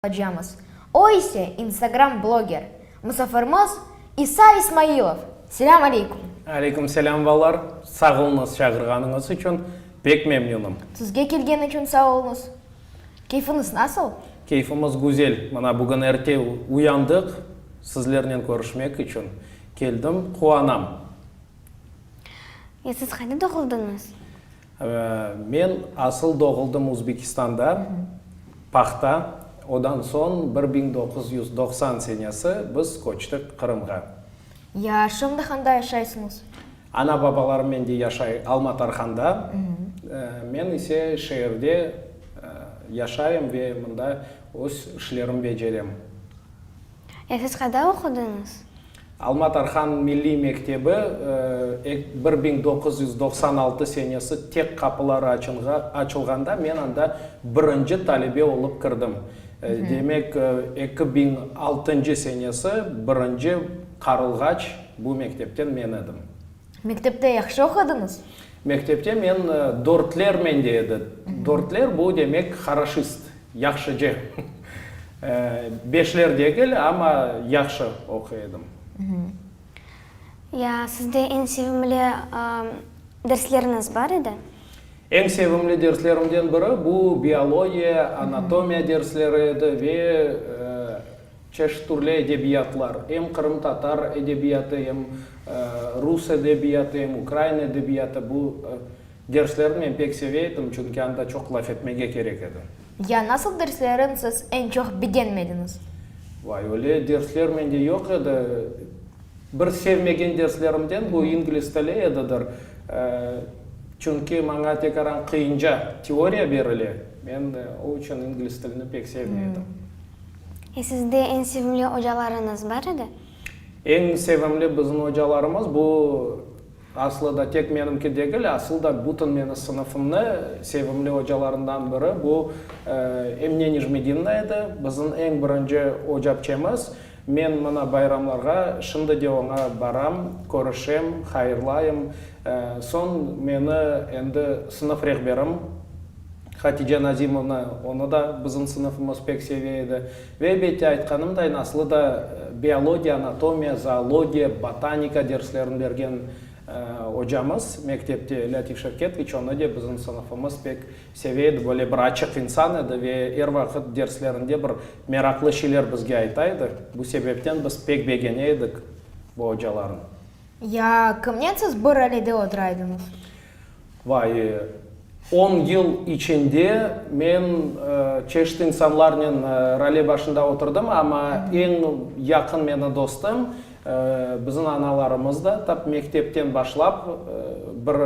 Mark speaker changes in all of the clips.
Speaker 1: Olacamız. O ise instagram bloger. Musafirimiz İsa İsmailov. Selâm aleyküm.
Speaker 2: Aleyküm selâm balalar. Sağ oluñız çağırğanıñız içün. Pek memnünim.
Speaker 1: Sizge kelgen içün sağ oluñız. Keyfiñiz nasıl?
Speaker 2: Keyfimiz güzel. Mına bugün erte uyandıq, sizlernen körüşmek içün keldim. Quvanam.
Speaker 3: Ya siz qayda doğuldıñız?
Speaker 2: Men asıl doğuldım Uzbekistanda, Pahta, odan soñ 1990 senesi biz köçtik Qırımğa.
Speaker 1: Ya şimdi qanda yaşaysıñız?
Speaker 2: Ana-babalarım mende yaşay Alma-Tarhanda, men ise şeerde yaşayım ve mında öz işlerim becerem.
Speaker 3: Ya siz qayda oqudıñız?
Speaker 2: Alma Tarhan milliy mektebi 1996 senesi tek qapıları açılğanda men anda birinci talebe olıp kirdim. Demek, 2006 senesi birinci qarılğaç bu mektepten men edim.
Speaker 1: Mektepte yahşı oqudıñız?
Speaker 2: Mektepte men dörtler mende edi. Dörtler bu demek horoşist, yahşıcı. Beşler degil, amma yahşı oquy edim.
Speaker 3: Ya sizde eñ sevimli dersleriñiz bar edi?
Speaker 2: Eñ sevimli derslerimden biri bu biologiya, anatomiya dersleri edi ve Çeşit türlü edebiyatlar, em qırımtatar edebiyatı, em rus edebiyatı, em ukrain edebiyatı, bu derslerni men pek seve edim, çünki anda çoq laf etmege kerek edi.
Speaker 1: Ya nasıl derslerin siz eñ çoq begenmediñiz?
Speaker 2: Vay, öyle dersler mende yoq edi. Bir sevmegen derslerimden bu ingliz tili edidir. Çünki maña tekaran qıyınca teoriya berile, men o içün ingliz tilini pek sevmey edim.
Speaker 3: E sizde eñ sevimli ocalarıñız bar edi?
Speaker 2: Eñ sevimli bizim ocalarımız, bu aslı da tek menimki degil, asıl da bütün meni sınıfımnı sevimli ocalarından biri bu Emine Necmedinovna edi, bizim eñ birinci ocapçemiz. Men mına bayramlarğa şimdi de oña baram, körüşem, hayırlayım. Soñ meni endi sınıf rehberim Hatice Nazimovna, onı da bizim sınıfımız pek seve edi. Ve elbette, aytqanımday, aslı da biologiya, anatomiya, zoologiya, botanika derslerini bergen ocamız mektepte, Lâtif Şevketoviç, onı de bizim sınıfımız pek seve edi. Böyle bir açıq insan edi ve er vaqıt derslerinde bir meraqlı şeyler bizge ayta edi. Bu sebepten biz pek begene edik bu ocalarnı.
Speaker 1: Ya kimnen siz bir ralede otura ediñiz?
Speaker 2: Vay, on yıl içinde men çeşit insanlarnen rale başında oturdım, amma eñ yaqın meni dostum, bizim analarımız da tap mektepten başlap bir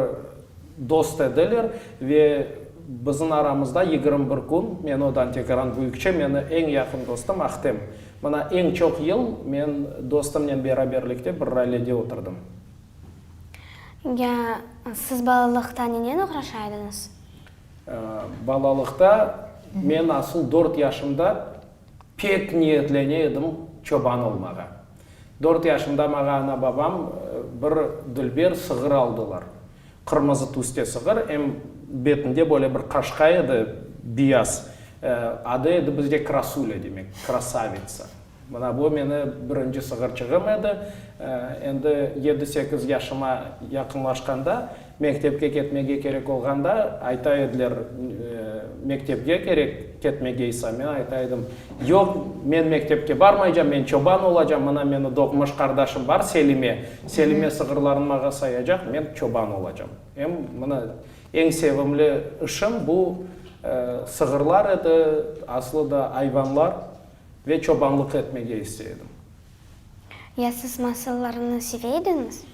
Speaker 2: dost ediler ve bizim aramızda 21 kün, men odan tekaran büyükçe, meni eñ yaqın dostum Ahtem. Mına eñ çoq yıl men dostumnen beraberlikte bir ralede oturdım.
Speaker 3: Ya siz balalıqta nenen oğraşa ediñiz?
Speaker 2: Balalıqta men asıl dört yaşımda pek niyetlene edim çoban olmağa. Dört yaşımda mağa ana-babam bir dülber sığır aldılar. Qırmızı tüste sığır, em betinde böyle bir qaşqa edi, beyaz. Adı edi bizde Krasulya demek, krasavitsa. Mına bu meni birinci sığırçığım edi. Endi yedi-sekiz yaşıma yaqınlaşqanda, mektepke ketmege kerek olğanda, ayta ediler, mektepge kerek ketmege İsa, men ayta edim, yoq, men mektepke barmaycam, men çoban olacam, mına meni doğmuş qardaşım bar, Selime, Selime sığırlarnı mağa sayacaq, men çoban olacam. Em mına eñ sevimli işim bu sığırlar edi, aslı da ayvanlar. Ve çobanlıq etmege istey edim.
Speaker 3: Ya siz masallarnı seve ediñiz?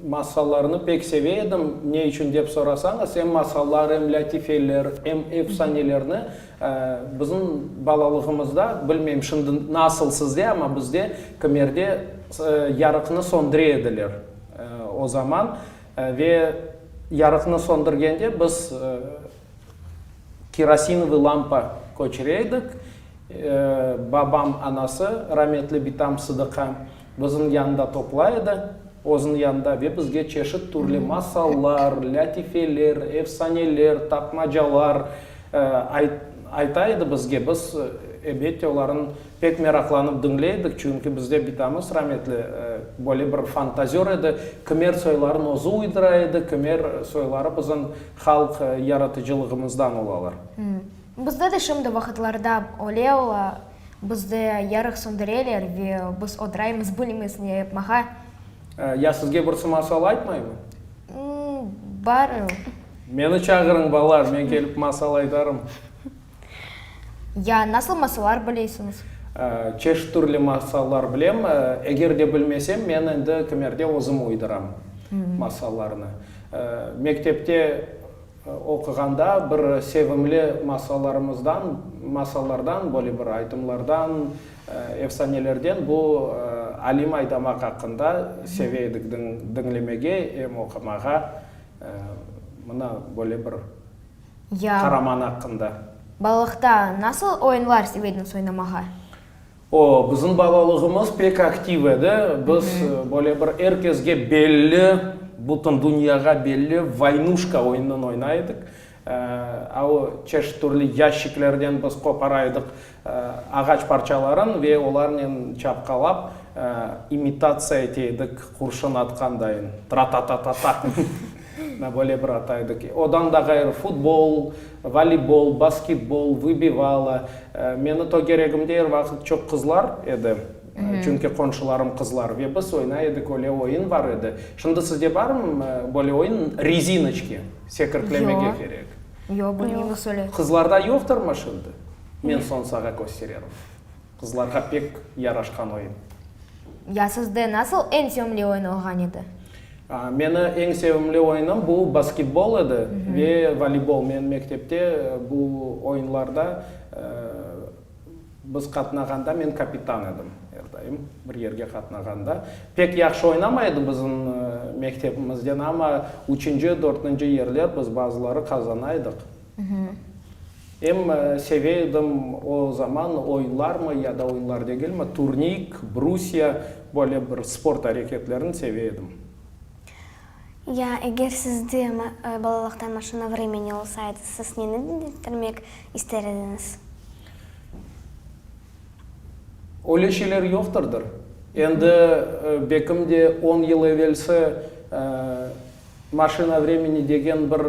Speaker 2: Masallarnı pek seve edim. Ne içün dep sorasañız, em masallar, em lâtifeler, em efsanelerni bizim balalığımızda, bilmeyim şimdi nasıl sizde, amma bizde kimerde yarıqnı söndüre ediler o zaman. Ve yarıqnı söndürgende biz Kerosinovıy lampa köçüre edik. Babam anası, rametli bitam Sıdıqa, bizim yanında toplay edi, özüniñ yanında ve bizge çeşit türlü masallar, lâtifeler, efsaneler, tapmacalar. Ayta edi bizge, biz, elbette, olarnı pek meraqlanıp diñley edik, çünki bizde bitamız rametli böyle bir fantazör edi, kimer soylarını özü uydura edi, kimer soyları bizim halq yaratıcılığımızdan olalar.
Speaker 1: Bizde de şimdi vaqıtlarda öyle ola, bizde yarıq söndüreler ve biz otıraymız, bilmeymiz ne yapmağa.
Speaker 2: Ya sizge birisi masal aytmaymı?
Speaker 1: Bar.
Speaker 2: Meni çağırıñ, balalar, men kelip masal aytarım.
Speaker 1: Ya nasıl masallar bilesiñiz?
Speaker 2: Çeşit türlü masallar bilem. Eger de bilmesem, men endi kimerde özüm uyduram masallarnı. Mektepte oquğanda bir sevimli masallarımızdan, masallardan, böyle bir aytımlardan, efsanelerden bu Alim Aydamaq aqqında seve edik diñlemege em oqumağa. Mına böyle bir qaraman aqqında.
Speaker 1: Balalıqta nasıl oyunlar seve ediñiz oynamağa?
Speaker 2: O, bizim balalığımız pek aktiv edi. Biz böyle bir er kesge belli, bütün dünyağa belli Voynuşka oyunını oynay edik. A o çeşit türlü yaşçiklerden biz qopara edik ağaç parçaların ve olarnen çapqalap, imitatsiya ete edik qurşun atqandayın, tra-ta-ta-ta-ta, böyle bir ata edik. Odan da ğayrı futbol, voleybol, basketbol, vıbivala. Meni tögeregimde er vaqıt çoq qızlar edi, çünki qonşularım qızlar ve biz oynay edik, öyle oyun bar edi. Şimdi sizde barmı böyle oyun, rezinoçki, sekirtlemege kerek?
Speaker 1: Yoq, bilmeymiz öyle.
Speaker 2: Qızlarda yoqtırmı şimdi? Men soñ sağa köstererim. Qızlarğa pek yaraşqan oyun.
Speaker 1: Ya sizde nasıl eñ sevimli oyun olğan edi?
Speaker 2: Meni eñ sevimli oyunım bu basketbol edi ve voleybol. Men mektepte bu oyunlarda biz qatnağanda men kapitan edim er daim bir yerge qatnağanda. Pek yahşı oynamay edi bizim mektebimizden, amma üçünci, dörtünci yerler biz bazıları qazana edik. Em seve edim o zaman oyunlarmı ya da oyunlar degilmi, turnik, brusya, böyle bir sport areketlerini seve edim.
Speaker 3: Ya eger sizde balalıqtan maşina vremeni olsaydı, siz neni deñiştirmek ister ediñiz?
Speaker 2: Öyle şeyler yoqtırdır. Endi bekim de on yıl evelsi Maşina vremeni degen bir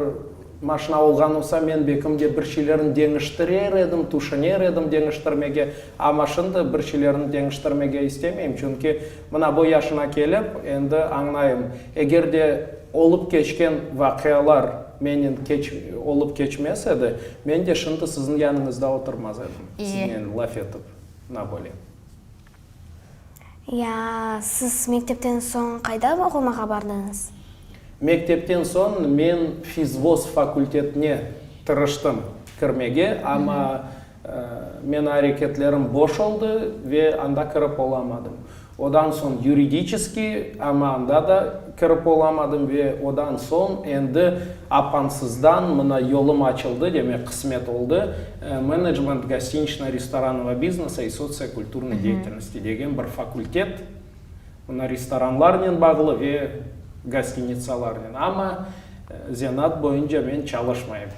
Speaker 2: maşina olğan olsa, men bekim de bir şeylerni deñiştirer edim, tüşüner edim deñiştirmege. Amma şimdi bir şeylerni deñiştirmege istemeyim, çünki mına bu yaşıma kelip, endi añlayım, eger de olıp keçken vaqialar menen keç olıp keçmez edi, men de şimdi siziñ yanıñızda oturmaz edim, siznen laf etip, mına böyle.
Speaker 3: Ya siz mektepten soñ qayda oqumağa bardıñız?
Speaker 2: Mektepten soñ men fizvoz fakültetine tırıştım kirmege, amma meni areketlerim boş oldı ve anda kirip olamadım. Odan soñ yuridiçeskiy, amma anda da kirip olamadım ve odan soñ endi apansızdan mına yolum açıldı, demek qısmet oldı, Menejment gostiniçno-restorannogo biznesa i sotsiokülturnıy deyatelnosti degen bir fakültet, mına restoranlarnen bağlı ve gostinitsalarnen, amma zenaat boyunca men çalışmayım.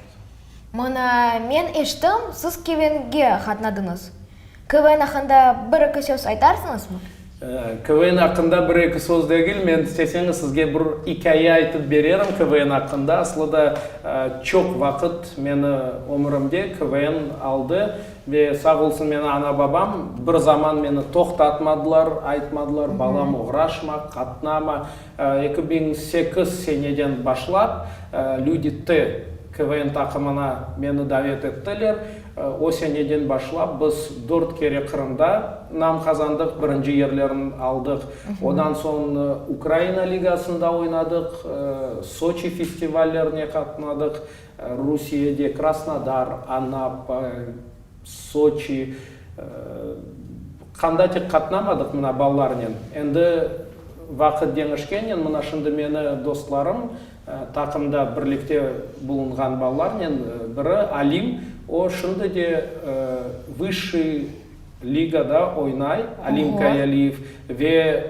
Speaker 1: Mına men eşittim, siz KVN-ge qatnadıñız. KVN aqqında bir-eki söz aytarsıñızmı?
Speaker 2: KVN aqqında bir-eki söz degil, men isteseñiz sizge bir ikâye aytıp bererim KVN aqqında. Aslı da çoq vaqıt meni ömürimde KVN aldı ve sağ olsun meni ana-babam bir zaman meni toqtatmadılar, aytmadılar, balam oğraşma, qatnama. 2008 seneden başlap Lüdi T. KVN taqımına meni davet ettiler. O seneden başlap biz dört kere Qırımda nam qazandıq, birinci yerlerni aldıq. Odan soñ Ukraina ligasında oynadıq, Soçi festivallerine qatnadıq, Rusiyede Krasnodar, Anapa, Soçi, qanda tek qatnamadıq mına balalarnen. Endi vaqıt deñişkennen, mına şimdi meni dostlarım, taqımda birlikte bulunğan balalarnen biri Alim, o şimdi de Vısşiy ligada oynay, Alim Kayaliyev, ve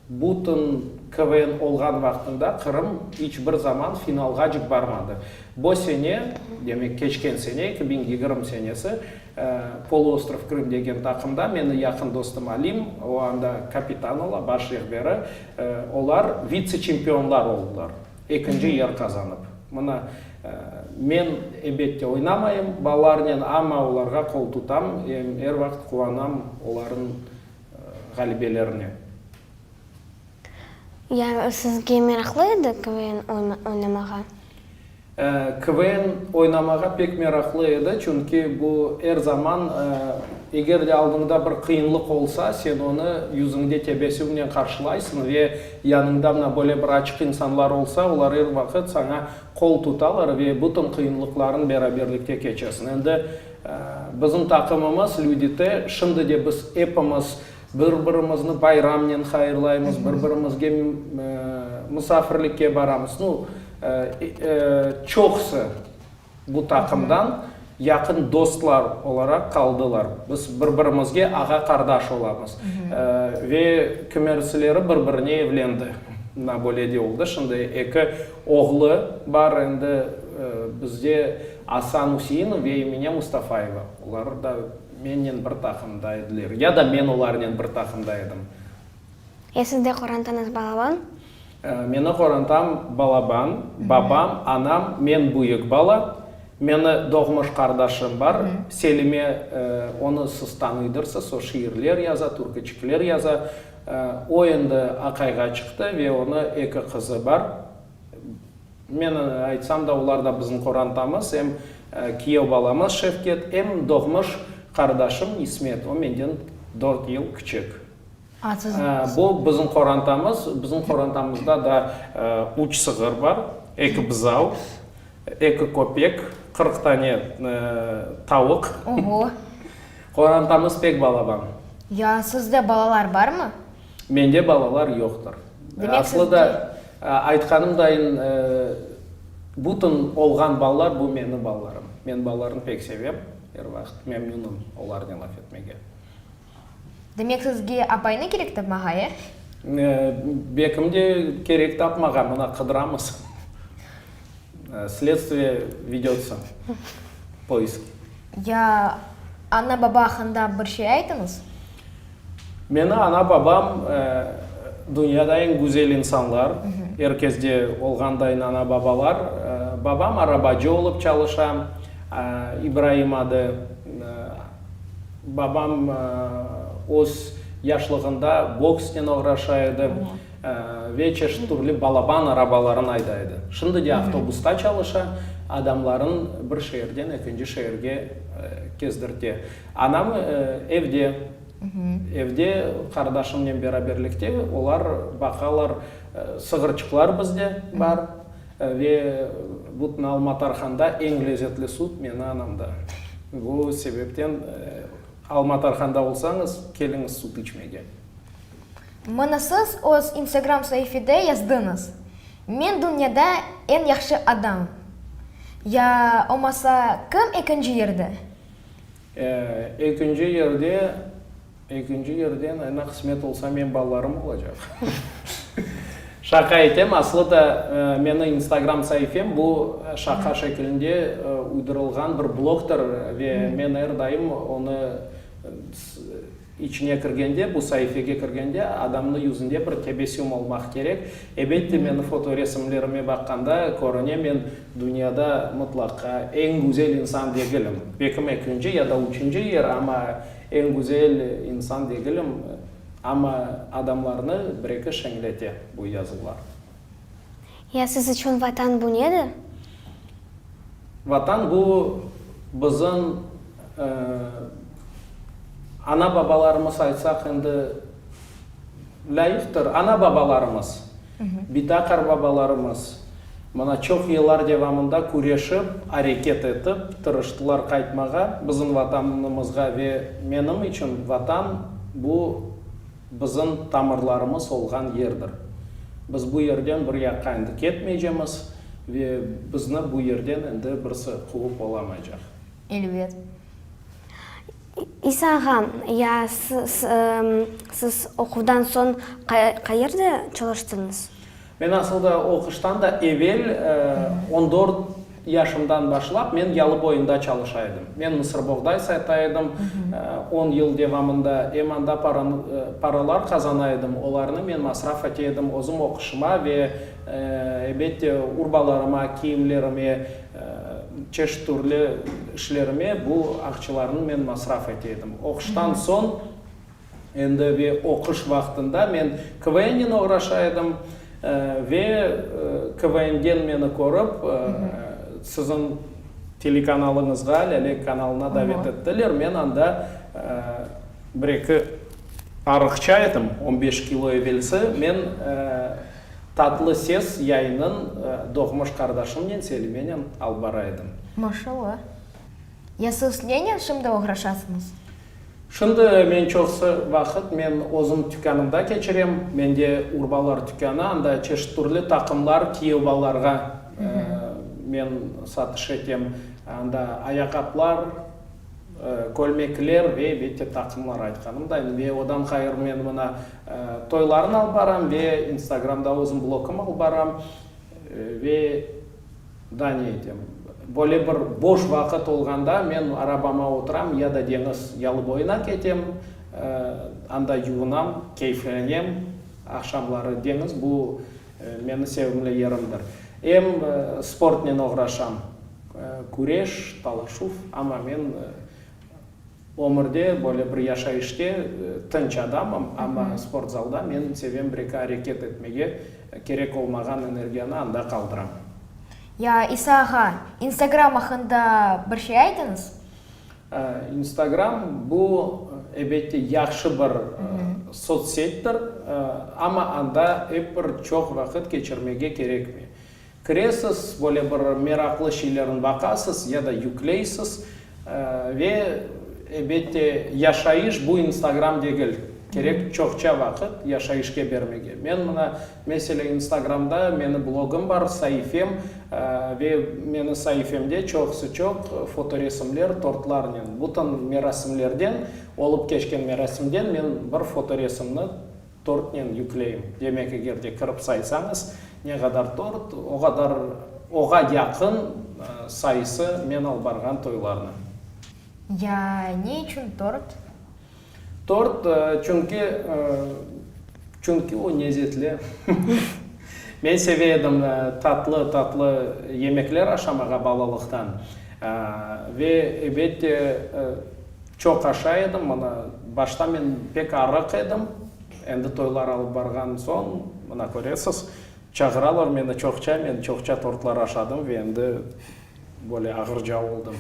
Speaker 2: bütün. KVN olğan vaqtında Qırım iç bir zaman finalğacık barmadı. Bo sene, demek keçken sene, 2020 senesi, Poluostrov Krım degen taqımda meni yaqın dostum Alim, o anda kapitan ola, baş rehberi, olar vitse-çempionlar oldılar, ekinci yer qazanıp. Mına, men, ebette, oynamayım balalarnen, amma olarğa qol tutam, em er vaqıt quvanam olarıñ ğalibelerine.
Speaker 3: Ya sizge meraqlı edi KVN oynamağa?
Speaker 2: KVN oynamağa pek meraqlı edi, çünki bu er zaman, eger de aldıñda bir qıyınlıq olsa, sen onı yüzüñde tebessümnen qarşılaysıñ ve yanıñda mına böyle bir açıq insanlar olsa, olar er vaqıt saña qol tutalar ve bütün qıyınlıqların beraberlikte keçesiñ. Endi bizim taqımımız, Lüdi-T, şimdi de biz epimiz Bir-birimizni bayramnen hayırlaymız, bir-birimizge musafirlikke baramız. Nu, çoqusı bu taqımdan yaqın dostlar olaraq qaldılar. Biz bir-birimizge ağa-qardaş olamız. Ve kimersileri bir-birine evlendi. Mına böyle de oldı. Şimdi eki oğlu bar endi bizde, Asan Üseinov ve Emine Mustafayeva. Olar da Mennen bir taqımda ediler, ya da men olarnen bir taqımda edim.
Speaker 3: Ya sizde qorantañız balaban?
Speaker 2: Meni qorantam balaban, babam, anam, men büyük bala. Meni doğmuş qardaşım bar, Selime, onı siz tanıydırsız, o şiirler yaza, türküçikler yaza. O endi aqayğa çıqtı ve onı eki qızı bar. Men aytsam da, olar da bizim qorantamız, em kiyev balamız Şevket, em doğmuş qardaşım İsmet, o menden dört yıl kiçik. Bu bizim qorantamız. Bizim qorantamızda da üç sığır bar, eki buzav, eki köpek, 40 tane tavuq.
Speaker 1: Oho!
Speaker 2: Qorantamız pek balaban.
Speaker 1: Ya sizde balalar barmı?
Speaker 2: Mende balalar yoqtır.
Speaker 1: Demek
Speaker 2: Aslı da, aytqanım dayın, bütün olğan balalar, bu meni balalarım. Men balalarnı pek sevem, er vaqıt memnünim olarnen laf etmege.
Speaker 1: Demek sizge apaynı kerek tapmağa, e?
Speaker 2: Bekim de kerek tapmağa, mına qıdıramız. Sledstviye vedötsa, poisk.
Speaker 1: Ya ana-baba aqqında bir şey aytıñız?
Speaker 2: Meni ana-babam dünyada eñ güzel insanlar, er kesde olğandayın ana-babalar. Babam arabacı olıp çalışa, İbraim adı. Babam öz yaşlığında boksnen oğraşa edi ve çeşit türlü balaban arabalarını ayday edi. Şimdi de avtobusta çalışa, adamların bir şeerden ekinci şeerge kezdirte. Anam evde, evde qardaşımnen beraberlikte olar baqalar, sığırçıqlar bizde bar ve bütün Alma-Tarhanda eñ lezetli süt meni anamda. Bu sebepten Alma-Tarhanda olsañız, keliñiz süt içmege.
Speaker 1: Mına siz öz Instagram saifede yazdıñız, Men dünyada eñ yahşı adam. Ya olmasa kim ekinci yerde?
Speaker 2: Ekinci yerde, ekinci yerden, endi qısmet olsa, menim balalarım olacaq. Şaqa etem, aslı da meni Instagram saifem bu şaqa şekilinde uydurılğan bir blogdır ve men er daim onı İçine kirgende, bu saifege kirgende adamnıñ yüzünde bir tebessüm olmaq kerek. Ebette, meni fotoresimlerime baqqanda körüne, men dünyada mıtlaqa eñ güzel insan degilim. Bekim ekinci ya da üçünci yer, amma eñ güzel insan degilim. Amma adamlarnı bir-eki şeñlete bu yazılar.
Speaker 3: Ya siz içün Vatan bu nedir?
Speaker 2: Vatan bu bizim ana-babalarımız aytsaq endi lâyıqtır, ana-babalarımız, bita-qarbabalarımız mına çoq yıllar devamında küreşip, areket etip, tırıştılar qaytmağa bizim Vatanımızğa ve menim içün Vatan bu Bizim tamırlarımız olğan yerdir. Biz bu yerden bir yaqqa endi ketmeycemiz ve bizni bu yerden endi birisi quvıp olamaycaq.
Speaker 1: Elbet.
Speaker 3: İsa ağa, ya siz oquvdan soñ qayerde çalıştıñız?
Speaker 2: Men asılda oquştan da evel, on dört yaşımdan başlap, men yalı boyunda çalışa edim. Men mısırboğday sata edim on yıl devamında, em anda paralar qazana edim, olarnı men masraf ete edim özüm oquşıma ve, ebette, urbalarıma, kiyimlerime, çeşit türlü işlerime bu aqçalarnı men masraf ete edim. Oquştan soñ endi ve oquş vaqtında men KVNnen oğraşa edim ve KVNden meni körip, siziñ telekanalıñızğa, Lâle kanalına davet ettiler. Men anda bir-eki arıqça edim, on beş kilo evelsi. Men Tatlı ses yayının doğmuş qardaşımnen Selimenen alıp bara edim.
Speaker 1: Maşallah. Ya siz nenen şimdi oğraşasıñız?
Speaker 2: Şimdi men çoqsı vaqıt men özüm tükânımda keçirem. Mende urbalar tükânı, anda çeşit türlü taqımlar kiyev balalarğa men satış etem. Anda ayaqaplar, kölmekler ve elbette taqımlar aytqanımday. Ve odan ğayrı men mına toylarnı alıp baram ve instagramda özüm blogım alıp baram ve daa ne etem. Böyle bir boş vaqıt olğanda men arabama oturam ya da deñiz yalı boyuna ketem, anda yuvunam, keyflenem. Aqşamları deñiz bu meni sevimli yerimdir. Em sportnen oğraşam. Küreş, talaşuv, amma men ömürde, böyle bir yaşayışte tınç adamım, amma sportzalda men sevem bir-eki areket etmege, kerek olmağan energiyanı anda qaldıram.
Speaker 1: Ya, İsa ağa, Instagram aqqında bir şey aytıñız?
Speaker 2: Instagram, bu, ebette, yahşı bir sotssettir, amma anda ep bir çoq vaqıt keçirmege kerekmey. Kiresiz, böyle bir meraqlı şeylerni baqasız ya da yükleysiz ve, ebette, yaşayış bu Instagram degil, kerek çoqça vaqıt yaşayışke bermege. Men mına, meselâ, Instagramda meni blogım bar, saifem, ve meni saifemde çoqusı-çoq fotoresimler tortlarnen, bütün merasimlerden, olıp keçken merasimden men bir fotoresimni Tortnen yükleyim. Demek, eger de kirip saysañız, ne qadar tort, o qadar, oğa yaqın sayısı men alıp barğan toylarnı.
Speaker 1: Ya ne içün tort?
Speaker 2: Tort, çünki, çünki o lezetli. Men seve edim tatlı, tatlı yemekler aşamağa balalıqtan. Ve, ebette, Çoq aşay edim, mına, başta men pek arıq edim, endi toylar alıp barğan soñ, mına, köresiz, çağıralar meni çoqça, men çoqça tortlar aşadım ve endi böyle ağırca oldım.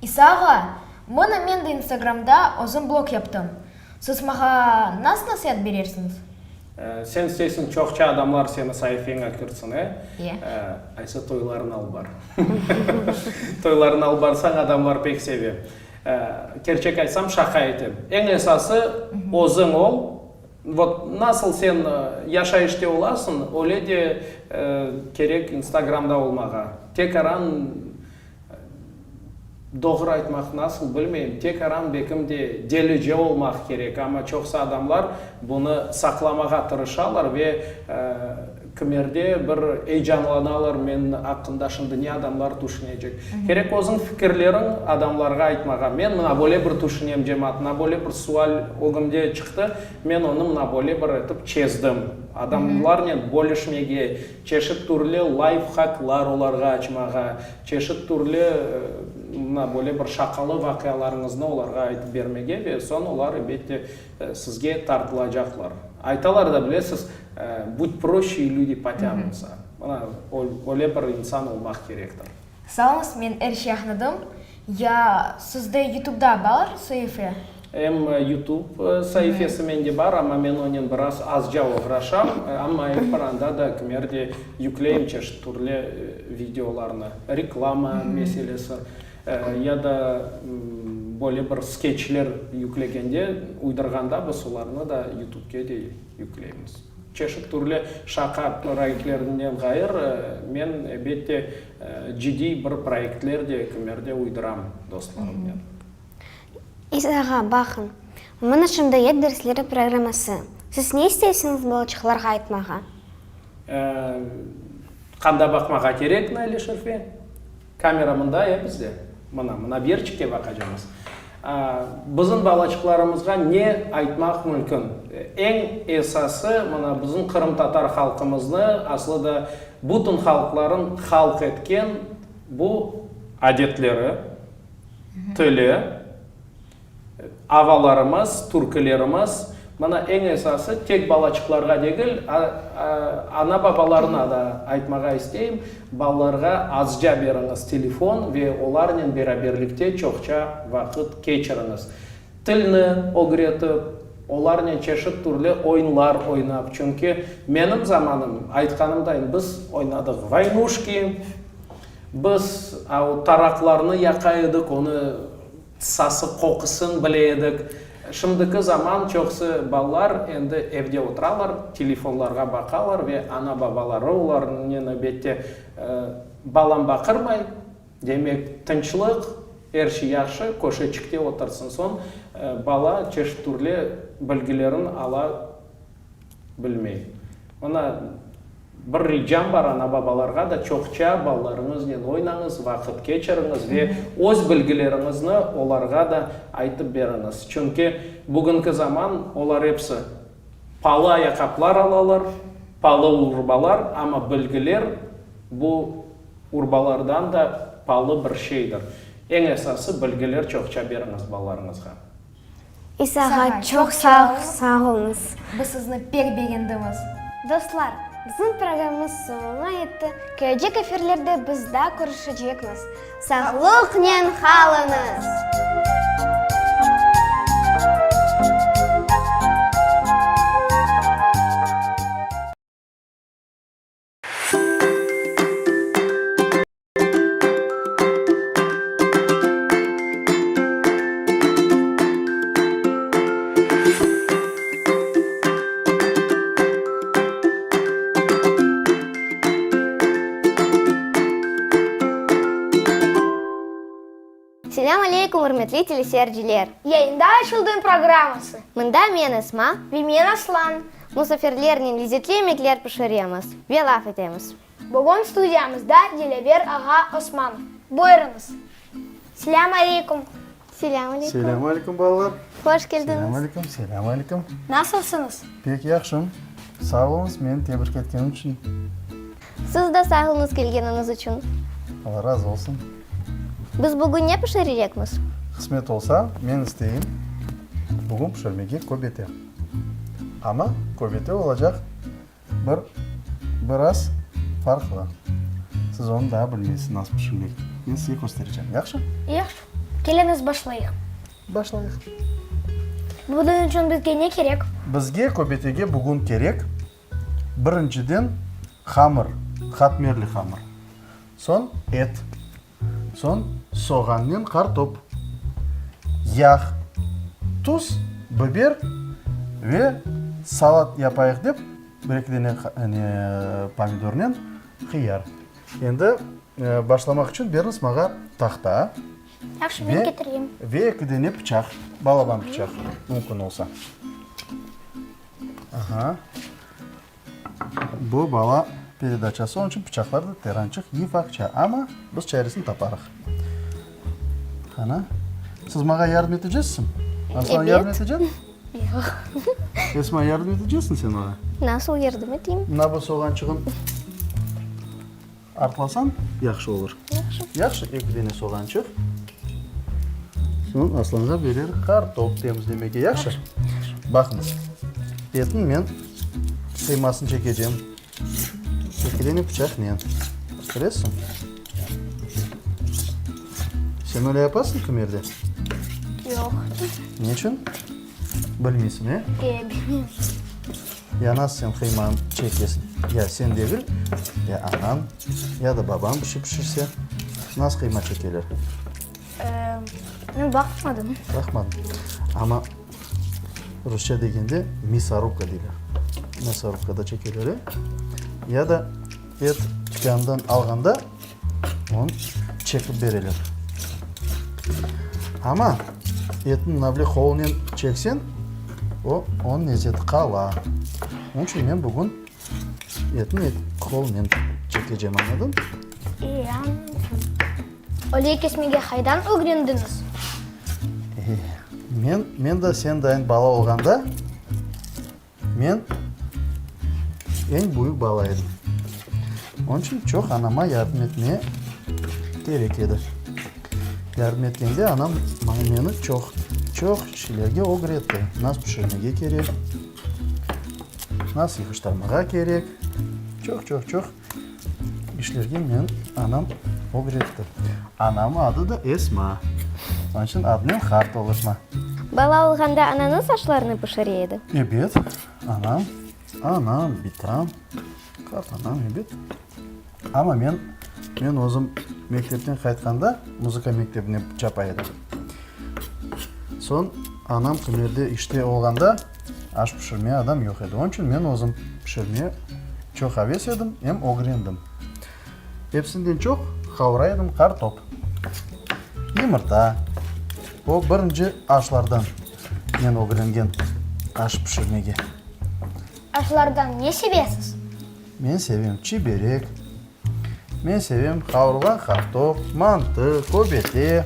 Speaker 1: İsa ağa, mına men de instagramda özüm blog yaptım. Siz mağa nasıl nasiat berersiñiz?
Speaker 2: Sen isteysiñ çoqça adamlar seni saifeñe kirsin, e?
Speaker 1: Ye.
Speaker 2: Aysa toylarını alıp bar. Toylarını alıp barsañ, adamlar pek seve. Kerçek aytsam, şaqa etem. Eñ esası, özüñ ol. Vot, nasıl sen yaşayışte olasıñ, öyle de kerek instagramda olmağa. Tekaran Doğru aytmaq nasıl, bilmeyim. Tek aram bekim de delice olmaq kerek, amma çoqsa adamlar bunı saqlamağa tırışalar ve kimerde bir eyecanlanalar, men aqqında şimdi ne adamlar tüşünecek. Kerek özüñ fikirleriñ adamlarğa aytmağa. Men mına böyle bir tüşünem, cemaat, mına böyle bir sual ögümde çıqtı, men onı mına böyle bir etip çezdim. Adamlarnen bölüşmege, Çeşit türlü layfhaklar olarğa açmağa, çeşit türlü, mına, böyle bir şaqalı vaqialarıñıznı olarğa aytıp bermege ve soñ olar, elbette, sizge tartılacaqlar. Aytalar da, bilesiz, Budь proşçe i lüdi potânutsa. Mına, öyle bir insan olmaq kerektir.
Speaker 1: Sağ oluñız, men er şey añladım. Ya sizde YouTubeda bar saife?
Speaker 2: Em YouTube saifesi mende bar, amma men onen biraz azca oğraşam, amma ep bir anda da kimerde yükleyim çeşit türlü videolarnı, reklama meselesi ya da böyle bir skeçler yüklegende, uydurğanda biz olarnı da YouTubege de yükleymiz. Çeşit türlü şaqa proyektlerinden ğayrı, men, elbette, ciddiy bir proyektler de kimerde uyduram dostlarımnen.
Speaker 3: İsa ağa, baqıñ, mına şimdi et dersleri programması. Siz ne isteysiñiz balaçıqlarğa aytmağa?
Speaker 2: Qanda baqmağa kerek, Naile Şerfe? Kamera mında ya bizde? Mına, mına bir yerçikke baqacamız. Bizim balaçıqlarımızğa ne aytmaq mümkün? Eñ esası, mına bizim qırımtatar halqımıznı, aslı da bütün halqların halq etken bu adetleri, tili, Avalarımız, türkülerimiz, mına eñ esası tek balaçıqlarğa degil, ana-babalarına da aytmağa isteyim, balalarğa azca beriñiz telefon ve olarnen beraberlikte çoqça vaqıt keçiriñiz. Tilni ögretip, olarnen çeşit türlü oyunlar oynap, çünki menim zamanım, aytqanımdayın, biz oynadıq voynuşki, biz taraqlarnı yaqa edik, onı Sası qoqusın bile edik. Şimdiki zaman çoqusı balalar endi evde oturalar, telefonlarğa baqalar ve ana-babaları olarnen elbette balam baqırmay, demek tınçlıq, er şey yahşı, köşeçikte otursın. Soñ bala çeşit türlü bilgilerin ala bilmey. Mına bir ricam bar ana-babalarğa da, çoqça balalarıñıznen oynañız, vaqıt keçiriñiz ve öz bilgileriñizni olarğa da aytıp beriñiz. Çünki bugünki zaman olar episi palı ayaqaplar alalar, palı urbalar, amma bilgiler bu urbalardan da palı bir şeydir. Eñ esası bilgiler çoqça beriñiz balalarıñızğa.
Speaker 3: İsa ağa, çoq sağ oluñız.
Speaker 1: Biz sizni pek begendimiz.
Speaker 3: Dostlar, bizim programmamız soñuna yetti. Kelecek efirlerde biz daa körüşecekmiz. Sağlıqnen qalıñız! Selâm aleykum, ürmetli teleseyirciler!
Speaker 4: Yayında Açıldın programması.
Speaker 3: Mında men Esma.
Speaker 4: Ve men Aslan.
Speaker 3: Musafirlernen lezetli yemekler pişiremiz ve laf etemiz.
Speaker 4: Bugün studiyamızda Dilâver ağa Osmanov. Buyurıñız. Selâm aleykum.
Speaker 3: Selâm aleykum.
Speaker 5: Selâm aleykum, balalar.
Speaker 3: Hoş keldiñiz.
Speaker 5: Selâm aleykum, selâm aleykum.
Speaker 4: Nasılsıñız?
Speaker 5: Pek yahşım. Sağ oluñız, meni tebrik etkeniñ içün.
Speaker 3: Siz de sağ oluñız kelgeniñiz içün.
Speaker 5: Alla razı olsun.
Speaker 3: Biz bugün ne pişirecekmiz?
Speaker 5: Qısmet olsa, men isteyim bugün pişirmege köbete. Amma köbete olacaq bir biraz farqlı. Siz onı daa bilmeysiz nasıl pişirmek. Men sizge kösterecem. Yahşı?
Speaker 4: Yahşı. Keliñiz başlayıq.
Speaker 5: Başlayıq.
Speaker 4: Bunıñ içün bizge ne kerek?
Speaker 5: Bizge köbetege bugün kerek, birinciden, hamır, hatmerli hamır. Soñ et. Soñ soğannen qartop, yağ, tuz, biber ve salat yapayıq dep, bir-eki dene pomidornen hıyar. Endi başlamaq içün beriñiz maña tahta.
Speaker 4: Yahşı, men ketireyim.
Speaker 5: Ve eki dene pıçaq, balaban pıçaq mümkün olsa. Aha. Bu bala peredaçası, onıñ içün pıçaqlar da terançıq, yıfaqça, amma biz çaresini taparıq. Qana, siz maña yardım etecezsiñ? Aslan, yardım etecekmi?
Speaker 3: Yoq.
Speaker 5: Esma, yardım etecezsiñ sen maña?
Speaker 3: Nasıl yardım eteyim?
Speaker 5: Mına bu soğançığın artlasañ, yahşı olur.
Speaker 3: Yahşı.
Speaker 5: Yahşı, eki dene soğançıq. Soñ Aslanğa bererik qartop temizlemege. Yahşı? Baqıñız, etni men qıymasını çekecem. Eki dene pıçaqnen. Köresiñ? Sen öyle yapasıñ kimerde?
Speaker 4: Yoq.
Speaker 5: Neçün? Bilmeysiñ, e?
Speaker 4: E, bilmeyim.
Speaker 5: Ya nasıl sen qıymanı çekesiñ? Ya sen degil, ya anañ, ya da babañ bir şey pişirse, nasıl qıyma çekeler?
Speaker 4: Men baqmadım.
Speaker 5: Baqmadıñ. Amma rusça degende мясорубка deyler. Мясорубкада çekeler, e? Ya da et tükândan alğanda onı çekip bereler. Amma. Etni mına böyle qolunen çekseñ, o, onıñ lezeti qala. Onıñ içün men bugün etni qolnen çekecem, añladıñ?
Speaker 4: E, añladım. Öyle kesmege qaydan ögrendiñiz?
Speaker 5: E, men, men de sen dayın bala olğanda, Men eñ büyük bala edim. Onıñ içün çoq anama yardım etmeye kerek edi. Yardım etkende anam meni çoq, çoq şeylerge ögretti. Nas pişirmege kerek, nas yığıştırmağa kerek. Çoq, çoq, çoq işlerge meni anam ögretti. Anamnıñ adı da Esma. Onıñ içün adınen qart olurma.
Speaker 3: Bala olğanda anañız aşlarnı pişire edi?
Speaker 5: Ebet, anam, anam, bitam, qartanam, ebet. Amma men, men özüm mektepten qaytqanda muzıka mektebine çapa edim. Soñ anam kimerde işte olğanda aş pişirmeye adam yoq edi. Onıñ içün men özüm pişirmeye çoq aves edim, em ögrendim. Epsinden çoq qavura edim qartop, yımırta. O birinci aşlardan men ögrengen aş pişirmege.
Speaker 4: Aşlardan ne sevesiz?
Speaker 5: Men sevem çiberek, men sevem qavurğan qartop, mantı, köbete,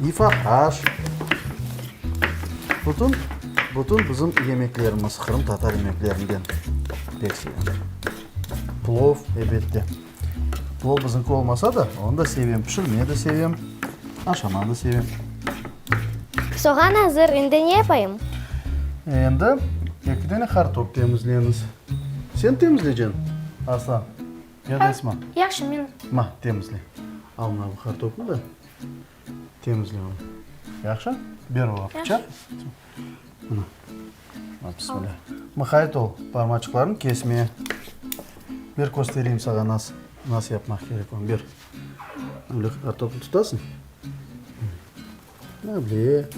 Speaker 5: yufaq aş. Bütün, bütün bizim yemeklerimiz, qırımtatar yemeklerinden pek sevem. Plov, elbette. Plov bizimki olmasa da, onı da sevem, pişirmeye de sevem, aşamanı da sevem.
Speaker 3: Soğan azır, endi ne yapayım?
Speaker 5: Endi eki dane qartop temizleymiz. Sen temizleycen, Arslan, ya da Esma?
Speaker 4: Yahşı, men.
Speaker 5: Ma, temizle. Al mına bu qartopnı da temizle onı. Yahşı? Ber oğa pıçaq. Mına. Bismilâ. Mıqayt ol, parmaçıqlarını kesme. Ber köstereyim sağa nas, nasıl yapmaq kerek onı, ber. Öyle qartopnı tutasıñ. Mına böyle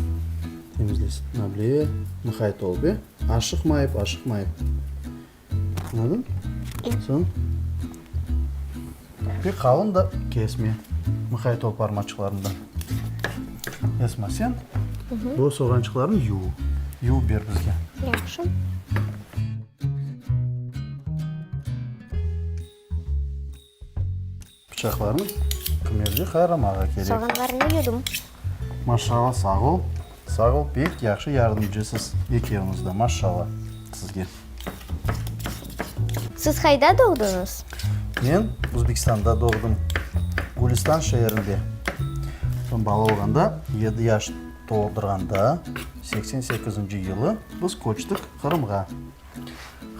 Speaker 5: temizleysiñ. Mına böyle mıqayt ol, be. Aşıqmayıp, aşıqmayıp. Añladıñ? Soñ pek qalın da kesme. Mıqayt ol parmaçıqlarından. Esma, sen bu soğançıqlarnı yuv. Yuvıp ber bizge.
Speaker 3: Yahşı.
Speaker 5: Pıçaqlarnı kimerde qayramağa kerek.
Speaker 3: Soğanlarnı yudım.
Speaker 5: Maşşalla, sağ ol. Sağ ol, pek yahşı yardımcısız ekeviñiz de, maşşalla sizge.
Speaker 3: Siz qayda doğdıñız?
Speaker 5: Men Uzbekistanda doğdım, Gülistan şeerinde. Soñ bala olğanda, yedi yaş toldurğanda, 88-nci yılı biz köçtik Qırımğa,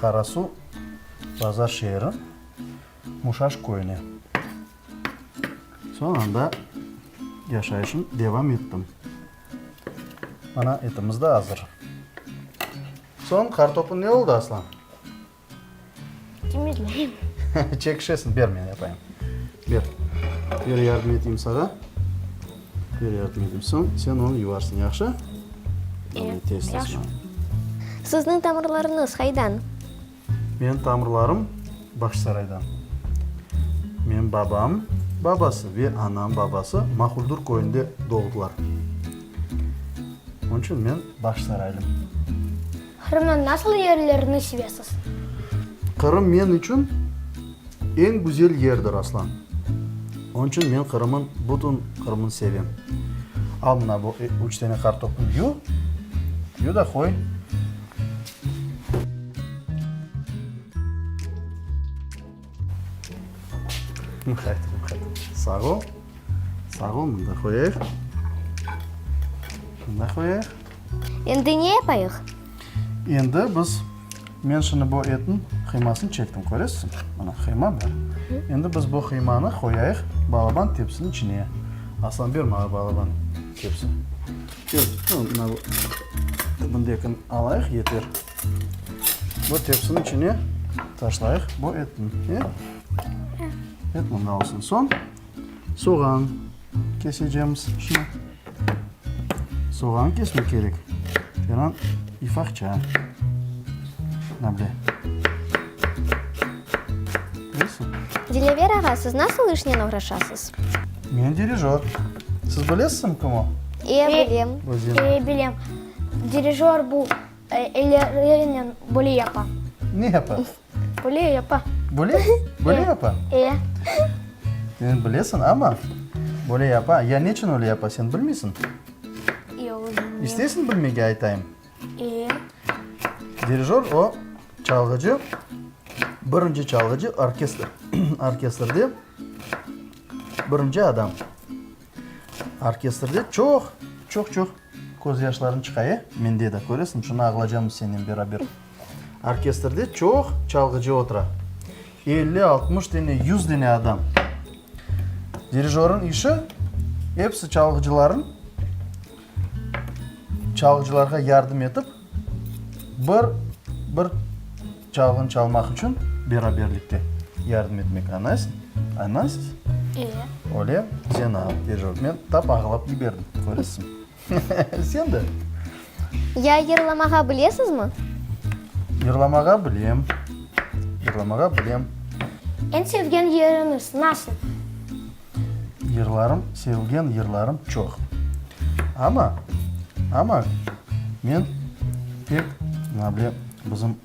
Speaker 5: Qarasu Bazar şeeri. Muşaş köyüne. Soñ anda yaşayışım devam ettim. Mana etimiz de azır. Soñ qartopın ne oldı, Aslan?
Speaker 4: Temizleyim.
Speaker 5: Çekişesiñ, ber men yapayım. Ber. Ber yardım eteyim sağa. Ber yardım eteyim. Soñ sen onı yuvarsıñ, yahşı?
Speaker 4: E, yahşı.
Speaker 3: Sizniñ tamırlarıñız qaydan?
Speaker 5: Menim tamırlarım Bağçasaraydan. Menim babam babası ve anam babası Mahuldur köyünde doğdılar. Onıñ içün men Bağçasaraylım.
Speaker 4: Qırımnıñ nasıl yerlerini sevesiz?
Speaker 5: Qırım men içün eñ güzel yerdir, Aslan. Onıñ içün men Qırımın, bütün Qırımın sevem. Al mına bu üç tane qartopnı yu, yu da qoy. Sağ ol. Sağ ol, mında qoyayıq. Mında qoyayıq.
Speaker 3: Endi ne yapayıq?
Speaker 5: Endi biz, men şimdi bu etniñ qıymasını çektim, köresiñ? Mına, qıyma bar. Endi biz bu qıymanı qoyayıq balaban tepsiniñ içine. Aslan, ber maña balaban tepsi. Yoq, mına bu tübündekini alayıq, yeter. Bu tepsiniñ içine taşlayıq bu etni. E? Et mında olsun. Soñ soğan kesecemiz şunı. Soğan kesmek kerek. Teran ifaqça. Mına böyle. Göresiñ?
Speaker 3: Dilâver ağa, siz nasıl işnen oğraşasız?
Speaker 5: Men dirijör. Siz bilesizmi kim o?
Speaker 6: E, bilem.
Speaker 4: E, bilem. Dirijor bu ellerinen böyle yapa.
Speaker 5: Ne yapa?
Speaker 4: Böyle yapa.
Speaker 5: Böyle? Böyle yapa?
Speaker 4: E.
Speaker 5: Sen bilesiñ, amma böyle yapa. Ya neçün öyle yapa, sen bilmeysiñ?
Speaker 4: Yoq, bilmeyim.
Speaker 5: İsteysiñ bilmege, aytayım?
Speaker 4: E.
Speaker 5: Dirijor o, çalğıcı, birinci çalğıcı orkestr, orkestrde birinci adam. Orkestrde çoq, çoq-çoq közyaşlarıñ çıqa, e? Mende de, köresiñ, şunı ağlacamız senen beraber. Orkestrde çoq çalğıcı otura. 50, 60 dene, 100 dene adam. Dirijorıñ işi, episi çalğıcıların, çalğıcılarğa yardım etip, bir, bir çalğını çalmaq içün beraberlikte yardım etmek. Añlaysıñ? Añlaysız?
Speaker 4: E.
Speaker 5: Öyle, zenaat, dirijor. Men tap ağlap yiberdim, köresiñ. Sen de?
Speaker 6: Ya yırlamağa bilesizmi?
Speaker 5: Yırlamağa bilem. Yırlamağa bilem.
Speaker 4: Eñ sevgen yırıñız nasıl?
Speaker 5: Yırlarım, sevgen yırlarım çoq. Amma, amma men pek, mına bile, bizim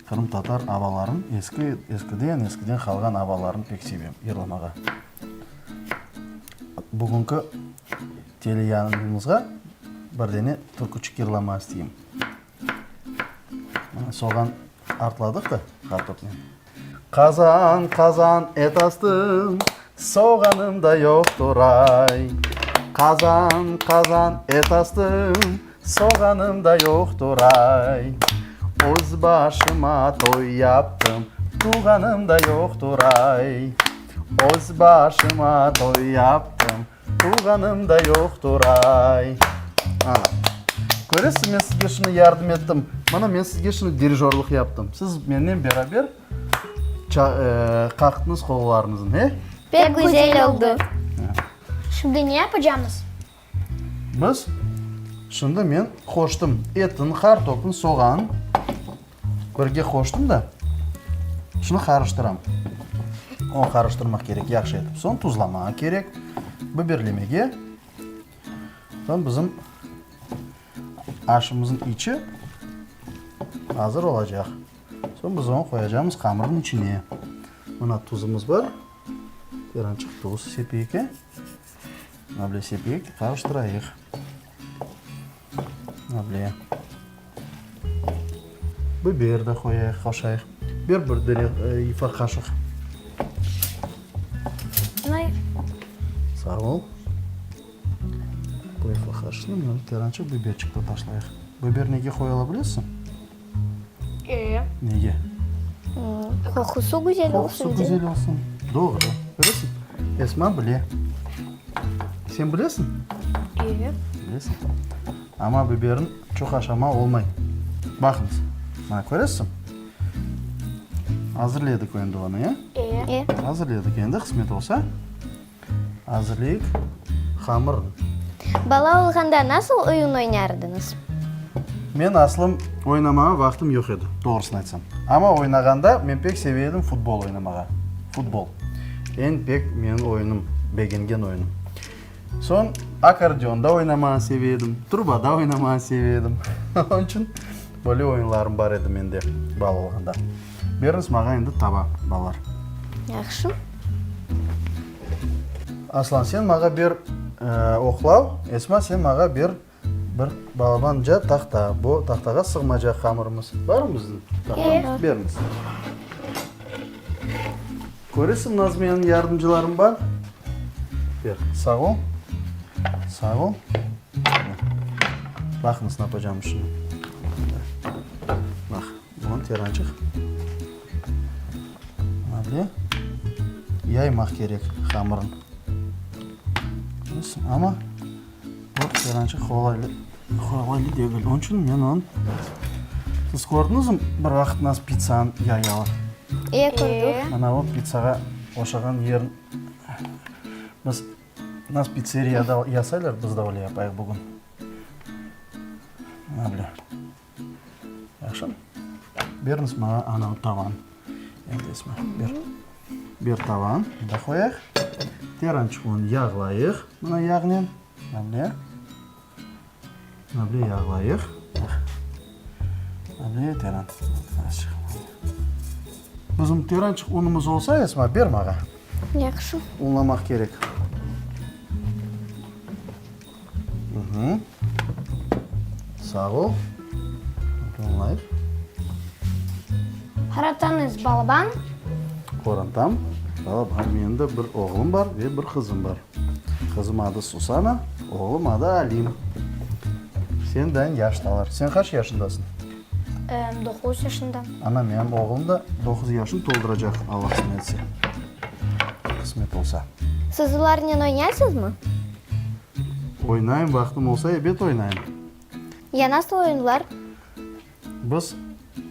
Speaker 5: qırımtatar avaların, eski, eskiden, eskiden qalğan avalarını pek sevem yırlamağa. Bugünki teleyanımızğa bir dene türküçik yırlama isteyim. Mına soğan artladıq da qartopnen. Qazan, qazan et astım, soğanım da yoqtur ay. Qazan, qazan et astım, soğanım da yoqtur ay. Öz başıma toy yaptım, tuvğanım da yoqtur ay. Öz başıma toy yaptım, Tuvğanım da yoqtur, ay. Ana. Köresiz, men sizge şunı yardım ettim. Mana, men sizge şunı dirijorlıq yaptım. Siz mennen beraber qaqtıñız qollarıñıznı, he?
Speaker 6: Pek güzel oldı.
Speaker 4: Şimdi ne yapacamız?
Speaker 5: Biz, şimdi men qoştım etin, qartopın, soğan. Birge qoştım da, şunı qarıştıram. Onı qarıştırmaq kerek yahşı etip. Soñ tuzlamağa kerek, biberlemege. Soñ bizim aşımıznıñ içi azır olacaq. Soñ biz onı qoyacamız hamırnıñ içine. Mına tuzumız bar. Birazçıq tuz sepeyik. Mına böyle sepeyik, qarıştırayıq. Mına böyle. Biber de qoyayıq, qoşayıq. Ber bir dene ufaq qaşıq. Sağ ol. Bu ufaq qaşıqnı mına terançıq biberçik de taşlayıq. Biber nege qoyula bilesiñ?
Speaker 4: E.
Speaker 5: Nege?
Speaker 6: Qoqusı güzel olsun
Speaker 5: Qoqusı güzel olsun. Doğru. Bilesiñ? Esma bile. Sen bilesiñ?
Speaker 4: E.
Speaker 5: Bilesiñ. Amma biberin çoq aşama olmay. Baqıñız. Mana köresiñ? Azırledik endi onı, e?
Speaker 4: E.
Speaker 5: Azırledik endi, qısmet olsa. Azırleyik hamırnı.
Speaker 6: Bala olğanda nasıl oyun oynardıñız?
Speaker 5: Men aslım oynamağa vaqtım yoq edi, doğrusını aytsam. Amma oynağanda men pek seve edim futbol oynamağa. Futbol. Eñ pek menim oyunım, begengen oyunım. Soñ akkordeonda oynamağa seve edim, trubada oynamağa seve edim. Onıñ içün böyle oyunlarım bar edi mende bala olğanda. Beriñiz maña endi taba, balalar.
Speaker 6: Yahşı.
Speaker 5: Aslan, sen maña ber oqlav, Esma, sen maña ber bir balabanca tahta. Bu tahtağa sığmacaq hamırımız. Barmı bizim tahtamız? Beriñiz. Köresiñ, Nazmiyeniñ yardımcılarım bar. Ber. Sağ ol. Sağ ol. Baqıñız, napacamız şunı. Baq. Bunı terançıq mına böyle yaymaq kerek hamırın. Amma bu terançıq qolaylı, qolaylı degil. Onıñ içün men onı Siz kördiñizmi bir vaqıt nasıl pitsanı yayalar?
Speaker 6: E, kördik.
Speaker 5: Mına o pitsağa oşağan yerin biz nasıl pitseriyada yasaylar, biz de öyle yapayıq bugün. Mına böyle. Yahşı. Beriñiz maña anavı tavanı. Endi Esma, ber. Ber tavanı, mında qoyayıq. Terançıq onı yağlayıq, mına yağnen. Mına. Mına bile yağlayıq. Mına bile teran. Bizim terançıq unumız olsa, Esma, ber mağa.
Speaker 6: Yahşı.
Speaker 5: Unlamaq kerek. Sağ ol. Unlayıq.
Speaker 4: Qorantañız balaban?
Speaker 5: Qorantam balaban. Menim de bir oğlum bar ve bir qızım bar. Qızım adı Susana, oğlum adı Alim. Senden yaştalar. Sen qaç yaşındasıñ?
Speaker 4: Doquz yaşındam.
Speaker 5: Ana, menim oğlum da doquz yaşını tolduracaq, Alla qısmet etse. Qısmet olsa.
Speaker 6: Siz olarnen oynaysızmı?
Speaker 5: Oynayım, vaqtım olsa, ebet oynayım.
Speaker 6: Ya nasıl oyunlar?
Speaker 5: Biz,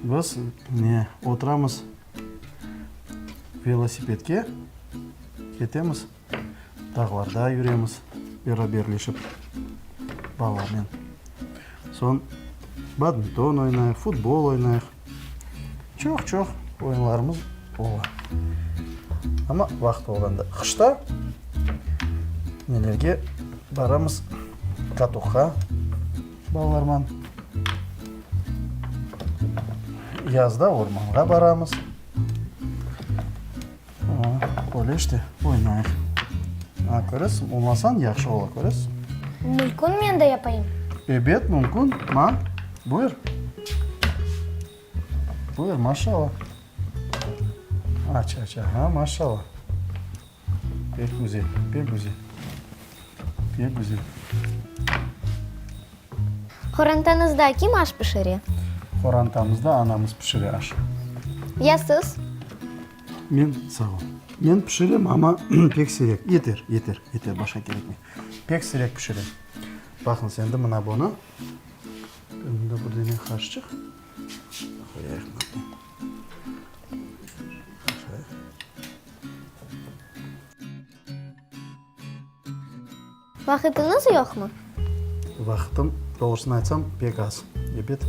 Speaker 5: biz, ne, oturamız velosipedke, ketemiz, dağlarda yüremiz beraberleşip balalarnen. Soñ badminton oynayıq, futbol oynayıq. Çoq-çoq oyunlarımız ola. Amma vaqıt olğanda. Qışta nelerge baramız? Katokqa balalarman. Yazda ormanğa baramız. Öyle işte, oynayıq. A, köresiñ, unlasañ yahşı ola, köresiñ.
Speaker 4: Mümkün men de yapayım?
Speaker 5: Ebet, mümkün. Ma, buyur. Buyur, maşallah. Aç, aç, aha, maşallah. Pek güzel, pek güzel. Pek güzel.
Speaker 6: Qorantañızda kim aş pişire?
Speaker 5: Qorantamızda anamız pişire aş.
Speaker 6: Ya siz?
Speaker 5: Men, sağ ol. Men pişirem, amma pek siyrek. Yeter, yeter, yeter, başqa kerekmey. Pek siyrek pişirem. Baqıñız, endi mına bunı, mında bir dene qaşçıq qoyayıq mına. Qaşayıq.
Speaker 6: Vaqıtıñız yoqmı?
Speaker 5: Vaqıtım, doğrusını aytsam, pek az. Ebet,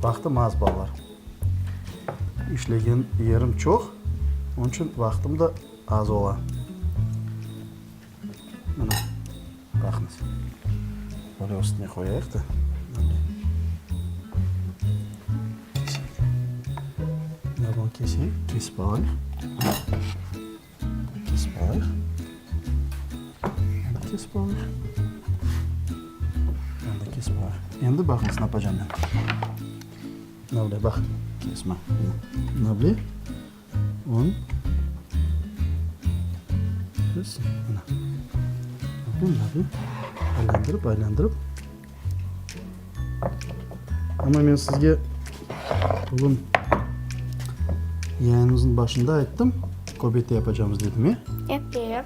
Speaker 5: vaqtım az, balalar. İşlegen yerim çoq, onıñ içün vaqtım da az ola. Mına, baqıñız. Böyle üstüne qoyayıq da. Keseyik. Mına bunı keseyik, kesip alayıq. Kesip alayıq. Endi kesip alayıq. Endi kesip alayıq. Endi baqıñız, napacam men. Mına bile, baq, kesme. Mına bile. Un. Kes. Mına. Mına bile. Aylandırıp, aylandırıp. Amma men sizge bugün yayınımıznıñ başında ayttım, köbete yapacağımız dedim, e?
Speaker 4: E.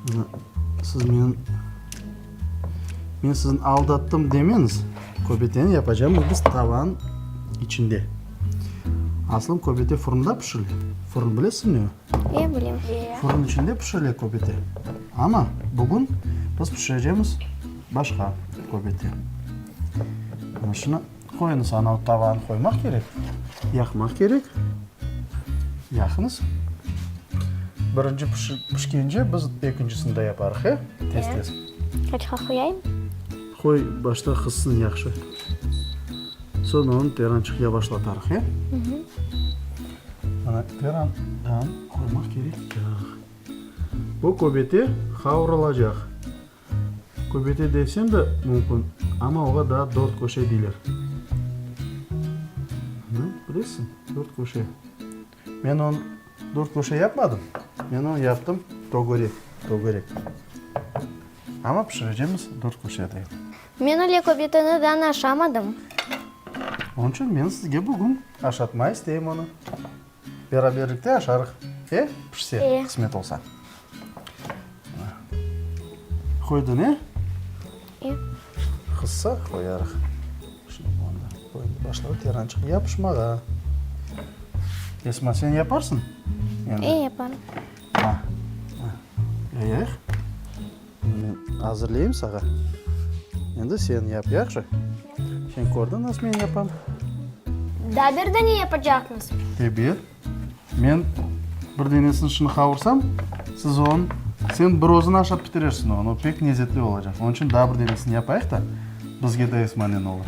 Speaker 5: Mına, siz meni, men sizni aldattım demeñiz, köbeteni yapacağımız biz tavanıñ içinde. Aslım köbete fırında pişirile. Fırın bilesiñmi ne o?
Speaker 6: E, bilem.
Speaker 5: Fırın içinde pişirile köbete. Amma bugün biz pişirecemiz başqa köbete. Mına şunı qoyuñız, ana o tavanı qoymaq kerek, yaqmaq kerek. Yaqıñız. Birinci pişkence biz ekincisini de yaparıq, e? Tez-tez.
Speaker 6: Qaçqa qoyayım?
Speaker 5: Qoy, başta qızsın yahşı. Soñ onı terançıq yavaşlatarıq, e? Mına terandan qoymaq kerek yağ. Bu köbete qavurılacaq. Köbete desem de mümkün, amma oğa daa dört köşe deyler. Mına, bilesiñ, dört köşe. Men onı dört köşe yapmadım, men onı yaptım tögerek, tögerek. Amma pişirecemiz dört köşede.
Speaker 6: Men öyle köbeteni daa aşamadım.
Speaker 5: Onıñ içün men sizge bugün aşatma isteyim onı. Beraberlikte aşarıq, e, pişse, qısmet olsa. Qoydın, e?
Speaker 6: E.
Speaker 5: Qızsa qoyarıq. Şimdi onda başladı terançıq yapışmağa. Esma, sen yaparsıñ?
Speaker 6: E, yaparım.
Speaker 5: Ha, ha. Yayayıq. Men azırlayım sağa. Endi sen yap, yahşı? Sen kördiñ nasıl men yapam?
Speaker 4: Daa bir dane yapacaqmız.
Speaker 5: Ebet. Men bir denesini şunı qavursam, siz onı. Sen bir özüñ aşap bitirersiñ onı, o pek lezetli olacaq. Onıñ içün daa bir denesini yapayıq da, bizge de Esmanen olur.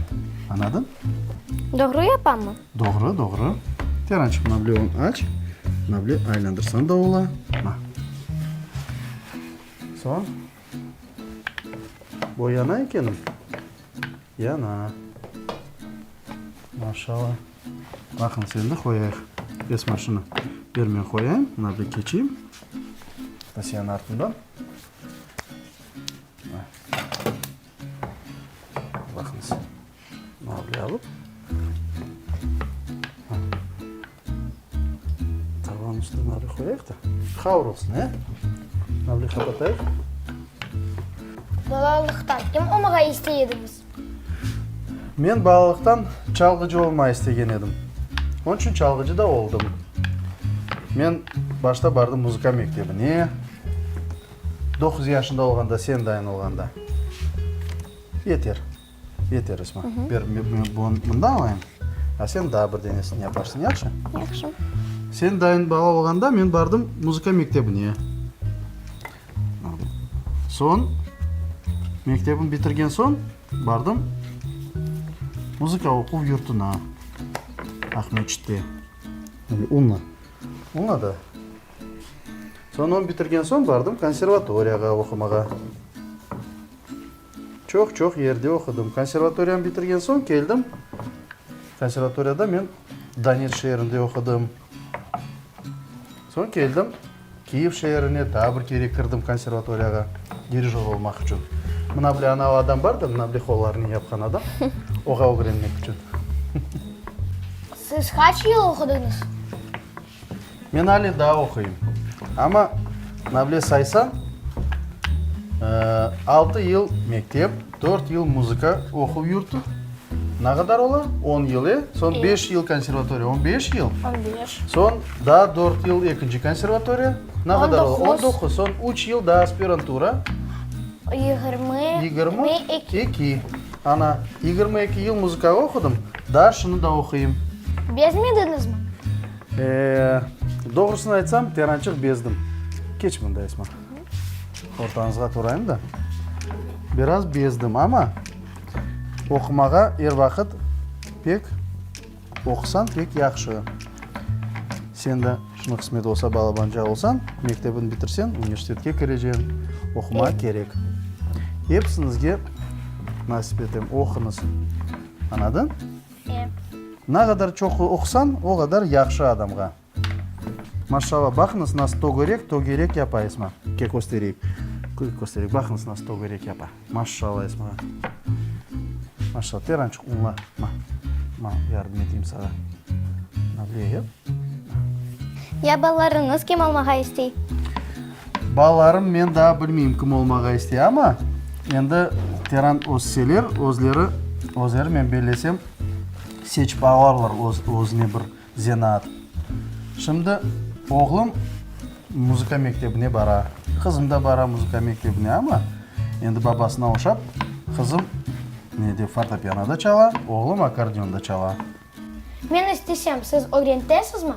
Speaker 5: Añladıñ?
Speaker 6: Doğru yapammı?
Speaker 5: Doğru, doğru. Terançıq, mına bile onı aç, mına bile aylandırsañ da ola. Ma. Soñ, bu yana ekenim? Yana. Maşallah. Baqıñız, endi qoyayıq. Esma, şunı ber, men qoyayım. Mına bir keçeyim. Asiyanıñ artından. Baqıñız. Mına bir alıp. Tavanıñ üstüne mına bir qoyayıq da. Qavrulsın, e? Mına bir qapatayıq.
Speaker 4: Balalıqtan kim olmağa istey ediñiz?
Speaker 5: Men balalıqtan çalğıcı olmağa istegen edim. Onıñ içün çalğıcı da oldım. Men başta bardım muzıka mektebine. Doquz yaşında olğanda, sen dayın olğanda. Yeter. Yeter, Esma. Ber, men bunı mında alayım, a sen daa bir denesini yaparsıñ, yahşı?
Speaker 6: Yahşı.
Speaker 5: Sen dayın bala olğanda men bardım muzıka mektebine. Soñ, mektebim bitirgen soñ, bardım muzıka oquv yurtuna, Aqmeçitte. Unla. Unla da. Soñ onı bitirgen soñ bardım konservatoriyağa oqumağa. Çoq-çoq yerde oqudım. Konservatoriyanı bitirgen soñ keldim. Konservatoriyada men Donetsk şeerinde oqudım. Soñ keldim Kiyev şeerine, daa bir kere kirdim konservatoriyağa dirijör olmaq içün. Mına bile anavı adam bar da, mına bile qollarınen yapqan adam, oğa ögrenmek içün.
Speaker 4: Siz qaç yıl oqudıñız?
Speaker 5: Men ale daa oquyım. Amma mına bile saysañ, altı yıl mektep, dört yıl muzıka oquv yurtu, ne qadar ola? On yıl, e? Soñ beş yıl konservatoriya, on beş yıl.
Speaker 4: On beş.
Speaker 5: Soñ daa dört yıl ekinci konservatoriya, ne qadar ola? On doquz. Soñ üç yıl daa aspirantura.
Speaker 4: Yigirmi.
Speaker 5: 22. Ana, 22 yıl muzıkağa oqudım, daa şunı da oquyım.
Speaker 4: Bezmediñizmi?
Speaker 5: E, doğrusını aytsam, terançıq bezdim. Keç mında, Esma. Ortañızğa turayım da. Biraz bezdim, amma oqumağa er vaqıt pek oqusañ, pek yahşı. Sen de, şunı qısmet olsa, balabanca olsañ, mektebini bitirseñ, universitetke kireceñ, oqumaq kerek. Episiñizge nasip etem, oquñız. Añladıñ?
Speaker 4: E.
Speaker 5: Ne qadar çoq oqusañ, o qadar yahşı adamğa. Maşallah, baqıñız, nasıl tögerek, tögerek yapa Esma. Ke köstereyik. Köstereyik. Baqıñız, nasıl tögerek yapa. Maşallah Esmağa. Maşallah. Terançıq unla. Ma, ma, yardım eteyim sağa. Mına böyle yap.
Speaker 6: Ya balalarıñız kim olmağa istey?
Speaker 5: Balalarım men daa bilmeyim kim olmağa istey, amma endi teran össeler, özleri, özleri men bellesem, seçip alarlar öz, özüne bir zenaat. Şimdi oğlum muzıka mektebine bara, qızım da bara muzıka mektebine, amma endi babasına oşap, qızım nede, fortepianoda çala, oğlum akkordeonda çala.
Speaker 4: Men istesem, siz ögrentesizmi?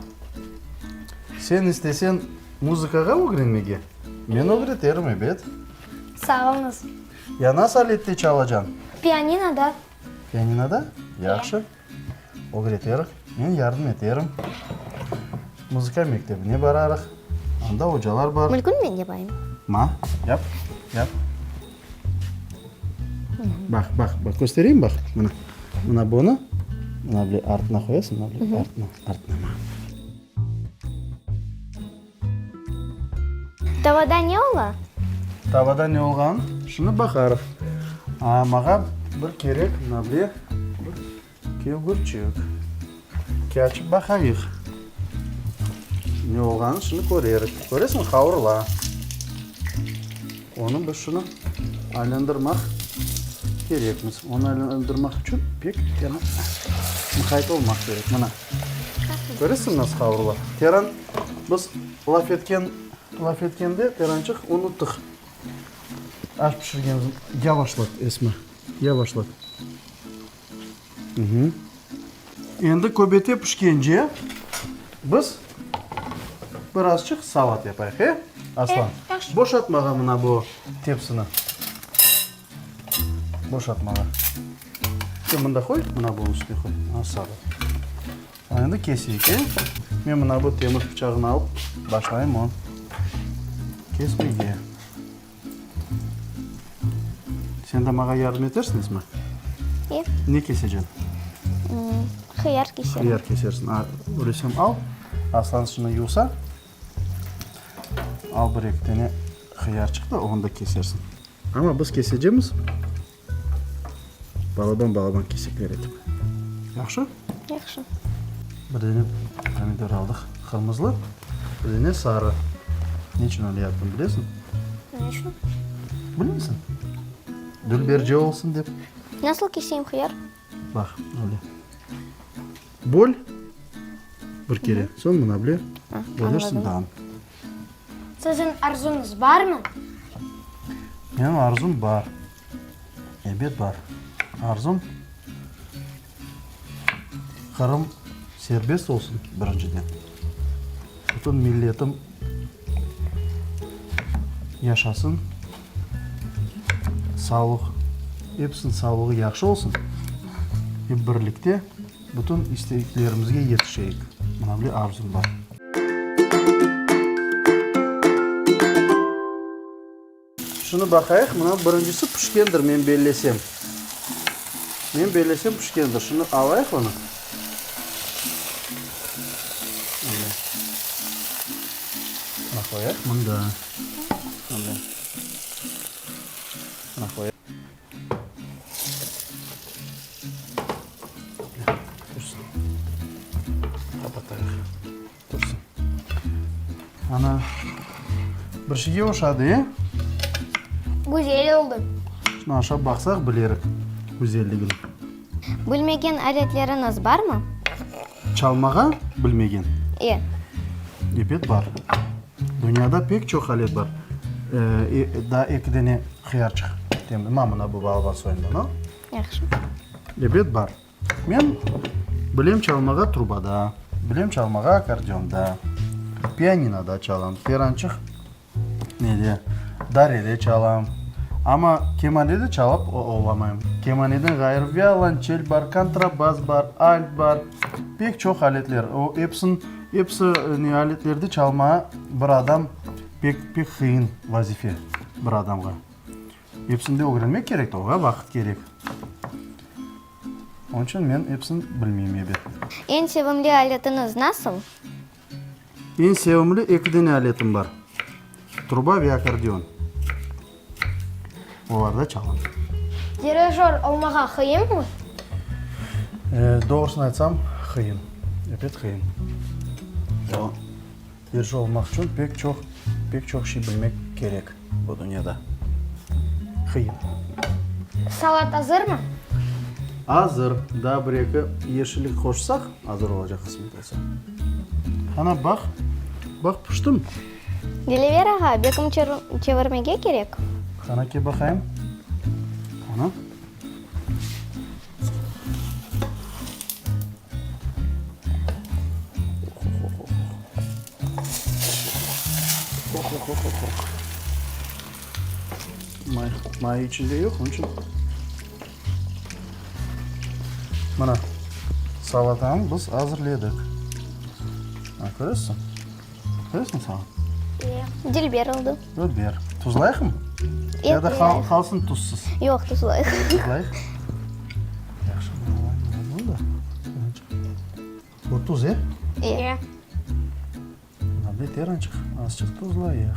Speaker 5: Sen isteseñ muzıkağa ögrenmege, men ögreterim, ebet.
Speaker 4: Sağ oluñız.
Speaker 5: Ya nasıl alette çalacañ?
Speaker 4: Pianinoda.
Speaker 5: Pianinoda? Yahşı. Ögreterik. Men yardım eterim. Muzıka mektebine bararıq. Anda ocalar bar.
Speaker 6: Mülkün men yapayım.
Speaker 5: Ma, yap, yap. Baq, baq, baq, köstereyim, baq, mına. Mına bunı, mına bile artına qoyasıñ, mına bile artına, artına, ma.
Speaker 6: Tavada ne ola?
Speaker 5: Tavada ne olğanın şimdi baqarıq. A, mağa bir kerek, mına bile, bir Kevgirçik. Keçip baqayıq. Ne olğanını şimdi körerik. Köresiñmi, qavurıla. Onı biz şunı aylandırmaq kerekmiz. Onı aylandırmaq içün pek teran muqayt olmaq kerek. Mına, köresiñmi, nasıl qavurıla? Teran, biz laf etken, laf etkende, terançıq, unuttıq. Aş pişirgenimizni. Yavaşlat, Esma, yavaşlat. Endi köbete pişkence biz birazçıq salat yapayıq, e, Aslan?
Speaker 4: Yahşı.
Speaker 5: Boşat mağa mına bu tepsini. Boşat mağa. Sen mında qoy, mına bunıñ üstüne qoy. A, sağ ol. Endi keseyik, e? Men mına bu temir pıçağını alıp başlayım onı kesmege. Sen de mağa yardım etersiñizmi?
Speaker 6: E.
Speaker 5: Ne keseceñ?
Speaker 6: Hıyar keserim.
Speaker 5: Hıyar kesersiñ. A, öylesem al. Aslan şunı yuvsa, al bir-eki tane hıyarçıq da, onı da kesersiñ. Amma biz kesecemiz balaban-balaban kesekler etip. Yahşı?
Speaker 6: Yahşı.
Speaker 5: Bir dene pomidor aldıq, qırmızılı, bir dene sarı. Ne içün öyle yaptım, bilesiñ?
Speaker 6: Ne içün?
Speaker 5: Bilmeysiñ? Dülberce olsun dep.
Speaker 6: Nasıl keseyim hıyar?
Speaker 5: Baq, öyle. Böl bir kere, soñ mına bile bölersiñ daa.
Speaker 4: Siziñ arzuñız barmı?
Speaker 5: Menim arzum bar. Ebet bar. Arzum, Qırım serbest olsun, birinciden. Bütün milletim yaşasın, sağlıq, episiniñ sağlığı yahşı olsun, hep birlikte bütün isteklerimizge yetişeyik. Mına böyle arzum bar. Şunı baqayıq, mına birincisi pişkendir, men bellesem. Men bellesem pişkendir. Şunı alayıq onı. Mına qoyayıq mında. Mına qoyayıq. Tursın. Qapatayıq. Tursın. Ana, bir şeyge oşadı, e?
Speaker 4: Güzel oldı.
Speaker 5: Şunı aşap baqsaq, bilerik güzelligini.
Speaker 6: Bilmegen aletleriñiz barmı?
Speaker 5: Çalmağa bilmegen?
Speaker 6: E.
Speaker 5: Ebet, bar. Dünyada pek çoq alet bar. Daa eki dene hıyarçıq. Ma, mına bu balaban soyundan al.
Speaker 6: Yahşı.
Speaker 5: Ebet, bar. Men bilem çalmağa trubada, bilem çalmağa akkordeonda, pianinoda çalam, terançıq nede, darede çalam. Amma kemanede çalıp olamayım. Kemaneden ğayrı violonçel bar, kontrabas bar, alt bar, pek çoq aletler. O episin, episi ne aletlerde çalmağa bir adam pek, pek qıyın vazife bir adamğa. Episini de ögrenmek kerek de, oğa vaqıt kerek. Onıñ içün men episini bilmeyim ebet.
Speaker 6: Eñ sevimli aletiñiz nasıl?
Speaker 5: Eñ sevimli eki dene aletim bar, truba ve akkordeon. Olarda çalam.
Speaker 4: Dirijör olmağa qıyınmı?
Speaker 5: Doğrusını aytsam, qıyın. Ebet qıyın. Dirijör olmaq içün pek çoq, pek çoq şey bilmek kerek bu dünyada. Qıyın.
Speaker 4: Salat azırmı?
Speaker 5: Azır. Daa bir-eki yeşillik qoşsaq, azır olacaq qısmet olsa. Ana, baq, baq, piştim.
Speaker 6: Dilever ağa, bekim çevirmege kerek?
Speaker 5: Qana, kel baqayım. Qana. May, may içinde yoq, onıñ içün. Mına, salatanı biz azırladık. Mına, köresiñ? Köresiñ salat?
Speaker 6: Dilber oldı.
Speaker 5: Dilber. Tuzlayıqmı? Ya da qalsın tuzsız?
Speaker 6: Yoq, tuzlayıq.
Speaker 5: Tuzlayıq. Yahşı, mına da. Bu tuz, e?
Speaker 6: E.
Speaker 5: Mına beter ançıq, azçıq tuzlayıq.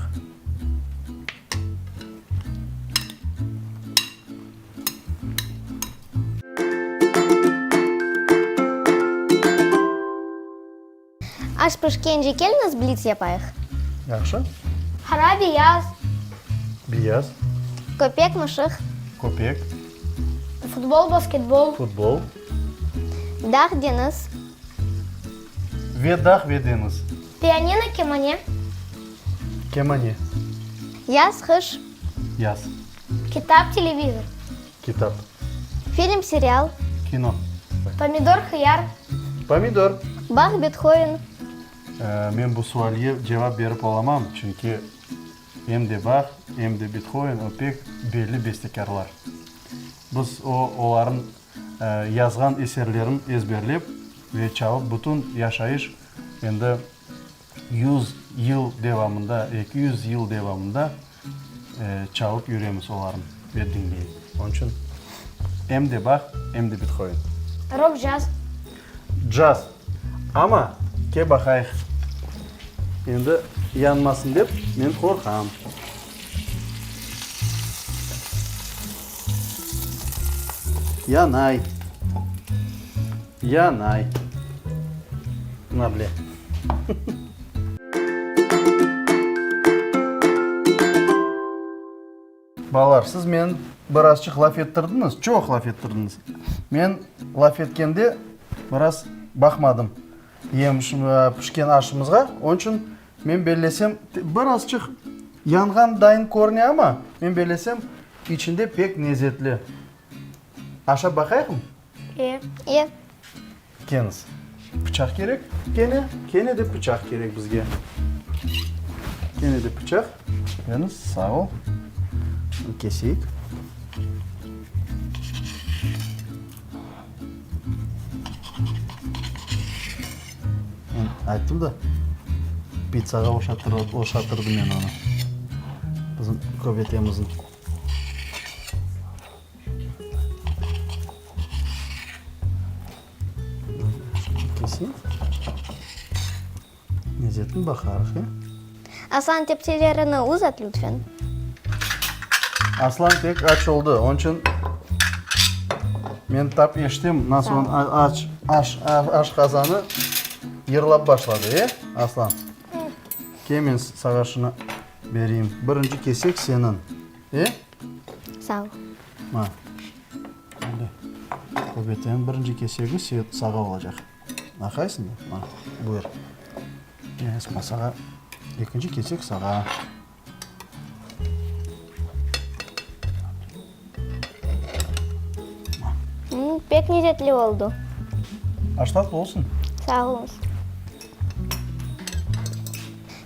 Speaker 6: Aş pişkence keliñiz blits yapayıq.
Speaker 5: Yahşı.
Speaker 4: Qara beyaz.
Speaker 5: Beyaz.
Speaker 6: Köpek, mışıq.
Speaker 5: Köpek.
Speaker 4: Futbol, basketbol.
Speaker 5: Futbol.
Speaker 6: Dağ, deñiz.
Speaker 5: Ve dağ, ve deñiz.
Speaker 4: Pianino, kemane.
Speaker 5: Kemane.
Speaker 6: Yaz, qış.
Speaker 5: Yaz.
Speaker 4: Kitap, televizor.
Speaker 5: Kitap.
Speaker 6: Film, serial.
Speaker 5: Kino.
Speaker 4: Pomidor, hıyar.
Speaker 5: Pomidor.
Speaker 6: Bah, Bethoven.
Speaker 5: Men bu sualge cevap berip olamam, çünki. Em de Bah, em de Bethoven o pek belli bestekârlar. Biz o olarıñ yazğan eserlerin ezberlep ve çalıp bütün yaşayış endi yuz yıl devamında, 200 yıl devamında çalıp yüremiz olarnı ve diñleyik. Onıñ içün em de Bah, em de Bethoven.
Speaker 4: Rok, caz.
Speaker 5: Caz. Amma ke baqayıq. Endi yanmasın dep men qorqam. Yanay. Yanay. Mına bile. Balalar, siz meni birazçıq laf ettirdiñiz, çoq laf ettirdiñiz. Men laf etkende biraz baqmadım yemiş, pişken aşımızğa. Onıñ içün men bellesem, birazçıq yanğan dayın körüne amma, men bellesem, içinde pek lezetli. Aşap baqayıqmı?
Speaker 4: E.
Speaker 6: E.
Speaker 5: Keniz. Pıçaq kerek. Kene, kene de pıçaq kerek bizge. Kene de pıçaq. Keniz, sağ ol. Keseyik. Men ayttım da, pitsağa oşatırdım men onı. Bizim köbetemizni. Keseyik. Lezetini baqarıq, e?
Speaker 6: Aslan, tepsilerini uzat, lütfen.
Speaker 5: Aslan pek aç oldı, onıñ içün men tap eşitem, nasıl onıñ aç, aş, aşqazanı yırlap başladı, e, Aslan? Kel, men sağa şunı bereyim. Birinci kesek seniñ, e?
Speaker 6: Sağ ol.
Speaker 5: Ma. Endi köbeteniñ birinci kesegi sağa olacaq. Aqaysıñ da? Ma, buyur. Esma, sağa ekinci kesek sağa.
Speaker 6: Pek lezetli oldı.
Speaker 5: Aş tatlı olsun.
Speaker 6: Sağ oluñız.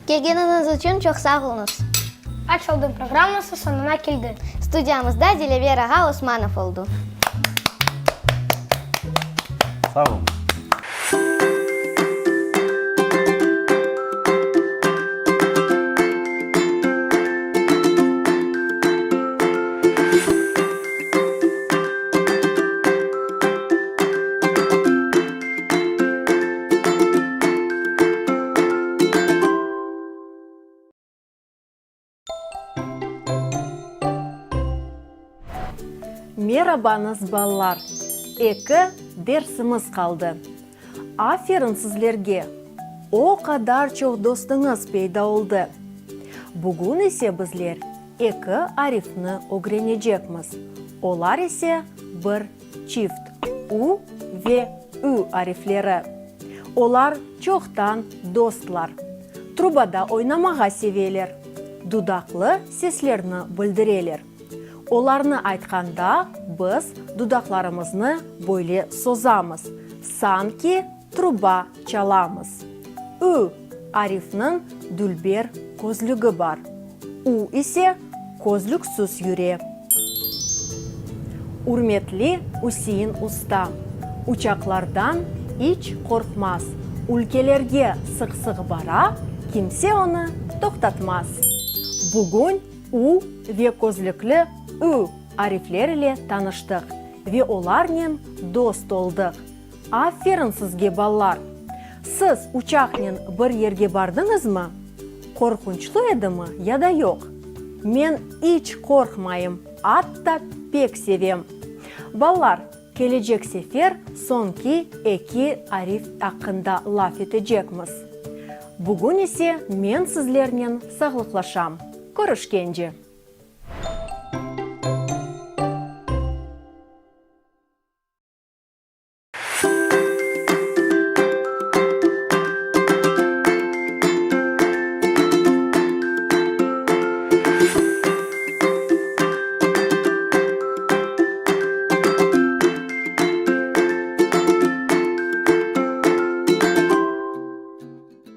Speaker 6: Kelgeniñiz içün çoq sağ oluñız.
Speaker 4: Aç oldım programması soñuna keldi.
Speaker 6: Studiyamızda Dilâver ağa Osmanov oldı.
Speaker 5: Sağ oluñız.
Speaker 7: Merabañız, balalar! Eki dersimiz qaldı. Aferin sizlerge! O qadar çoq dostuñız peyda oldı. Bugün ise bizler eki arifni ögrenecekmiz. Olar ise bir çift, u ve ü arifleri. Olar çoqtan dostlar. Trubada oynamağa seveler, dudaqlı seslerni bildireler. Olarnı aytqanda biz dudaqlarımıznı böyle sozamız, sanki truba çalamız. Ü arifniñ dülber közlügi bar. U ise közlüksiz yüre. Ürmetli Üsein usta, uçaqlardan iç qorqmaz, ülkelerge sıq-sıq bara, kimse onı toqtatmaz. Bugün U ve közlükli Ü arifler ile tanıştıq ve olarnen dost oldıq. Aferin sizge, ballar! Siz uçaqnen bir yerge bardıñızmı? Qorqunçlı edimi ya da yoq? Men iç qorqmayım, atta pek sevem. Ballar, kelecek sefer soñki eki arif aqqında laf etecekmiz. Bugün ise men sizlernen sağlıqlaşam. Körüşkence!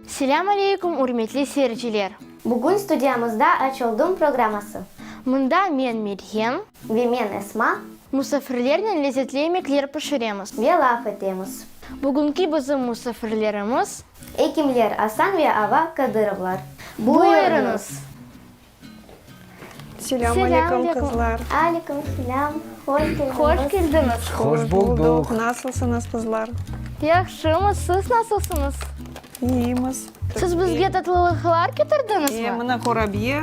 Speaker 4: Selâm aleyküm, ürmetli seyirciler!
Speaker 6: Bugün studiyamızda Aç oldım programması.
Speaker 4: Mında men Meryem.
Speaker 6: Ve men Esma.
Speaker 4: Musafirlernen lezetli yemekler pişiremiz.
Speaker 6: Ve laf etemiz.
Speaker 4: Bugünki bizim musafirlerimiz.
Speaker 6: Ekimler Asan ve Ava Kadırovlar.
Speaker 4: Buyurıñız!
Speaker 8: Selâm aleyküm, qızlar.
Speaker 6: Aleyküm selâm. Hoş keldiñiz.
Speaker 4: Hoş keldiñiz.
Speaker 8: Hoş bulduq. Nasılsıñız, qızlar?
Speaker 4: Yahşımız. Siz nasılsıñız?
Speaker 8: İyimiz.
Speaker 4: Siz bizge tatlılıqlar ketirdiñizmi?
Speaker 8: E, mına qurabiye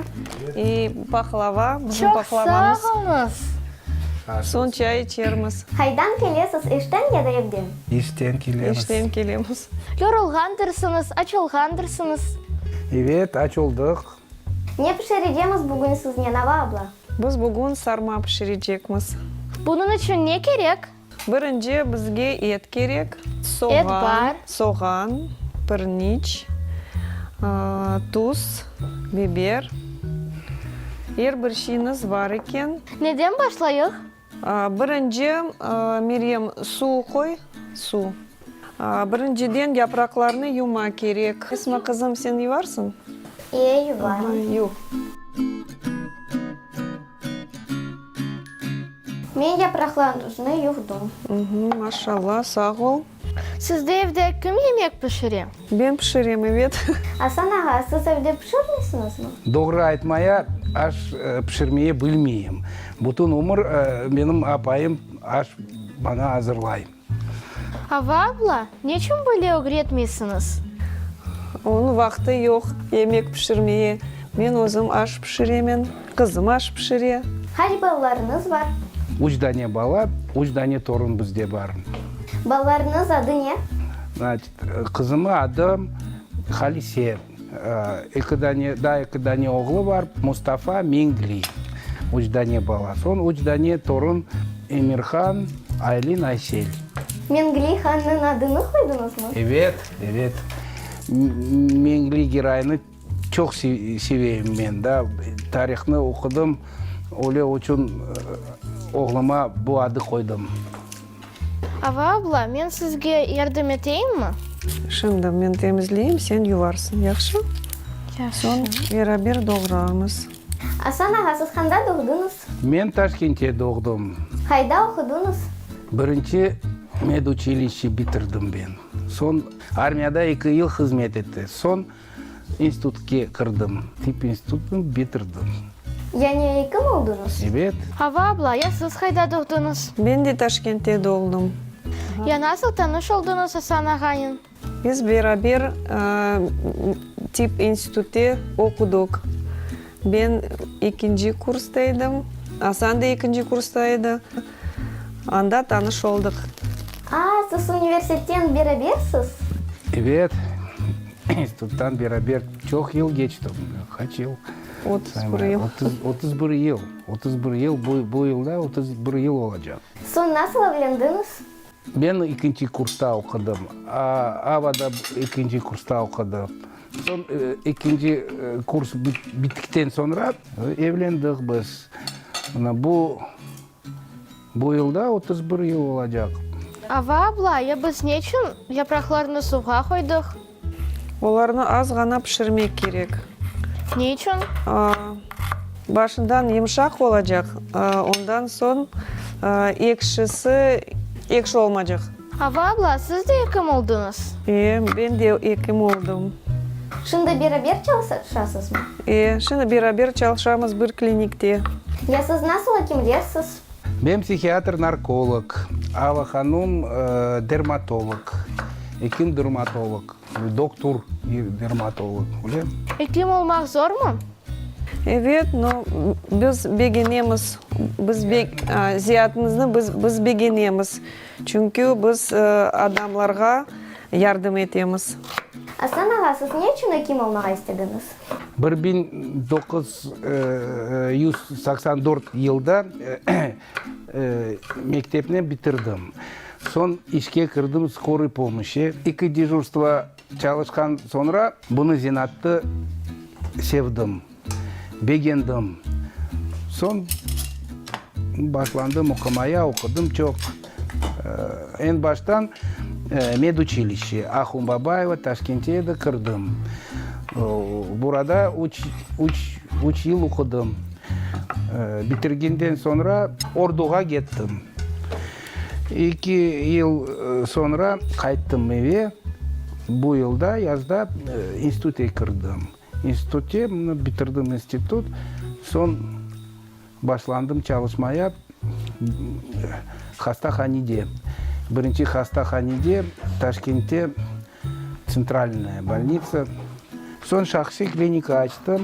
Speaker 8: i paqlava, bizim
Speaker 4: Çoq
Speaker 8: paqlavamız.
Speaker 4: sağ oluñız.
Speaker 8: Soñ çay içermiz.
Speaker 6: Qaydan kelesiz, işten ya da evden?
Speaker 9: İşten kelemiz.
Speaker 8: İşten kelemiz.
Speaker 4: Yorulğandırsıñız, açılğandırsıñız.
Speaker 9: Evet, aç oldıq.
Speaker 6: Ne pişirecemiz bugün siznen, Ava abla?
Speaker 8: Biz bugün sarma pişirecekmiz.
Speaker 4: Bunıñ içün ne kerek?
Speaker 8: Birinci bizge et kerek, soğan,
Speaker 4: Et bar.
Speaker 8: soğan, pirniç, tuz, biber. Er bir şeyiñiz bar eken.
Speaker 4: Neden başlayıq?
Speaker 8: Birinci, Meryem, suv qoy, suv. Birinciden yapraqlarnı yuma kerek. Esma, qızım, sen yuvarsıñ?
Speaker 6: E, yuvarım.
Speaker 8: Yuv.
Speaker 6: Men yapraqlarnı yuvdım.
Speaker 8: Maşallah, sağ ol.
Speaker 4: Sizde evde kim yemek pişire?
Speaker 8: Ben pişirem, evet.
Speaker 6: Asan ağa, siz evde pişirmeysiñizmi?
Speaker 9: Doğru aytmaya, aş pişirmeye bilmeyim. Bütün ömür menim apayım aş bana azırlay.
Speaker 4: Ava abla, neçün böyle ögretmeysiñiz?
Speaker 8: Onıñ vaqtı yoq yemek pişirmeye. Men özüm aş pişiremen, qızım aş pişire.
Speaker 6: Qaç balalarıñız bar?
Speaker 9: Üç dane bala, üç dane torun bizde bar.
Speaker 6: Balalarıñız adı ne?
Speaker 9: Значit, qızımı adı Halise. Eki dane, daa eki dane oğlu bar, Mustafa, Mengli. Üç dane bala. Soñ üç dane torun, Emirhan, Aylin, Aysel.
Speaker 6: Mengli hannıñ adını qoydıñızmı?
Speaker 9: Evet, evet. Mengli Giraynı çoq seveyim men, da, tarihnı oqudım, öyle içün oğluma bu adı qoydım.
Speaker 4: Ava abla, men sizge yardım eteyimmi?
Speaker 8: Şimdi men temizleyim, sen yuvarsıñ, yahşı?
Speaker 4: Yahşı.
Speaker 8: Soñ beraber doğrarmız.
Speaker 6: Asan ağa, siz qanda doğdıñız?
Speaker 9: Men Taşkentте doğdım.
Speaker 6: Qayda oqudıñız?
Speaker 9: Birinci meduçilişçe bitirdim ben. Soñ armiyada eki yıl hızmet etti. Soñ institutke kirdim. Tip institutnı bitirdim.
Speaker 6: Yani ekim oldıñız?
Speaker 9: Ebet.
Speaker 4: Ava abla, ya siz qayda doğdıñız?
Speaker 8: Men de Taşkentте doğdım.
Speaker 4: Ya nasıl tanış oldıñız Asan ağanen?
Speaker 8: Biz beraber tip institutte oqudıq. Ben ekinci kursta edim, Asan da ekinci kursta edi. Anda tanış oldıq.
Speaker 6: A, siz universitetten berabersiz?
Speaker 9: Evet, instituttan beraber çoq yıl keçti. Qaç yıl?
Speaker 8: 31 yıl.
Speaker 9: 31 yıl. 31 yıl, bu yılda 31 yıl olacaq.
Speaker 6: Soñ nasıl evlendiñiz?
Speaker 9: Men ekinci kursta oqudım. Ava da ekinci kursta oqudı. Soñ ekinci kurs bittikten soñra evlendik biz. Mına bu, bu yılda 31 yıl olacaq.
Speaker 4: Ava abla, ya biz neçün yapraqlarnı suvğa qoydıq?
Speaker 8: Olarnı az ğana pişirmek kerek.
Speaker 4: Ne içün?
Speaker 8: Başından yımşaq olacaq, ondan soñ ekşisi ekşi olmacaq.
Speaker 4: Ava abla, siz de ekim oldıñız?
Speaker 8: E, ben de ekim oldım.
Speaker 6: Şimdi beraber çalışasızmı?
Speaker 8: E, şimdi beraber çalışamız bir klinikte.
Speaker 6: Ya siz nasıl ekimlersiz?
Speaker 9: Men psihiatr-narkolog, Ava hanum dermatolog, ekim dermatolog, doktor dermatolog, öyle?
Speaker 4: Ekim olmaq zormı?
Speaker 8: Evet, no, biz begenemiz, biz zeatımıznı biz biz begenemiz, çünki biz adamlarğa yardım etemiz.
Speaker 6: Asan ağa, siz ne içün ekim olmağa istediñiz?
Speaker 9: 1984 yılda mektepni bitirdim. Soñ işke kirdim skorıy pomoşi. Eki dejurstvo çalışqan soñra bunı zenattı sevdim, begendim. Soñ başlandım oqumaya, oqudım çoq. Eñ baştan meduçilişçe Ahun Babayeva Taşkent'e edi, kirdim. Burada üç, üç, üç yıl oqudım. Bitirgenden soñra orduğa kettim. Eki yıl soñra qayttım eve. Bu yılda yazda institute kirdim. İnstitutte bitirdim institut, soñ başlandım çalışmaya hastahanede. Birinci hastahanede Taşkentte Tsentralnaya bolnitsa. Soñ şahsiy klinika açtım.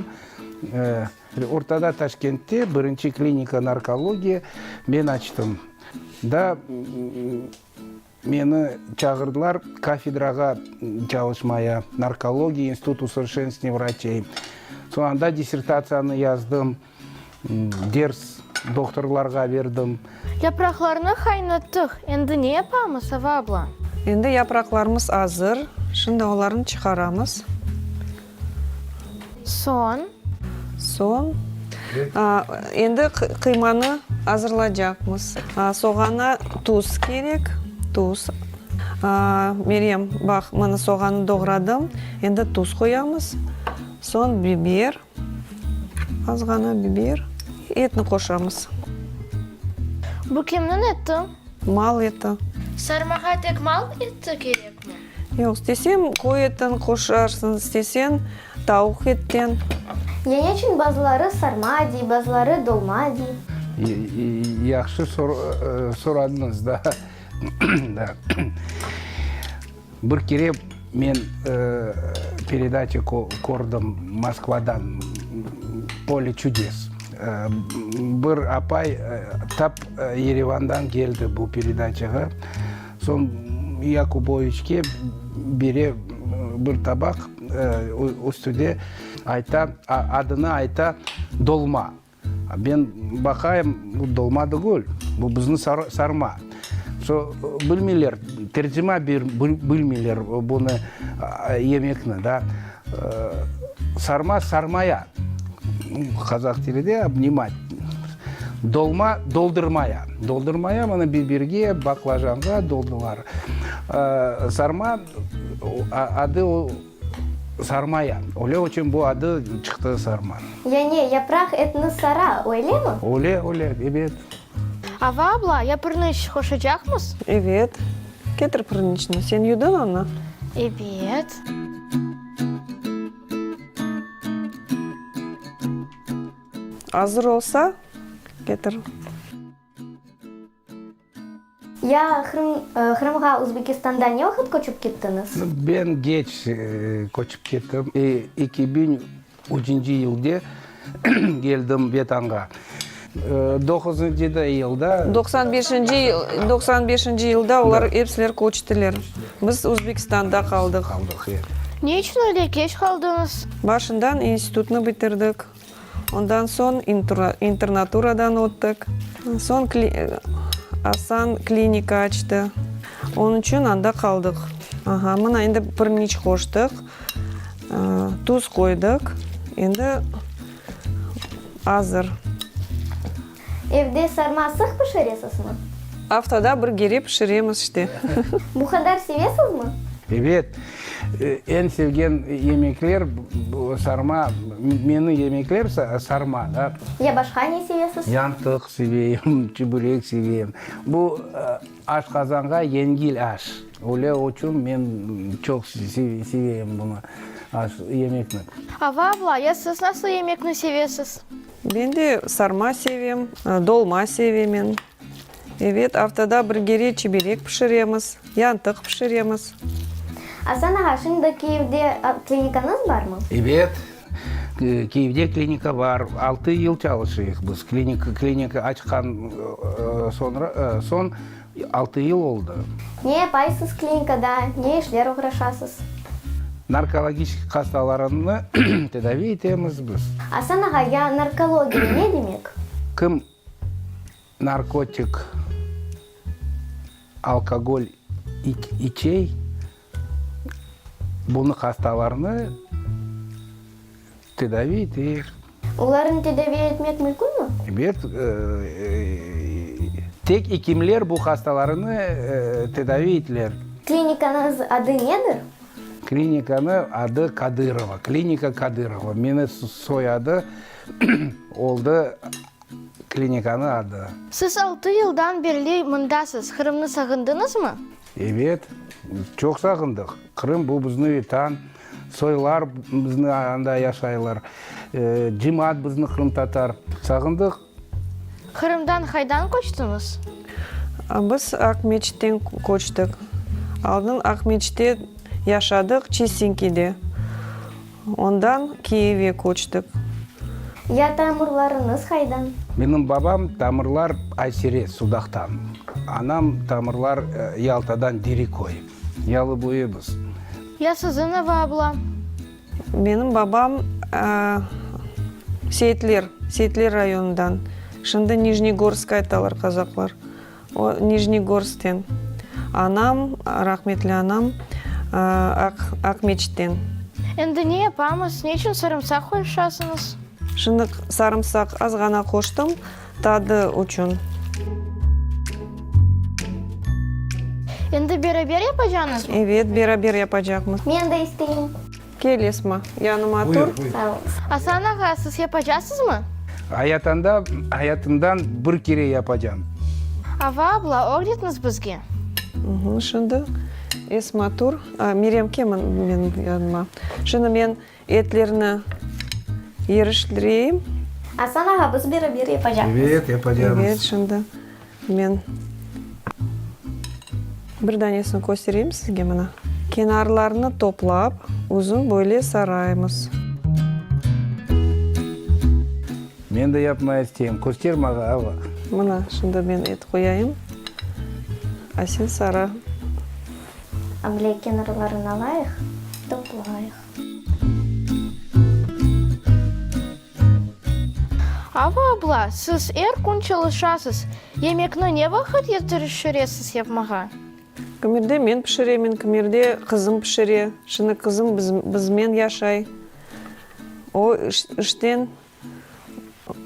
Speaker 9: Ortada Taşkentte birinci klinika narkologiya men açtım. Da meni çağırdılar kafedrağa çalışmaya, narkologiya, institut usoverşenstvovaниya vraçey. Soñ anda dissertatsiyanı yazdım, ders doktorlarğa berdim.
Speaker 4: Yapraqlarnı qaynattıq, endi ne yapamız, Ava abla?
Speaker 8: Endi yapraqlarımız azır, şimdi olarnı çıqaramız.
Speaker 4: Soñ?
Speaker 8: Soñ, endi qıymanı azırlaycaqmız. Soğanğa tuz kerek, tuz. Meryem, baq, mına soğannı doğradım, endi tuz qoyamız. Soñ biber, az ğana biber, etni qoşamız.
Speaker 4: Bu kimniñ eti?
Speaker 8: Mal eti.
Speaker 4: Sarmağa tek mal eti kerekmi?
Speaker 8: Yoq, isteseñ qoy etin qoşarsıñ, isteseñ tavuq etten.
Speaker 6: Ya ne içün bazıları sarma dey, bazıları dolma dey?
Speaker 9: Yahşı soradıñız da. Bir kere men peredaça kördim Moskvadan, Pole çudes. Bir apay tap Yerevandan keldi bu peredaçağa. Soñ Yakuboviçke bere bir tabaq, üstüde ayta, adını ayta, dolma. Men baqayım, bu dolma degil, bu bizni sarma. So, bilmeyler, tercima bilmeyler bunı, yemekni, da. Sarma, sarmaya, qazaq tilide obnimat. Dolma, doldurmaya. Doldurmaya, mına biberge, baqlajanğa doldular. Sarma adı o sarmaya. Öyle içün bu adı çıqtı sarma.
Speaker 6: Yani yapraq etni sara, öylemi?
Speaker 9: Öyle, öyle, ebet.
Speaker 4: Ava abla, ya pırnıç qoşacaqmız?
Speaker 8: Evet. Ketir pırnıçnı. Sen yudıñ onı?
Speaker 4: Ebet.
Speaker 8: Azır olsa, ketir.
Speaker 6: Ya Qırımğa Özbekistanda ne vaqıt köçip kettiñiz?
Speaker 9: Ben geç köçip kettim. 2003 yılda keldim Vetanğa. Doquzıncı yılda.
Speaker 8: Doqsan beşinci, 95 yılda olar epsiler köçtiler. Biz Özbekistanda qaldıq.
Speaker 9: Qaldıq, e.
Speaker 4: Ne içün öyle keç qaldıñız?
Speaker 8: Başından institutnı bitirdik. Ondan soñ internaturadan öttik. Soñ Asan klinika açtı. Onıñ içün anda qaldıq. Aha, mına endi pirniç qoştıq, tuz qoydıq. Endi azır.
Speaker 6: Evde sarma sıq pişiresizmi?
Speaker 8: Aftada bir kere pişiremiz işte.
Speaker 6: Bu qadar sevesizmi?
Speaker 9: Ebet. Eñ sevgen yemekler sarma, meni yemekler sarma da.
Speaker 6: Ya başqa ne sevesiz?
Speaker 9: Yantıq seveyim, çiburek seveyim. Bu aşqazanğa yengil aş. Öyle içün men çoq seveyim bunı, aş, yemekni.
Speaker 4: Ava abla, ya siz nasıl yemekni sevesiz?
Speaker 8: Men de sarma sevem, dolma sevemen. Evet, aftada bir kere çiberek pişiremiz, yantıq pişiremiz.
Speaker 6: Asan ağa, şimdi Kiyevde klinikañız barmı?
Speaker 9: Evet, Kiyevde klinika bar. Altı yıl çalışıyıq biz. Klinika açqan soñra, soñ Altı yıl oldı.
Speaker 6: Ne yapaysız klinikada, ne işler oğraşasız?
Speaker 9: Narkologiçeskiy hastalarını tedavi etemiz biz.
Speaker 6: Asan ağa, ya narkologiya ne demek?
Speaker 9: Kim narkotik, alkogol içey, bunı hastalarnı tedavi eteyik.
Speaker 6: Olarnı tedavi etmek mümkünmi?
Speaker 9: Ebet, tek ekimler bu hastalarnı tedavi etler.
Speaker 6: Klinikañız adı nedir?
Speaker 9: Klinikanı adı Kadırova, klinika Kadırova. Meni soyadı oldı klinikanı adı.
Speaker 4: Siz altı yıldan berli mındasız, Qırımnı sağındıñızmı?
Speaker 9: Ebet, çoq sağındıq. Qırım, bu bizni Vetan, soylar bizni anda yaşaylar, cemaat bizni qırımtatar. Sağındıq.
Speaker 4: Qırımdan qaydan köçtiñiz?
Speaker 8: Biz Aqmeçitten köçtik. Aldın Aqmeçitte yaşadıq, Çistinkiyde. Ondan Kiyevge köçtik.
Speaker 6: Ya tamırlarıñız qaydan?
Speaker 9: Menim babam tamırlar Aysere, Sudaqtan. Anam tamırlar Yaltadan, Dereköy. Yalıboyu biz.
Speaker 4: Ya siziñ, Ava abla?
Speaker 8: Menim babam Seyitler, Seyitler rayonından. Şimdi Nijnegorsk aytalar qazaqlar. O, Nijnegorskten. Anam, rahmetli anam, Aqmeçitten.
Speaker 4: Endi ne yapamız? Ne içün sarımsaq qoşasıñız?
Speaker 8: Şimdi sarımsaq az ğana qoştım, tadı içün.
Speaker 4: Endi beraber yapacañızmı?
Speaker 8: Evet, beraber yapacaqmız.
Speaker 6: Men de isteyim.
Speaker 8: Kel, Esma, yanıma tur.
Speaker 9: Buyur, buyur.
Speaker 6: Sağ oluñız.
Speaker 4: Asan ağa, siz yapacasızmı?
Speaker 9: Ayatanda, ayatımdan bir kere yapacam.
Speaker 4: Ava abla, ögretñiz bizge.
Speaker 8: Şimdi, Esma, tur. Meryem, kel menim yanıma. Şimdi men etlerni yeriştireyim.
Speaker 6: Asan ağa, biz beraber yapacaqmız.
Speaker 9: Evet, yapacamız.
Speaker 8: Evet, şimdi men bir danesini köstereyim sizge, mına. Kenarlarını toplap, uzun böyle saraymız.
Speaker 9: Men de yapmaya isteyim. Köster mağa, Ava.
Speaker 8: Mına, şimdi men et qoyayım, a sen sara.
Speaker 6: Able kenarlarını alayıq, toplayıq.
Speaker 4: Ava abla, siz er kün çalışasız, yemekni ne vaqıt yetiştiresiz yapmağa?
Speaker 8: Kimerde men pişiremen, kimerde qızım pişire. Şimdi qızım bizmen yaşay. O, işten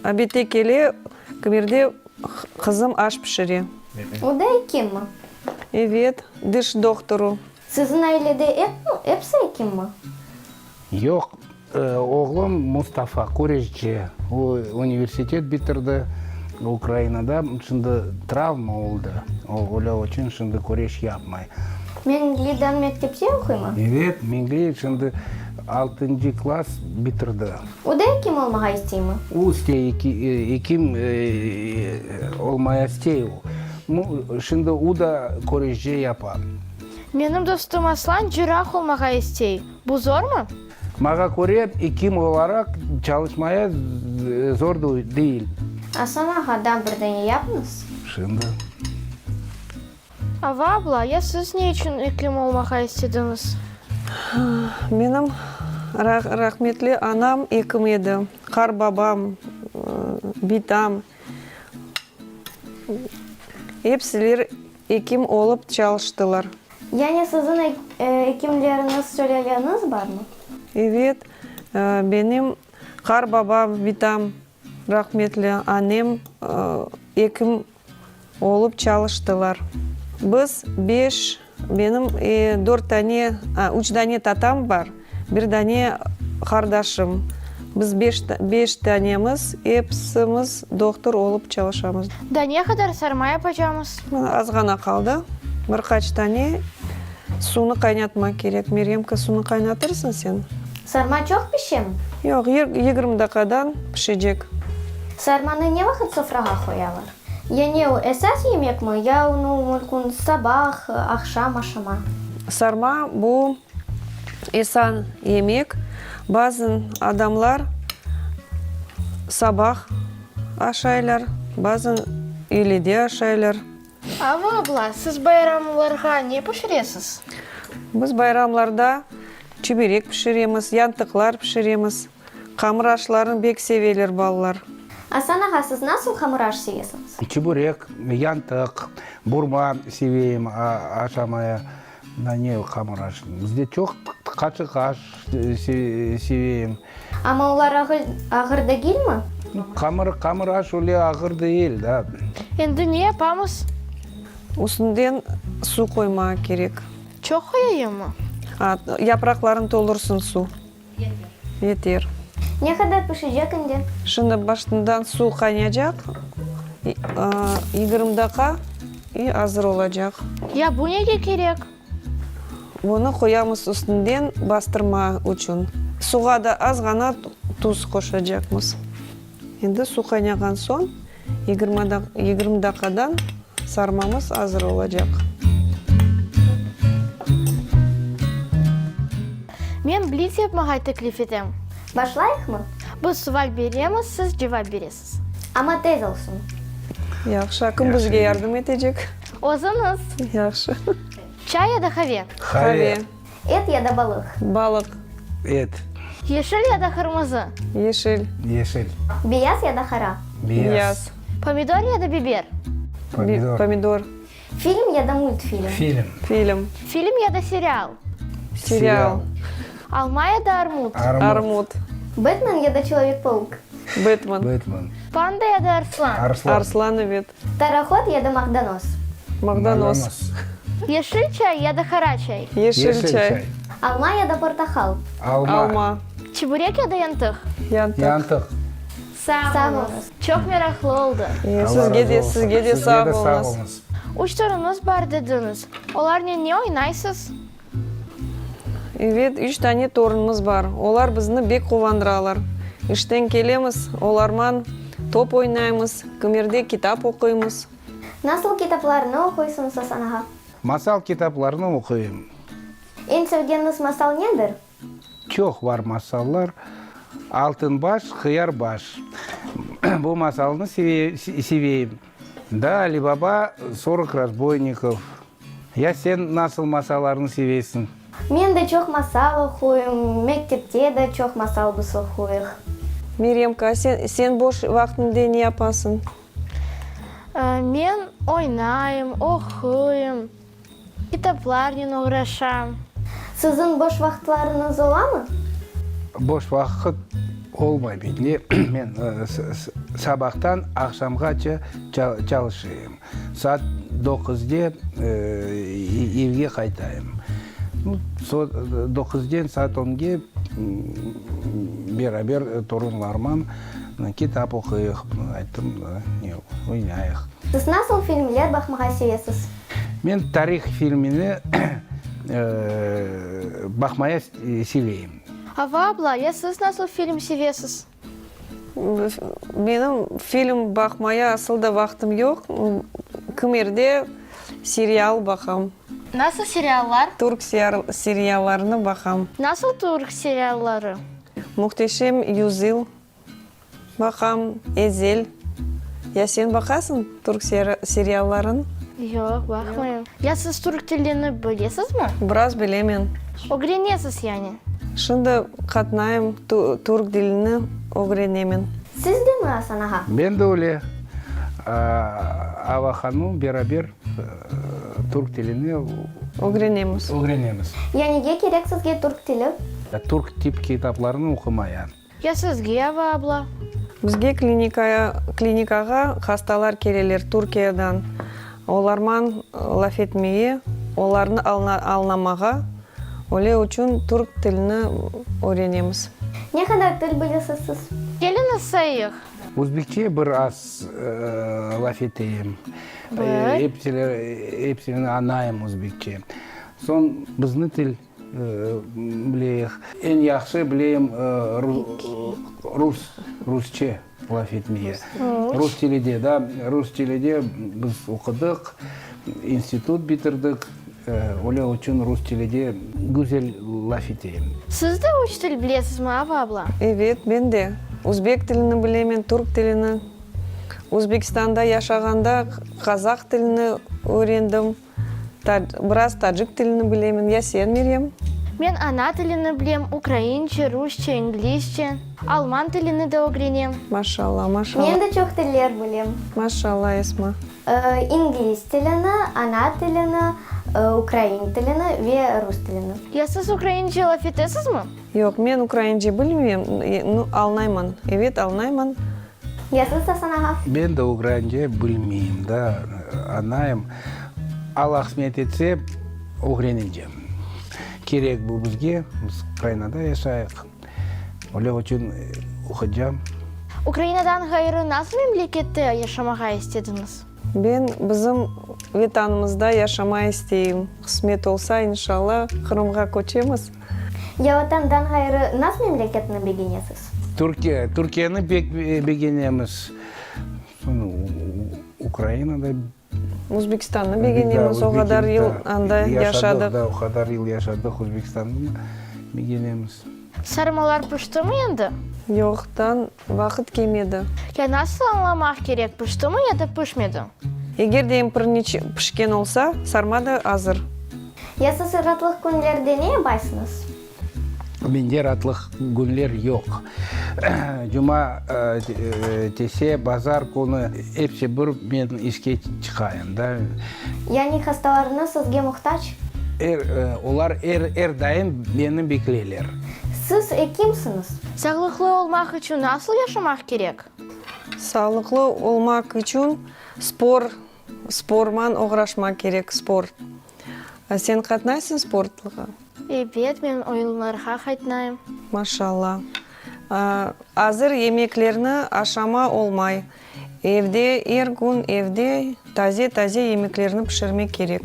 Speaker 8: obedte kele, kimerde qızım aş pişire.
Speaker 6: O da ekimmi?
Speaker 8: Evet, diş doktoru.
Speaker 6: Siziñ ailede episi ekimmi?
Speaker 9: Yoq, oğlum Mustafa, küreşçi, o, universitet bitirdi Ukrainada, şimdi travma oldı, o, öyle içün şimdi küreş yapmay.
Speaker 6: Mengli da mektepte oquymı?
Speaker 9: Evet, Mengli şimdi altıncı klass bitirdi.
Speaker 6: O da ekim olmağa isteymi?
Speaker 9: O istey, ekim olmaya istey o. Şimdi o da küreşçi yapa.
Speaker 4: Menim dostum Aslan cerrah olmağa istey. Bu zormı?
Speaker 9: Mağa köre, ekim olaraq çalışmaya zor değil.
Speaker 6: Asan ağa, daa bir dane yapıñız.
Speaker 9: Şimdi.
Speaker 4: Ava abla, ya siz ne içün ekim olmağa istediñiz?
Speaker 8: Menim rahmetli anam ekim edi. Qarbabam, bitam, epsiler Ekim olıp çalıştılar.
Speaker 6: Yani siziñ ekimleriñiz sülâleñiz barmı?
Speaker 8: Evet, benim qarbabam, bitam, rahmetli annem ekim olıp çalıştılar. Biz beş, benim dört dane, üç dane tatam bar, Bir dane qardaşım. Biz beş, beş tanemiz, episimiz dohtur olıp çalışamız.
Speaker 4: Da ne qadar sarma yapacamız?
Speaker 8: Mına, az ğana qaldı. Bir qaç tane suvnı qaynatmaq kerek. Meryemka, suvnı qaynatırsıñ sen?
Speaker 6: Sarma çoq pişemi?
Speaker 8: Yoq, 20 daqiqadan pişecek.
Speaker 6: Sarmanı ne vaqıt sofrağa qoyalar? Yani o esas yemekmi, ya onı mümkün sabah, aqşam aşama?
Speaker 8: Sarma bu Esan yemek, bazı adamlar sabah aşaylar, bazı üylede aşaylar.
Speaker 4: Ava abla, siz bayramlarğa ne pişiresiz?
Speaker 8: Biz bayramlarda çiberek pişiremiz, yantıqlar pişiremiz. Qamır aşlarını bek seveler balalar.
Speaker 6: Asan ağa, siz nasıl hamır aş sevesiñiz?
Speaker 9: Çiberek, yantıq, burma seveyim aşamaya. Na ne hamır aş? Bizde çoq qaçıq aş seveyim.
Speaker 6: Amma olar ağır degilmi?
Speaker 9: Hamır, hamır aş öyle ağır değil da.
Speaker 4: Endi ne yapamız?
Speaker 8: Üstünden su qoymağa kerek.
Speaker 4: Çoq qoyayımmı?
Speaker 8: Yapraqlarını toldursın suv. Yeter. Yeter.
Speaker 6: Ne qadar pişecek indi?
Speaker 8: Şimdi başından suv qaynaycaq, 20 daqqa i azır olacaq.
Speaker 4: Ya bu nege kerek?
Speaker 8: Bunı qoyamız üstünden bastırma içün. Suvğa da az ğana tuz qoşacaqmız. Endi suv qaynağan soñ 20 daqqadan sarmamız azır olacaq.
Speaker 4: Men blits yapmağa teklif etem.
Speaker 6: Başlayıqmı?
Speaker 4: Biz sual beremiz, siz cevap beresiz.
Speaker 6: Amma tez olsun.
Speaker 8: Yahşı, a kim bizge yardım etecek?
Speaker 4: Özüñiz.
Speaker 8: Yahşı.
Speaker 4: Çay ya da qave?
Speaker 8: Qave.
Speaker 6: Et ya da balıq?
Speaker 8: Balıq.
Speaker 9: Et.
Speaker 4: Yeşil ya da qırmızı?
Speaker 8: Yeşil.
Speaker 9: Yeşil.
Speaker 6: Beyaz ya da qara?
Speaker 9: Beyaz.
Speaker 4: Pomidor ya da biber?
Speaker 9: Pomidor.
Speaker 8: Pomidor.
Speaker 6: Film ya da multfilm?
Speaker 9: Film.
Speaker 8: Film.
Speaker 4: Film ya da serial?
Speaker 8: Serial.
Speaker 4: Alma ya da armut?
Speaker 9: Armut.
Speaker 8: Armut.
Speaker 6: Betmen ya da Çelovek-pauk?
Speaker 8: Betmen.
Speaker 9: Betmen.
Speaker 4: Panda ya da arslan?
Speaker 9: Arslan.
Speaker 8: Arslan, evet.
Speaker 6: Tarahot ya da Maqdanos?
Speaker 8: Maqdanos.
Speaker 4: Yeşil çay ya da qara çay?
Speaker 8: Yeşil çay.
Speaker 6: Alma ya da portaqal?
Speaker 9: Alma.
Speaker 8: Alma.
Speaker 4: Çiburek ya da yantıq?
Speaker 8: Yantıq.
Speaker 9: Yantıq.
Speaker 4: Sağ oluñız. Çoq meraqlı oldı.
Speaker 8: Sizge de, sizge de sağ oluñız.
Speaker 4: Üç torunıñız bar dediñiz. Olarnen ne oynaysız?
Speaker 8: Evet, üç tane torunımız bar. Olar bizni bek quvandıralar. İşten kelemiz, olarman top oynaymız, kimerde kitap oquymız.
Speaker 6: Nasıl kitaplarnı oquysıñ, Asan ağa?
Speaker 9: Masal kitaplarını oquyım.
Speaker 6: Eñ sevgeniñiz masal nedir?
Speaker 9: Çoq bar masallar. Altın baş, hıyar baş. Bu masalnı seveyim. Da Ali baba, Sorok razboynikov. Ya sen nasıl masallarnı sevesiñ?
Speaker 6: Men de çoq masal oquyım, mektepte de çoq masal biz oquyıq.
Speaker 8: Meryemka, sen, sen boş vaqtında ne yapasıñ?
Speaker 4: Men oynayım, oquyım. Kitaplarnen oğraşam.
Speaker 6: Siziñ boş vaqıtlarıñız olamı?
Speaker 9: Boş vaqıt olmay mende. Men sabahtan aqşamğace çalışayım. Saat doquzde evge qaytayım. Doquzden saat onge beraber torunlarman kitap oquyıq, ayttım, oynayıq.
Speaker 6: Siz nasıl filmler baqmağa sevesiz?
Speaker 9: Men tarih filmini baqmaya seveyim.
Speaker 4: Ava abla, ya siz nasıl film sevesiz?
Speaker 8: Menim film baqmaya asıl da vaqtım yoq. Kimerde serial baqam.
Speaker 4: Nasıl seriallar?
Speaker 8: Türk seriallarını baqam.
Speaker 4: Nasıl türk serialları?
Speaker 8: Muhteşem yüzyıl Baqam, Ezel. Ya sen baqasıñ türk serialların?
Speaker 4: Yoq, baqmayım. Ya siz türk tilini bilesizmi?
Speaker 8: Biraz bilemen.
Speaker 4: Ögrenesiz yani?
Speaker 8: Şimdi qatnayım, türk dilini ögrenemen.
Speaker 6: Siz de mi, Asan ağa?
Speaker 9: Men de öyle. Ava hanım beraber türk tilini
Speaker 8: Ögrenemiz.
Speaker 9: Ögrenemiz.
Speaker 6: Ya nege kerek sizge türk tili?
Speaker 9: Türk tip kitaplarını oqumaya.
Speaker 4: Ya sizge, Ava abla?
Speaker 8: Bizge klinikaya, klinikağa hastalar keleler Türkiyadan. Olarman laf etmeye, olarnı añlamağa, öyle içün türk tilini öğrenemiz.
Speaker 6: Ne qadar til bilesiz siz?
Speaker 4: Keliñiz sayıq.
Speaker 9: Özbekçe bir az laf eteyim.
Speaker 4: Bir.
Speaker 9: Episini añlayım özbekçe. Soñ bizni til. Bileyik. Eñ yahşı bileyim rus, rusça laf etmeye. Rus tili de, da, rus tili de biz oqudıq, institut bitirdik, öyle içün rus tili de güzel laf eteyim.
Speaker 4: Siz de üç til bilesizmi, Ava abla?
Speaker 8: Evet, men de. Özbek tilini bilemen, türk tilini. Özbekistanda yaşağanda qazaq tilini öğrendim. Biraz tacik tilini bilemen. Ya sen, Meryem?
Speaker 4: Men ana tilini bilem, ukraince, rusça, inglizce. Alman tilini de ögrenem.
Speaker 8: Maşallah, maşallah.
Speaker 6: Men de çoq tiller bilem.
Speaker 8: Maşallah, Esma.
Speaker 6: İngliz tilini, ana tilini, ukrain tilini ve rus tilini.
Speaker 4: Ya siz ukraince laf etesizmi?
Speaker 8: Yoq, men ukraince bilmeyim, nu, añlayman. Evet, añlayman.
Speaker 6: Ya siz, Asan ağa?
Speaker 9: Men de ukraince bilmeyim da, añlayım. Alla qısmet etse, ögrenecem. Kerek bu bizge, biz Ukrainada yaşayıq. Öyle içün oquycam.
Speaker 4: Ukrainadan ğayrı nasıl memlekette yaşamağa istediñiz?
Speaker 8: Ben bizim Vetanımızda yaşama isteyim. Qısmet olsa, inşalla, Qırımğa köçemiz.
Speaker 6: Ya Vatandan ğayrı nasıl memleketni begenesiz?
Speaker 9: Türkiye. Türkiyeni pek begenemiz. Soñ Ukrainada
Speaker 8: Özbekistannı begenemiz, o qadar yıl anda yaşadıq.
Speaker 9: Da, o qadar yıl yaşadıq, Özbekistannı begenemiz.
Speaker 4: Sarmalar piştimi endi?
Speaker 8: Yoq, daa vaqıt kelmedi.
Speaker 4: Ya nasıl añlamaq kerek, piştimi ya da pişmedi?
Speaker 8: Eger de pirniç pişken olsa, sarma da azır.
Speaker 6: Ya siz ratlıq künlerde ne yapaysıñız?
Speaker 9: Mende ratlıq künler yoq. Cuma tese, bazar künü episi bir men işke çıqayım da.
Speaker 6: Yani hastalarıñız sizge muhtac?
Speaker 9: Er, olar er, er daim meni bekleyler.
Speaker 6: Siz ekimsiñiz?
Speaker 4: Sağlıqlı olmaq içün nasıl yaşamaq kerek?
Speaker 8: Sağlıqlı olmaq içün spor, sporman oğraşmaq kerek, spor. Sen qatnaysıñ sportğa?
Speaker 4: Ebet, men oyunlarğa qatnayım.
Speaker 8: Maşalla. Azır yemeklerni aşama olmay. Evde, er kün evde taze-taze yemeklerni pişirmek kerek.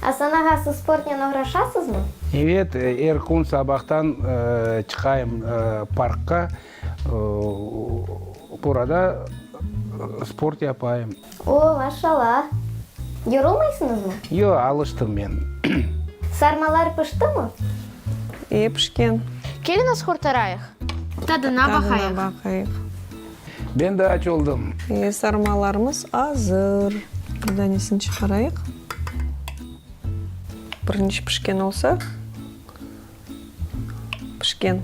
Speaker 6: Asan ağa, siz sportnen oğraşasızmı?
Speaker 9: Evet, er kün sabahtan çıqayım parkqa, burada sport yapayım.
Speaker 6: O, maşallah! Yorulmaysıñızmı?
Speaker 9: Yoq, alıştım men.
Speaker 6: Sarmalar piştimi?
Speaker 8: E, pişken.
Speaker 4: Keliñiz qurtarayıq. Tadına baqayıq.
Speaker 8: Tadına baqayıq.
Speaker 9: Ben de aç oldım.
Speaker 8: E, sarmalarımız azır. Bir danesini çıqarayıq. Pirinç pişken olsa, pişken.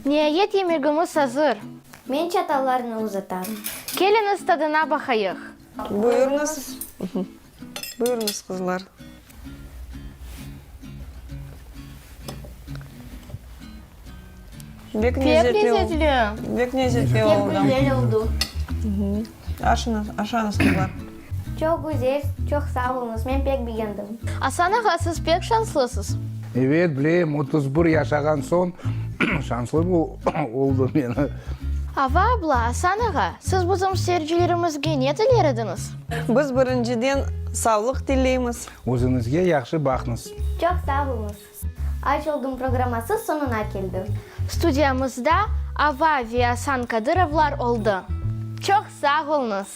Speaker 4: Niayet yemegimiz azır.
Speaker 6: Men çatallarnı uzatam.
Speaker 4: Keliñiz tadına baqayıq.
Speaker 8: Buyurıñız. Buyurıñız, qızlar. Bek lezzetli. Bek lezzetli oldı.
Speaker 6: Pek güzel oldı.
Speaker 8: Aşıñız, aşañız, qızlar.
Speaker 6: Çoq güzel, çoq sağ oluñız, men pek begendim.
Speaker 4: Asan ağa, siz pek şanslısız.
Speaker 9: Evet, bileyim, 31 yaşağan soñ şanslı oldı meni.
Speaker 4: Ava abla, Asan ağa, siz bizim seyircilerimizge ne tiler ediñiz?
Speaker 8: Biz birinciden sağlıq tileymiz.
Speaker 9: Özüñizge yahşı baqıñız.
Speaker 6: Çoq sağ oluñız. Aç oldım programması soñuna keldi.
Speaker 4: Studiyamızda Ava ve Asan Kadırovlar oldı. Çoq sağ oluñız!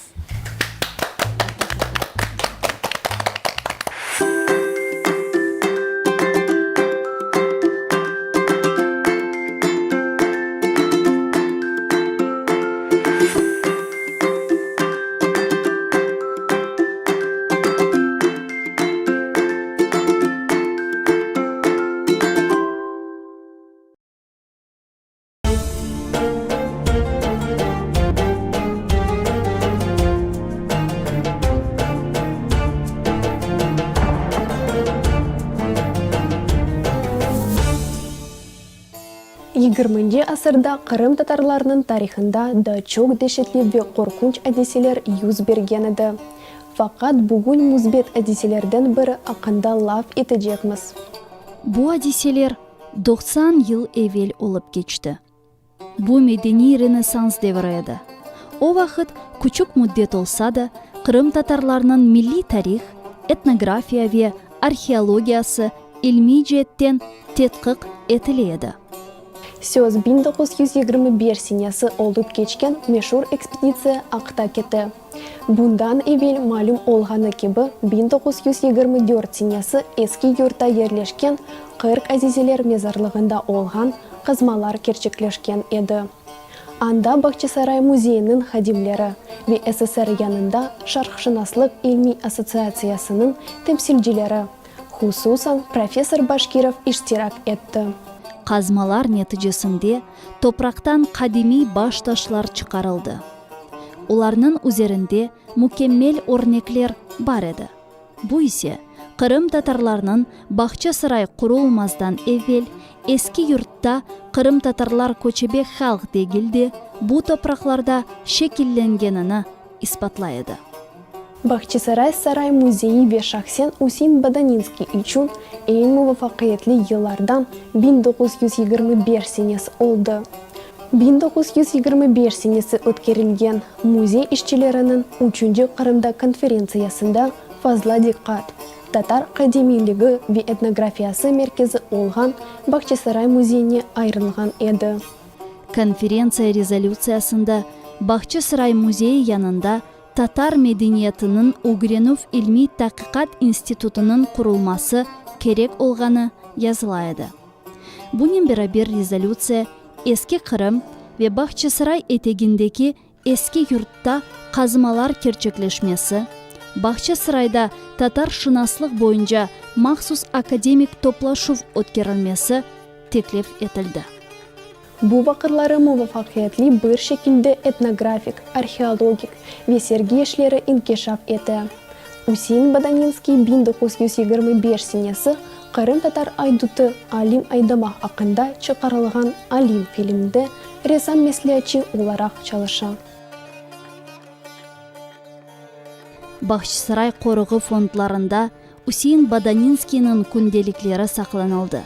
Speaker 10: Yigirminci asırda qırımtatarlarnıñ tarihında da çoq deşetli ve qorqunç adiseler yüz bergen edi. Faqat bugün müsbet adiselerden biri aqqında laf etecekmiz.
Speaker 11: Bu adiseler 90 yıl evel olıp keçti. Bu medeniy renessans devri edi. O vaqıt, küçük müddet olsa da, qırımtatarlarnıñ milliy tarih, etnografiya ve arheologiyası ilmiy ceetten tedqiq etile edi.
Speaker 10: Söz 1921 senesi olıp keçken meşur ekspeditsiya aqta kete. Bundan evel malüm olğanı kibi, 1924 senesi Eski Yurtta yerleşken 40 azizeler mezarlığında olğan qazmalar kerçekleşken edi. Anda Bağçasaray müzeyiniñ hadimleri ve SSR yanında Şarqşınaslıq ilmiy assotsiatsiyasınıñ temsilcileri, hususan professor Başkirov iştirak etti.
Speaker 11: Qazmalar neticesinde topraqtan qadimiy baştaşlar çıqarıldı. Olarnıñ üzerinde mükemmel örnekler bar edi. Bu ise, Qırım tatarlarnıñ Bağçasaray qurulmazdan evel Eski Yurtta qırımtatarlar köçebe halq degil de, bu topraqlarda şekillengenini ispatlay edi.
Speaker 10: Bağçasaray saray-müzeyi ve şahsen Üsein Bodaninskiy içün eñ muvafaqiyetli yıllardan 1925 senesi oldı. 1925 senesi ötkerilgen müzey işçileriniñ üçünci Qırımda konferentsiyasında fazla diqqat tatar qadimiyligi ve etnografiyası merkezi olğan Bağçasaray müzeyine ayırılğan edi.
Speaker 11: Konferentsiya rezolütsiyasında Bağçasaray müzeyi yanında Tatar medeniyetiniñ ögrenüv ilmiy-taqiqat institutınıñ qurulması kerek olğanı yazıla edi. Bunen beraber rezolütsiya Eski Qırım ve Bağçasaray etegindeki Eski Yurtta qazmalar kerçekleşmesi, Bağçasarayda tatarşınaslıq boyunca mahsus akademik toplaşuv ötkerilmesi teklif etildi.
Speaker 10: Bu vaqıtları muvafaqiyetli bir şekilde etnografik, arheologik ve sergi işleri inkişaf ete. Üsein Bodaninskiy 1925 senesi qırımtatar aydutı Alim Aydamaq aqqında çıqarılğan Alim filminde ressam-mesleatçı olaraq çalışa.
Speaker 11: Bağçasaray qoruğı fondlarında Üsein Bodaninskiyniñ kündelikleri saqlanıldı.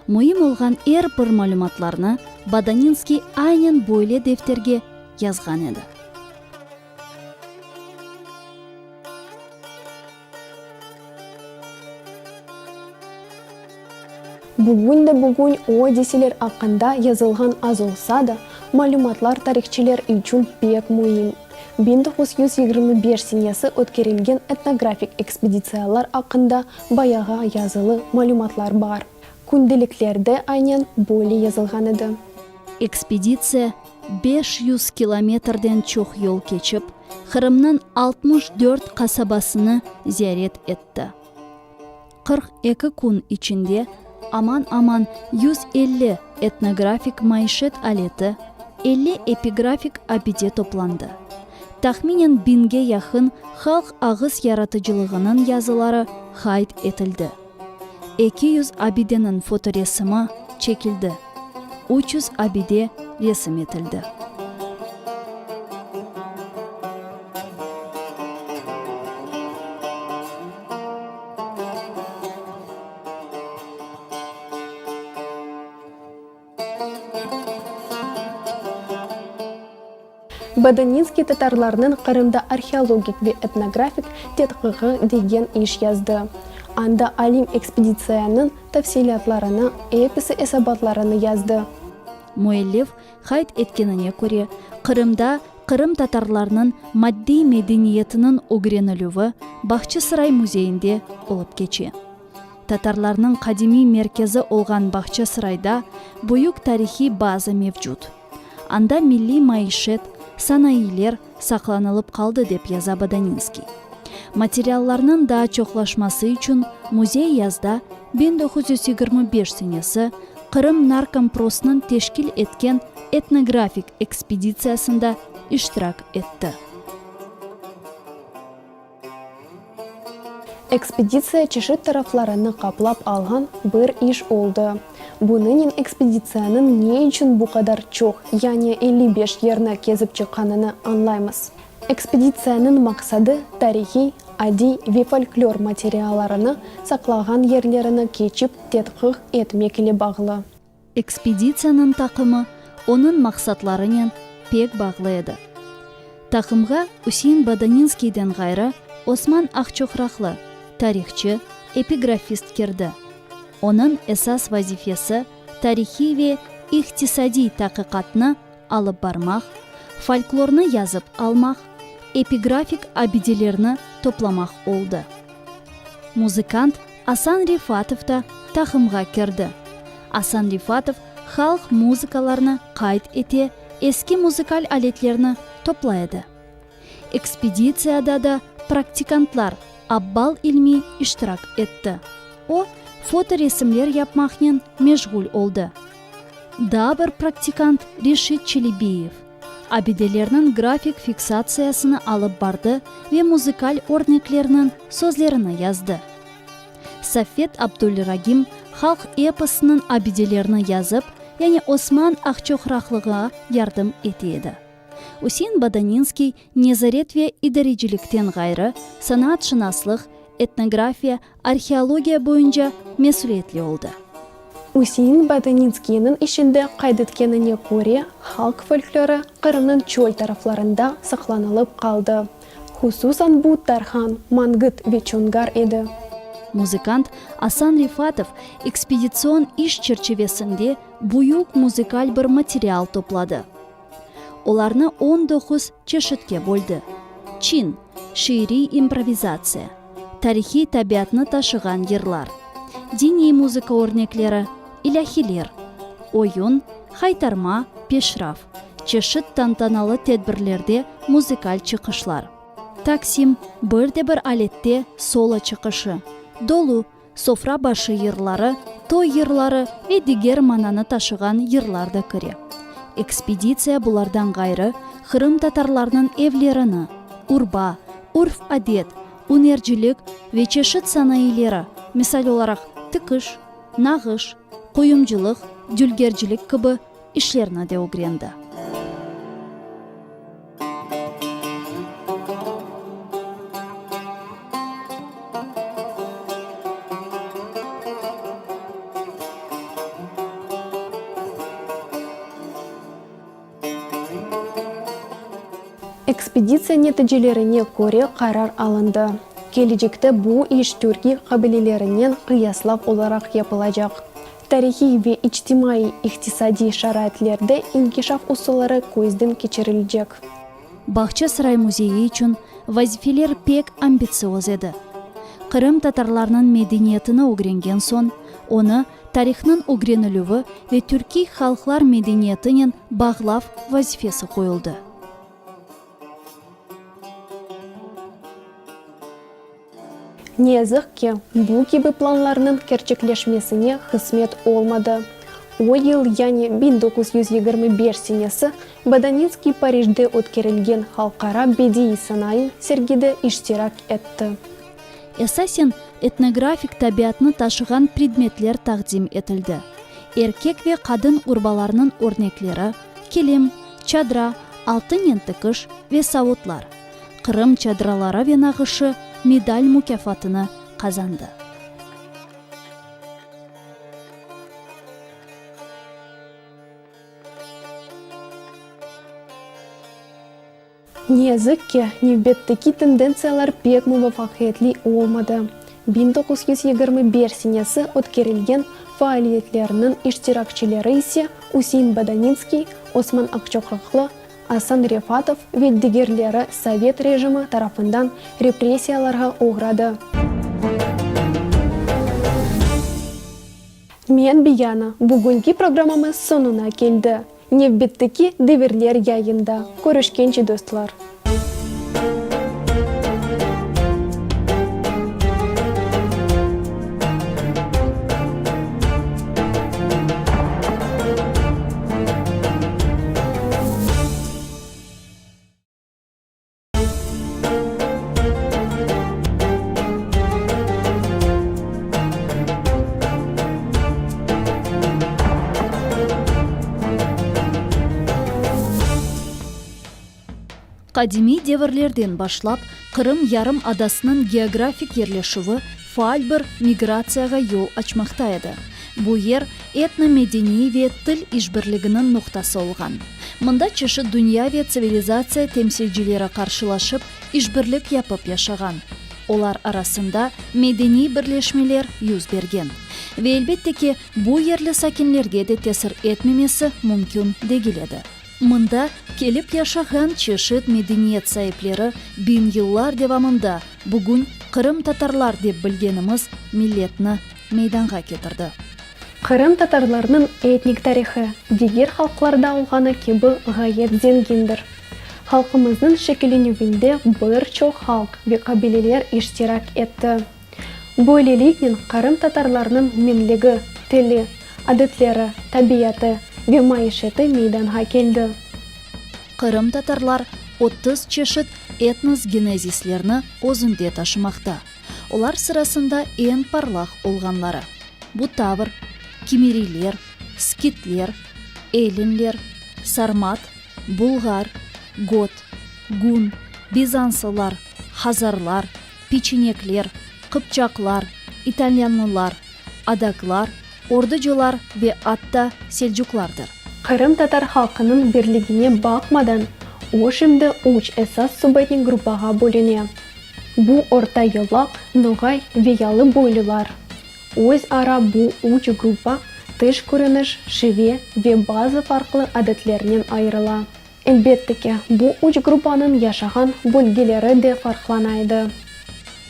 Speaker 11: Müim olğan er bir malümatlarnı Bodaninskiy aynen böyle defterge yazğan edi.
Speaker 10: Bugün de bugün o adiseler aqqında yazılğan az olsa da, malümatlar tarihçiler içün pek müim. 1925 senesi ötkerilgen etnografik ekspeditsiyalar aqqında bayağı yazılı malümatlar bar. Kündeliklerde aynen böyle yazılğan edi.
Speaker 11: Ekspeditsiya 500 kilometrden çoq yol keçip, Qırımnıñ 64 qasabasını ziyaret etti. 42 kün içinde aman-aman 150 etnografik maişet aleti, 50 epigrafik abide toplandı. Tahminen biñge yaqın halq ağız yaratıcılığınıñ yazıları qayd etildi. 200 abideniñ fotoresimi çekildi, 300 abide resim etildi.
Speaker 10: Bodaninskiy tatarlarnıñ Qırımda arheologik ve etnografik tedqiqi degen iş yazdı. Anda alim ekspeditsiyanıñ tafsilâtlarını, episi esabatlarını yazdı.
Speaker 11: Müellif qayd etkenine köre, Qırımda qırımtatarlarnıñ maddiy medeniyetiniñ ögrenilüvi Bağçasaray müzeyinde olıp keçe. Tatarlarnıñ qadimiy merkezi olğan Bağçasarayda büyük tarihiy baza mevcut. Anda milliy maişet, sanayiyler saqlanılıp qaldı, dep yaza Bodaninskiy. Materiallarnıñ daa çoqlaşması içün müzey yazda, 1925 senesi, Qırım Narkomprosnıñ teşkil etken etnografik ekspeditsiyasında iştirak etti.
Speaker 10: Ekspeditsiya çeşit taraflarını qaplap alğan bir iş oldı. Bunınen ekspeditsiyanıñ ne içün bu qadar çoq, yani 55 yerni kezip çıqqanını añlaymız. Ekspeditsiyanıñ maqsadı, tarihiy, adiy ve folklor materiallarını saqlağan yerlerini keçip tedqiq etmek ile bağlı.
Speaker 11: Ekspeditsiyanıñ taqımı onıñ maqsatlarınen pek bağlı edi. Taqımğa Üsein Bodaninskiyden ğayrı Osman Aqçoqraqlı, tarihçı, epigrafist kirdi. Onıñ esas vazifesi tarihiy ve iqtisadiy taqiqatnı alıp barmaq, folklornı yazıp almaq, epigrafik abidelerni toplamaq oldı. Muzıkant Asan Refatov da taqımğa kirdi. Asan Refatov halq muzıkalarını qayd ete, eski muzıkal aletlerni toplay edi. Ekspeditsiyada da praktikantlar Abbal İlmi iştirak etti. O, fotoresimler yapmaqnen meşğul oldı. Daa bir praktikant Reşit Çelebiyev, abidelerniñ grafik fiksatsiyasını alıp bardı ve muzıkal örneklerniñ sözlerini yazdı. Safvet Abdulragim halq eposınıñ abidelerini yazıp, yani Osman Aqçoqraqlığa yardım ete edi. Üsein Bodaninskiy nezaret ve idarecilikten ğayrı, sanaatşınaslıq, etnografiya, arheologiya boyunca mesüliyetli oldı.
Speaker 10: Üsein Bodaninskiyniñ işinde qayd etkenine köre, halq folklorı Qırımnıñ çöl taraflarında saqlanılıp qaldı. Hususan bu Tarhan, Mangıt ve Çongar edi.
Speaker 11: Muzıkant Asan Refatov ekspeditsion iş çerçivesinde büyük muzıkal bir material topladı. Olarnı 19 çeşitke böldi, çin, şiiriy improvizatsiya, tarihiy tabiatnı taşığan yırlar, diniy muzıka örnekleri, ilâhiler, oyun, haytarma, peşraf, çeşit tantanalı tedbirlerde muzıkal çıqışlar, taksim, bir de bir alette solo çıqışı, dolu, sofra başı yırları, toy yırları ve diger mananı taşığan yırlar da kire. Ekspeditsiya bulardan ğayrı, qırımtatarlarnıñ evlerini, urba, urf-adet, ünercilik ve çeşit sanayıleri, misal olaraq, tikiş, nağış, quyumcılıq, dülgercilik kibi işlerni de ögrendi.
Speaker 10: Ekspeditsiya neticelerine köre qarar alındı, kelecekte bu iş türkiy qabilelerinen qıyaslav olaraq yapılacaq. Tarihiy ve içtimaiy-iqtisadiy şaraitlerde inkişaf usulları közden keçirilecek.
Speaker 11: Bağçasaray müzeyi içün vazifeler pek ambitsioz edi. Qırım tatarlarınıñ medeniyetini ögrengen soñ, onı tarihnıñ ögrenilüvi ve türkiy halqlar medeniyetinen bağlav vazifesi qoyuldı.
Speaker 10: Ne yazıq ki, bu kibi planlarnıñ kerçekleşmesine qısmet olmadı. O yıl, yani 1925 senesi, Bodaninskiy Parijde ötkerilgen Halqara bediiy sanayı sergide iştirak etti.
Speaker 11: Esasen, etnografik tabiatnı taşığan predmetler taqdim etildi, erkek ve qadın urbalarınıñ örnekleri, kilim, çadra, altınen tikiş ve savutlar. Qırım çadraları ve nağışı medal mukâfatını qazandı.
Speaker 10: Ne yazıq ki, nevbetteki tendentsiyalar pek muvafaqiyetli olmadı. 1921 senesi ötkerilgen faaliyetlerniñ iştirakçileri ise Üsein Bodaninskiy, Osman Aqçoqraqlı, Asan Refatov ve digerleri sovet rejimi tarafından repressiyalarğa oğradı. Men Biyana, bugünki programmamız soñuna keldi. Nevbetteki Devirler yayında körüşkence, dostlar!
Speaker 11: Qadimiy devirlerden başlap Qırım yarım adasınıñ geografik yerleşüvi faal bir migratsiyağa yol açmaqta edi. Bu yer etnomedeniy ve til işbirliginiñ noqtası olğan. Mında çeşit dünya ve tsivilizatsiya temsilcileri qarşılaşıp, işbirlik yapıp yaşağan. Olar arasında medeniy birleşmeler yüz bergen. Ve elbette ki, bu yerli sakinlerge de tesir etmemesi mümkün degil edi. Mında kelip yaşağan çeşit medeniyet saipleri biñ yıllar devamında bugün qırımtatarlar dep bilgenimiz milletni meydanğa ketirdi.
Speaker 10: Qırımtatarlarnıñ etnik tarihı, diger halqlarda olğanı kibi ğayet zengindir. Halqımıznıñ şekillenüvinde bir çoq halq ve qabileler iştirak etti. Böyleliknen qırımtatarlarnıñ menligi, tili, adetleri, tabiatı, ve maişeti meydanğa keldi.
Speaker 11: Qırımtatarlar 30 çeşit etnos genezislerni özünde taşımaqta. Olar sırasında eñ parlaq olğanları, bu tavr, kimeriyler, skitler, ellinler, sarmat, bulğar, got, gun, bizanslılar, hazarlar, peçenekler, qıpçaqlar, italyanlılar, adaklar, orducılar ve atta selcuqlardır.
Speaker 10: Qırımtatar halqınıñ birligine baqmadan, o şimdi üç esas subetnik gruppağa bölüne. Bu Orta Yolaq, Noğay ve Yalı boylular. Öz ara bu üç gruppa tış körüniş, şive ve bazı farqlı adetlernen ayırıla. Elbette ki, bu üç gruppanıñ yaşağan bölgeleri de farqlana edi.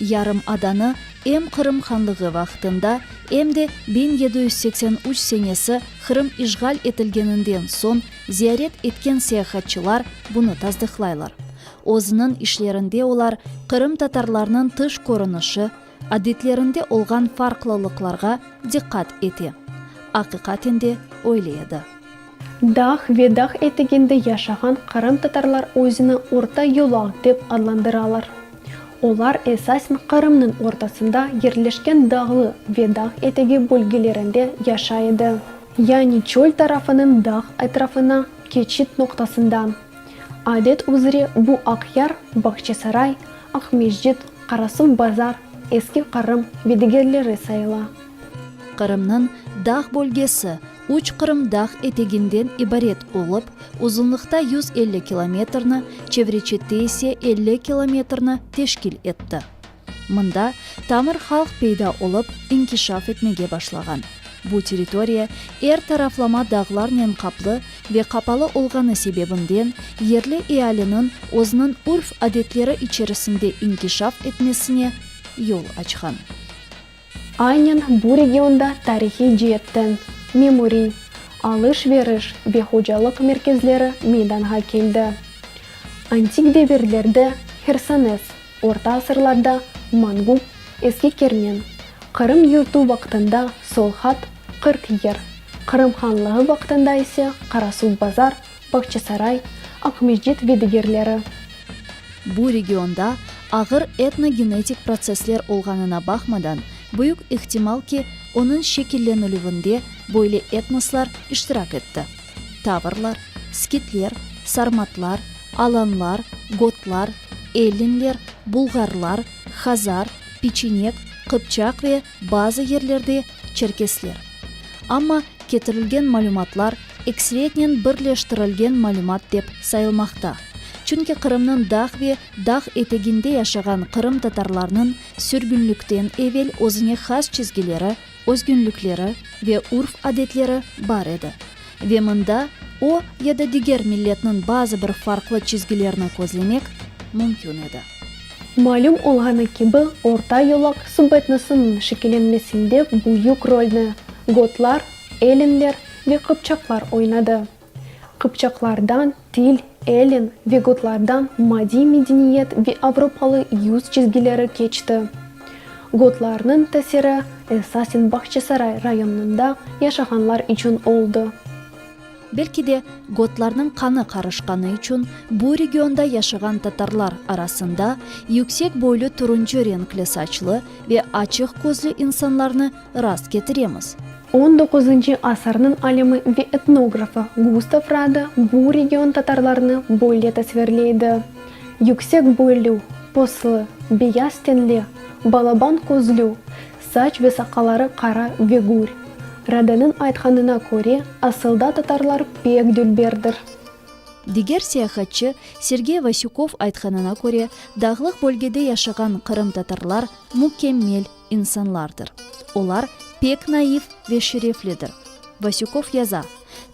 Speaker 11: Yarımadanı em Qırım Hanlığı vaqtında, em de 1783 senesi Qırım işğal etilgeninden soñ ziyaret etken seyahatçılar bunı tasdıqlaylar. Özüniñ işlerinde olar qırımtatarlarnıñ tış körünişi, adetlerinde olğan farqlılıqlarğa diqqat ete. Aqiqaten de öyle edi.
Speaker 10: Dağ ve dağ eteginde yaşağan qırımtatarlar özüni Orta Yolaq dep adlandıralar. Olar esasen Qırımnıñ ortasında yerleşken dağlı ve dağ etegi bölgelerinde yaşay edi. Yani çöl tarafınıñ dağ etrafına keçit noqtasında. Adet üzre bu Aqyar, Bağçasaray, Aqmescit, Qarasuvbazar, Eski Qırım ve digerleri sayıla.
Speaker 11: Qırımnıñ dağ bölgesi üç Qırım dağ eteginden ibaret olıp, uzunlıqta 150 kilometrni, çevre-çette ise 50 kilometrni teşkil etti. Mında tamır halq peyda olıp, inkişaf etmege başlağan. Bu territoriya er taraflama dağlarnen qaplı ve qapalı olğanı sebebinden yerli ealiniñ özüniñ urf-adetleri içerisinde inkişaf etmesine yol açqan.
Speaker 10: Aynen bu regionda tarihiy ceetten memuriy, alış-veriş ve hocalıq merkezleri meydanğa keldi. Antik devirlerde Hersones, orta asırlarda Mangup, Eski Kermen, Qırım yurtu vaqtında Solhat, 40 Yer, Qırım hanlığı vaqtında ise Qarasuvbazar, Bağçasaray, Aqmescit ve digerleri.
Speaker 11: Bu regionda ağır etnogenetik protsessler olğanına baqmadan, büyük ihtimal ki, onıñ şekillenilüvinde böyle etnoslar iştirak etti, tavrlar, skitler, sarmatlar, alanlar, gotlar, ellinler, bulğarlar, hazar, peçenek, qıpçaq ve bazı yerlerde çerkesler. Amma ketirilgen malümatlar ekseriyetnen birleştirilgen malümat dep sayılmaqta, çünki Qırımnıñ dağ ve dağ eteginde yaşağan qırımtatarlarnıñ sürgünlikten evel özüne has çizgileri, özgünlikleri ve urf-adetleri bar edi ve mında o ya da diger milletniñ bazı bir farqlı çizgilerini közlemek mümkün edi.
Speaker 10: Malüm olğanı kibi, Orta Yolaq subetnosınıñ şekillenmesinde büyük rolni gotlar, ellinler ve qıpçaqlar oynadı. Qıpçaqlardan til, ellin ve gotlardan madiy medeniyet ve avropalı yüz çizgileri keçti. Gotlarnıñ tesiri esasen Bağçasaray rayonında yaşağanlar içün oldı.
Speaker 11: Belki de, gotlarnıñ qanı qarışqanı içün bu regionda yaşağan tatarlar arasında yüksek boylu turuncu renkli saçlı ve açıq közlü insanlarnı rast ketiremiz.
Speaker 10: On doquzıncı asırnıñ alimi ve etnografı Gustav Rada bu region tatarlarını böyle tasvirleydi, Yüksek boylu, poslı, beyaz tenli, balaban közlü, saç ve saqalları qara ve gür. Radanıñ aytqanına köre, asılda tatarlar pek dülberdir.
Speaker 11: Diger seyahatçı Sergey Vasükov aytqanına köre, dağlıq bölgede yaşağan qırımtatarlar mükemmel insanlardır. Olar pek naif ve şereflidir. Vasükov yaza,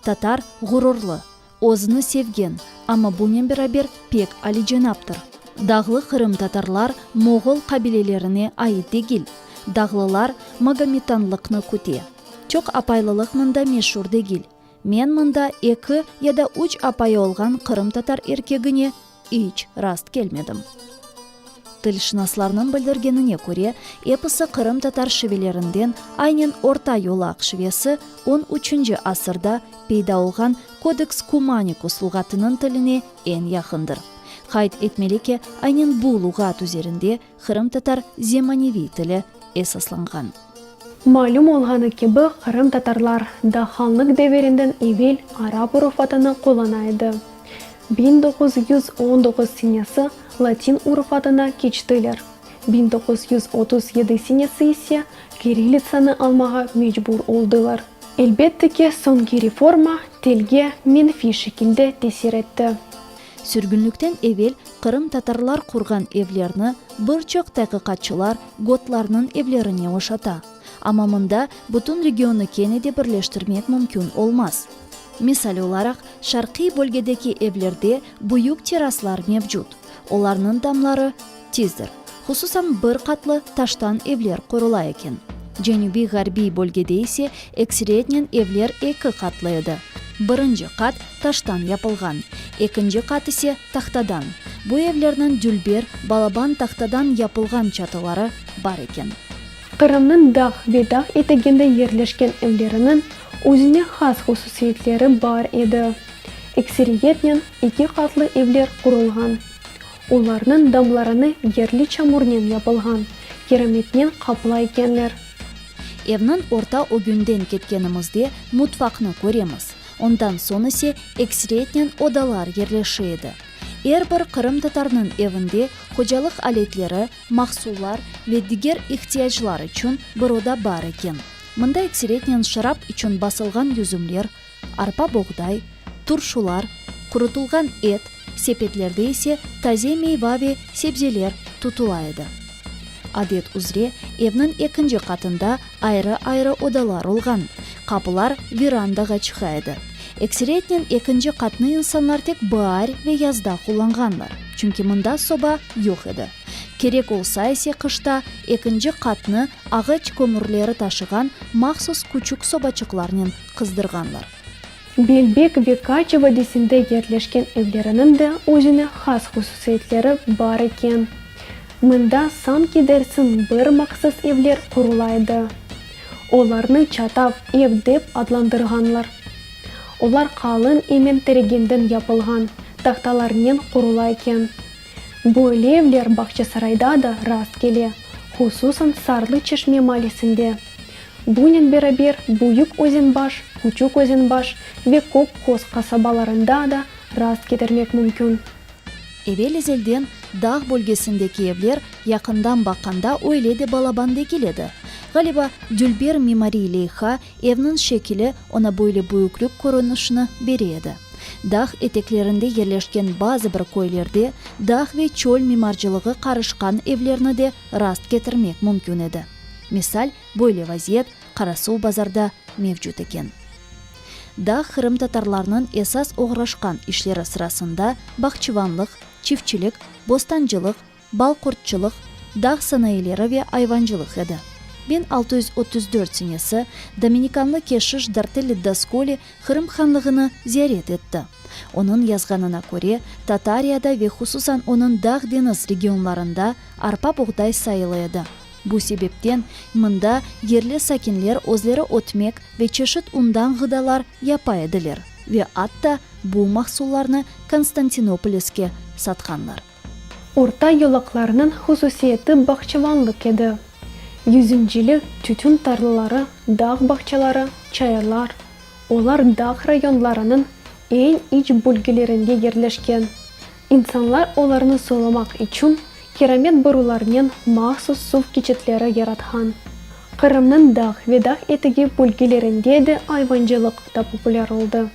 Speaker 11: Tatar ğururlı, özüni sevgen, amma bunen beraber pek alicenaptır. Dağlı qırımtatarlar moğol qabilelerine ait degil. Dağlılar magometanlıqnı küte. Çoq apaylılıq mında meşur degil. Men mında eki ya da üç apayı olğan qırımtatar erkegine iç rast kelmedim. Tilşınaslarnıñ bildirgenine köre, episi qırımtatar şivelerinden aynen Orta Yolaq şivesi on üçünci asırda peyda olğan Kodeks Kumanikus luğatınıñ tiline eñ yaqındır. Qayd etmeli ki, aynen bu luğat üzerinde qırımtatar zemaneviy tili esaslanğan.
Speaker 10: Malüm olğanı kibi, qırımtatarlar da hanlıq devirinden evel arap urufatını qullana edi. 1919 senesi latin urufatına keçtiler, 1937 senesi ise kirillitsanı almağa mecbur oldılar. Elbette ki, soñki reforma tilge menfiy şekilde tesir etti.
Speaker 11: Sürgünlikten evel qırımtatarlar qurğan evlerni bir çoq taqiqatçılar gotlarnıñ evlerine oşata. Amma mında bütün regionnı kene de birleştirmek mümkün olmaz. Misal olaraq, şarqiy bölgedeki evlerde büyük terraslar mevcut, olarnıñ damları tizdir, hususan bir qatlı taştan evler qurula eken. Cenübiy-ğarbiy bölgede ise ekseriyetnen evler eki qatlı edi, birinci qat taştan yapılğan, ekinci qat ise tahtadan. Bu evlerniñ dülber, balaban tahtadan yapılğan çatıları bar eken.
Speaker 10: Qırımnıñ dağ ve dağ eteginde yerleşken evleriniñ özüne has hususiyetleri bar edi. Ekseriyetnen eki qatlı evler qurulğan. Olarnıñ damlarını yerli çamurnen yapılğan kirametnen qaplay ekenler.
Speaker 11: Evniñ orta ögünden ketkenimizde mutfaqnı köremiz, ondan soñ ise ekseriyetnen odalar yerleşe edi. Er bir qırımtatarnıñ evinde hocalıq aletleri, mahsullar ve diger ihtiyaclar içün bir oda bar eken. Mında ekseriyetnen şarap içün basılğan yüzümler, arpa-boğday, turşular, qurutılğan et, sepetlerde ise taze meyva ve sebzeler tutula edi. Adet üzre, evniñ ekinci qatında ayrı-ayrı odalar olğan, qapılar verandağa çıqa edi. Ekseriyetnen ekinci qatnı insanlar tek baar ve yazda qullanğanlar, çünki mında soba yoq edi. Kerek olsa ise qışta ekinci qatnı ağaç kömürleri taşığan mahsus küçük sobaçıqlarnen qızdırğanlar.
Speaker 10: Belbek ve Kaça vadisinde yerleşken evleriniñ de özüne has hususiyetleri bar eken. Mında sanki dersiñ bir maqsız evler qurula edi. Olarnı çatav ev dep adlandırğanlar. Olar qalın emen tereginden yapılğan tahtalarnen qurula eken. Böyle evler Bağçasarayda da rast kele, hususan Sarlı Çeşme maalesinde. Bunen beraber Büyük Özenbaş, Küçük Özenbaş ve Kök Köz qasabalarında da rast ketirmek mümkün.
Speaker 11: Evel-ezelden dağ bölgesindeki evler yaqından baqqanda öyle de balaban degil edi. Ğaliba, dülber mimariy leyha, evniñ şekili oña böyle büyüklük körünişini bere edi. Dağ eteklerinde yerleşken bazı bir köylerde dağ ve çöl mimarcılığı qarışqan evlerni de rast ketirmek mümkün edi. Misal, böyle vaziyet Qarasuvbazarda mevcut eken. Dağ qırımtatarlarnıñ esas oğraşqan işleri sırasında bağçıvanlıq, çiftçilik, bostancılıq, balqurtçılıq, dağ sanayıleri ve ayvancılıq edi. 1634 senesi dominikanlı keşiş Dortelli Daskoli Qırım hanlığını ziyaret etti. Onıñ yazğanına köre, Tatariyada ve hususan onıñ dağ-deñiz regionlarında arpa-boğday sayılı edi. Bu sebepten mında yerli sakinler özleri ötmek ve çeşit undan ğıdalar yapa ediler ve atta bu mahsullarnı Konstantinopoliske satqanlar.
Speaker 10: Orta yolaqlarnıñ hususiyeti bağçavanlıq edi. Yüzümcilik, tütün tarlaları, dağ bağçaları, çayırlar, olar dağ rayonlarınıñ eñ iç bölgelerinde yerleşken. İnsanlar olarnı sulamaq içün kiramet borularnen mahsus suv keçitleri yaratqan. Qırımnıñ dağ ve dağ etegi bölgelerinde de ayvancılıq da populâr oldı.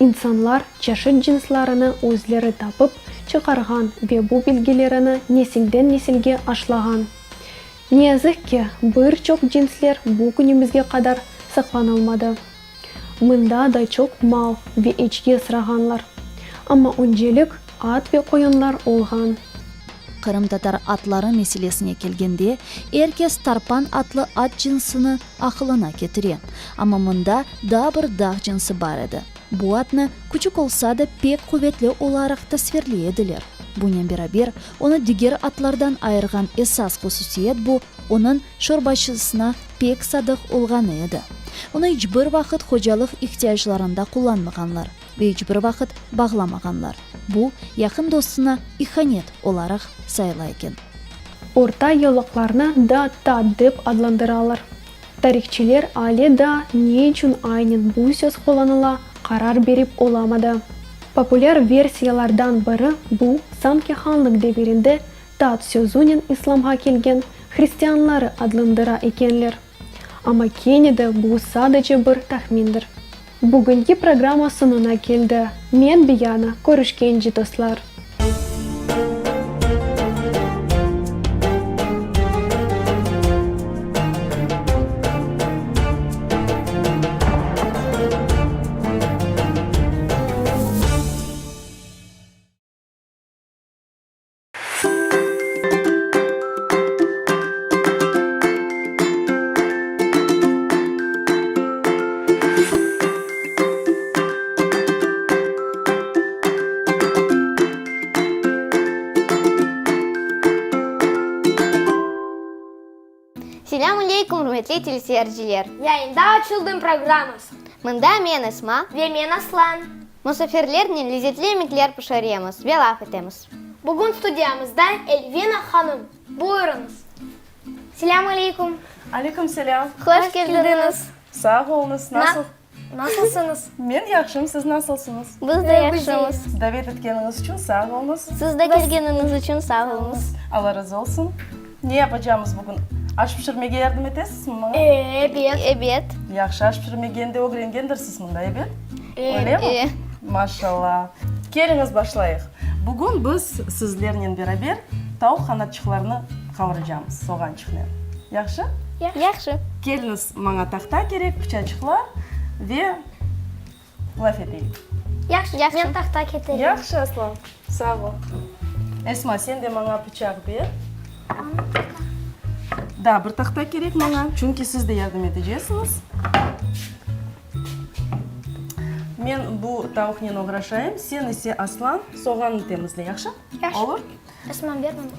Speaker 10: İnsanlar çeşit cınslarını özleri tapıp çıqarğan ve bu bilgilerini nesilden nesilge aşlağan. Ne yazıq ki, bir çoq cinsler bu künümizge qadar saqlanılmadı. Mında da çoq mal ve eçki asrağanlar. Amma öncelik at ve qoyunlar olğan.
Speaker 11: Qırımtatar atları meselesine kelgende, er kes tarpan atlı at cınsını aqılına ketire. Amma mında daa bir dağ cınsı bar edi. Bu atnı, küçük olsa da, pek quvetli olaraq tasvirley ediler. Bunen beraber, onı diger atlardan ayırğan esas hususiyet bu, onıñ şorbacısına pek sadıq olğanı edi. Onı iç bir vaqıt hocalıq ihtiyaclarında qullanmağanlar ve iç bir vaqıt bağlamağanlar. Bu, yaqın dostuna ihanet olaraq sayıla eken.
Speaker 10: Orta yıllıqlarnı da tat dep adlandıralar. Tarihçiler ale daa ne içün aynen bu söz qullanıla qarar berip olamadı. Populâr versiyalardan biri bu, sanki hanlıq devirinde tat sözünen islamğa kelgen hristianları adlandıra ekenler. Amma kene de bu sadece bir tahmindir. Bugünki programma soñuna keldi. Men Biyana, körüşkence dostlar!
Speaker 6: Selâm aleykum, ürmetli teleseyirciler!
Speaker 1: Yayında Açıldım programması.
Speaker 6: Mında men Esma.
Speaker 1: Ve men Aslan.
Speaker 6: Musafirlernen lezetli yemekler pişiremiz ve laf etemiz.
Speaker 1: Bugün studiyamızda Elvina hanım. Buyurıñız. Selâm aleykum.
Speaker 12: Aleyküm selâm.
Speaker 6: Hoş keldiñiz.
Speaker 12: Sağ oluñız. Nasıl?
Speaker 1: Nasılsıñız?
Speaker 12: Men yahşım, siz nasılsıñız?
Speaker 6: Biz de yahşımız.
Speaker 12: Davet etkeniñiz içün sağ oluñız.
Speaker 6: Siz de kelgeniñiz içün sağ oluñız.
Speaker 12: Alla razı olsun. Ne yapacağımız bugün? Aş pişirmege yardım etesizmi maña?
Speaker 1: Ebet.
Speaker 6: Ebet.
Speaker 12: Yahşı, aş pişirmege endi ögrengendirsiz mında, ebet? Öylemi?
Speaker 6: E.
Speaker 12: Maşallah. Keliñiz, başlayıq. Bugün biz sizlernen beraber tavuq qanatçıqlarını qavuracamız soğançıqnen. Yahşı?
Speaker 6: Yahşı.
Speaker 12: Keliñiz, maña tahta kerek, pıçaçıqlar ve laf eteyik.
Speaker 1: Yahşı, men tahta ketireyim.
Speaker 12: Yahşı, Aslan, sağ ol. Esma, sen de maña pıçaq ber. Daa bir tahta kerek maña, çünki siz de yardım eteceksiñiz. Men bu tavuqnen oğraşayım, sen ise, Aslan, soğannı temizle, yahşı?
Speaker 1: Yahşı.
Speaker 12: Olur?
Speaker 1: Esma, ber maña.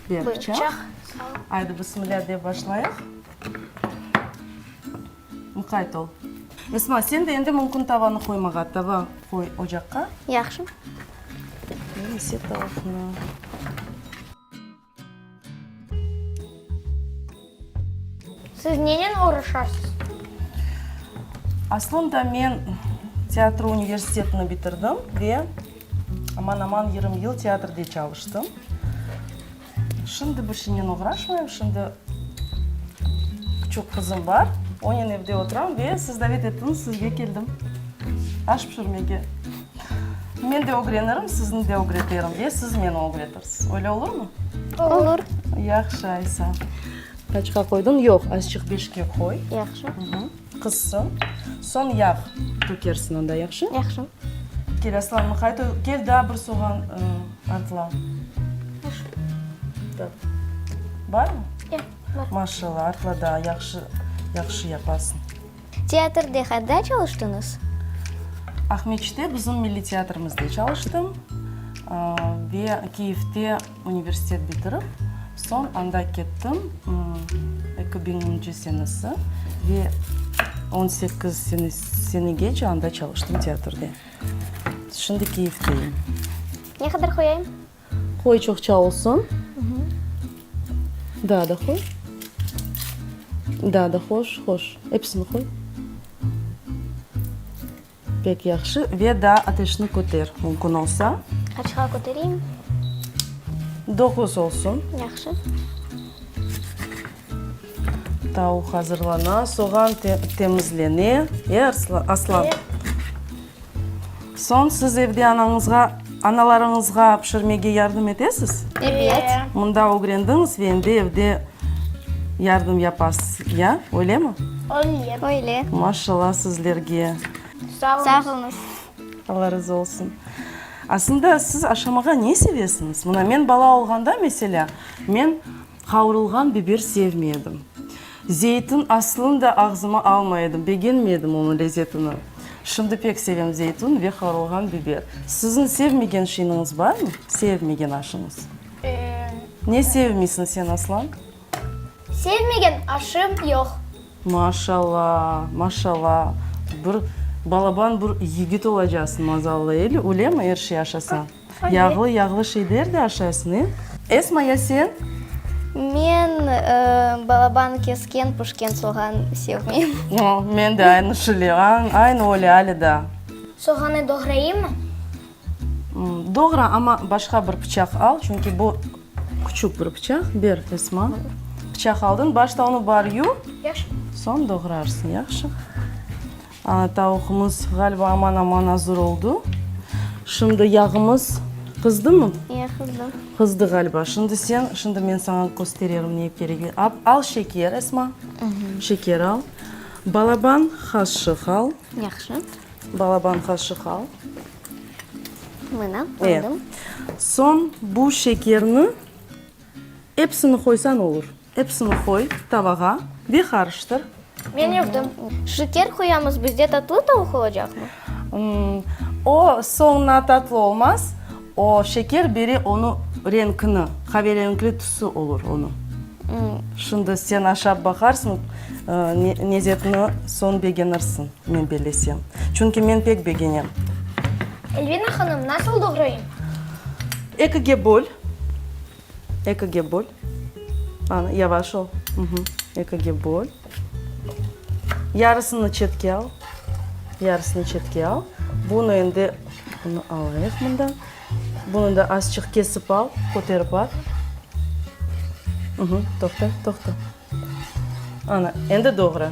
Speaker 12: Ber pıçaq. Aydı, bismillâ dep başlayıq. Muqayt ol. Esma, sen de endi mümkün tavanı qoymağa. Tava qoy ocaqqa.
Speaker 6: Yahşı.
Speaker 12: Men ise tavuqnı.
Speaker 1: Siz nenen oğraşasız?
Speaker 12: Aslında men teatro universitetini bitirdim ve aman-aman 20 yıl teatrde çalıştım. Şimdi bir şeynen oğraşmayım, şimdi küçük qızım bar, onen evde oturam ve siz davet ettiñiz, sizge keldim aş pişirmege. Men de ögrenirim, sizni de ögreterim ve siz meni ögretirsiz. Öyle olurmı?
Speaker 6: Olur.
Speaker 12: Yahşı, aysa. Qaçqa qoydıñ? Yoq, azçıq beşke qoy.
Speaker 6: Yahşı.
Speaker 12: Qızsın. Soñ yağ tökersiñ onda, yahşı?
Speaker 6: Yahşı.
Speaker 12: Kel, Aslan, mıqayt ol, kel daa bir soğan artla.
Speaker 1: Yahşı.
Speaker 12: Tak. Barmı?
Speaker 1: E, bar.
Speaker 12: Maşallah, artla daa, yahşı, yahşı yapasıñ.
Speaker 6: Teatrde qayda çalıştıñız?
Speaker 12: Aqmescitte bizim milliy teatrimizde çalıştım ve Kiyevde universitet bitirip, soñ anda kettim, eki biñinci senesi ve on sekiz senegece anda çalıştım teatrde. Şimdi Kiyevdeyim.
Speaker 6: Ne qadar qoyayım?
Speaker 12: Qoy çoqça olsun. Daa da qoy. Daa da hoş, hoş. Episini qoy. Pek yahşı. Ve daa ateşni köter, mümkün olsa.
Speaker 6: Qaçqa kötereyim?
Speaker 12: Doquz olsun.
Speaker 6: Yahşı.
Speaker 12: Tavuq azırlana, soğan temizlene. E, Aslan? Soñ siz evde anañızğa, analarıñızğa pişirmege yardım etesiz?
Speaker 6: Ebet.
Speaker 12: Mında ögrendiñiz ve endi evde yardım yapasız, ya? Öylemi?
Speaker 1: Öyle.
Speaker 6: Öyle.
Speaker 12: Maşallah sizlerge.
Speaker 1: Sağ
Speaker 6: oluñız.
Speaker 12: Alla razı olsun. Aslında siz aşamağa ne sevesiñiz? Mına men bala olğanda, meselâ, men Qavurılğan biber sevmey edim. Zeytin aslın da ağzıma almay edim, begenmey edim onıñ lezetini. Şimdi pek sevem zeytun ve qavurılğan biber. Siziñ sevmegen şeyiñiz barmı? Sevmegen aşıñız? Ne sevmeysiñ sen, Aslan?
Speaker 6: Sevmegen aşım yoq.
Speaker 12: Maşalla, maşalla, bir balaban bir yigit olacaqsıñ mazallı, öylemi, er şey aşasañ? Yağlı yağlı şeyler de aşaysıñ, e? Esma, ya sen?
Speaker 6: Men balaban kesken, pişken soğan sevmeyim.
Speaker 12: O, men de aynı şöyle, aynı öyle, ale daa.
Speaker 6: Soğanı doğrayımmı?
Speaker 12: Doğra, amma başqa bir pıçaq al, çünki bu küçük bir pıçaq. Ber, Esma. Pıçaq aldıñ, başta onı bar yu, soñ doğrarsıñ, yahşı? Ana, tavuqımız, ğaliba, aman-aman azır oldı. Şimdi yağımız qızdımı?
Speaker 6: İye, qızdı.
Speaker 12: Qızdı, ğaliba. Şimdi sen, şimdi men saña köstererim ne kerekli. Al şeker, Esma. Şeker al. Balaban qaşıq al.
Speaker 6: Yahşı.
Speaker 12: Balaban qaşıq al.
Speaker 6: Mına, aldım.
Speaker 12: Soñ bu şekerni Epsini qoysañ olur. Epsini qoy tavağa ve qarıştır.
Speaker 6: Men yuvdım. Şeker qoyamız, bizde tatlı tavuq olacaqmı?
Speaker 12: O, soñuna tatlı olmaz. O, şeker bere onı renkini, qaverenkli tüsü olur onı. Şimdi sen aşap baqarsıñ, lezetini soñ begenirsiñ, men bellesem. Çünki men pek begenem.
Speaker 6: Elvina hanım, nasıl doğrayım?
Speaker 12: Ekige böl. Ekige böl. Ana, yavaş ol. Ekige böl. Yarısını çetke al. Yarısını çetke al. Bunı endi, bunı alayıq mından. Bunı da azçıq kesip al, köterip at. Toqta, toqta. Ana, endi doğra.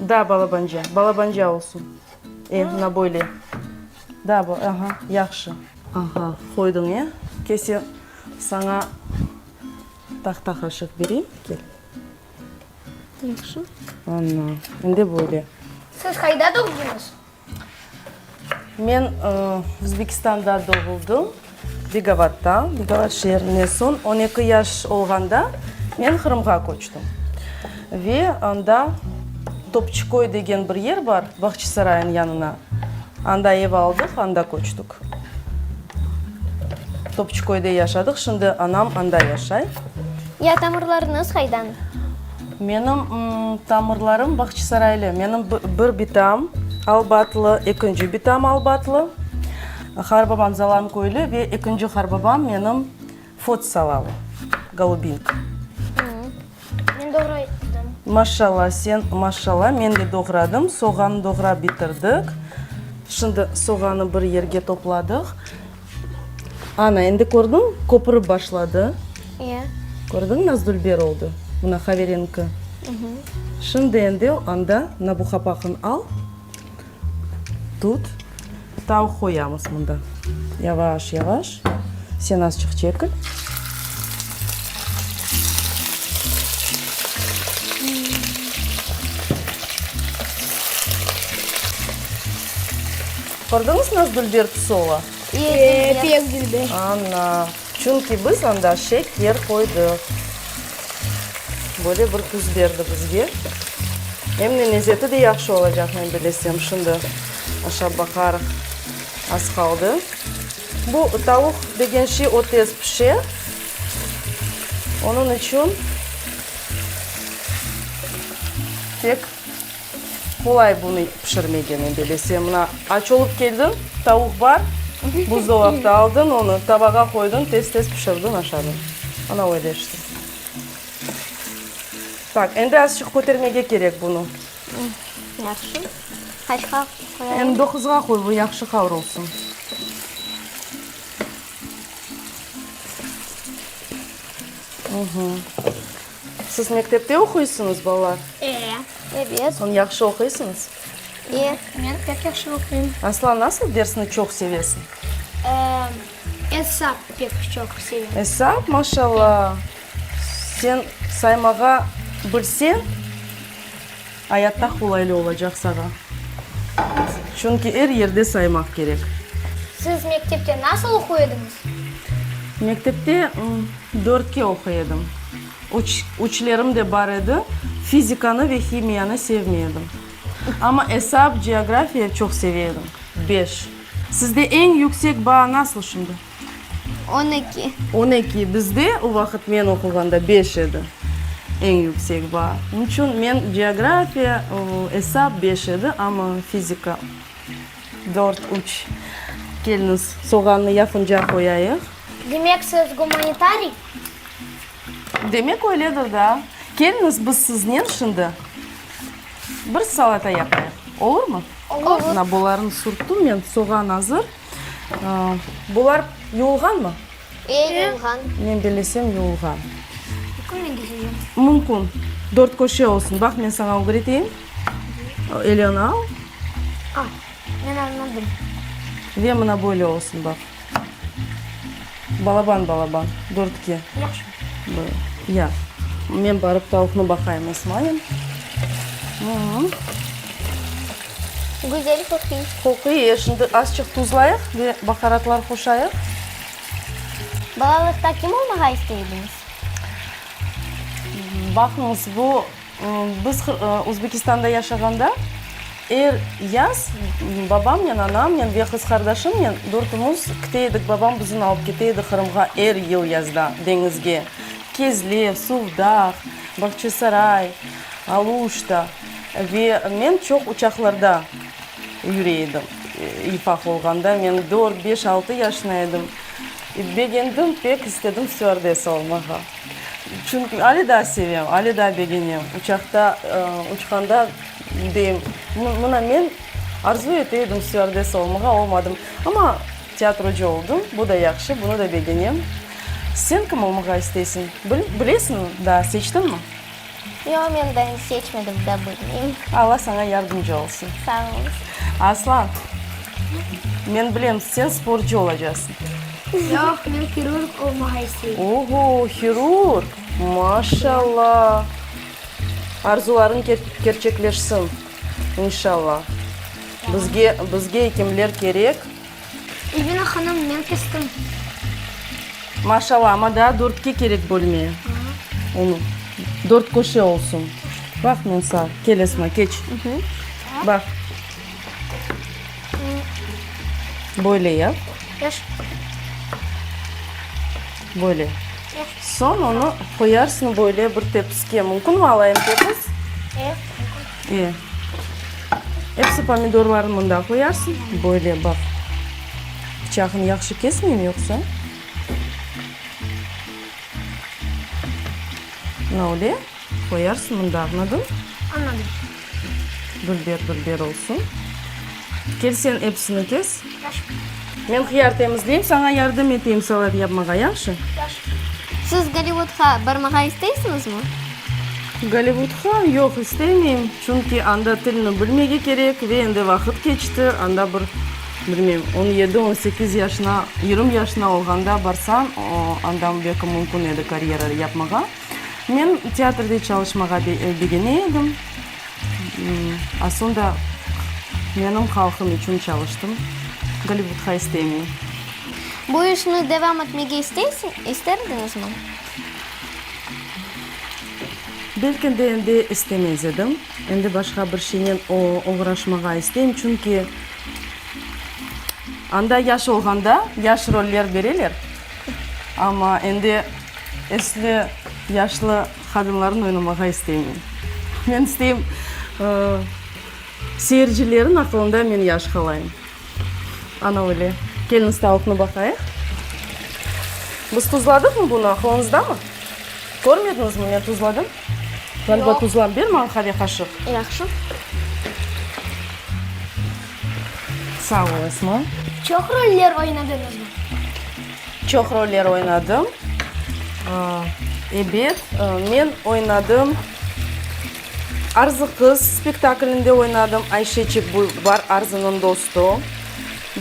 Speaker 12: Daa balabanca, balabanca olsun. E, mına böyle. Daa bu, aha, yahşı. Aha, qoydıñ, e? Kese, saña tahta qaşıq bereyim, kel.
Speaker 6: Yahşı.
Speaker 12: Ana, endi böyle.
Speaker 6: Siz qayda doğdıñız?
Speaker 12: Men Özbekistanda doğuldım, Begovatta, Begovat şeerinde. Soñ on eki yaş olğanda men Qırımğa köçtim. Ve anda Topçıköy degen bir yer bar, Bağçasaraynıñ yanına. Anda ev aldıq, anda köçtik. Topçıköyde yaşadıq, şimdi anam anda yaşay.
Speaker 6: Ya tamırlarıñız qaydan?
Speaker 12: Menim tamırlarım Bağçasaraylı. Menim bir bitam Albatlı, ekinci bitam Albatlı, qarbabam Zalanköylü ve ekinci qarbabam menim Fotsalalı, Golubinka.
Speaker 6: Men doğradım.
Speaker 12: Maşallah, sen maşallah, men de doğradım. Soğannı doğrap bitirdik. Şimdi soğannı bir yerge topladıq. Ana, endi kördiñ, köpürip başladı.
Speaker 6: İye.
Speaker 12: Kördiñ, nasıl dülber oldı? Mına qaverenki. Şimdi endi anda, mına bu qapaqnı al. Tut. Tavuq qoyamız mında. Yavaş, yavaş. Sen azçıq çekil. Kördiñiz, nasıl dülber tüsü ola?
Speaker 6: E, pek dülber.
Speaker 12: Ana, çünki biz anda şeker qoydıq. Böyle bir tüs berdi bizge. Em de lezeti de yahşı olacaq, men bilesem. Şimdi aşap baqarıq. Az qaldı. Bu tavuq degen şey, o tez pişe. Onıñ içün pek Qolay bunı pişirmege, men bilesem. Mına, aç olıp keldiñ, tavuq bar, buzdolapta aldıñ, onı tavağa qoydıñ, tez-tez pişirdiñ, aşadıñ. Ana öyle işte. Tak, endi azçıq kötermege kerek bunı.
Speaker 6: Yahşı. Qaçqa qoyayım?
Speaker 12: Endi doquzğa qoy, bu yahşı qavrulsın. Siz mektepte oquysıñız, balalar?
Speaker 6: E, ebet.
Speaker 12: Soñ yahşı oquysıñız?
Speaker 6: E, men pek yahşı oquyım.
Speaker 12: Aslan, nasıl dersni çoq sevesiñ?
Speaker 6: Esap pek çoq sevem.
Speaker 12: Esap, maşallah. Sen saymağa bilseñ, ayatta qolaylı olacaq saña. Çünki er yerde saymaq kerek.
Speaker 6: Siz mektepte nasıl oquy ediñiz?
Speaker 12: Mektepte dörtke oquy edim. Üç, üçlerim de bar edi. Fizikanı ve himiyanı sevmey edim. Amma esap, geografiya çoq seve edim. Beş. Sizde eñ yüksek baa nasıl şimdi?
Speaker 6: 12.
Speaker 12: 12. Bizde o vaqıt men oquğanda beş edi eñ yüksek baa. Onıñ içün men geografiya, esap beş edi, amma fizika dört, üç. Keliñiz, soğannı yaqınca qoyayıq.
Speaker 6: Demek siz gumanitariy?
Speaker 12: Demek öyledir da. Keliñiz, biz siznen şimdi bir salata yapayıq, olurmı?
Speaker 6: Olur.
Speaker 12: Mına bularnı sürttüm men, soğan azır. Bular yuvulğanmı?
Speaker 6: E, yuvulğan.
Speaker 12: Men bellesem, yuvulğan.
Speaker 6: Mümkün men keseceğim?
Speaker 12: Mümkün. Dört köşe olsun. Baq, men saña ögreteyim. Eliñi al.
Speaker 6: A, men añladım.
Speaker 12: Ve mına böyle olsun, baq. Balaban balaban, dörtke.
Speaker 6: Yahşı.
Speaker 12: Böyle. Ya. Men barıp tavuqnı baqayım Esmanen.
Speaker 6: Güzel qoquy.
Speaker 12: Qoquy, e, şimdi azçıq tuzlayıq ve baharatlar qoşayıq.
Speaker 6: Balalıqta kim olmağa istey ediñiz?
Speaker 12: Baqıñız, bu Biz Özbekistanda yaşağanda, er yaz babamnen, anamnen ve qız qardaşımnen dörtümüz kite edik. Babam bizni alıp kete edi Qırımğa er yıl yazda deñizge. Kezlev, Suvdağ, Bağçasaray, Aluşta. Ve men çoq uçaqlarda yüre edim. İfaq olğanda men dört, beş, altı yaşına edim. Begendim, pek istedim stüardessa olmağa. Çünki ale daa sevem, ale daa begenem. Uçaqta uçqanda deyim, mına men arzu ete edim stüardessa olmağa, olmadım. Amma teatrocı oldım, bu da yahşı, bunı da begenem. Sen kim olmağa isteysiñ? Bilesiñmi daa, seçtiñmi?
Speaker 6: Yoq, men daa seçmedim, daa bilmeyim.
Speaker 12: Alla saña yardımcı olsun.
Speaker 6: Sağ oluñız.
Speaker 12: Aslan, men bilem, sen sportcı olacasıñ.
Speaker 6: Yoq, men hirurg olmağa isteyim.
Speaker 12: Oho, hirurg! Maşallah! Arzularıñ kerçekleşsin, inşallah. Bizge, bizge ekimler kerek.
Speaker 6: Elvina hanım, men kestim.
Speaker 12: Maşallah, amma daa dörtke kerek bölmeye. Onı, dört köşe olsun. Baq, men sağa, kel Esma, keç. Baq. Böyle yap. Böyle. Soñ onı qoyarsıñ böyle bir tepsiske. Mümkünmi alayım tepis? E, mümkün. E. Episi pomidorlarnı mında qoyarsıñ. Böyle, baq. Pıçağını yahşı kesmeyim yoqsa? Mına öyle qoyarsıñ mında, añladıñ?
Speaker 6: Añladım.
Speaker 12: Dülber, dülber olsun. Kel sen episini kes. Men hıyar temizleyim, saña yardım eteyim salat yapmağa, yahşı?
Speaker 6: Yahşı. Siz Gollivudqa barmağa isteysiñizmi?
Speaker 12: Gollivudqa? Yoq, istemeyim. Çünki anda tilni bilmege kerek ve endi vaqıt keçti. Anda bir, bilmeyim, on yedi, on sekiz yaşına, yirmi yaşına olğanda barsañ, anda belki mümkün edi karyera yapmağa. Men teatrde çalışmağa begene edim. Aslında, menim halqım içün çalıştım. Gollivudqa istemeyim.
Speaker 6: Bu işni devam etmege ister ediñizmi?
Speaker 12: Belki de endi istemez edim. Endi başqa bir şeynen oğraşmağa isteyim, çünki anda yaş olğanda yaş roller bereler, amma endi esli yaşlı qadınlarnı oynamağa istemeyim. Men isteyim, seyircilerniñ aqılında men yaş qalayım. Ana öyle. Keliñiz tavuqnı baqayıq. Biz tuzladıqmı bunı, aqılıñızdamı? Körmediñizmi, men tuzladım. Ğaliba tuzlam. Ber maña qave qaşıq.
Speaker 6: Yahşı.
Speaker 12: Sağ ol, Esma.
Speaker 6: Çoq roller oynadıñızmı?
Speaker 12: Çoq roller oynadım. Ebet, men oynadım. Arzı qız spektaklinde oynadım, Ayşeçik, bu bar Arzınıñ dostu.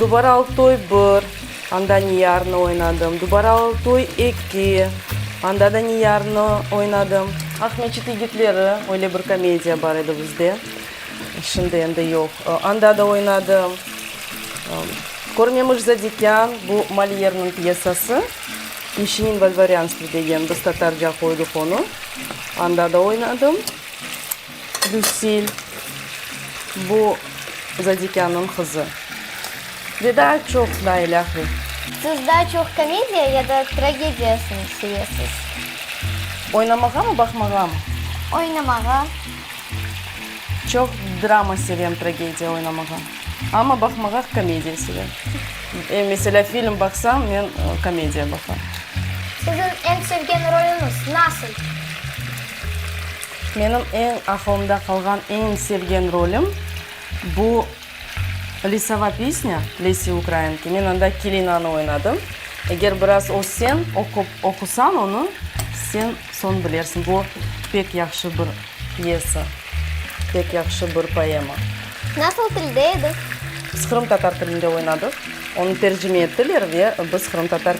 Speaker 12: Dubaralı toy bir, anda Niyarnı oynadım. Dubaralı toy eki, anda da Niyarnı oynadım. Aqmeçit yigitleri, öyle bir komediya bar edi bizde, şimdi endi yoq, anda da oynadım. Körmemiş zadikân, bu Molyerniñ pyesası, Mişinin vo dvorânstve degen, biz tatarca qoydıq onı. Anda da oynadım. Lüsil, bu Zadikânnıñ qızı. Ve daa çoq, daa ilâhre.
Speaker 6: Siz daa çoq komediya ya da tragediyasını sevesiz?
Speaker 12: Oynamağamı, baqmağamı?
Speaker 6: Oynamağa.
Speaker 12: Çoq drama sevem, tragediya oynamağa. Amma baqmağa komediya sevem. Meselâ, film baqsam, men komediya baqam.
Speaker 6: Siziñ eñ sevgen rolüñiz nasıl?
Speaker 12: Menim eñ aqılımda qalğan eñ sevgen rolüm, bu Lisova pisnâ Lesi Ukrainki. Men anda Kilinanı oynadım. Eger biraz össeñ, oqup, oqusañ onı, sen soñ bilersiñ. Bu pek yahşı bir pyesa, pek yahşı bir poema.
Speaker 6: Nasıl tilde edi?
Speaker 12: Biz qırımtatar tilinde oynadıq. Onı tercime ettiler ve biz qırımtatar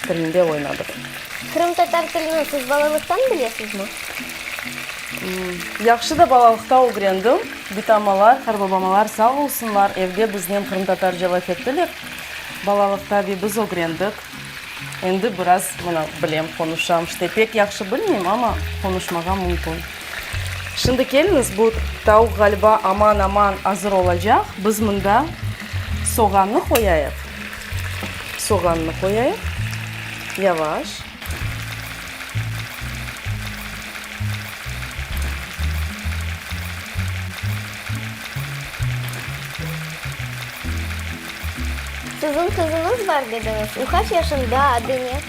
Speaker 12: tilinde oynadıq.
Speaker 6: Qırımtatar tilini siz balalıqtan bilesizmi?
Speaker 12: Yahşı da balalıqta ögrendim. Bitamalar, qarbabamalar sağ olsunlar, evde biznen qırımtatarca laf ettiler balalıqta ve biz ögrendik. Endi biraz, mına, bilem, qonuşam. İşte, pek yahşı bilmeyim, amma qonuşmağa mümkün. Şimdi keliñiz, bu tavuq ğaliba aman-aman azır olacaq. Biz mında soğannı qoyayıq. Soğannı qoyayıq. Yavaş.
Speaker 6: Siziñ qızıñız bar dediñiz. O qaç yaşında, adı ne?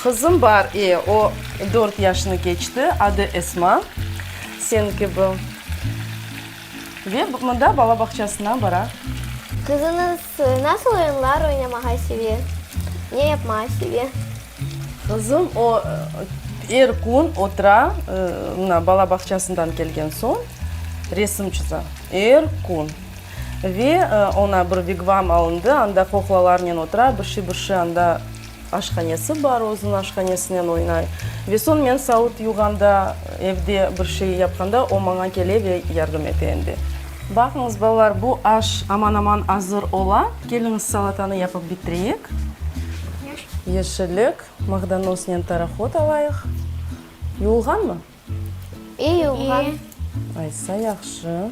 Speaker 12: Qızım bar, e, o dört yaşını keçti, adı Esma, sen kibi. Ve mında bala bağçasına bara.
Speaker 6: Qızıñız nasıl oyunlar oynamağa seve, ne yapmağa seve?
Speaker 12: Qızım, o, er kün otura, mına, bala bağçasından kelgen soñ, resim çıza. Er kün. Ve oña bir vigvam alındı, anda qoqlalarnen otura, bir şey, bir şey anda aşhanesi bar, özüniñ aşhanesinen oynay. Ve soñ men savut yuvğanda, evde bir şey yapqanda, o maña kele ve yardım ete endi. Baqıñız, balalar, bu aş aman-aman azır ola. Keliñiz, salatanı yapıp bitireyik. Yeşillik, mağdanoznen tarahot alayıq. Yuvulğanmı?
Speaker 6: İ, yuvulğan.
Speaker 12: Aysa yahşı.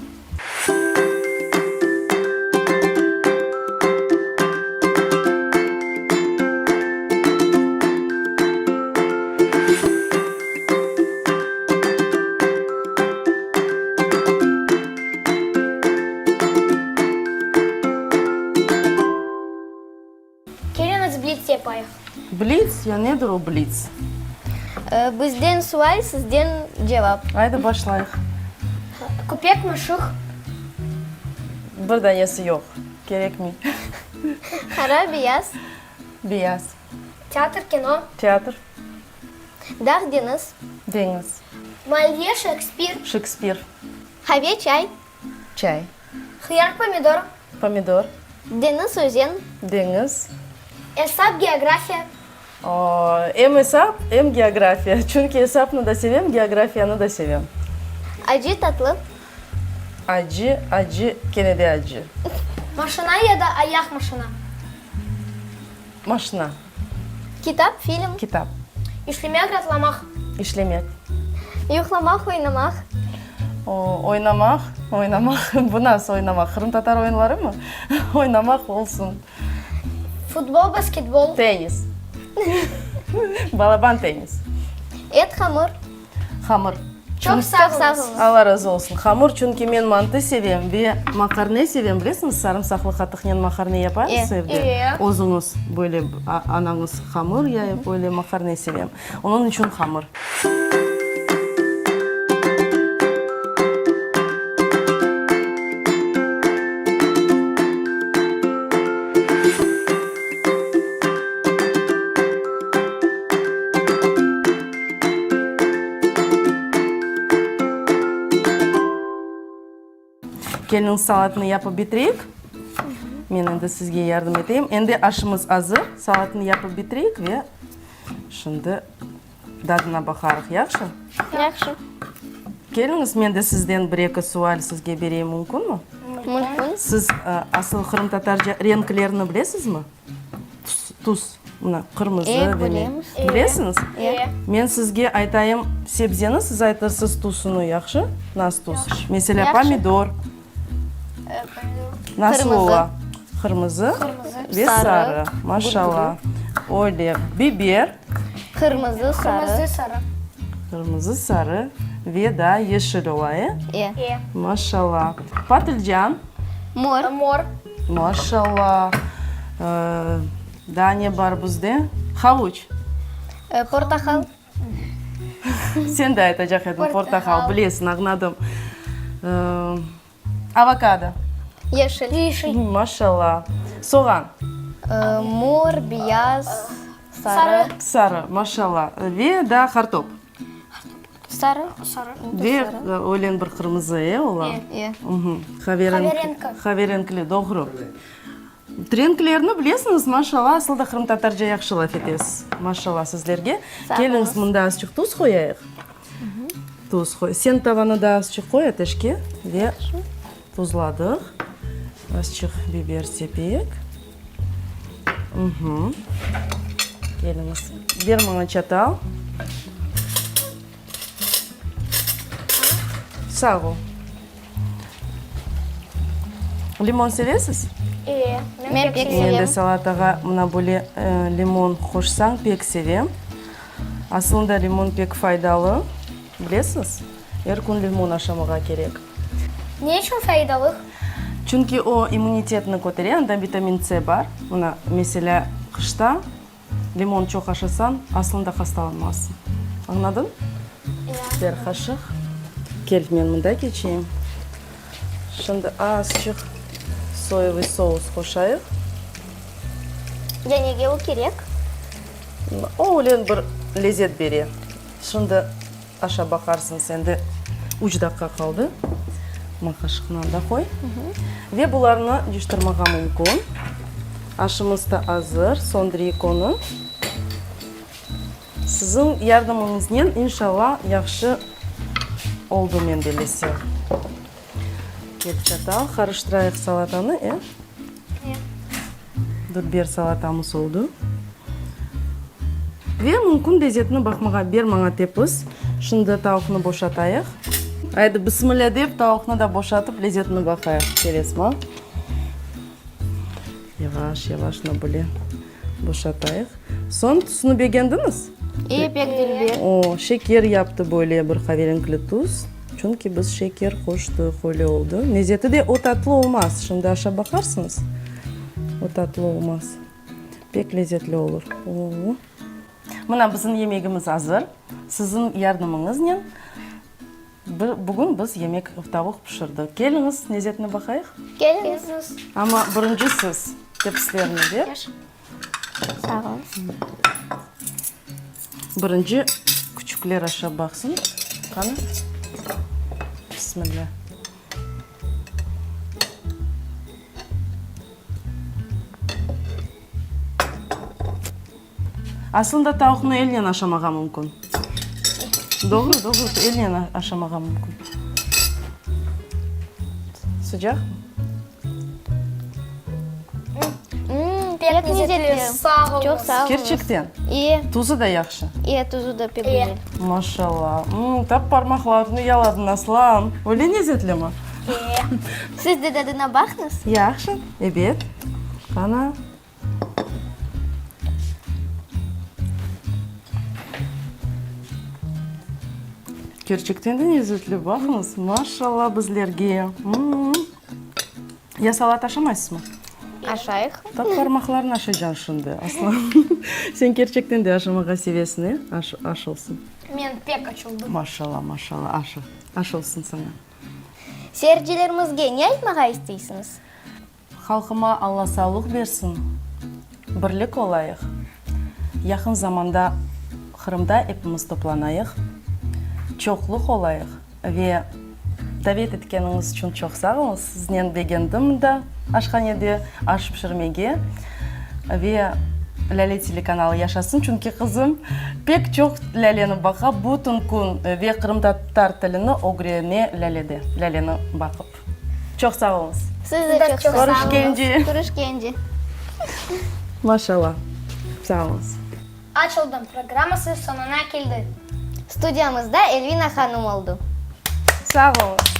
Speaker 6: Keliñiz, blits yapayıq.
Speaker 12: Blits? Ya nedir o blits?
Speaker 6: Bizden sual, sizden cevap.
Speaker 12: Ayda başlayıq.
Speaker 6: Köpek, mışıq.
Speaker 12: Bir danesi yoq, kerekmey.
Speaker 6: Qara, beyaz.
Speaker 12: Beyaz.
Speaker 6: Teatr, kino.
Speaker 12: Teatr.
Speaker 6: Dağ, deñiz.
Speaker 12: Deñiz.
Speaker 6: Molyer, Şekspir.
Speaker 12: Şekspir.
Speaker 6: Qave, çay.
Speaker 12: Çay.
Speaker 6: Hıyar, pomidor.
Speaker 12: Pomidor.
Speaker 6: Deñiz, özen.
Speaker 12: Deñiz.
Speaker 6: Esap, geografiya.
Speaker 12: Em esap, em geografiya. Çünki esapnı da sevem, geografiyanı da sevem.
Speaker 6: Acı, tatlı.
Speaker 12: Acı, acı, kene de acı.
Speaker 6: Maşina ya da ayaq maşina.
Speaker 12: Maşina.
Speaker 6: Kitap, film.
Speaker 12: Kitap.
Speaker 6: İşlemek, ratlamaq.
Speaker 12: İşlemek.
Speaker 6: Yuqlamaq, oynamaq.
Speaker 12: Oynamaq, oynamaq. Bu nasıl oynamaq? Qırımtatar oyunlarımı? Oynamaq olsun.
Speaker 6: Futbol, basketbol.
Speaker 12: Tennis. Balaban tennis.
Speaker 6: Et, hamır.
Speaker 12: Hamır.
Speaker 6: Çoq sağ oluñız.
Speaker 12: Alla razı olsun. Hamır, çünki men mantı sevem ve maqarne sevem. Bilesiñiz, sarımsaqlı qatıqnen maqarne yaparsız evde? Özüñiz böyle anañız hamır yayıp öyle maqarne sevem. Onıñ içün hamır. Keliñ, salatnı yapıp bitireyik. Men endi sizge yardım eteyim. Endi aşımız azır. Salatnı yapıp bitireyik ve şimdi dadına baqarıq. Yahşı?
Speaker 6: Yahşı.
Speaker 12: Keliñiz, men de sizden bir-eki sual sizge bereyim, mümkünmi?
Speaker 6: Mümkün.
Speaker 12: Siz asıl qırımtatarca renklerni bilesizmi? Tüs. Mına, qırmızı
Speaker 6: E,
Speaker 12: ve ne?
Speaker 6: bilemiz.
Speaker 12: Bilesiñiz?
Speaker 6: E.
Speaker 12: Men sizge aytayım sebzeni, siz aytırsız tüsüni, yahşı? Nasıl tüs? Meselâ,
Speaker 6: Yahşı.
Speaker 12: pomidor. Nasıl
Speaker 6: Qırmızı.
Speaker 12: ola? Qırmızı ve
Speaker 6: Sarı.
Speaker 12: sarı. Maşallah. Öyle. Biber.
Speaker 6: Qırmızı, sarı.
Speaker 4: Qırmızı, sarı.
Speaker 12: Qırmızı, sarı ve daa yeşil ola, e?
Speaker 6: E.
Speaker 12: Maşallah. Patılcan.
Speaker 6: Mor.
Speaker 4: Mor.
Speaker 12: Maşallah. Daa ne bar bizde? Havuç.
Speaker 6: Portaqal.
Speaker 12: Sen de aytacaq ediñ, portaqal. Bilesiñ, añladım. Avokado.
Speaker 6: Yeşil.
Speaker 4: Yeşil.
Speaker 12: Maşallah. Soğan.
Speaker 6: Mor, beyaz, sarı.
Speaker 12: Sarı, maşallah. Ve daa qartop.
Speaker 6: Sarı.
Speaker 4: Sarı.
Speaker 12: Ve öyle bir qırmızı, e, ola?
Speaker 6: E.
Speaker 12: Qaverenki. Qaverenkli, doğru. Trenklerni bilesiñiz, maşallah, asıl da qırımtatarca yahşı laf etesiz. Maşallah sizlerge. Keliñiz, mında azçıq tuz qoyayıq. Tuz qoy. Sen tavanı da azçıq qoy ateşke ve tuzladıq. Azçıq biber sepeyik. Keliñiz. Ber maña çatal. Sağ ol. Limon sevesiz?
Speaker 4: E,
Speaker 6: Men pek
Speaker 12: Men de
Speaker 6: sevem.
Speaker 12: salatağa mına böyle limon qoşsañ pek sevem. Aslında limon pek faydalı, bilesiz? Er kün limon aşamağa kerek.
Speaker 4: Ne içün faydalı?
Speaker 12: Çünki o immunitetni kötere, anda vitamin C bar. Mına, meselâ, qışta Limon çoq aşasañ, aslında hastalanmazsıñ. Añladıñ? Ber qaşıq. Kel, men mında keçeyim. Şimdi azçıq soyevıy sous qoşayıq.
Speaker 6: Ya nege o kerek?
Speaker 12: O öyle bir lezet bere. Şimdi Aşa baqarsıñ, endi üç daqqa qaldı. Mına qaşıqnı anda qoy. Ve bularnı cıştırmağa mümkün. Aşımız da azır, söndüreyik onı. Siziñ yardımıñıznen, inşallah, yahşı oldı, men bellesem. Kel, çatal, qarıştırayıq salatanı, e? Dülber salatamız oldı. Ve mümkün lezetini baqmağa. Ber maña tepis. Şimdi tavuqnı boşatayıq. Aydı, bismillâ dep, tavuqnı da boşatıp, lezetini baqayıq. Kel, Esma. Yavaş, yavaş, mına böyle boşatayıq. Soñ, tüsüni begendiñiz?
Speaker 6: E, pek dülber.
Speaker 12: O, şeker yaptı böyle bir qaverenkli tüs. Çünki biz şeker qoştıq, öyle oldı. Lezeti de o tatlı olmaz. Şimdi aşap baqarsıñız, o tatlı olmaz. Pek lezetli olur. O-o. Mına bizim yemegimiz azır. Siziñ yardımıñıznen bugün biz yemek, tavuq pişirdik. Keliñiz, lezetine baqayıq.
Speaker 6: Keliñiz.
Speaker 12: Amma birinci siz tepsilerni ber.
Speaker 6: Sağ oluñız.
Speaker 12: Birinci küçükler aşap baqsın. Qani? Bismillah. Aslında tavuqnı elnen aşamağa mümkün. Doğru, doğru, elnen aşamağa mümkün. Sıcaqmı?
Speaker 6: Pek lezzetli.
Speaker 4: Sağ oluñız.
Speaker 6: Çoq sağ oluñız.
Speaker 12: Kerçekten?
Speaker 6: İyi.
Speaker 12: Tuzu da yahşı?
Speaker 6: İyi, tuzu da pek güzel.
Speaker 12: Maşallah. Tap parmaqlarını yaladın, Aslan. Öyle lezzetlimi?
Speaker 6: İyi. Siz de tadına baqıñız.
Speaker 12: Yahşı, ebet. Qana. Kerçekten de lezzetli, baqıñız. Maşallah bizlerge. Ya salat aşamaysızmı?
Speaker 6: Aşayıq.
Speaker 12: Tap parmaqlarını aşaycañ şimdi, Aslan. Sen kerçekten de aşamağa sevesiñ, e? Aş, aş olsun.
Speaker 4: Men pek açıldım.
Speaker 12: Maşallah, maşallah, aş, aş olsun saña.
Speaker 6: Seyircilerimizge ne aytmağa isteysiñiz?
Speaker 12: Halqıma Alla sağlıq bersin, birlik olayıq, yaqın zamanda Qırımda epimiz toplanayıq, çoqluq olayıq ve davet etkeniñiz içün çoq sağ oluñız, siznen begendim mında aşhanede aş pişirmege ve Lâle telekanalı yaşasın, çünki qızım pek çoq Lâleni baqa, bütün kün ve qırımtatar tilini ögrene Lâlede, Lâleni baqıp. Çoq sağ oluñız.
Speaker 6: Siz de çoq sağ oluñız.
Speaker 12: Körüşkence.
Speaker 6: Körüşkence.
Speaker 12: Maşallah. Sağ oluñız.
Speaker 6: Aç oldım programması soñuna keldi. Studiyamızda Elvina hanım oldu.
Speaker 12: Sağ oluñız.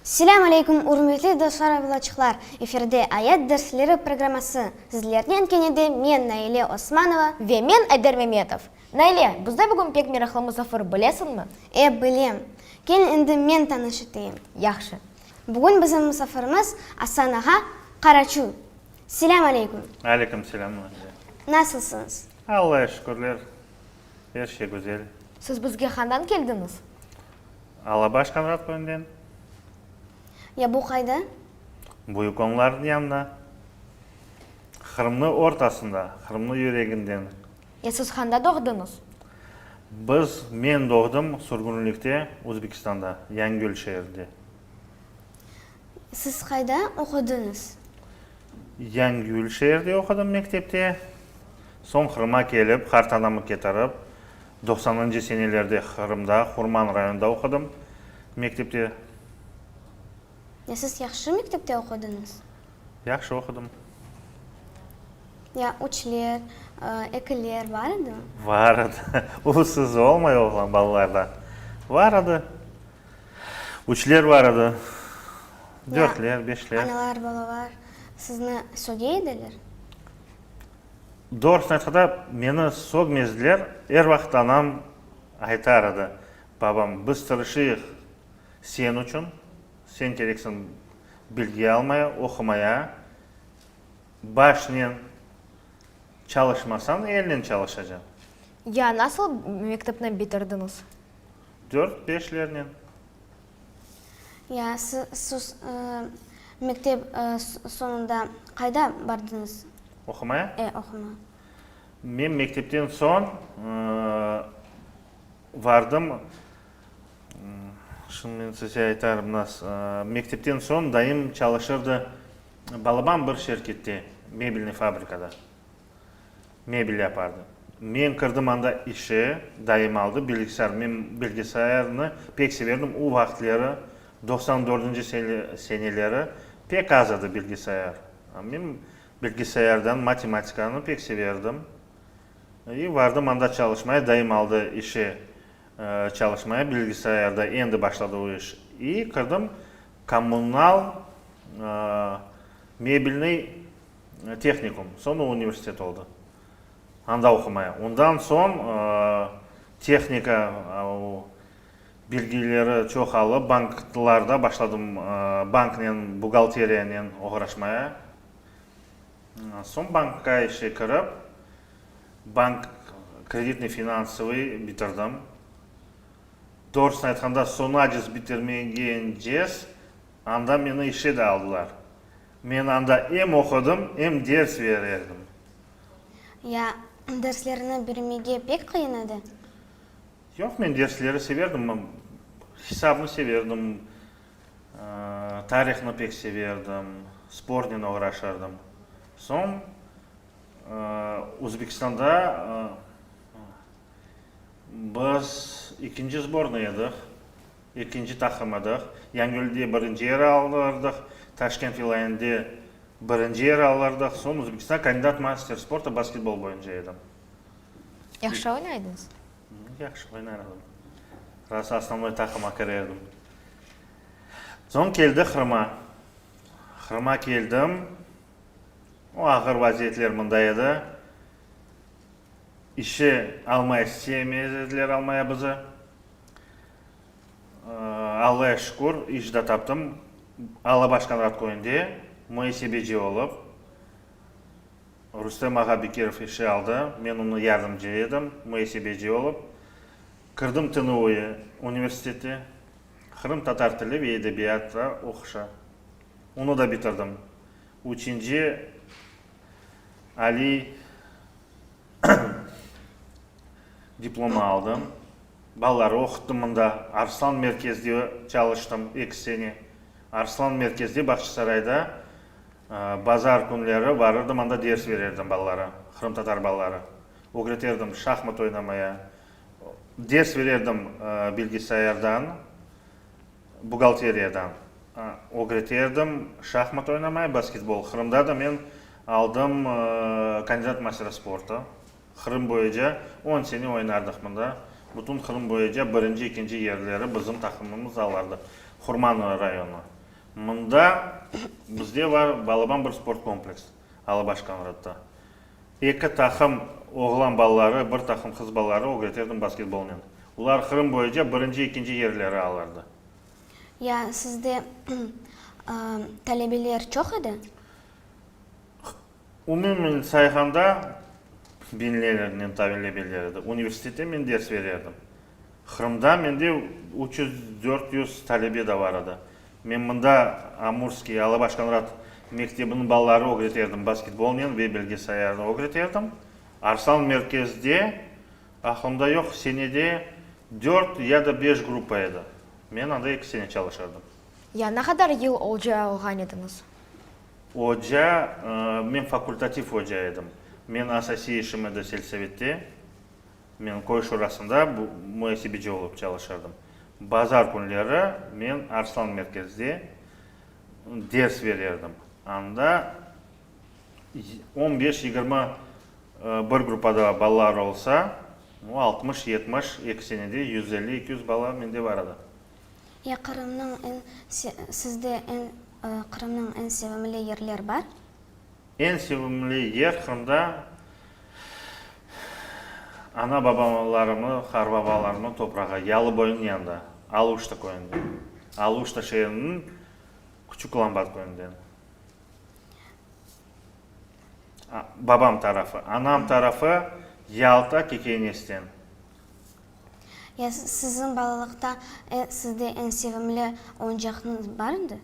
Speaker 3: Selâm aleyküm, ürmetli dostlar ve balaçıqlar! Efirde Ayat dersleri programması. Sizlernen kene de men, Naile Osmanova.
Speaker 1: Ve men, Ayder Memetov. Naile, bizde bugün pek meraqlı musafir, bilesiñmi?
Speaker 3: E, bilem. Kel endi men tanış eteyim.
Speaker 1: Yahşı.
Speaker 3: Bugün bizim musafirimiz Asan ağa Qaraçuy. Selâm aleyküm.
Speaker 13: Aleyküm selâm, Naile.
Speaker 3: Nasılsıñız?
Speaker 13: Allaya şükürler, er şey güzel.
Speaker 1: Siz bizge handan keldiñiz?
Speaker 13: Alabaş Qanrat köyünden.
Speaker 3: Ya bu qayda?
Speaker 13: Büyük Onlarnıñ yanında. Qırımnıñ ortasında, Qırımnıñ yüreginden.
Speaker 1: Ya siz handa doğdıñız?
Speaker 13: Biz, men doğdım sürgünlikte, Özbekistanda, Yangöl şeerinde.
Speaker 3: Siz qayda oqudıñız?
Speaker 13: Yangül şeerde oqudım mektepte. Soñ Qırım'a kelip, qartanamı ketirip, doqsanıncı senelerde Qırımda, Qurman rayonında oqudım mektepte.
Speaker 3: Ya siz yahşı mektepte oqudıñız?
Speaker 13: Yahşı oqudım.
Speaker 3: Ya üçler, ekiler bar edimi?
Speaker 13: Bar edi. Usız olmay oğlan balalarda. Bar edi. Üçler bar edi. Dörtler, beşler.
Speaker 3: Analar, balalar sizni söge ediler?
Speaker 13: Doğrusını aytqanda, meni sögmezdiler. Er vaqıt anam aytar edi, Babam, biz tırışıyıq sen içün, sen kereksiñ bilgi almaya, oqumaya. Başnen çalışmasañ, elnen çalışacañ.
Speaker 1: Ya nasıl mektepni bitirdiñiz?
Speaker 13: Dört, beşlernen.
Speaker 3: Ya siz mektep soñunda qayda bardıñız?
Speaker 13: Oqumaya?
Speaker 3: E, oqumaya.
Speaker 13: Men mektepten soñ vardım, şimdi men size aytarım nas, mektepten soñ dayım çalışırdı balaban bir şirkette, mebelnıy fabrikada. Mebel yapardı. Men kirdim anda işe, dayım aldı bilgisayar. Men bilgisayarnı pek severdim. O vaqıtleri, 94-nci seneleri pek az edi bilgisayar. Men bilgisayardan matematikanı pek severdim. İ vardım anda çalışmaya, dayım aldı işe çalışmaya, bilgisayarda endi başladı o iş. İ kirdim kommunal mebelnıy Tehnikum, soñ o universitet oldı. Anda oqumaya. Ondan soñ tehnika bilgileri çoq alıp, banklarda başladım, banknen, buhgalteriyanen oğraşmaya. Soñ bankqa işe kirip, bank kreditnıy-finansovıy bitirdim. Doğrusını aytqanda, soñaces bitirmegencez, anda meni işe de aldılar. Men anda em oqudım, em ders bererdim.
Speaker 3: Ya derslerni bermege pek qıyın edi?
Speaker 13: Yoq, men dersleri severdim. Hisabnı severdim, tarihnı pek severdim, sportnen oğraşırdım. Soñ Özbekistanda biz ekinci sbornıy edik. Ekinci taqım edik. Yangölde birinci yer alırdıq, Taşkent vilâyetinde birinci yer alırdıq. Soñ Özbekistanda kandidat master sporta basketbol boyunca edim.
Speaker 1: Yahşı oynaydıñız?
Speaker 13: Yahşı oynar edim. Rosa osnovnoy taqıma kire edim. Soñ keldi Qırıma. Qırıma keldim. O ağır vaziyetler mında edi. İşe almay istemez ediler almaya bizi. Allaya şükür, iş da taptım. Alabaş Konrat köyünde müesebeci olıp, Rustem ağa Bekirov işe aldı. Men onıñ yardımcı edim, müesebeci olıp. Kirdim TNUe universitete, qırımtatar tili ve edebiyatı oquşa. Onı da bitirdim. Üçünci aliy. Diplom aldım. Balaları oquttım mında. Arslan merkezde çalıştım eki sene. Arslan merkezde, Bağçasarayda bazar künleri varırdım, anda ders vererdim balalara, qırımtatar balaları. Ögreterdim şahmat oynamaya, ders vererdim bilgisayardan, buhgalteriyadan. Ögreterdim şahmat oynamaya, basketbol. Qırımda da men aldım kandidat mastera sporta. Qırım boyunca on sene oynardıq mında. Bütün Qırım boyunca birinci, ekinci yerleri bizim taqımımız alardı. Qurman rayonı. Mında bizde bar balaban bir sport kompleks, Alabaş Konratta. Eki taqım oğlan balaları, bir taqım qız balaları ögreterdim basketbolnen. Olar Qırım boyunca birinci, ekinci yerleri alardı.
Speaker 3: Ya sizde talebeler çoq edi?
Speaker 13: Umumen sayğanda, biñlernen talebeler edi. Universitette men ders bererdim. Qırımda mende üç yüz, 400 talebe de bar edi. Men mında Amurskiy, Alabaş Konrat mektebiniñ balaları ögreterdim basketbolnen ve bilgisayarnı ögreterdim. Arslan merkezde, aqlımda yoq, senede dört ya da beş gruppa edi. Men anda eki sene çalışırdım.
Speaker 1: Ya ne qadar yıl oca olğan ediñiz?
Speaker 13: Oca, men fakultativ oca edim. Men asasiy işim edi selsovette. Men köy şurasında muesebeci olıp çalışırdım. Bazar künleri men Arslan merkezde ders bererdim. Anda on beş, yigirmi bir gruppada balalar olsa, 60, 70, eki senede 150, 200 bala mende bar edi.
Speaker 3: Ya Qırımnıñ eñ sizde eñ Qırımnıñ eñ sevimli yerler bar?
Speaker 13: Eñ sevimli yer Qırımda ana-babalarımnıñ, qarbabalarımnıñ toprağı, Yalıboyunıñ yanında, Aluşta köyünde, Aluşta şeeriniñ Küçük Lambat köyünden. Babam tarafı. Anam tarafı Yalta Kekeynesten.
Speaker 3: Ya siziñ balalıqta sizde eñ sevimli oyuncaqıñız bar edi?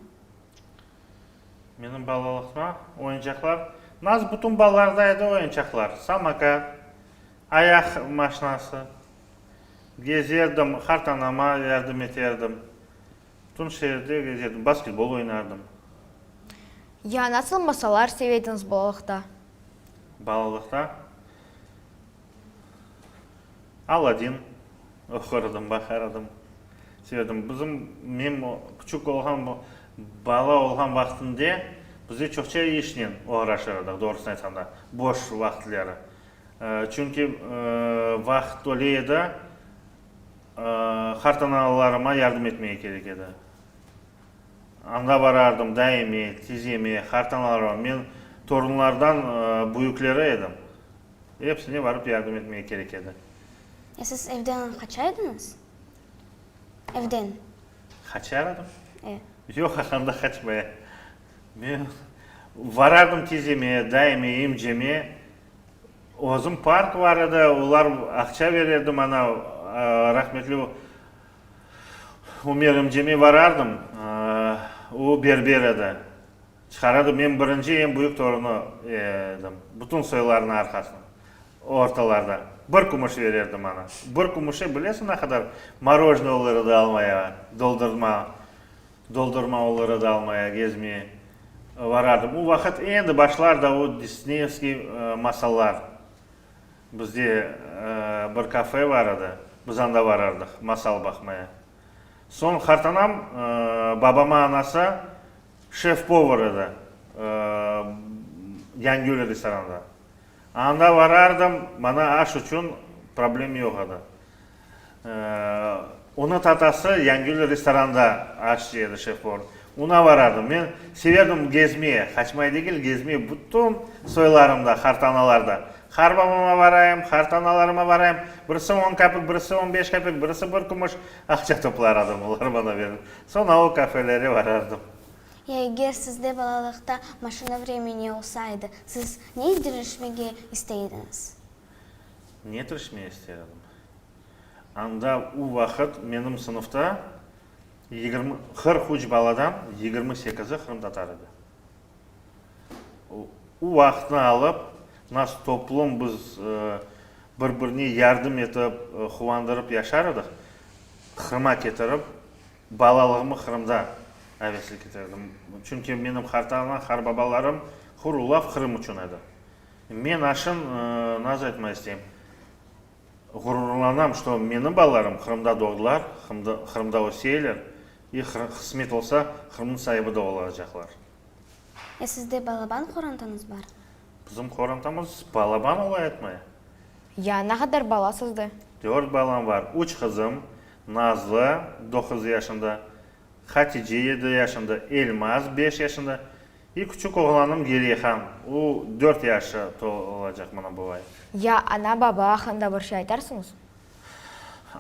Speaker 13: Menim balalıqta oyuncaqlar, naz bütün balalarda edi oyuncaqlar, samokat, ayaq maşinası, gezerdim, qartanama yardım eterdim, bütün şeerde gezerdim, basketbol oynardım.
Speaker 1: Ya nasıl masallar seve ediñiz balalıqta?
Speaker 13: Balalıqta Aladin oqurdım, baqardım, severdim. Bizim, men küçük olğan, bala olğan vaqtımde bizde çoqça işnen oğraşır edik, doğrusını aytqanda, boş vaqıtları. Çünki vaqıt öyle edi, qartanalarıma yardım etmege kerek edi. Anda barardım daime, tizeme, qartanalarıma. Men torunlardan büyükleri edim. Episine barıp yardım etmege kerek edi.
Speaker 3: Ya siz evden qaça ediñiz? Evden.
Speaker 13: Qaçar edim?
Speaker 3: E.
Speaker 13: Yoq, anda qaçmaya. Men varardım tizeme, daime, emceme. Özüm park bar edi, olar aqça bererdi maña, rahmetli Ümer emceme varardım, o berber edi. Çıqaradı, men birinci eñ büyük torunı edim, bütün soylarnıñ arqasında, ortalarda. Bir kümüş bererdi maña. Bir kümüşe bilesiñ ne qadar morojnıy olur edi almaya, doldurma, doldurma olur edi almaya, gezmeye varardım. O vaqıt endi başlar da o disneyevskiy masallar. Bizde bir kafe bar edi, biz anda varardıq masal baqmaya. Soñ qartanam, babama anası şef-povar edi Yangiyül restoranında. Anda varardım, maña aş içün problem yoq edi. Onıñ tatası Yangiyül restoranda aşçı edi, şef-povar. Ona varardım. Men severdim gezmeye, qaçmay degil, gezmeye bütün soylarımda, qartanalarda. Qarbabama varayım, qartanalarıma varayım, birisi on kapik, birisi on beş kapik, birisi bir kümüş aqça toplar edim, olar maña berir. Soñ o kafelere varardım.
Speaker 3: Ya eger sizde balalıqta maşina vremeni olsa edi, siz ne dirişmege istey ediñiz?
Speaker 13: Ne tirişmege ister edim? Anda u vaqıt menim sınıfta yigirmi, 43 baladan yigirmi sekizi qırımtatar edi. U vaqıtnı alıp. Nas toplum biz bir-birine yardım etip, quvandırıp yaşar edik. Qırıma ketirip, balalığımı Qırımda avesli ketirdim. Çünki menim qartana, qarbabalarım Hurulav Qırım içün edi. Men aşın naz aytma isteyim, ğururlanam, şto menim balalarım Qırımda doğdılar, Qırımda öseyler i qısmet olsa Qırımnıñ saibi de olacaqlar.
Speaker 6: E sizde balaban qorantañız bar?
Speaker 13: Bizim qorantamız balaban ola etmay.
Speaker 1: Ya ne qadar bala sizde?
Speaker 13: Dört balam bar. Üç qızım, Nazlı, doquz yaşında, Hatice, yedi yaşında, Elmaz, beş yaşında, i küçük oğlanım Gereyhan, o dört yaşı tolacaq mına bu ay.
Speaker 1: Ya ana-baba aqqında bir şey aytarsıñız?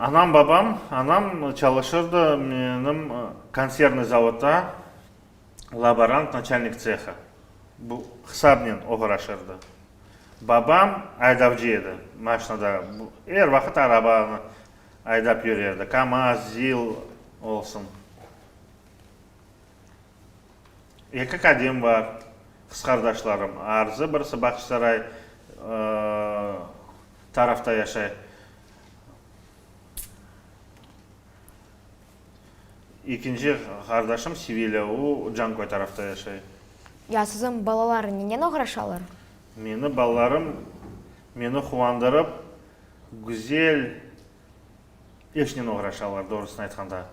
Speaker 13: Anam, babam, anam çalışırdı menim konservnıy zavodda, laborant, naçalnik tseha, bu hısabnen oğraşırdı. Babam aydavcı edi, maşnada, er vaqıt arabanı aydap yürerdi, KAMAZ, ZİL olsun. Eki kadem bar, qız qardaşlarım, Arzı, birisi Bağçasaray tarafta yaşay. Ekinci qardaşım Sevilâ, o Canköy tarafta yaşay.
Speaker 1: Ya siziñ balalar nenen oğraşalar?
Speaker 13: Meni balalarım meni quvandırıp, güzel işnen oğraşalar, doğrusını aytqanda.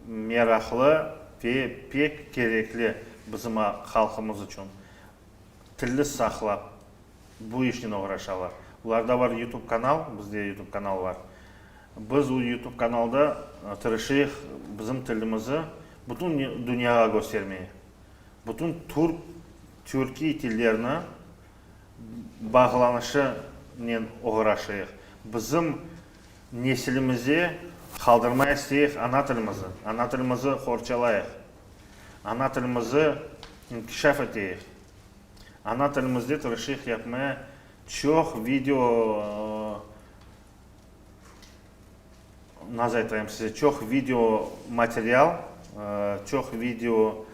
Speaker 13: Meraqlı ve pek kerekli bizim halqımız içün. Tilni saqlap, bu işnen oğraşalar. Olarda bar YouTube kanal, bizde YouTube kanal bar. Biz o YouTube kanalda tırışıyıq bizim tilimizi bütün dünyağa köstermeye. Bütün türk, türkiy tillerni bağlanışınen oğraşıyıq. Bizim nesilimize qaldırmaya isteyik ana tilimizi. Ana tilimizi qorçalayıq. Ana tilimizi inkişaf eteyik. Ana tilimizde tırışıyıq yapmaya çoq video, naz aytayım size, çoq video material, çoq video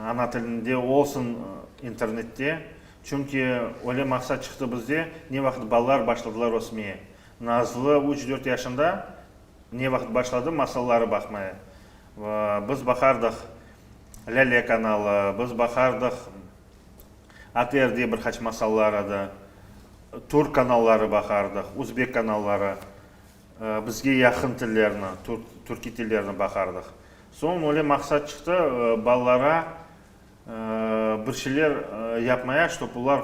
Speaker 13: ana tilinde olsun internette. Çünki öyle maqsat çıqtı bizde, ne vaqıt balalar başladılar ösmeye. Nazlı üç-dört yaşında ne vaqıt başladı masalları baqmaya. Biz baqardıq Lâle kanalı, biz baqardıq ATRde bir qaç masallar edi, türk kanalları baqardıq, uzbek kanalları, bizge yaqın tillerni, türkiy tillerni baqardıq. Soñ öyle maqsat çıqtı, balalara bir şeyler yapmaya, ştob olar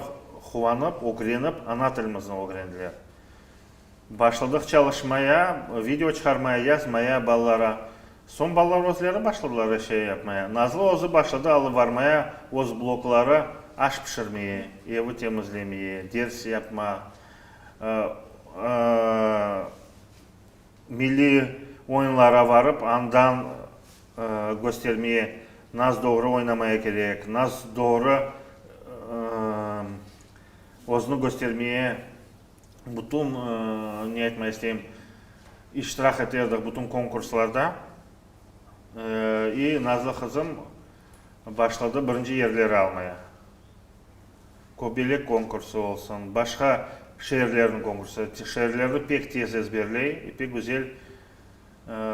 Speaker 13: quvanıp, ögrenip, ana tilimizni ögrendiler. Başladıq çalışmaya, video çıqarmaya, yazmaya balalara. Soñ balalar özleri başladılar er şey yapmaya. Nazlı özü başladı alıp varmaya öz blogları, aş pişirmeye, evi temizlemeye, ders yapma, milliy oyunlara varıp andan köstermeye, naz doğru oynamaya kerek, naz doğru özüni köstermeye. Bütün, ne aytmaq isteyim, iştirak eterdik bütün konkurslarda. İ Nazlı qızım başladı birinci yerleri almaya. Köbelek konkursı olsun, başqa şeerlerniñ konkursı. Şeerlerni pek tez ezberley, i pek güzel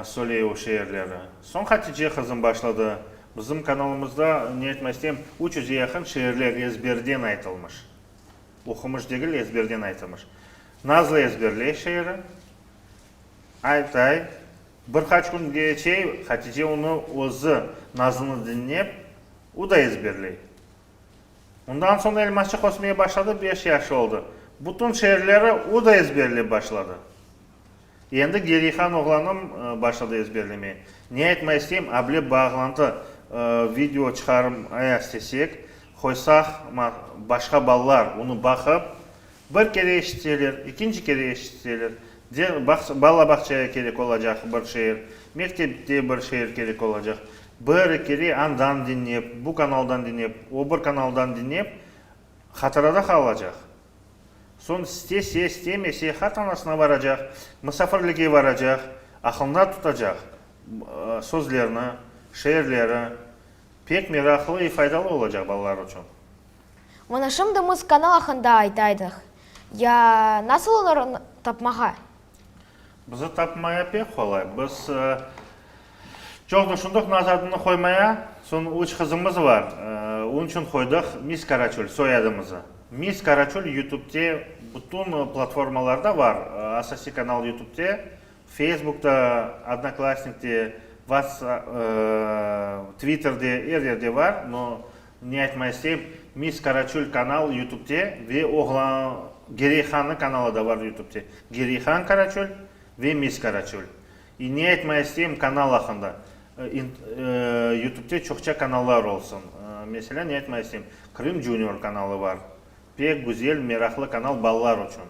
Speaker 13: söyley o şeerleri. Soñ Hatice qızım başladı. Bizim kanalımızda, ne aytmaq isteyim, üç yüzge yaqın şeerler ezberden aytılmış. Oqumış degil, ezberden aytılmış. Nazlı ezberley şiiri. Aytay. Bir qaç kün keçey, Hatice onı özü, Nazlını diñlep, o da ezberley. Ondan soñ Elmasçıq ösmeye başladı, beş yaşı oldı. Bütün şiirleri o da ezberlep başladı. Endi Gereyhan oğlanım başladı ezberlemeye. Ne aytmay isteyim, able bağlantı video çıqarmaya istesek, qoysaq, başqa balalar onı baqıp, bir kere eşitseler, ekinci kere eşitseler, bala bağçaya kerek olacaq bir şeer, mektepte bir şeer kerek olacaq, bir kere andan diñlep, bu kanaldan diñlep, o bir kanaldan diñlep, hatırada qalacaq. Soñ istese, istemese, qartanasına baracaq, musafirlikke baracaq, aqlında tutacaq sözlerni, şiirleri pek meraqlı ve faydalı olacaq balalar içün.
Speaker 1: Mına şimdi mız kanal aqqında aytaydıq. Ya nasıl olarnı tapmağa?
Speaker 13: Bizi tapmaya pek qolay. Biz çoq tüşündik nasıl adını qoymaya. Soñ üç qızımız bar. Onıñ içün qoydıq Miss Karaçöl soyadımızı. Miss Karaçöl YouTubete bütün platformalarda bar. Asasiy kanal YouTubete, Facebookta, Odnoklassnikte, Twitterde, er yerde bar. No, Ne aytmay isteyim, Miss Karaçöl kanal YouTubte ve oğlan Gereyhannıñ kanalı da bar YouTubte. Gereyhan Karaçöl ve Miss Karaçöl. İ ne aytmay isteyim kanal aqqında. YouTubte çoqça kanallar olsun. Meselâ, ne aytmay isteyim, Krım Junior kanalı bar. Pek güzel, meraqlı kanal balalar içün,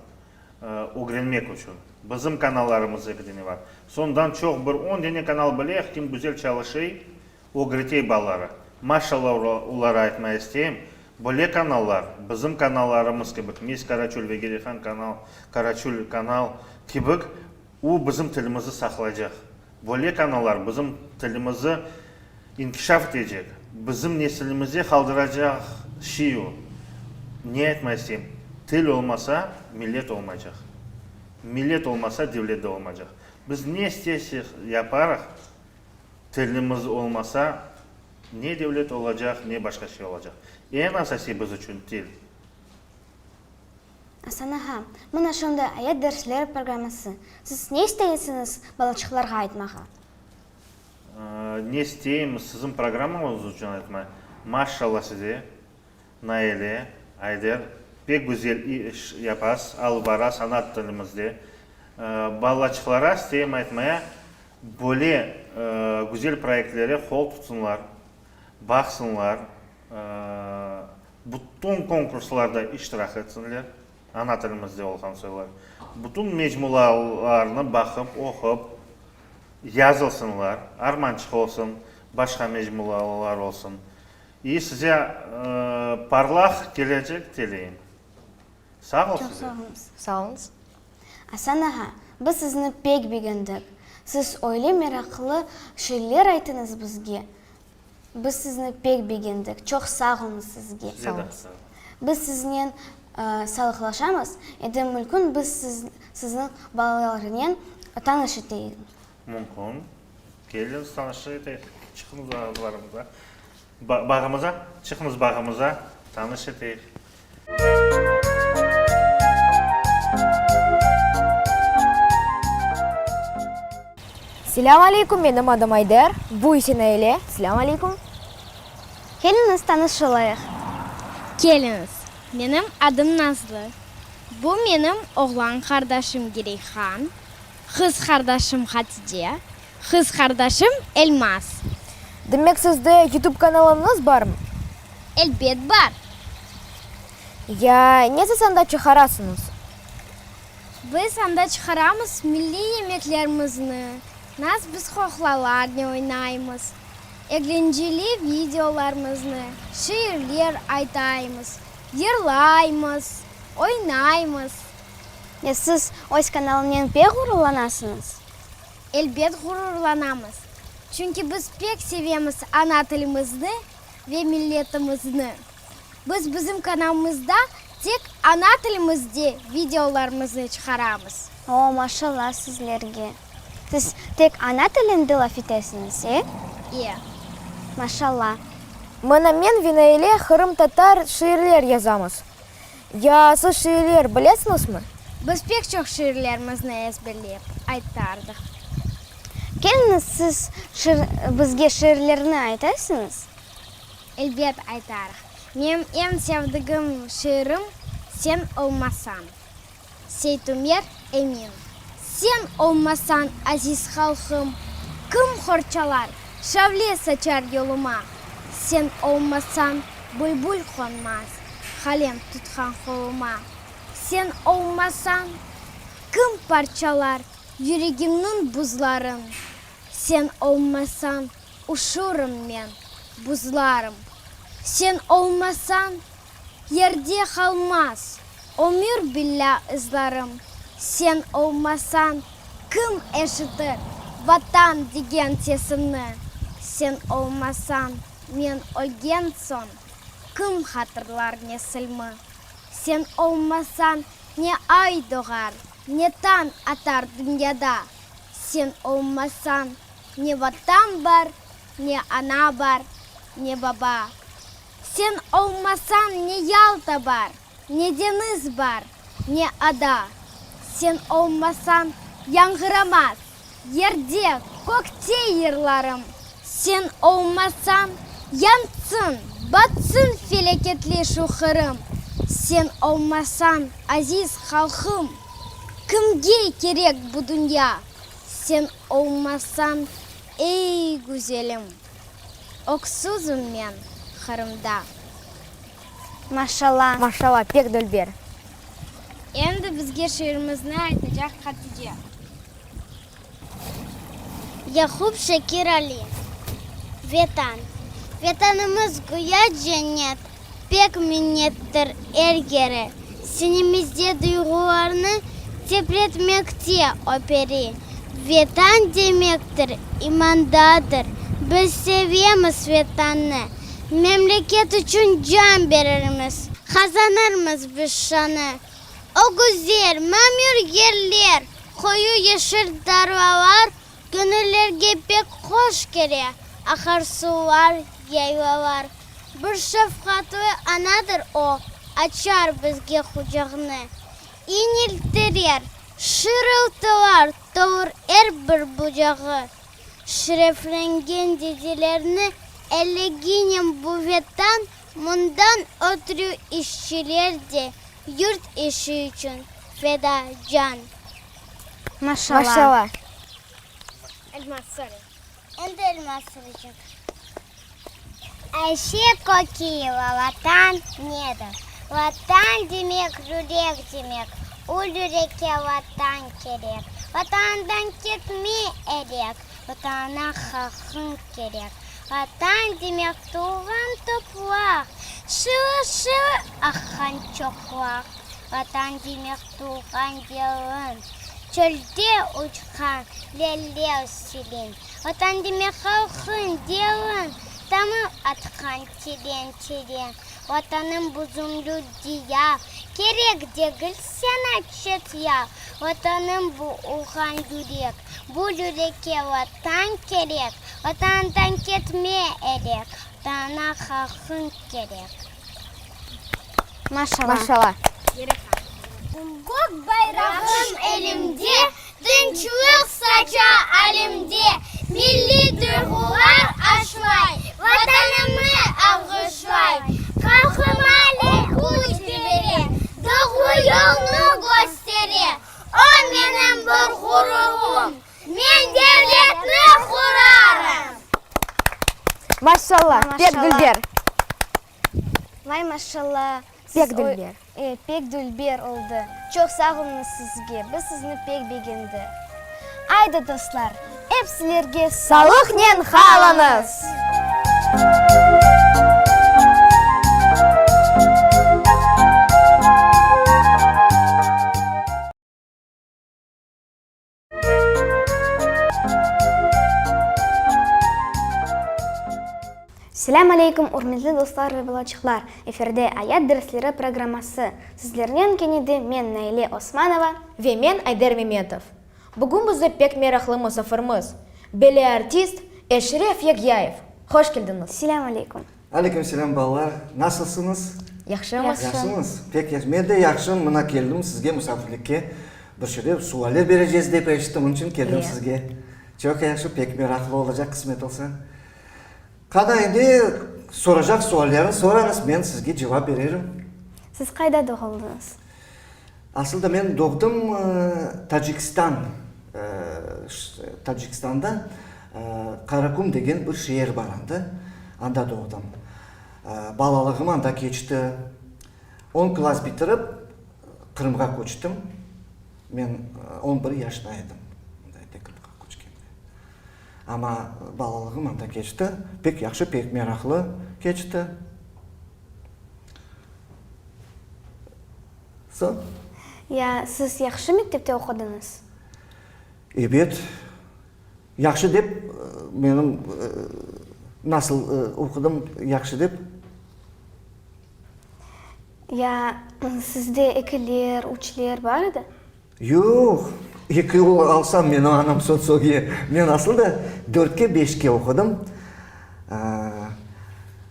Speaker 13: ögrenmek içün. Bizim kanallarımız eki dene bar. Sondan çoq bir on dene kanal bileyik, kim güzel çalışıy, Ögretey balaları. Maşallah olara aytmaya isteyim, böyle kanallar, bizim kanallarımız kibik, Miss Karaçöl ve Gereyhan kanal, Karaçöl kanal kibik, u bizim tilimizi saqlaycaq. Böyle kanallar bizim tilimizi inkişaf etecek, bizim nesilimize qaldıracaq şey o. Ne aytmaya isteyim, til olmasa, millet olmaycaq. Millet olmasa, devlet de olmaycaq. Biz ne istesek yaparıq, Tilimiz olmasa, ne devlet olacaq, ne başqa şey olacaq. Eñ asasiy biz içün til.
Speaker 3: Asan ağa, mına şimdi Ayat dersleri programması. Siz ne isteysiñiz balaçıqlarğa aytmağa?
Speaker 13: Ne isteyim siziñ programmañız içün aytmağa? Maşşalla size, Naile, Ayder, pek güzel iş yapasız, alıp barasız ana tilimizde. Balaçıqlara isteyim aytmaya, Böyle güzel proyektlere qol tutsınlar, baqsınlar, bütün konkurslarda iştirak etsinler, ana tilimizde olğan soylar, bütün mecmualarnı baqıp, oqup, yazılsınlar, Armançıq olsun, başqa mecmualar olsun. İ size parlaq kelecek tileyim. Sağ ol
Speaker 3: Çoq
Speaker 13: size.
Speaker 3: sağ oluñız.
Speaker 1: Sağ oluñız.
Speaker 3: Asan ağa, biz sizni pek begendik. Siz öyle meraqlı şeyler aytıñız bizge. Biz sizni pek begendik. Çoq sağ oluñız sizge.
Speaker 13: Size de sağ olun.
Speaker 3: Biz siznen sağlıqlaşamız. Endi mümkün biz sizniñ balalarınen tanış eteyik.
Speaker 13: Mümkün. Keliñiz tanış eteyik. Çıqıñız ağızlarımıza. Bağımıza, çıqıñız bağımıza, tanış eteyik.
Speaker 1: Selâm aleyküm, menim adım Ayder, bu ise Naile. Selâm aleyküm.
Speaker 3: Keliñiz tanış olayıq.
Speaker 6: Keliñiz, menim adım Nazlı. Bu menim oğlan qardaşım Gireyhan, qız qardaşım Hatice, Qız qardaşım Elmaz.
Speaker 1: Demek sizde YouTube kanalıñız barmı?
Speaker 6: Elbet bar.
Speaker 1: Ya ne siz anda çıqarasıñız?
Speaker 6: Biz anda çıqaramız milliy yemeklerimizni, nas biz qoqlalarnen oynaymız, eglenceli videolarımıznı, şiirler aytaymız, yırlaymız, oynaymız.
Speaker 3: Ya siz öz kanalınen pek ğururlanasıñız?
Speaker 6: Elbet ğururlanamız, çünki biz pek sevemiz ana tilimizni ve milletimizni. Biz bizim kanalımızda tek ana tilimizde videolarımıznı çıqaramız.
Speaker 3: O, maşallah sizlerge. Siz tek ana tilinde laf etesiñiz, e?
Speaker 6: E.
Speaker 3: Maşallah.
Speaker 1: Mına men ve Naile qırımtatar şiirler yazamız. Ya siz şiirler bilesiñizmi?
Speaker 6: Biz pek çoq şiirlerimizni ezberlep aytardıq.
Speaker 3: Keliñiz, siz bizge şiirlerni aytasıñız?
Speaker 6: Elbet aytarıq. Menim eñ sevdigim şiirim Sen olmasañ. Seytumer Emin. Sen olmasañ, aziz halqım, kim qorçalar, şavle saçar yoluma? Sen olmasañ, bülbül qonmaz qalem tutqan qoluma. Sen olmasañ, kim parçalar yüregimniñ buzların? Sen olmasañ, üşürüm men, buzlarım. Sen olmasañ, Yerde qalmaz ömür billâ ızlarım, Sen olmasañ, kim eşitir Vatan degen sesimni? Sen olmasañ, men ölgen soñ.
Speaker 14: Kim hatırlar nesilmi? Sen olmasañ, ne ay doğar, ne tañ atar dünyada. Sen olmasañ, ne Vatan bar, ne ana bar, ne baba. Sen olmasañ, ne Yalta bar, ne deñiz bar, ne ada. Sen olmasañ, yañğıramaz yerde, kökte yırlarım. Sen olmasañ, yansın, batsın felâketli şu Qırım. Sen olmasañ, aziz halqım, kimge kerek bu dünya? Sen olmasañ, ey, güzelim, öksüzim men Qırımda.
Speaker 6: Maşalla.
Speaker 1: Maşalla, pek dülber.
Speaker 14: Endi bizge şiirimizni aytacaq Hatice.
Speaker 15: Yaqub Şekir Ali. Vetan. Vetanımız güya cennet, Pek minnettir er yeri. Sinemizde duyğularnı Tepretmekte o peri. Vetan demektir, imandadır, Biz sevemiz Vetannı. Memleket içün can berermiz, Qazanırmız biz şanı. O güzel, mamür yerler, Qoyu yeşil tarlalar Göñüllerge pek hoş kele, Aqar suvlar, yaylalar. Bir şefqatlı anadır o, Açar bizge qucağını. İñiltirer, şırıltılar Tolur er bir bucağı. Şereflengen dedelerni Elleginen bu Vetan, Mundan ötrü işçiler de Yurt işi içün feda can.
Speaker 6: Maşallah.
Speaker 1: Maşallah. Elmaz söyle.
Speaker 15: Endi Elmaz söyleycek. Ayşe Kokiyeva, Vatan nedir? Vatan demek, yürek demek, Ul yürekke Vatan kerek. Vatandan ketme erek, Vatanına halqıñ kerek. Vatan demek, tuvğan topraq, Şılı-şılı aqqan çoqraq. Vatan demek, tuvğan yeriñ, Çölde uçqan leller seliñ. Vatan demek, halqıñ, deriñ, Tamır atqan teren-teren. Vatanım bu zümrüt diyar, Kerek degil saña çet yar. Vatanım bu urğan yürek, Bu yürekke Vatan kerek. Vatandan ketme erek, Vatanıña halqıñ kerek.
Speaker 6: Maşallah.
Speaker 1: Maşallah.
Speaker 15: Kök bayrağım elimde, Tınçlıq saça alemde, Milliy duyğular aşlay, Vatanımnı alğışlay. Halqıma küç bere, Doğru yolnı köstere. O menim bir ğururım, Men devletni qurarım.
Speaker 1: Maşallah, pek dülber.
Speaker 6: Vay maşallah.
Speaker 1: Pek dülber.
Speaker 6: E, pek dülber oldı. Çoq sağ oluñız sizge, biz sizni pek begendik. Aydı, dostlar, ep sizlerge
Speaker 1: Salıqnen qalıñız!
Speaker 6: Selâm aleyküm, ürmetli dostlar ve balaçıqlar! Efirde Ayat dersleri programması. Sizlernen kene de men, Naile Osmanova.
Speaker 1: Ve men, Ayder Memetov. Bugün bizde pek meraqlı musafirmiz, belli artist Eşref Yagyayev. Hoş keldiñiz!
Speaker 6: Selâm aleyküm!
Speaker 16: Aleyküm selâm, balalar! Nasılsıñız?
Speaker 1: Yahşımız.
Speaker 16: Yahşımız? Pek yahşı. Men de yahşım. Mına keldim sizge musafirlikke. Bir şeyler, sualler bereceğiz dep eşittim, onıñ içün keldim sizge. Çoq yahşı, pek meraqlı olacaq, qısmet olsa. Qana, endi soracaq suallerni sorañız, men sizge cevap bererim.
Speaker 6: Siz qayda doğuldıñız?
Speaker 16: Asıl da men doğdım Tacikistan, Tacikistanda Karakum degen bir şeer bar anda, anda doğdım. Balalığım anda keçti. On klass bitirip, Qırımğa köçtim. Men on bir yaşında edim, Qırımğa köçkende. Amma balalığım anda keçti. Pek yahşı, pek meraqlı keçti. Soñ?
Speaker 6: Ya siz yahşı mektepte oqudıñız?
Speaker 16: Ebet. Yahşı dep, menim nasıl oqudım yahşı dep?
Speaker 6: Ya sizde ekiler, üçler bar edi?
Speaker 16: Yoq, eki alsam meni anam soñ Men asıl da dörtke, beşke oqudım.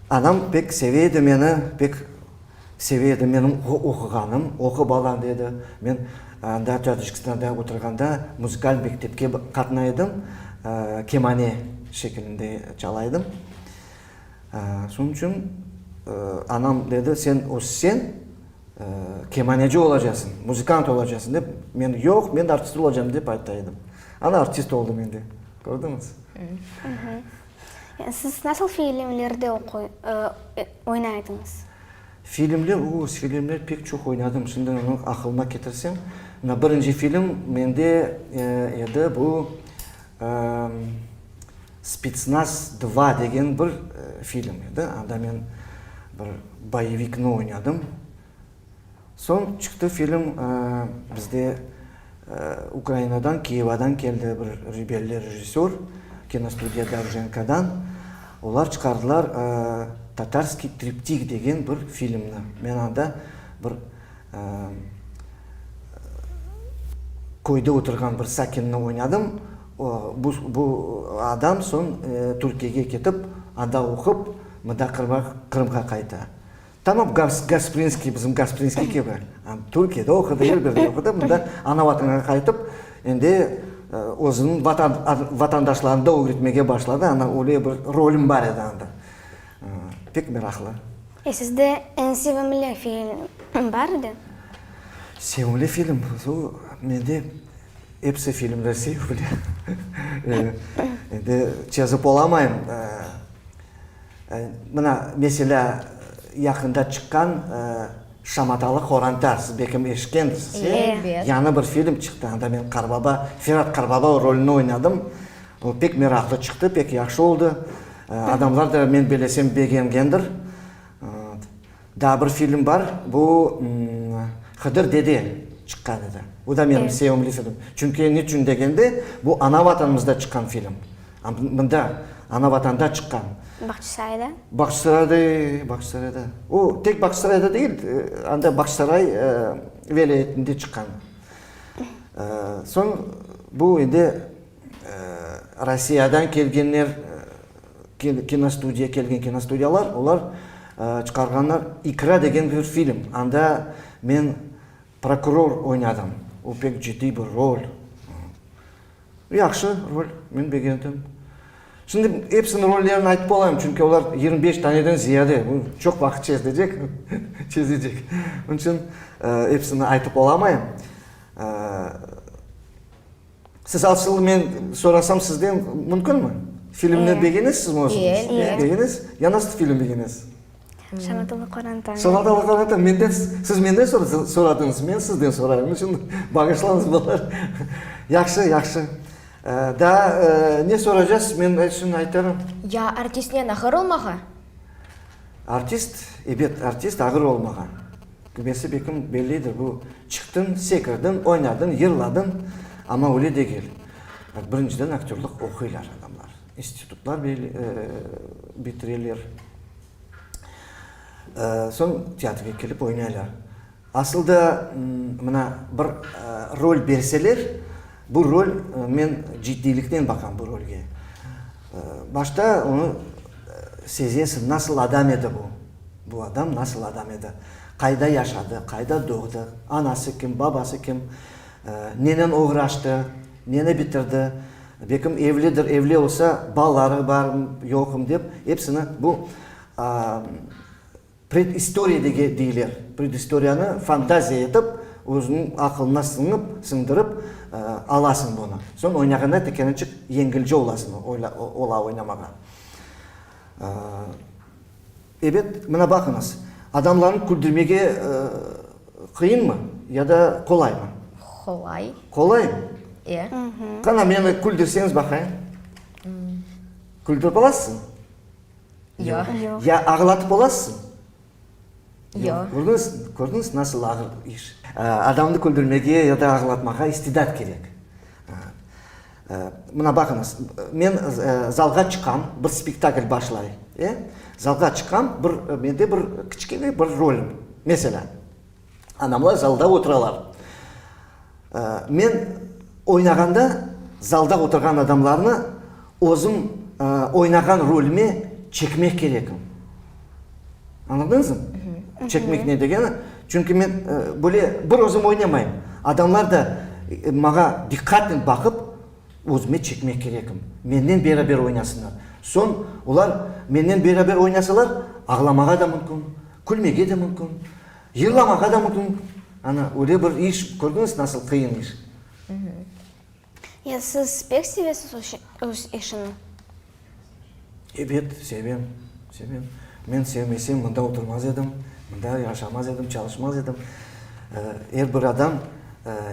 Speaker 16: Anam pek seve edi meni, pek seve edi menim oquğanım. Oqu, balam, dedi. Men anda Tacikistanda oturğanda muzıkal mektepke qatnay edim, kemane şekilinde çala edim. Şunıñ içün anam dedi, sen össeñ, kemaneci olacasıñ, muzıkant olacasıñ dep. Men, yoq, men artist olacam dep ayta edim. Ana, artist oldım endi, kördiñiz?
Speaker 6: Siz nasıl filmlerde oynay ediñiz?
Speaker 16: Filmler, o, filmler pek çoq oynadım. Şimdi onı aqılıma ketirsem, mına birinci film mende edi bu Spetsnaz dva degen bir film edi. Anda men bir boyevikni oynadım. Soñ çıqtı film, bizde Ukrainadan, Kiyevadan keldi bir belli rejissör, kinostudiya Dovjenkodan. Olar çıqardılar Tatarskiy triptih degen bir filmni. Men anda bir köyde oturğan bir sakinni oynadım. Bu bu adam soñ Türkiyege ketip, anda oqup, mında Qırımğa qayta. Tamam Gasprinskiy, bizim Gasprinskiy kibi. Türkiyede oqudı, er yerde oqudı, mında ana vatanına qaytıp, endi özüniñ vatandaşlarını da ögretmege başladı. Ana öyle bir rolüm bar edi anda. Pek meraqlı.
Speaker 6: E sizde eñ sevimli film bar edi?
Speaker 16: Sevimli film? Mende episi filmler sevimli. Endi çezip olamayım. Mına, meselâ, yaqında çıqqan Şamatalı qoranta, siz belkim eşitkendirsiz, e? Yañı bir film çıqtı, anda men qarbaba, Ferat qarbaba rolüni oynadım. O pek meraqlı çıqtı, pek yahşı oldı. Adamlar da, men belesem, begengendir. Daa bir film bar, bu Hıdır dede çıqqan edi. Bu da menim sevimli film. Çünki niçün degende, bu ana vatanımızda çıqqan film. Mında, ana vatanda çıqqan.
Speaker 6: Bağçasarayda?
Speaker 16: Bağçasarayda, Bağçasarayda. O, tek Bağçasarayda degil, anda Bağçasaray vilâyetinde çıqqan. Soñ bu endi Rossiyadan kelgenler, kinostudiya, kelgen kinostudiyalar, olar çıqarğanlar İkra degen bir film. Anda men prokuror oynadım. O pek ciddiy bir rol. Yahşı rol, men begendim. Şimdi episiniñ rollerini aytıp olayım, çünki olar 25 taneden ziyade, bu çoq vaqıt çezilecek, çezecek. Onıñ içün episini aytıp olamayım. Siz asıl men sorasam sizden mümkünmi? Filmni begenesizmi özüñiz? Begenesiz? Ya nasıl film begenesiz?
Speaker 6: Şamatalı qoranta.
Speaker 16: Şamatalı qoranta. Menden, siz menden soradıñız, men sizden sorayım. Onıñ içün bağışlañız balalar. Yahşı, yahşı. Daa ne soracaqsız, men episini aytarım.
Speaker 1: Ya artistnen ağır olmağa?
Speaker 16: Artist, ebet, artist ağır olmağa. Kümesi bekim bellidir, bu çıqtıñ, sekirdiñ, oynadıñ, yırladıñ, amma öyle degil. Birinciden aktörlıq oquylar adamlar, institutlar bitireler, soñ teatrge kelip oynaylar. Asıl da mına bir rol berseler, bu rol, men ciddiyliknen baqam bu rolge. Başta onı sezesiñ, nasıl adam edi bu. Bu adam nasıl adam edi? Qayda yaşadı, qayda doğdı, anası kim, babası kim, nenen oğraştı, neni bitirdi, belkim evlidir, evli olsa, balaları barmı, yoqmı dep, episini bu predistoriya deyler, predistoriyanı fantaziya etip, özüniñ aqılına siñip, siñdirip alasıñ bunı. Soñ oynağanda tekeniçik yengilce olasıñ, ola oynamağa. Ebet, mına baqıñız, adamlarnı küldürmege qıyınmı ya da qolaymı?
Speaker 1: Qolay.
Speaker 16: Qolaymı?
Speaker 1: E.
Speaker 16: Qana, meni küldürseñiz baqayım. Küldürip olasıñ?
Speaker 1: Yoq.
Speaker 16: Ya ağlatıp olasıñ?
Speaker 1: Yoq.
Speaker 16: Kördiñiz, kördiñiz, nasıl ağır iş? Adamnı küldürmege ya da ağlatmağa istidat kerek. Mına baqıñız, men zalğa çıqam, bir spektakl başlay, e, zalğa çıqam, bir, mende bir kiçkene bir rolüm. Meselâ, anamlar zalda oturalar. Men oynağanda zalda oturğan adamlarnı özüm oynağan rolüme çekmek kerekim. Añladıñızmı? Çekmek ne degeni? Çünki men böyle bir özüm oynamayım. Adamlar da maña diqqatnen baqıp, özüme çekmek kerekim. Mennen beraber oynasınlar. Soñ olar mennen beraber oynasalar, ağlamağa da mümkün, külmege de mümkün, yırlamağa da mümkün. Ana, öyle bir iş, kördiñiz, nasıl qıyın iş.
Speaker 3: Ya siz pek sevesiz öz işini?
Speaker 16: Ebet, sevem, sevem. Men sevmesem, mında oturmaz edim, mında yaşamaz edim, çalışmaz edim. Er bir adam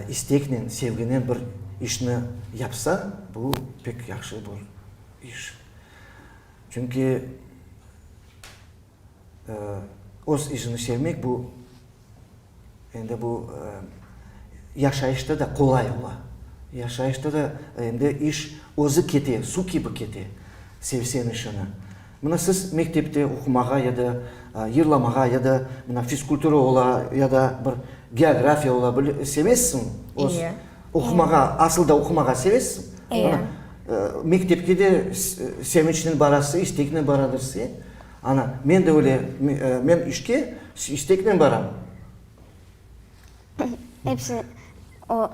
Speaker 16: isteknen, sevginen bir işni yapsa, bu pek yahşı bir iş. Çünki Öz işini sevmek, bu, endi bu yaşayışta da qolay ola. Yaşayışta da endi iş özü kete, suv kibi kete, sevseñ işini. Mına siz mektepte oqumağa ya da yırlamağa, ya da mına fizkultura ola, ya da bir geografiya ola, böyle sevesiñ öz oqumağa, asıl da oqumağa sevesiñ. Mına mektepke de sevinçnen barasız, isteknen baradırsız. Ana, men de öyle, men işke isteknen baram.
Speaker 3: Episi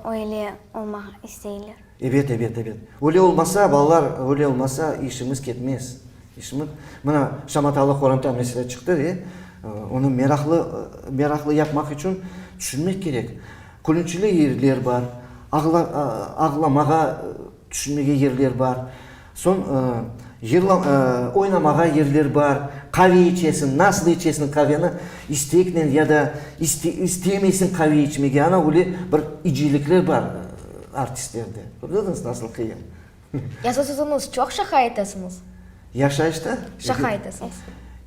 Speaker 3: öyle olmaq isteyler.
Speaker 16: Ebet, ebet, ebet. Öyle olmasa, balalar, öyle olmasa işimiz ketmez. İşimiz, mına, şamatalı qoranta mesele çıqtı ve onı meraqlı, meraqlı yapmaq içün tüşünmek kerek. Külünçli yerler bar, ağlamağa Tüşünmege yerler bar. Soñ yırla, oynamağa yerler bar. Qave içesiñ, nasıl içesiñ qaveni, isteknen ya da istemeysiñ qave içmege. Ana öyle bir icelikler bar artistlerde. Kördiñiz, nasıl qıyın.
Speaker 1: Ya siz özüñiz çoq şaqa etesiñiz?
Speaker 16: Yaşayışta?
Speaker 1: Şaqa etesiñiz.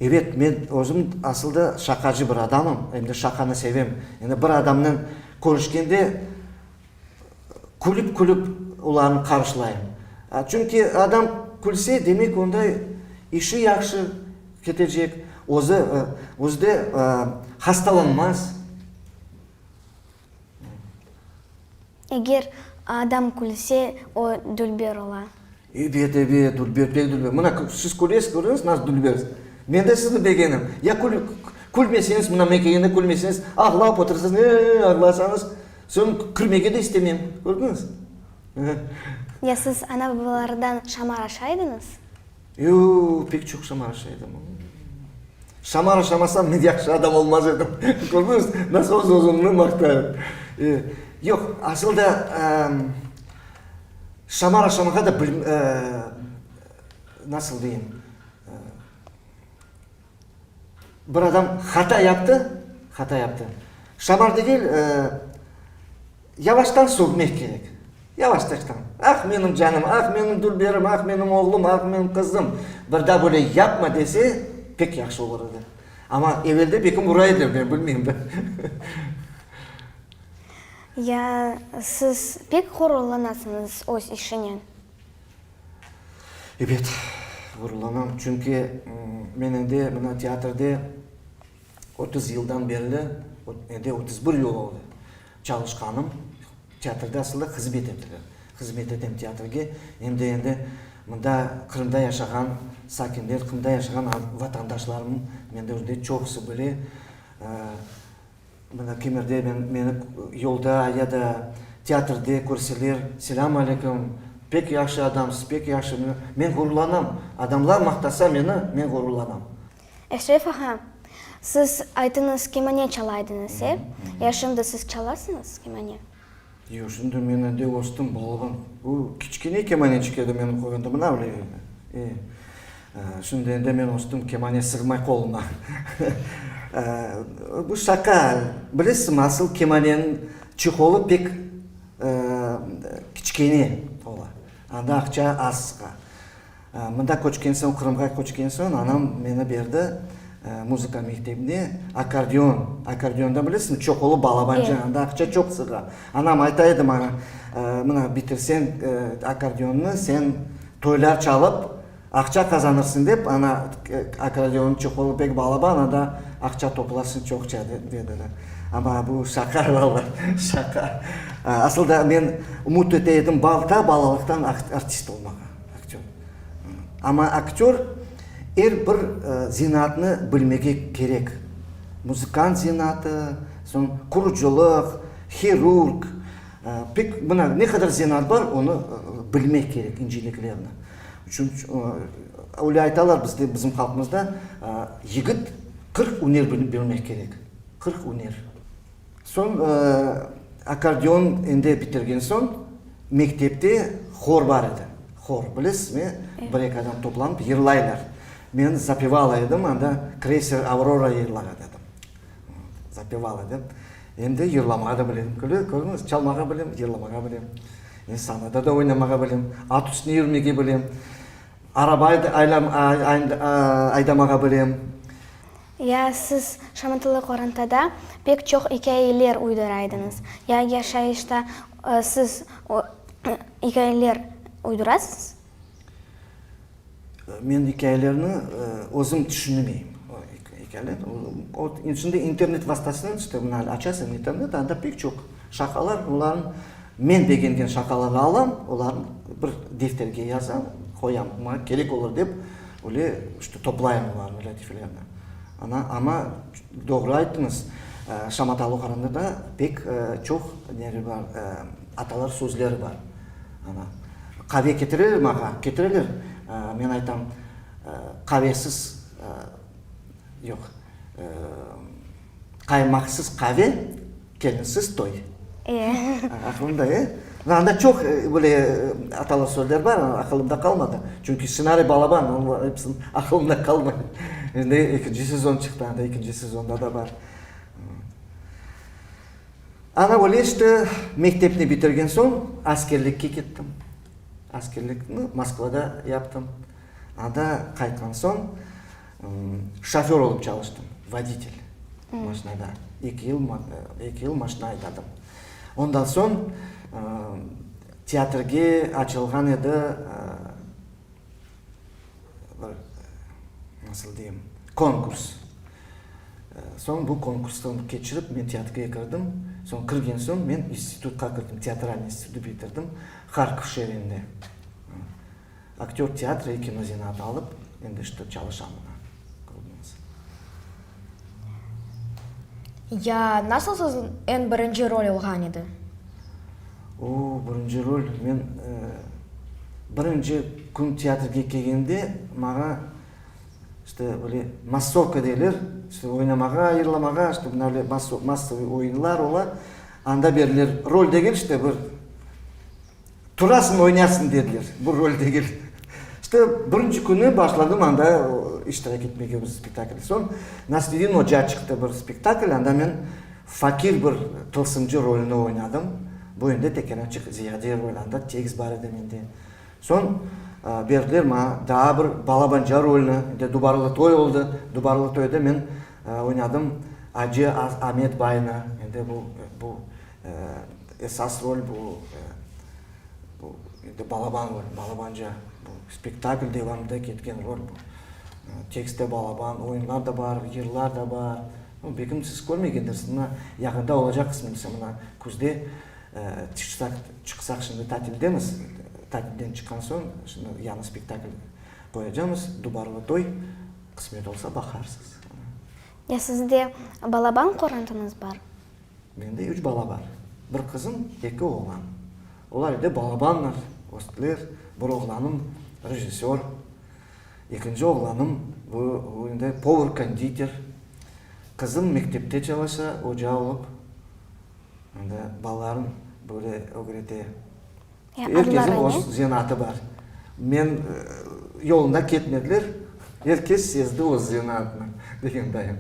Speaker 16: Evet, men özüm asılda şaqacı bir adamım, em de şaqanı sevem. Endi bir adamnen körüşkende, Külip-külip olarnı qarşılayım. Çünki adam külse, demek onda işi yahşı ketecek, özü, özü de hastalanmaz.
Speaker 3: Eger adam külse, o dülber ola.
Speaker 16: Ebet, ebet, dülber, pek dülber. Mına, siz külesiz, kördiñiz, nasıl dülbersiz. Men de sizni begenem. Ya külmeseñiz, mına men kelgende külmeseñiz, ağlap otursañız, e-e-e, ağlasañız, Soñ kirmege de istemem, kördiñiz?
Speaker 3: Ya siz ana-babalardan şamar aşaydıñız?
Speaker 16: Yo, pek çoq şamar aşaydım. Şamar aşamasam, men yahşı adam olmaz edim. Kördiñiz, nasıl öz-özümni maqtayım. Yoq, asıl da şamar aşamağa da nasıl deyim, Bir adam hata yaptı, hata yaptı. Şamar degil, yavaştan sögmek kerek. Yavaştaştan. Ah, menim canım, ah, menim dülberim, ah, menim oğlum, ah, menim qızım. Bir daa böyle yapma dese, pek yahşı olur edi. Amma evelde bekim ura ediler, men bilmeyim de.
Speaker 3: Ya siz pek ğururlanasıñız öz işinen?
Speaker 16: Ebet, ğururlanam, çünki men endi mına teatrde 30 yıldan berli, endi 31 yıl oldı çalışqanım, teatrde asılda hızmet etilir, hızmet etem teatrge, em de endi mında Qırımda yaşağan sakinler, Qırımda yaşağan vatandaşlarım, mende öyle çoqusı bile, Mına kimerde men, meni yolda ya da teatrde körseler, Selâm aleyküm, pek yahşı adamsız, pek yahşı. Men ğururlanam. Adamlar maqtasa meni, men ğururlanam.
Speaker 3: Eşref ağa, siz aytıñız, kemane çalaydınız, e? Ya şimdi siz çalasıñız kemane?
Speaker 16: Yoq, şimdi men endi östim, balaban. O, kiçkene kemaneçik edi menim qolumda, mına öyle edi. E, şimdi endi men östim, kemane sığmay qoluma. Bu şaqa. Bilesizmi, asıl kemaneniñ çeholı pek kiçkene ola. Anda aqça az sığa. Mında köçken soñ, Qırımğa köçken soñ, anam meni berdi muzıka mektebine, akkordeon. Akkordeonda bilesiñmi, çoq olıp balabanca, anda aqça çoq sığa. Anam ayta edi maña, mına, bitirseñ akkordeonnı, sen toylar çalıp, aqça qazanırsıñ dep, ana, akkordeonnıñ çoq olıp pek balaban, anda. Aqça toplasıñ çoqça, dediler. Amma bu şaqa, valla, şaqa. Asıl da men ümüt ete edim ta balalıqtan artist olmağa, aktör. Amma aktör er bir zenaatnı bilmege kerek. Muzıkant zenaatı, soñ qurucılıq, hirurg, pek mına ne qadar zenaat bar, onı bilmek kerek, inceliklerini. Öyle aytalar bizde, bizim halqımızda, yigit 40 üner bilmek kerek, 40 üner. Soñ akkordeon endi bitirgen soñ, mektepte hor bar edi. Hor, bilesizmi, bir-eki adam toplanıp yırlaylar. Men zapevala edim, anda Kreyser Avrora yırlağan edim. Zapevala dep. Endi yırlamağa da bilem. Kördiñiz, çalmağa bilem, yırlamağa bilem. Sanada da oynamağa bilem, at üstüne yürmege bilem, araba aydamağa bilem.
Speaker 6: Ya siz şamatalı qorantada pek çoq ikâyeler uydura ediñiz. Ya yaşayışta siz ikâyeler uydurasız?
Speaker 16: Men ikâyelerni özüm tüşünmeyim. İkâyeler, o, şimdi internet vastasınen işte mına açasıñ internet, anda pek çoq şaqalar, olarnıñ men begengen şaqalarnı alam, olarnı bir defterge yazam, qoyam, maña kerek olur dep, öyle işte toplayım olarnı, lâtifelerni. Ana, amma doğru ayttıñız, şamatalı qorantada pek çoq neler bar, atalar sözleri bar. Ana, qave ketireler maña, ketireler, men aytam, qavesiz, yoq, qaymaqsız qave, kelinsiz toy. Aqılımda, e? Anda çoq böyle atalar sözler bar, aqılımda qalmadı. Çünki stsenariy balaban, onıñ episi aqılımda qalmay. Endi ekinci sezon çıqtı, anda ekinci sezonda da bar. Ana öyle işte, mektepni bitirgen soñ askerlikke kettim. Askerlikni Moskvada yaptım. Anda qaytqan soñ şoför olıp çalıştım, voditel maşinada. Eki yıl, eki yıl maşina aydadım. Ondan soñ teatrge açılğan edi bir, nasıl deyim, konkurs. Soñ bu konkurstan keçirip men teatrge kirdim. Soñ kirgen soñ men institutqa kirdim, teatral institutı bitirdim Harkov şeerinde. Aktör teatra i kino zenaatı alıp, endi işte çalışam mına, kördiñiz.
Speaker 1: Ya nasıl siziñ eñ birinci rol olğan edi?
Speaker 16: O, birinci rol, men birinci kün teatrge kelgende maña işte böyle massovka deyler, işte oynamağa, yırlamağa, işte mına öyle massovıy oyunlar ola, anda berdiler, rol degil, işte bir Turasıñ, oynaysıñ, dediler. Bu rol degil. İşte, birinci künü başladım anda iştirak etmege bir spektaklde. Soñ Nasreddin oca çıqtı bir spektakl, anda men fakir bir tılsımcı rolüni oynadım. Bu endi tekrar ziyade rol, anda tekst bar edi mende. Soñ berdiler maña daa bir balabanca rolüni, endi Dubarlı toy oldı. Dubarlı toyda men oynadım Acı Amet baynı, endi bu, bu Esas rol bu, bu endi balaban rol, balabanca. Bu spektakl devamında ketken rol bu. Tekst de balaban, oyunlar da bar, yırlar da bar. Belkim siz körmegendirsiz, mına yaqında olacaq qısmet, mına küzde çıqsaq, çıqsaq şimdi tatildemiz, tatilden çıqqan soñ şimdi yañı spektakl qoyacamız, Dubarlı toy, qısmet olsa baqarsız.
Speaker 6: Ya sizde balaban qorantıñız bar?
Speaker 16: Mende üç bala bar. Bir qızım, eki oğlan. Olar evde balabanlar, östüler. Bir oğlanım rejissör, ekinci oğlanım bu endi povur-konditer. Qızım mektepte çalışa, oca olıp, endi balaların böyle ögrete. Er kesniñ öz zenaatı bar. Men yolunda ketmediler, er kes sezdi öz zenaatını, degen dayım.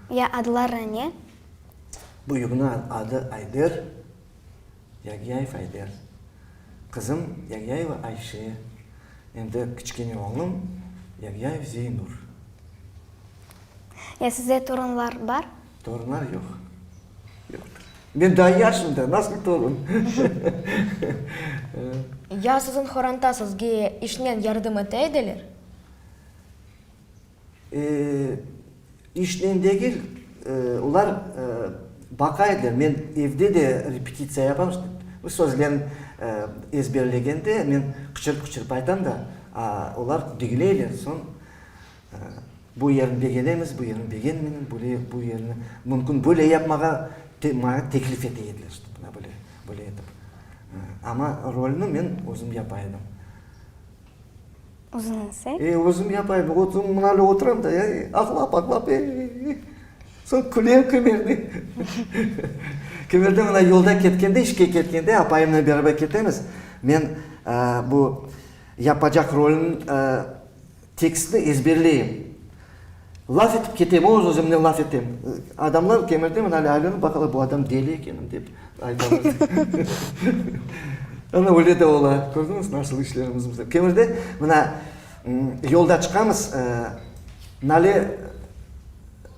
Speaker 6: Ya adları ne?
Speaker 16: Büyüginiñ adı Ayder, Yagyayev Ayder. Qızım Yagyayeva Ayşe, endi kiçkene oğlum Yagyayev Zeynur.
Speaker 6: Ya sizde torunlar bar?
Speaker 16: Torunlar yoq. Yoqtır. Men daa yaşım da, nasıl torun?
Speaker 1: Ya siziñ qoranta sizge işnen yardım ete ediler?
Speaker 16: E. İşnen degil, olar baqa ediler, men evde de repetitsiya yapam, bu sözlerni ezberlegende men qıçırıp-qıçırıp aytam da, olar diñleyler, soñ bu yerini begenemiz, bu yerini begenmeymiz, bu yerini mümkün böyle yapmağa maña teklif ete ediler, işte mına böyle, böyle etip. Amma rolni men özüm yapa edim.
Speaker 6: Özüñiz, e?
Speaker 16: E, özüm yapayım. Oturum, mına öyle oturam da, e, ağlap, ağlap, e, e, soñ külem kimerde. Kimerde mına yolda ketkende, işke ketkende, apayımnen beraber ketemiz, men bu yapacaq rolniñ tekstini ezberleyim. Laf etip ketem, öz-özümnen laf etem. Adamlar kimerde mına öyle aylanıp baqalar, bu adam deli ekenim dep aytalar. Ana öyle de ola. Kördiñiz, nasıl işlerimiz bizim. Kimerde mına yolda çıqamız, nale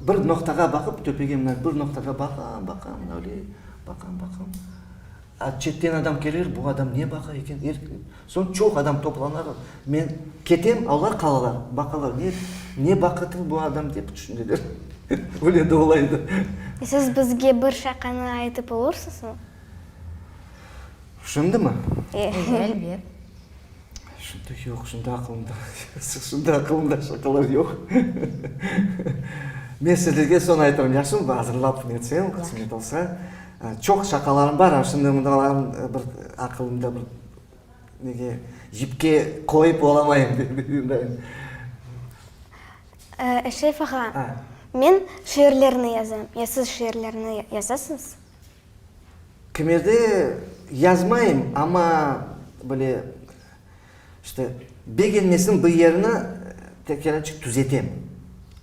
Speaker 16: bir noqtağa baqıp, töpege mına bir noqtağa baqam, baqam, mına öyle baqam, baqam. A çetten adam kelir, bu adam ne baqa eken, er, soñ çoq adam toplanalar, men ketem, a olar qalalar, baqalar, ne, ne baqatır bu adam dep tüşüneler. Öyle de ola edi.
Speaker 6: Siz bizge bir şaqanı aytıp olursızmı?
Speaker 16: Şimdimi?
Speaker 1: Elbet.
Speaker 16: Şimdi yoq, şimdi aqılımda, şimdi aqılımda şaqalar yoq. Men sizlerge soñ aytarım, yahşımı, azırlap netsem, qısmet olsa. Çoq şaqalarım bar, amma şimdi mındalarnı bir aqılımda bir nege yipke qoyıp olamayım.
Speaker 6: Eşref ağa, men şiirlerni yazam. Ya siz şiirlerni yazasıñız?
Speaker 16: Kimerde yazmayım, amma böyle işte begenmesin bir yerini tekereçik tüzetem.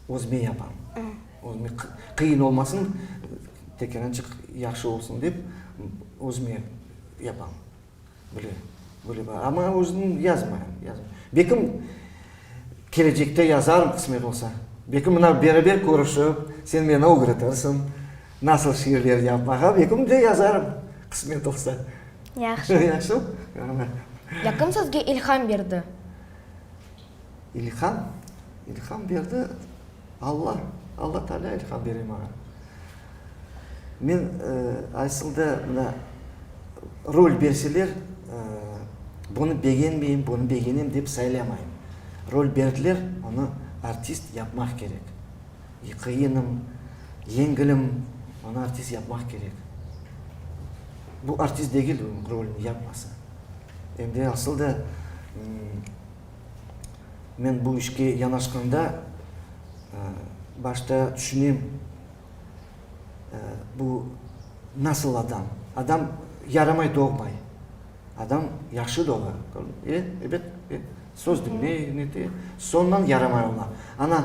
Speaker 16: Özüme yapam. Özüme qıyın olmasın, tekereçik yahşı olsun dep özüme yapam. Böyle, böyle bar. Amma özüm yazmayım, yazmayım. Belkim kelecekte yazarım, qısmet olsa. Belkim mına beraber körüşip, sen meni ögretirsiñ, nasıl şiirler yapmağa, belkim de yazarım, qısmet olsa.
Speaker 6: Yahşı.
Speaker 16: Yahşı?
Speaker 1: Ya kim sizge ilham berdi?
Speaker 16: İlham? İlham berdi Alla, Alla Taalâ ilham bere maña. Men asıl da mına rol berseler, bunı begenmeyim, bunı begenem dep saylamayım. Rol berdiler, onı artist yapmaq kerek. Qıyınım, yengilim, onı artist yapmaq kerek. Bu artist degil rolüni yapmasa. Em de asıl da men bu işke yanaşqanda başta tüşünem, Bu nasıl adam? Adam yaramay doğmay. Adam yahşı doğa. E, ebet, e, söz diñley, nete, soñundan yaramay ola. Ana,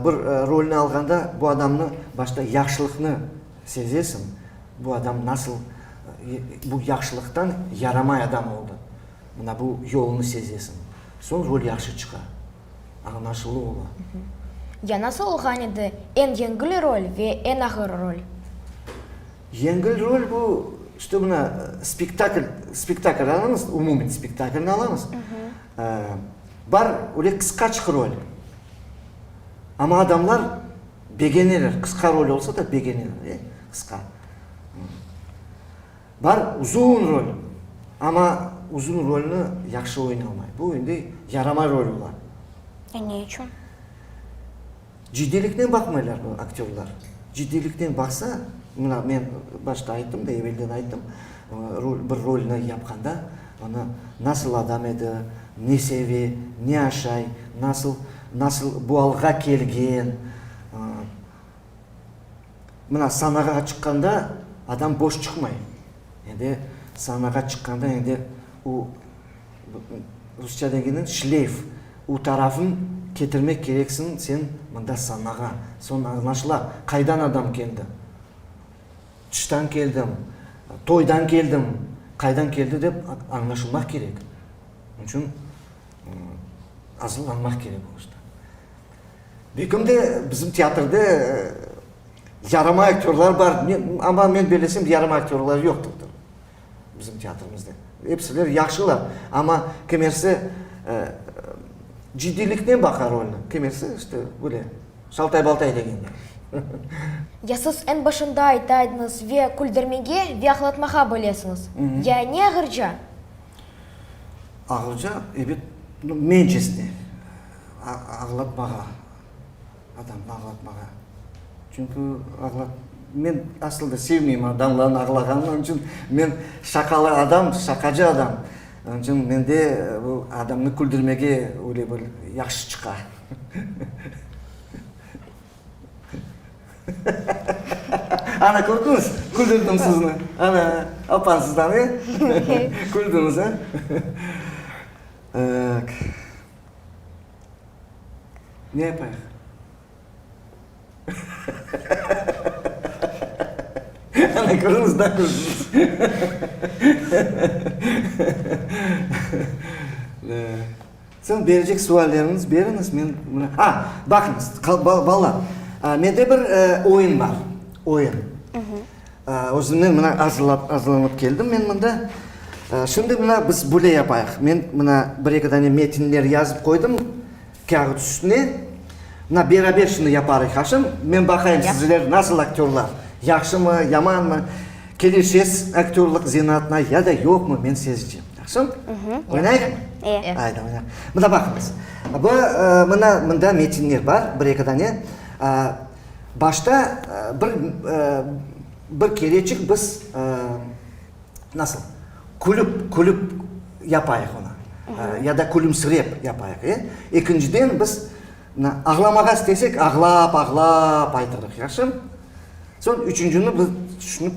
Speaker 16: bir rolni alğanda bu adamnı başta yahşılıqnı sezesiñ, bu adam nasıl, bu yahşılıqtan yaramay adam oldı. Mına bu yolunı sezesiñ. Soñ rol yahşı çıqa. Añlaşılı ola.
Speaker 1: Ya nasıl olğan edi eñ yengil rol ve eñ ağır rol?
Speaker 16: Yengil rol bu, işte mına spektakl, spektakl alamız, umumen spektaklni alamız. Bar öyle qısqaçıq rol. Amma adamlar begeneler, qısqa rol olsa da begeneler, e, qısqa. Bar uzun rol, amma uzun rolni yahşı oynalmay. Bu endi yaramay rol ola.
Speaker 6: E ne içün?
Speaker 16: Ciddiyliknen baqmaylar bu aktörlar. Ciddiyliknen baqsa, mına men başta ayttım da, evelden ayttım, rol, bir rolni yapqanda, onı nasıl adam edi, ne seve, ne aşay, nasıl, nasıl bu alğa kelgen, Mına, sanağa çıqqanda adam boş çıqmay. Endi sanağa çıqqanda endi o, rusça degenniñ şleyf, o tarafın ketirmek kereksiñ sen mında sanağa. Soñ añlaşıla, qaydan adam keldi. Tıştan keldim, toydan keldim, qaydan keldi dep añlaşılmaq kerek. Onıñ içün azırlanmaq kerek o işte. Belkim de bizim teatrde yaramay aktörlar bar, amma men bellesem yaramay aktörlar yoqtır bizim teatrimizde. Episiler yahşılar, amma kimersi ciddiyliknen baqa rolüne, kimersi işte böyle. Şaltay-baltay degende.
Speaker 1: Ya siz eñ başında aytaydıñız ve küldürmege ve ağlatmağa bilesiñiz. Ya ne ağırca?
Speaker 16: Ağırca, ebet, mencesine ağlatmağa, adamnı ağlatmağa. Çünki ağlat, men asıl da sevmeyim adamlarnıñ ağlağanını, onıñ içün men şaqalı adam, şaqacı adam, onıñ içün mende bu adamnı küldürmege öyle bir yahşı çıqa. Ana, kördiñiz, küldürdim sizni. Ana, apansızdan, e? Küldüñiz, e? Tak. Ne yapayıq? Ana, kördiñiz, da küldüñiz. Soñ berecek sualleriñiz beriñiz, men mına, a, baqıñız, balalar, mende bir oyun bar, oyun. Özümden mına azırlap, azırlanıp keldim men mında. Şimdi mına biz böyle yapayıq, men mına bir-eki dane metinler yazıp qoydım kâğıt üstüne. Mına beraber şimdi yaparıq, yahşımı? Men baqayım sizler nasıl aktörlar, yahşımı, yamanmı, kelişesiz aktörlıq zenaatına ya da yoqmı, men sezeceğim. Yahşımı? Oynayıqmı?
Speaker 6: E.
Speaker 16: Ayda, oynayıq. Mında baqıñız. Bu, mına, mında metinler bar, bir-eki dane. Başta bir, bir kereçik biz, nasıl, külüp, külüp yapayıq onı. Ya da külümsirep yapayıq, e. Ekinciden biz, mına, ağlamağa istesek, ağlap, ağlap aytırıq, yahşımı? Soñ üçüncini biz tüşünip,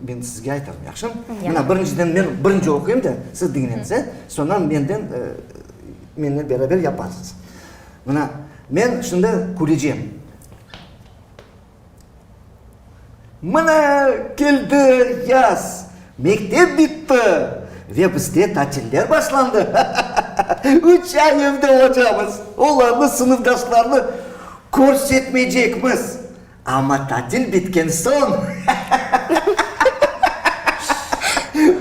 Speaker 16: men sizge aytarım, yahşımı? Mına, birinciden men birinci oquyım da, siz diñleñiz, e? Soñra menden, mennen beraber yaparsız. Mına, men şimdi külecem. Mına, keldi yaz, mektep bitti ve bizde tatiller başlandı. Üç ay evde olacamız, olarnı, sınıfdaşlarnı körsetmeycekmiz. Amma tatil bitken soñ,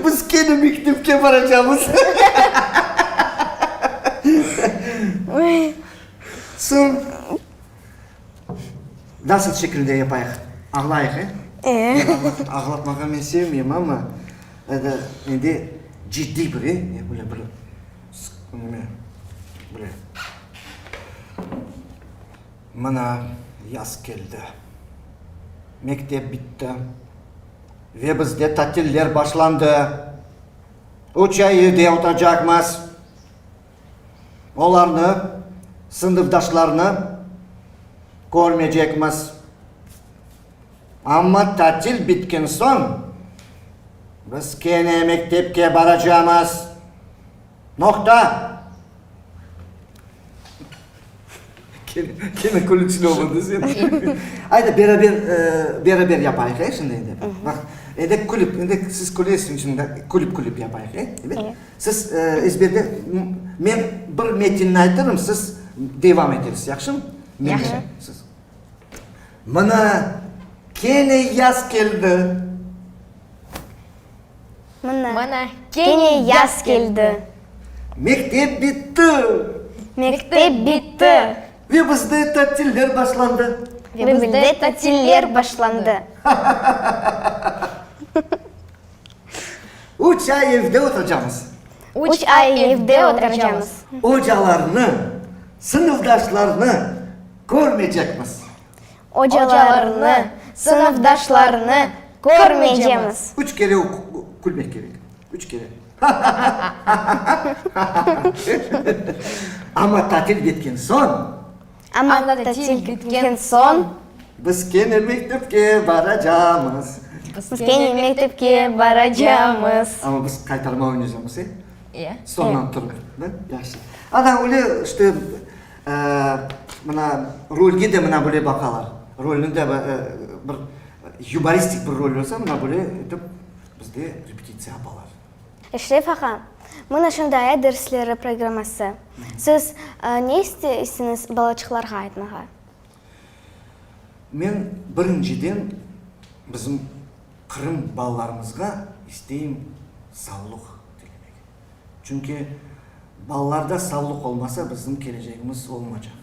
Speaker 16: biz kene mektepke baracamız. Soñ, nasıl şekilde yapayıq? Ağlayıq, e?
Speaker 6: E.
Speaker 16: Ağlatmağa men sevmeyim, amma endi ciddiy bir, e, böyle bir, neme, böyle. Mına yaz keldi. Mektep bitti. Ve bizde tatiller başlandı. Üç ay evde oturacaqmız. Olarnı, sınıfdaşlarnı körmeycekmiz. Amma tatil bitken soñ, biz kene mektepke baracamız. Noqta! Kene külünçli oldı sen. Ayda beraber beraber yapayıq, e, şimdi endi. Baq, endi külip, endi siz külesiñ şimdi, külip külip yapayıq, e, ebet? Siz ezberde, men bir metinni aytırım, siz devam etersiz, yahşımı?
Speaker 1: Yahşı.
Speaker 16: Siz. Mına, kene yaz keldi.
Speaker 6: Mına, kene yaz keldi.
Speaker 16: Mektep bitti.
Speaker 6: Mektep bitti.
Speaker 16: Ve bizde tatiller başlandı.
Speaker 6: Ve bizde tatiller başlandı.
Speaker 16: Üç ay evde oturacamız.
Speaker 6: Üç ay evde oturacamız.
Speaker 16: Ocalarnı, sınıfdaşlarnı körmeycekmiz.
Speaker 6: Ocalarnı, sınıfdaşlarnı körmeycemiz.
Speaker 16: Üç kere külmek kerek. Üç kere. Amma tatil bitken soñ.
Speaker 6: Amma tatil bitken soñ.
Speaker 16: Biz kene mektepke baracamız.
Speaker 6: Biz kene mektepke baracamız.
Speaker 16: Amma biz qaytarma oynaycamız, e?
Speaker 1: E.
Speaker 16: Soñdan turıp, da? Yahşı. Ana, öyle, işte, Mına rolge de mına böyle baqalar. Rolni de bir yumoristik bir rol olsa, mına böyle etip bizde repetitsiya yapalar.
Speaker 3: Eşref ağa, mına şimdi ayat dersleri programması. Siz ne isteysiñiz balaçıqlarğa aytmağa?
Speaker 16: Men birinciden bizim Qırım balalarımızğa isteyim savluq tilemek. Çünki balalarda savluq olmasa, bizim kelecegimiz olmacaq.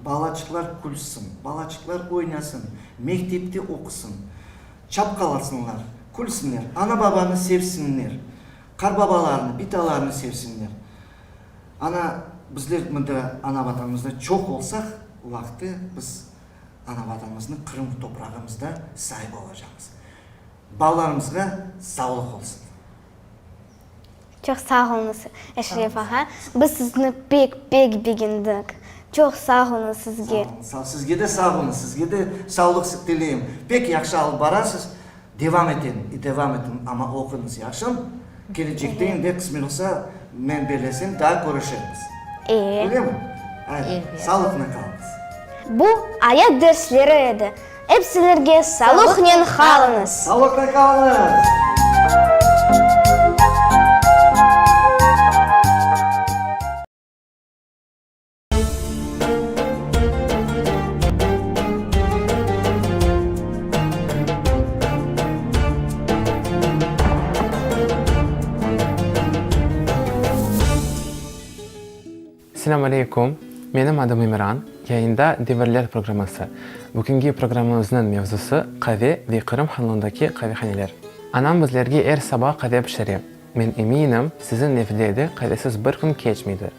Speaker 16: Balaçıqlar külsin, balaçıqlar oynasın, mektepte oqusın, çapqalasınlar, külsinler, ana-babanı sevsinler, qartbabalarını, bitalarını sevsinler. Ana, bizler mında ana-Vatanımızda çoq olsaq, o vaqıtte biz ana-Vatanımıznıñ Qırım toprağımızda saip olacaqmız. Balalarımızğa sağlıq olsun.
Speaker 6: Çoq sağ oluñız, Eşref ağa. Biz sizni pek, pek begendik. Çoq sağ oluñız sizge.
Speaker 16: Sağ oluñ. Sizge de sağ oluñ. Sizge de sağlıq tileyim. Pek yahşı alıp barasız. Devam etiñ, devam etiñ, amma oquñız yahşım. Kelecekte endi qısmet olsa, men bellesem, daa körüşermiz. Öylemi? Aydı, sağlıqnen qalıñız.
Speaker 6: Bu ayat dersleri edi. Ep sizlerge salıqnen qalıñız!
Speaker 16: Salıqnen qalıñız!
Speaker 17: Selâm aleyküm! Menim adım İmran. Yayında Devirler programması. Bugünki programmamıznıñ mevzusı, qave ve Qırım hanlığındaki qavehaneler. Anam bizlerge er saba qave pişire. Men eminim, siziñ evde de qavesiz bir kün keçmeydir.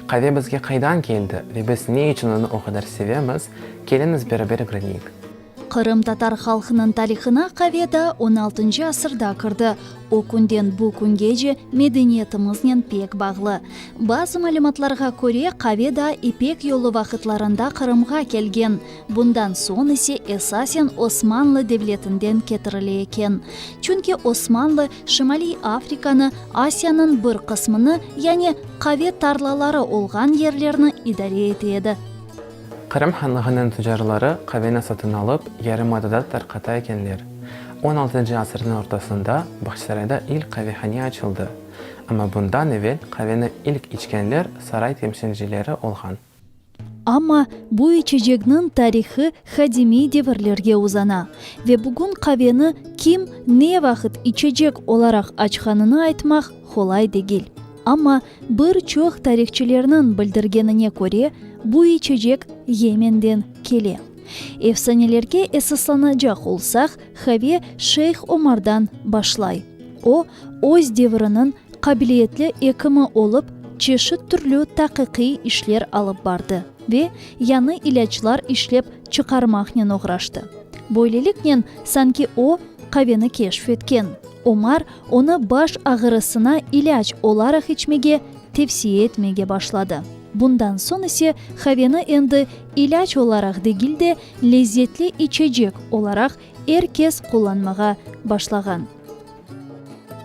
Speaker 17: Qave bizge qaydan keldi ve biz ne içün onı o qadar sevemiz, keliñiz beraber ögreneyik.
Speaker 11: Qırımtatar halqınıñ tarihına qave daa on altıncı asırda kirdi. O künden bu küngece medeniyetimiznen pek bağlı. Bazı malümatlarğa köre, qave daa İpek yolu vaqıtlarında Qırımğa kelgen, bundan soñ ise esasen Osmanlı devletinden ketirile eken. Çünki Osmanlı Şimaliy Afrikanı, Asiyanıñ bir qısmını, yani qave tarlaları olğan yerlerni idare ete edi.
Speaker 17: Qırım hanlığınıñ tucarları qaveni satın alıp, yarımadada tarqata ekenler. On altıncı asırnıñ ortasında Bağçasarayda ilk qavehane açıldı. Amma bundan evel qaveni ilk içkenler saray temsilcileri olğan.
Speaker 11: Amma bu içecekniñ tarihı qadimiy devirlerge uzana ve bugün qaveni kim ne vaqıt içecek olaraq açqanını aytmaq qolay degil. Amma bir çoq tarihçilerniñ bildirgenine köre, bu içecek Yemenden kele. Efsanelerge esaslanacaq olsaq, qave Şeyh Omardan başlay. O, öz deviriniñ qabiliyetli ekimi olıp, çeşit türlü taqiqiy işler alıp bardı ve yañı ilâclar işlep çıqarmaqnen oğraştı. Böyleliknen, sanki o, qaveni keşf etken. Omar onı baş ağırısına ilâc olaraq içmege tevsiye etmege başladı. Bundan soñ ise qaveni endi ilâc olaraq degil de, lezzetli içecek olaraq er kes qullanmağa başlağan.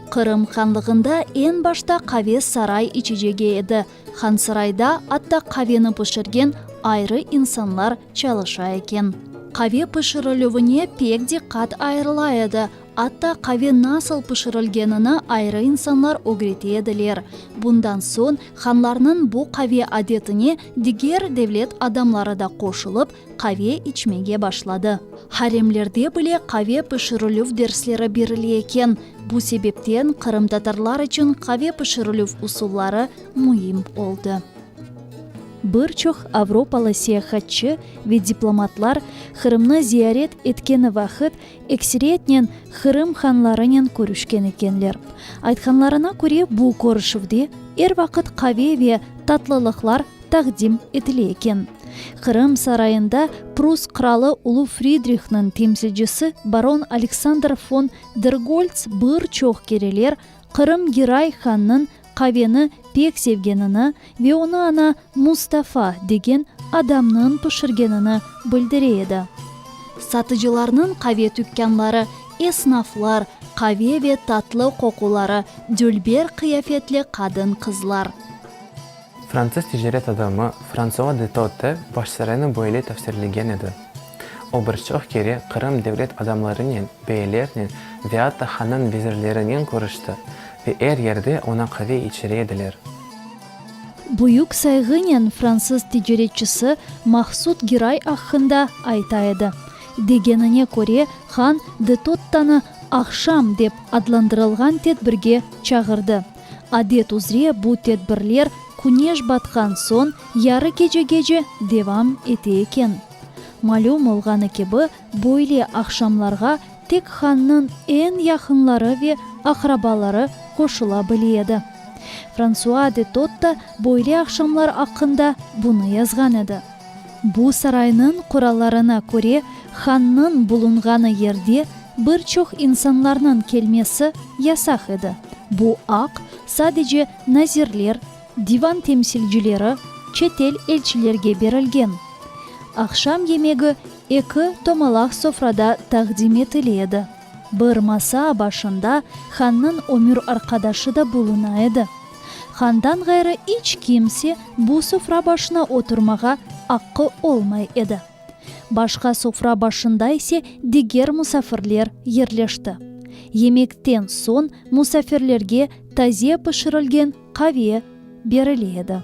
Speaker 11: Qırım hanlığında eñ başta qave saray içecegi edi. Hansarayda atta qaveni pişirgen ayrı insanlar çalışa eken. Qave pişirilüvine pek diqqat ayırıla edi, atta qave nasıl pişirilgenini ayrı insanlar ögrete ediler. Bundan soñ hanlarnıñ bu qave adetine diger devlet adamları da qoşulıp, qave içmege başladı. Haremlerde bile qave pişirilüv dersleri berile eken. Bu sebepten qırımtatarlar içün qave pişirilüv usulları müim oldı. Bir çoq avropalı seyahatçı ve diplomatlar Qırımnı ziyaret etkeni vaqıt ekseriyetnen Qırım hanlarınen körüşken ekenler. Aytqanlarına köre, bu körüşüvde er vaqıt qave ve tatlılıqlar taqdim etile eken. Qırım sarayında Prus qıralı Ulu Fridrihniñ temsilcisi baron Aleksandr fon der Golts bir çoq kereler Qırım Giray hannıñ qaveni pek sevgenini ve onı ana Mustafa degen adamnıñ pişirgenini bildire edi. Satıcılarnıñ qave tükânları, esnaflar, qave ve tatlı qoquları, dülber qıyafetli qadın-qızlar.
Speaker 17: Fransız ticaret adamı Fransua de Totte Bağçasaraynı böyle tefsirlegen edi, O bir çoq kere Qırım devlet adamlarınen, beylernen ve atta hannıñ vezirlerinen körüşti ve er yerde oña qave içire ediler.
Speaker 11: Büyük sayğınen fransız ticaretçisi Mahsud Giray aqqında ayta edi. Degenine köre, han de Tottanı aqşam dep adlandırılğan tedbirge çağırdı. Adet üzre bu tedbirler. küneş batqan soñ yarı gecegece devam ete eken. Malüm olğanı kibi, böyle aqşamlarğa tek hannıñ eñ yaqınları ve aqrabaları qoşula bile edi. Fransua de Totta böyle aqşamlar aqqında bunı yazğan edi. Bu saraynıñ qurallarına köre, hannıñ bulunğanı yerde bir çoq insanlarnıñ kelmesi yasaq edi. Bu aq sadece nazirler, divan temsilcileri, çetel elçilerge berilgen. Aqşam yemegi eki tomalaq sofrada taqdim etile edi. Bir masa başında hannıñ ömür arqadaşı da buluna edi. Handan ğayrı iç kimse bu sofra başına oturmağa aqqı olmay edi. Başqa sofra başında ise diger musafirler yerleşti. Yemekten soñ musafirlerge taze pişirilgen qave berile edi.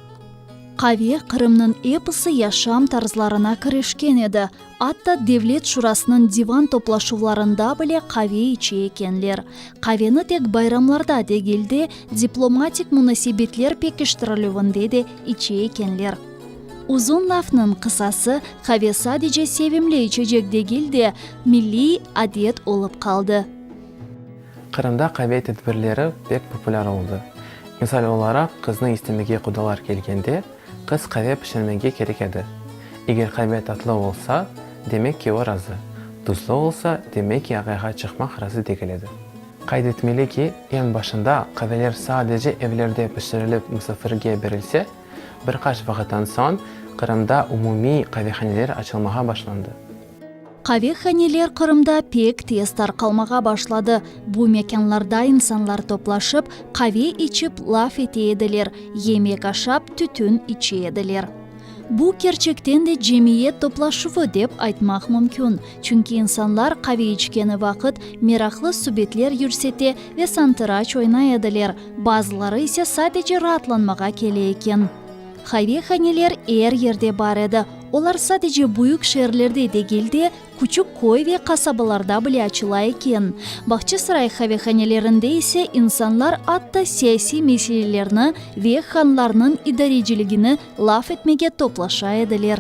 Speaker 11: Qave Qırımnıñ episi yaşam tarzlarına kirişken edi, atta Devlet şurasınıñ divan toplaşuvlarında bile qave içe ekenler. Qaveni tek bayramlarda degil de, diplomatik munasebetler pekiştirilüvinde de içe ekenler. Uzun lafnıñ qısası, qave sadece sevimli içecek degil de, milliy adet olıp qaldı.
Speaker 17: Qırımda qave tedbirleri pek populâr oldı. Misal olaraq, qıznı istemege qudalar kelgende, qız qave pişirmege kerek edi. Eger qave tatlı olsa, demek ki o razı, tuzlu olsa, demek ki aqayğa çıqmaq razı degil edi. Qayd etmeli ki, eñ başında qaveler sadece evlerde pişirilip musafirge berilse, bir qaç vaqıttan soñ Qırımda umumiy qavehaneler açılmağa başlandı.
Speaker 11: Qavehaneler Qırımda pek tez tarqalmağa başladı. Bu mekânlarda insanlar toplaşıp, qave içip laf ete ediler, yemek aşap, tütün içe ediler. Bu, kerçekten de cemiyet toplaşuvı dep aytmaq mümkün, çünki insanlar qave içkeni vaqıt meraqlı subetler yürsete ve santıraç oynay ediler, bazıları ise sadece raatlanmağa kele eken. Qavehaneler er yerde bar edi, olar sadece büyük şeerlerde degil de, küçük köy ve qasabalarda bile açıla eken. Bağçasaray qavehanelerinde ise insanlar atta siyasiy meselelerni ve hanlarnıñ idareciligini laf etmege toplaşa ediler.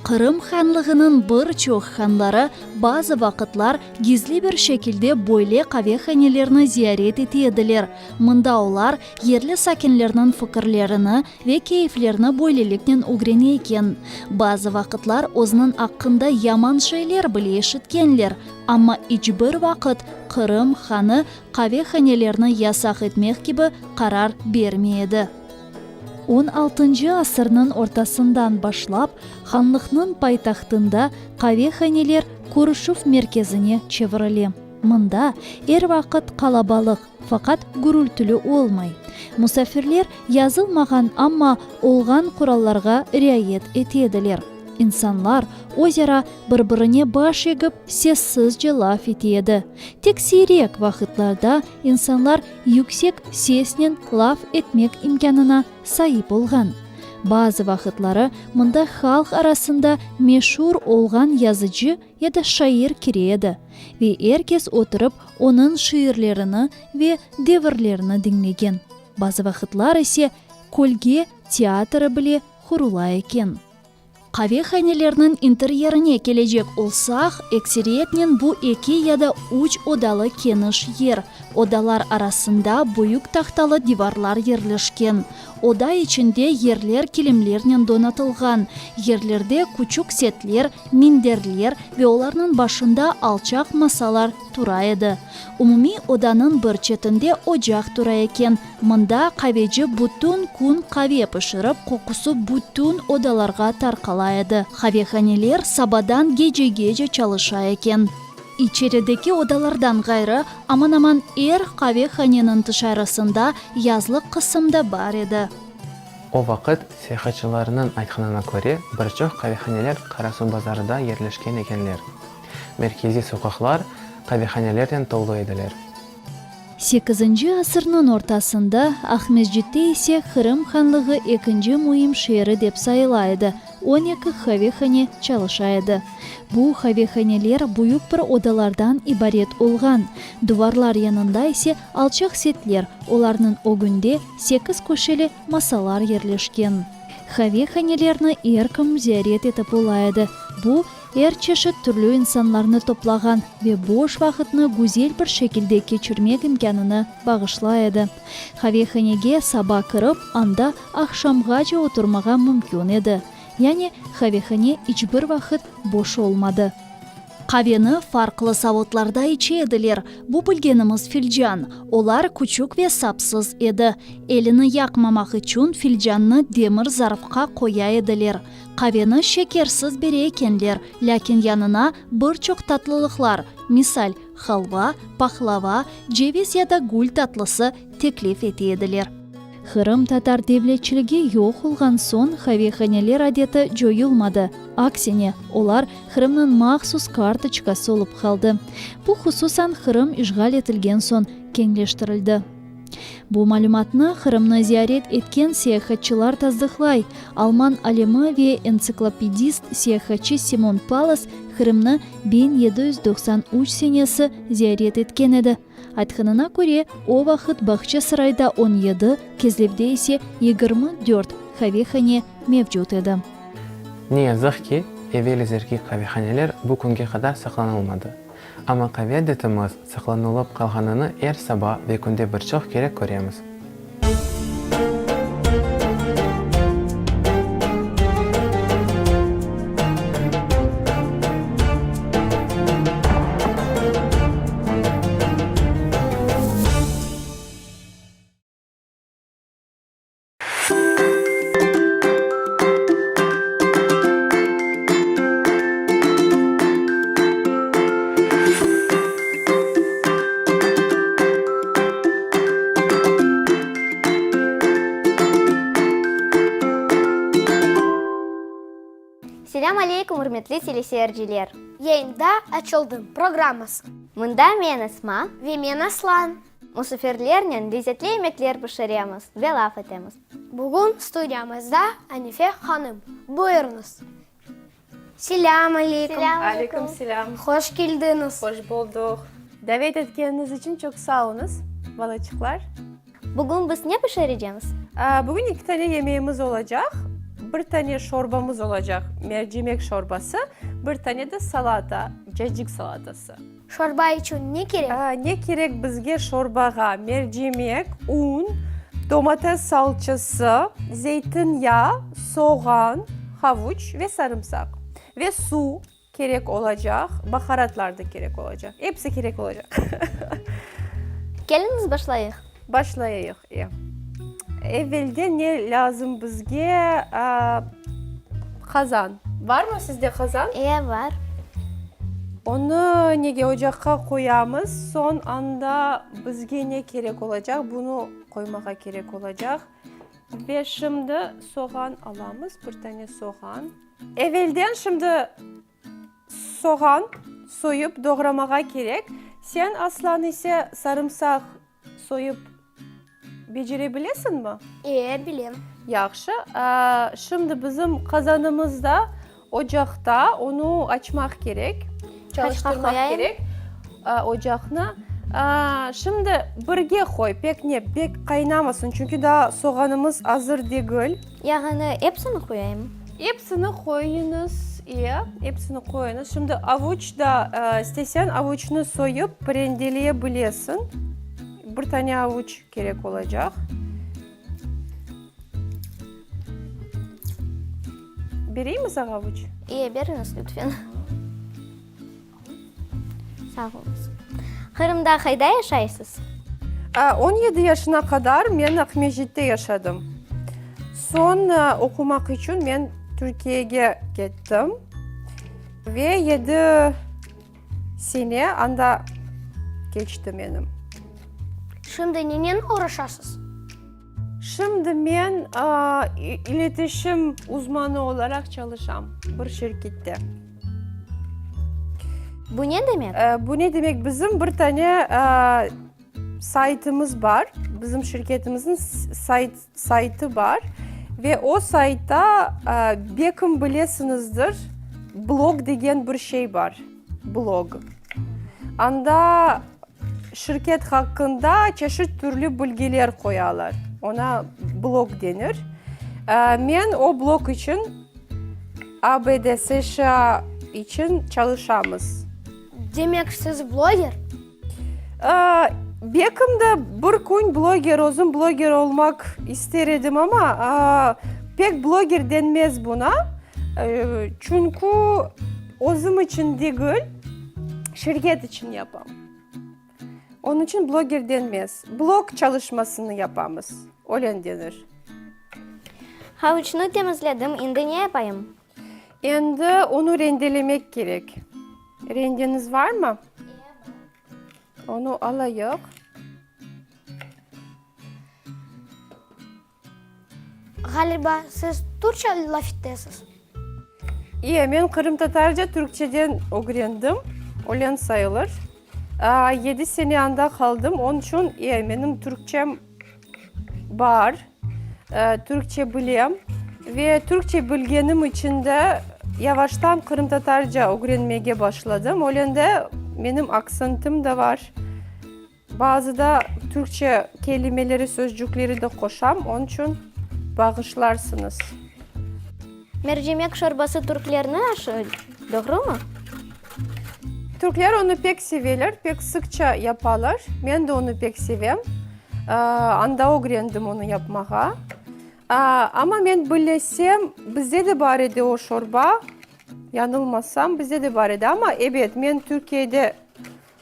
Speaker 11: Qırım hanlığınıñ bir çoq hanları bazı vaqıtlar gizli bir şekilde böyle qavehanelerni ziyaret ete ediler, mında olar yerli sakinlerniñ fikirlerini ve keyflerini böyleliknen ögrene eken. Bazı vaqıtlar özüniñ aqqında yaman şeyler bile eşitkenler, amma iç bir vaqıt Qırım hanı qavehanelerni yasaq etmek kibi qarar bermey edi. On altıncı asırnıñ ortasından başlap hanlıqnıñ paytahtında qavehaneler körüşüv merkezine çevirile. Mında er vaqıt qalabalıq, faqat gürültüli olmay. Musafirler yazılmağan, amma olğan qurallarğa riayet ete ediler. İnsanlar özara bir-birine baş egip sessizce laf ete edi. Tek siyrek vaqıtlarda insanlar yüksek sesnen laf etmek imkânına saip olğan. Bazı vaqıtları mında halq arasında meşur olğan yazıcı ya da şair kire edi ve er kes oturıp onıñ şiirlerini ve devirlerini diñlegen. Bazı vaqıtlar ise kölge teatrı bile qurula eken. Qavehanelerniñ interyerine kelecek olsaq, ekseriyetnen bu eki ya da üç odalı keniş yer. Odalar arasında büyük tahtalı divarlar yerleşken. Oda içinde yerler kilimlernen donatılğan. Yerlerde küçük setler, minderler ve olarnıñ başında alçaq masalar tura edi. Umumiy odanıñ bir çetinde ocaq tura eken. Mında qaveci bütün kün qave pişirip, qoqusı bütün odalarğa tarqala edi. Qavehaneler sabadan gecegece çalışa eken. İçerideki odalardan ğayrı, aman-aman er qavehaneniñ tışarısında yazlıq qısım da bar edi.
Speaker 17: O vaqıt, seyahatçılarnıñ aytqanına köre, bir çoq qavehaneler Qarasuvbazarda yerleşken ekenler. Merkeziy soqaqlar qavehanelernen tolu ediler.
Speaker 11: Sekizinci asırnıñ ortasında Aqmescitte ise Qırım hanlığı ekinci müim şeeri dep sayıla edi. 12 qavehane çalışa edi. Bu qavehaneler büyük bir odalardan ibaret olğan, duvarlar yanında ise alçaq setler, olarnıñ ögünde sekizköşeli masalar yerleşken. Qavehanelerni er kim ziyaret etip ola edi. Bu, er çeşit türlü insanlarnı toplağan ve boş vaqıtnı güzel bir şekilde keçirmek imkânını bağışlay edi. Qavehanege saba kirip, anda aqşamğace oturmağa mümkün edi. Yani, qavehane iç bir vaqıt boş olmadı. Qaveni farqlı savutlarda içe ediler, bu bilgenimiz filcan, olar küçük ve sapsız edi. Elini yaqmamaq içün filcannı demir zarfqa qoya ediler. Qaveni şekersiz bere ekenler, lâkin yanına bir çoq tatlılıqlar, misal, halva, pahlava, ceviz ya da gül tatlısı teklif ete ediler. Qırımtatar devletçiligi yoq olğan soñ qavehaneler adeti coyulmadı, aksine, olar Qırımnıñ mahsus kartoçkası olıp qaldı. Bu hususan Qırım işğal etilgen soñ keñleştirildi. Bu malümatnı Qırımnı ziyaret etken seyahatçılar tasdıqlay. Alman alimi ve entsiklopedist seyahatçı Simon Pallas Qırımnı 1793 senesi ziyaret etken edi. Aytqanına köre, o vaqıt Bağçasarayda 17, Kezlevde ise 24 qavehane mevcut edi.
Speaker 17: Ne yazıq ki, evel-ezerki qavehaneler bu künge qadar saqlanılmadı. Amma qave adetimiz saqlanılıp qalğanını er saba ve künde bir çoq kere köremiz.
Speaker 6: Selâm aleykum, ürmetli teleseyirciler!
Speaker 15: Yayında Açıldım programması.
Speaker 6: Mında men Esma.
Speaker 15: Ve men Aslan.
Speaker 6: Musafirlernen lezetli yemekler pişiremiz ve laf etemiz.
Speaker 15: Bugün studiyamızda Anife hanım. Buyurıñız. Selâm aleykum.
Speaker 6: Selâm
Speaker 18: aleykum. Selâm.
Speaker 15: Hoş keldiñiz.
Speaker 18: Hoş bulduq. Davet etkeniñiz içün çoq sağ oluñız, balaçıqlar.
Speaker 6: Bugün biz ne pişirecemiz?
Speaker 18: Bugün eki tane yemeğimiz olacaq. Bir tane şorbamız olacaq, mercimek şorbası, bir tane de salata, cacik salatası.
Speaker 15: Şorba içün ne kerek?
Speaker 18: Ne kerek bizge şorbağa? Mercimek, un, domates salçası, zeytinya, soğan, havuç ve sarımsaq. Ve suv kerek olacaq, baharatlar da kerek olacaq. Episi kerek olacaq.
Speaker 6: Keliñiz başlayıq.
Speaker 18: Başlayayıq, e. Evvelden ne lâzım bizge? Qazan. Barmı sizde qazan?
Speaker 6: E, bar.
Speaker 18: Onı nege ocaqqa qoyamız, soñ anda bizge ne kerek olacaq, bunı qoymağa kerek olacaq. Ve şimdi soğan alamız, bir tane soğan. Evelden şimdi soğan soyıp doğramağa kerek. Sen, Aslan, ise sarımsaq soyıp becere bilesiñmi?
Speaker 15: E, bilem.
Speaker 18: Yahşı. Şimdi bizim qazanımız da ocaqta, onı açmaq kerek, çalıştırmaq kerek ocaqnı. Şimdi birge qoy, pek ne, pek qaynamasın, çünki daa soğanımız azır degil.
Speaker 6: Yani epsini qoyayım?
Speaker 18: Epsini qoyuñız, e, epsini qoyuñız. Şimdi avuç da, isteseñ, avuçnı soyıp rendeleye bilesiñ. Bir tane avuç kerek olacaq. Bereymi saña avuç?
Speaker 6: E, beriñiz, lütfen. Sağ oluñız. Qırımda qayda yaşaysız?
Speaker 18: 17 yaşına qadar men Aqmescitte yaşadım. Soñ oqumaq içün men Türkiyege kettim ve yedi sene anda keçti menim.
Speaker 15: Şimdi nenen oğraşasız?
Speaker 18: Şimdi men iletişim uzmanı olaraq çalışam bir şirkette.
Speaker 6: Bu ne demek?
Speaker 18: Bu ne demek? Bizim bir tane saytımız bar, bizim şirketimizniñ sayt, saytı bar. Ve o saytta, bekim bilesiñizdir, blog degen bir şey bar, blog. Anda şirket haqqında çeşit türlü bilgiler qoyalar, oña blog denir. Men o blog içün, ABD, США içün çalışamız.
Speaker 15: Demek, siz bloger?
Speaker 18: Bekim de bir kün bloger, özüm bloger olmaq ister edim, amma pek bloger denmez buna, çünki özüm içün degil, şirket içün yapam. Onıñ içün bloger denmez. Blog çalışmasını yapamız, öyle denir.
Speaker 6: Havuçnı temizledim, endi ne yapayım?
Speaker 18: Endi onı rendelemek kerek. Rendeñiz varmı? E, bar. Onı alayıq.
Speaker 15: Ğaliba, siz türkçe laf etesiz?
Speaker 18: E, men qırımtatarca türkçeden ögrendim, öyle sayılır. Yedi sene anda qaldım, onıñ içün, e, menim türkçem Bar. Türkçe bilem ve türkçe bilgenim içün de yavaştan qırımtatarca ögrenmege başladım. Öyle de menim aksentim de var. Bazıda türkçe kelimeleri, sözcükleri de qoşam, onıñ içün bağışlarsıñız.
Speaker 6: Mercimek şorbası türklerniñ aşı, doğrumı?
Speaker 18: Türkler onı pek seveler, pek sıqça yapalar. Men de onı pek sevem. Anda ögrendim onı yapmağa. Amma men bilesem, bizde de bar edi o şorba, yañılmasam, bizde de bar edi. Amma, ebet, men Türkiyede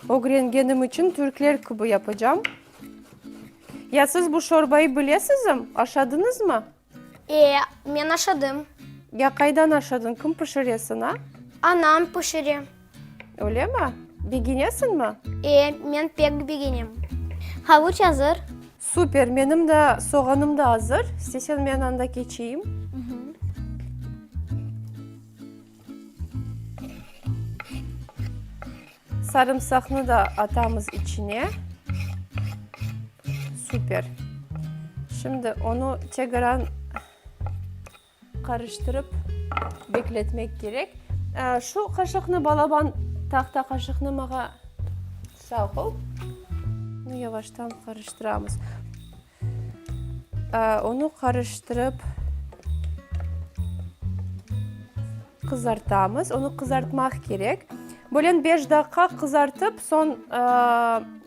Speaker 18: ögrengenim içün türkler kibi yapacam. Ya siz bu şorbayı bilesizmi? Aşadıñızmı?
Speaker 15: E, men aşadım.
Speaker 18: Ya qaydan aşadıñ? Kim pişire saña?
Speaker 15: Anam pişire.
Speaker 18: Öylemi? Begenesiñmi?
Speaker 15: E, men pek begenem.
Speaker 6: Havuç azır.
Speaker 18: Super, menim de soğanım da azır. İstesen men anda keçeyim. Sarımsaqnı da atamız içine. Super. Şimdi onı tegaran qarıştırıp bekletmek kerek. Şu qaşıqnı balaban tahta qaşıqnı mağa sağ ol. Yavaştan qarıştıramız. Onı qarıştırıp qızartamız. Onı qızartmaq kerek. Böyle beş daqqa qızartıp, soñ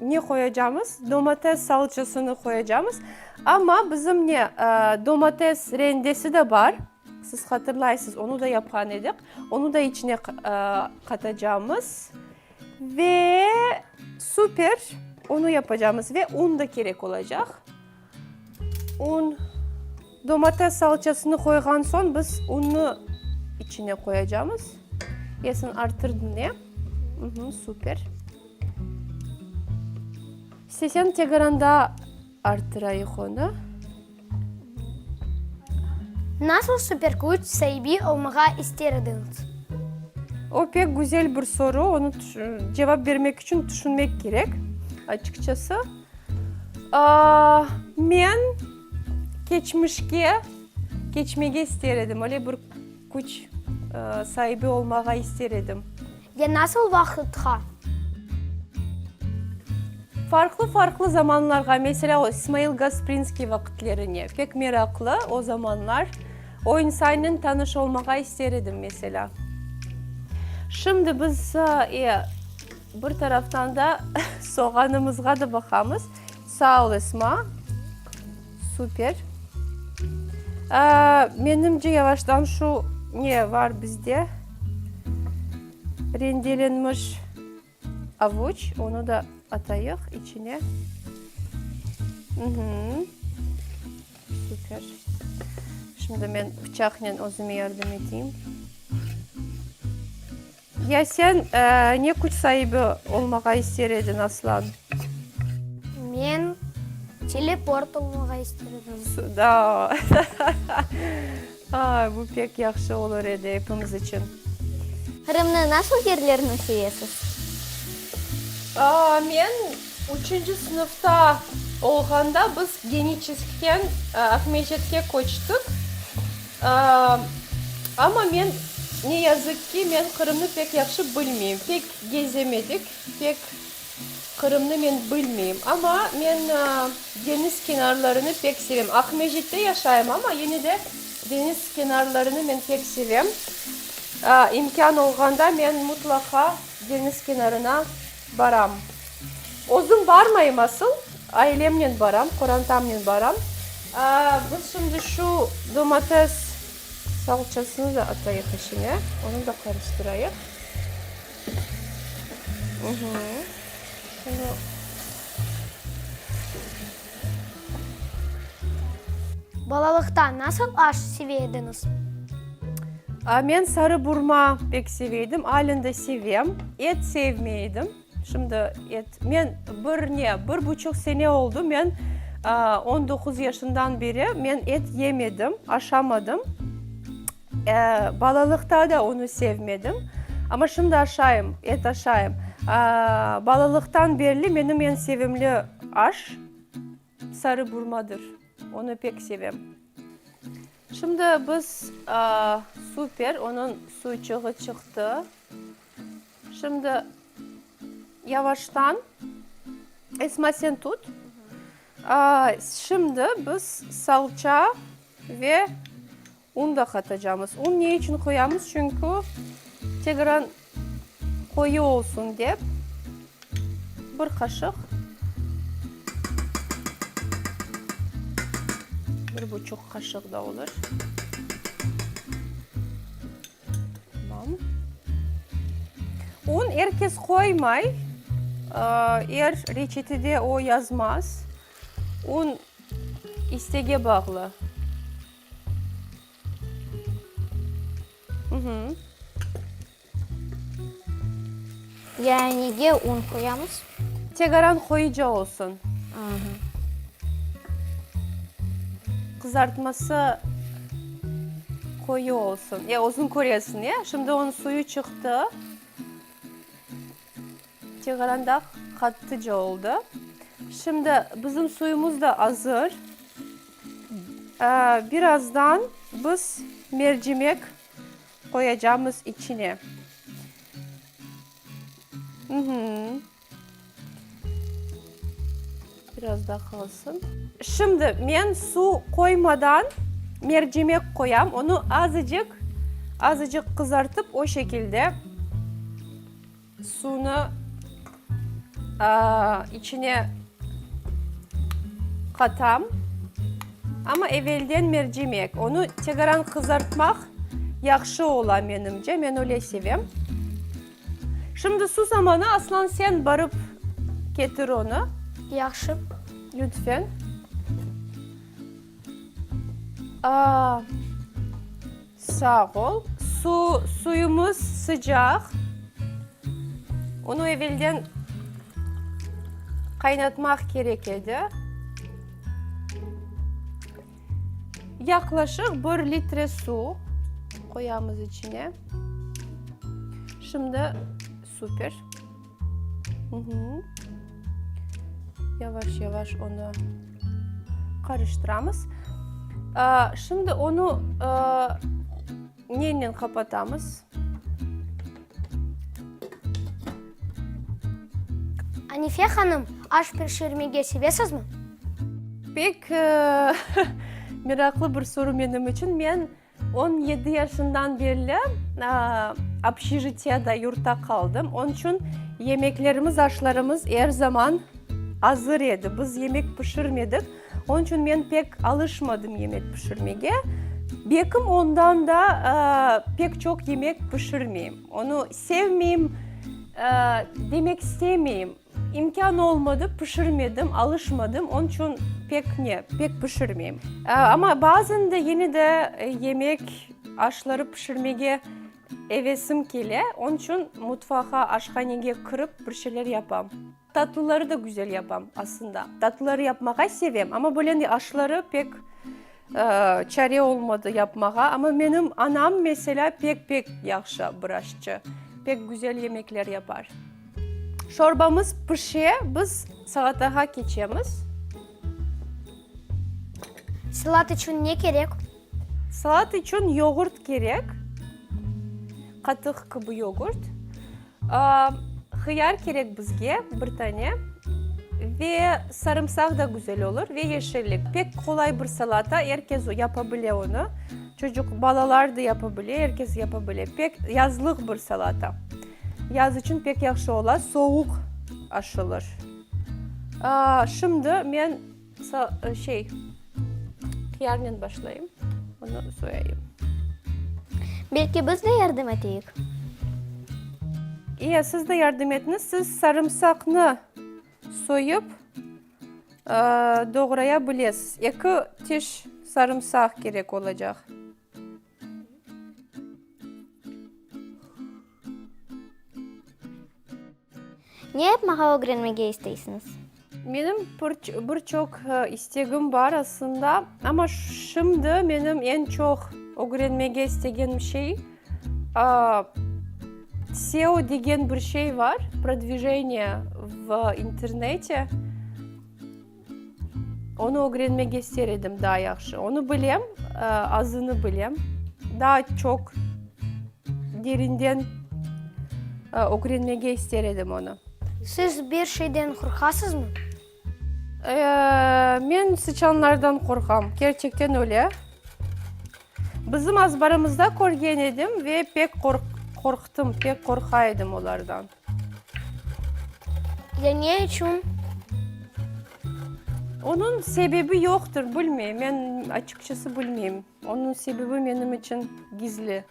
Speaker 18: ne qoyacamız? Domates salçasını qoyacamız. Amma bizim ne domates rendesi de bar. Siz hatırlaysız, onı da yapqan edik. Onı da içine qatacamız. Ve super, onı yapacamız. Ve un da kerek olacaq. Un, domates salçasını qoyğan soñ biz unnı içine qoyacamız. Ya sen arttırdın, ne? Super. İstesen tegaran da arttırayıq onı.
Speaker 15: Nasıl super küç saibi olmağa ister ediñiz?
Speaker 18: O pek güzel bir soru, onı cevap bermek içün tüşünmek kerek, açıqçası. Men keçmişke keçmege ister edim, öyle bir küç saibi olmağa ister edim.
Speaker 15: Ya nasıl vaqıtqa?
Speaker 18: Farqlı-farqlı zamanlarğa, meselâ, o İsmail Gasprinskiy vaqıtlerine. Pek meraqlı o zamanlar. O insannen tanış olmağa ister edim, meselâ. Şimdi biz, e, bir taraftan da soğanımızğa da baqamız. Sağ ol, Esma. Super. Menimce, yavaştan şu ne var bizde? Rendelenmiş avuç, onı da atayıq içine. Süper. Şimdi men pıçaqnen özüme yardım eteyim. Ya sen ne küç saibi olmağa ister ediñ, Aslan?
Speaker 15: Men teleport olmağa ister edim.
Speaker 18: Da. Ay, bu pek yahşı olur edi epimiz içün.
Speaker 6: Qırımnıñ nasıl yerlerini sevesiz?
Speaker 18: Men üçünci sınıfta olğanda biz Geniçeskten Aqmescitke köçtik. Amma men, ne yazıq ki, men Qırımnı pek yahşı bilmeyim. Pek gezemedik, pek Qırımnı men bilmeyim. Amma men deñiz kenarlarını pek sevem. Aqmescitte yaşayım, amma yine de deñiz kenarlarını men pek sevem. İmkân olğanda men mutlaqa deñiz kenarına baram. Özüm barmayım asıl, ailemnen baram, qorantamnen baram. Biz şimdi şu domates salçasını da atayıq içine, onı da qarıştırayıq. Şunı.
Speaker 15: Balalıqta nasıl aş seve ediñiz?
Speaker 18: Men sarı burma pek seve edim, alâ da sevem. Et sevmey edim. Şimdi et, men bir ne, bir buçuq sene oldu, men on doquz yaşından beri men et yemedim, aşamadım. Balalıqta da onı sevmedim, amma şimdi aşayım, et aşayım. Balalıqtan berli menim eñ sevimli aş sarı burmadır, onı pek sevem. Şimdi biz, super, onıñ suyçığı çıqtı. Şimdi yavaştan, Esma sen tut. Şimdi biz salça ve un da qatacamız. Un ne içün qoyamız? Çünki tegran qoyu olsun dep. Bir qaşıq. Bir buçuq qaşıq da olur. Tamam. Un er kes qoymay. Er reçetede o yazmaz. Un istege bağlı.
Speaker 6: Ya nege un qoyamız?
Speaker 18: Tegaran qoyuca olsun. Qızartması qoyu olsun. Ya özüñ köresiñ, ya. Şimdi onıñ suyu çıqtı. Tegaran da qattıca oldı. Şimdi bizim suyumuz da azır. Birazdan biz mercimek qoyacamız içine. Biraz daa qalsın. Şimdi men suv qoymadan mercimek qoyam. Onı azıcıq, azıcıq qızartıp o şekilde suvnı içine qatam. Amma evelden mercimek. Onı tegaran qızartmaq yahşı ola menimce. Men öyle sevem. Şimdi su zamanı, Aslan, sen barıp ketir onı.
Speaker 15: Yahşı.
Speaker 18: Lütfen. Sağ ol. Su, suyumız sıcaq. Onı evelden qaynatmaq kerek edi. Yaqlaşıq bir litre su qoyamız içine. Şimdi süper. Yavaş yavaş onı qarıştıramız. Şimdi onı nenen qapatamız?
Speaker 15: Anife hanım, aş pişirmege sevesizmi?
Speaker 18: Pek meraqlı bir soru menim içün. Men 17 yaşından berli obşejitiyada, yurtta qaldım. Onıñ içün yemeklerimiz, aşlarımız er zaman azır edi. Biz yemek pişirmedik. Onıñ içün men pek alışmadım yemek pişirmege. Bekim ondan da pek çoq yemek pişirmeyim. Onı sevmeyim demek istemeyim. İmkân olmadı, pişirmedim, alışmadım, onıñ içün pek ne, pek pişirmeyim. Amma bazen de yine de yemek, aşları pişirmege evesim kele, onıñ içün mutfağa, aşhanege kirip bir şeyler yapam. Tatlıları da güzel yapam aslında. Tatlıları yapmağa sevem, amma böyle aşları pek çare olmadı yapmağa. Amma menim anam, meselâ, pek-pek yahşı bir aşçı, pek güzel yemekler yapar. Şorbamız pişe, biz salatağa keçemiz.
Speaker 15: Salat içün ne kerek?
Speaker 18: Salat içün yoğurt kerek, qatıq kibi yoğurt. Hıyar kerek bizge, bir tane. Ve sarımsaq da güzel olur, ve yeşillik. Pek qolay bir salata, er kes yapa bile onı. Çocuq, balalar da yapa bile, er kes yapa bile. Pek yazlıq bir salata. Yaz içün pek yahşı ola, soğuq aşılır. Şimdi men şey, hıyarnen başlayım, onı soyayım.
Speaker 6: Belki biz de yardım eteyik?
Speaker 18: İya, siz de yardım etiñiz. Siz sarımsaqnı soyıp doğraya bilesiz. Eki tiş sarımsaq kerek olacaq.
Speaker 6: Ne yapmağa ögrenmege isteysiñiz?
Speaker 18: Menim bir çoq istegim bar aslında, amma şimdi menim eñ çoq ögrenmege istegenim şey, SEO degen bir şey bar, prodvijeniye v internete. Onı ögrenmege ister edim daa yahşı. Onı bilem, azını bilem. Daa çoq derinden ögrenmege ister edim onı.
Speaker 15: Siz bir şeyden qorqasızmı?
Speaker 18: Men sıçanlardan qorqam, kerçekten öyle. Bizim azbarımızda körgen edim ve pek qorqtım, pek qorqa edim olardan.
Speaker 15: Ya ne içün?
Speaker 18: Onıñ sebebi yoqtır, bilmeyim, men açıqçası bilmeyim. Onıñ sebebi menim içün gizli.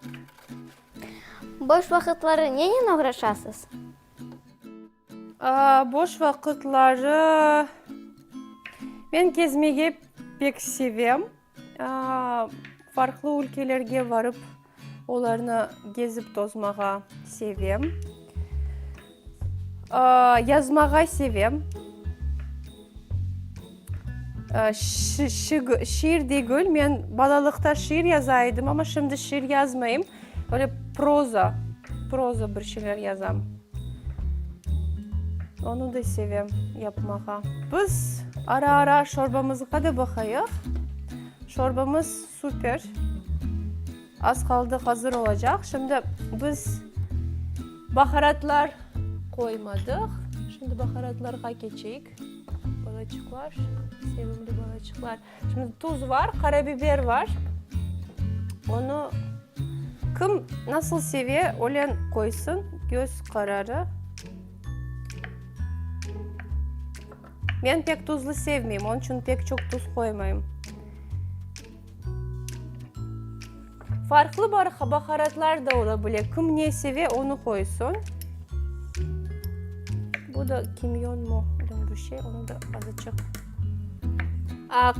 Speaker 6: Boş vaqıtları nenen oğraşasız?
Speaker 18: Boş vaqıtları men kezmege pek sevem. Farqlı ülkelerge varıp, olarnı gezip tozmağa sevem. Yazmağa sevem. Şiir degil, men balalıqta şiir yaza edim, amma şimdi şiir yazmayım. Böyle proza, proza bir şeyler yazam. Onı da sevem yapmağa. Biz ara-ara şorbamızğa da baqayıq. Şorbamız süper. Az qaldı, hazır olacaq. Şimdi biz baharatlar qoymadıq. Şimdi baharatlarğa keçeyik. Balaçıqlar, sevimli balaçıqlar. Şimdi tuz var, qarabiber var. Onı kim nasıl seve, öyle qoysın, göz qararı. Men pek tuzlu sevmeyim, onıñ içün pek çoq tuz qoymayım. Farqlı baharatlar da ola bile. Kim ne seve, onı qoysın. Bu da kimyon mu, bir şey, onı da azıcıq.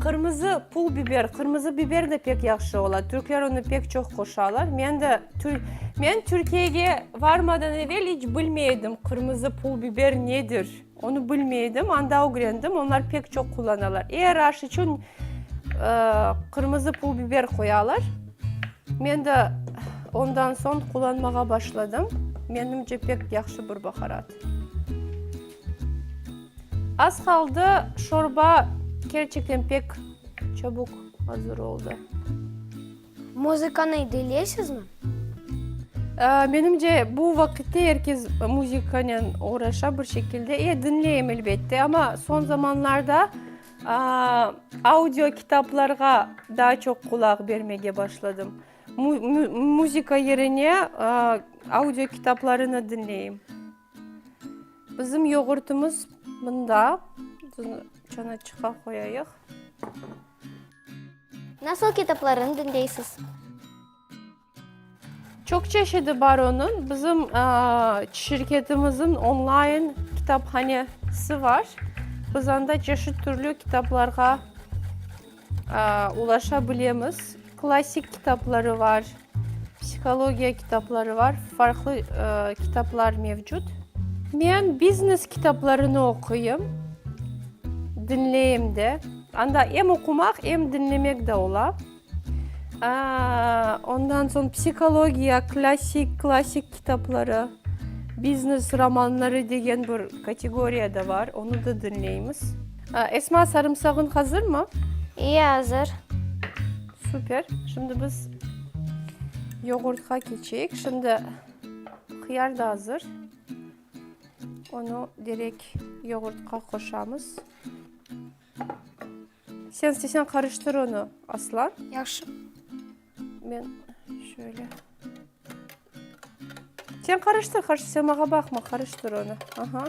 Speaker 18: Qırmızı pul biber, qırmızı biber de pek yahşı ola. Türkler onı pek çoq qoşalar. Men de, men Türkiyege varmadan evel iç bilmey edim qırmızı pul biber nedir. Onı bilmey edim, anda ögrendim, onlar pek çoq qullanalar. Er aş içün qırmızı pul biber qoyalar. Men de ondan soñ qullanmağa başladım. Menimce, pek yahşı bir baharat. Az qaldı, şorba kerçekten pek çabuk azır oldı.
Speaker 15: Muzıkanı diñleysizmi?
Speaker 18: Menimce, bu vaqitte er kes muzıkanen oğraşa bir şekilde. E, diñleyim, elbette, amma soñ zamanlarda audio kitaplarğa daa çoq qulaq bermege başladım. Muzıka yerine audio kitaplarını diñleyim. Bizim yoğurtımız mında. Çanaçıqqa qoyayıq.
Speaker 6: Nasıl kitaplarını diñleysiz?
Speaker 18: Çoq çeşidi bar onıñ. Bizim şirketimizniñ online kitaphanesi var. Biz anda çeşit türlü kitaplarğa ulaşa bilemiz. Klassik kitapları var, psihologiya kitapları var, farqlı kitaplar mevcut. Men biznes kitaplarını oquyım, diñleyim de. Anda em oqumaq, em diñlemek de ola. Ondan soñ psihologiya, klassik, klassik kitapları, biznes romanları degen bir kategoriya da bar, onı da diñleymiz. Esma, sarımsağıñ hazırmı?
Speaker 6: İyi, azır.
Speaker 18: Süper. Şimdi biz yoğurtqa keçeyik. Şimdi hıyar da azır. Onı direkt yoğurtqa qoşamız. Sen istesen qarıştır onı, Aslan.
Speaker 15: Yahşı.
Speaker 18: Men şöyle. Sen qarıştır, qarıştır, sen mağa baqma, qarıştır onı. Aha.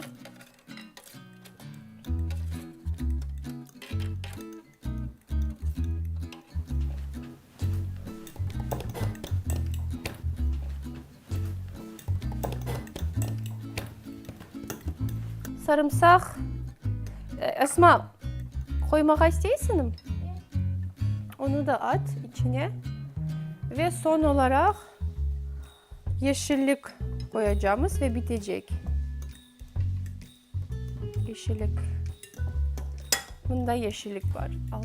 Speaker 18: Sarımsaq, Esma, qoymağa isteysiñmi? Onı da at içine. Ve soñ olaraq yeşillik qoyacamız ve bitecek. Yeşillik. Mında yeşillik bar. Al.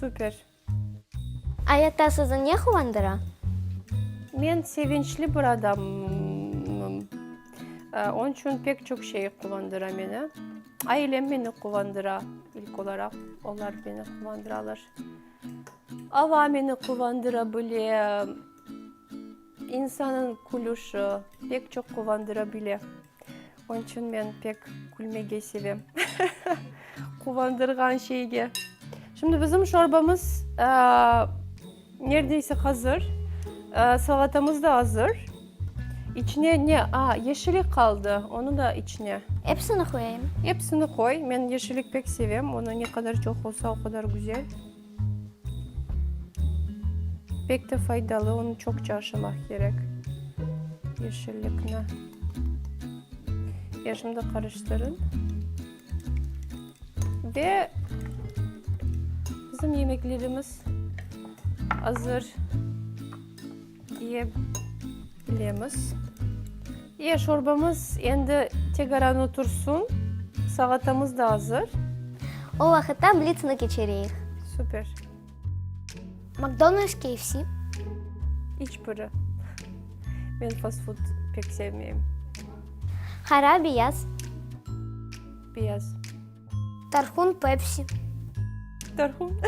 Speaker 18: Süper.
Speaker 6: Ayatta sizni ne quvandıra?
Speaker 18: Men sevinçli bir adamım. Onıñ içün pek çoq şey quvandıra meni. Ailem meni quvandıra, ilk olaraq olar meni quvandıralar. Ava meni quvandıra bile. İnsanıñ külüşi pek çoq quvandıra bile. Onıñ içün men pek külmege sevem. Quvandırğan şeyge. Şimdi bizim şorbamız neredeyse hazır. Salatamız da azır. İçine ne? A, yeşillik qaldı. Onı da içine.
Speaker 6: Episini qoyayım.
Speaker 18: Episini qoy. Men yeşillik pek sevem. Onı ne qadar çoq olsa, o qadar güzel. Pek de faydalı, onı çoqça aşamaq kerek, yeşillikni. Ya şimdi qarıştırın. Ve bizim yemeklerimiz azır diye bilemiz. Ya şorbamız endi tegaran otursun, salatamız da azır.
Speaker 6: O vaqıtta blitzni keçireyik.
Speaker 18: Süper.
Speaker 15: McDonald's, KFC.
Speaker 18: İç biri. Men fast food pek sevmeyim.
Speaker 6: Qara, beyaz.
Speaker 18: Beyaz.
Speaker 15: Tarhun, Pepsi.
Speaker 18: Tarhun.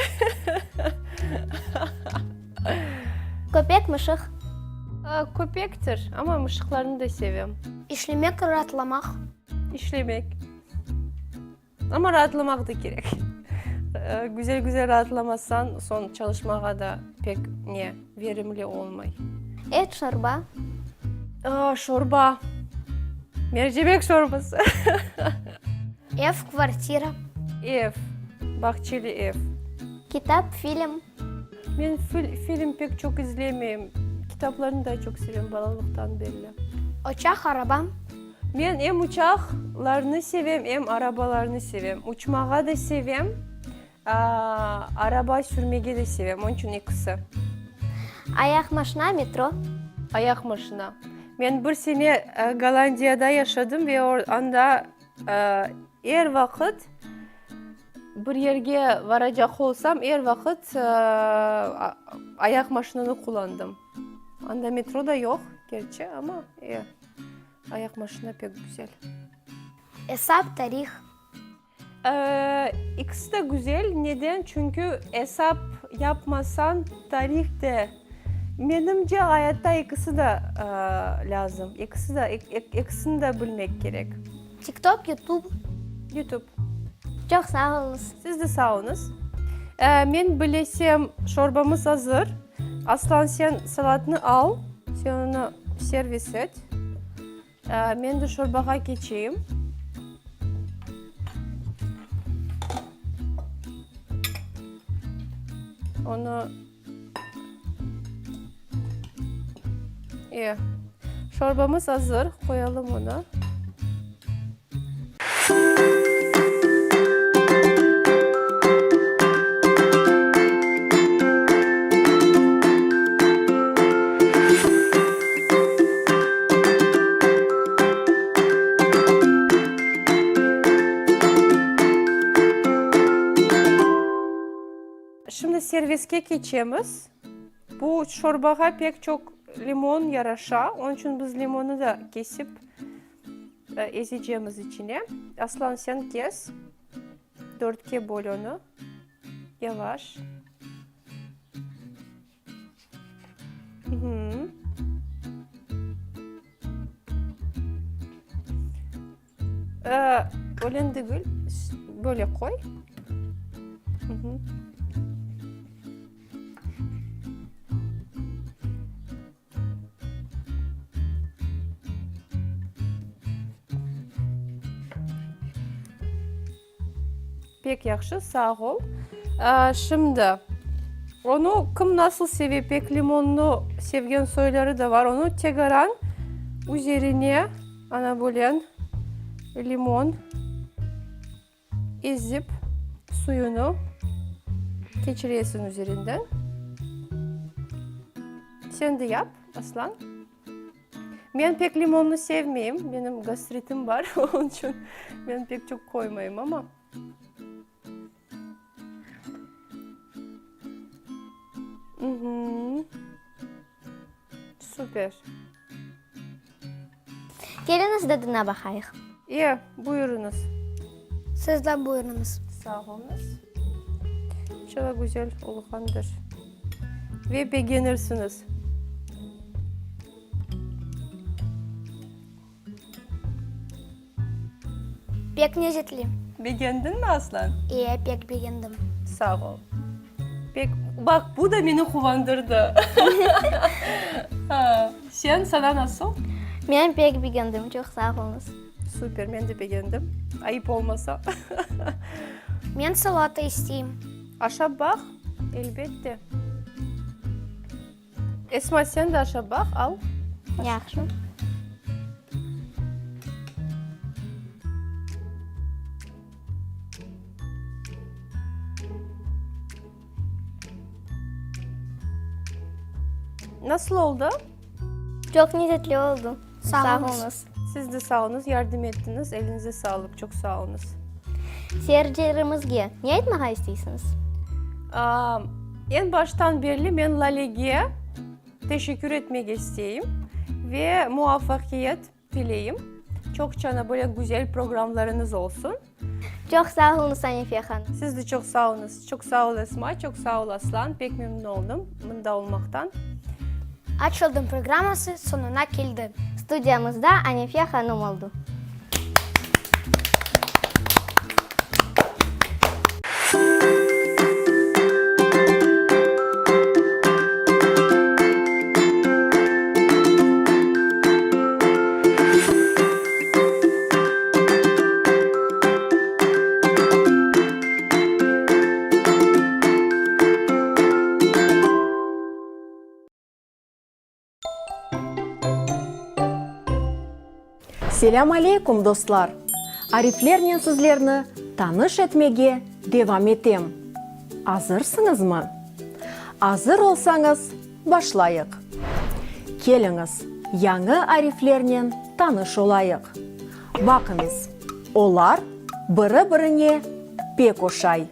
Speaker 6: Köpek, mışıq.
Speaker 18: Köpektir, amma mışıqlarnı da sevem.
Speaker 15: İşlemek, raatlamaq.
Speaker 18: İşlemek. Amma raatlamaq da kerek. Güzel-güzel raatlamazsañ, soñ çalışmağa da pek ne, verimli olmay.
Speaker 6: Et, şorba.
Speaker 18: Şorba. Mercimek şorbası.
Speaker 15: Ev, kvartira.
Speaker 18: Ev, bağçeli ev.
Speaker 6: Kitap, film.
Speaker 18: Men film pek çoq izlemeyim. Kitaplarnı daa çoq sevem balalıqtan berli.
Speaker 15: Uçaq, araba.
Speaker 18: Men em uçaqlarnı sevem, em arabalarnı sevem. Uçmağa da sevem, araba sürmege de sevem, onıñ içün ekisi.
Speaker 6: Ayaq maşina, metro.
Speaker 18: Ayaq maşina. Men bir sene Gollandiyada yaşadım ve anda er vaqıt bir yerge varacaq olsam, er vaqıt ayaq maşinanı qullandım. Anda metro da yoq, gerçi, amma ayaq maşina pek güzel.
Speaker 15: Esap, tarih.
Speaker 18: İkisi de güzel. Neden? Çünki esap yapmasañ, tarih de, menimce, ayatta ikisi de lâzım. İkisi de, ekisini de bilmek kerek.
Speaker 15: TikTok, YouTube.
Speaker 18: YouTube.
Speaker 6: Çoq sağ oluñız.
Speaker 18: Siz de sağ oluñız. Men bilesem, şorbamız azır. Aslan, sen salatnı al, sen onı servis et. Men de şorbağa keçeyim. Onı E, şorbamız azır, qoyalım onı. Şimdi serviske keçemiz. Bu şorbağa pek çoq limon yaraşa, onıñ içün biz limonnı da kesip ezecemiz içine. Aslan, sen kes. Dörtke böl onı. Yavaş. Öyle degil, böyle qoy. Pek yahşı, sağ ol. Şimdi, onı kim nasıl seve, pek limonnı sevgen soyları da var, onı tegaran üzerine, ana böyle, limon ezip, suyunı keçiresiñ üzerinden. Sen de yap, Aslan. Men pek limonnı sevmeyim, menim gastritim bar, onıñ içün men pek çoq qoymayım, amma. Süper.
Speaker 6: Keliñiz dadına baqayıq.
Speaker 18: E, buyurıñız.
Speaker 15: Siz de buyurıñız.
Speaker 18: Sağ oluñız. İnşallah güzel olğandır ve begenirsiñiz.
Speaker 15: Pek lezetli.
Speaker 18: Begendiñmi, Aslan?
Speaker 15: E, pek begendim.
Speaker 18: Sağ ol. Pek, baq, bu da meni quvandırdı. Sen, sana nasıl?
Speaker 6: Men pek begendim, çoq sağ oluñız.
Speaker 18: Super, men de begendim. Ayıp olmasa.
Speaker 15: Men salata isteyim.
Speaker 18: Aşap baq, elbette. Esma, sen de aşap baq, al.
Speaker 6: Yahşı.
Speaker 18: Nasıl oldı?
Speaker 6: Çoq lezetli oldı. Sağ oluñız.
Speaker 18: Siz de sağ oluñız, yardım ettiñiz, eliñize sağlıq, çoq sağ oluñız.
Speaker 6: Seyircilerimizge ne aytmağa isteysiñiz?
Speaker 18: Eñ baştan berli men Lalege teşekkür etmege isteyim ve muvafaqiyet tileyim. Çoqça böyle güzel programlarıñız olsun.
Speaker 6: Çoq sağ oluñız, Anife hanım.
Speaker 18: Siz de çoq sağ oluñız. Çoq sağ ol, Esma, çoq sağ ol, Aslan. Pek memnün oldım mında olmaqtan.
Speaker 15: Açıldım programması soñuna keldi.
Speaker 6: Studiyamızda Anife hanım oldu.
Speaker 7: Selâm aleykum, dostlar! Ariflernen sizlerni tanış etmege devam etem. Azırsıñızmı? Azır olsañız, başlayıq! Keliñiz, yañı ariflernen tanış olayıq. Baqıñız, olar biri-birine pek oşay.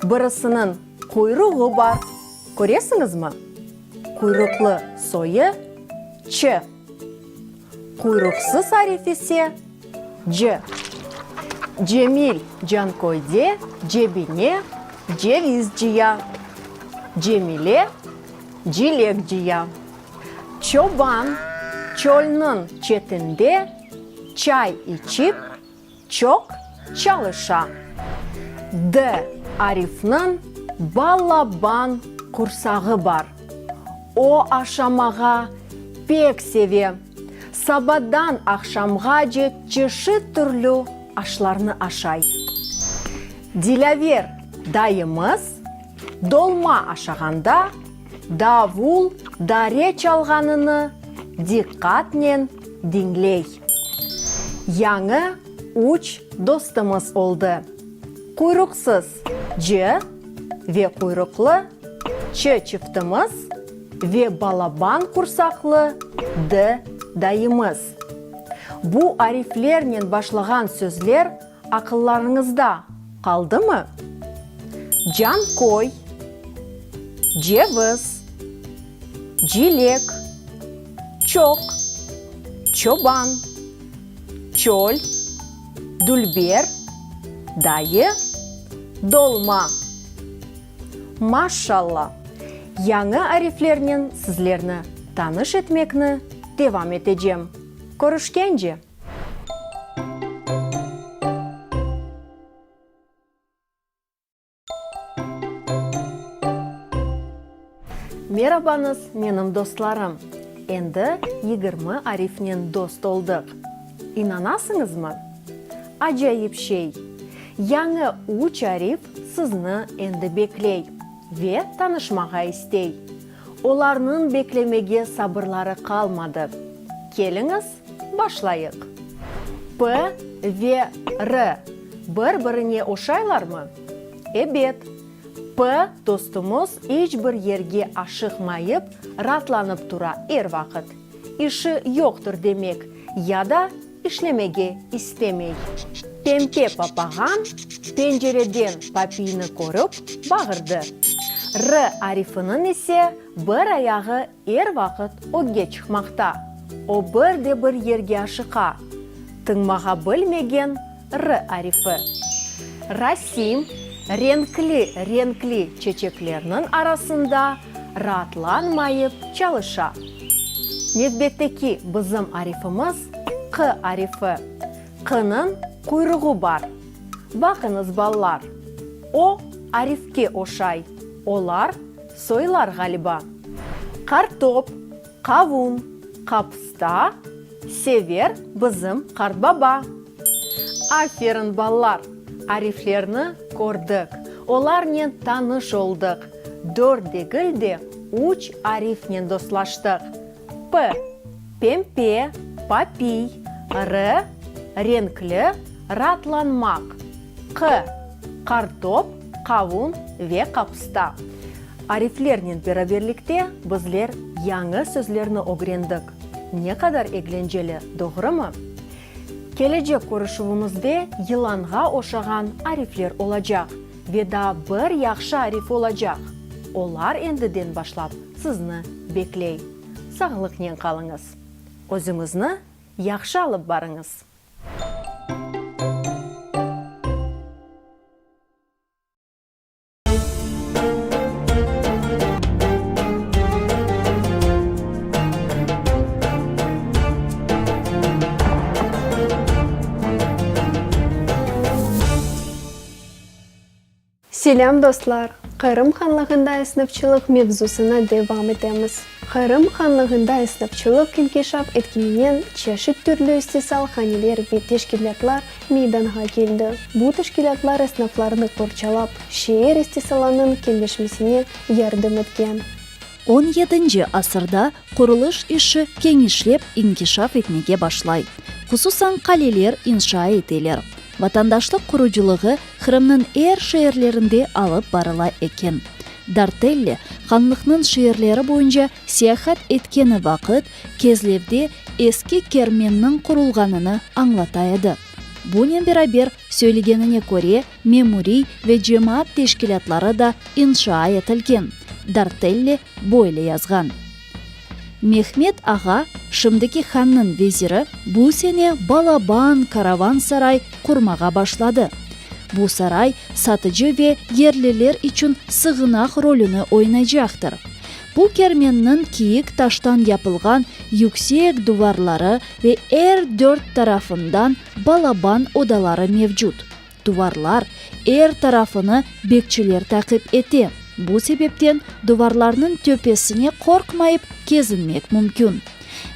Speaker 7: Birisiniñ quyruğı bar, köresiñizmi? Quyruqlı soyu, ç. Quyruqsız arif ise, c. Cemil Canköyde cebine ceviz cıya. Cemile cilek cıya. Çoban çölniñ çetinde çay içip, çoq çalışa. D arifniñ balaban qursağı bar. O aşamağa pek seve. Sabadan aqşamğace çeşit türlü aşlarnı aşay. Dilâver dayımız dolma aşağanda davul dare çalğanını diqqatnen diñley. Yañı üç dostumız oldı, quyruqsız C ve quyruqlı Ç çiftimiz ve balaban qursaqlı D dayımız. Bu ariflernen başlağan sözler aqıllarıñızda qaldımı? Canköy, ceviz, cilek, çoq, çoban, çöl, dülber, dayı. Dolma. Maşşalla! Yañı ariflernen sizlerni tanış etmekni devam etecem. Körüşkence! Merabañız, menim dostlarım! Endi 20 arifnen dost oldıq. İnanasıñızmı? Acayip şey! Yañı üç arif sizni endi bekley ve tanışmağa istey. Olarnıñ beklemege sabırları qalmadı. Keliñiz, başlayıq! P ve R bir-birine oşaylarmı? Ebet! P dostumız iç bir yerge aşıqmayıp, raatlanıp tura er vaqıt. İşi yoqtır demek, ya da işlemege istemey. Pempe papağan pencereden papiyni körip, bağırdı. R arifiniñ ise bir ayağı er vaqıt ögge çıqmaqta. O bir de bir yerge aşıqa. Tıñmağa bilmegen R arifi. Rasim, renkli-renkli çeçeklerniñ arasında raatlanmayıp çalışa. Nevbetteki bizim arifimiz Q arifi. Qnıñ quyruğı bar. Baqıñız, balalar, o arifke oşay. Olar soylar ğaliba. Qartop, qavun, qapısta sever bizim qartbaba. Aferin, balalar, ariflerni kördik, olarnen tanış oldıq, dört degil de, üç arifnen dostlaştıq, P, pempe, papiy, R, renkli, raatlanmaq, Q, qartop, qavun ve qapısta. Ariflernen beraberlikte bizler yañı sözlerni ögrendik. Ne qadar eglenceli, doğrumı? Kelecek körüşüvimizde yılanğa oşağan arifler olacaq ve daa bir yahşı arif olacaq. Olar endiden başlap sizni bekley. Sağlıqnen qalıñız. Özüñizni yahşı alıp barıñız.
Speaker 10: Selâm, dostlar! Qırım hanlığında esnafçılıq mevzusına devam etemiz. Qırım hanlığında esnafçılıq inkişaf etkeninen çeşit türlü istisal haneler ve teşkilâtlar meydanğa keldi. Bu teşkilâtlar esnaflarnı qorçalap, şeer istisalanıñ kenleşmesine yardım etken.
Speaker 11: On yedinci asırda qurulış işi keñişlep inkişaf etmege başlay. Hususan qaleler inşa eteler. Vatandaşlıq qurucılığı Qırımnıñ er şeerlerinde alıp barıla eken. Dartelli, hanlıqnıñ şeerleri boyunca seyahat etkeni vaqıt, Kezlevde eski kermenniñ qurulğanını añlata edi. Bunen beraber, söylegenine köre, memuriy ve cemaat teşkilâtları da inşa etilgen, Dartelli böyle yazğan. Mehmet ağa, şimdiki hannıñ veziri, bu sene balaban karavan saray qurmağa başladı. Bu saray satıcı ve yerliler içün sığınaq rolüni oynaycaqtır. Bu kermenniñ kiyik taştan yapılğan yüksek duvarları ve er dört tarafından balaban odaları mevcut. Duvarlar er tarafını bekçiler taqip ete, bu sebepten duvarlarnıñ töpesine qorqmayıp kezinmek mümkün.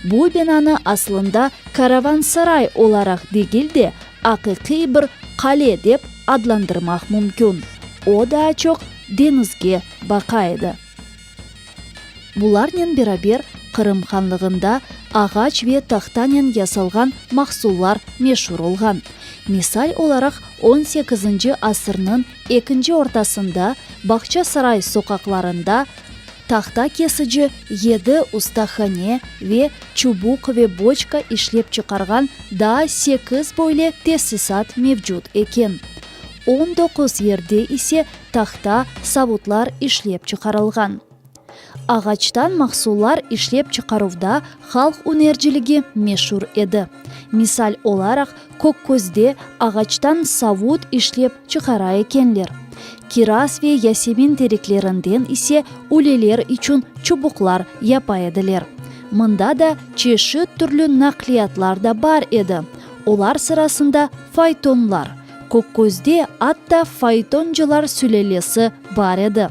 Speaker 11: Bu binanı aslında karavansaray olaraq degil de, aqiqiy bir qale dep adlandırmaq mümkün, o daa çoq deñizge baqa edi. Bularnen beraber Qırım hanlığında ağaç ve tahtanen yasalğan mahsullar meşur olğan. Misal olaraq, on sekizinci asırnıñ ekinci ortasında Bağçasaray soqaqlarında tahta kesici yedi ustahane ve çubuq ve boçka işlep çıqarğan daa sekiz böyle tesisat mevcut eken. 19 yerde ise tahta savutlar işlep çıqarılğan. Ağaçtan mahsullar işlep çıqaruvda halq ünerciligi meşur edi. Misal olaraq, Kökközde ağaçtan savut işlep çıqara ekenler. Kiraz ve yasemin tereklerinden ise üleler içün çubuqlar yapa ediler. Mında da çeşit türlü naqliyatlar da bar edi, olar sırasında faytonlar, Kökközde atta faytoncılar sülâlesi bar edi.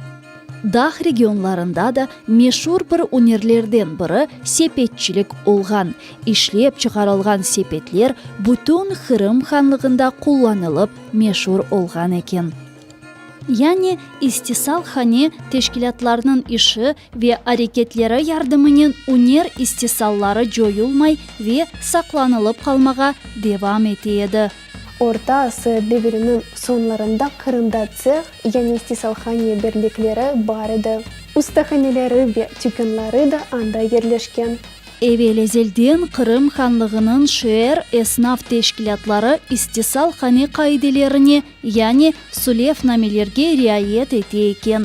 Speaker 11: Dağ regionlarında da meşur bir ünerlerden biri sepetçilik olğan. İşlep çıqarılğan sepetler bütün Qırım hanlığında qullanılıp meşur olğan eken. Yani istisalhane teşkilâtlarınıñ işi ve areketleri yardımınen üner istisalları coyulmay ve saqlanılıp qalmağa devam ete edi.
Speaker 10: Orta asır deviriniñ soñlarında Qırımda tseh, yani istisalhane birlikleri bar edi. Ustahaneleri ve tükânları da anda yerleşken.
Speaker 11: Evel-ezelden Qırım hanlığınıñ şeer esnaf teşkilâtları istisalhane qaidelerine, yani sulefnamelerge riayet ete eken.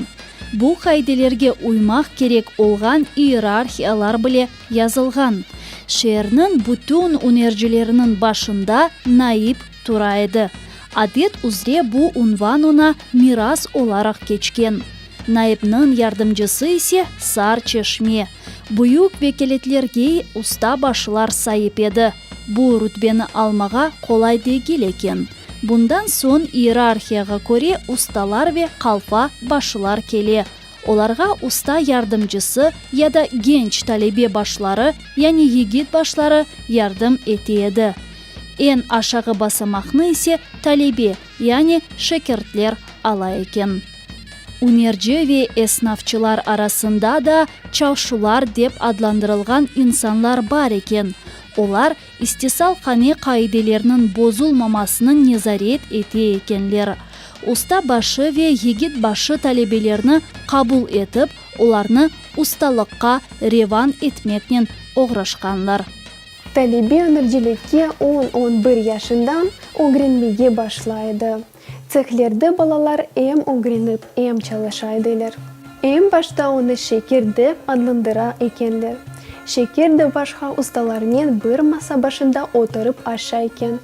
Speaker 11: Bu qaidelerge uymaq kerek olğan iyerarhiyalar bile yazılğan. Şeerniñ bütün ünercileriniñ başında naip tura edi. Adet üzre bu unvan oña miras olaraq keçken. Naipniñ yardımcısı ise Sar Çeşme. Büyük vekâletlerge usta başılar saip edi. Bu rütbeni almağa qolay degil eken. Bundan soñ iyerarhiyağa köre ustalar ve qalfa başılar kele. Olarğa usta yardımcısı ya da genç talebe başları, yani yigit başları yardım ete edi. Eñ aşağı basamaqnı ise talebe, yani şekirtler ala eken. Ünerci ve esnafçılar arasında da çavşular dep adlandırılğan insanlar bar eken. Olar istisalhane qaideleriniñ bozulmamasını nezaret ete ekenler. Usta başı ve yigit başı talebelerni qabul etip, olarnı ustalıqqa revan etmeknen oğraşqanlar.
Speaker 10: Talebe ünercilikke on-on bir yaşından ögrenmege başlay edi. Tsehlerde balalar em ögrenip, em çalışa ediler. Eñ başta onı Şekir dep adlandıra ekenler. Şekir de başqa ustalarnen bir masa başında oturıp aşay eken.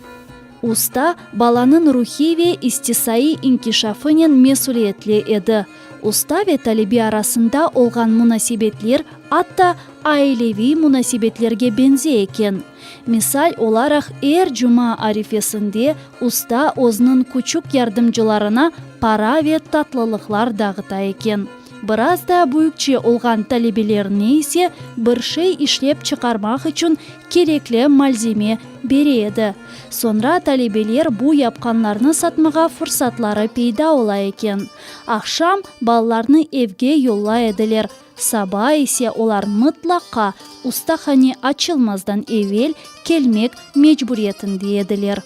Speaker 11: Usta, balanıñ ruhiy ve istisaiy inkişafınen mesüliyetli edi. Usta ve talebe arasında olğan munasebetler atta aileviy munasebetlerge beñzey eken. Misal olaraq, er cuma arifesinde usta özüniñ küçük yardımcılarına para ve tatlılıqlar dağıta eken. Biraz daa büyükçe olğan talebelerine ise bir şey işlep çıqarmaq içün kerekli malzeme bere edi. Soñra talebeler bu yapqanlarnı satmağa fırsatları peyda ola eken. Aqşam balalarnı evge yollay ediler, saba ise olar mıtlaqa ustahane açılmazdan evel kelmek mecburiyetinde ediler.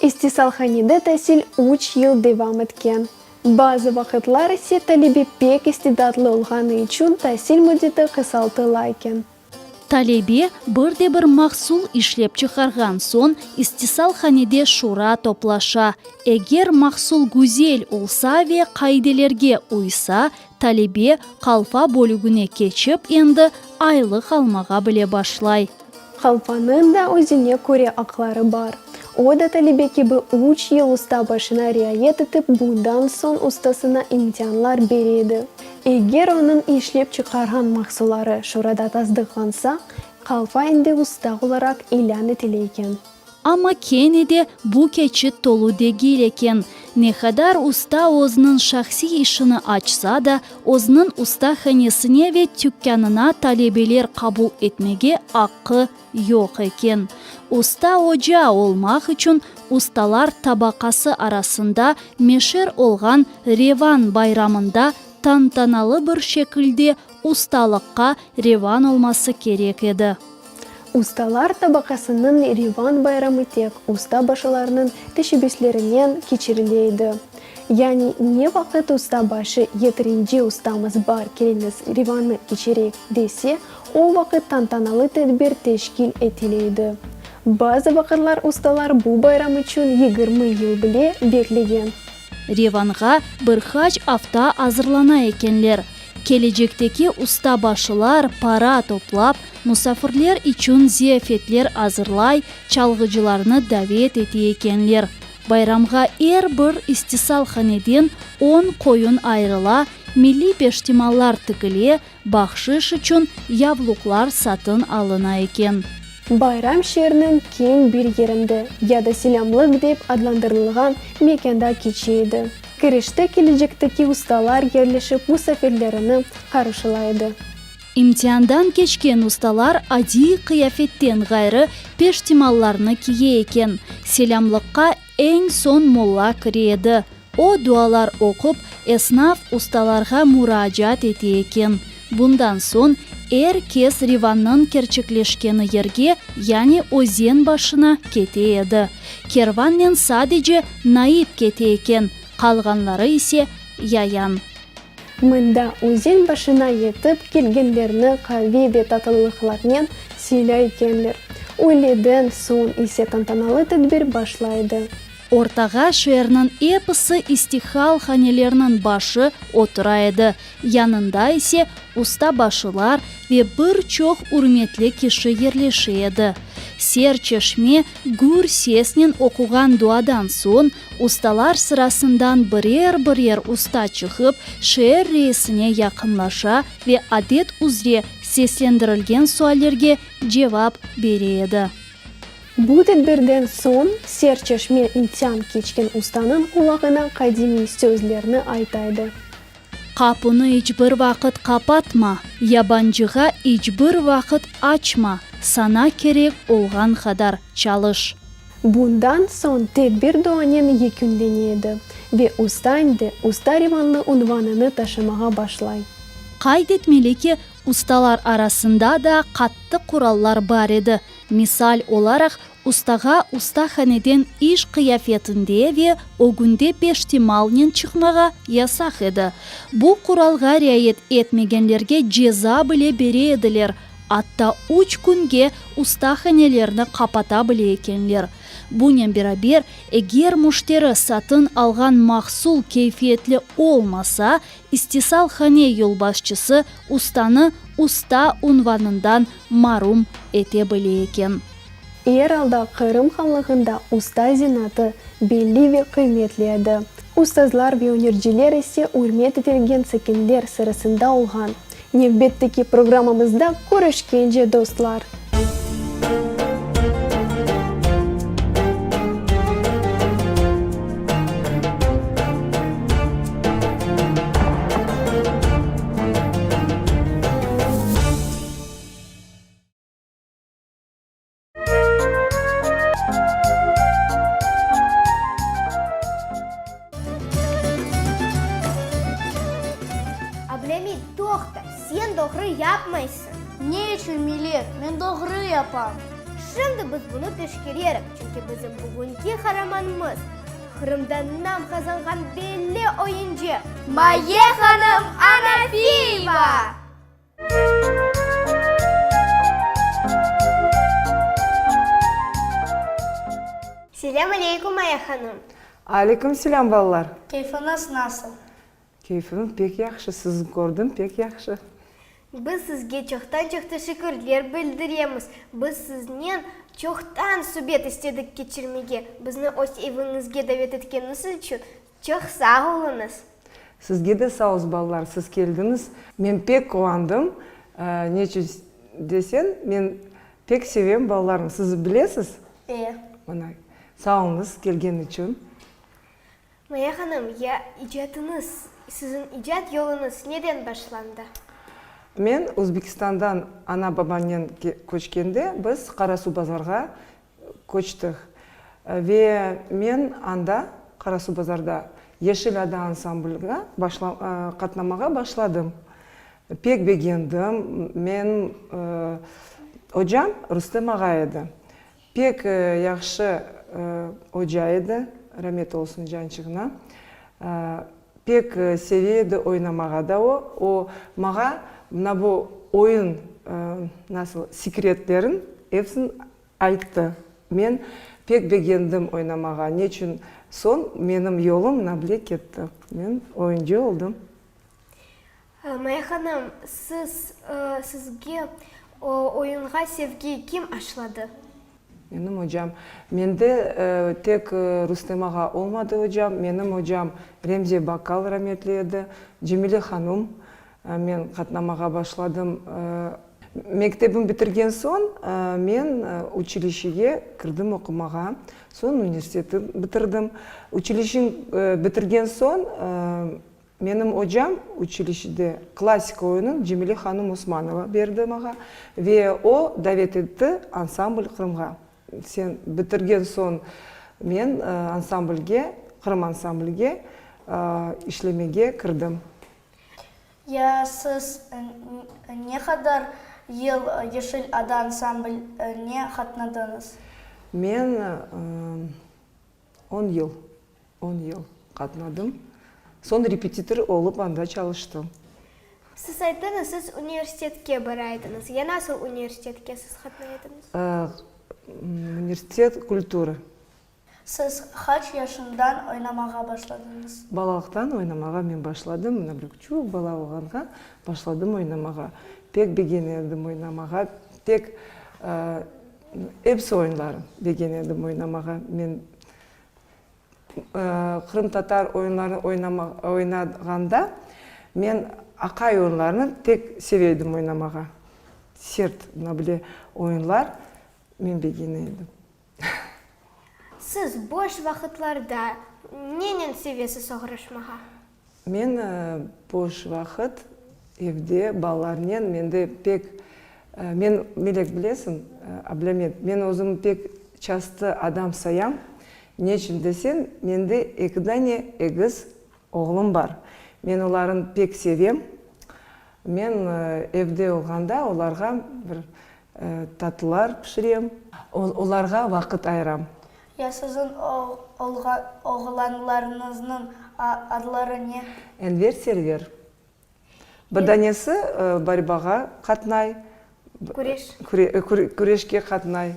Speaker 10: İstisalhanede tasil üç yıl devam etken. Bazı vaqıtlar ise talebe pek istidatlı olğanı içün tasil müddeti qısaltıla eken.
Speaker 11: Talebe bir de bir mahsul işlep çıqarğan soñ, istisalhanede şura toplaşa. Eger mahsul güzel olsa ve qaidelerge uysa, talebe qalfa bölügine keçip endi aylıq almağa bile başlay.
Speaker 10: Qalfanıñ da özüne köre aqları bar. O da talebe kibi üç yıl usta başına riayet etip, bundan soñ ustasına imtianlar bere edi. Eger onıñ işlep çıqarğan mahsulları şurada tasdıqlansa, qalfa endi usta olaraq ilân etile eken.
Speaker 11: Amma kene de bu keçit tolu degil eken. Ne qadar usta özüniñ şahsiy işini açsa da, özüniñ ustahanesine ve tükânına talebeler qabul etmege aqqı yoq eken. Usta oca olmaq içün ustalar tabaqası arasında meşer olğan Revan bayramında tantanalı bir şekilde ustalıqqa revan olması kerek edi.
Speaker 10: Ustalar tabaqasınıñ Revan bayramı tek usta başılarınıñ teşebbüslerinen keçirile edi. Yani ne vaqıt usta başı yeterince ustamız bar keliñiz Revannı keçireyik dese, o vaqıt tantanalı tedbir teşkil etile edi. Bazı vaqıtlar ustalar bu bayram içün 20 yıl bile beklegen.
Speaker 11: Revanğa bir qaç afta azırlana ekenler. Kelecekteki ustabaşılar para toplap, musafirler içün ziyafetler azırlay, çalğıcılarnı davet ete ekenler. Bayramğa er bir istisalhaneden on qoyun ayırıla, milliy peştimallar tikile, bahşış içün yavluqlar satın alına eken.
Speaker 10: Bayram şeerniñ keñ bir yerinde, ya da selâmlıq dep adlandırılğan mekânda keçe edi. Kirişte kelecekteki ustalar yerleşip musafirlerini qarşılay edi.
Speaker 11: İmtiandan keçken ustalar adiy qıyafetten ğayrı peştimallarnı kiye eken. Selâmlıqqa eñ soñ molla kire edi. O, dualar oqup, esnaf ustalarğa muracaat ete eken. Bundan soñ er kes rivannıñ kerçekleşkeni yerge, yani özen başına kete edi. Kervannen sadece naip kete eken, qalğanları ise yayan.
Speaker 10: Mında özen başına yetip kelgenlerni qave ve tatlılıqlarnen sıylay ekenler. Üyleden soñ ise tantanalı tedbir başlay edi.
Speaker 11: Ortağa şeerniñ episi istihalhanelerniñ başı otura edi, yanında ise ustabaşılar ve bir çoq ürmetli kişi yerleşe edi. Ser çeşme gür sesnen oquğan duadan soñ, ustalar sırasından birer-birer usta çıqıp, şeer reisine yaqınlaşa ve adet üzre seslendirilgen suallerge cevap bere edi.
Speaker 10: Bu tedbirden soñ Ser çeşme imtian keçken ustanıñ qulağına qadimiy sözlerni ayta edi.
Speaker 11: Qapunı iç bir vaqıt qapatma, yabancığa iç bir vaqıt açma, saña kerek olğan qadar çalış.
Speaker 10: Bundan soñ tedbir duanen yekünlene edi ve usta endi Usta Rivanlı unvanını taşımağa başlay.
Speaker 11: Qayd etmeli ki, ustalar arasında da qattı qurallar bar edi. Misal olaraq, ustağa ustahaneden iş qıyafetinde ve ögünde peştimalnen çıqmağa yasaq edi. Bu quralğa riayet etmegenlerge ceza bile bere ediler, atta üç künge ustahanelerni qapata bile ekenler. Bunen beraber, eger müşteri satın alğan mahsul keyfiyetli olmasa, istisalhane yolbaşçısı ustanı usta unvanından marum ete bile eken.
Speaker 10: Er alda Qırım hanlığında usta zenaatı belli ve qıymetli edi. Ustazlar ve ünerciler ise ürmet etilgen sakinler sırasında olğan. Nevbetteki programmamızda körüşkence, dostlar!
Speaker 15: Ablâmit, toqta, sen doğru yapmaysıñ.
Speaker 4: Ne içün, Millet? Men doğru yapam.
Speaker 15: Şimdi biz bunı teşkererik, çünki bizim bugünki qaramanımız, Qırımda nam qazanğan belli oyuncı Maye hanım Anafiyeva! Selâm aleykum, Maya hanım!
Speaker 8: Aleyküm selâm, balalar!
Speaker 15: Keyfiñiz nasıl?
Speaker 8: Keyfim pek yahşı, sizni kördim, pek yahşı.
Speaker 15: Biz sizge çoqtan-çoq teşekkürler bildiremiz. Biz siznen çoqtan subet istedik keçirmege. Bizni öz eviñizge davet etkeniñiz içün çoq sağ oluñız.
Speaker 8: Sizge de sağ olsun, balalar, siz keldiñiz. Men pek quvandım. Neçün desen, men pek sevem balalarnı. Siz bilesiz?
Speaker 15: E.
Speaker 8: Mına, sağ oluñız kelgen içün.
Speaker 15: Maya hanım, ya icatıñız, siziñ icat yoluñız neden başlandı?
Speaker 8: Men Özbekistandan ana-babamnen köçkende biz Qarasuvbazarğa köçtik. Ve men anda, Qarasuvbazarda, Yeşil ada ansamblına qatnamağa başladım. Pek begendim. Menim ocam Rustem ağa edi. Pek yahşı oca edi, ramet olsun cançığına. Pek seve edi oynamağa da o. O, mağa mına bu oyun, nasıl, sekretlerin epsin ayttı. Men pek begendim oynamağa. Neçün soñ menim yolum mına bile ketti. Men oyuncı oldım.
Speaker 15: Maya hanım, siz, sizge oyunğa sevgi kim aşladı?
Speaker 8: Menim ocam. Mende tek Rustem ağa olmadı ocam, menim ocam Remziye Bakkal rametli edi, Cemile hanum, men qatnamağa başladım. Mektebim bitirgen soñ men uçilişege kirdim oqumağa, soñ universitetni bitirdim. Uçilişeni bitirgen soñ Menim ocam uçilişede klassika oyunın Cemile hanım Osmanova berdi mağa ve o davet etti ansambl Qırımğa. Sen bitirgen soñ men ansamblge, Qırım ansamblge işlemege kirdim.
Speaker 19: Ya siz ne qadar yıl Yeşil ada ansambline qatnadıñız?
Speaker 8: Men On yıl, on yıl qatnadım. Soñ repetitor olıp anda çalıştım.
Speaker 15: Siz ayttıñız, siz universitetke bara ediñiz. Ya nasıl universitetke siz qatnay ediñiz?
Speaker 8: Universitet kulturı.
Speaker 19: Siz qaç yaşından oynamağa başladıñız?
Speaker 8: Balalıqtan oynamağa men başladım. Mına bir küçük bala olğanğa başladım oynamağa. Pek begene edim oynamağa. Pek Episi oyunları degen edim oynamağa. Men qırımtatar oyunlarını oynağanda, men aqay oyunlarını pek seve edim oynamağa. Sert, mına böyle oyunlar men begene edim.
Speaker 15: Siz boş vaqıtlarda nenen sevesiz oğraşmağa?
Speaker 8: Men boş vaqıt evde balalarnen, mende pek, men, Melek, bilesiñ, Ablâmet, men özüm pek çastı adam sayam, neçün desen, mende eki dane egiz oğlum bar, men olarnı pek sevem, men evde olğanda olarğa bir tatlılar pişirem, olarğa vaqıt ayıram.
Speaker 19: Ya siziñ oğlanlarıñıznıñ adları ne?
Speaker 8: Enver, Server. Bir danesi borbağa qatnay,
Speaker 15: Küreş.
Speaker 8: Küreşke qatnay.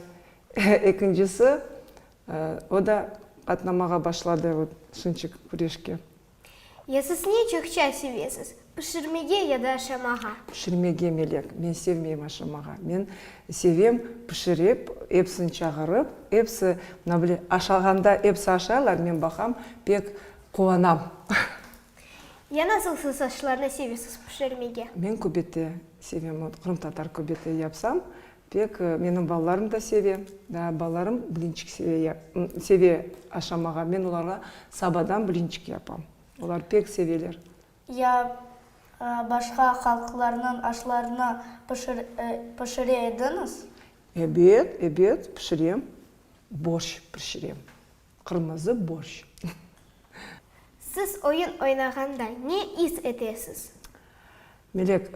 Speaker 8: Ekincisi, o da qatnamağa başladı şınçık küreşke.
Speaker 15: Ya siz ne çoqça sevesiz, pişirmege ya da aşamağa?
Speaker 8: Pişirmege, Melek. Men sevmeyim aşamağa. Men sevem pişirip, episini çağırıp, episi, mına böyle, aşağanda episi aşaylar, men baqam, pek quvanam.
Speaker 15: Ya nasıl siz aşlarnı sevesiz pişirmege?
Speaker 8: Men köbete sevem. Vot, qırımtatar köbete yapsam, Pek, menim balalarım da seve. Daa balalarım blinçik seve, seve aşamağa. Men olarğa sabadan blinçik yapam. Olar pek seveler.
Speaker 19: Ya başqa halqlarnıñ aşlarını pişire ediñiz?
Speaker 8: Ebet, ebet, pişirem. Borşç pişirem. Qırmızı borşç.
Speaker 15: Siz oyun oynağanda ne is etesiz?
Speaker 8: Melek,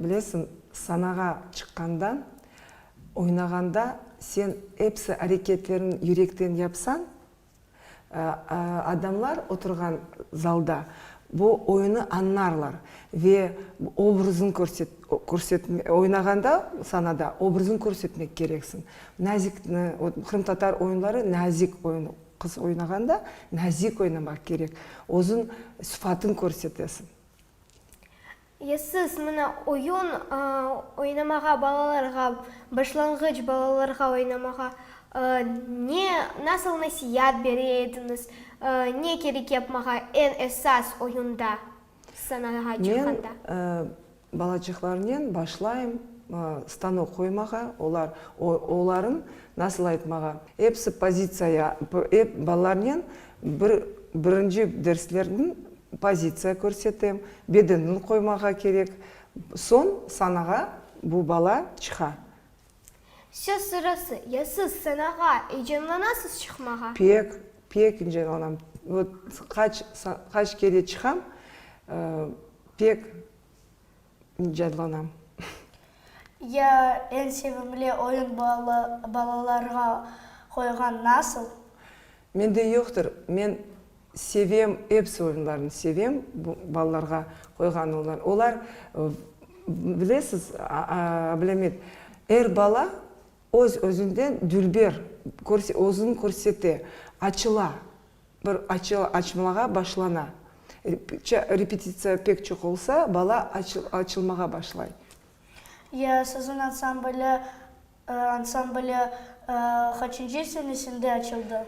Speaker 8: bilesiñ, sanağa çıqqanda, oynağanda sen episi areketlerini yürekten yapsañ, adamlar oturğan zalda bu oyunı añlarlar ve obrazın körset, oynağanda sanada obrazın körsetmek kereksiñ. Nazikni, qırımtatar oyunları nazik oyun, qız oynağanda nazik oynamaq kerek, özüñ sıfatın körsetesiñ.
Speaker 15: Ya siz mına oyun oynamağa balalarğa, başlanğıç balalarğa oynamağa ne, nasıl nasiyat bere ediñiz, ne kerek yapmağa eñ esas oyunda, sanağa çıqqanda?
Speaker 8: Men balaçıqlarnen başlayım stanok qoymağa, olar, oların, nasıl aytmağa, episi pozitsiyaya, ep balalarnen bir, birinci derslerniñ Pozitsiya körsetem, bedenini qoymağa kerek. Soñ sanağa bu bala çıqa.
Speaker 15: Söz sırası, ya siz sanağa eyecanlanasız çıqmağa?
Speaker 8: Pek, pek eyecanlanam. Vot, qaç, qaç kere çıqam, pek eyecanlanam.
Speaker 19: Ya eñ sevimli oyun balalarğa qoyğan nasıl?
Speaker 8: Mende yoqtır. Men sevem, episi oyunlarnı sevem, bu balalarğa qoyğan oyunlar. Olar, bilesiz, Ablâmit, er bala öz özünden dülber, özüni körsete, açıla, bir açmağa başlana. Repetitsiya pek çoq olsa, bala açılmağa başlay.
Speaker 19: Ya siziñ ansambli. ansambli qaçıncı senesinde açıldı?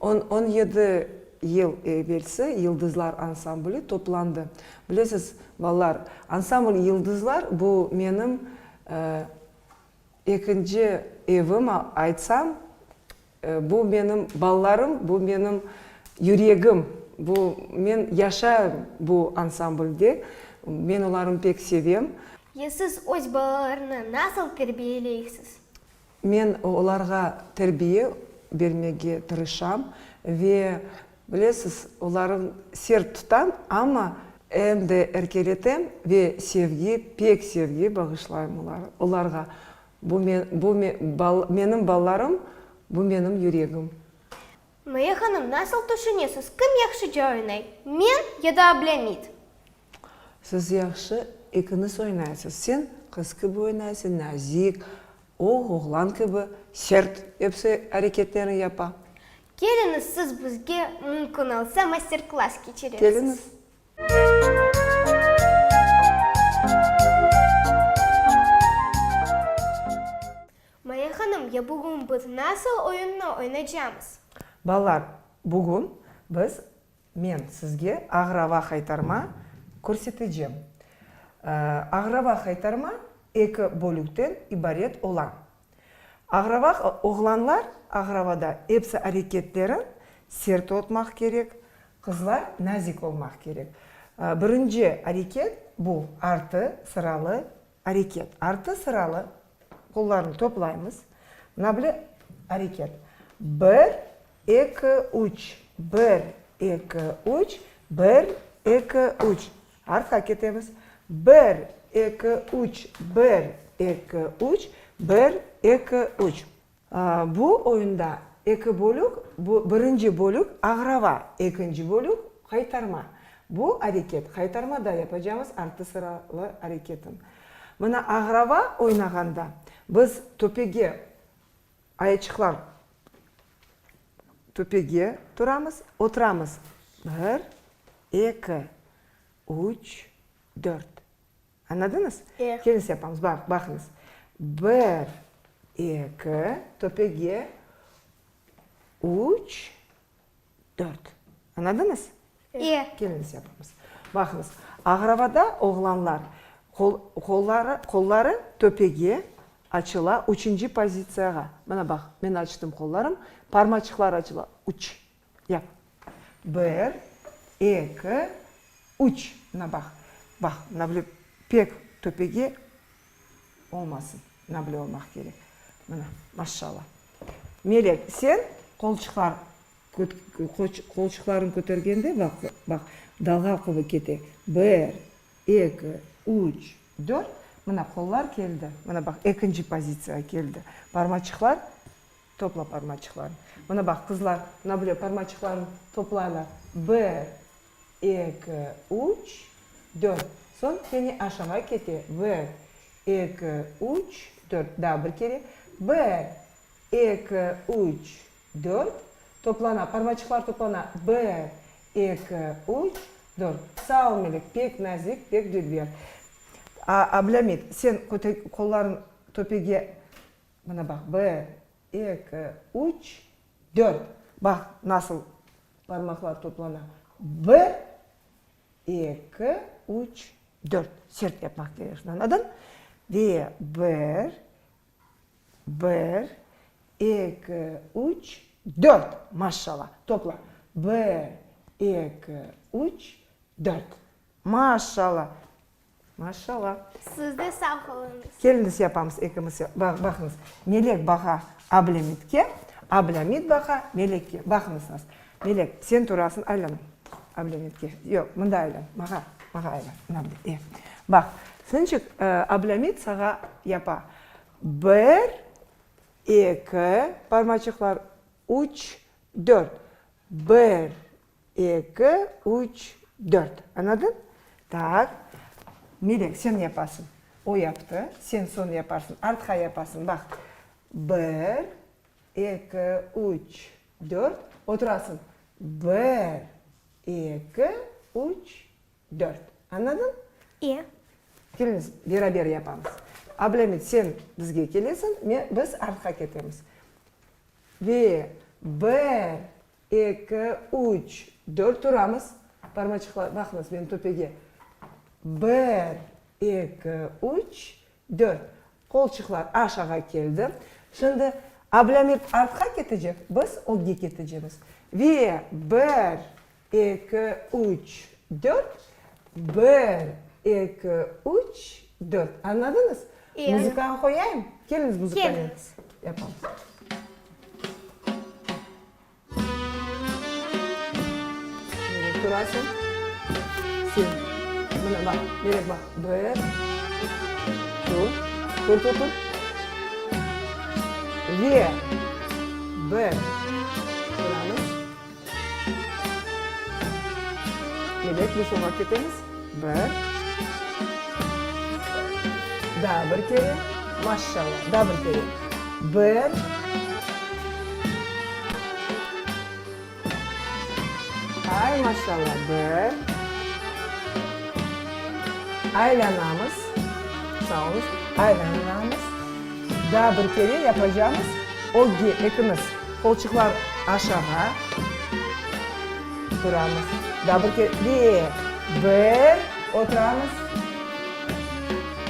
Speaker 8: On, 17 yıl evelsi Yıldızlar ansambli toplandı. Bilesiz, balalar, ansambl Yıldızlar bu menim ekinci evim, aytsam, bu menim balalarım, bu menim yüregim, bu men yaşayım bu ansamblde, men olarnı pek sevem.
Speaker 15: Ya siz öz balalarnı nasıl terbiyeleysiz?
Speaker 8: Men olarğa terbiye bermege tırışam ve, bilesiz, olarnı sert tutam, amma em de erkeletem ve sevgi, pek sevgi bağışlayım olarğa. Bu, bu menim balalarım, bu menim yüregim.
Speaker 15: Maya hanım, nasıl tüşünesiz, kim yahşıca oynay, men ya da Ablâmit?
Speaker 8: Siz yahşı ekiñiz oynaysız. Sen qız kibi oynaysıñ, nazik, o, oğlan kibi, sert episi areketlerini yapa.
Speaker 15: Keliñiz, siz bizge mümkün olsa master-klass keçirersiz.
Speaker 8: Keliñiz.
Speaker 15: Maya hanım, ya bugün biz nasıl oyunnı oynaycamız?
Speaker 8: Balalar, bugün biz Men sizge Ağrava haytarma körsetecem. Ağrava haytarma eki bölükten ibaret ola. Ağrava oğlanlar ağravada epsi areketlerin sert otmaq kerek, qızlar nazik olmaq kerek. Birinci areket bu artı sıralı areket. Artı sıralı qollarnı toplaymız. Mına böyle areket. Bir, eki, üç. Bir, eki, üç. Bir, eki, üç. Artqa ketemiz. Bir, eki, üç. Bir, eki, üç. Bir, eki, üç. Bu oyunda eki bölük, bu birinci bölük ağrava, ekinci bölük qaytarma. Bu areket qaytarmada yapacağımız artı sıralı areketin. Mına ağrava oynağanda biz töpege ayaçıqlar töpege turamız, oturamız. Bir, eki, üç, dört. Añladıñız? Keliñiz yapamız. Baq, baqıñız. Bir, eki, töpege, üç, dört. Añladıñız?
Speaker 15: E.
Speaker 8: Keliñiz yapamız. Baqıñız. Ağravada oğlanlar qol, qolları, qolları töpege açıla, üçünci pozitsiyağa. Mına baq, men açtım qollarım, parmaçıqlar açıla. Üç. Yap. Bir, eki, üç. Mına baq. Baq, mına böyle pek töpege olmasın. Mına böyle olmaq kerek. Mına, maşşalla. Melek, sen qolçıqlar, qolçıqlarıñ kötergende, baq, baq, dalğa kibi kete. Bir, eki, üç, dört. Mına qollar keldi. Mına baq, ekinci pozitsiyağa keldi. Parmaçıqlar Topla parmaçıqlarnı. Mına baq, qızlar, mına böyle parmaçıqlarnı toplaylar. Bir, eki, üç, dört. Soñ kene aşağı kete. Bir, eki, üç, dört. Daa bir kere. Bir, eki, üç, dört. Toplana, parmaçıqlar toplana. Bir, eki, üç, dört. Sağ ol, Melek, pek nazik, pek dülber. A, Ablâmit, sen qollarıñ töpege Mına baq, bir, eki, üç, dört. Baq, nasıl parmaqlar toplana. Bir, eki, üç, dört. Sert yapmaq kerek şundan. Añladın? Ve bir, bir, eki, üç, dört. Maşşalla. Topla. Bir, eki, üç, dört. Maşşalla. Maşşalla.
Speaker 15: Siz de sağ oluñız.
Speaker 8: Keliñiz yapamız ekimiz. Baqıñız, Melek baqa Ablâmitke, Ablâmit baqa Melekke. Baqıñız nasıl. Melek, sen turasıñ, aylan Ablâmitke. Yoq, mında aylan, mağa, mağa aylan. Mına bile, e. Baq, sınçıq Ablâmit sağa yapa. Bir, eki, parmaçıqlar, üç, dört. Bir, Eki, üç, dört. Añladıñ? Tak. Melek, sen yapasıñ. O yaptı, sen soñ yaparsıñ. Artqa yapasıñ. Baq. Bir, eki, üç, dört. Oturasıñ. Bir, eki, üç, dört. Añladıñ?
Speaker 15: E.
Speaker 8: Keliñiz, beraber yapamız.
Speaker 20: Ablâmit, sen bizge kelesiñ, men, biz artqa ketemiz. Ve bir, eki, üç, dört turamız. Parmaçıqlar, baqıñız menim töpege. Bir, eki, üç, dört. Qolçıqlar aşağa keldi. Şimdi Ablâmit artqa ketecek, biz ögge ketecemiz. Ve bir, eki, üç, dört. Bir, eki, üç, dört. Añladıñız? Muzıkanı qoyayım? Keliñiz muzıkanen yapamız. Melek turasıñ. Sen. Mına baq, Melek baq. Bir. Tur. Tur, tur, tur. Ve bir. Turamız. Melek, biz oña ketemiz. Bir. Daa bir kere. Maşşalla. Daa bir kere. Bir. Ay, maşalla. Bir. Aylanamız. Sağ oluñız. Aylanamız. Daa bir kere yapacamız. Ögge ekimiz. Qolçıqlar aşağa. Turamız. Daa bir kere. Ve bir. Oturamız.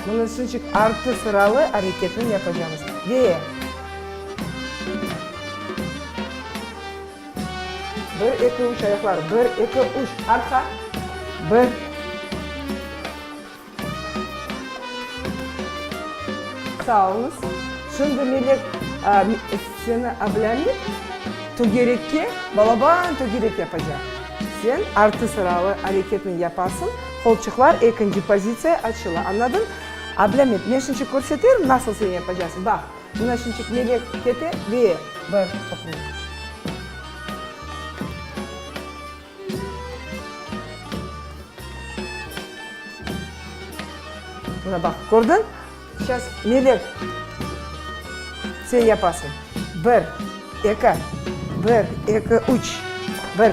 Speaker 20: Bunı şunçik artı sıralı areketni yapacamız. Ve. Bir, eki, üç, ayaqlar. Bir, eki, üç. Artqa. Bir. Sağ oluñız. Şimdi Melek seni Ablâmit tögerekke, balaban tögerek yapacaq. Sen artı sıralı areketni yaparsıñ, qolçıqlar ekinci pozitsiya açıla. Añladıñ? Ablâmit, men şimçik körseterim, nasıl sen yapacaqsıñ. Baq, mına şimçik Melek kete ve bir, toqunıñ. Mına baq, kördiñ? Seyças, Melek, sen yapasıñ. Bir, eki, bir, eki, üç. Bir,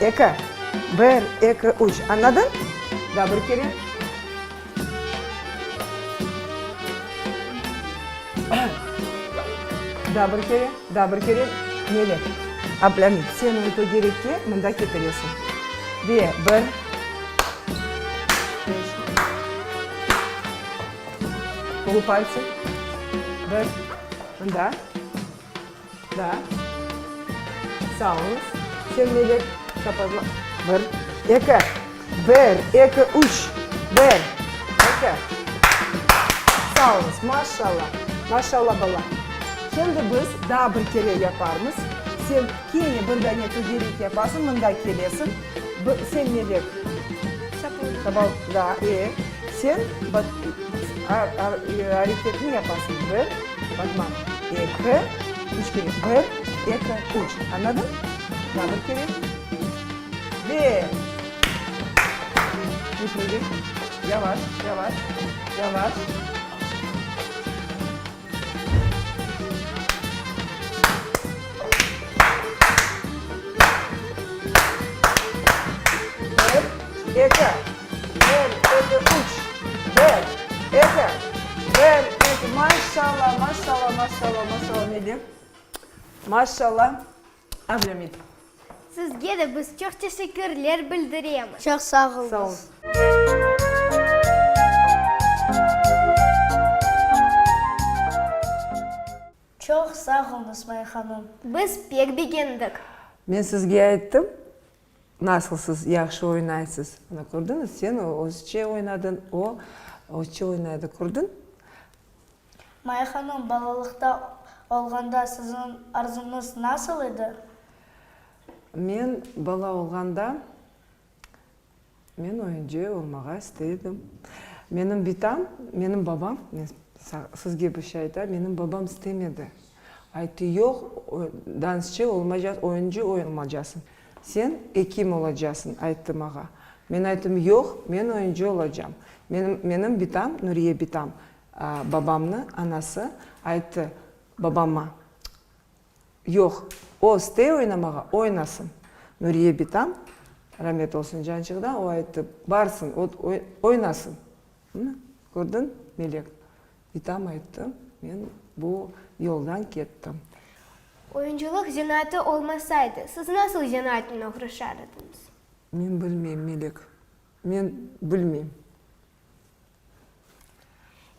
Speaker 20: eki, bir, eki, üç. Añladıñ? Daa bir kere. Daa bir kere, daa bir kere, Melek, Ablâmit, sen onı tögerekke mında ketiresiñ. Ve bir, beş, polupaltsi, bir, mında. Daa. Sağ oluñız. Sen Melek, çapazla. Bir, eki. Bir, eki, üç. Bir, eki. Sağ oluñız. Maşallah. Maşallah, bala. Şimdi biz daa bir kere yaparmız. Sen kene bir dane tögerek yapasıñ, mında kelesiñ. Sen Melek. Çapal. Daa, e. Sen areketni yapasıñ. Bir, batma. Eki, üç kere. Bir, eki, üç. Añladıñ? Daa bir kere. Ve. Ne prıgay. Yavaş, yavaş, yavaş. Bir, eki, bir, eki, üç. Bir, eki, bir, eki. Maşallah, maşallah, maşallah, maşallah, Melek. Maşallah, Ablâmit.
Speaker 15: Sizge de biz çoq teşekkürler bildiremiz.
Speaker 19: Çoq sağ oluñız.
Speaker 20: Sağ oluñız.
Speaker 19: Çoq sağ oluñız, Maya hanım.
Speaker 15: Biz pek begendik.
Speaker 20: Men sizge ayttım, nasıl siz yahşı oynaysız. Mına kördiñiz, sen özçe oynadıñ, o özçe oynadı, kördiñ?
Speaker 19: Maya hanım, balalıqta olğanda siziñ arzuñız nasıl edi?
Speaker 20: Men bala olğanda, men oyuncı olmağa istey edim. Menim bitam, menim babam, men sizge bir şey aytayım, menim babam istemedi. Ayttı, yoq, dansçı olmaycaq, oyuncı olmaycaqsıñ, sen ekim olacaqsıñ, ayttı mağa. Men ayttım, yoq, men oyuncı olacam. Menim, menim bitam, Nuriye bitam, babamnı anası ayttı babama, Yoq, o istey oynamağa, oynasın. Nuriye bitam, ramet olsun cançıqda, o ayttı, barsın, o oynasın. Mına, kördiñ, Melek. Bitam ayttı, men bu yoldan kettim.
Speaker 15: Oyuncılıq zenaatı olmasaydı, siz nasıl zenaatnen oğraşar ediñiz?
Speaker 20: Men bilmeyim, Melek. Men bilmeyim.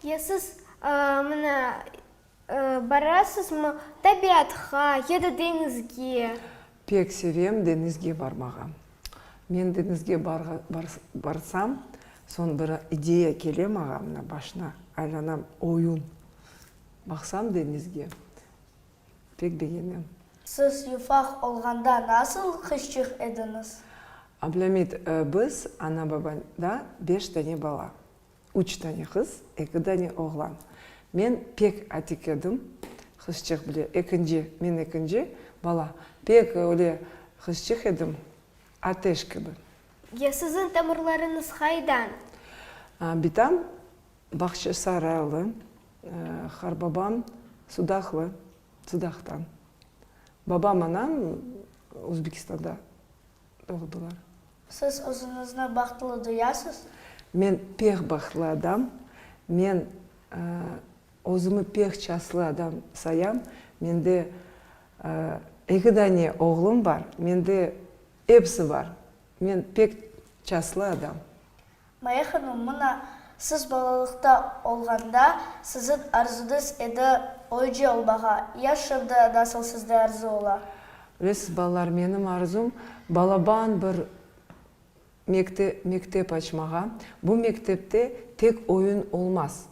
Speaker 15: Ya siz, mına, barasızmı tabiatqa ya da deñizge?
Speaker 20: Pek sevem deñizge barmağa. Men deñizge barsam, soñ bir ideya kele maña, mına, başına aylanam, oyun. Baqsam deñizge, pek begenem.
Speaker 19: Siz yufaq olğanda nasıl qızçıq ediñiz?
Speaker 20: Ablâmit, biz ana-babada beş tane bala. Üç tane qız, eki dane oğlan. Men pek atik edim, qızçıq bile, ekinci, men ekinci bala, pek öyle qızçıq edim, ateş kibi.
Speaker 15: Ya siziñ tamırlarıñız qaydan?
Speaker 20: Bitam Bağçasaraylı, qarbabam Sudaqlı, Sudaqtan. Babam, anam Özbekistanda doğdılar.
Speaker 19: Siz özüñizni bahtlı duyasız?
Speaker 20: Men pek bahtlı adam. Men özümi pek çaslı adam sayam. Mende eki dane oğlum bar. Mende episi bar. Men pek çaslı adam.
Speaker 19: Maya hanım, mına, siz balalıqta olğanda, siziñ arzuñız edi oyuncı olmağa. Ya şimdi nasıl sizde arzu ola?
Speaker 20: Bilesiz, balalar, menim arzum balaban bir mektep açmağa. Bu mektepte tek oyun olmaz.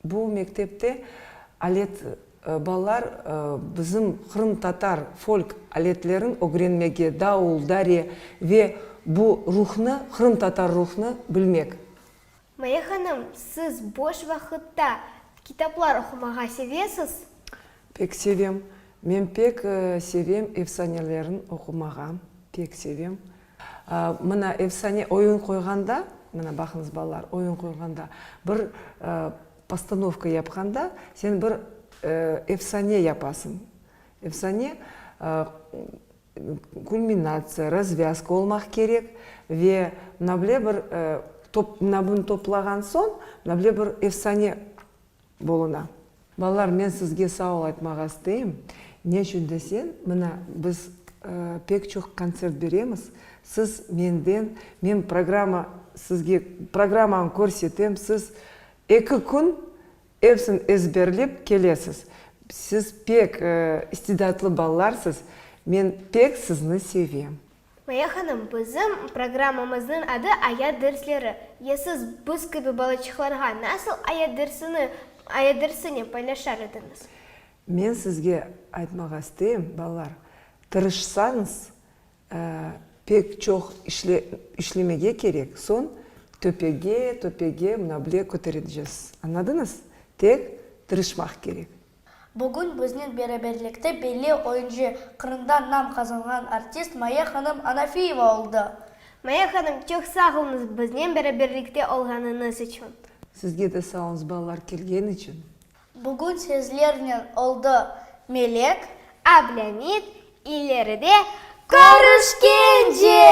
Speaker 20: Bu mektepte alet, balalar bizim qırımtatar folk aletlerin ögrenmege, davul, dare ve bu ruhnı, qırımtatar ruhnı bilmek.
Speaker 15: Maya hanım, siz boş vaqıtta kitaplar oqumağa sevesiz?
Speaker 20: Pek sevem. Men pek sevem efsanelerin oqumağa, pek sevem. Mına efsane oyun qoyğanda, mına baqıñız balalar, oyun qoyğanda, bir postanovka yapqanda, sen bir efsane yapasıñ. Efsane kulminatsiya, razvâzka olmaq kerek ve mına bile bir top, mına bunı toplağan soñ, mına bile bir efsane Buluna. Balalar, men sizge sağ ol aytmağa isteyim. Ne içün desen, mına, biz pek çoq kontsert beremiz, siz menden, men programma sizge, programmanı körsetem, siz eki kün epsini ezberlep kelesiz. Siz pek istidatlı balalarsız, men pek sizni sevem.
Speaker 15: Maya hanım, bizim programmamıznıñ adı Ayat dersleri. Ya siz biz kibi balaçıqlarğa nasıl ayat dersini, ayat dersinen paylaşar ediñiz?
Speaker 20: Men sizge aytmağa isteyim, balalar, tırışsañız, pek çoq işle, işlemege kerek, soñ töpege, töpege mına bile köterecesiz. Añladıñız? Tek tırışmaq kerek.
Speaker 19: Bugün biznen beraberlikte belli oyuncı, Qırımda nam qazanğan artist Maya hanım Anafiyeva oldı.
Speaker 15: Maya hanım, çoq sağ oluñız biznen beraberlikte olğanıñız içün.
Speaker 20: Sizge de sağ oluñız, balalar, kelgen içün.
Speaker 19: Bugün sizlernen oldı Melek.
Speaker 15: Ablâmit, ileride körüşkence!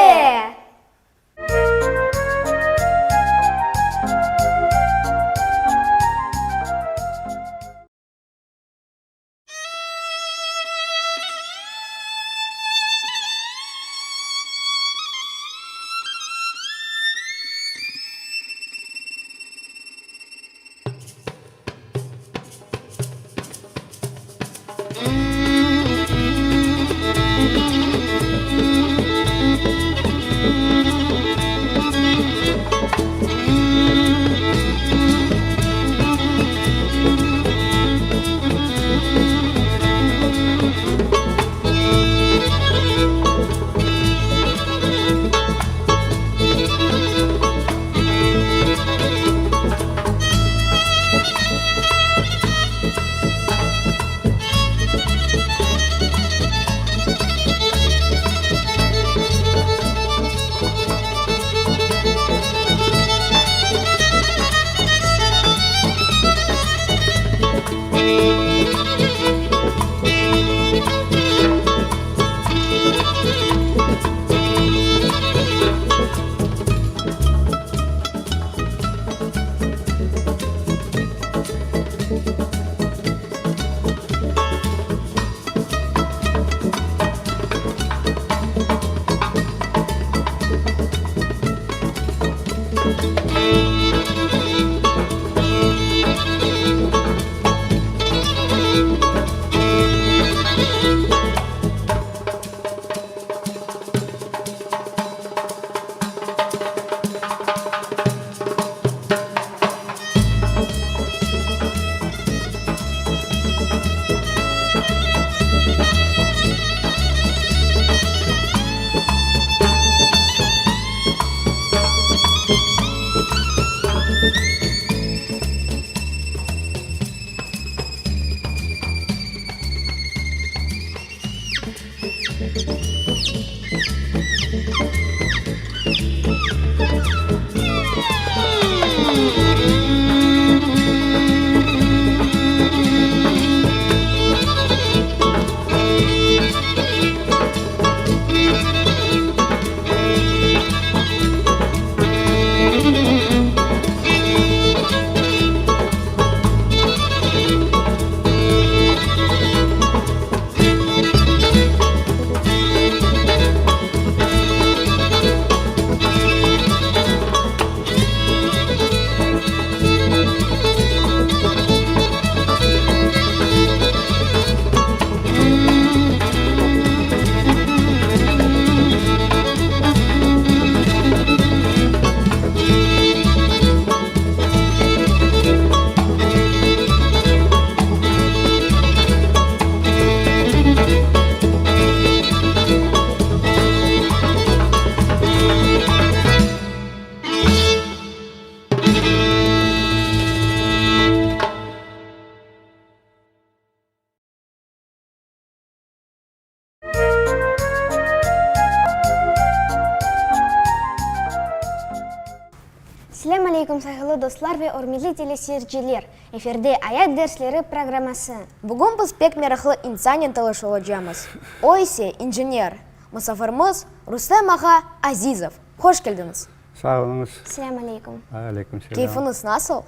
Speaker 6: Selâm aleyküm, sayğılı dostlar ve ürmetli teleseyirciler! Efirde Ayat dersleri programması.
Speaker 1: Bugün biz pek meraqlı insannen tanış olacamız. O ise injener. Musafirimiz Rustem ağa Azizov. Hoş keldiñiz!
Speaker 21: Sağ oluñız.
Speaker 6: Selâm aleyküm.
Speaker 21: Aleyküm selâm.
Speaker 1: Keyfiñiz nasıl?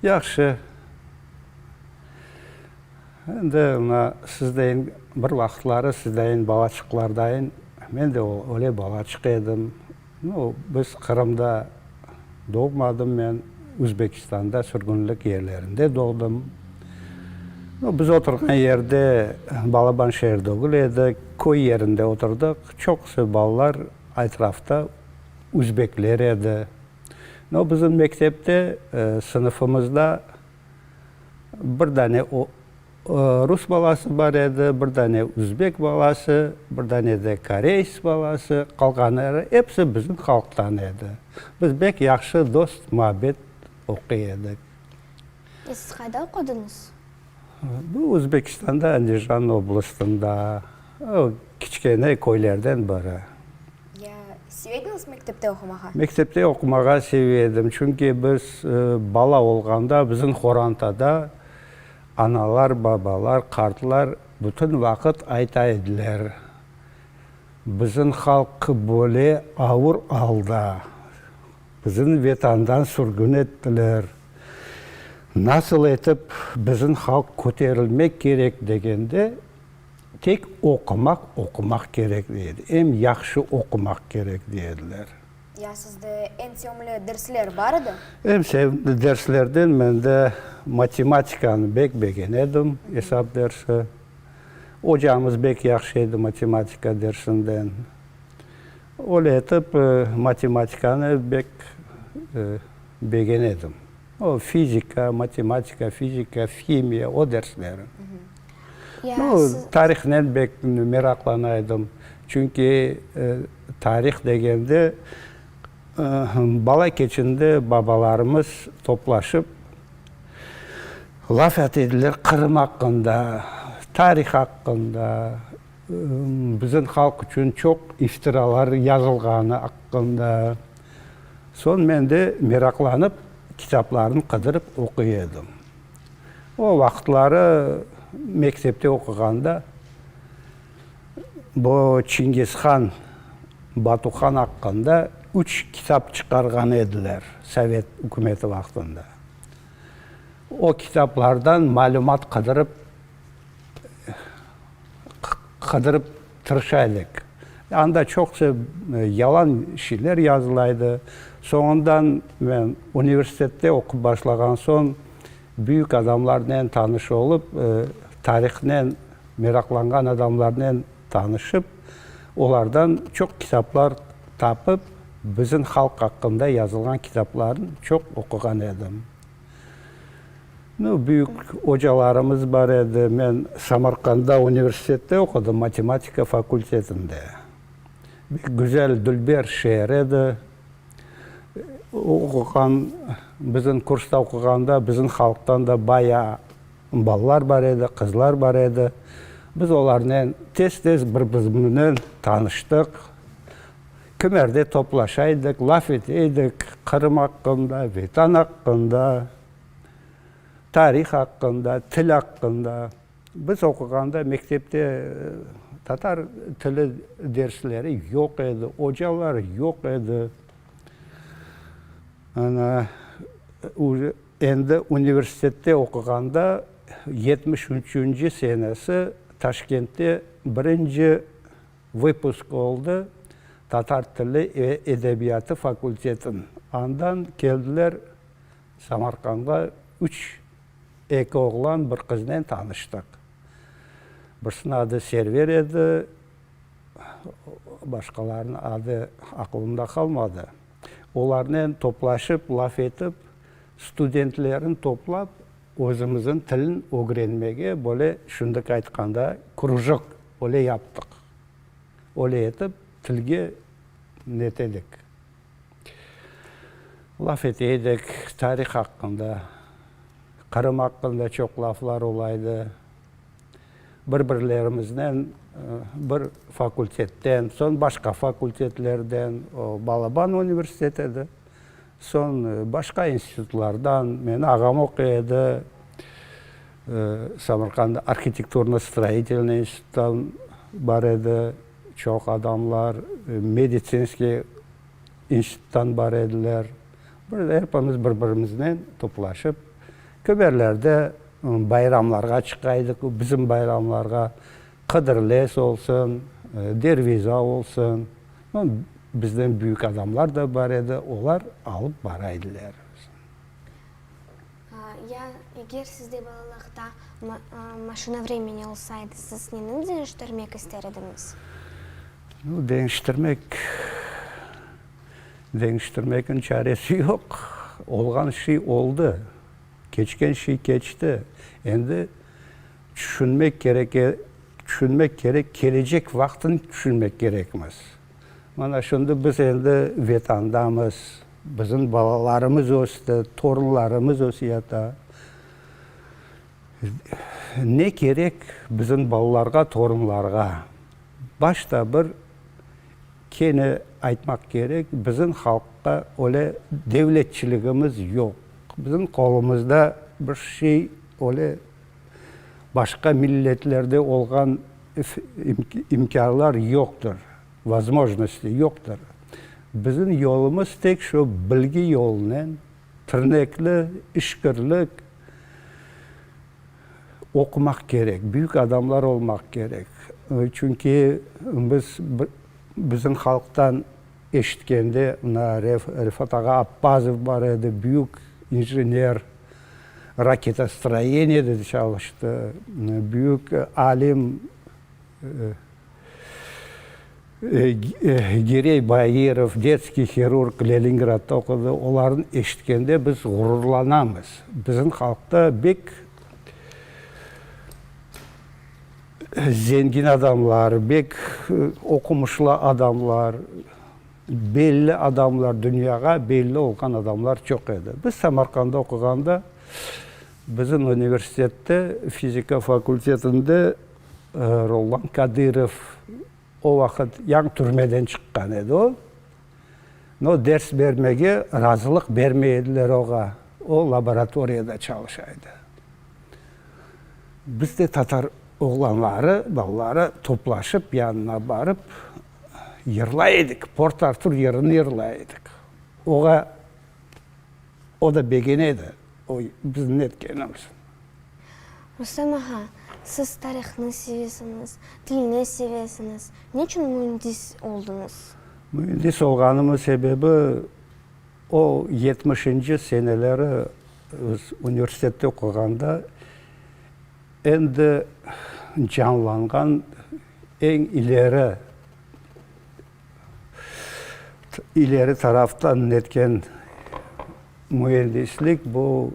Speaker 21: Yahşı. Endi mına sizdeyin bir vaqıtları sizdeyin balaçıqlardayın men de öyle balaçıq edim. Nu, biz Qırımda doğmadım men, Özbekistanda sürgünlik yerlerinde doğdım. Nu, biz oturğan yerde balaban şeer degil edi, köy yerinde oturdıq. Çoqusı balalar etrafta özbekler edi. No, bizim mektepte, sınıfımızda bir dane rus balası bar edi, bir dane özbek balası, bir dane de koreys balası, qalğanları episi bizim halqtan edi. Biz bek yahşı dost, muabbet oquy edik.
Speaker 6: E siz qayda oqudıñız?
Speaker 21: Bu Özbekistanda, Andijan oblastında, o kiçkene köylerden biri.
Speaker 1: Ya seve ediñiz mektepte oqumağa?
Speaker 21: Mektepte oqumağa seve edim, çünki biz bala olğanda bizim qorantada analar, babalar, qartlar bütün vaqıt ayta ediler, Bizim halq böyle avur alda, Bizni Vetandan sürgün ettiler. Nasıl etip bizim halq köterilmek kerek degende, tek oqumaq, oqumaq kerek dey edi. Em yahşı oqumaq kerek dey ediler.
Speaker 1: Ya sizde eñ sevimli dersler bar edi?
Speaker 21: Eñ sevimli derslerden mende matematikanı bek begene edim, esap dersi. Ocamız bek yahşı edi matematika dersinden. Öyle etip, matematikanı bek begene edim. O, fizika, matematika, fizika, himiya, o dersleri. Nu, tarihnen bek meraqlana edim. Çünki tarih degende, bala keçinde babalarımız toplaşıp laf ete ediler Qırım aqqında, tarih aqqında. Bizim halq içün çoq iftiralar yazılğanı aqqında. Soñ men de meraqlanıp, kitaplarnı qıdırıp oquy edim. O vaqıtları mektepte oquğanda bu Çingiz han, Batu han aqqında üç kitap çıqarğan ediler sovet ükümeti vaqtında. O kitaplardan malümat qıdırıp Qıdırıp tırışa edik. Anda çoqusı yalan şeyler yazıla edi. Soñundan men universitette oqup başlağan soñ, büyük adamlarnen tanış olıp, tarihnen meraqlanğan adamlarnen tanışıp, olardan çoq kitaplar tapıp, bizim halq aqqında yazılğan kitaplarnı çoq oquğan edim. Nu, büyük ocalarımız bar edi. Men Samarqandda universitette oqudım, matematika fakultetinde. Bek güzel, dülber şeer edi. Oquğan, bizim kursta oquğanda bizim halqtan da bayağı balalar bar edi, qızlar bar edi. Biz olarnen tez-tez bir-birimiznen tanıştıq. Kimerde toplaşa edik, laf ete edik Qırım aqqında, Vetan aqqında, tarih aqqında, til aqqında. Biz oquğanda mektepte tatar tili dersleri yoq edi, ocalar yoq edi. Ana, endi universitette oquğanda 73-nci senesi Taşkentte birinci vıpusk oldı tatar tili ve edebiyatı fakultetin. Andan keldiler Samarqandğa üç Eki oğlan, bir qıznen tanıştıq. Birisiniñ adı Server edi, başqalarınıñ adı aqılımda qalmadı. Olarnen toplaşıp, laf etip, studentlerni toplap, özümizniñ tilin ögrenmege böyle, şimdiki aytqanda, krujok öyle yaptıq. Öyle etip, tilge netedik. Laf ete edik tarih aqqında, Qırım aqqında çoq laflar ola edi. Bir-birlerimiznen bir fakultetten, soñ başqa fakultetlerden, o balaban universitet edi, soñ başqa institutlardan, meni ağam oquy edi, Samarqand arhitekturno-stroitelnıy instituttan bar edi çoq adamlar, meditsinskiy instituttan bar ediler. Bir epimiz bir-birimiznen toplaşıp, köberlerde bayramlarğa çıqa edik, bizim bayramlarğa, Qıdırlez olsun, Derviza olsun, bizden büyük adamlar da bar edi, olar alıp bara ediler.
Speaker 3: Ya eger sizde balalıqta maşina vremeni olsaydı, siz neni deñiştirmek ister ediñiz?
Speaker 21: Nu, deñiştirmek, deñiştirmekniñ çaresi yoq. Olğan şey oldı, keçken şey keçti. Endi tüşünmek kerek, tüşünmek kerek, kelecek vaqtını tüşünmek kerekmiz. Mana şimdi biz endi Vetandamız, bizim balalarımız östi, torunlarımız öseyata. Ne kerek bizim balalarğa, torunlarğa? Başta bir kene aytmaq kerek, bizim halqqa öyle devletçiligimiz yoq. Bizim qolumızda bir şey öyle başqa milletlerde olğan imkânlar yoqtır, vozmojnosti yoqtır. Bizim yolumız tek şu bilgi yolunen, tırnekli, işkirlik, oqumaq kerek, büyük adamlar olmaq kerek. Çünki biz bizim halqtan eşitkende, mına Refat ağa Appazov bar edi, büyük injener, raketostroyeniyede çalıştı, büyük alim Girey Bairov, detskiy hirurg, Leningradda oqudı. Olarnı eşitkende biz ğururlanamız. Bizim halqta bek zengin adamlar, bek oqumışlı adamlar, belli adamlar, dünyağa belli olğan adamlar çoq edi. Biz Samarqandda oquğanda, bizim universitette, fizika fakultetinde Rollan Kadırov, o vaqıt yañı türmeden çıqqan edi o. No, ders bermege razılıq bermey ediler oğa. O, laboratoriyada çalışa edi. Biz de tatar oğlanları, balaları toplaşıp, yanına barıp, yırlay edik, Port-Artur yırını yırlay edik. Oğa, o da begene edi, o bizim netkenimizni.
Speaker 3: Rustem ağa, siz tarihnı sevesiñiz, tilni sevesiñiz. Neçün müendis oldıñız?
Speaker 21: Müendis olğanımın sebebi, o yetmişinci seneleri biz universitette oquğanda endi canlanğan eñ ileri, ileri taraftan netken Müendislik bu,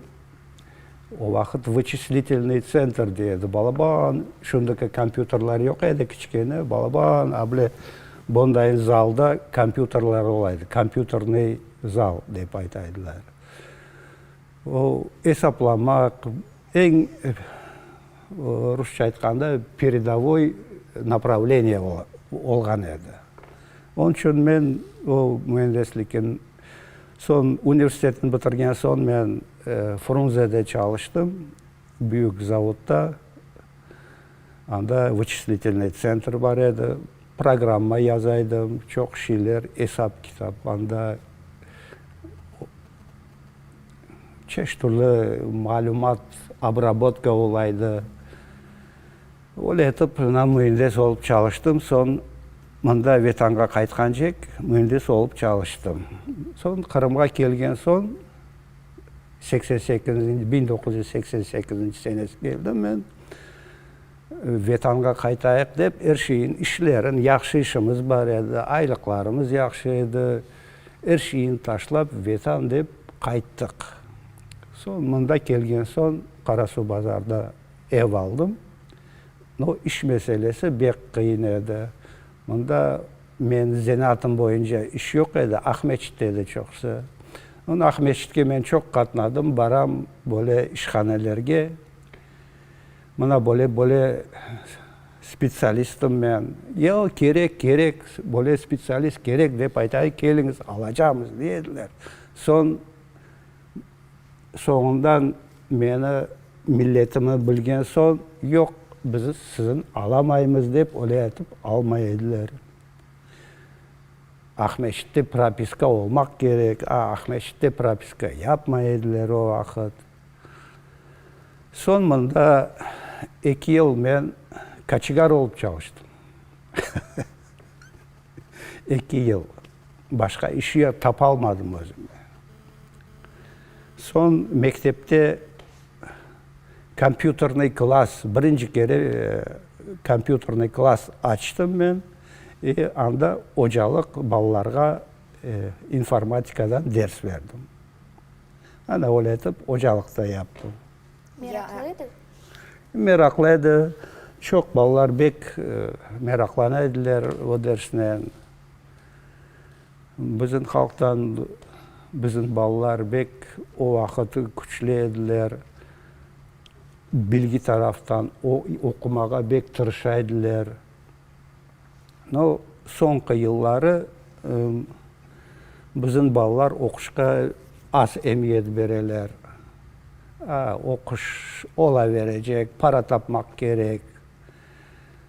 Speaker 21: o vaqıt vıçislitelnıy tsentr dey edi, balaban, şimdiki kompyuterler yoq edi, kiçkene, balaban, a bile bondayın zalda kompyuterler ola edi, kompyuternıy zal dep ayta ediler. O, esaplamaq, eñ. Rusça aytqanda, peredovoy napravleniye olğan edi. Onıñ içün men o müendislikin, soñ universitetni bitirgen soñ men Frunzede çalıştım, büyük zavodda, anda vıçislitelnıy tsentr bar edi, programma yaza edim, çoq şeyler, esap-kitap anda. Çeşit türlü malümat obrabotka olaydı. Öyle etip, mına müendes olıp çalıştım. Soñ mında Vetanğa qaytqancek müendes olıp çalıştım. Soñ Qırımğa kelgen soñ, 88, 1988 senesi keldim men. Vetanğa qaytayıq dep, er şeyin, işlerin, yahşı işimiz bar edi, aylıqlarımız yahşı edi. Er şeyni taşlap, Vetan dep qayttıq. Soñ mında kelgen soñ Qarasuvbazarda ev aldım. No, iş meselesi bek qıyın edi. Mında menim zenaatım boyunca iş yoq edi, Aqmeçitte edi çoqusı. Onı Aqmeçitke men çoq qatnadım, baram böyle işhanelerge. Mına böyle, böyle spetsialistim men. Yoq, kerek, kerek, böyle spetsialist kerek, dep ayta, keliñiz, alacamız, dey ediler. Soñ, soñundan meni, milletimi bilgen soñ, yoq, biz sizni alamaymız, dep öyle etip almay ediler. Aqmescitte propiska olmaq kerek, a Aqmescitte propiska yapmay ediler o vaqıt. Soñ mında eki yıl men koçegar olıp çalıştım. Eki yıl. Başqa iş tapalmadım özüme. Soñ mektepte kompyuternıy klass, birinci kere kompyuternıy klass açtım men. E anda ocalıq balalarğa informatikadan ders berdim. Ana öyle etip ocalıq da yaptım.
Speaker 6: Meraqlı edi?
Speaker 21: Meraqlı edi. Çoq balalar bek meraqlana ediler o dersnen. Bizim halqtan bizim balalar bek o vaqıt küçlü ediler. Bilgi taraftan oqumağa bek tırışa ediler. No, soñki yılları bizim balalar oquşqa az emiyet bereler. A, oquş ola berecek, para tapmaq kerek,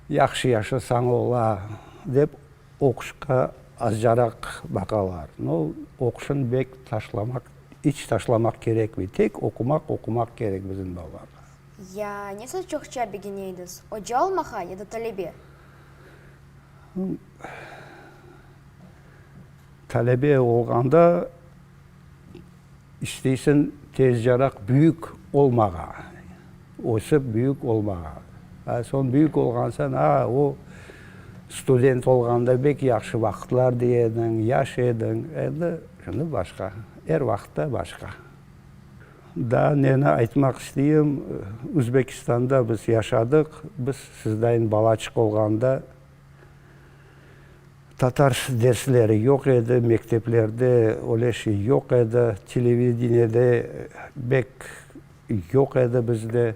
Speaker 21: yahşı yaşasañ ola, dep oquşqa azcaraq baqalar. No, oquşın bek taşlamaq, iç taşlamaq kerekmey. Tek oqumaq, oqumaq kerek bizim balalarğa.
Speaker 1: Ya ne siz çoqça begeneydiz, oca olmağa ya da talebe?
Speaker 21: Talebe olğanda isteysiñ tezcaraq büyük olmağa, ösip büyük olmağa. A soñ büyük olğan soñ, a, o student olğanda bek yahşı vaqıtlar dey ediñ, yaş ediñ. Endi, şimdi başqa, er vaqıtta başqa. Daa neni aytmaq isteyim, Üzbekistanda biz yaşadıq, biz sizdayın balaçıq olğanda tatar dersleri yoq edi, mekteplerde öyle şey yoq edi, televideniyede bek yoq edi bizde.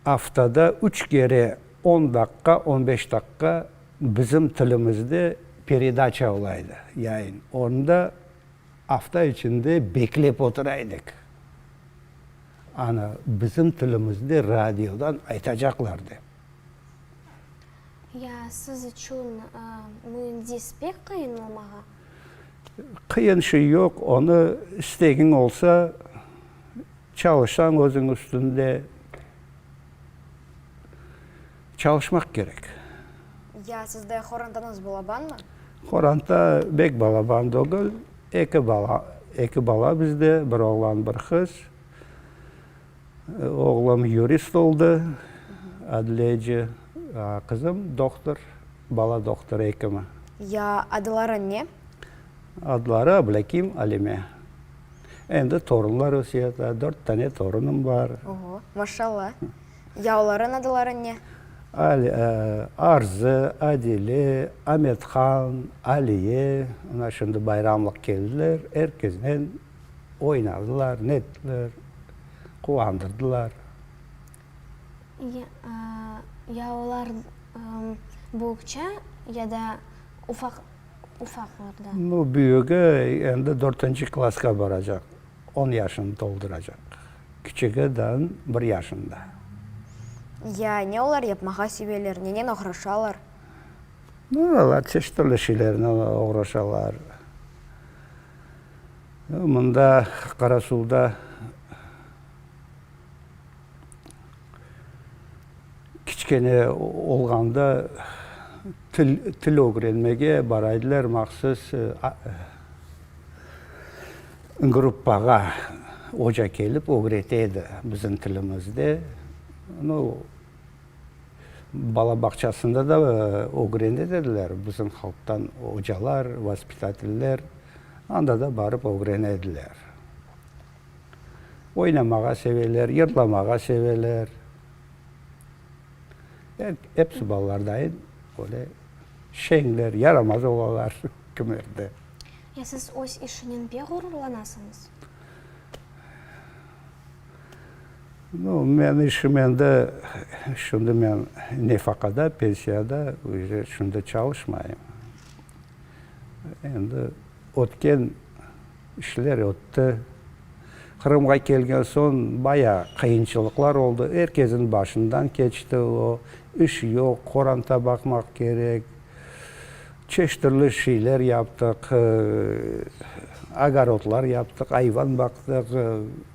Speaker 21: Aftada üç kere on daqqa, on beş daqqa bizim tilimizde peredaça ola edi, yayın. Onda Afta içinde beklep otura edik. Ana, bizim tilimizde radiodan aytacaqlar dep.
Speaker 6: Ya siz içün müendis pek qıyın olmağa?
Speaker 21: Qıyın şey yoq, onı istegiñ olsa, çalışsañ özüñ üstünde, çalışmaq kerek.
Speaker 1: Ya sizde horantañız balabanmı?
Speaker 21: Horanta bek balaban degil, eki bala, eki bala bizde, bir oğlan, bir qız. Oğlum yurist oldı, adliyeci, a qızım dohtor, bala dohtorı, ekimi.
Speaker 1: Ya adları ne?
Speaker 21: Adları Ablâkim, Alime. Endi torunlar öseyata, dört tane torunım bar.
Speaker 1: Oho, maşallah. Ya olarıñ adları ne?
Speaker 21: Arzı, Adile, Amethan, Aliye, mına şimdi bayramlıq keldiler, er kesnen oynadılar, nettiler, quvandırdılar.
Speaker 3: Ya olar büyükçe ya da ufaq ufaqlar da?
Speaker 21: Nu, büyügi endi dörtünci klassqa baracaq, on yaşını tolduracaq. Kiçigi daa bir yaşında.
Speaker 1: Ya ne olar yapmağa seveler, nenen oğraşalar?
Speaker 21: Nu, olar çeşit türlü şeylernen oğraşalar. Mında, Qarasuvda kiçkene olğanda til til ögrenmege bara ediler mahsus gruppağa oca kelip ögrete edi bizim tilimizde. Nu, bala bağçasında da ögrene ediler bizim halqtan ocalar, vaspitateller, anda da barıp ögrene ediler. Oynamağa seveler, yırlamağa seveler. Episi balalar dayın öyle şeñler, yaramaz olalar kimerde.
Speaker 3: Ya siz öz işinen pek ğururlanasıñız?
Speaker 21: Nu, men işim endi, şimdi men nefaqada, pensiyada, uje şimdi çalışmayım. Endi ötken işler ötti. Qırımğa kelgen soñ bayağı qıyınçılıqlar oldı. Er kesin başından keçti o. İş yoq, qoranta baqmaq kerek. Çeşit türlü şeyler yaptıq, ogorodlar yaptıq, ayvan baqtıq.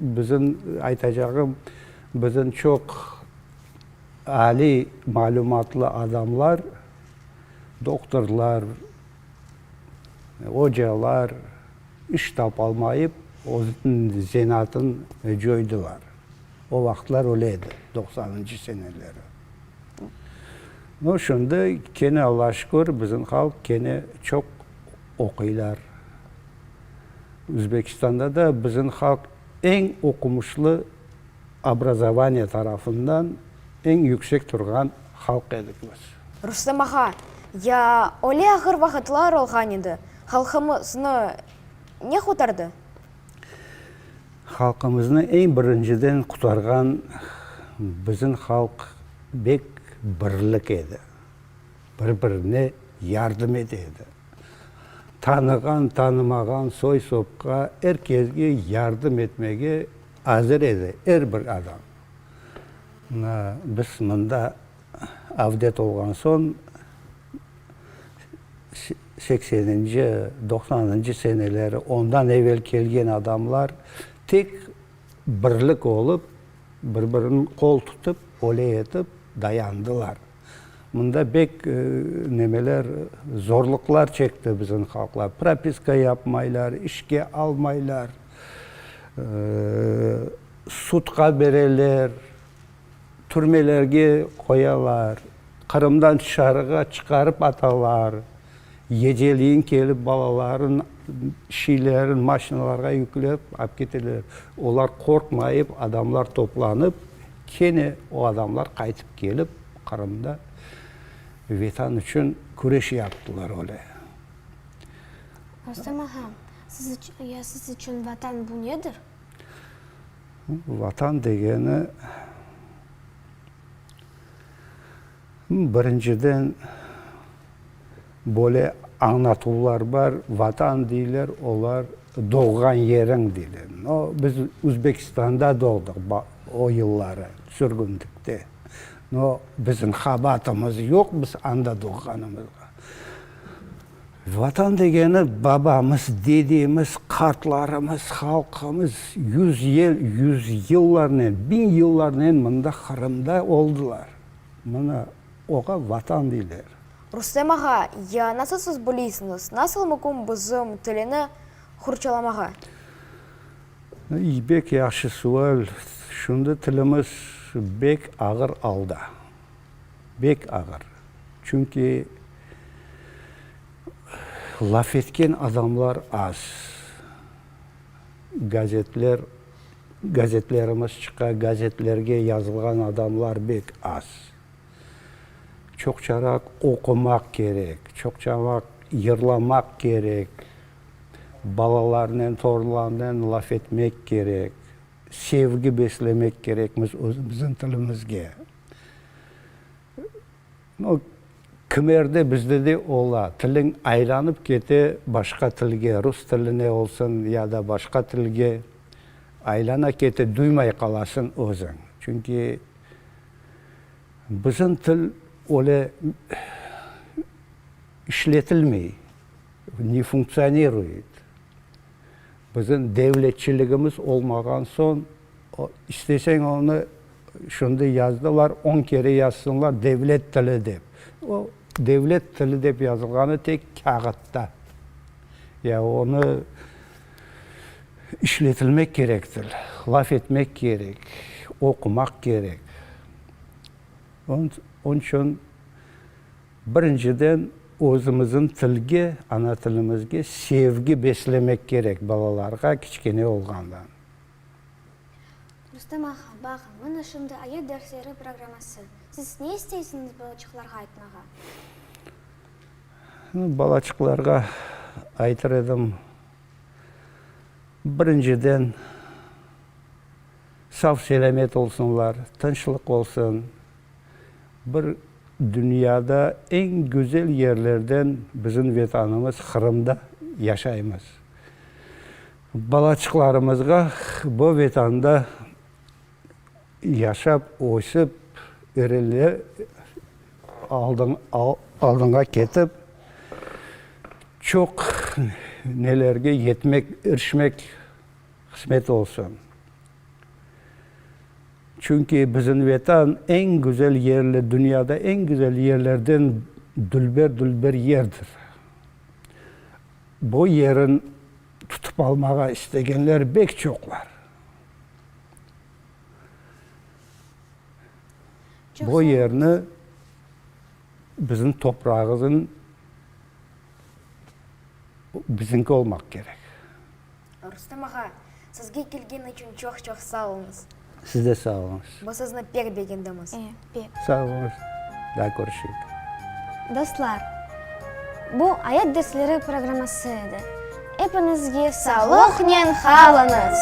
Speaker 21: Bizim, aytacağım, bizim çoq aliy malümatlı adamlar, doktorlar, ocalar iş tapalmayıp, özüniñ zenaatını coydılar. O vaqıtlar öyle edi, doqsanıncı seneleri. No, şimdi kene Alla şükür, bizim halq kene çoq oquylar. Özbekistanda da bizim halq eñ oqumışlı, obrazovaniye tarafından eñ yüksek turğan halq edik biz.
Speaker 1: Rustem ağa, ya öyle ağır vaqıtlar olğan edi, halqımıznı ne qutardı?
Speaker 21: Halqımıznı eñ birinciden qutarğan bizim halq bek birlik edi, bir-birine yardım ete edi. Tanığan, tanımağan, soy-sopqa, er kesge yardım etmege azır edi er bir adam. Mına biz mında avdet olğan soñ, sekseninci, doqsanıncı seneleri, ondan evel kelgen adamlar tek birlik olıp, bir-birini qol tutıp, öyle etip dayandılar. Mında bek nemeler, zorluqlar çekti bizim halqlar. Propiska yapmaylar, işke almaylar, sudqa bereler, türmelerge qoyalar, Qırımdan tışarığa çıqarıp atalar, geceleyin kelip balaların, şeylerin maşinalarğa yüklep alıp keteler. Olar qorqmayıp, adamlar toplanıp, kene o adamlar qaytıp kelip, Qırımda Vetan içün küreş yaptılar öyle.
Speaker 3: Rustem ağa, siz ya siz içün Vatan bu nedir?
Speaker 21: Vatan degeni, birinciden, böyle añlatuvlar bar, Vatan deyler, olar doğğan yeriñ deyler. No, biz Özbekistanda doğdıq o yılları, sürgünlikte. No, bizim qabaatımız yoq, biz anda doğğanımızğa. Vatan degeni babamız, dedemiz, qartlarımız, halqımız yüz yel, yüz yıllarnen, biñ yıllarnen mında Qırımda oldılar. Mına oğa Vatan deyler.
Speaker 1: Rustem ağa, ya nasıl siz bileysiñiz, nasıl mümkün bizim tilini qorçalamağa?
Speaker 21: Bek yahşı sual. Şimdi tilimiz bek ağır alda. Bek ağır. Çünki laf etken adamlar az. Gazetler, gazetlerimiz çıqa, gazetlerge yazılğan adamlar bek az. Çoqçaraq oqumaq kerek, çoqçaraq yırlamaq kerek, balalarnen, torunlarnen laf etmek kerek, sevgi beslemek kerekmiz özümizniñ tilimizge. No, kimerde bizde de ola, tiliñ aylanıp kete başqa tilge, rus tiline olsun ya da başqa tilge aylana kete, duymay qalasıñ özüñ. Çünki bizim til öyle işletilmey, ne funktsioniruyet. Bizim devletçiligimiz olmağan soñ, isteseñ onı şimdi yazdılar, on kere yazsınlar devlet tili dep. O devlet tili dep yazılğanı tek kâğıtta. Ya onı işletilmek kerek til, laf etmek kerek, oqumaq kerek. Onıñ içün Birinciden, özümizin tilge, ana tilimizge sevgi beslemek kerek balalarğa kiçkene olğandan.
Speaker 3: Rustem ağa, baqıñ, mına şimdi Ayat dersleri programması. Siz ne isteysiñiz balaçıqlarğa aytmağa?
Speaker 21: Balaçıqlarğa aytır edim, birinciden, sav-selâmet olsunlar, tınçlıq olsun, Bir dünyada eñ güzel yerlerden bizim Vetanımız Qırımda yaşaymız. Balaçıqlarımızğa bu Vetanda yaşap, ösip, irile aldınğa ketip, çoq nelerge yetmek, irişmek qısmet olsun. Çünki bizim Vetan eñ güzel yerli, dünyada eñ güzel yerlerden dülber-dülber yerdir. Bu yerin tutıp almağa istegenler bek çoqlar. Bu yerni bizim toprağımızın bizimki olmaq kerek.
Speaker 1: Rustem ağa, sizge kelgen içün çoq-çoq sağ oluñız.
Speaker 21: Siz de sağ oluñız.
Speaker 1: Biz sizni pek begendimiz.
Speaker 3: E, pek.
Speaker 21: Sağ oluñız. Daa körüşeyik.
Speaker 3: Dostlar, bu Ayat dersleri programması edi. Epiñizge sağlıqnen qalıñız!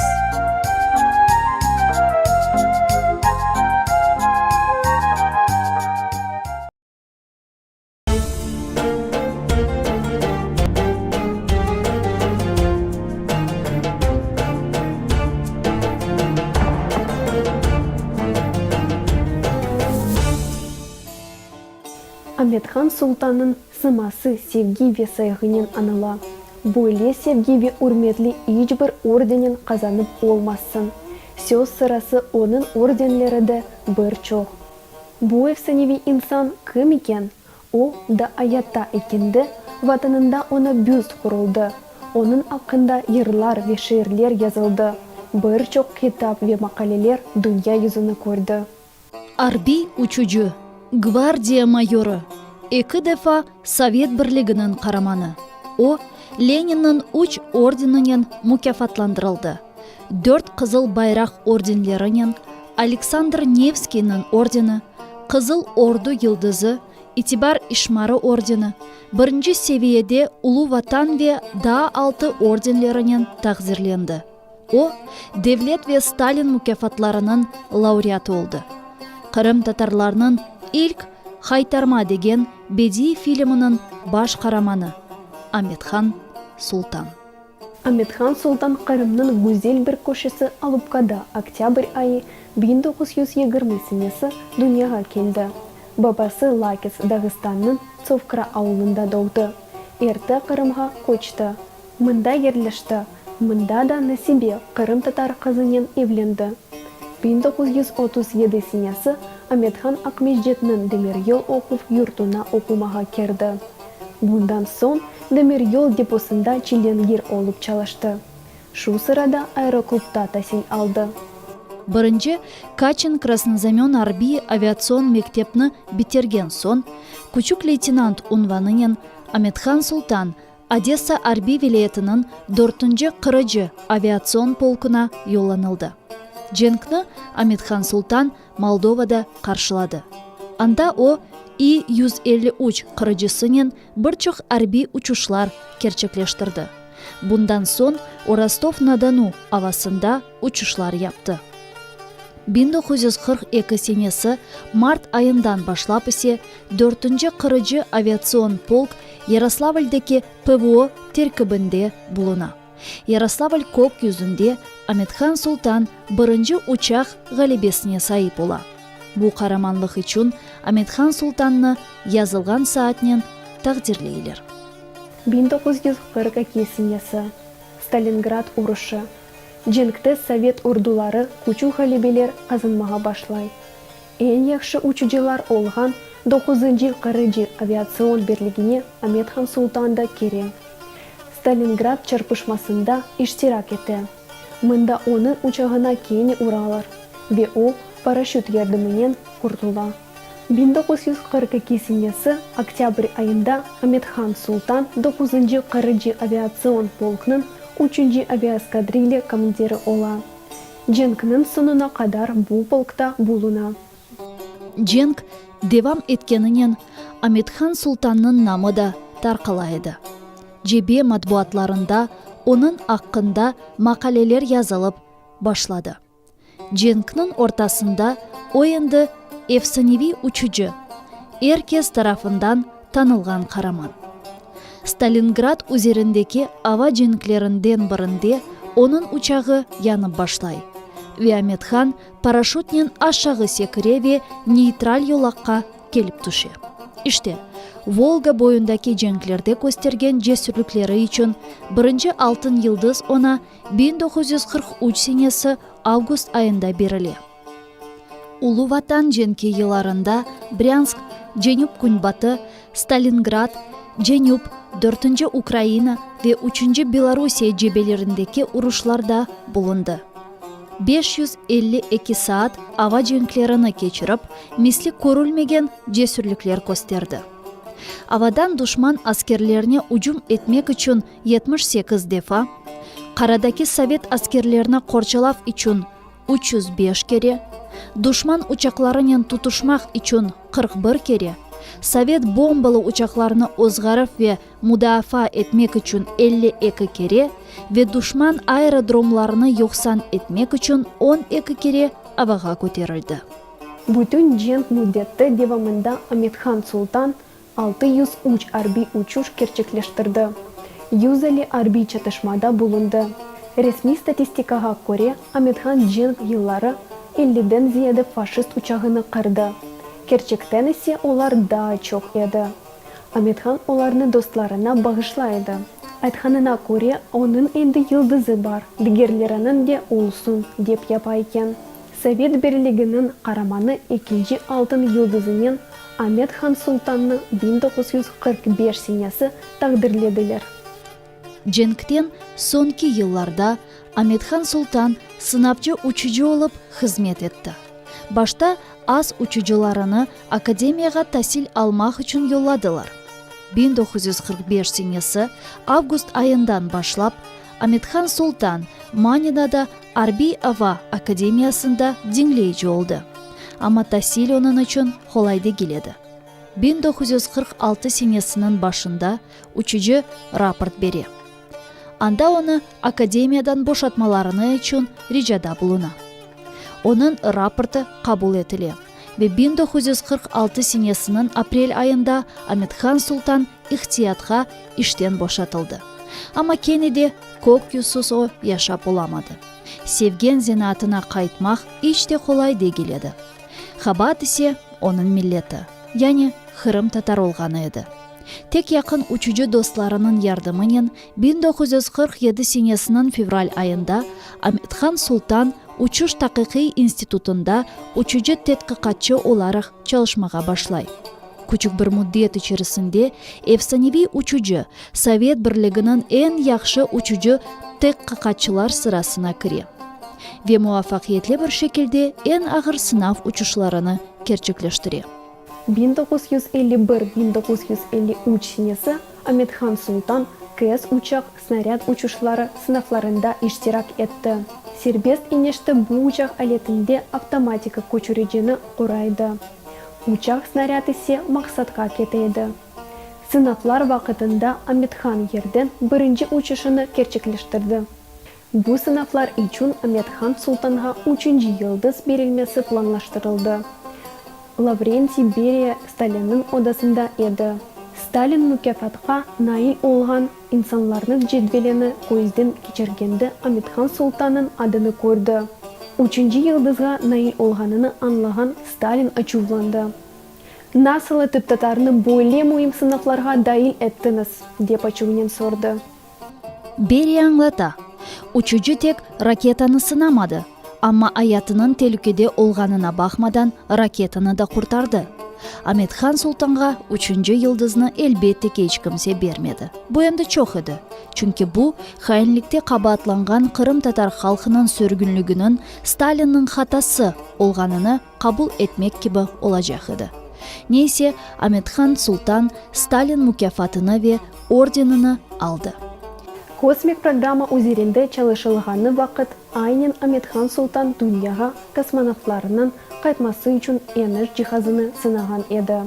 Speaker 10: Amethan Sultannıñ sıması sevgi ve sayğınen añıla. Böyle sevgi ve ürmetli iç bir ordenen qazanıp olmazsıñ. Söz sırası onıñ ordenleri de bir çoq. Bu efsaneviy insan kim eken? O, da ayatta ekende, Vatanında oña büst quruldı, onıñ aqqında yırlar ve şiirler yazıldı, bir çoq kitap ve maqaleler dünya yüzüni kördi.
Speaker 11: Arbiy uçucı, gvardiya mayorı, eki defa Sovet Birliginiñ Qaramanı. O, Leninniñ üç ordeninen mukâfatlandırıldı, dört Qızıl Bayraq ordenlerinen, Aleksandr Nevskiyniñ ordeni, Qızıl Ordu Yıldızı, İtibar İşmarı ordeni, birinci seviyede Ulu Vatan ve daa altı ordenlerinen taqdirlendi. O, devlet ve Stalin mukâfatlarınıñ laureatı oldı. Qırımtatarlarnıñ ilk Haytarma degen bediiy filminiñ baş qaramanı, Amethan Sultan.
Speaker 10: Amethan Sultan Qırımnıñ güzel bir köşesi Alupkada oktâbr ayı 1920 senesi dünyağa keldi. Babası Lakis Dağıstannıñ Tsovkra aulında doğdı. Erte Qırımğa köçti. Mında yerleşti. Mında da Nasibe qırımtatar qızınen evlendi. 1937 senesi Amethan Aqmescitniñ demiryol oquv yurtuna oqumağa kirdi. Bundan soñ demiryol deposında çilengir olıp çalıştı. Şu sırada aeroklubta tasil aldı.
Speaker 11: Birinci Kaçin-Krasnozamön arbiy aviatsion mektepni bitergen soñ, küçük leytenant unvanınen Amethan Sultan Odessa arbiy vilâyetiniñ dörtünci qırıcı aviatsion polkuna yollanıldı. Cenkni Amethan Sultan Moldovada qarşıladı. Anda o, İ 153 qırıcısınen bir çoq arbiy uçuşlar kerçekleştirdi. Bundan soñ o Rostov-na-Donu avasında uçuşlar yaptı. 1942 senesi mart ayından başlap ise dörtünci qırıcı aviatsion polk Yaroslavldeki PVO terkibinde buluna. Yaroslavl kök yüzünde Amethan Sultan birinci uçaq ğalebesine saip ola. Bu qaramanlıq içün Amethan Sultannı yazılğan saatnen taqdirleyler.
Speaker 10: 1942 senesi. Stalingrad uruşı. Cenkte sovet orduları küçük ğalebeler qazanmağa başlay. Eñ yahşı uçucılar olğan doquzıncı qırıcı aviatsion birligine Amethan Sultan da kire. Stalingrad çarpışmasında iştirak ete. Mında onıñ uçağına kene uralar ve o, paraşüt yardımınen qurtula. 1942 senesi oktâbr ayında Amethan Sultan doquzıncı qırıcı aviatsion polknıñ üçünci aviaeskadrilya komandiri ola. Cenkniñ soñuna qadar bu polkta buluna.
Speaker 11: Cenk devam etkeninen Amethan Sultannıñ namı da tarqala edi. Cebe matbuatlarında onıñ aqqında maqaleler yazılıp başladı. Cenkniñ ortasında o endi efsaneviy uçucı, er kes tarafından tanılğan qaraman. Stalingrad üzerindeki ava cenklerinden birinde onıñ uçağı yanıp başlay ve Amethan paraşütnen aşağı sekire ve neytral yolaqqa kelip tüşe. İşte, Volga boyundaki cenklerde köstergen cesürlikleri içün birinci Altın Yıldız oña 1943 senesi avgust ayında berile. Ulu Vatan cenki yıllarında Brânsk, cenüp-künbatı, Stalingrad, cenüp, dörtünci Ukraina ve üçünci Belorusiye cebelerindeki uruşlarda bulundı. 552 saat ava cenklerini keçirip, misli körülmegen cesürlikler kösterdi. Avadan duşman askerlerine ücüm etmek içün 78 defa, qaradaki sovet askerlerini qorçalav içün 305 kere, duşman uçaqlarınen tutuşmaq içün 41 kere, sovet bombalı uçaqlarını ozğarıv ve mudafaa etmek içün 52 kere ve duşman aerodromlarını yoqsan etmek içün 12 kere avağa köterildi.
Speaker 10: Bütün cenk müddeti devamında Amethan Sultan 603 arbiy uçuş kerçekleştirdi, 150 arbiy çatışmada bulundı. Resmiy statistikağa köre, Amethan cenk yılları elliden ziyade faşist uçağını qırdı, kerçekten ise olar daa çoq edi. Amethan olarnı dostlarına bağışlay edi. Aytqanına köre, onıñ endi yıldızı bar, digerleriniñ de olsun, dep yapa eken. Sovet Birliginiñ Qaramanı ekinci Altın Yıldızınen Amet Han Sultannı 1945 senesi taqdirlediler.
Speaker 11: Cenkten soñki yıllarda Amet Han Sultan sınavcı uçucı olıp hızmet etti. Başta as uçucılarını akademiyağa tasil almaq içün yolladılar. 1945 senesi avgust ayından başlap Amet-Han Sultan Maninada Arbiy ava akademiyasında diñleyici oldı. Amma tasil onıñ içün qolay degil edi. 1946 senesiniñ başında uçucı raport bere. Anda onı akademiyadan boşatmalarını içün ricada buluna. Onıñ raportı qabul etile ve 1946 senesiniñ aprel ayında Amet-Han Sultan ihtiyatqa işten boşatıldı. Amma kene de kök yüzsüz o yaşap olamadı. Sevgen zenaatına qaytmaq iç de qolay degil edi. Qabaat ise onıñ milleti, yani qırımtatar olğanı edi. Tek yaqın uçucı dostlarınıñ yardımınen 1947 senesiniñ fevral ayında Amethan Sultan uçuş taqiqiy institutında uçucı-tedqiqatçı olaraq çalışmağa başlay. Küçük bir müddet içerisinde efsaneviy uçucı Sovet Birliginiñ eñ yahşı uçucı-tedqiqatçılar sırasına kire ve muvafaqiyetli bir şekilde eñ ağır sınav uçuşlarını kerçekleştire.
Speaker 10: 1951, 1953 senesi Amethan Sultan KS uçaq snarâd uçuşları sınavlarında iştirak etti. Serbest inişte bu uçaq aletinde avtomatika köçüricini qura edi. Uçaq snarâd ise maqsatqa kete edi. Sınavlar vaqıtında Amethan yerden birinci uçuşını kerçekleştirdi. Bu sınavlar içün Amet-Han Sultanğa üçünci yıldız berilmesi planlaştırıldı. Lavrentiy Beriya Stalinniñ odasında edi. Stalin mukâfatqa nail olğan insanlarnıñ cedvelini közden keçirgende Amet-Han Sultannıñ adını kördi. Üçünci yıldızğa nail olğanını añlağan Stalin açuvlandı. Nasıl etip tatarnı böyle müim sınavlarğa dail ettiñiz? dep açuvnen sordı.
Speaker 11: Beriya añlata, uçucı tek raketanı sınamadı, amma ayatınıñ telükede olğanına baqmadan raketanı da qurtardı. Amet-Han Sultanğa üçünci yıldıznı elbette ki iç kimse bermedi. Bu endi çoq edi, çünki bu, hainlikte qabaatlanğan qırımtatar halqınıñ sürgünliginiñ Stalinniñ hatası olğanını qabul etmek kibi olacaq edi. Ne ise, Amet-Han Sultan Stalin mukâfatını ve ordenini aldı.
Speaker 10: Kosmik programma üzerinde çalışılğanı vaqıt aynen Amet-Han Sultan dünyağa kosmonavtlarnıñ qaytması içün eniş cihazını sınağan edi.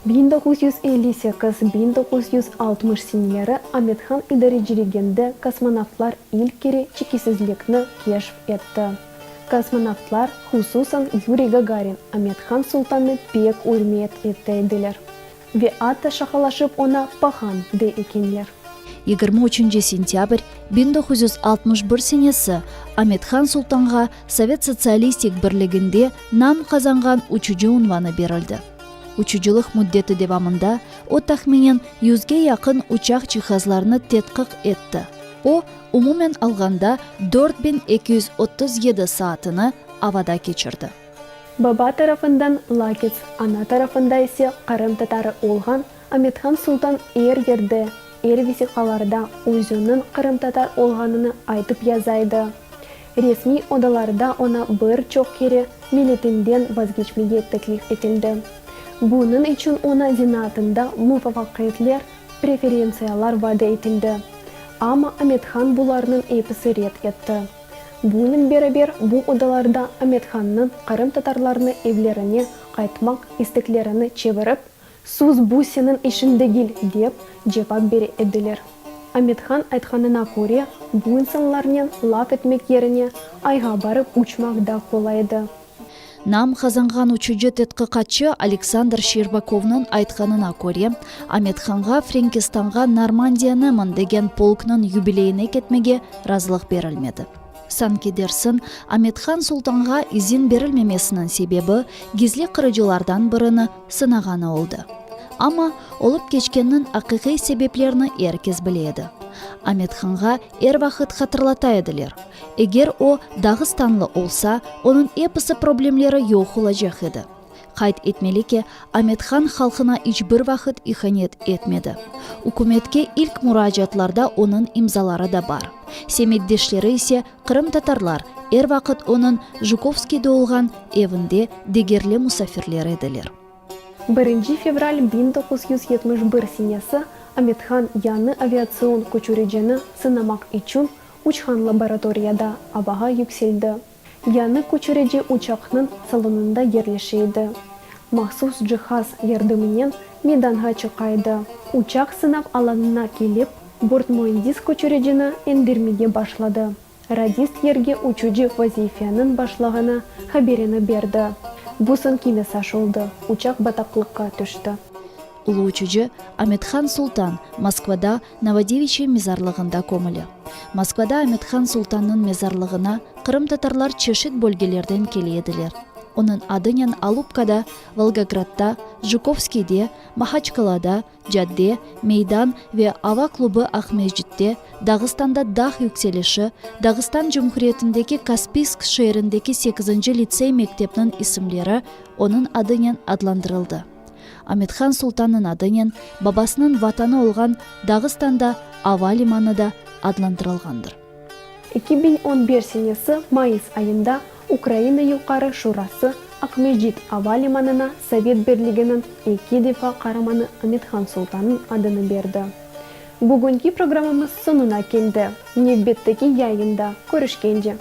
Speaker 10: 1958, 1960 seneleri Amet-Han idareciliginde kosmonavtlar ilk kere çekisizlikni keşf etti. Kosmonavtlar, hususan Yuriy Gagarin, Amet-Han Sultannı pek ürmet ete ediler ve atta şaqalaşıp oña Pahan dey ekenler.
Speaker 11: 23 sentâbr 1961 senesi Amet-Han Sultanğa Sovet Sotsialistik Birliginde nam qazanğan uçucı unvanı berildi. Uçucılıq müddeti devamında o tahminen yüzge yaqın uçaq cihazlarını tedqiq etti. O, umumen alğanda, 4237 saatini avada keçirdi.
Speaker 10: Baba tarafından lakets, ana tarafında ise qırım tatarı olğan Amethan Sultan er yerde, er vesiqalarda özüniñ qırımtatar olğanını aytıp yaza edi. Resmiy odalarda oña bir çoq kere milletinden vazgeçmege teklif etildi. Bunıñ içün oña zenaatında muvafaqiyetler, preferentsiyalar vade etildi. Amma Amethan bularnıñ episi red etti. Bunen beraber bu odalarda Amethannıñ qırımtatarlarnı evlerine qaytmaq isteklerini çevirip, Sus, bu seniñ işiñ degil, dep cevap bere ediler. Amethan aytqanına köre, bu insanlarnen laf etmek yerine Ayğa barıp uçmaq da qolay edi.
Speaker 11: Nam qazanğan uçucı tedqiqatçı Aleksandr Şçerbakovnıñ aytqanına köre, Amethanğa Frenkistanğa Normandiya Neman degen polknıñ yubileyine ketmege razılıq berilmedi. Sanki dersiñ, Amethan Sultanğa izin berilmemesiniñ sebebi gizli qırıcılardan birini sınağanı oldı. Amma olıp keçkenniñ aqiqiy sebeplerini er kes bile edi. Amethanğa er vaqıt hatırlata ediler, eger o dağıstanlı olsa, onıñ episi problemleri yoq olacaq edi. Qayd etmeli ki, Amethan halqına iç bir vaqıt ihanet etmedi. Ükümetke ilk muracaatlarda onıñ imzaları da bar. Semetdeşleri ise, qırımtatarlar, er vaqıt onıñ Jukovskiyde olğan evinde degerli musafirler ediler.
Speaker 10: Birinci fevral 1971 senesi Amethan yañı aviatsion köçüricini sınamaq içün uçqan laboratoriyada avağa yükseldi. Yañı köçürici uçaqnıñ salonında yerleşe edi. Mahsus cihaz yardımınen meydanğa çıqa edi. Uçaq sınav alanına kelip, bortmüendis köçüricini endirmege başladı. Radist yerge uçucı vazifeniñ başlağanı haberini berdi. Bu soñki mesaj oldı, uçaq bataqlıqqa tüşti.
Speaker 11: Ulu uçucı Amethan Sultan Moskvada Novodeviçye mezarlığında kömüli. Moskvada Amethan Sultannıñ mezarlığına qırımtatarlar çeşit bölgelerden kele ediler. Onıñ adınen Alupkada, Volgogradda, Jukovskiyde, Mahaçkalada cadde, meydan ve ava klubı Aqmescitte, Dağıstanda dağ yükselişi, Dağıstan Cumhuriyetindeki Kaspiysk şeerindeki sekizinci litsey mektepniñ isimleri onıñ adınen adlandırıldı. Amethan Sultannıñ adınen babasınıñ vatanı olğan Dağıstanda ava limanı da adlandırılğandır.
Speaker 10: 2011 senesi mayıs ayında Ukraina Yuqarı Şurası Aqmescit ava limanına Sovet Birliginiñ eki defa qaramanı Amethan Sultannıñ adını berdi. Bugünki programmamız soñuna keldi. Nevbetteki yayında körüşkence!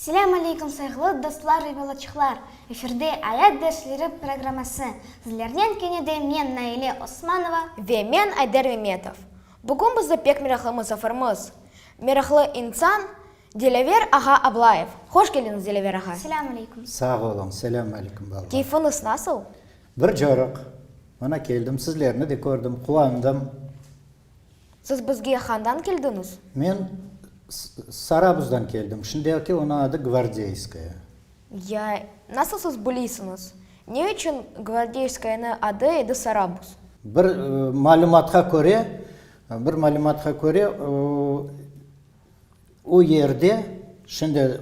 Speaker 6: Selâm aleyküm sayğılı dostlar ve balaçıqlar! Efirde Ayat dersleri programması. Sizlernen kene de men Naile Osmanova.
Speaker 1: Ve men Ayder Memetov. Bugün bizde pek meraqlı musafirimiz, meraqlı insan Dilâver ağa Ablayev. Hoş keldiñiz, Dilâver ağa!
Speaker 6: Selâm aleyküm!
Speaker 2: Sağ oluñ, selâm aleyküm balalar.
Speaker 1: Keyfiñiz nasıl?
Speaker 2: Bir coruq. Mına keldim, sizlerni de kördim, quvandım.
Speaker 1: Siz bizge handan keldiñiz?
Speaker 2: Men Sarabuzdan keldim, şimdiki onıñ adı Gvardeyskaya.
Speaker 1: Ya nasıl siz bileysiñiz, ne içün Gvardeyskayanıñ adı edi Sarabuz?
Speaker 2: Bir malümatqa köre, bir malümatqa köre, o yerde, şimdi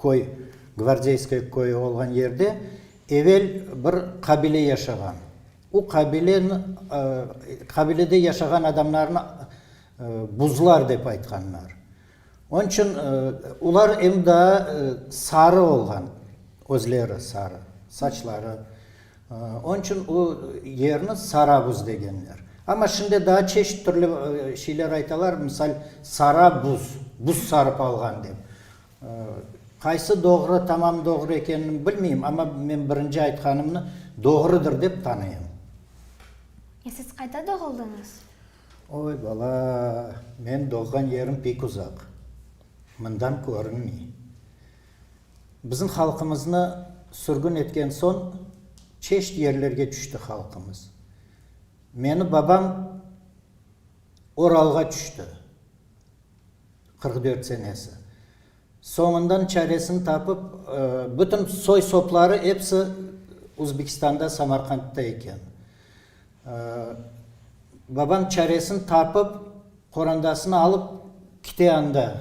Speaker 2: köy, Gvardeyskaya köyü olğan yerde evel bir qabile yaşağan. O qabileni, qabilede yaşağan adamlarnı buzlar dep aytqanlar. Onıñ içün olar em daa sarı olğan, özleri sarı, saçları. Onıñ içün o yerni Sarabuz degenler. Amma şimdi daa çeşit türlü şeyler aytalar, misal, Sarabuz, buz sarıp alğan dep. Qaysı doğru, tamam doğru ekenini bilmeyim, amma men birinci aytqanımnı doğrudır dep tanıyım.
Speaker 6: Ya siz qayda doğuldıñız?
Speaker 2: Oy, bala, men doğğan yerim pek uzaq, mından körünmey. Bizim halqımıznı sürgün etken soñ, çeşit yerlerge tüşti halqımız. Meni babam Oralğa tüşti, 44 senesi. Soñundan çaresini tapıp, bütün soy-sopları episi Uzbekistanda, Samarqandda eken. Babam çaresini tapıp, qorandasını alıp kite anda.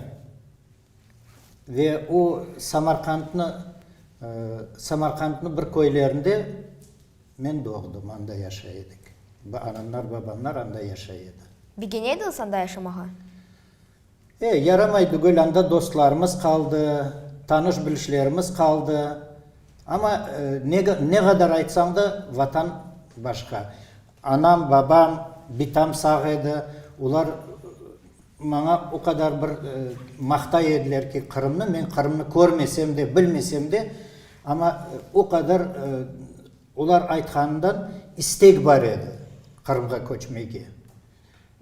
Speaker 2: Ve o Samarqandnı, Samarqandnı bir köylerinde men doğdım, anda yaşay edik. Anamlar, babamlar anda yaşay edi.
Speaker 1: Begene ediñiz anda yaşamağa?
Speaker 2: E, yaramay tügül, anda dostlarımız qaldı, tanış-bilişlerimiz qaldı. Amma ne, ne qadar aytsañ da, Vatan başqa. Anam, babam, bitam sağ edi, olar maña o qadar bir maqtay ediler ki, Qırımnı, men Qırımnı körmesem de, bilmesem de, amma o qadar olar aytqanından istek bar edi Qırımğa köçmege.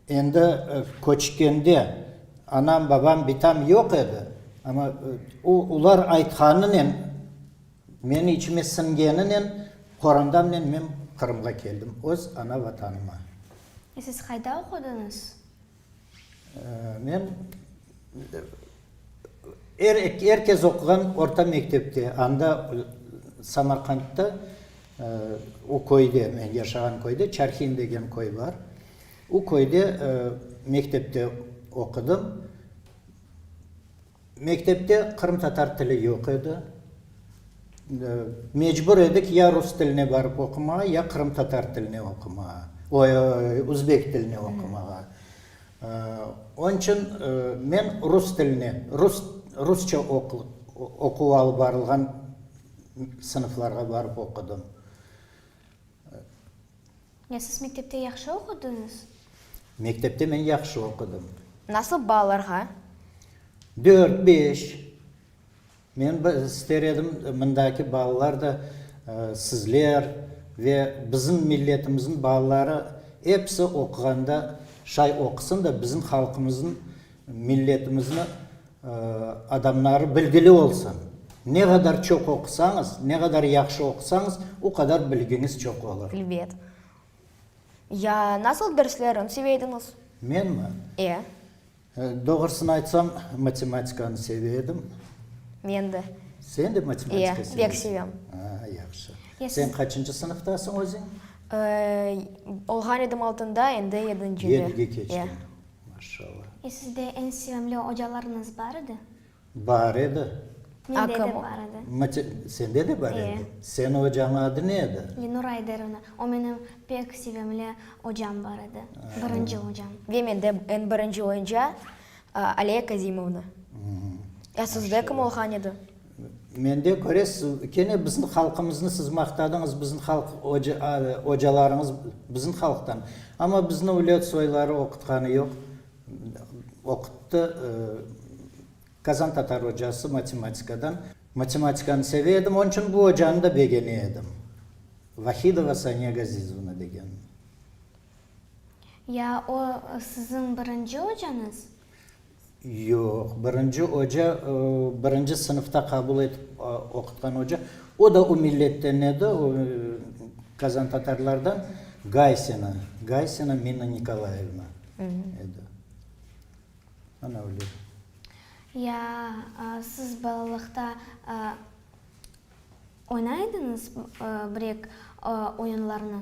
Speaker 2: Endi köçkende anam, babam, bitam yoq edi, amma o, olar aytqanınen, meni içime siñgeninen qorandamnen men Qırımğa keldim, öz ana Vatanıma.
Speaker 6: E siz qayda oqudıñız?
Speaker 2: Men er, er kes oquğan orta mektepte, anda Samarqandda, o köyde, men yaşağan köyde, Çarhin degen köy bar. O köyde mektepte oqudım. Mektepte qırımtatar tili yoq edi. Mecbur edik ya rus tiline barıp oqumağa, ya qırımtatar tiline oqumağa, oy, özbek tiline oqumağa. Onıñ içün men rus tiline, rus, rusça oquv alıp barılğan sınıflarğa barıp oqudım.
Speaker 6: Ya siz mektepte yahşı oqudıñız?
Speaker 2: Mektepte men yahşı oqudım.
Speaker 1: Nasıl baalarğa?
Speaker 2: Dört, beş. Men ister edim, mındaki balalar da, sizler ve bizim milletimizniñ balaları episi oquğanda şay oqusın da, bizim halqımıznıñ, milletimizni adamları bilgili olsun. Ne qadar çoq oqusañız, ne qadar yahşı oqusañız, o qadar bilgiñiz çoq olur.
Speaker 1: Elbet. Ya nasıl derslerin seve ediñiz?
Speaker 2: Menmi?
Speaker 1: E.
Speaker 2: Doğrusını aytsam, matematikanı seve edim.
Speaker 1: Men de.
Speaker 2: Sen de matematika
Speaker 1: E, pek sevem.
Speaker 2: A, yahşı. Sen qaçıncı sınıftasıñ özüñ?
Speaker 1: Olğan edim altında, endi yedincide.
Speaker 2: Yedige keçtiñ. Maşallah.
Speaker 6: E sizde eñ sevimli ocalarıñız bar edi?
Speaker 2: Bar edi.
Speaker 6: Mende de bar edi.
Speaker 2: Sende de bar edi? Seniñ ocañıñ adı ne edi?
Speaker 6: Lenura Ayderovna. O menim pek sevimli ocam bar edi. Birinci ocam.
Speaker 1: Ve mende eñ birinci oca Aliye Kazimovna. Ya sizde kim olğan edi?
Speaker 2: Mende köresiz, kene bizim halqımıznı siz maqtadıñız, bizim halq ocalarıñız bizim halqtan. Amma bizni öyle soyları oqutqanı yoq. Oquttı. Kazan tatar ocası matematikadan. Matematikanı seve edim, onıñ içün bu ocanı da begene edim. Vahidova Saniye Gazizovna degen.
Speaker 3: Ya o siziñ birinci ocañız?
Speaker 2: Yoq, birinci oca, birinci sınıfta qabul etip oqutqan oca, o da o milletten edi, o Kazan tatarlardan, Gaysina, Gaysina Minna Nikolayevna edi. Ana öyle.
Speaker 3: Ya siz balalıqta oynay ediñiz brek oyunlarnı?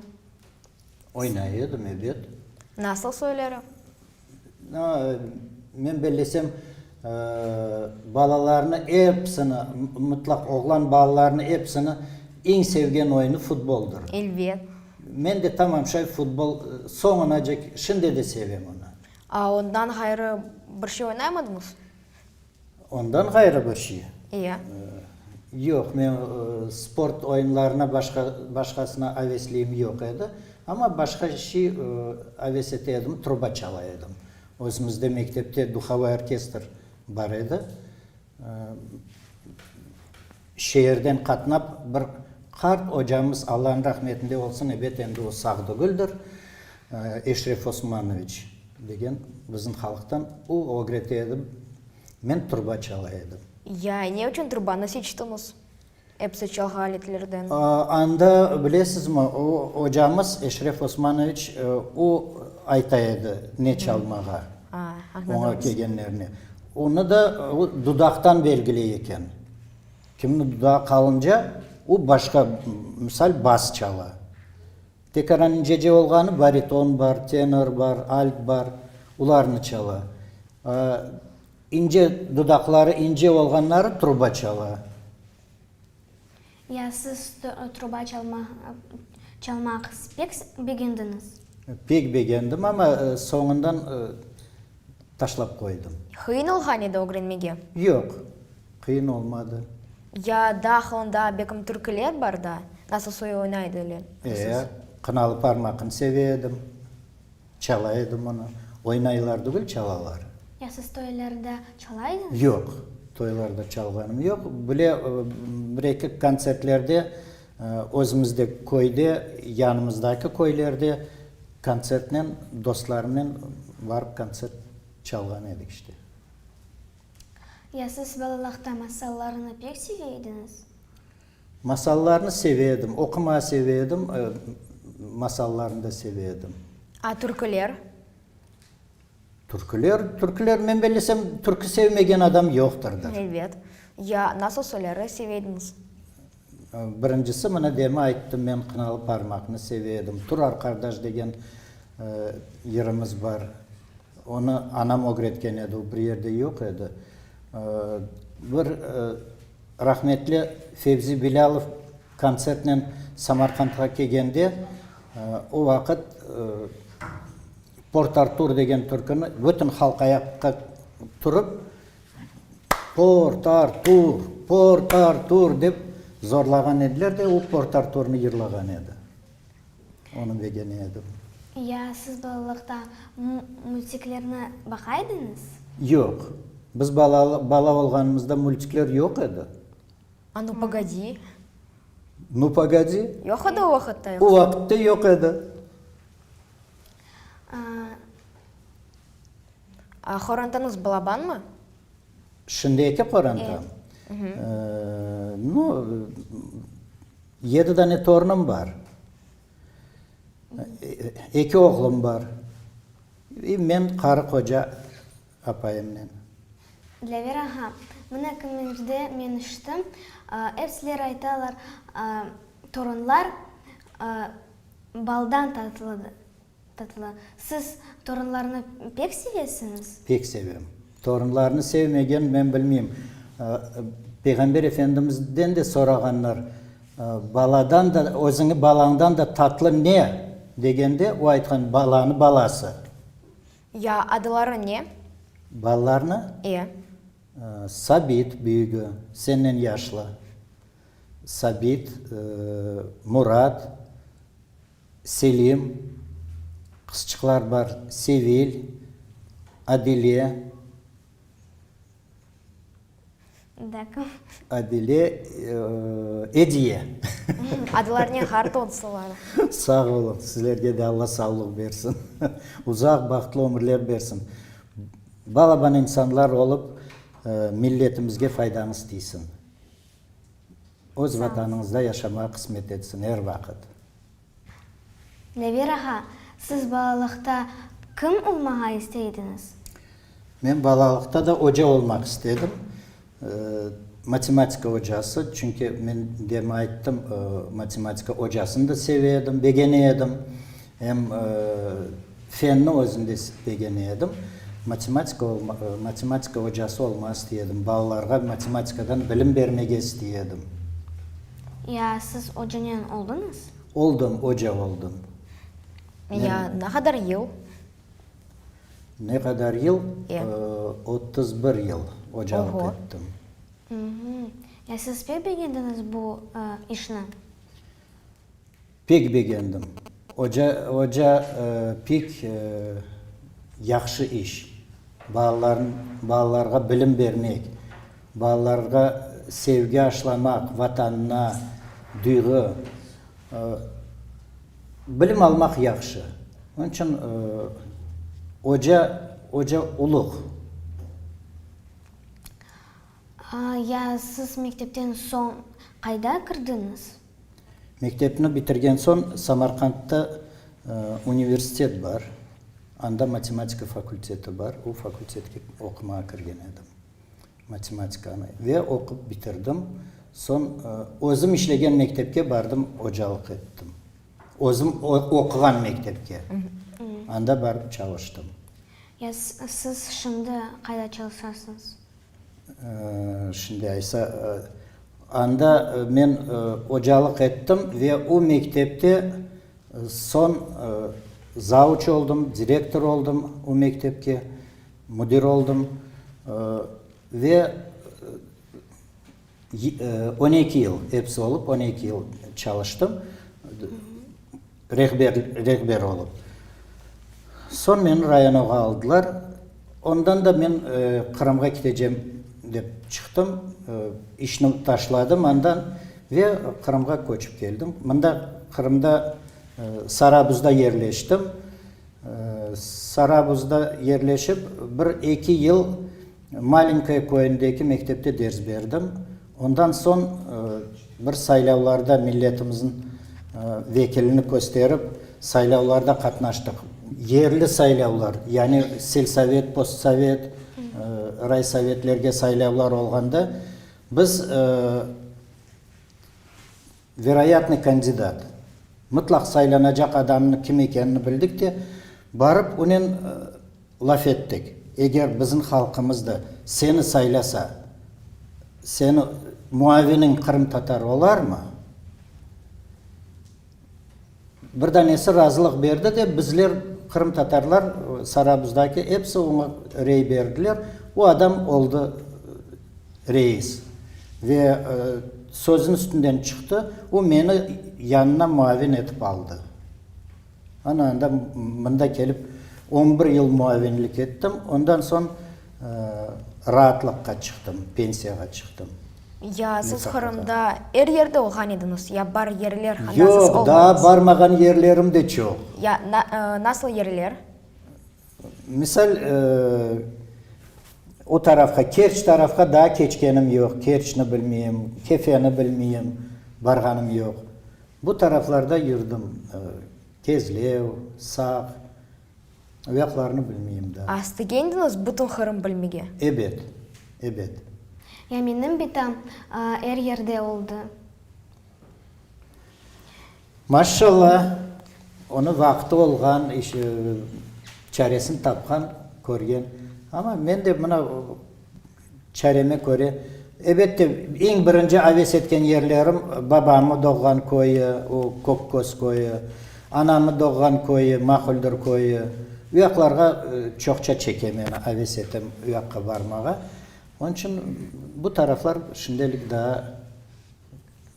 Speaker 2: Oynay edim, ebet.
Speaker 1: Nasıl soyları?
Speaker 2: Men bellesem, balalarnı episini, mıtlaq oğlan balalarnı episini eñ sevgen oyunı futboldır.
Speaker 1: Elbet.
Speaker 2: Men de tamam şay futbol soñunacek, şimdi de sevem onı.
Speaker 1: A ondan ğayrı bir şey oynaymadıñız?
Speaker 2: Ondan ğayrı bir şey?
Speaker 1: İya.
Speaker 2: Yoq, men sport oyunlarına başqa, başqasına avesliyim yoq edi. Amma başqa şey aves ete edim, truba çala edim. Özümizde mektepte duhovoy orkestr bar edi. Şeerden qatnap bir qart ocamız, Allanıñ rahmetinde olsun, ebet endi o sağ degildir, Eşref Osmanoviç degen bizim halqtan, o ögrete edi, men truba çala edim.
Speaker 1: Ya ne içün trubanı seçtiñiz episi çalğı aletlerden?
Speaker 2: Anda, bilesizmi, o ocamız Eşref Osmanoviç, o ayta edi ne çalmağa oña kelgenlerine. Onı da o dudaqtan belgiley eken. Kimniñ dudağı qalınca, o başqa, misal, bas çala. Tekaran incece olğanı bariton bar, tenor bar, alt bar, olarnı çala. İnce, dudaqları ince olğanları truba çala.
Speaker 3: Ya siz truba çalmaq pek begendiñiz?
Speaker 2: Pek begendim, amma soñundan taşlap qoydım.
Speaker 1: Qıyın olğan edi ögrenmege?
Speaker 2: Yoq, qıyın olmadı.
Speaker 1: Ya daa onda bekim türküler bar da, nasıl soy oynay ediler?
Speaker 2: E, Qınalı parmaqnı seve edim. Çala edim onı. Oynaylar degil, çalalar.
Speaker 3: Ya siz toylarda çala ediñiz?
Speaker 2: Yoq, toylarda çalğanım yoq. Bile bir-eki kontsertlerde özümizde köyde, yanımızdaki köylerde kontsertnen, dostlarımnen barıp kontsert çalğan edik işte.
Speaker 3: Ya siz balalıqta masallarnı pek seve ediñiz?
Speaker 2: Masallarnı seve edim, oqumağa seve edim, masallarnı da seve edim.
Speaker 1: A türküler?
Speaker 2: Türküler, türküler, men bellesem, türkü sevmegen adam yoqtırdır.
Speaker 1: Elbet. Ya nasıl soyları seve ediñiz?
Speaker 2: Birincisi, mına demi ayttım, men Qınalı parmaqnı seve edim. Tur arqardaş degen yırımız bar. Onı anam ögretken edi, o bir yerde yoq edi. Bir Rahmetli Fevzi Bilâlov kontsertnen Samarqandğa kelgende, o vaqıt Port-Artur degen türküni bütün halq ayaqqa turıp, Port-Artur, Port-Artur dep zorlağan ediler de, o Port-Arturnı yırlağan edi. Onı begene edim.
Speaker 3: Ya siz balalıqta multiklerni baqa ediñiz?
Speaker 2: Yoq. Biz bala olğanımızda multikler yoq edi.
Speaker 1: A nu pogodi?
Speaker 2: Nu pogodi?
Speaker 1: Yoq edi o vaqıtta yoqsa?
Speaker 2: O vaqıtta yoq edi.
Speaker 1: A qorantañız balabanmı?
Speaker 2: Şimdiki qorantam? Nu, yedi dane torunım bar. Eki oğlum bar. İ men qarı-qoca apayımnen.
Speaker 3: Dilâver ağa, mına kimerde men işittim, epsiler aytalar, torunlar baldan tatlıdır. Tatlı. Siz torunlarnı pek sevesiñiz?
Speaker 2: Pek sevem. Torunlarnı sevmegen, men bilmeyim. Peyğamber Efendimizden de sorağanlar, Baladan da, özüñi balañdan da tatlı ne? degende, o aytqan, Balanı balası.
Speaker 1: Ya adları ne?
Speaker 2: Balalarnı?
Speaker 1: E.
Speaker 2: Sabit, büyügi, senden yaşlı. Sabit, Murat. Selim, qızçıqlar bar, Sevil, Adile.
Speaker 6: Da, kim?
Speaker 2: Adile, Ediye.
Speaker 1: Adlarnen qart olsunlar.
Speaker 2: Sağ oluñ, sizlerge de Alla sağlıq bersin. Uzaq, bahtlı ömürler bersin. Balaban insanlar olıp, milletimizge faydañız tiysin. Öz Vatanıñızda yaşamağa qısmet etsin er vaqıt.
Speaker 6: Never ağa, siz balalıqta kim olmağa istey ediñiz?
Speaker 2: Men balalıqta da oca olmaq istedim, matematika ocası, çünki men demi ayttım, matematika ocasını da seve edim, begene edim, em fenni özüni de begene edim. Matematika matematika ocası olmağa istey edim, balalarğa matematikadan bilim bermege istey edim.
Speaker 6: Ya siz ocanen oldıñız?
Speaker 2: Oldım, oca oldım.
Speaker 1: Ya ne qadar yıl?
Speaker 2: Ne qadar yıl? 31 yıl ocalıq ettim.
Speaker 6: Ya siz pek begendiñiz bu işni?
Speaker 2: Pek begendim. Oca, oca pek yahşı iş. Balaların, balalarğa bilim bermek, balalarğa sevgi aşlamaq, Vatanına duyğı, bilim almaq yahşı. Onıñ içün oca, oca uluq.
Speaker 6: Ya siz mektepten soñ qayda kirdiñiz?
Speaker 2: Mektepni bitirgen soñ Samarqandda universitet bar, anda matematika fakulteti bar, o fakultetke oqumağa kirgen edim, matematikanı, ve oqup bitirdim. Soñ özüm işlegen mektepke bardım, ocalıq ettim. Özüm oquğan mektepke, anda barıp çalıştım.
Speaker 6: Ya siz şimdi qayda çalışasıñız?
Speaker 2: Şimdi aysa, anda men ocalıq ettim ve o mektepte soñ zauç oldım, direktor oldım o mektepke, müdir oldım ve On eki yıl, episi olıp on eki yıl çalıştım, rehber, rehber olıp. Soñ meni rayonoğa aldılar. Ondan da men Qırımğa ketecem dep çıqtım, işni taşladım andan ve Qırımğa köçip keldim. Mında, Qırımda Sarabuzda yerleştim. Sarabuzda yerleşip, bir eki yıl Malenkoye köyündeki mektepte ders berdim. Ondan soñ bir saylavlarda milletimizniñ vekilini kösterip, saylavlarda qatnaştıq. Yerli saylavlar, yani selsovet, postsovet, raysovetlerge saylavlar olğanda biz veroyatnıy kandidat, mıtlaq saylanacaq adamnıñ kim ekenini bildik de, barıp onen laf ettik, eger bizim halqımız da seni saylasa, seni muaviniñ qırımtatar olarmı? Bir danesi razılıq berdi de, bizler, qırımtatarlar, Sarabuzdaki episi oña rey berdiler. O adam oldı reis ve sözüniñ üstünden çıqtı, o meni yanına muavin etip aldı. Ana anda mında kelip on bir yıl muavinlik ettim, ondan soñ raatlıqqa çıqtım, pensiyağa çıqtım.
Speaker 1: Ya siz Qırımda er yerde olğan ediñiz, ya bar yerler anda siz
Speaker 2: Yoq,
Speaker 1: olmadıñız?
Speaker 2: daa barmağan yerlerim de çoq.
Speaker 1: Ya nasıl yerler?
Speaker 2: Misal, o tarafqa, Kerç tarafqa daa keçkenim yoq, Kerçni bilmeyim, Kefeni bilmeyim, barğanım yoq. Bu taraflarda yürdim, Kezlev, Saq, o yaqlarnı bilmeyim daa.
Speaker 1: A istegendiñiz bütün Qırım bilmege?
Speaker 2: Ebet, ebet.
Speaker 6: Ya menim bitam er yerde oldı.
Speaker 2: Maşşalla, onı vaqtı olğan, çaresini tapqan, körgen. Amma men de mına Çareme köre, ebette, eñ birinci aves etken yerlerim babamı doğğan köyü, o Kökköz köyü, anamı doğğan köyü, Mahuldır köyü. U yaqlarğa çoqça çeke meni, aves etem u yaqqa barmağa. Onıñ içün bu taraflar şimdelik daa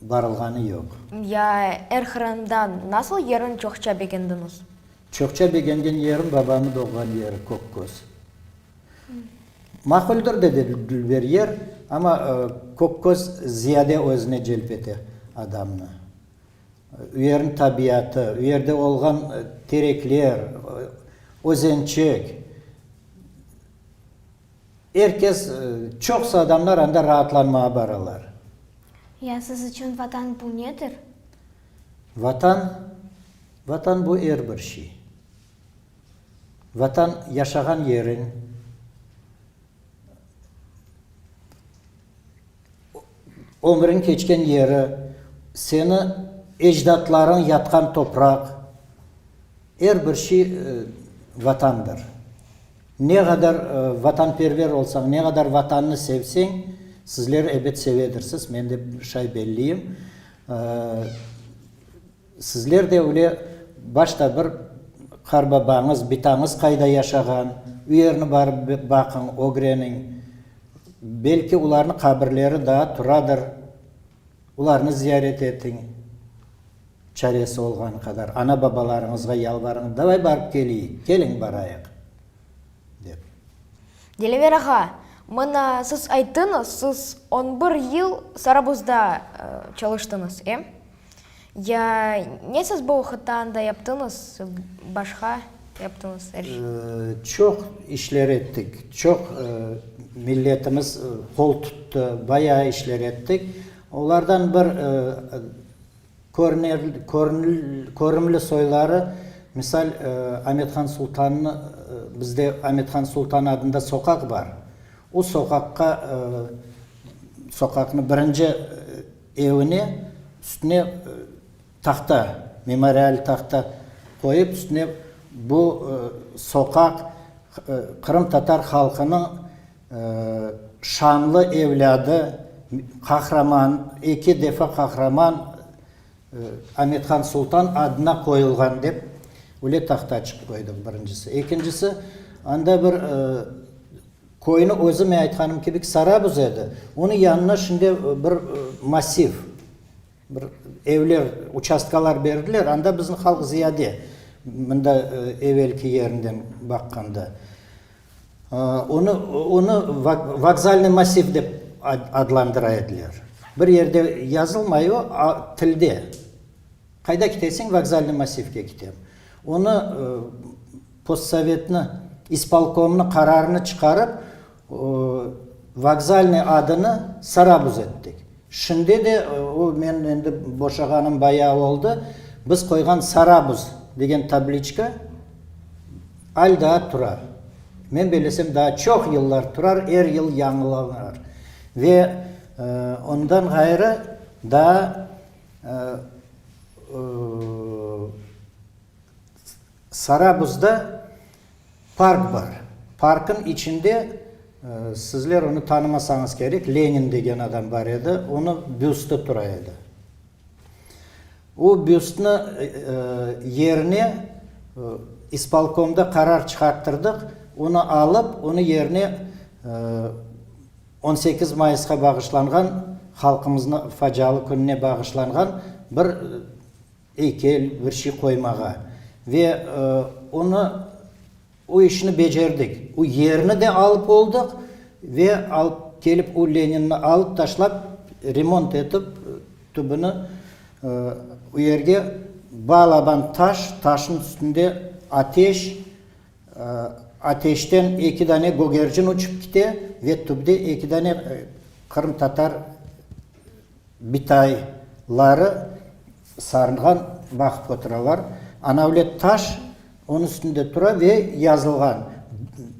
Speaker 2: barılğanı yoq.
Speaker 1: Ya er Qırımda nasıl yerin çoqça begendiñiz?
Speaker 2: Çoqça begengen yerim babamı doğğan yeri, Kökköz. Maquldir, dedi Dülber yer. Amma Kökköz ziyade özüne celp ete adamnı. U yerniñ tabiatı, u yerde olğan terekler, özençik. Er kes, çoqusı adamlar anda raatlanmağa baralar.
Speaker 6: Ya siz içün Vatan bu nedir?
Speaker 2: Vatan, Vatan bu er bir şey. Vatan, yaşağan yeriñ, ömrüñ keçken yeri, seni ecdatlarıñ yatqan topraq, er bir şey Vatandır. Ne qadar vatanperver olsañ, ne qadar Vatannı sevseñ, sizler ebet sevedirsiz, men de şay belliyim, Sizler de öyle başta bir qarbabañız, bitañız qayda yaşağan, u yerni barıp baqıñ, ögreniñ. Belki olarnıñ qabirleri daa turadır, olarnı ziyaret etiñ, çaresi olğanı qadar. Ana-babalarıñızğa yalvarıñ, davay barıp keleyik, keliñ barayıq, dep.
Speaker 1: Dilâver ağa, mına siz ayttıñız, siz on bir yıl Sarabuzda çalıştıñız, e? Ya ne siz bu vaqıtta anda yaptıñız, başqa yaptıñız er şey?
Speaker 2: Çoq işler ettik, çoq milletimiz qol tuttı, bayağı işler ettik. Olardan bir körümli soyları, misal, Amet-Han Sultannı, bizde Amet-Han Sultan adında soqaq bar. O soqaqqa, soqaqnı birinci Evine üstüne tahta, memorial tahta qoyıp, üstüne bu soqaq qırımtatar halqınıñ şanlı evlâdı, qahraman, eki defa qahraman Amethan Sultan adına qoyulğan dep, öyle tahtaçıq qoydıq, birincisi. Ekincisi, anda bir Köyni özü, men aytqanım kibi, Sarabuz edi. Onıñ yanına şimdi bir massiv, bir evler, uçastkalar berdiler, anda bizim halq ziyade, mında evelki yerinden baqqanda. Onı, onı vokzalnıy massiv dep adlandıra ediler. Bir yerde yazılmay o, tilde. Qayda ketesiñ? Vokzalnıy massivge ketem. Onı postsovetni, ispolkomnı qararını çıqarıp, Vokzalnıy adını Sarabuz ettik. Şimdi de, o men endi boşağanım bayağı oldı, biz qoyğan Sarabuz degen tabliçka al daa tura. Men bellesem, daa çoq yıllar turar, er yıl yañılanır. Ve ondan ğayrı daa Sarabuzda park bar. Parkın içinde, sizler onı tanımasañız kerek, Lenin degen adam bar edi, onı büsti tura edi. O büstni yerine ispolkomda qarar çıqarttırdıq, onı alıp, onı yerine 18 mayısqa bağışlanğan, halqımıznı facialı kününe bağışlanğan bir eykel, bir şey qoymağa. Ve onı, o işni becerdik. O yerni de alıp oldıq ve alıp kelip o Leninni alıp taşlap, remont etip tübüni, o yerge balaban taş, taşnıñ üstünde ateş, Ateşten eki dane gögercin uçıp kite ve tübde eki dane qırımtatar bitayları sarınğan baqıp oturalar. Ana öyle taş onıñ üstünde tura ve yazılğan,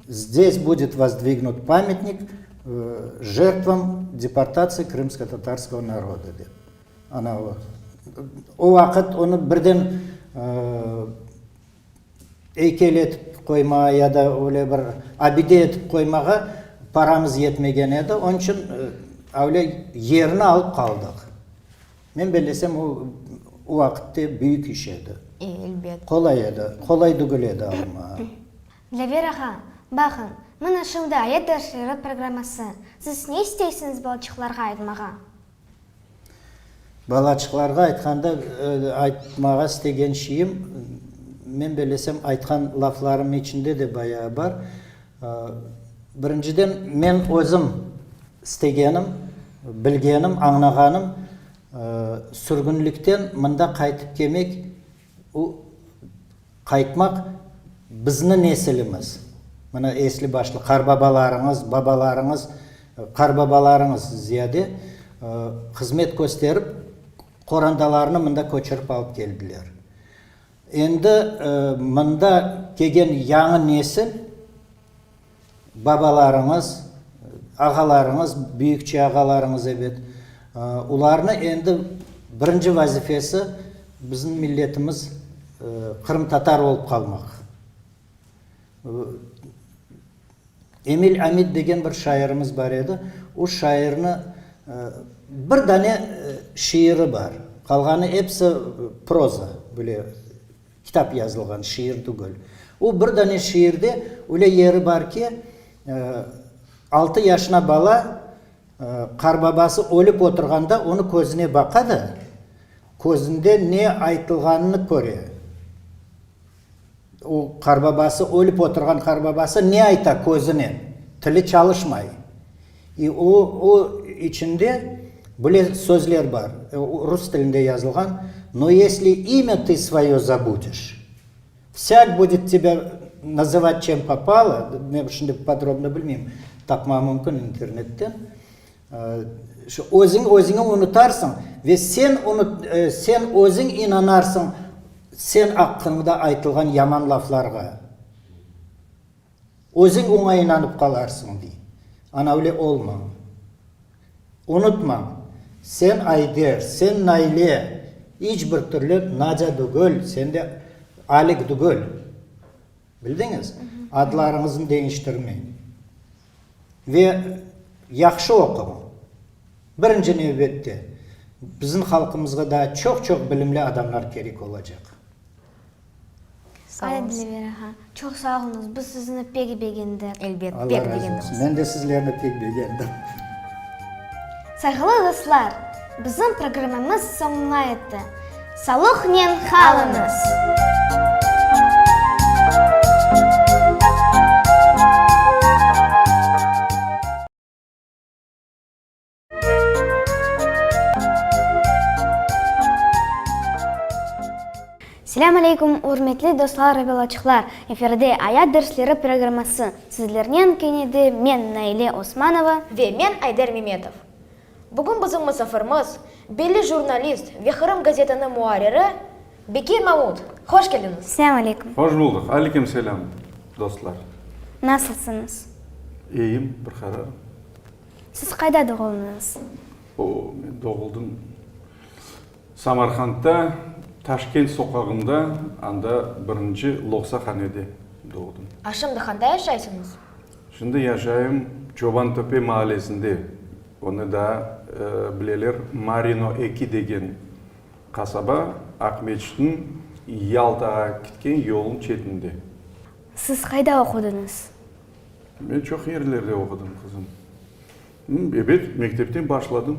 Speaker 2: Zdes budet vozdvignut pamyatnik jertvam deportatsiyi krımskotatarskogo naroda dep. Ana o. O vaqıt onı birden Eykel etip qoymağa ya da öyle bir abide etip qoymağa paramız yetmegen edi. Onıñ içün öyle yerini alıp qaldıq. Men bellesem, o, o vaqıtte büyük iş edi.
Speaker 1: Elbet.
Speaker 2: Qolay edi, qolay degil edi almağa.
Speaker 6: Dlâver ağa, baqıñ, mına şimdi ayat dersleri programması. Siz ne isteysiñiz balaçıqlarğa aytmağa?
Speaker 2: Balaçıqlarğa aytqanda, aytmağa istegen şeyim, men bellesem, aytqan laflarım içinde de bayağı bar. Birinciden, men özüm. istegenim, bilgenim, añlağanım, sürgünlikten mında qaytıp kelmek, o, qaytmaq bizni nesilimiz, mına esli-başlı qarbabalarıñız, babalarıñız, qarbabalarıñız ziyade hızmet kösterip, qorantalarını mında köçürip alıp keldiler. Endi mında kelgen yañı nesil, babalarıñız, ağalarıñız, büyükçe ağalarıñız, ebet, olarnı endi birinci vazifesi bizim milletimiz qırımtatar olıp qalmaq. Emil Amit degen bir şairimiz bar edi. O şairni bir dane şiiri bar. Qalğanı episi proza, böyle kitap yazılğan, şiir tügül. O bir dane şiirde öyle yeri bar ki, altı yaşına bala qarbabası ölip oturğanda onı közüne baqa da, közünde ne aytılğanını köre. O qarbabası, ölip oturğan qarbabası ne ayta közünen, tili çalışmay. İ o, o içinde böyle sözler bar, rus tilinde yazılğan, No esli imya tı svoyo zabudeş, vsâk budet tebâ nazıvat çem popalo, men şimdi podrobno bilmeyim, tapmaq mümkün internetten, Şu özüñ özüñi unutarsıñ ve sen unut, sen özüñ inanarsıñ sen aqqıñda aytılğan yaman laflarğa. Özüñ oña inanıp qalarsıñ, dey. Ana öyle olmañ. Unutmañ, sen Ayder, sen Nayle, iç bir türlü Nadâ dügül, sen de Alik dügül. Bildiñiz? Adlarıñıznı deñiştirmeñ. Ve yahşı oquñ. Birinci nevbette, bizim halqımızğa daa çoq-çoq bilimli adamlar kerek olacaq.
Speaker 6: Ay, Dilâver ağa, çoq sağ oluñız, biz sizni pek begendik.
Speaker 1: Elbet,
Speaker 2: pek begendik. Allah razı olsun. Men de sizlerni pek begendim.
Speaker 6: Sayğılı dostlar, bizim programmamız soñuna yetti. Salıqnen qalıñız!
Speaker 3: Selâm aleyküm, ürmetli dostlar ve balaçıqlar! Efirde Ayat dersleri programması. Sizlernen kene de men, Naile Osmanova.
Speaker 1: Ve men, Ayder Memetov. Bugün bizim musafirimiz, belli jurnalist ve Qırım gazetanıñ muarriri Bekir Mamut. Hoş keldiñiz!
Speaker 3: Selâm aleyküm!
Speaker 5: Hoş buldıq! Aleyküm selâm, dostlar!
Speaker 3: Nasılsıñız?
Speaker 5: İyiyim, bir qararım.
Speaker 3: Siz qayda doğuldıñız?
Speaker 5: O, men doğuldım Samarqandda, Taşkent soqağında, anda birinci loqsahanede doğdım.
Speaker 1: A şimdi qanda yaşaysıñız?
Speaker 5: Şimdi yaşayım Çobantöpe maalesinde, onı daa bileler Marino eki degen qasaba, Aqmeçitniñ Yaltağa kitken yolunıñ çetinde.
Speaker 3: Siz qayda oqudıñız?
Speaker 5: Men çoq yerlerde oqudım, qızım. Ebet, mektepten başladım.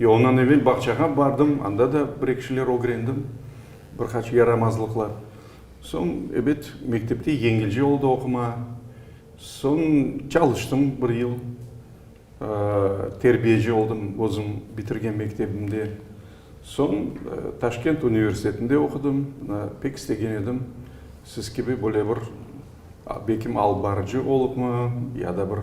Speaker 5: Ya ondan evel bağçağa bardım, anda da bir-eki şeyler ögrendim, bir qaç yaramazlıqlar. Soñ, ebet, mektepte yengilce oldı oquma. Soñ çalıştım bir yıl, terbiyeci oldım özüm bitirgen mektebimde. Soñ Taşkent universitetinde oqudım, pek istegen edim, siz kibi böyle bir, belkim alıp barıcı olıpmı, ya da bir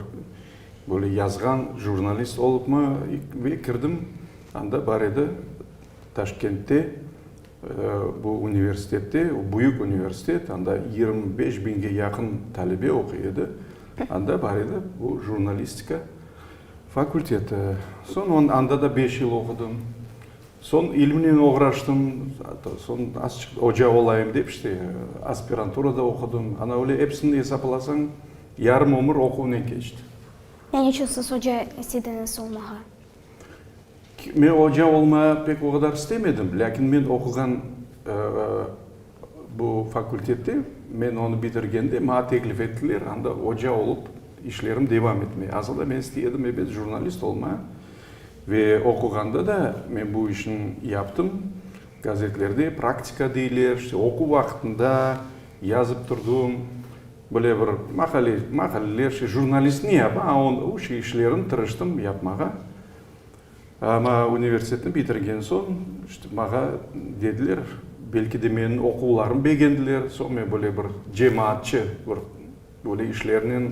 Speaker 5: böyle yazğan jurnalist olıpmı, ve kirdim, anda bar edi Taşkentte Bu universitette, o büyük universitet, anda 25 biñge yaqın talebe oquy edi, anda bar edi bu jurnalistika fakulteti. Soñ anda da beş yıl oqudım. Soñ ilimnen oğraştım, soñ azçıq oca olayım dep, işte, aspiranturada oqudım. Ana öyle episini esaplasañ, yarım ömür oquvnen keçti.
Speaker 3: Ya ne içün siz oca istediñiz olmağa?
Speaker 5: Men oca olmağa pek o qadar istemedim, lâkin men oquğan bu fakultette, men onı bitirgende, maña teklif ettiler, anda oca olıp işlerim devam etmeye. Asıl da men istey edim, ebet, jurnalist olmağa. Ve oquğanda da men bu işni yaptım, gazetlerde praktika deyler, işte, oquv vaqtında yazıp turdım. Böyle bir maqale, maqaleler, şey, jurnalist ne yapa, a o şey işlerini tırıştım yapmağa. Amma universitetni bitirgen soñ, işte, maña dediler, belki de menim oquvlarım begendiler, soñ men böyle bir cemaatçı bir böyle işlernen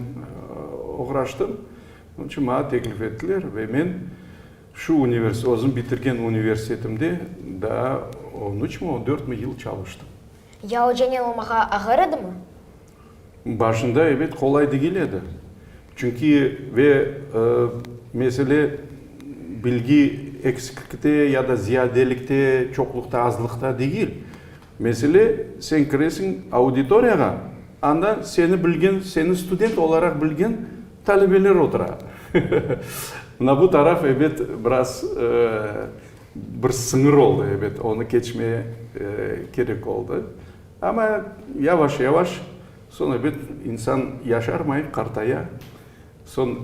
Speaker 5: oğraştım. Onıñ içün maña teklif ettiler ve men şu universitet, özüm bitirgen universitetimde daa on üçmi, on dörtmi yıl çalıştım.
Speaker 1: Ya ocanen olmağa ağır edimi?
Speaker 5: Başında, ebet, qolay degil edi. Çünki ve mesele bilgi eksiklikte ya da ziyadelikte, çoqluqta, azlıqta degil. Mesele, sen kiresiñ auditoriyağa, anda seni bilgen, seni student olaraq bilgen talebeler otura. Mına bu taraf, ebet, biraz bir sıñır oldı, ebet, onı keçmeye kerek oldı. Amma yavaş-yavaş, soñ ebet, insan yaşarmay, qartaya. Soñ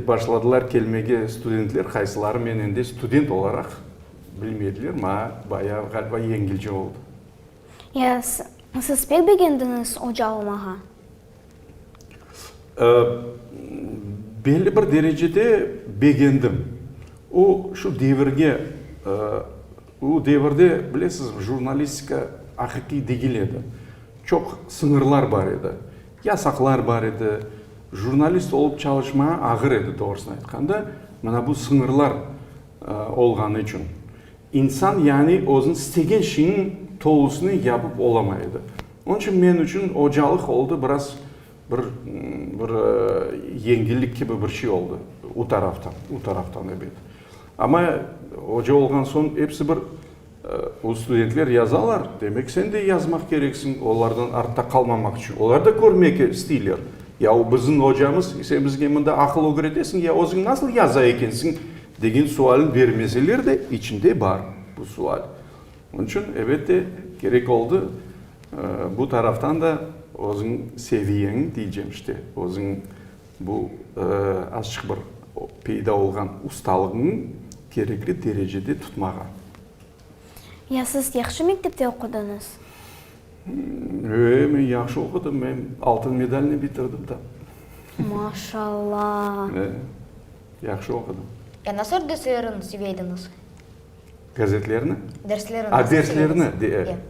Speaker 5: başladılar kelmege studentler, qaysıları men endi student olaraq bilmediler, maña bayağı, ğaliba, yengilce oldı.
Speaker 6: Ya siz pek begendiñiz oca olmağa?
Speaker 5: Belli bir derecede begendim. O, şu devirge, o devirde, bilesizmi, jurnalistika aqiqiy degil edi. Çoq sıñırlar bar edi, yasaqlar bar edi. Jurnalist olıp çalışmağa ağır edi, doğrusını aytqanda, mına bu sıñırlar olğanı içün. İnsan yani özüniñ istegen şeyiniñ tolusını yapıp olamay edi. Onıñ içün men içün ocalıq oldı biraz bir bir yengillik kibi bir şey oldı o taraftan, o taraftan ebet. Amma oca olğan soñ episi bir o studentler yazalar, demek sen de yazmaq kereksiñ olardan artta qalmamaq içün. Olar da körmek isteyler, ya o bizim ocamız, sen bizge mında aqıl ögretesiñ, ya özüñ nasıl yaza ekensiñ Degen sualni bermeseler de, içinde bar bu sual. Onıñ içün, elbette, kerek oldı bu taraftan da özüñ seviyeñ, deycem işte, özüñ bu azçıq bir peyda olğan ustalığıñı kerekli derecede tutmağa.
Speaker 6: Ya siz yahşı mektepte oqudıñız?
Speaker 5: E, men yahşı oqudım, men altın medalnen bitirdim da.
Speaker 6: Maşallah!
Speaker 5: E. Yahşı oqudım.
Speaker 1: Ya nasıl derslerini seve ediñiz?
Speaker 5: Gazetlerni?
Speaker 1: Derslerini.
Speaker 5: A, derslerni.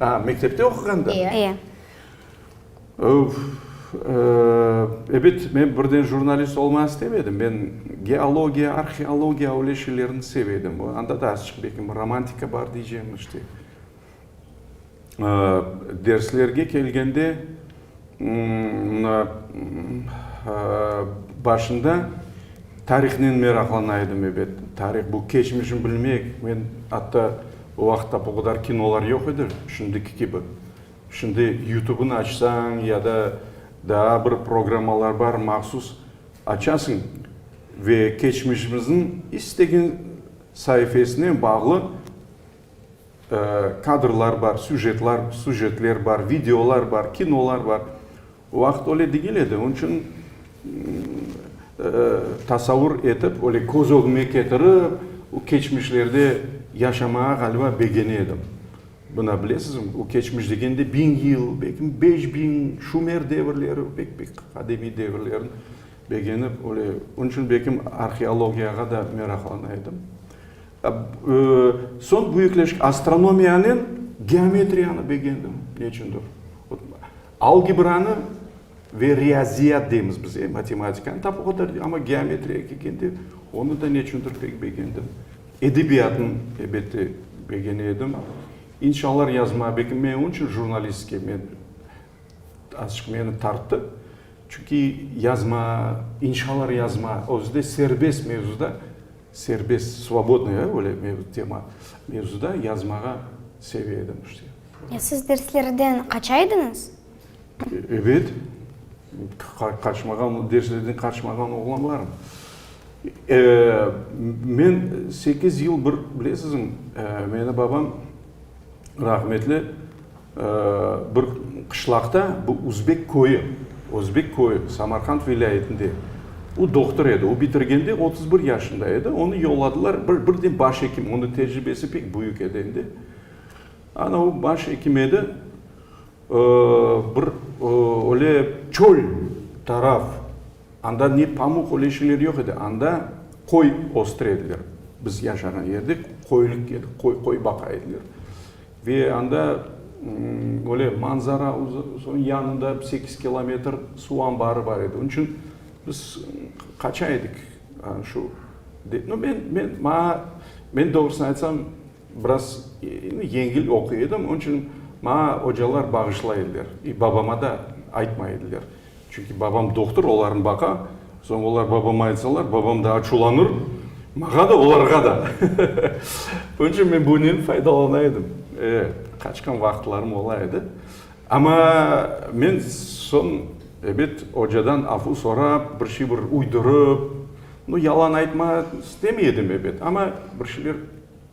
Speaker 5: A, mektepte oquğanda?
Speaker 1: E.
Speaker 5: Öf, ebet, men birden jurnalist olmağa istemedim. Men geologiya, arheologiya öyle şeylerni seve edim. Anda da azçıq belki romantika bar diycem, işte. Derslerge kelgende, mına, başında tarihnen meraqlana edim, ebet. Tarih, bu keçmişni bilmek. Men atta o vaqıtta bu qadar kinolar yoq edi, şimdiki kibi. Şimdi YouTube'nı açsañ ya da daa bir programmalar bar, mahsus açasıñ ve keçmişimizniñ istegen saifesinen bağlı Kadrlar bar, süjetlar, süjetler bar, videolar bar, kinolar bar. O vaqıt öyle degil edi. Onıñ içün tasavur etip, öyle köz ögüme ketirip, o keçmişlerde yaşamağa ğaliba begene edim. Buna bilesizmi, o keçmiş degende biñ yıl, belki 5000, şumer devirleri, pek-pek qadimiy devirlerni begenip, öyle, onıñ içün belki arheologiyağa da meraqlana edim. Soñ büyükleşip astronomiyanen geometriyanı begendim, neçündir. Algebranı ve riyaziyat deymiz biz, matematikanı tap o qadar, amma geometriya kelgende onı da neçündir pek begendim. Edebiyatnı, elbette, begene edim. İnşalar yazma, belki men onıñ içün jurnalistke men azıçıq meni tarttı. Çünki yazma, inşalar yazma, özü de serbest mevzuda Serbest, svobodnıy, öyle tema, mevzuda yazmağa seve edim, işte.
Speaker 6: Ya siz derslerden qaça ediñiz?
Speaker 5: Ebet. Qaçmağan, derslerden qaçmağan oğlan barmı? Men sekiz yıl bir, bilesizmi, meni babam rahmetli Bir qışlaqta, bu uzbek köyü, özbek köyü, Samarqand vilâyetinde, o dohtur edi, o bitirgende 31 yaşında edi, onı yolladılar, bir, birden baş ekim, onıñ tecribesi pek büyük edi endi. Ana, o baş ekim edi. Bir öyle çöl taraf, anda ne pamuq, öyle şeyler yoq edi. Anda qoy östüre ediler. Biz yaşağan yerde qoylıq edi, qoy, qoy baqa ediler. Ve anda öyle manzara, soñ yanında sekiz kilometr suv anbarı bar edi. Onıñ içün biz qaça edik şu, no, men, men, maña, men doğrusını aytsam, Biraz yengil oquy edim, onıñ içün maña ocalar bağışlay ediler. İ babama da aytmay ediler. Çünki babam dohtur, olarnı baqa. Soñ olar babama aytsalar, babam da açuvlanır, maña da, olarğa da. Onıñ içün men bunen faydalana edim. E, qaçqan vaqıtlarım ola edi. Amma men soñ, ebet, ocadan afu sorap, bir şey bir uydurıp, nu, yalan aytma istemey edim, ebet, amma bir şeyler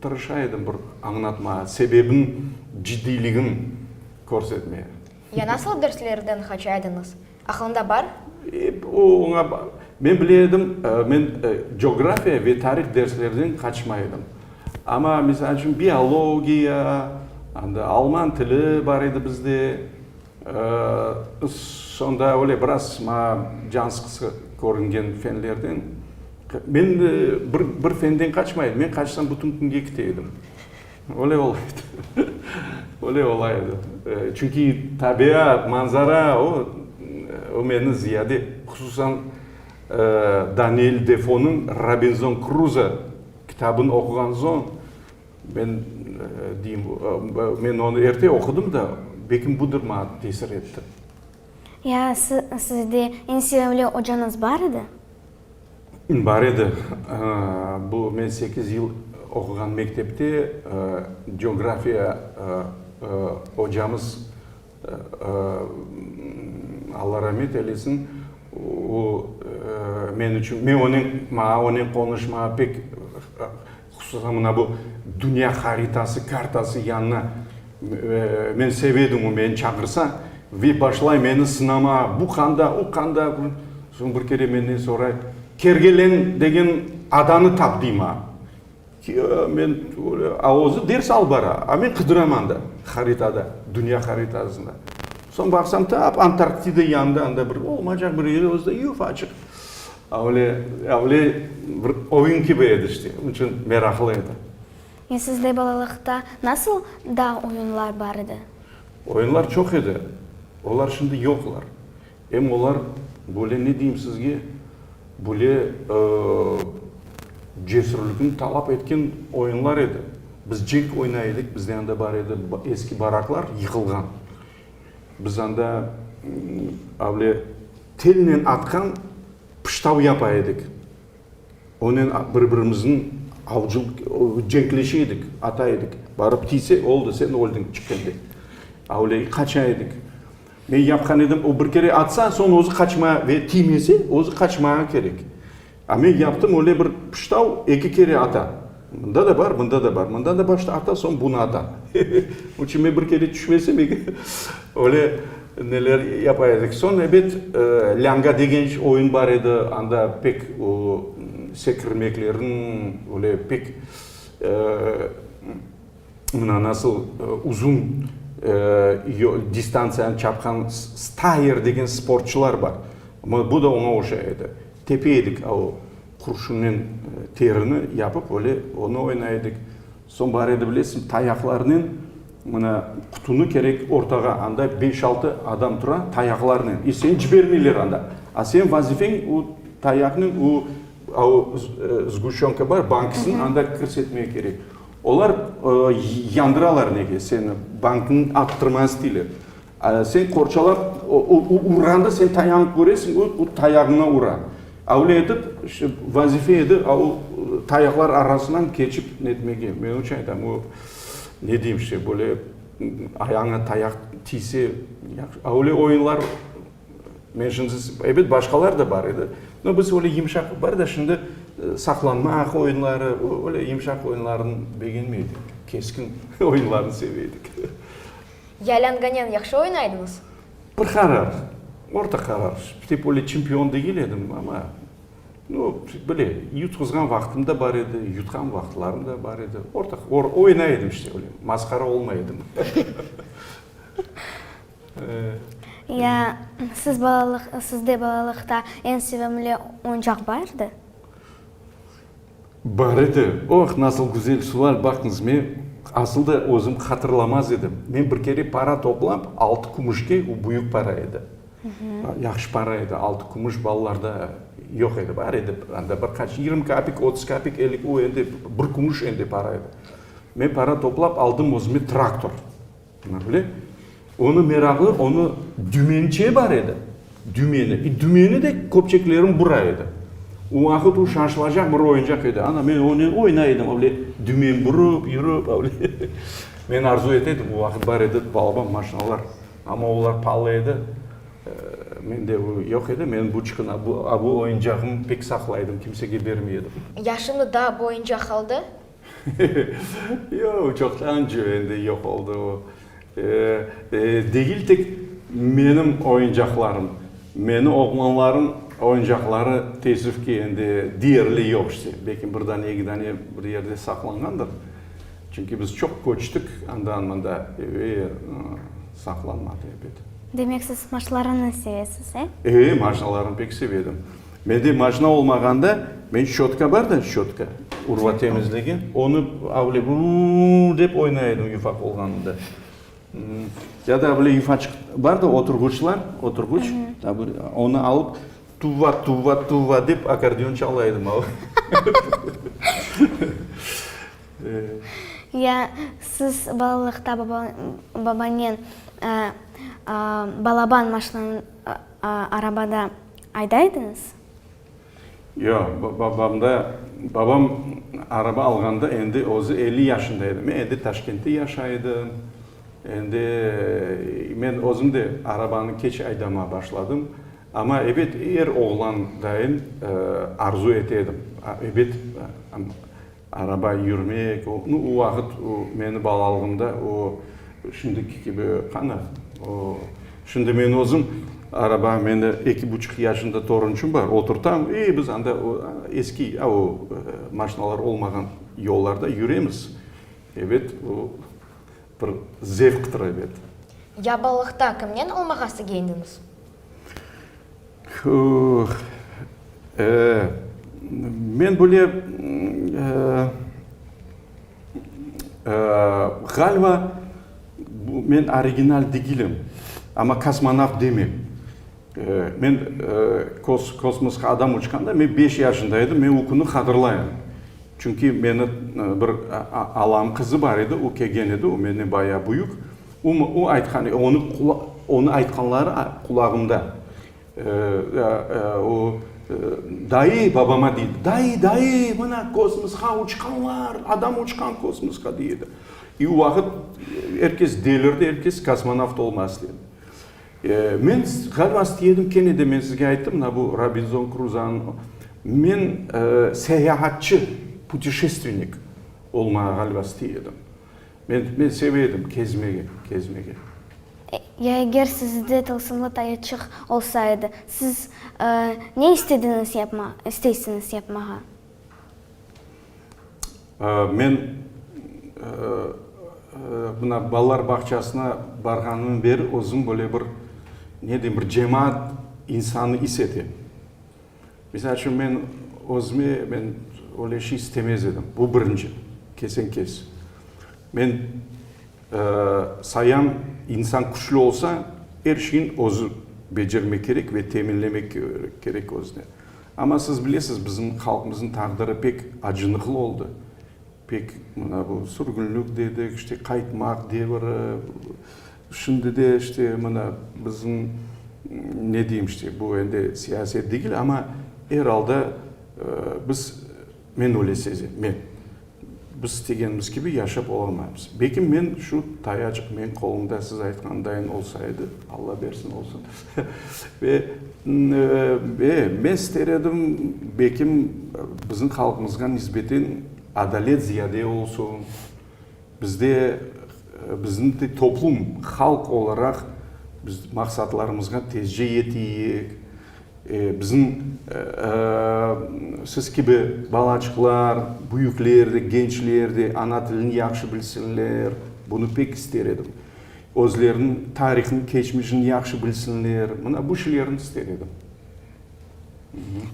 Speaker 5: Tırışa edim bir añlatma, sebebin ciddiyligin körsetmeye.
Speaker 1: Ya nasıl derslerden qaça ediñiz? Aqlıñda bar?
Speaker 5: E, o, oña, men bile edim, men cografiya ve tarih derslerden qaçmay edim. Amma, misal içün, biologiya, anda alman tili bar edi bizde, Soñda öyle biraz maña can sıqısı körüngen fenlerden. Men bir, bir fenden qaçmay edim, men qaçsam bütün künge kete edim. Öyle ola edi. Öyle ola edi. Çünki tabiat, manzara, o, o meni ziyade, hususan Daniel Defonıñ Robinzon Kruzo kitabını oquğan soñ, Men deyim, men onı erte oqudım da, belkim budır maña tesir etti.
Speaker 6: Ya sizde eñ sevimli ocañız bar edi?
Speaker 5: Bar edi. Bu men sekiz yıl oquğan mektepte cografiya ocamız Alla ramet eylesin, o men içün, men onen, maña onen qonuşmağa pek, hususan mına bu dünya haritası, kartası yanına men seve edim, o meni çağırsa ve başlay meni sınamağa, bu qanda, o qanda, soñ bir kere menden soray, Kergelen degen adanı tap, dey maña. Men, a özü ders alıp bara, a men qıdıram anda, haritada, dünya haritasında. Soñ baqsam, tap Antarktida yanında anda bir olmacaq bir yer, özü de yufaçıq. A öyle, a öyle bir oyun kibi edi işte, onıñ içün meraqlı edi.
Speaker 6: Ya sizde balalıqta nasıl da oyunlar bar edi?
Speaker 5: Oyunlar çoq edi, olar şimdi yoqlar. Em olar böyle, ne deyim sizge, böyle cesürlikni talap etken oyunlar edi. Biz cenk oynay edik, bizde anda bar edi eski baraklar yıqılğan. Biz anda avle telnen atqan pıştav yapa edik. Onen bir-birimizniñ avcılıq, cenkleşe edik, ata edik. Barıp tiyse, oldı, sen öldiñ, çıq endi. Avle qaça edik. Men yapqan edim, o bir kere atsa, soñ özü qaçma ve tiymese, özü qaçmağa kerek. A men yaptım öyle bir pıştav, eki kere ata. Mında da bar, mında da bar. Mında da başta ata, soñ bunı ata. Onıñ içün men bir kere tüşmesem, eki öyle neler yapa edik. Soñ, ebet, lânga degen oyun bar edi, anda pek o sekirmeklerniñ öyle pek mına nasıl uzun distantsiyanı çapqan Stayer degen sportçılar bar. Bu da oña oşay edi. Tepe edik o qurşunnen terini yapıp, öyle onı oynay edik. Soñ bar edi, bilesiñ, tayaqlarnen mına qutunı kerek ortağa, anda beş-altı adam tura tayaqlarnen, i seni cibermeyler anda. A seniñ vazifeñ o tayaqnen o o sguşçönka bar, bankısını anda kirsetmege kerek. Olar yandıralar nege seni, banknı attırmağa isteyler. Sen qorçalap, o urğanda sen tayanıp köresiñ, o tayağıña ura. A öyle etip, işte, vazife edi, a o tayaqlar arasından keçip netmege. Men onıñ içün aytam, o, ne deyim, işte, böyle ayağıña tayaq tiyse, a öyle oyunlar Men şimdi, ebet, başqalar da bar edi. No, biz öyle yımşaq, bar da şimdi saqlanmaq oyunları, öyle yımşaq oyunlarnı begenmey edik, keskin oyunlarnı seve edik.
Speaker 1: Ya lânganen yahşı oynaydıñız?
Speaker 5: Bir qarar, orta qarar. Tip öyle çempion degil edim, amma, no, bile, yutquzğan vaqtım da bar edi, yutqan vaqıtlarım da bar edi. Orta, oynay edim işte öyle, masqara olmay edim.
Speaker 6: Ya siz balalıq, sizde balalıqta eñ sevimli oyuncaq bar edi?
Speaker 5: Bar edi. Oh, nasıl güzel sual, baqıñız, men asıl da özüm hatırlamaz edim. Men bir kere para toplap, altı kümüşke, o büyük para edi, yahşı para edi, altı kümüş balalarda yoq edi, bar edi anda bir qaç, 20 kapik, 30 kapik, 50, o endi bir kümüş endi para edi. Men para toplap aldım özüme traktor. Böyle. Onı meraqlı, onı dümençe bar edi, dümeni. I dümeni de köpçeklerin bura edi. O vaqıt o şaşılacaq bir oyuncaq edi. Ana, men onen oynay edim, öyle dümen burıp, yürip, öyle. Men arzu ete edim, o vaqıt bar edi balaban maşinalar, amma olar paalı edi. Mende o yoq edi, men bu çıqına, bu, a bu oyuncağımı pek saqlay edim, kimsege bermey edim.
Speaker 1: Ya şimdi daa bu oyuncaq qaldı?
Speaker 5: Yoq, çoqtanca endi yoq oldı o. Degil tek menim oyuncaqlarım, meni oğlanlarım oyuncaqları teessüf ki, endi deyerli yoq işte. Belki bir dane, eki dane bir yerde saqlanğandır. Çünki biz çoq köçtik andan mında ve saqlanmadı ebet.
Speaker 6: Demek siz maşnalarnı sevesiz, e?
Speaker 5: E, maşnalarnı pek sevedim. Mende maşna olmağanda, men şçötka bar da, şçötka, urba temizlegen, onı avle vuu dep oynay edim yufaq olğanımda. Ya da avle yufaçıq bar da, oturğuçlar, oturğuç, onı alıp tuvva, tuvva, tuvva dep akkordeon çala edim.
Speaker 6: Ya siz balalıqta babanen balaban maşnanı arabada Aydaydıñız?
Speaker 5: Yoq, babamda, babam araba alğanda endi özü 50 yaşında edi. Men endi Taşkentte yaşay edim. Endi men özüm de arabanı keç aydamağa başladım. Amma, ebet, er oğlan dayın arzu ete edim. Ebet, Araba yürmek, o, nu, o vaqıt, o, meni balalığımda o, şimdiki kibi, qana, o, şimdi men özüm araba, mende eki buçuq yaşında torunçım bar, oturtam, i biz anda o, eski, a o, maşinalar olmağan yollarda yüremiz, ebet, o, bir zevqtır, ebet.
Speaker 1: Ya balalıqta kimnen olmağa istegendiñiz?
Speaker 5: Huh, e, men böyle, e, ğaliba, men original degilim, amma kosmonavt demem. E, men e, kosmosqa adam uçqanda, men beş yaşında edim, men o künü hatırlayım. Çünki meni bir alam qızı bar edi, o kelgen edi, o menden bayağı büyük. O, o aytqan, onı, onı aytqanları qulağımda. O, dayı, babama dey, dayı, dayı, mına kosmosqa uçqanlar, adam uçqan kosmosqa, dey edi. İ o vaqıt er kes delirdi, er kes kosmonavt olmaq istedi. Men ğaliba istey edim, kene de men sizge ayttım, mına bu Robinzon Kruzanıñ, men seyahatçı, putişestvennik, olmağa ğaliba istey edim. Men, men seve edim kezmege, kezmege.
Speaker 6: Ya eger sizde tılsımlı tayaçıq olsa edi, siz ne istediñiz yapma, isteysiñiz yapmağa?
Speaker 5: Men mına balalar bağçasına barğanımdan beri özüm böyle bir, ne deyim, bir cemaat insanı is etem. Misal içün, men özüme, men öyle şey istemez edim. Bu birinci, kesen-kes. Men sayam, insan küçlü olsa, er şeyni özü becermek kerek ve teminlemek kerek özüne. Amma siz bilesiz, bizim halqımıznıñ taqdiri pek acınıqlı oldı. Pek mına bu sürgünlik dedik, işte qaytmaq deviri, şimdi de işte mına bizim, ne deyim işte, bu endi siyaset degil, amma er alda biz, men öyle sezem, men, biz istegenimiz kibi yaşap olamaymız. Belki men şu tayaçıq menim qolumda siz aytqandayın olsa edi, Alla bersin olsun, ve men ister edim, belkim bizim halqımızğa nisbeten adalet ziyade olsun, bizde, bizim toplum, halq olaraq biz maqsatlarımızğa tezce yeteyik, Bizim siz kibi balaçıqlar, büyükler de, gençler de ana tilini yahşı bilsinler, bunı pek ister edim. Özleriniñ tarihını, keçmişini yahşı bilsinler. Mına bu şeylerni ister edim.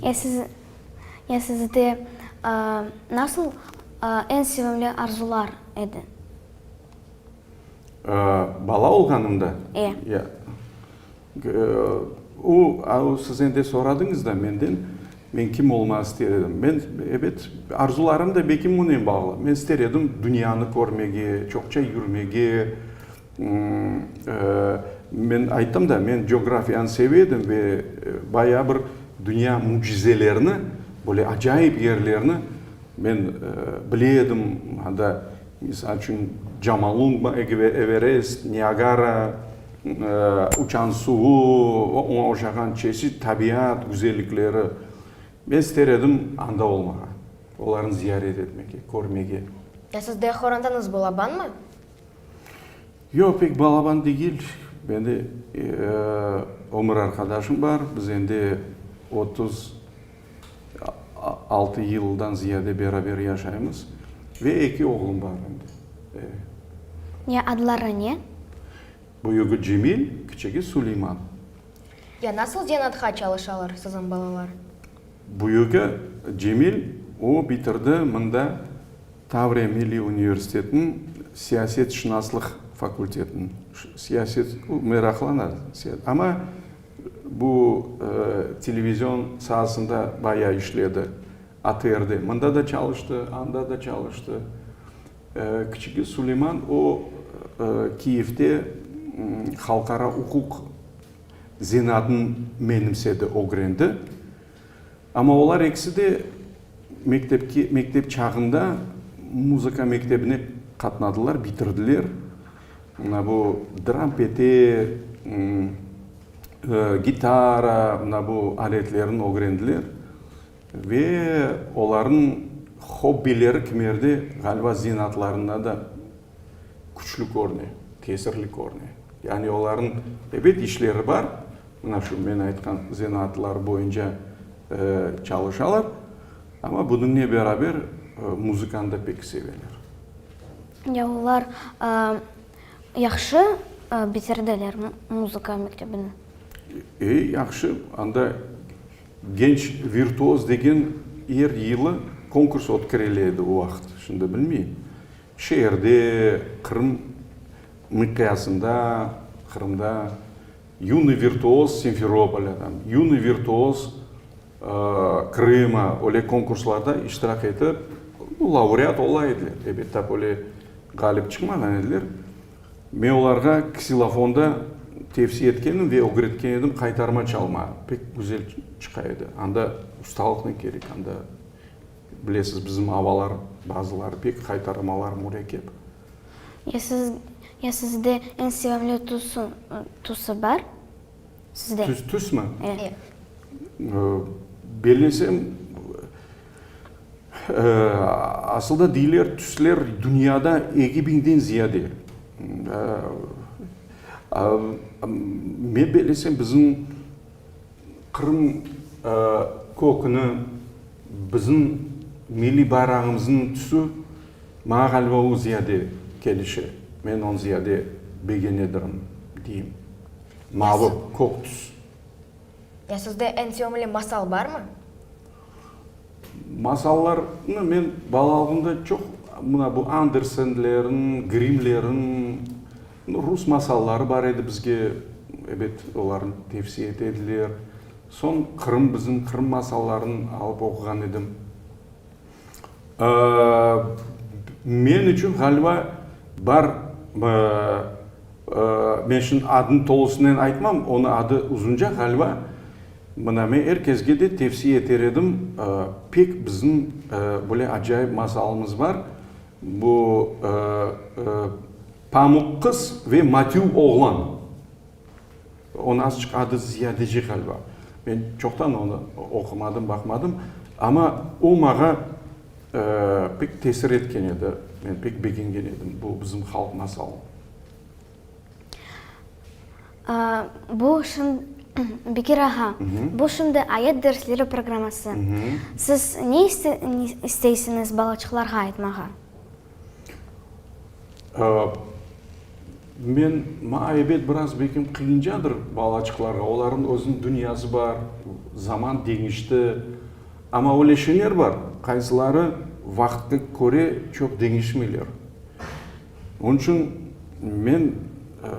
Speaker 3: Ya siz, ya sizde nasıl eñ sevimli arzular edi?
Speaker 5: Bala olğanımda?
Speaker 3: E.
Speaker 5: Ya. O, o, siz endi soradıñız da menden, men kim olmağa ister edim. Men, ebet, arzularım da belki bunen bağlı. Men ister edim dünyanı körmege, çoqça yürmege. Men ayttım da, men coğrafiyanı seve edim ve bayağı bir dünya mücizelerini, böyle acayip yerlerni men bile edim. Anda, misal içün, Camalungma, Everest, Niagara, Uçan suvu, oña oşağan çeşit tabiat güzellikleri. Men ister edim anda olmağa, olarnı ziyaret etmege, körmege.
Speaker 1: Ya sizde qorantañız balabanmı?
Speaker 5: Yoq, pek balaban degil. Mende ömür arqadaşım bar. Biz endi 36 yıldan ziyade beraber yaşaymız. Ve eki oğlum bar endi.
Speaker 3: Ya adları ne?
Speaker 5: Büyügi Cemil, kiçigi Suleyman.
Speaker 1: Ya nasıl zenaatqa çalışalar siziñ balalar?
Speaker 5: Büyügi Cemil, o bitirdi mında Tavriya milliy universitetiniñ siyasetşınaslıq fakultetini. Siyaset, o meraqlana, amma bu televizion saasında bayağı işledi, ATRde. Mında da çalıştı, anda da çalıştı. Kiçigi Suleyman, o Kiyevde halqara uquq zenaatını menimsedi, ögrendi. Amma olar ekisi de mektepke, mektep çağında muzıka mektebine qatnadılar, bitirdiler. Mına bu drampete, gitara, mına bu aletlerni ögrendiler. Ve olarnıñ hobbileri kimerde, ğaliba, zenaatlarında da küçlü körüne, tesirli körüne. Yani olarnıñ, ebet, işleri bar, mına şu men aytqan zenaatlar boyunca çalışalar, amma bunıñle beraber muzıkanı da pek seveler.
Speaker 3: Ya olar yahşı bitirdiler muzıka mektebini?
Speaker 5: E, yahşı. Anda Genç virtuoz degen er yılı konkurs ötkerile edi o vaqıt, şimdi bilmeyim. Şeerde, Qırım miqyasında, Qırımda Yunıy virtuoz Simferopolâ, tam, Yunıy virtuoz Krıma öyle konkurslarda iştirak etip, laureat ola ediler. Ebet, tap öyle ğalip çıqmağan ediler. Men olarğa ksilofonda tevsiye etkenim ve ögretken edim qaytarma çalma, pek güzel çıqa edi. Anda ustalıqnı kerek, anda, bilesiz, bizim avalar bazıları pek qaytarmalar mürekkep.
Speaker 3: Ya siz, ya sizde eñ sevimli tüsü, tüsü bar? Sizde?
Speaker 5: Tüs, tüsmi?
Speaker 3: Evet.
Speaker 5: Bellesem, Asılda deyler, tüsler dünyada eki biñden ziyade. Men bellesem, bizim Qırım köküni, bizim milliy bayrağımıznıñ tüsü maña ğaliba o ziyade kelişe. Men onı ziyade begenedirim, deyim. Mavı, kök tüs.
Speaker 1: Ya sizde eñ sevimli masal barmı?
Speaker 5: Masallarnı men balalığımda çoq, mına bu Andersenlerin, Grimmlerin, rus masalları bar edi bizge, ebet, olarnı tevsiye ete ediler. Soñ Qırım, bizim Qırım masallarını alıp oquğan edim. Men içün, ğaliba, bar, men şimdi adını tolusınen aytmam, onıñ adı uzunca, ğaliba, mına men er kesge de tevsiye eter edim, pek bizim böyle acayip masalımız bar, bu Pamuq qız ve Matüv oğlan. Onıñ azıcıq adı ziyadece ğaliba. Men çoqtan onı oqumadım, baqmadım, amma o maña pek tesir etken edi, men pek begengen edim bu bizim halq masalını.
Speaker 3: Bu Bekir ağa, bu şimdi Ayat dersleri programması. Siz ne isteysiñiz balaçıqlarğa aytmağa?
Speaker 5: Men, maña ebet biraz belkim qıyıncadır balaçıqlarğa, olarnıñ özüniñ dünyası bar, zaman deñişti. Amma öyle şeyler bar, qaysıları vaqıtqa köre çoq deñişmeyler. Onıñ içün men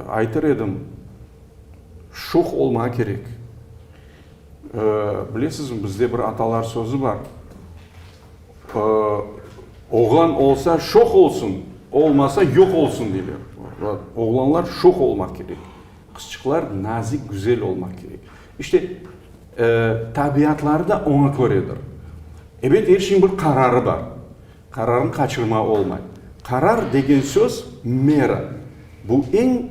Speaker 5: aytır edim, şoq olmağa kerek. Bilesizmi, bizde bir atalar sözü bar, Oğlan olsa şoq olsun, olmasa yoq olsun deyler. Oğlanlar şoq olmaq kerek, qızçıqlar nazik, güzel olmaq kerek. İşte, tabiatları da oña köredir. Ebet, er şeyniñ bir qararı bar. Qararnı qaçırma olmay. Qarar degen söz, mera. Bu eñ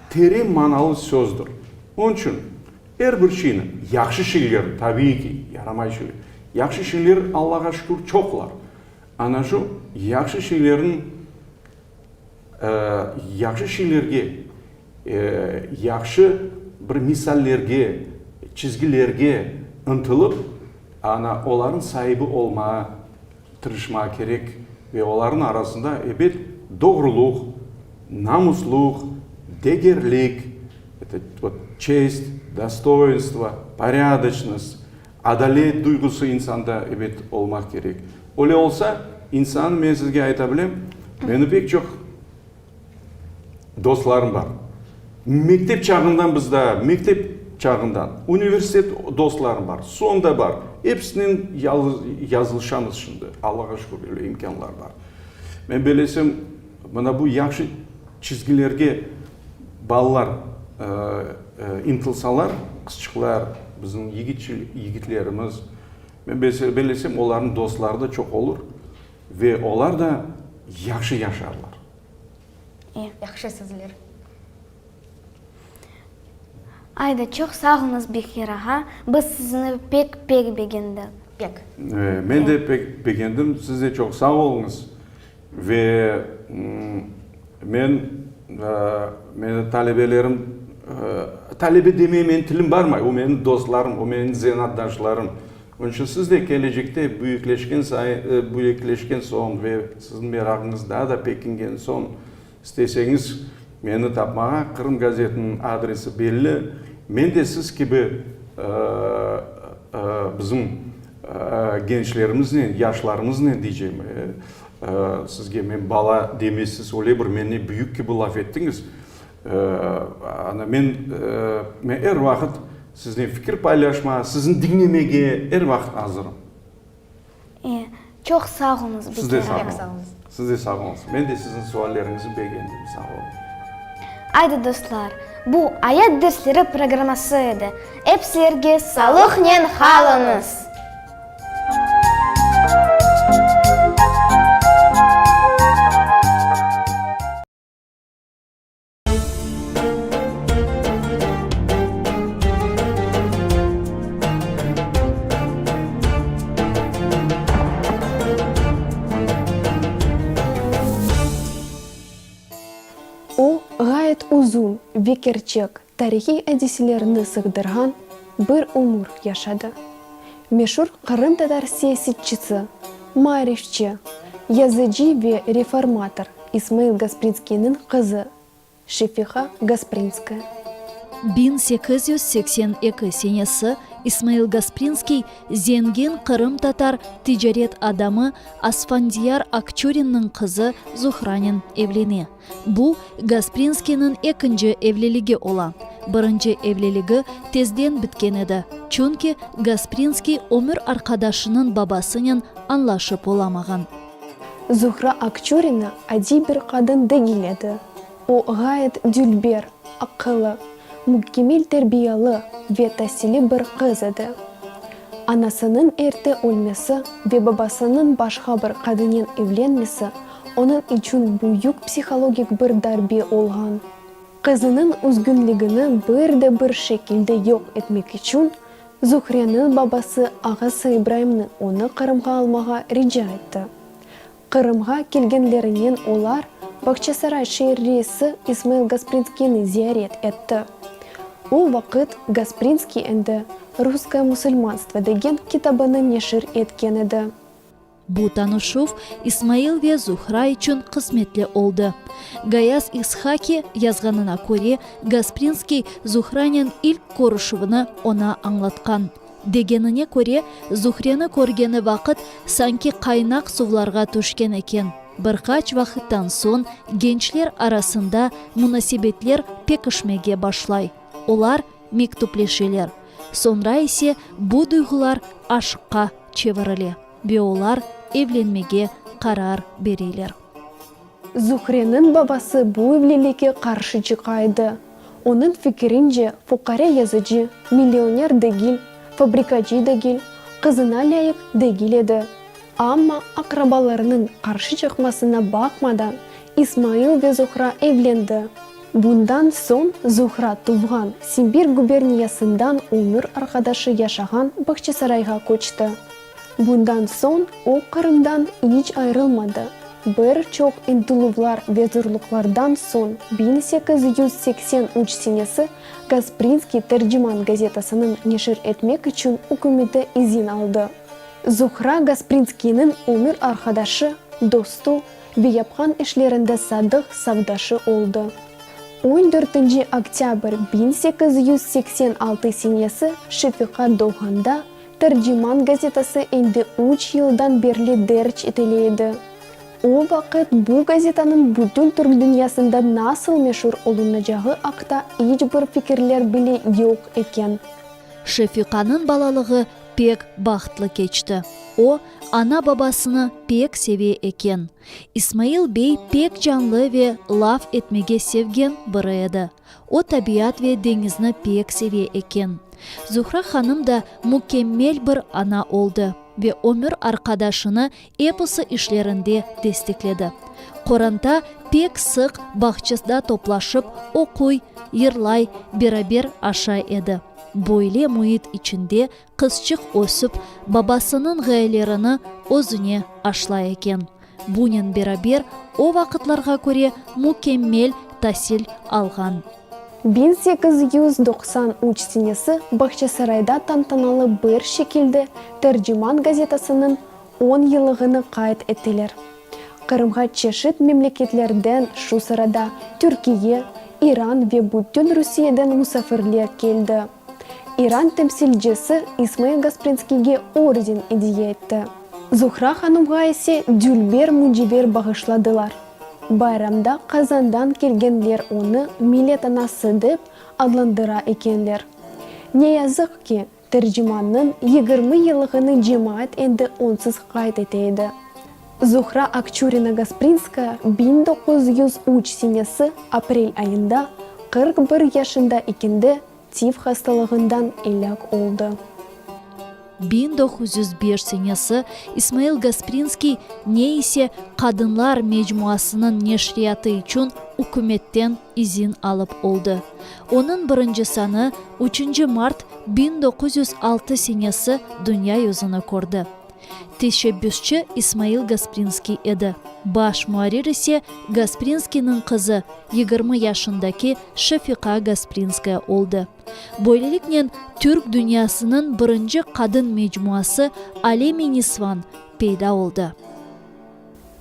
Speaker 5: teren manalı sözdir. Onıñ içün er bir şeyni, yahşı şeylerni, tabiiy ki, yaramay şeyler, yahşı şeyler, Allağa şükür, çoqlar. Ana şu yahşı şeylerniñ, yahşı şeylerge, yahşı bir misallerge, çizgilerge ıntılıp, ana olarnıñ saibi olmağa tırışmağa kerek ve olarnıñ arasında, ebet, doğruluq, namusluq, degerlik, vot, çest, dostoyinstvo, poryadoçnost, adalet duyğusı insanda, ebet, olmaq kerek. Öyle olsa, insan, men sizge ayta bilem, meni pek çoq Dostlarım bar. Mektep çağından biz daa, mektep çağından, universitet dostlarım bar, soñ da bar. Episinen yazılışamız şimdi, Allağa şükür, öyle imkânlar bar. Men belesem, mına bu yahşı çizgilerge balalar ıntılsalar, qızçıqlar, bizim yigitlerimiz, men belesem, olarnıñ dostları da çoq olur ve olar da yahşı yaşarlar.
Speaker 1: Yahşı sözler.
Speaker 3: Ayda, çoq sağ oluñız, Bekir ağa, biz sizni pek, pek begendik.
Speaker 1: Pek.
Speaker 5: Men de pek begendim, siz de çoq sağ oluñız. Ve men, meni talebelerim, talebe demeye menim tilim barmay, o menim dostlarım, o menim zenaatdaşlarım. Onıñ içün siz de kelecekte büyükleşken sayın, büyükleşken soñ ve siziñ merağıñız daa da pekingen soñ, isteseñiz meni tapmağa, Qırım gazetiniñ adresi belli, men de siz kibi bizim gençlerimiznen, yaşlarımıznen diycem, sizge men bala demesiz, öyle bir meni büyük kibi laf ettiñiz, Ana, men, men er vaqıt siznen fikir paylaşmağa, sizni diñlemege er vaqıt azırım.
Speaker 3: E, çoq sağ oluñız, Bekir ağa.
Speaker 5: Siz de sağ oluñız. Siz de sağ oluñız. Men de siziñ sualleriñizni begendim. Sağ oluñ.
Speaker 3: Aydı, dostlar, bu Ayat dersleri programması edi. Ep sizlerge salıqnen qalıñız!
Speaker 10: O, ğayet uzun ve kerçek tarihiy adiselerni sığdırğan bir ömür yaşadı. Meşur qırımtatar siyasetçisi, maarifçi, yazıcı ve reformator İsmail Gasprinskiyniñ qızı Şefiqa Gasprinskaya.
Speaker 11: 1882 senesi İsmail Gasprinskiy zengin qırımtatar ticaret adamı Asfandiyar Akçurinniñ qızı Zuhranen evlene. Bu, Gasprinskiyniñ ekinci evliligi ola. Birinci evliligi tezden bitken edi, çünki Gasprinskiy ömür arqadaşınıñ babasınen añlaşıp olamağan.
Speaker 10: Zuhra Akçurina adiy bir qadın degil edi. O ğayet dülber, aqıllı, mükemmel terbiyalı ve tasili bir qız edi. Anasınıñ erte ölmesi ve babasınıñ başqa bir qadınen evlenmesi onıñ içün büyük psihologik bir darbe olğan. Qızınıñ üzgünligini bir de bir şekilde yoq etmek içün Zuhreniñ babası ağası İbraimni onı Qırımğa almağa rica etti. Qırımğa kelgenlerinen olar Bağçasaray şeer reisi İsmail Gasprinskiyni ziyaret etti. O vaqıt Gasprinskiy endi Russkoye musulmanstvo degen kitabını neşir etken edi.
Speaker 11: Bu tanışuv İsmail ve Zuhra içün qısmetli oldı. Gayaz İshaki yazğanına köre, Gasprinskiy Zuhranen ilk körüşüvini oña añlatqan. Degenine köre, Zuhreni körgeni vaqıt sanki qaynaq suvlarğa tüşken eken. Bir qaç vaqıttan soñ gençler arasında munasebetler pekişmege başlay. Olar mektüpleşeler. Soñra ise bu duyğular aşqqa çevirile ve olar evlenmege qarar bereler.
Speaker 10: Zuhreniñ babası bu evlilikke qarşı çıqa edi. Onıñ fikirince, fuqare yazıcı, millioner degil, fabrikacı degil, qızına lâyıq degil edi. Amma aqrabalarınıñ qarşı çıqmasına baqmadan, İsmail ve Zuhra evlendi. Bundan soñ Zuhra tuvğan Sibir guberniyasından ömür arqadaşı yaşağan Bağçasarayğa köçti. Bundan soñ o Qırımdan iç ayırılmadı. Bir çoq ıntıluvlar ve zorluqlardan soñ 1883 senesi Gasprinskiy Terciman gazetasınıñ neşir etmek içün ükümete izin aldı. Zuhra Gasprinskiyniñ ömür arqadaşı, dostu ve yapqan işlerinde sadıq safdaşı oldı. On dörtünci oktâbr 1886 senesi Şefiqa doğğanda Terciman gazetası endi üç yıldan berli derc etile edi. O vaqıt bu gazetanıñ bütün türk dünyasında nasıl meşur olunacağı aqta iç bir fikirler bile yoq eken.
Speaker 11: Şefiqanıñ balalığı pek bahtlı keçti. O, ana-babasını pek seve eken. İsmail bey pek canlı ve laf etmege sevgen biri edi. O tabiat ve deñizni pek seve eken. Zuhra hanım da mükemmel bir ana oldı ve ömür arqadaşını episi işlerinde destekledi. Qoranta pek sıq bağçasda toplaşıp, oquy, yırlay, beraber aşay edi. Böyle müit içinde qızçıq ösüp, babasınıñ ğayelerini özüne aşlay eken. Bunen beraber, o vaqıtlarğa köre mükemmel tasil alğan.
Speaker 10: 1893 senesi Bağçasarayda tantanalı bir şekilde Terciman gazetasınıñ on yıllığını qayd ettiler. Qırımğa çeşit memleketlerden, şu sırada Türkiye, İran ve bütün Rusiyeden musafirler keldi. İran temsilcisi İsmail Gasprinskiyge orden ediye etti. Zuhra hanımğa ise dülber müciver bağışladılar. Bayramda Qazandan kelgenler onı Millet anası dep adlandıra ekenler. Ne yazıq ki, Tercimannıñ 20 yıllığını cemaat endi onsız qayd ete edi. Zuhra Akçurina-Gasprinskaya 1903 senesi aprel ayında 41 yaşında ekende tif hastalığından elâk oldı.
Speaker 11: 1905 senesi İsmail Gasprinskiy ne ise Qadınlar mecmuasınıñ neşriyatı içün ükümetten izin alıp oldı. Onıñ birinci sanı üçünci mart 1906 senesi dünya yüzüni kördi. Teşebbüsçi İsmail Gasprinskiy edi, baş muarrir ise Gasprinskiyniñ qızı, 20 yaşındaki Şefiqa Gasprinskaya oldı. Böyleliknen, türk dünyasınıñ birinci qadın mecmuası Alem-i Nisvan peyda oldı.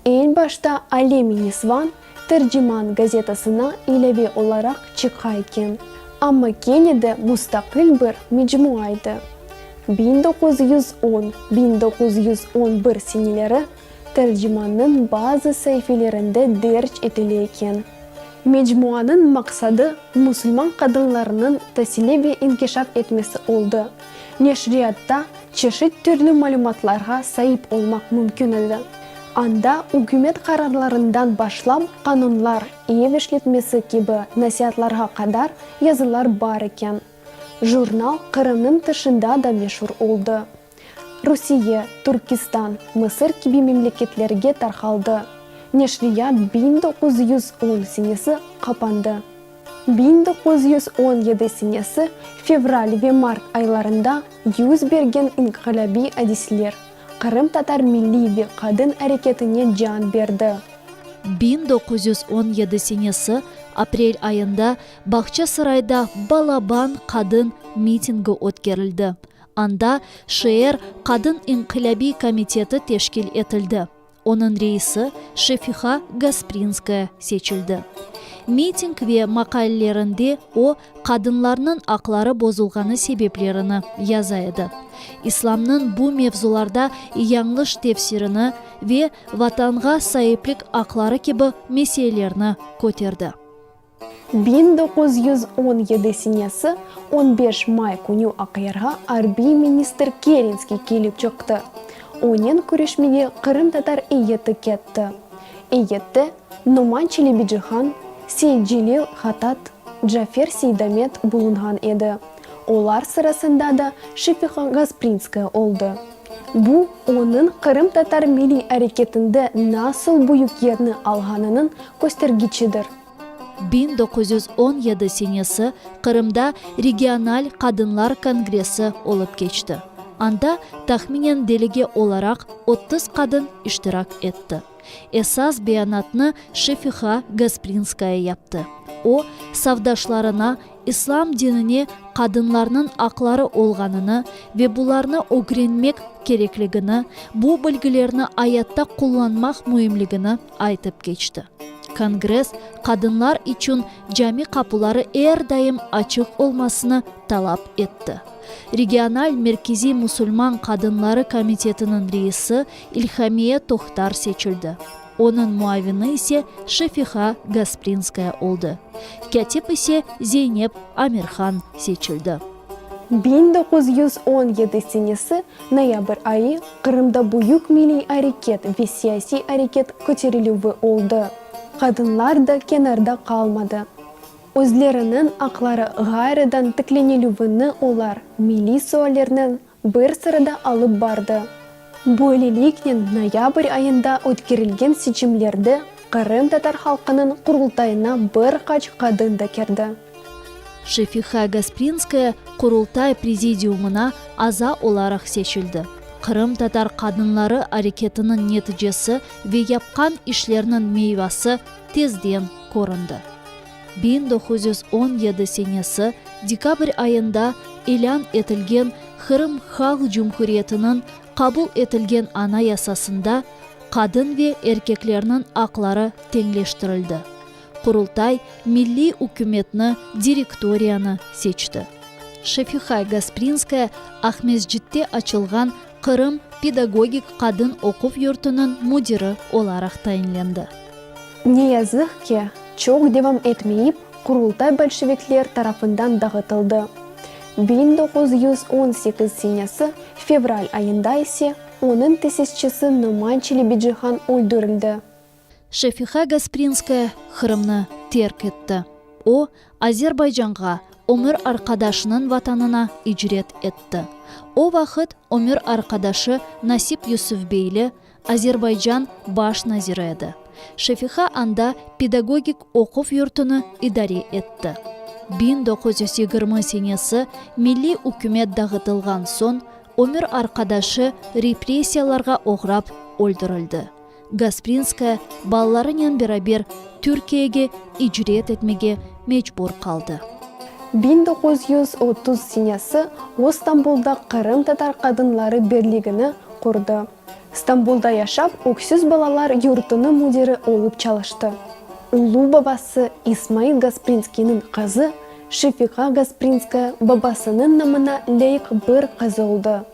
Speaker 10: Eñ başta Alem-i Nisvan Terciman gazetasına ilâve olaraq çıqa eken, amma kene de mustaqil bir mecmua edi. 1910, 1911 seneleri Tercimannıñ bazı saifelerinde derc etile eken. Mecmuanıñ maqsadı musulman qadınlarınıñ tasili ve inkişaf etmesi oldı. Neşriyatta çeşit türlü malümatlarğa saip olmaq mümkün edi. Anda ükümet qararlarından başlap qanunlar, ev işletmesi kibi nasiatlarğa qadar yazılar bar eken. Jurnal Qırımnıñ tışında da meşur oldı. Rusiye, Türkistan, Mısır kibi memleketlerge tarqaldı. Neşriyat 1910 senesi qapandı. 1917 senesi fevral ve mart aylarında yüz bergen inqilâbiy adiseler qırımtatar milliy ve qadın areketine can berdi.
Speaker 11: 1917 senesi aprel ayında Bağçasarayda balaban qadın mitingi ötkerildi. Anda şeer Qadın inqilâbiy komiteti teşkil etildi. Onıñ reisi Şefiha Gasprinskaya seçildi. Miting ve maqalelerinde o, qadınlarnıñ aqları bozulğanı sebeplerini yaza edi. İslamnıñ bu mevzularda yañlış tefsirini ve Vatanğa saiplik aqları kibi meselelerni köterdi.
Speaker 10: 1917 senesi on beş may künü Aqyarğa arbiy ministr Kerenskiy kelip çıqtı. Onen körüşmege qırımtatar eyyeti ketti. Eyyette Noman Çelebicihan, Seyitcelil Hatat, Cafer Seydamet bulunğan edi. Olar sırasında da Şefiqa Gasprinskaya oldı. Bu, onıñ qırımtatar milliy areketinde nasıl büyük yerni alğanınıñ köstergiçidir.
Speaker 11: 1917 senesi Qırımda regional qadınlar kongressi olıp keçti. Anda tahminen delege olaraq 30 qadın iştirak etti. Esas beyanatnı Şefiha Gasprinskaya yaptı. O, safdaşlarına İslam dinine qadınlarnıñ aqları olğanını ve bularnı ögrenmek kerekligini, bu bilgilerni ayatta qullanmaq müimligini aytıp keçti. Kongress qadınlar içün cami qapuları er daim açıq olmasını talap etti. Regional merkeziy musulman qadınları komitetiniñ reisi İlhamiye Tohtar seçildi. Onıñ muavini ise Şefiha Gasprinskaya oldı. Kâtip ise Zeynep Amirhan seçildi.
Speaker 10: 1917 senesi noyabr ayı Qırımda büyük milliy areket ve siyasiy areket köterilüvi oldı. Qadınlar da kenarda qalmadı. Özleriniñ aqları ğayrıdan tiklenilüvini olar milliy suallernen bir sırada alıp bardı. Böyleliknen noyabr ayında ötkerilgen seçimlerde qırımtatar halqınıñ Qurultayına bir qaç qadın da kirdi.
Speaker 11: Şefiha Gasprinskaya Qurultay Prezidiumına aza olaraq seçildi. Qırımtatar qadınları areketiniñ neticesi ve yapqan işlerniñ meyvası tezden köründi. 1917 senesi dekabr ayında ilân etilgen Qırım Halq Cumhuriyetiniñ qabul etilgen Anayasasında qadın ve erkeklerniñ aqları teñleştirildi. Qurultay milliy ükümetni, direktoriyanı seçti. Şefiha Gasprinskaya Aqmescitte açılğan Qırım pedagogik qadın oquv yurtunıñ müdiri olaraq tayinlendi.
Speaker 10: Ne yazıq ki, çoq devam etmeyip, Qurultay bolşevikler tarafından dağıtıldı. 1918 senesi fevral ayında ise onıñ tesisçisi Noman Çelebicihan öldürildi.
Speaker 11: Şefiha Gasprinskaya Qırımnı terk etti. O, Azerbaycanğa, ömür arqadaşınıñ vatanına icret etti. O vaqıt ömür arqadaşı Nasip Yusufbeyli Azerbaycan baş naziri edi. Şefiha anda pedagogik oquv yurtunı idare etti. 1920 senesi milliy ükümet dağıtılğan soñ, ömür arqadaşı repressiyalarğa oğrap öldürildi. Gasprinskaya balalarınen beraber Türkiyege icret etmege mecbur qaldı.
Speaker 10: 1930 senesi o Stambulda Qırımtatar qadınları birligini qurdı. Stambulda yaşap öksüz balalar yurtunı müdiri olıp çalıştı. Ulu babası İsmail Gasprinskiyniñ qızı Şefiqa Gasprinskaya babasınıñ namına lâyıq bir qız oldı.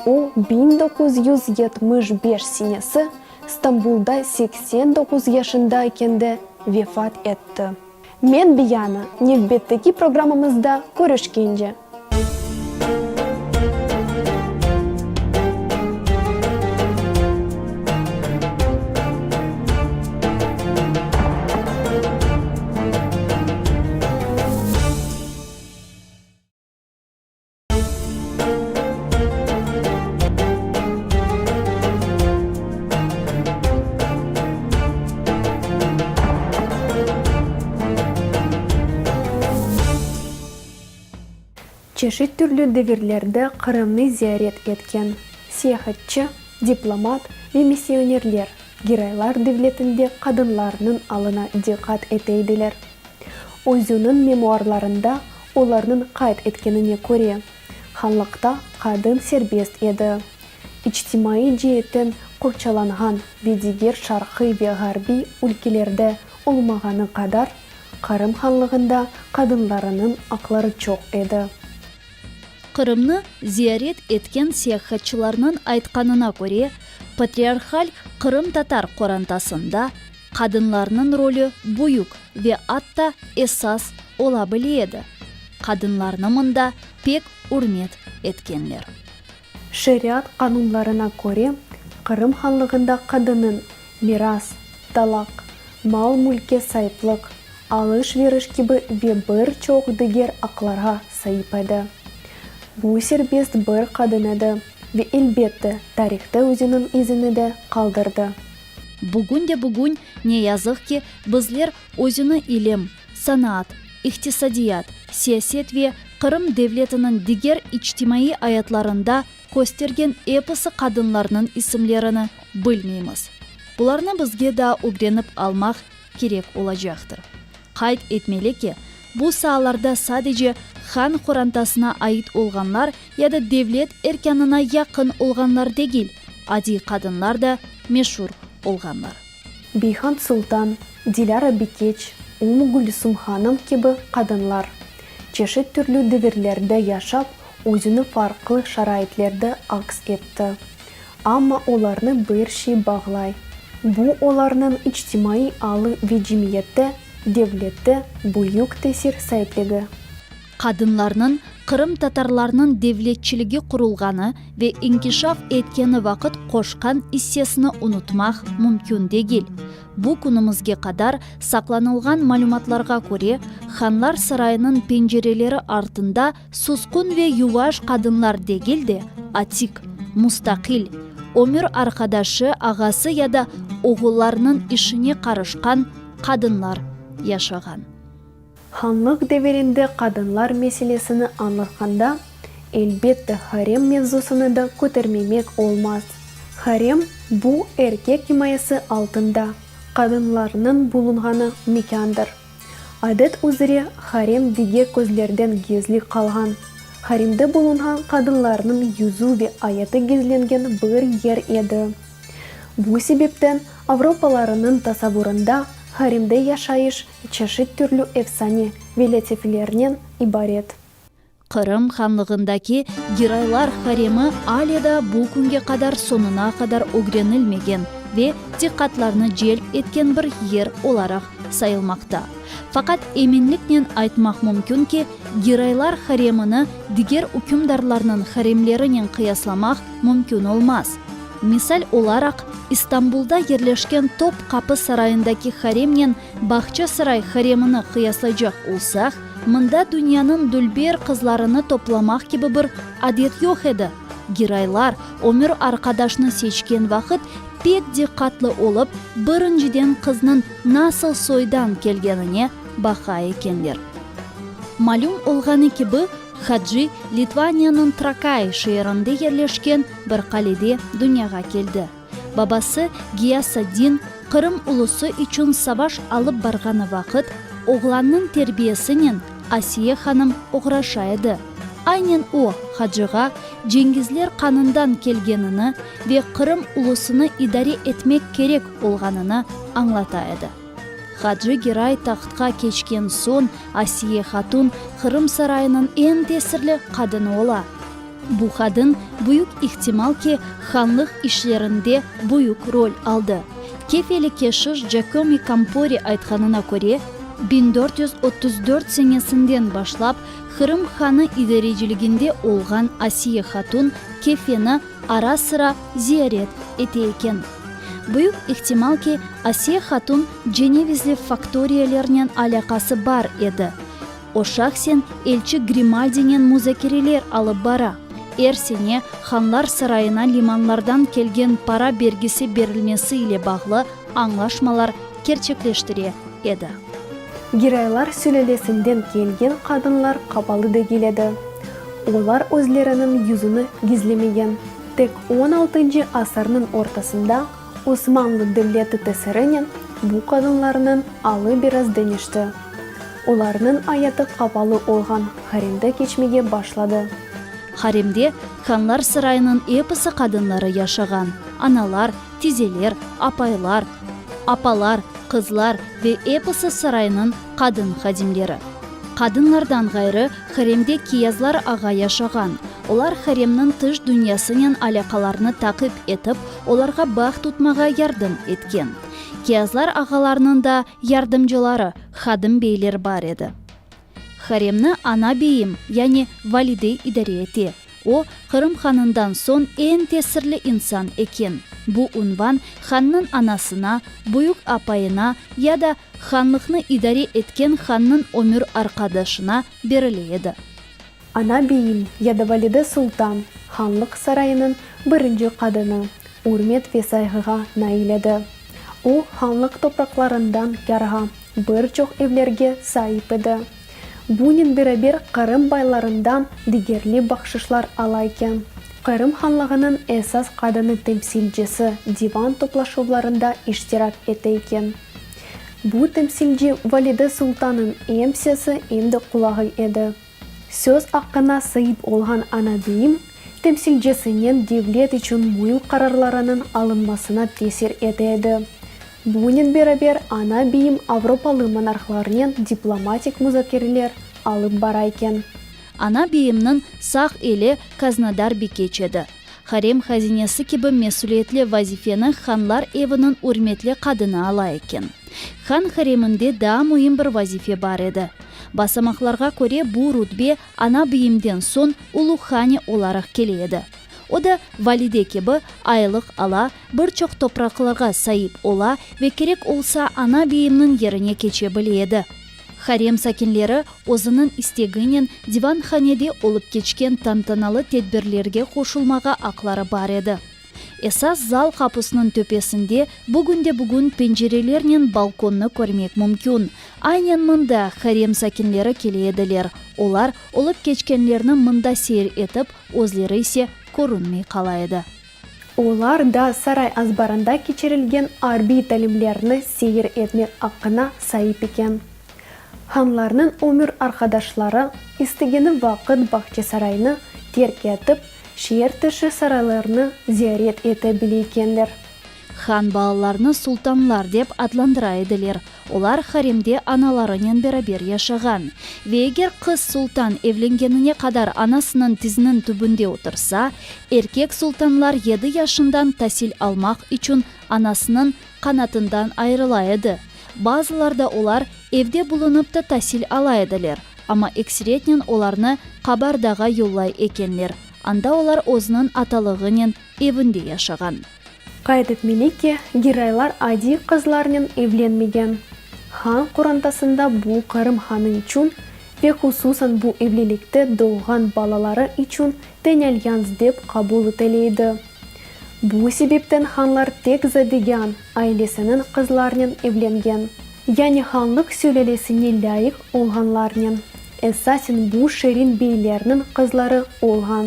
Speaker 10: O, 1975 senesi Stambulda 89 yaşında ekende vefat etti. Men Biyana, nevbetteki programmamızda körüşkence. Çeşit türlü devirlerde Qırımnı ziyaret etken seyahatçı, diplomat ve missionerler Giraylar devletinde qadınlarnıñ alına diqqat ete ediler. Özüniñ memuarlarında olarnıñ qayd etkenine köre. Hanlıqta qadın serbest edi, içtimaiy ceetten qorçalanğan ve diger şarqiy ve ğarbiy ülkelerde olmağanı qadar Qırım hanlığında qadınlarınıñ aqları çoq edi.
Speaker 11: Qırımnı ziyaret etken seyahatçılarnıñ aytqanına köre, patriarhal qırımtatar qorantasında qadınlarnıñ rolü büyük ve atta esas ola bile edi. Qadınlarnı mında pek ürmet etkenler.
Speaker 10: Şeriat qanunlarına köre, Qırım hanlığında qadınnıñ miras, talaq, mal-mülkke saiplıq, alış-veriş kibi ve bir çoq diger aqlarğa saip edi. Bu serbest bir qadın edi ve, elbette, tarihte özüniñ izini de qaldırdı.
Speaker 11: Bugün de bugün, ne yazıq ki, bizler özüni ilim, sanaat, iqtisadiyat, siyaset ve Qırım devletiniñ diger içtimaiy ayatlarında köstergen episi qadınlarnıñ isimlerini bilmeymiz. Bularnı bizge daa ögrenip almaq kerek olacaqtır. Qayd etmeli ki, bu saalarda sadece han qorantasına ait olğanlar ya da devlet erkânına yaqın olğanlar degil, adiy qadınlar da meşur olğanlar.
Speaker 10: Beyhan Sultan, Dilâra Bikeç, Ummu-Gülsüm hanım kibi qadınlar, çeşit türlü devirlerde yaşap, özüni farqlı şaraitlerde aks etti. Amma olarnı bir şey bağlay, bu olarnıñ içtimaiy alı ve cemiyette, devlette büyük tesir saipligi.
Speaker 11: Qadınlarnıñ qırımtatarlarnıñ devletçiligi qurulğanı ve inkişaf etkeni vaqıt qoşqan issesini unutmaq mümkün degil. Bu künümizge qadar saqlanılğan malümatlarğa köre, Hanlar sarayınıñ pencereleri artında susqun ve yuvaş qadınlar degil de, atik, mustaqil, ömür arqadaşı, ağası ya da oğullarınıñ işine qarışqan qadınlar yaşağan.
Speaker 10: Hanlıq devirinde qadınlar meselesini añlatqanda, elbette harem mevzusını da kötermemek olmaz. Harem, bu erkek imayesi altında qadınlarnıñ bulunğanı mekândır. Adet üzre harem diger közlerden gizli qalğan, haremde bulunğan qadınlarnıñ yüzü ve ayatı gizlengen bir yer edi. Bu sebepten avropalarınıñ tasavurında haremde yaşayış çeşit türlü efsane ve lâtiflernen ibaret.
Speaker 11: Qırım hanlığındaki Giraylar haremi ale da bu künge qadar soñuna qadar ögrenilmegen ve diqqatlarnı celp etken bir yer olaraq sayılmaqta. Faqat eminliknen aytmaq mümkün ki, Giraylar haremini diger ükümdarlarnıñ haremlerinen qıyaslamaq mümkün olmaz. Misal olaraq, İstanbulda yerleşken Top Qapı sarayındaki haremnen Bağçasaray haremini qıyaslaycaq olsaq, mında dünyanıñ dülber qızlarını toplamaq kibi bir adet yoq edi. Giraylar ömür arqadaşnı seçken vaqıt pek diqqatlı olıp, birinciden qıznıñ nasıl soydan kelgenine baqa ekenler. Malüm olğanı kibi, Haci Litvaniyanıñ Trakai şeerinde yerleşken bir qalede dünyağa keldi. Babası Giyasaddin Qırım ulusı içün savaş alıp barğanı vaqıt, oğlannıñ terbiyesinen Asiye hanım oğraşa edi. Aynen o, hacığa Cengizler qanından kelgenini ve Qırım ulusını idare etmek kerek olğanını añlata edi. Hacı Giray tahtqa keçken soñ Asiye hatun Qırım sarayınıñ eñ tesirli qadını ola. Bu qadın, büyük ihtimal ki, hanlıq işlerinde büyük rol aldı. Kefeli keşiş Cakomi Kampori aytqanına köre, 1434 senesinden başlap Qırım hanı idareciliginde olğan Asiye hatun Kefeni ara-sıra ziyaret ete eken. Büyük ihtimal ki, Asiye hatun cenevizli faktoriyalernen alâqası bar edi. O şahsen elçi Grimaldinen muzakereler alıp bara. Er sene Hanlar sarayına limanlardan kelgen para bergisi berilmesi ile bağlı añlaşmalar kerçekleştire edi.
Speaker 10: Giraylar sülâlesinden kelgen qadınlar qapalı degil edi. Olar özleriniñ yüzüni gizlemegen. Tek on altıncı asırnıñ ortasında Osmanlı devleti tesirinen bu qadınlarnıñ alı biraz deñişti. Olarnıñ ayatı qapalı olğan haremde keçmege başladı.
Speaker 11: Haremde hanlar sarayınıñ episi qadınları yaşağan, analar, tizeler, apaylar, apalar, qızlar ve episi saraynıñ qadın hadimleri. Qadınlardan ğayrı, haremde kiyazlar ağa yaşağan. Olar haremniñ tış dünyasınen alâqalarını taqip etip, olarğa bağ tutmağa yardım etken. Kiyazlar ağalarnıñ da yardımcıları, hadım beyler bar edi. Haremni ana beyim, yani valide idare ete. O, Qırım hanından soñ eñ tesirli insan eken. Bu unvan hannıñ anasına, büyük apayına ya da hanlıqnı idare etken hannıñ ömür arqadaşına berile edi.
Speaker 10: Ana beyim ya da valide sultan, hanlıq sarayınıñ birinci qadını, ürmet ve sayğığa nail edi. O, hanlıq topraqlarından kârğa bir çoq evlerge saip edi. Bunen beraber Qırım baylarından degerli bahşışlar ala eken. Qırım hanlığınıñ esas qadını temsilcisi divan toplaşuvlarında iştirak ete eken. Bu temsilci Valide Sultanıñ em sesi, em de qulağı edi. Söz aqqına saip olğan ana-beyim temsilcesinen devlet içün müim qararlarınıñ alınmasına tesir ete edi. Bunen beraber ana-beyim avropalı monarhlarnen diplomatik muzakereler alıp bara eken.
Speaker 11: Ana-beyimniñ sağ eli kaznadar bikeç edi. Harem hazinesi kibi mesüliyetli vazifeni hanlar eviniñ ürmetli qadını ala eken. Han hareminde daa müim bir vazife bar edi. Basamaqlarğa köre bu rutbe ana-beyimden soñ uluhane olaraq kele edi. O da, valide kibi, aylıq ala, bir çoq topraqlarğa saip ola ve kerek olsa ana-beyimniñ yerine keçe bile edi. Harem sakinleri özüniñ isteginen divanhanede olıp keçken tantanalı tedbirlerge qoşulmağa aqları bar edi. Esas zal qapusınıñ töpesinde bugünde-bugün pencerelernen balkonnı körmek mümkün. Aynen mında harem sakinleri kele ediler, olar olıp keçkenlerni mında seyir etip, özleri ise körünmey qala edi.
Speaker 10: Olar da saray azbarında keçirilgen arbiy talimlerni seyir etmek aqqına saip eken. Hanlarnıñ ömür arqadaşları istegeni vaqıt Bağçasaraynı terk etip, şeer tışı saraylarnı ziyaret ete bile ekenler.
Speaker 11: Han balalarnı sultanlar dep adlandıra ediler, olar haremde analarınen beraber yaşağan. Ve eger qız sultan evlengenine qadar anasınıñ tiziniñ tübünde otursa, erkek sultanlar yedi yaşından tasil almaq içün anasınıñ qanatından ayırıla edi. Bazılarda olar evde bulunıp ta tasil ala ediler, amma ekseriyetnen olarnı Qabardağa yollay ekenler, anda olar özüniñ atalığınen evinde yaşağan.
Speaker 10: Qayd etmeli ki, Giraylar adiy qızlarnen evlenmegen. Han qorantasında bu Qırım hanı içün ve hususan bu evlilikte doğğan balaları içün teñalyans dep qabul etile edi. Bu sebepten hanlar tek zadegân ailesiniñ qızlarnen evlengen, yani hanlıq sülâlesine lâyıq olğanlarnen, esasen bu şirin beylerniñ qızları olğan.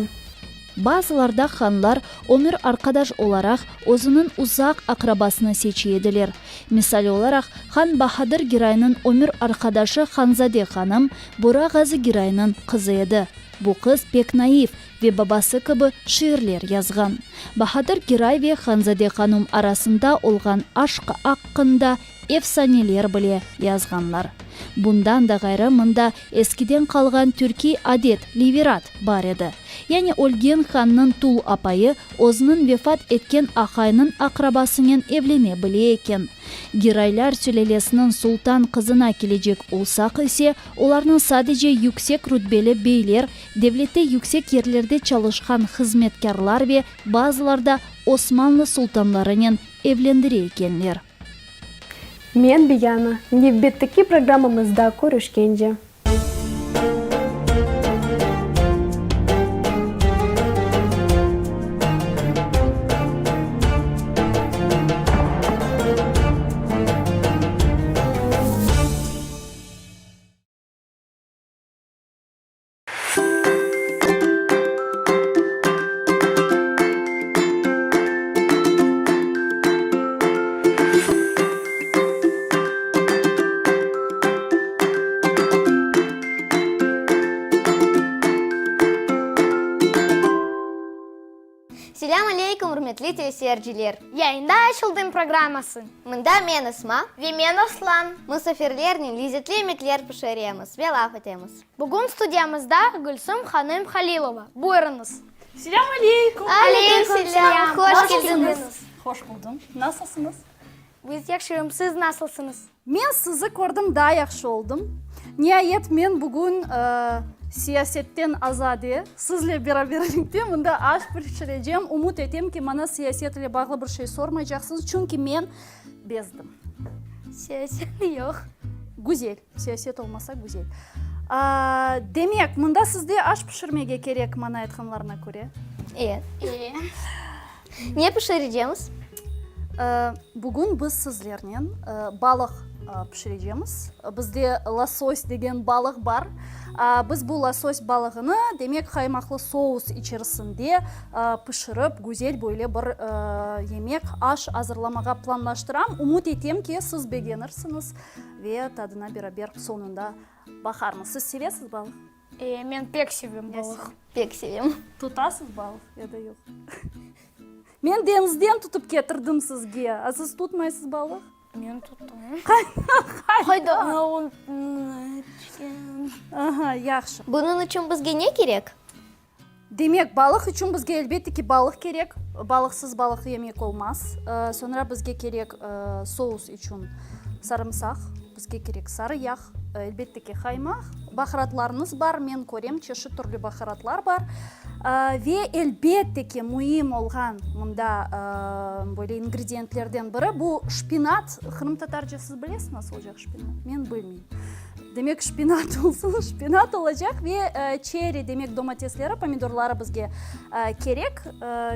Speaker 11: Bazılarda hanlar ömür arqadaş olaraq özüniñ uzaq aqrabasını seçe ediler. Misal olaraq, han Bahadır Giraynıñ ömür arqadaşı Hanzade hanım Bora Ğazı Giraynıñ qızı edi. Bu qız pek naif ve babası kibi şiirler yazğan. Bahadır Giray ve Hanzade hanum arasında olğan aşq aqqında efsaneler bile yazğanlar. Bundan da ğayrı mında eskiden qalğan türkiy adet, livirat, bar edi. Yani ölgen hannıñ tul apayı özüniñ vefat etken aqayınıñ aqrabasınen evlene bile eken. Giraylar sülâlesiniñ sultan qızına kelecek olsaq ise, olarnı sadece yüksek rutbeli beyler, devlette yüksek yerlerde çalışqan hızmetkârlar ve bazılarda Osmanlı sultanlarınen evlendire ekenler.
Speaker 10: Men Biyana, nevbetteki programmamızda körüşkence.
Speaker 6: Ürmetli teleseyirciler!
Speaker 14: Yayında Açıldım programması.
Speaker 6: Mında men Esma.
Speaker 14: Ve men Aslan.
Speaker 6: Musafirlernen lezetli yemekler pişiremiz ve laf etemiz.
Speaker 14: Bugün studiyamızda Gülsüm hanım Halilova. Buyurıñız.
Speaker 9: Selâm aleykum!
Speaker 6: Aleyküm selâm! Hoş keldiñiz!
Speaker 9: Hoş buldum. Nasılsıñız?
Speaker 14: Biz yahşıyım, siz nasılsıñız?
Speaker 9: Men sizi kördim, daa yahşı oldım. Niayet, men bugün siyasetten azade, sizle beraberlikte mında aş pişirecem. Ümüt etem ki, maña siyaset ile bağlı bir şey sormaycaqsıñız, çünki men bezdim.
Speaker 14: Siyaset yoq.
Speaker 9: Güzel, siyaset olmasa güzel. Demek, mında sizde aş pişirmege kerek, maña aytqanlarına köre.
Speaker 6: E. Ne pişirecemiz?
Speaker 9: Bugün biz sizlernen balıq pişirecemiz. Bizde losos degen balıq bar. Biz bu losos balığını, demek, qaymaqlı sous içerisinde pişirip, güzel böyle bir yemek, aş azırlamağa planlaştıram. Ümüt etem ki, siz begenirsiñiz ve tadına beraber soñunda baqarmız. Siz sevesiz balıq?
Speaker 14: E, men pek sevem balıq.
Speaker 6: Pek sevem.
Speaker 9: Tutasız balıq ya da yoq? Men deñizden tutıp ketirdim sizge, a siz tutmaysız balıq?
Speaker 14: Men tuttum.
Speaker 9: Qayda? Aha, yahşı.
Speaker 6: Bunıñ içün bizge ne kerek?
Speaker 9: Demek, balıq içün bizge elbette ki balıq kerek. Balıqsız balıq yemek olmaz. Soñra bizge kerek sous içün sarımsaq, bizge kerek sarı yağ, elbette ki qaymaq. Baharatlarımız bar, men körem, çeşit türlü baharatlar bar. Ve elbette ki müim olğan mında böyle ingrediyentlerden biri bu şpinat. Qırımtatarca siz bilesiz nasıl olacaq şpinat? Men bilmeyim. Demek, şpinat olsun, şpinat olacaq ve çeri, demek, domatesleri, pomidorları bizge kerek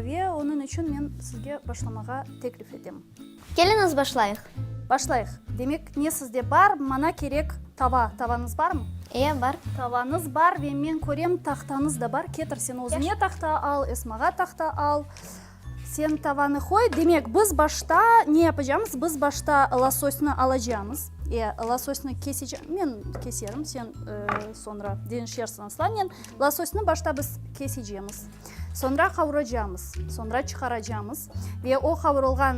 Speaker 9: ve onıñ içün men sizge başlamağa teklif etem.
Speaker 6: Keliñiz, başlayıq.
Speaker 9: Başlayıq. Demek, ne sizde bar? Maña kerek tava. Tavañız barmı?
Speaker 6: E, bar.
Speaker 9: Tavañız bar ve men körem, tahtañız da bar. Ketir, sen özüñe tahta al, Esmağa tahta al. Sen tavanı qoy. Demek, biz başta ne yapacamız? Biz başta lososni alacamız. E, lososni kesecem. Men keserim, sen soñra deñişersiñ Aslannen. Lososni başta biz kesecemiz. Soñra qavuracamız. Soñra çıqaracamız. Ve o qavurılğan,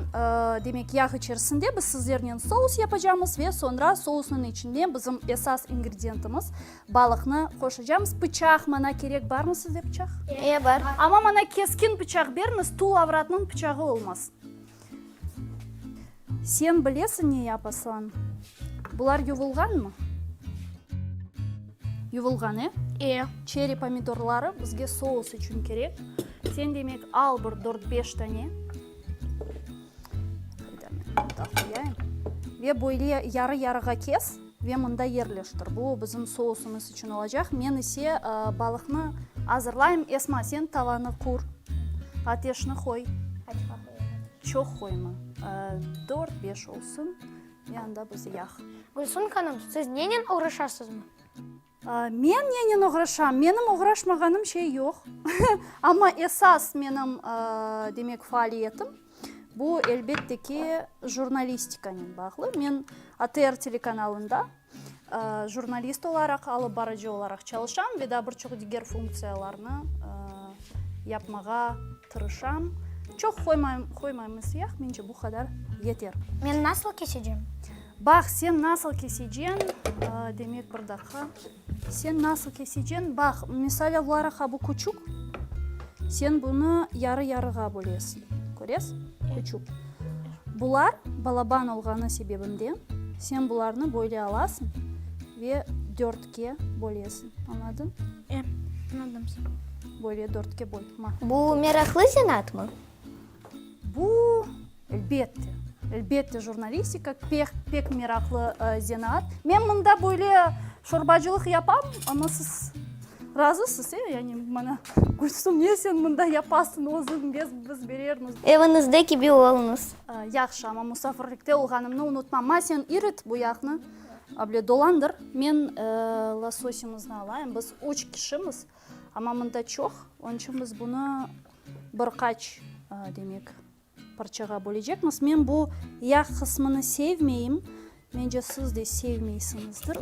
Speaker 9: demek, yağ içerisinde biz sizlernen sous yapacamız ve soñra sousnıñ içine bizim esas ingrediyentimiz, Balıqnı qoşacamız. Pıçaq maña kerek. Barmı sizde pıçaq?
Speaker 6: E, bar.
Speaker 9: Amma maña keskin pıçaq beriñiz, tul avratnıñ pıçağı olmaz. Sen bilesiñ ne yap, Aslan? Bular yuvulğanmı? Yuvulğan, e?
Speaker 14: E.
Speaker 9: Çeri pomidorları bizge sous içün kerek. Sen, demek, al bir dört-beş tane. Qayda men mında qoyayım. Ve böyle yarı-yarığa kes. Ve mında yerleştir. Bu bizim sousımız içün olacaq. Men ise balıqnı azırlayım. Esma, sen tavanı qur, ateşni qoy. Çoq qoyma. Dört, beş olsun. Ve anda biz yağ.
Speaker 14: Gülsün hanım, siz nenen oğraşasızmı?
Speaker 9: Men nenen oğraşam? Menim oğraşmağanım şey yoq. Amma esas menim, demek, faaliyetim, bu, elbette ki, jurnalistikanen bağlı. Men ATR telekanalında jurnalist olaraq, alıp barıcı olaraq çalışam ve daa bir çoq diger funktsiyalarnı yapmağa tırışam. Çoq qoymaymız yağ, mence bu qadar yeter.
Speaker 14: Men nasıl kesecem?
Speaker 9: Baq, sen nasıl keseceñ, demek, bir daqqa, sen nasıl keseceñ, baq, misal olaraq, bu küçük, sen bunı yarı-yarığa bölesiñ, köresiñ, küçük. Bular balaban olğanı sebebinden, sen bularnı böyle alasıñ ve dörtke bölesiñ, añladıñ?
Speaker 14: E, añladım.
Speaker 9: Böyle dörtke böl, ma.
Speaker 6: Bu meraqlı zenaatmı?
Speaker 9: Bu, elbette, elbette, jurnalistika pek, pek meraqlı zenaat. Men mında böyle şorbacılıq yapam, amma siz razısız, e? Yani mana, Gülsüm, ne sen mında yapasıñ özüñ, biz, biz berermiz.
Speaker 6: Eviñizde kibi oluñız.
Speaker 9: Yahşı, amma musafirlikte olğanımnı unutmam. Ma, sen irit bu yaqnı, able dolandır. Men lososimizni alayım, biz üç kişimiz, amma mında çoq, onıñ içün biz bunı Bir qaç, demek, parçağa bölecekmiz. Men bu yağ qısmını sevmeyim. Mence, siz de sevmeysiñizdir.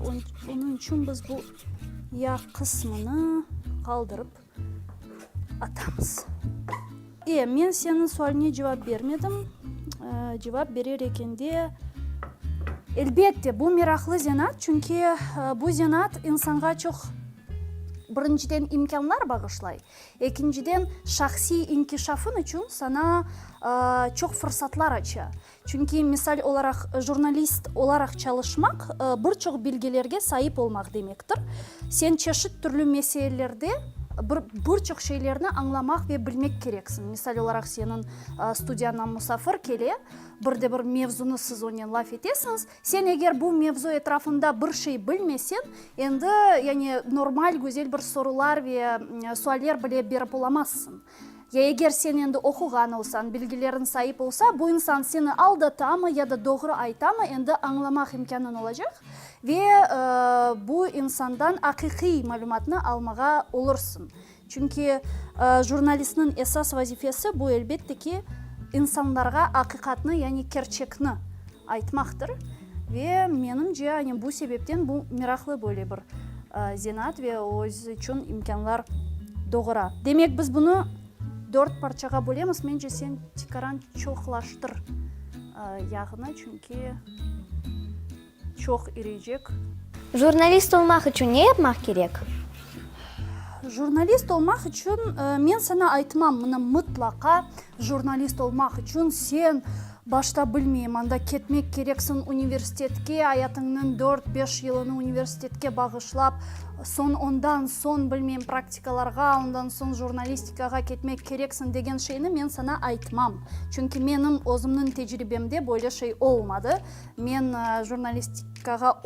Speaker 9: Onıñ içün biz bu yağ qısmını qaldırıp atamız. E, men seniñ sualine cevap bermedim. Cevap berer ekende, elbette, bu meraqlı zenaat, çünki bu zenaat insanğa çoq, birinciden, imkânlar bağışlay, ekinciden, şahsiy inkişafıñ içün saña çoq fırsatlar aça. Çünki, misal olaraq, jurnalist olaraq çalışmaq, bir çoq bilgilerge saip olmaq demektir. Sen çeşit türlü meselelerde bir bir çoq şeylerni añlamaq ve bilmek kereksiñ. Misal olaraq, seniñ studiyaña musafir kele, bir de bir mevzunı siz onen laf etesiñiz. Sen eger bu mevzu etrafında bir şey bilmeseñ, endi, yani, normal, güzel bir sorular ve sualler bile berip olamazsıñ. Ya eger sen endi oquğan olsañ, bilgileriñ saip olsa, bu insan seni aldatamı ya da doğru aytamı, endi añlamaq imkânıñ olacaq ve bu insandan aqiqiy malümatnı almağa olursıñ. Çünki jurnalistniñ esas vazifesi bu, elbette ki, insanlarğa aqiqatnı, yani kerçekni aytmaqtır. Ve menimce, yani bu sebepten bu meraqlı böyle bir zenaat ve öz içün imkânlar doğura. Demek, biz bunı dört parçağa bölemiz. Mence, sen tikaran çoqlaştır yağnı, çünki çoq iriycek.
Speaker 6: Jurnalist olmaq içün ne yapmaq kerek?
Speaker 9: Jurnalist olmaq içün, men saña aytmam, mına mıtlaqa jurnalist olmaq içün sen başta bilmeyim, anda ketmek kereksiñ universitetke, ayatıñnıñ dört-beş yılını universitetke bağışlap, soñ ondan soñ, bilmeyim, praktikalarğa, ondan soñ jurnalistikağa ketmek kereksiñ degen şeyni men saña aytmam. Çünki menim özümniñ tecribemde böyle şey olmadı. Men jurnalistikağa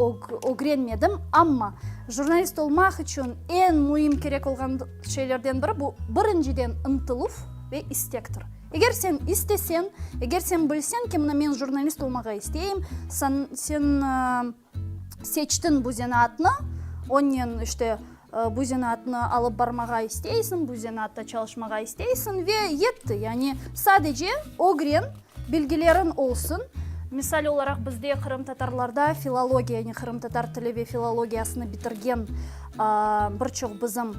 Speaker 9: ögrenmedim, amma jurnalist olmaq içün eñ müim kerek olğan şeylerden biri bu, birinciden, ıntıluv ve istektir. Eger sen isteseñ, eger sen bilseñ ki, mına men jurnalist olmağa isteyim, sen seçtiñ bu zenaatnı, onen, işte, bu zenaatnı alıp barmağa isteysiñ, bu zenaatta çalışmağa isteysiñ ve yetti. Yani sadece ögren, bilgileriñ olsun. Misal olaraq, bizde qırımtatarlarda filologiya, yani qırımtatar tili ve filologiyasını bitirgen bir çoq bizim,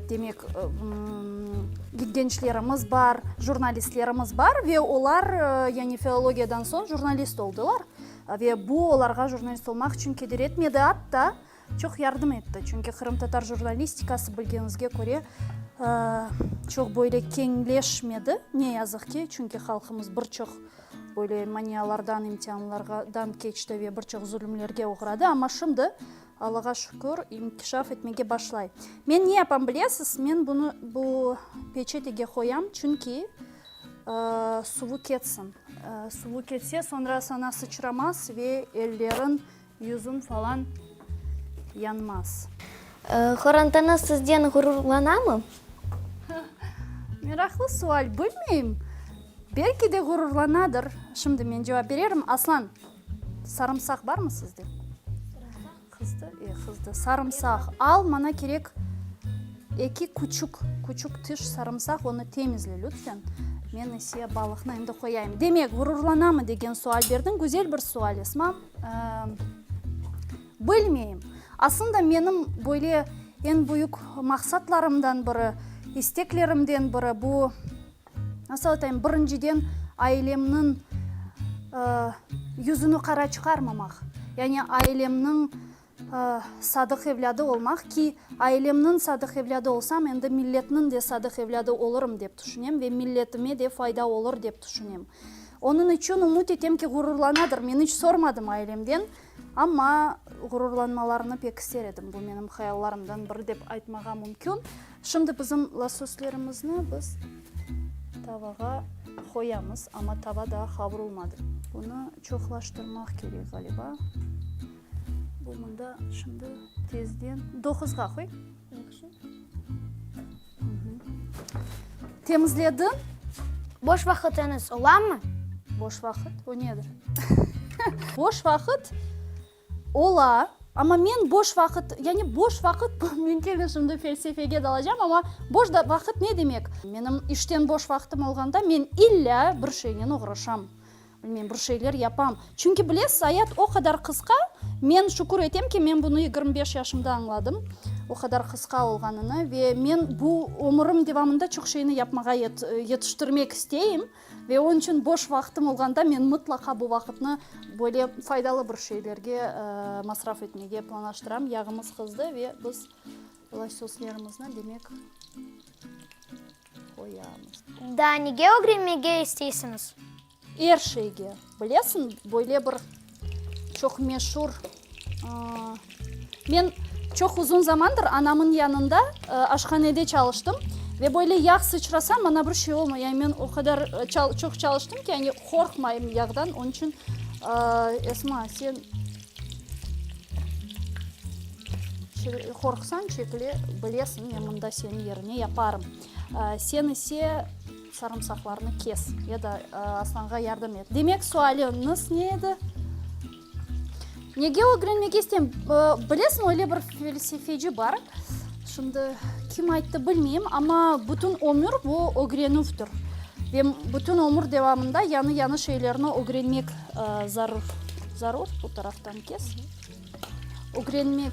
Speaker 9: demek, gençlerimiz bar, jurnalistlerimiz bar ve olar, yani filologiyadan soñ jurnalist oldılar. Ve bu olarğa jurnalist olmaq içün keder etmedi, atta Çoq yardım etti, çünki qırımtatar jurnalistikası, bilgeniñizge köre, çoq böyle keñleşmedi, ne yazıq ki, çünki halqımız bir çoq böyle manialardan, imtianlardan keçti ve bir çoq zulümlerge oğradı, amma şimdi, Allağa şükür, inkişaf etmege başlay. Men ne yapam, bilesiz, men bunı bu peçetege qoyam, çünki suvu ketsin. Suvu ketse, soñra sana sıçramaz ve elleriñ Yüzüñ falan yanmaz.
Speaker 6: Qorantañız sizden ğururlanamı?
Speaker 9: Meraqlı sual, bilmeyim. Belki de ğururlanadır. Şimdi men cevap bererim. Aslan, sarımsaq barmı sizde? Qızdı, e, qızdı. Sarımsaq al, maña kerek eki küçük, küçük tiş sarımsaq, onı temizle, lütfen. Men ise balıqnı endi qoyayım. Demek, ğururlanamı degen sual berdiñ. Güzel bir sual, Esma. Bilmeyim. Aslında menim böyle eñ büyük maqsatlarımdan biri, isteklerimden biri bu, nasıl aytayım, birinciden ailemniñ yüzüni qara çıqarmamaq, yani ailemniñ sadıq evlâdı olmaq ki, ailemniñ sadıq evlâdı olsam, endi milletniñ de sadıq evlâdı olurım dep tüşünem ve milletime de fayda olur dep tüşünem. Onıñ içün ümüt etem ki, ğururlanadır. Men iç sormadım ailemden, amma ğururlanmalarını pek ister edim. Bu menim hayallarımdan biri dep aytmağa mümkün. Şimdi bizim lososlerimizni biz tavağa qoyamız, amma tava daa qavurılmadı. Bunı çoqlaştırmaq kerek, ğaliba. Bu mında şimdi tezden doquzğa qoy. Yahşı. Temizlediñ.
Speaker 14: Boş vaqıtıñız olamı?
Speaker 9: Boş vaqıt, o nedir? Boş vaqıt ola, amma men boş vaqıt, yani boş vaqıt, men kene şimdi felsefege dalacam, amma boş vaqıt ne demek? Menim işten boş vaqtım olğanda men illâ bir şeynen oğraşam. Bilmeyim, bir şeyler yapam. Çünki bilesiz, ayat o qadar qısqa. Men şükür etem ki, men bunı 25 yaşımda añladım, o qadar qısqa olğanını ve men bu ömürim devamında çoq şeyni yapmağa yetiştirmek isteyim ve onıñ içün boş vaqtım olğanda men mıtlaqa bu vaqıtnı böyle faydalı bir şeylerge masraf etmege planlaştıram. Yağımız qızdı ve biz lososlerimizni, demek, qoyamız.
Speaker 14: Daa nege ögrenmege isteysiñiz?
Speaker 9: Er şeyge. Bilesiñ, böyle bir çoq meşur, Men çoq uzun zamandır anamın yanında aşhanede çalıştım ve böyle yağ sıçrasa, maña bir şey olmay. Yani men o qadar çoq çalıştım ki, yani qorqmayım yağdan. Onıñ içün, Esma, sen qorqsañ, çekile bilesiñ, men mında seniñ yerine yaparım. Sen ise. Sarımsaqlarnı kes ya da Aslanğa yardım et. Demek, sualiñiz ne edi? Nege ögrenmege isteyim? Bilesiñ, öyle bir felsefeci bar. Şimdi kim ayttı bilmeyim, amma bütün ömür bu ögrenüvdir. Ve bütün ömür devamında yañı-yañı şeylerni ögrenmek zarur. Zarur, bu taraftan kes. Ögrenmek,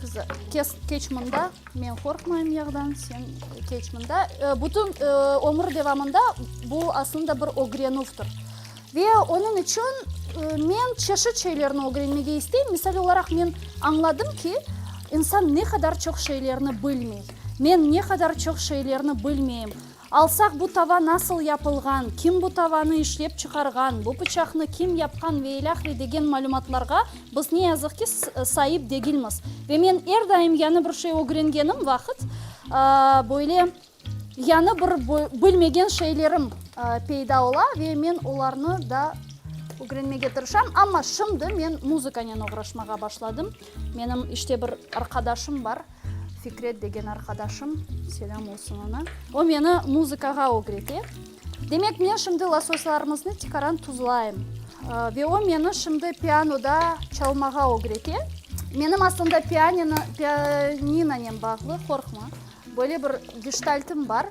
Speaker 9: kes, keç mında. Men qorqmayım yağdan, sen keç mında. Bütün ömür devamında bu aslında bir ögrenüvdir. Ve onıñ içün men çeşit şeylerni ögrenmege isteyim. Misal olaraq, men añladım ki, insan ne qadar çoq şeylerni bilmey. Men ne qadar çoq şeylerni bilmeyim. Alsaq, bu tava nasıl yapılğan, kim bu tavanı işlep çıqarğan, bu pıçaqnı kim yapqan ve ilâhre degen malümatlarğa biz, ne yazıq ki, saip degilmiz. Ve men er daim yañı bir şey ögrengenim vaqıt, böyle yañı bir bilmegen şeylerim peyda ola ve men olarnı da ögrenmege tırışam. Amma şimdi men muzıkanen oğraşmağa başladım. Menim işte bir arqadaşım bar. Fikret degen arqadaşım, selâm olsun oña, o meni muzıkağa ögrete. Demek, men şimdi lososlarımıznı tikaran tuzlayım. Ve o meni şimdi pianoda çalmağa ögrete. Menim aslında pianino, pianinonen bağlı, qorqma, böyle bir geştaltım bar.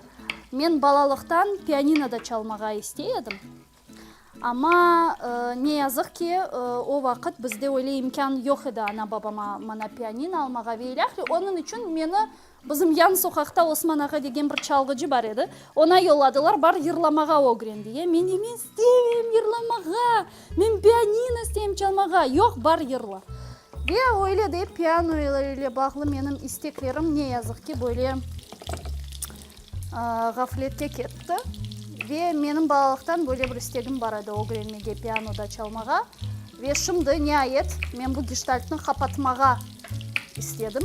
Speaker 9: Men balalıqtan pianinoda çalmağa istey edim. Amma, ne yazıq ki, o vaqıt bizde öyle imkân yoq edi ana-babama maña pianino almağa ve ilâhre. Onıñ içün meni bizim yan soqaqta Osman ağa degen bir çalğıcı bar edi, oña yolladılar, bar yırlamağa ögren diye. Men de, men istemeyim yırlamağa, men pianino isteyim çalmağa. Yoq, bar yırla. Ve öyle de piano ile bağlı menim isteklerim, ne yazıq ki, böyle Ğafletke ketti. Ve menim balalıqtan böyle bir istegim bar edi, ögrenmege, pianoda çalmağa. Ve şimdi, niayet, men bu geştaltnı qapatmağa istedim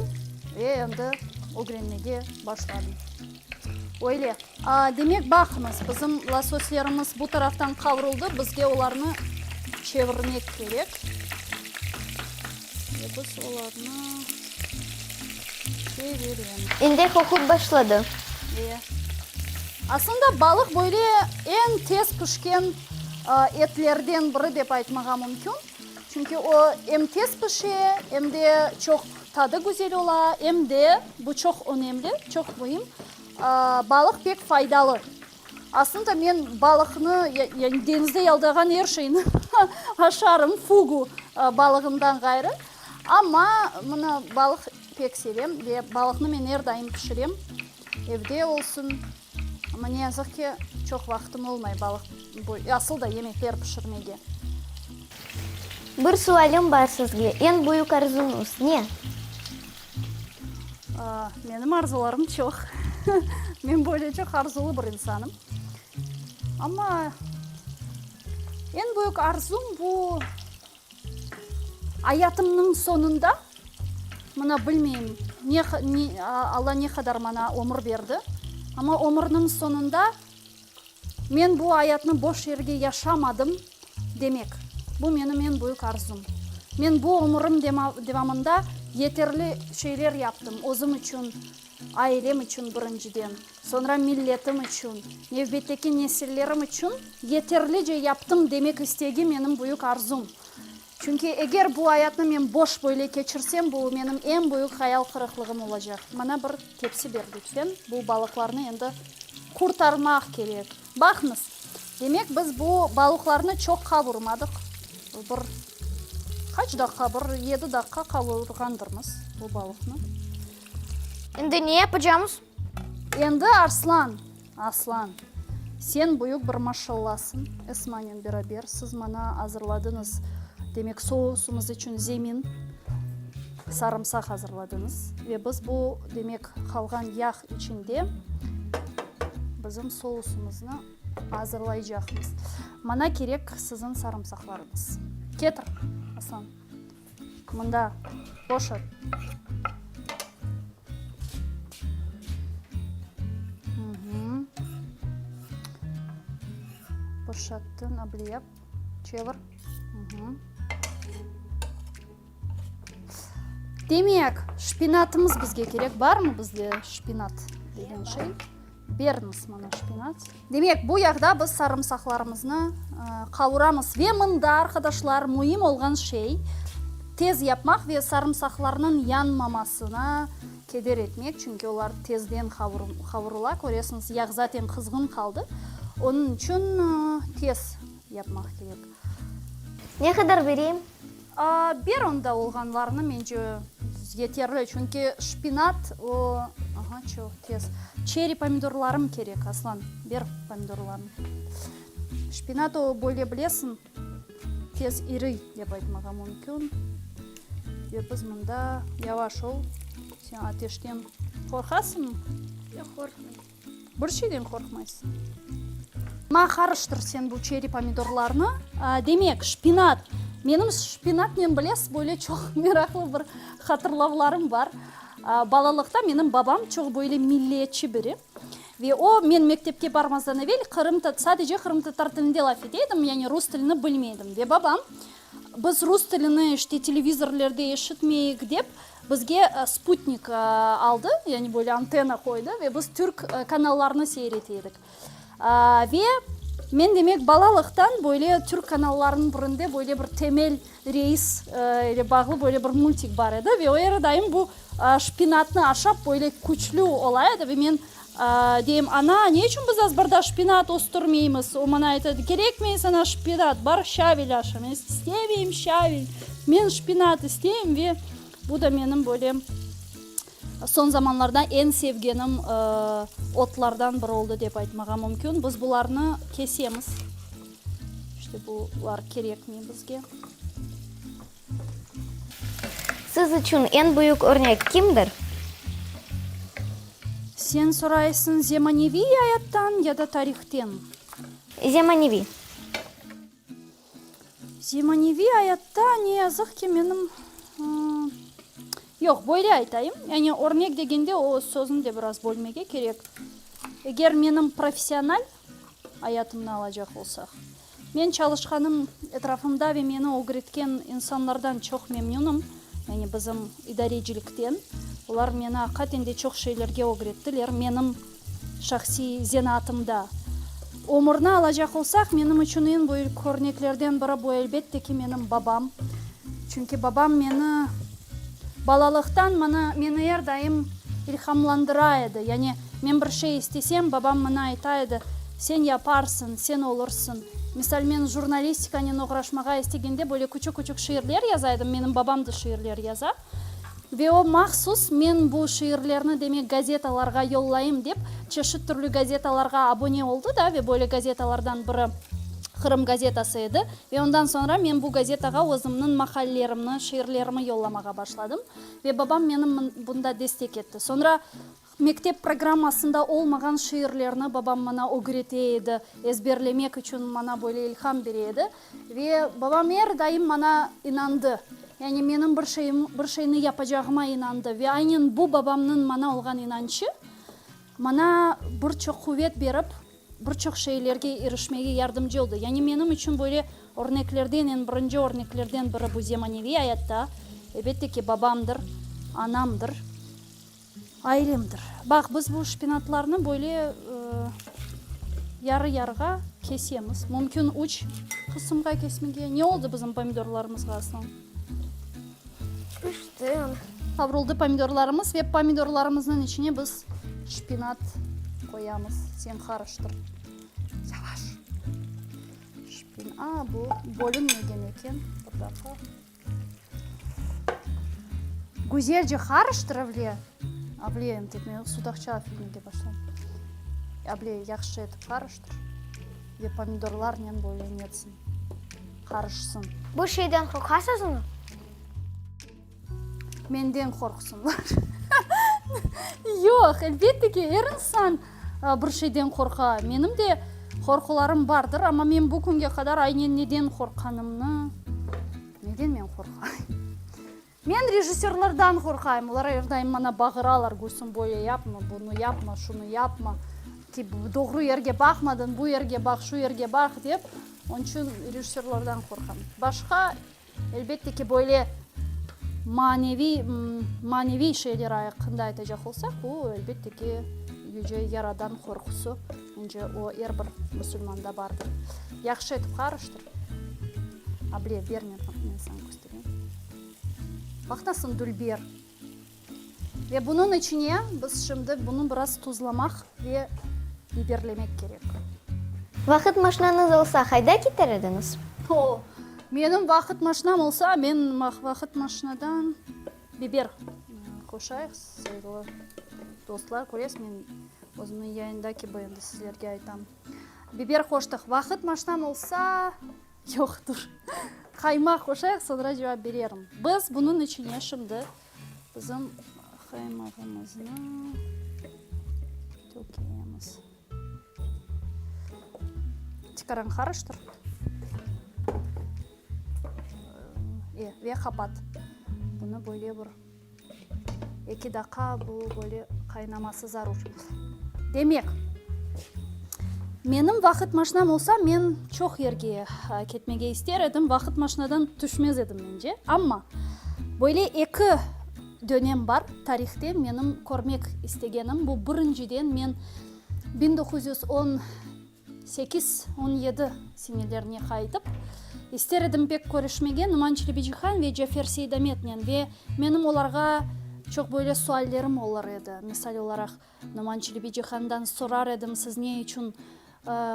Speaker 9: ve endi ögrenmege başladım. Öyle. Demek, baqıñız, bizim lososlerimiz bu taraftan qavruldı, bizge olarnı çevirmek kerek. Ve biz olarnı.
Speaker 6: Endi qoqup başladı.
Speaker 9: Aslında balıq böyle eñ tez pişken etlerden biri dep aytmağa mümkün. Çünki o em tez pişe, em de çoq tadı güzel ola, em de, bu çoq önemli, çoq müim, balıq pek faydalı. Aslında men balıqnı, yani deñizde yaldağan er şeyni aşarım, fugu balığından ğayrı. Amma mına balıq pek sevem ve balıqnı men er daim pişirem, evde olsun. Amma ne yazıq ki, çoq vaqtım olmay balıq, asıl da yemekler pişirmege.
Speaker 6: Bir sualim bar sizge, eñ büyük arzuñız ne?
Speaker 9: Menim arzularım çoq. Men böyle çoq arzulı bir insanım. Amma eñ büyük arzum bu, ayatımnıñ soñunda, mına bilmeyim, ne, Alla ne qadar maña ömür berdi, amma ömürniñ soñunda Men bu ayatnı boş yerge yaşamadım, demek, bu menim eñ büyük arzum. Men bu ömürim devamında yeterli şeyler yaptım, özüm içün, ailem içün birinciden, soñra milletim içün, nevbetteki nesillerim içün yeterlice yaptım demek istegi menim büyük arzum. Çünki eger bu ayatnı men boş böyle keçirsem, bu menim eñ büyük hayal qırıqlığım olacaq. Maña bir tepsi ber, lütfen, bu balıqlarnı endi qurtarmaq kerek. Baqıñız, demek biz bu balıqlarnı çoq qavurmadıq, bir. Qaç daqqa, bir yedi daqqa qavurğandırmız bu balıqnı.
Speaker 14: Endi ne yapacamız?
Speaker 9: Endi Arslan, Aslan, sen büyük bir maşallasıñ, Esmanen beraber siz maña azırladıñız, demek, sousımız içün zemin, sarımsaq azırladıñız ve biz bu, demek, qalğan yağ içinde bizim sousımıznı azırlaycaqmız. Maña kerek siziñ sarımsaqlarıñız. Ketir, Aslan. Mında boşat. Boşattın, abliyap, çevir. Demek, şpinatımız bizge kerek. Barmı bizde şpinat degen şey? Beriñiz mana şpinat. Demek, bu yağda biz sarımsaqlarımıznı qavuramız. Ve mında, arqadaşlar, müim olğan şey, tez yapmaq ve sarımsaqlarnıñ yanmamasına keder etmek, çünki olar tezden qavurıla, köresiñiz, yağ zaten qızğın qaldı. Onıñ içün tez yapmaq kerek.
Speaker 6: Ne qadar bereyim?
Speaker 9: Ber onda olğanlarını, mence, yeterli, çünki şpinat o, aha, çoq tez. Çeri pomidorlarım kerek, Aslan, ber pomidorlarnı. Şpinat o, böyle bilesiñ, tez iriy, dep aytmağa mümkün. Ve biz mında, yavaş ol, sen ateşten qorqasıñmı?
Speaker 14: Yoq, qorqmayım.
Speaker 9: Bir şeyden qorqmaysıñ. Ma, qarıştır sen bu çeri pomidorlarnı. Demek, şpinat. Menim şpinatnen, bilesiz, böyle çoq meraqlı bir hatırlavlarım bar. Balalıqta menim babam çoq böyle milliyetçi biri. Ve o, men mektepke barmazdan evel qırım, sadece qırımtatar tilinde laf ete edim, yani rus tilini bilmey edim. Ve babam, biz rus tilini işte televizorlerde eşitmeyik dep, Bizge sputnik aldı, yani böyle antenna qoydı ve biz türk kanallarını seyir ete edik. Ve men, demek, balalıqtan böyle türk kanallarınıñ birinde böyle bir Temel reis ile bağlı böyle bir multik bar edi ve o er daim bu şpinatnı aşap böyle küçlü ola edi ve men deyim, Ana, ne içün biz azbarda şpinat östürmeymiz? O maña ayta, Kerekmey saña şpinat, bar şavel aşa. Men istemeyim şavel, men şpinat isteyim ve bu da menim böyle soñ zamanlarda eñ sevgenim otlardan biri oldı dep aytmağa mümkün. Biz bularnı kesemiz. İşte bular kerekmey bizge.
Speaker 6: Siz içün eñ büyük örnek kimdir?
Speaker 9: Sen soraysıñ zemaneviy ayattan ya da tarihten?
Speaker 6: Zemaneviy.
Speaker 9: Zemaneviy ayatta, ne yazıq ki, menim, yoq, böyle aytayım, yani örnek degende o sözni de biraz bölmege kerek. Eger menim professional ayatımnı alacaq olsaq, Men çalışqanım etrafımda ve meni ögretken insanlardan çoq memnünim, yani bizim idarecilikten. Olar meni aqiqaten de çoq şeylerge ögrettiler, menim şahsiy zenaatımda. Ömürni alacaq olsaq, menim içün eñ büyük örneklerden biri bu, elbette ki, menim babam. Çünki babam meni balalıqtan meni, meni er daim ilhamlandıra edi. Yani men bir şey istesem, babam maña ayta edi, Sen yaparsıñ, sen olursıñ. Misal, men jurnalistikanen oğraşmağa istegende böyle küçük-küçük şiirler yaza edim, menim babam da şiirler yaza. Ve o mahsus men bu şiirlerni, demek, gazetalarğa yollayım dep, çeşit türlü gazetalarğa abone oldı da, ve böyle gazetalardan biri Qırım gazetası edi. Ve ondan soñra men bu gazetağa özümniñ maqalelerimni, şiirlerimi yollamağa başladım. Ve babam meni bunda destek etti. Soñra Mektep programmasında olmağan şiirlerni babam maña ögrete edi, ezberlemek içün maña böyle ilham bere edi. Ve babam er daim maña inandı, yani menim bir şeyim, bir şeyni yapacağıma inandı. Ve aynen bu babamnıñ maña olğan inançı maña bir çoq quvet berip, bir çoq şeylerge irişmege yardımcı oldı. Yani menim içün böyle örneklerden, eñ birinci örneklerden biri bu zemaneviy ayatta, elbette ki, babamdır, anamdır. Ailemdir. Baq, biz bu şpinatlarnı böyle yarı-yarığa kesemiz. Mümkün üç qısımğa kesmege. Ne oldı bizim pomidorlarımızğa, Aslan?
Speaker 6: Pişti.
Speaker 9: Qavruldı pomidorlarımız ve pomidorlarımıznıñ içine biz şpinat qoyamız. Sen qarıştır. Yavaş. Şpin, a, bu bölünmegen eken. Bir daqqa. Güzelce qarıştır, Avliye. Avliye, endi men sudaqça filmge başladım. Avliye, yahşı etip qarıştır. Ve pomidorlarnen böyle netsin, qarışsın.
Speaker 14: Bir şeyden qorqasızmı?
Speaker 9: Menden qorqsunlar. Yoq, elbette ki, er insan bir şeyden qorqa. Menim de qorqularım bardır, amma men bu künge qadar aynen neden qorqqanımnı, neden men qorqayım? Men rejissörlardan qorqayım, olar er daim maña bağıralar, Gülsüm, böyle yapma, bunı yapma, şunı yapma, ki, doğru yerge baqmadıñ, bu yerge baq, şu yerge baq, dep. Onıñ içün rejissörlardan qorqam. Başqa Elbette ki, böyle maneviy, maneviy şeyler aqqında aytacaq olsaq, bu, elbette ki, Yüce Yaradan qorqusı, mence, o er bir musulmanda bardır. Yahşı etip qarıştır. Able, ber, men, men saña köstereyim. Baq nasıl dülber. Ve bunıñ içine biz şimdi bunı biraz tuzlamaq ve biberlemek kerek.
Speaker 6: Vaqıt maşinañız olsa, qayda keter ediñiz?
Speaker 9: O, menim vaqıt maşinam olsa, men vaqıt maşinadan biber qoşayıq, sayğılı dostlar, köresiz, men özümniñ yayında kibi endi sizlerge aytam. Biber qoştıq. Vaqıt maşinam olsa, Yoq, dur. Qaymaq qoşayıq, soñra cevap bererim. Biz bunıñ içine şimdi bizim qaymağımıznı tökemiz. Tikaran qarıştır. E, ve qapat. Bunı böyle bir Eki daqqa bu böyle qaynaması zarur. Demek, menim vaqıt maşinam olsa, men çoq yerge ketmege ister edim, vaqıt maşinadan tüşmez edim mence. Amma böyle eki dönem bar tarihte menim körmek istegenim. Bu birinciden men 1910 Sekiz, 17 senelerine qaytıp, ister edim pek körüşmege Numan Çelebicihan ve Cafer Seydametnen ve menim olarğa çoq böyle suallerim olur edi. Misal olaraq, Numan Çelebicihandan sorar edim, siz ne içün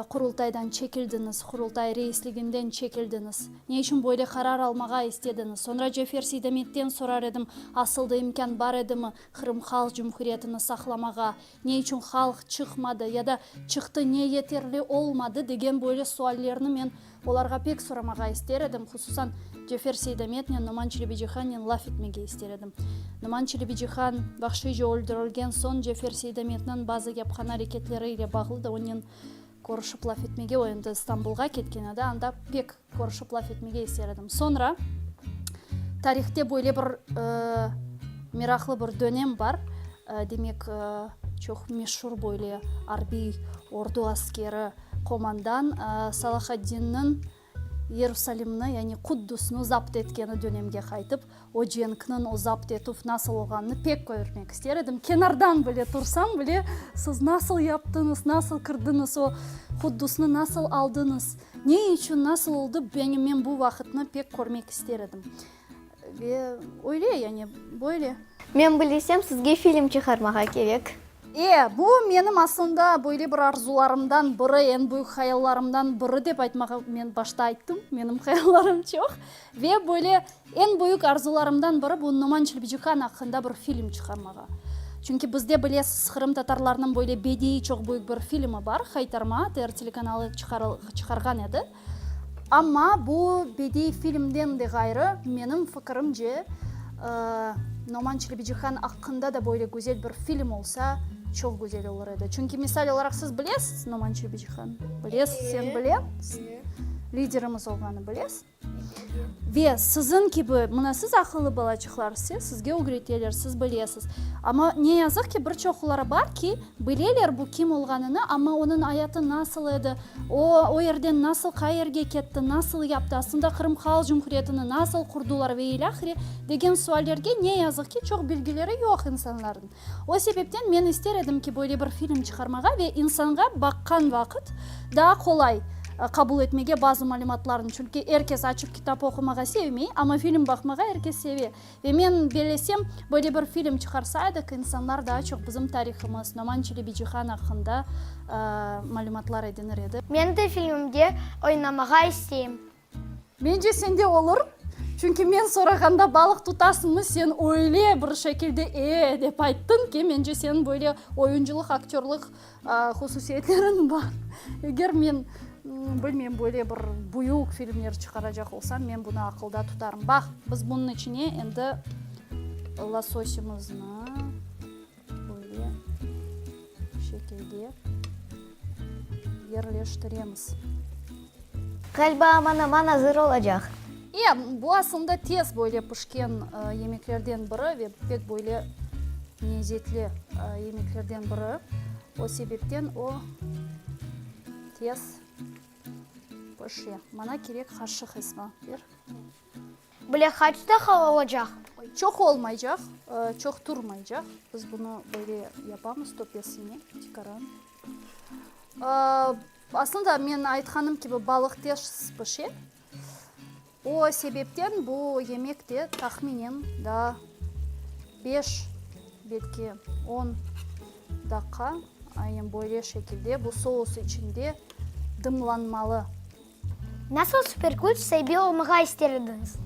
Speaker 9: Qurultaydan çekildiñiz, Qurultay reisliginden çekildiñiz? Ne içün böyle qarar almağa istediñiz? Soñra Cafer Seydametten sorar edim, asıl da imkân bar edimi Qırım Halq Cumhuriyetini saqlamağa? Ne içün halq çıqmadı ya da çıqtı, ne yeterli olmadı degen böyle suallerni men olarğa pek soramağa ister edim, hususan Cefer Seydametnen, Noman Çelebicihannen laf etmege ister edim. Noman Çelebicihan vahşiyce öldürilgen soñ Cefer Seydametniñ bazı yapqan areketleri ile bağlı da onen körüşip laf etmege, o endi İstanbulğa ketken edi, anda pek Körüşip laf etmege ister edim. Soñra, tarihte böyle bir meraqlı bir dönem bar, demek, çoq meşur böyle arbiy ordu askeri, qomandan Salahaddinniñ Yerusalimni, yani Quddusnı zapt etkeni dönemge qaytıp, O cenkniñ, o zapt etüv nasıl olğanını pek körmek ister edim. Kenardan bile tursam bile, siz nasıl yaptıñız, nasıl kirdiñiz, o Quddusnı nasıl aldıñız, ne içün, nasıl oldı, yani men bu vaqıtnı pek körmek ister edim. Ve öyle, yani böyle.
Speaker 6: Men bilesem, sizge film çıqarmağa kerek.
Speaker 9: E, bu menim aslında böyle bir arzularımdan biri, eñ büyük hayallarımdan biri dep aytmağa, men başta ayttım, menim hayallarım çoq. Ve böyle eñ büyük arzularımdan biri bu Noman Çelebicihan aqqında bir film çıqarmağa. Çünki bizde, bilesiz, qırımtatarlarnıñ böyle bediiy çoq büyük bir filmi bar, Haytarma, TR telekanalı çıqarğan edi. Amma bu bediiy filmden de ğayrı, menim fikirimce, Noman Çelebicihan aqqında da böyle güzel bir film olsa, çoq güzel olur edi. Çünki, misal olaraq, siz bilesiz Noman Çelebicihan? Bilesiz, sen bilesiñ? Liderimiz olğanı bilesiñ? Ve siziñ kibi, mına siz aqıllı balaçıqlar, siz, sizge ögreteler, siz bilesiz. Amma ne yazıq ki, bir çoqları bar ki, bileler bu kim olğanını, amma onıñ ayatı nasıl edi, o, o yerden nasıl qayerge ketti, nasıl yaptı, aslında Qırım Halq Cumhuriyetini nasıl qurdular ve ilâhre degen suallerge ne yazıq ki, çoq bilgileri yoq insanlarnıñ. O sebepten men ister edim ki, böyle bir film çıqarmağa ve insanğa baqqan vaqıt daa qolay qabul etmege bazı malümatlarnı, çünki er kes açıp kitap oqumağa sevmey, amma film baqmağa er kes seve. Ve men bellesem, böyle bir film çıqarsaydıq, insanlar daa çoq bizim tarihımız, Noman Çelebicihan aqqında malümatlar edinir edi.
Speaker 14: Men de filmde oynamağa isteyim.
Speaker 9: Mence sende olur. Çünki men sorağanda balıq tutasıñmı, sen öyle bir şekilde e dep ayttıñ ki, mence seniñ böyle oyuncılıq, aktörlıq hususiyetleriñ bar. Eger men, bilmeyim, böyle bir büyük filmler çıqaracaq olsam, men bunı aqılda tutarım. Baq, biz bunıñ içine endi lososimizni böyle şekilde yerleştiremiz.
Speaker 6: Ğaliba aman-aman azır olacaq.
Speaker 9: E, bu aslında tez böyle pişken yemeklerden biri ve pek böyle lezetli yemeklerden biri. O sebepten o tez pişe. Maña kerek qaşıq, Esma, ber.
Speaker 14: Böyle qaç daqqa olacaq?
Speaker 9: Çoq olmaycaq, çoq turmaycaq. Biz bunı böyle yapamız, töpesine tikaran. Aslında, men aytqanım kibi, balıq tez pişe. O sebepten bu yemek de tahminen daa beş, belki on daqqa aynen böyle şekilde bu sous içinde dımlanmalı.
Speaker 14: Nasıl süper küç saibi olmağa ister ediñiz?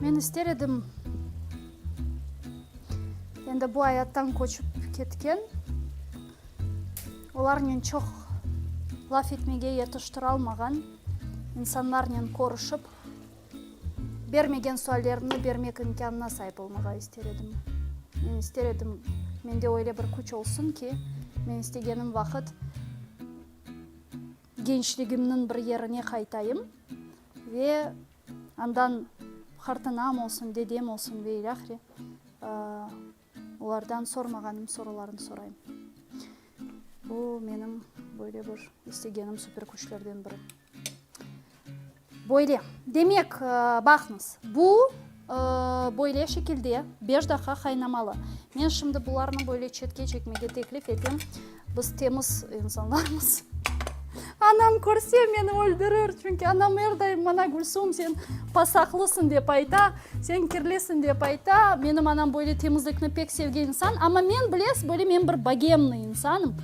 Speaker 9: Men ister edim, endi bu ayattan köçip ketken, olarnen çoq laf etmege yetiştiralmağan insanlarnen körüşip, Bermegen suallerimni bermek imkânına saip olmağa ister edim. Men ister edim, mende öyle bir küç olsun ki, men istegenim vaqıt gençligimniñ bir yerine qaytayım ve andan qartanam olsun, dedem olsun ve ilâhre, olardan sormağanım sorularnı sorayım. Bu menim böyle bir istegenim süper küçlerden biri. Böyle. Demek, baqıñız, bu böyle şekilde beş daqqa qaynamalı. Men şimdi bularnı böyle çetke çekmege teklif etem. Biz temiz insanlarmız. Anam körse, meni öldürir, çünki anam er daim maña, Gülsum, sen pasaqlısıñ, dep ayta, sen kirlisiñ, dep ayta. Menim anam böyle temizlikni pek sevgen insan. Amma men, bilesiz, böyle men bir bogemnıy insanım.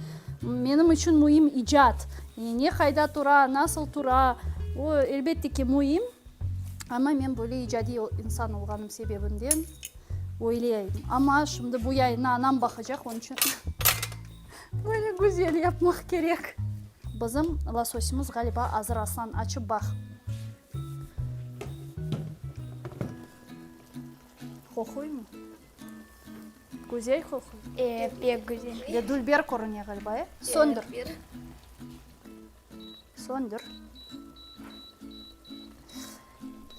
Speaker 9: Menim içün müim icat. Ne qayda tura, nasıl tura, o, elbette ki, müim, amma men böyle icadiy insan olğanım sebebinden öyleyim. Amma şimdi bu yayınnı anam baqacaq, onıñ içün böyle güzel yapmaq kerek. Bizim lososimiz, ğaliba, azır, Aslan, açıp baq. Qoquymı? Güzel qoquy.
Speaker 14: E, pek güzel.
Speaker 9: Ve dülber körüne ğaliba, e? Söndür. Söndür.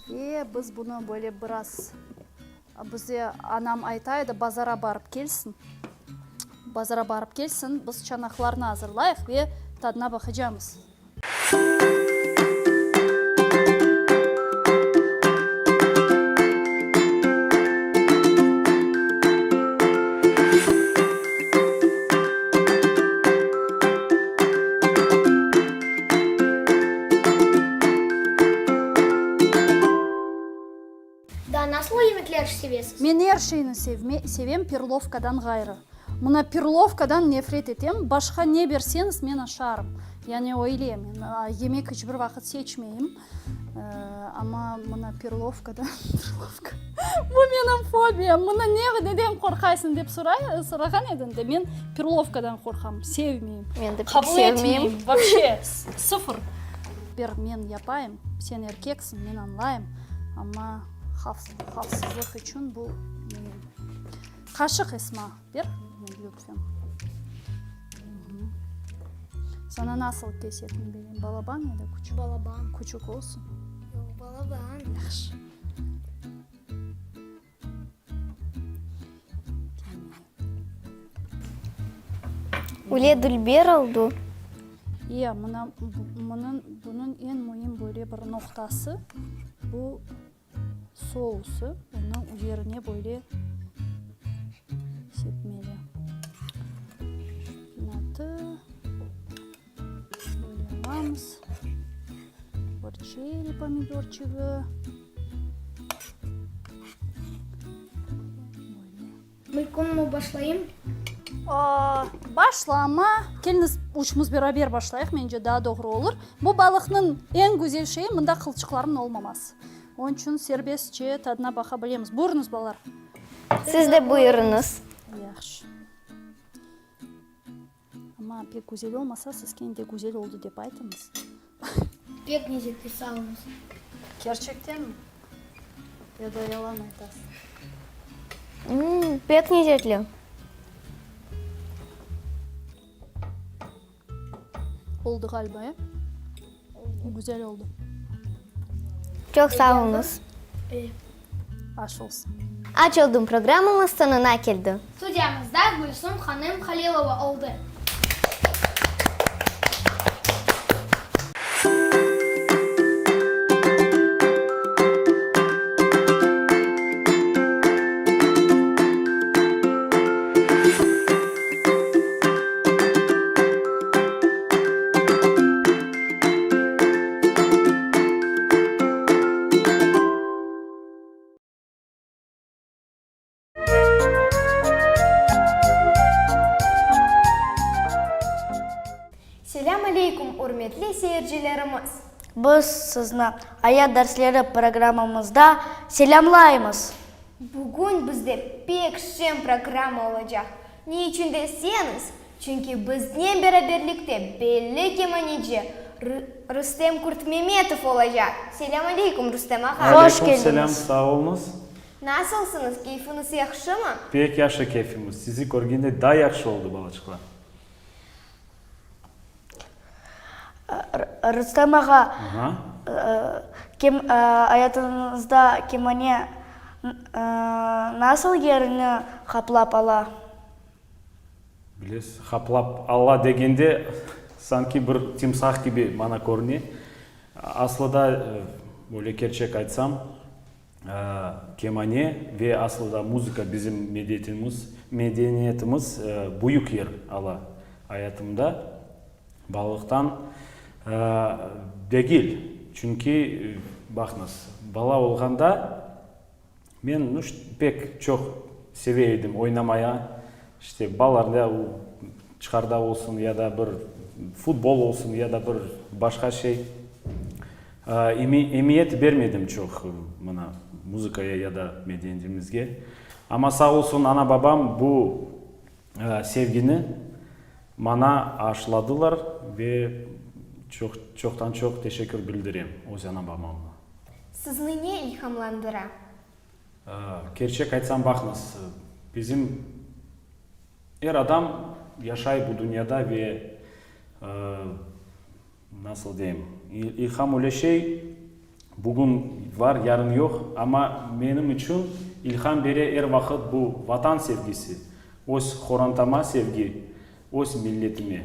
Speaker 9: Ve biz bunı böyle biraz, bize anam ayta edi, bazara barıp kelsin. Bazara barıp kelsin, biz çanaqlarnı azırlayıq ve tadına baqacamız.
Speaker 14: Daa nasıl yemekler sevesiz?
Speaker 9: Men er şeyni sevem, perlovkadan ğayrı. Mına perlovkadan nefret etem, başqa ne berseñiz men aşarım. Yani öyle, men yemek iç bir vaqıt seçmeyim, amma mına perlovkadan, perlovka, bu menim fobiyam, mına ne, neden qorqaysıñ dep soray, sorağan ediñ de, men perlovkadan qorqam, sevmeyim.
Speaker 4: Men de pek
Speaker 9: Qabul
Speaker 4: sevmeyim.
Speaker 9: etmeyim, vobşe, sıfır. Ber men yapayım, sen erkeksiñ, men añlayım, amma havfsızlıq içün bu müim. Qaşıq, Esma, ber, lütfen. Saña nasıl kesetni bereyim, balaban ya da küçük?
Speaker 14: Balaban.
Speaker 9: Küçük olsun.
Speaker 14: Yoq, balaban.
Speaker 9: Yahşı.
Speaker 6: Öyle dülber oldu.
Speaker 9: Ya, mına, mınıñ, bunıñ eñ müim böyle bir noqtası, bu Sousı, onı üzerine böyle sepmeli. Şpinatı böyle alamız. Bir çeri pomidorçığı. Böyle.
Speaker 14: Mülkünmi başlayım?
Speaker 9: Başlama. Keliñiz, üçümiz beraber başlayıq, mence daa doğru olur. Bu balıqnıñ eñ güzel şeyi, mında qılçıqlarnıñ olmaması. Onıñ içün serbestçe tadına baqa bilemiz. Buyurıñız, balalar.
Speaker 6: Siz de buyurıñız.
Speaker 9: Yahşı. Amma pek güzel olmasa, siz kene de güzel oldı dep aytıñız.
Speaker 14: Pek lezetli, sağ oluñız.
Speaker 9: Kerçektenmi? Ya da yalan aytasız?
Speaker 6: Mmm, pek lezetli.
Speaker 9: Oldı ğaliba, e? Güzel oldı.
Speaker 6: Çoq sağ oluñız.
Speaker 9: Aş olsun.
Speaker 6: Aç oldım programmamız soñuna keldi.
Speaker 14: Studiyamızda Gülsum hanım Halilova oldı.
Speaker 15: Selâm aleykum, ürmetli seyircilerimiz!
Speaker 19: Biz sizni Ayat dersleri programmamızda selâmlaymız!
Speaker 15: Bugün bizde pek şeñ programma olacaq. Ne içün deseñiz, çünki biznen beraberlikte belli kemaneci Rustem Kurtmemetov olacaq. Selâm aleykum, Rustem ağa!
Speaker 12: Aleyküm selâm, sağ oluñız.
Speaker 15: Nasılsıñız, keyfiñiz yahşımı?
Speaker 12: Pek yahşı keyfimiz, sizi körgende daa yahşı oldı, balaçıqlar.
Speaker 19: Rustem ağa, kim ayatıñızda kemane nasıl yerini qaplap ala?
Speaker 12: Bilesiz, qaplap ala degende, sanki bir timsah kibi maña körüne. Aslı da, böyle kerçek aytsam, Kemane ve aslı da muzıka bizim medetimiz, medeniyetimiz büyük yer ala ayatımda. Balalıqtan degil, çünki, baqıñız, bala olğanda men pek çoq seve edim oynamaya, işte balalarda çıqarda olsun ya da bir futbol olsun ya da bir başqa şey. Emiyet bermedim çoq mına muzıkaya ya da medeniyetimizge. Amma sağ olsun ana-babam bu sevgini maña aşıladılar ve çoq, çoqtan-çoq teşekkür bildirem öz ana-babamğa.
Speaker 15: Sizni ne ilhamlandıra?
Speaker 12: Kerçek aytsam, baqıñız, bizim er adam yaşay bu dünyada ve Nasıl deyim, ilham öyle şey, bugün var, yarın yoq, amma menim içün ilham bere er vaqıt bu Vatan sevgisi, öz qorantama sevgi, öz milletime.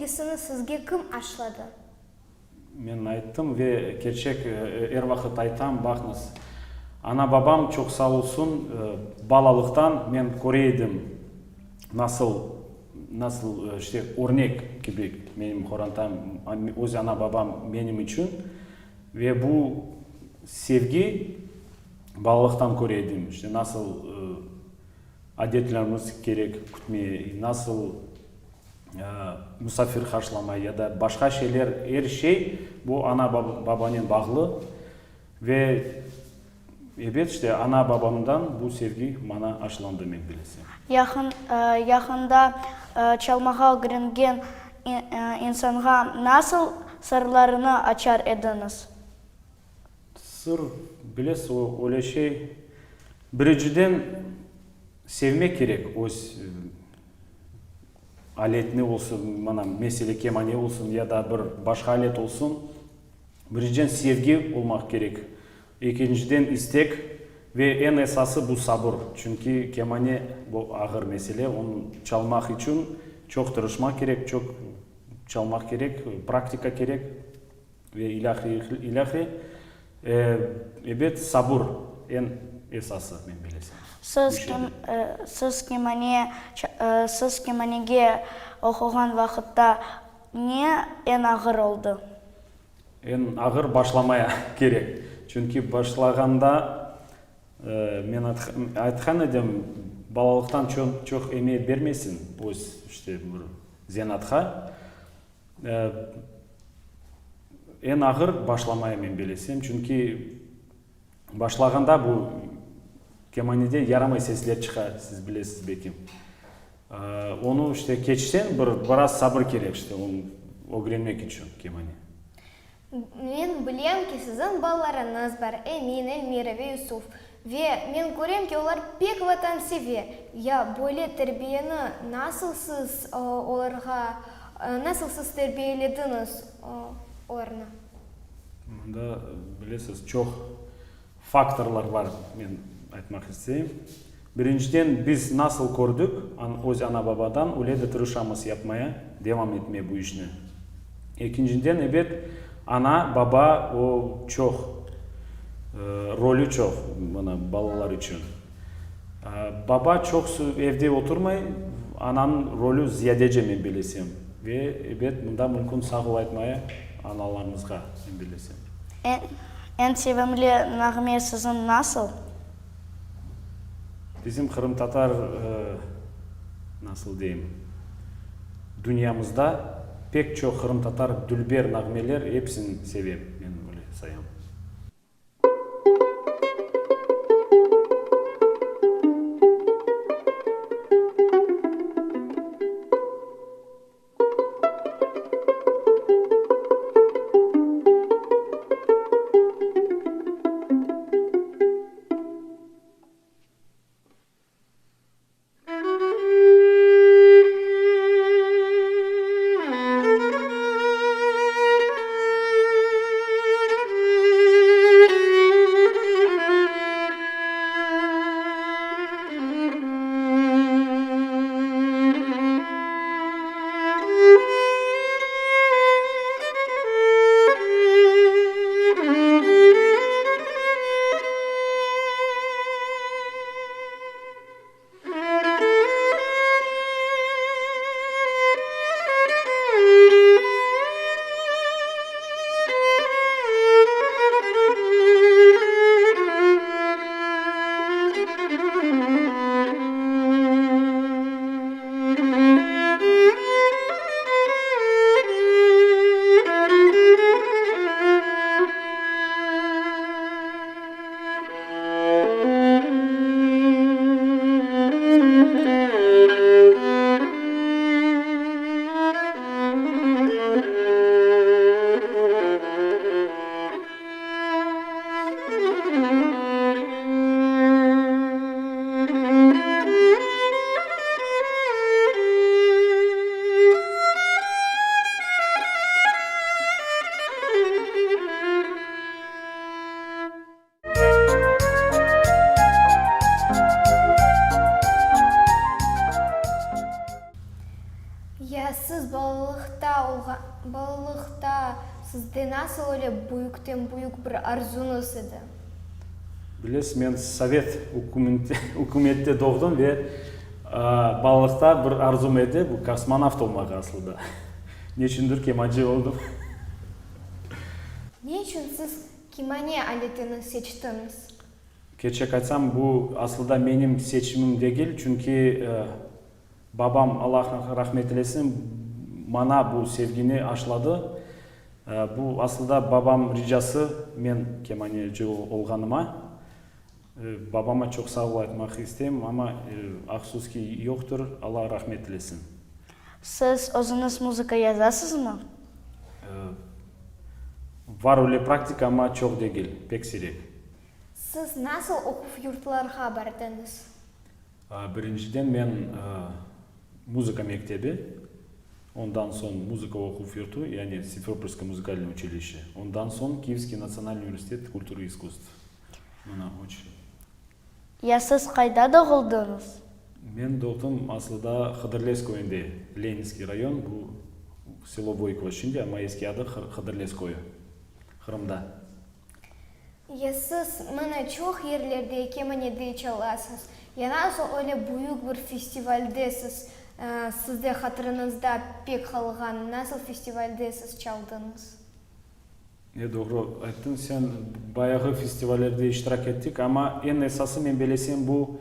Speaker 15: sevgisini sizge kim aşladı?
Speaker 12: Men ayttım ve kerçek er vaqıt aytam, baqıñız, ana-babam çoq sağ olsun, balalıqtan men köre edim, nasıl, nasıl işte örnek kibi menim qorantam, öz ana-babam menim içün ve bu sevgi balalıqtan köre edim, işte nasıl adetlerimiz kerek kütmeye, nasıl musafir qarşılamay ya da başqa şeyler, er şey bu ana-babanen bağlı ve ebet, işte, ana-babamdan bu sevgi maña aşılandı, men bilesem.
Speaker 19: Yaqın, yaqında çalmağa ögrengen insanğa nasıl sırlarını açar ediñiz?
Speaker 12: Sır, bilesiz, o öyle şey. Birinciden, sevmek kerek öz aletni olsun, mana, mesele kemane olsun ya da bir başqa alet olsun. Birinciden, sevgi olmaq kerek. Ekinciden, istek ve eñ esası bu sabır. Çünki kemane, bu ağır mesele, onı çalmaq içün çoq tırışmaq kerek, çoq çalmaq kerek, praktika kerek. Ve ilâhre, ilâhre, ebet, sabır eñ esası, men bilesem.
Speaker 19: Siz kim, siz kemane, siz kemanege oquğan vaqıtta ne eñ ağır oldı?
Speaker 12: Eñ ağır başlamaya kerek. Çünki başlağanda, men aytqan edim, balalıqtan çoq, çoq emiyet bermeysiñ öz, işte, bir zenaatqa. Eñ ağır başlamaya men belesem, çünki başlağanda bu kemanede yaramay sesler çıqa, siz bilesiz belki. Onı işte keçseñ, bir biraz sabır kerek işte onı ögrenmek içün kemane.
Speaker 15: Men bilem ki, siziñ balalarıñız bar, Emin, Elmira ve Yusuf. Ve men körem ki, olar pek vatanseve. Ya böyle terbiyeni nasıl siz olarğa, nasıl siz terbiyelediñiz olarnı?
Speaker 12: Mında, bilesiz, çoq Faktorlar bar, men aytmaq isteyim. Birinciden, biz nasıl kördik, öz ana-babadan, öyle de tırışamız yapmaya, devam etmeye bu işni. Ekinciden, ebet, ana, baba, o çoq, rolü çoq, mına, balalar içün. Baba çoqsu evde oturmay, ananıñ rolü ziyadece, men bilesem. Ve, ebet, mında mümkün sağ ol aytmaya analarımızğa, men bilesem.
Speaker 19: Eñ sevimli nağme siziñ nasıl?
Speaker 12: Bizim qırımtatar, nasıl deyim, dünyamızda pek çoq qırımtatar dülber nağmeler, episini sevem, men öyle sayam.
Speaker 15: Sizde nasıl öyle büyükten-büyük bir arzuñız edi?
Speaker 12: Bilesiz, men sovet ükümette doğdım ve balalıqta bir arzum edi, bu kosmonavt olmaq aslıda. Neçündir kemancı oldım.
Speaker 15: Ne içün siz kemane aletini seçtiñiz?
Speaker 12: Kerçek aytsam, bu aslıda menim seçimim degil, çünki Babam, Allah rahmet eylesin, maña bu sevgini aşladı. Bu, aslıda, babam ricası, men kemaneci olğanıma. Babama çoq sağ ol aytmaq isteyim, amma, ahsus ki, yoqtır, Allah rahmet eylesin.
Speaker 19: Siz özüñiz muzıka yazasızmı?
Speaker 12: Var öyle praktika, amma çoq degil, pek siyrek.
Speaker 15: Siz nasıl oquv yurtlarğa bardıñız?
Speaker 12: Birinciden men muzıka mektebi, ondan soñ muzıka oquv yurtu, yani Simferopolskoye muzikalnoye uçilişçe, ondan soñ Kiyevskiy natsionalnıy universitet kulturı i iskusstv. Mına üç.
Speaker 19: Ya siz qayda doğuldıñız?
Speaker 12: Men doğdım aslıda Hıdırlez köyünde, Leninskiy rayon, bu selo Voykovo şimdi, amma eski adı Hıdırlez köyü, Qırımda.
Speaker 15: Ya siz mına çoq yerlerde kemanede çalasız, ya nasıl öyle büyük bir festivalde siz, sizde hatırıñızda pek qalğan nasıl festivalde siz çaldıñız?
Speaker 12: E, doğru ayttıñ sen, bayağı festivallerde iştirak ettik, amma eñ esası men belesem bu,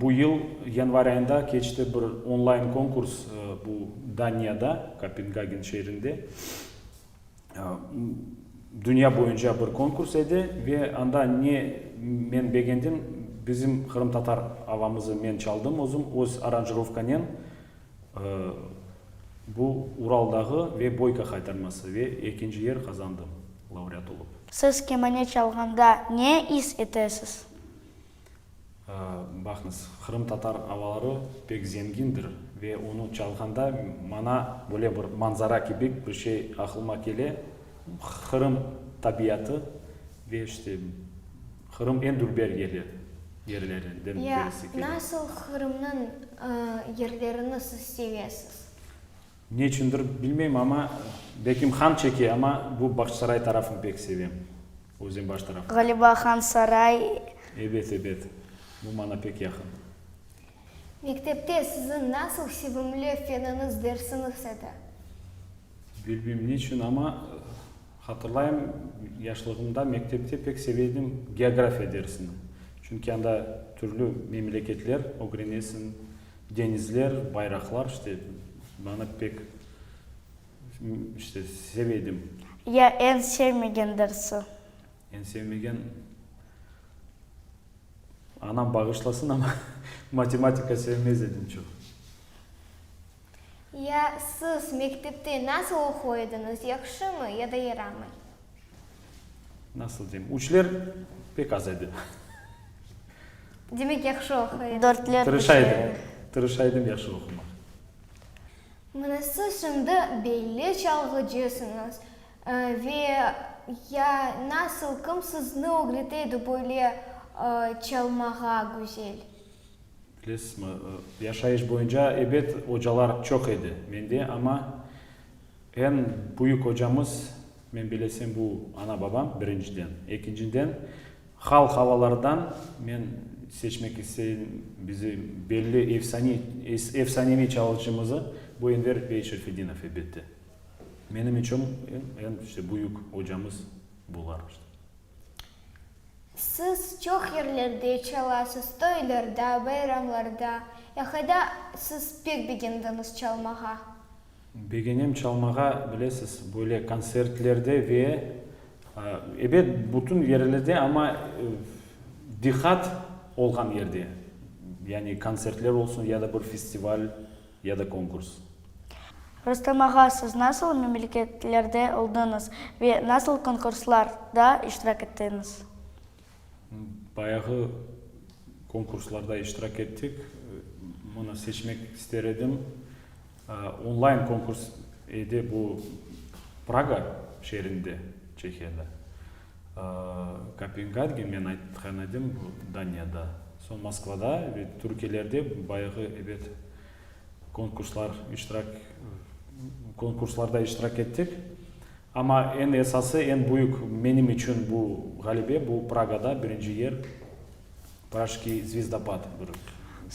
Speaker 12: bu yıl yanvar ayında keçti bir onlayn konkurs bu Daniyada, Kopengagen şeerinde. Dünya boyunca bir konkurs edi ve anda ne men begendim, bizim qırımtatar avamızı men çaldım özüm, öz aranjirovkanen, bu Ural dağı ve Boyka haytarması ve ekinci yer qazandım, laureat olıp.
Speaker 19: Siz kemane çalğanda ne is etesiz?
Speaker 12: Baqıñız, qırımtatar avaları pek zengindir ve onı çalğanda maña böyle bir manzara kibi bir şey aqlıma kele, Qırım tabiatı ve işte Qırım eñ dülber yeri, yerlerinden
Speaker 15: Ya
Speaker 12: birisi kele.
Speaker 15: nasıl Qırımnıñ yerlerini siz sevesiz?
Speaker 12: Ne içündir bilmeyim, amma belkim han çeke, amma bu Bağçasaray tarafını pek sevem. Özenbaş tarafını.
Speaker 19: Ğaliba Han Saray.
Speaker 12: Ebet, ebet. Bu maña pek yaqın.
Speaker 15: Mektepte siziñ nasıl sevimli feniñiz, dersiñiz edi?
Speaker 12: Bilmeyim niçün, amma hatırlayım, yaşlığımda mektepte pek seve edim geografiya dersini. Çünki anda türlü memleketler ögrenesiñ, deñizler, bayraqlar, işte, maña pek, işte, seve edim.
Speaker 19: Ya eñ sevmegen dersi?
Speaker 12: Eñ sevmegen, anam bağışlasın, amma matematika sevmez edim çoq.
Speaker 15: Ya siz mektepte nasıl oquy ediñiz, yahşımı ya da yaramay?
Speaker 12: Nasıl deyim, üçler pek az edi.
Speaker 15: Demek, yahşı oquy ediñiz.
Speaker 19: Dörtler
Speaker 12: Tırışa edim, tırışa edim yahşı oqumaq.
Speaker 15: Mına siz şimdi belli çalğıcısıñız ve ya nasıl, kim sizni ögrete edi böyle çalmağa güzel?
Speaker 12: Bilesizmi, yaşayış boyunca, ebet, ocalar çoq edi mende, amma eñ büyük ocamız, men bilesem, bu ana-babam, birinciden. Ekinciden, halq avalardan men seçmek isteyim bizim belli efsane, efsaneviy çalğıcımızı, bu Enver bey Şerfedinov, elbette. Menim içün eñ, eñ işte büyük ocamız bular, işte.
Speaker 15: Siz çoq yerlerde çalasız, toylarda, bayramlarda. Ya qayda siz pek begendiñiz çalmağa?
Speaker 12: Begenem çalmağa, bilesiz, böyle kontsertlerde ve, ebet, bütün yerlerde, amma diqqat olğan yerde, yani kontsertler olsun ya da bir festival, ya da konkurs.
Speaker 19: Rustem ağa, siz nasıl memleketlerde oldıñız ve nasıl konkurslarda iştirak ettiñiz?
Speaker 12: Bayağı konkurslarda iştirak ettik. Mına seçmek ister edim. Onlayn konkurs edi, bu Praga şeerinde, Çehiyada. Kopengagen, men aytqan edim, bu Daniyada. Soñ Moskvada ve Türkiyelerde bayağı, ebet, konkurslar iştirak, konkurslarda iştirak ettik. Amma eñ esası, eñ büyük menim içün bu ğalebe, bu Pragada birinci yer, Prajskiy zvezdopad bir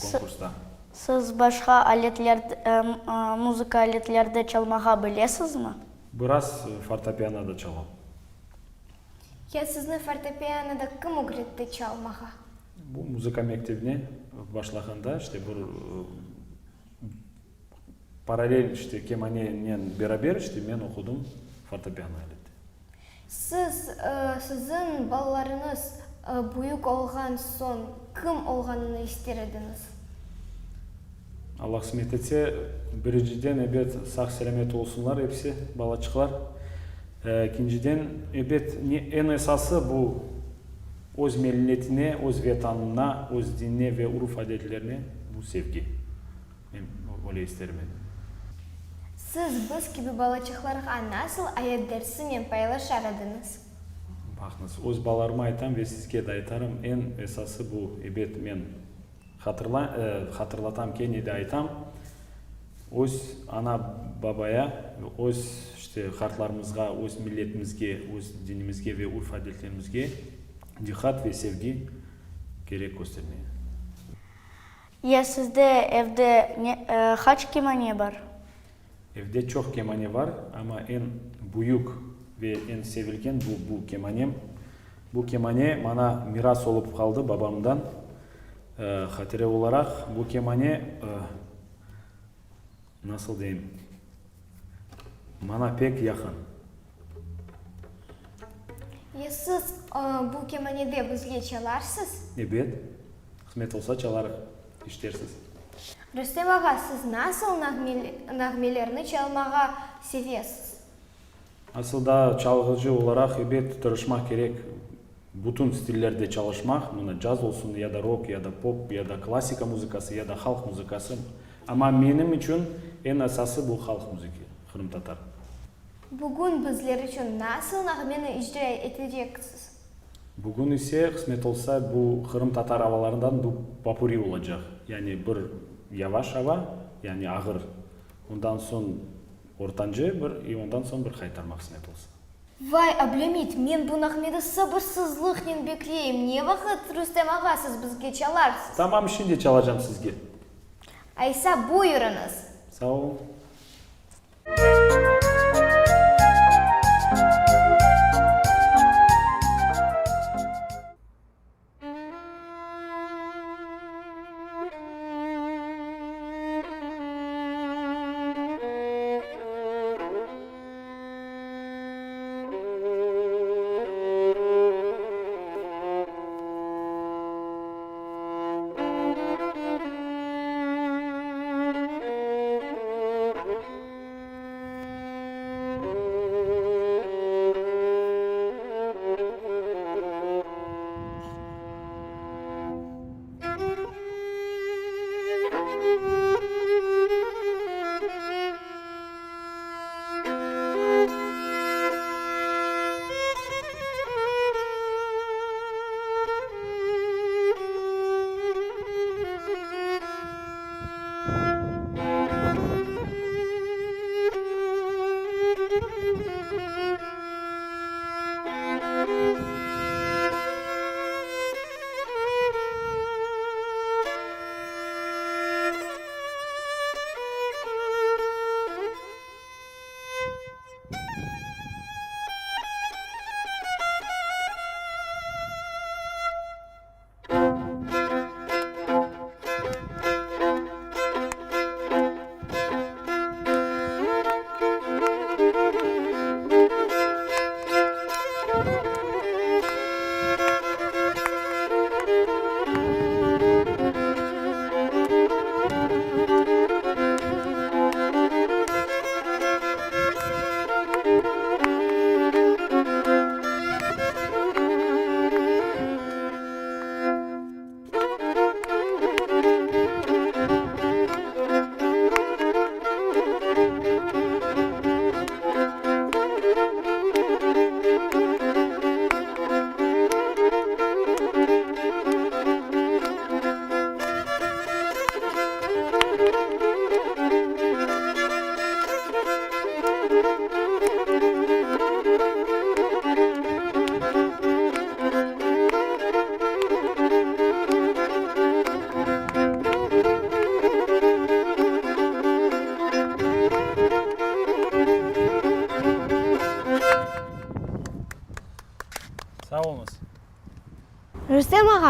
Speaker 12: konkursta.
Speaker 19: Siz başqa aletler, muzıka aletlerde çalmağa bilesizmi?
Speaker 12: Biraz fortepianoda çalam.
Speaker 15: Ya sizni fortepianoda kim ögretti çalmağa?
Speaker 12: Bu muzıka mektebine başlağanda, işte bir paralel, işte kemanenen beraber, işte men oqudım fortepiano aleti.
Speaker 15: Siz, siziñ balalarıñız büyük olğan soñ kim olğanını ister ediñiz?
Speaker 12: Allah qısmet etse, birinciden, ebet, sağ-selâmet olsunlar episi, balaçıqlar. Ekinciden, ebet, eñ esası bu, öz milletine, öz Vetanına, öz dinine ve urf-adetlerine bu sevgi. Men öyle isterim edim.
Speaker 15: Siz biz kibi balaçıqlarğa nasıl ayat dersinen paylaşar ediñiz?
Speaker 12: Baqıñız, öz balalarıma aytam ve sizge de aytarım, eñ esası bu, ebet, men hatırla, hatırlatam, kene de aytam, öz ana-babaya, öz, işte, qartlarımızğa, öz milletimizge, öz dinimizge ve urf-adetlerimizge diqqat ve sevgi kerek köstermege.
Speaker 19: Ya sizde evde ne, qaç kemane bar?
Speaker 12: Evde çoq kemane bar, amma eñ büyük ve eñ sevilgen bu, bu kemanem. Bu kemane maña miras olıp qaldı babamdan, hatire olaraq. Bu kemane, nasıl deyim, maña pek yaqın.
Speaker 15: Ya siz bu kemanede bizge çalarsız?
Speaker 12: Ebet, qısmet olsa çalarıq, iştersiz.
Speaker 15: Rüstem ağa, siz nasıl nağmelerni çalmağa sevesiz?
Speaker 12: Asıl da çalğıcı olaraq, ebet, tırışmaq kerek, bütün stillerde çalışmaq, mına caz olsun, ya da rok, ya da pop, ya da klassika muzıkası, ya da halq muzıkası. Amma menim içün eñ esası bu halq muzıki, qırımtatar.
Speaker 15: Bugün bizler içün nasıl nağmeni icra eteceksiz?
Speaker 12: Bugün ise, qısmet olsa, bu qırımtatar avalarından bu popuri olacaq. Yani bir yavaş ava, yani ağır, ondan soñ ortancı bir i ondan soñ bir qaytarma, qısmet olsa.
Speaker 15: Vay, Ablâmit, men bu nağmeni sabırsızlıqnen bekleyim, ne vaqıt, Rüstem ağa, siz bizge çalarsız?
Speaker 12: Tamam, şimdi çalacam sizge.
Speaker 15: Aysa, buyurıñız.
Speaker 12: Sağ olun.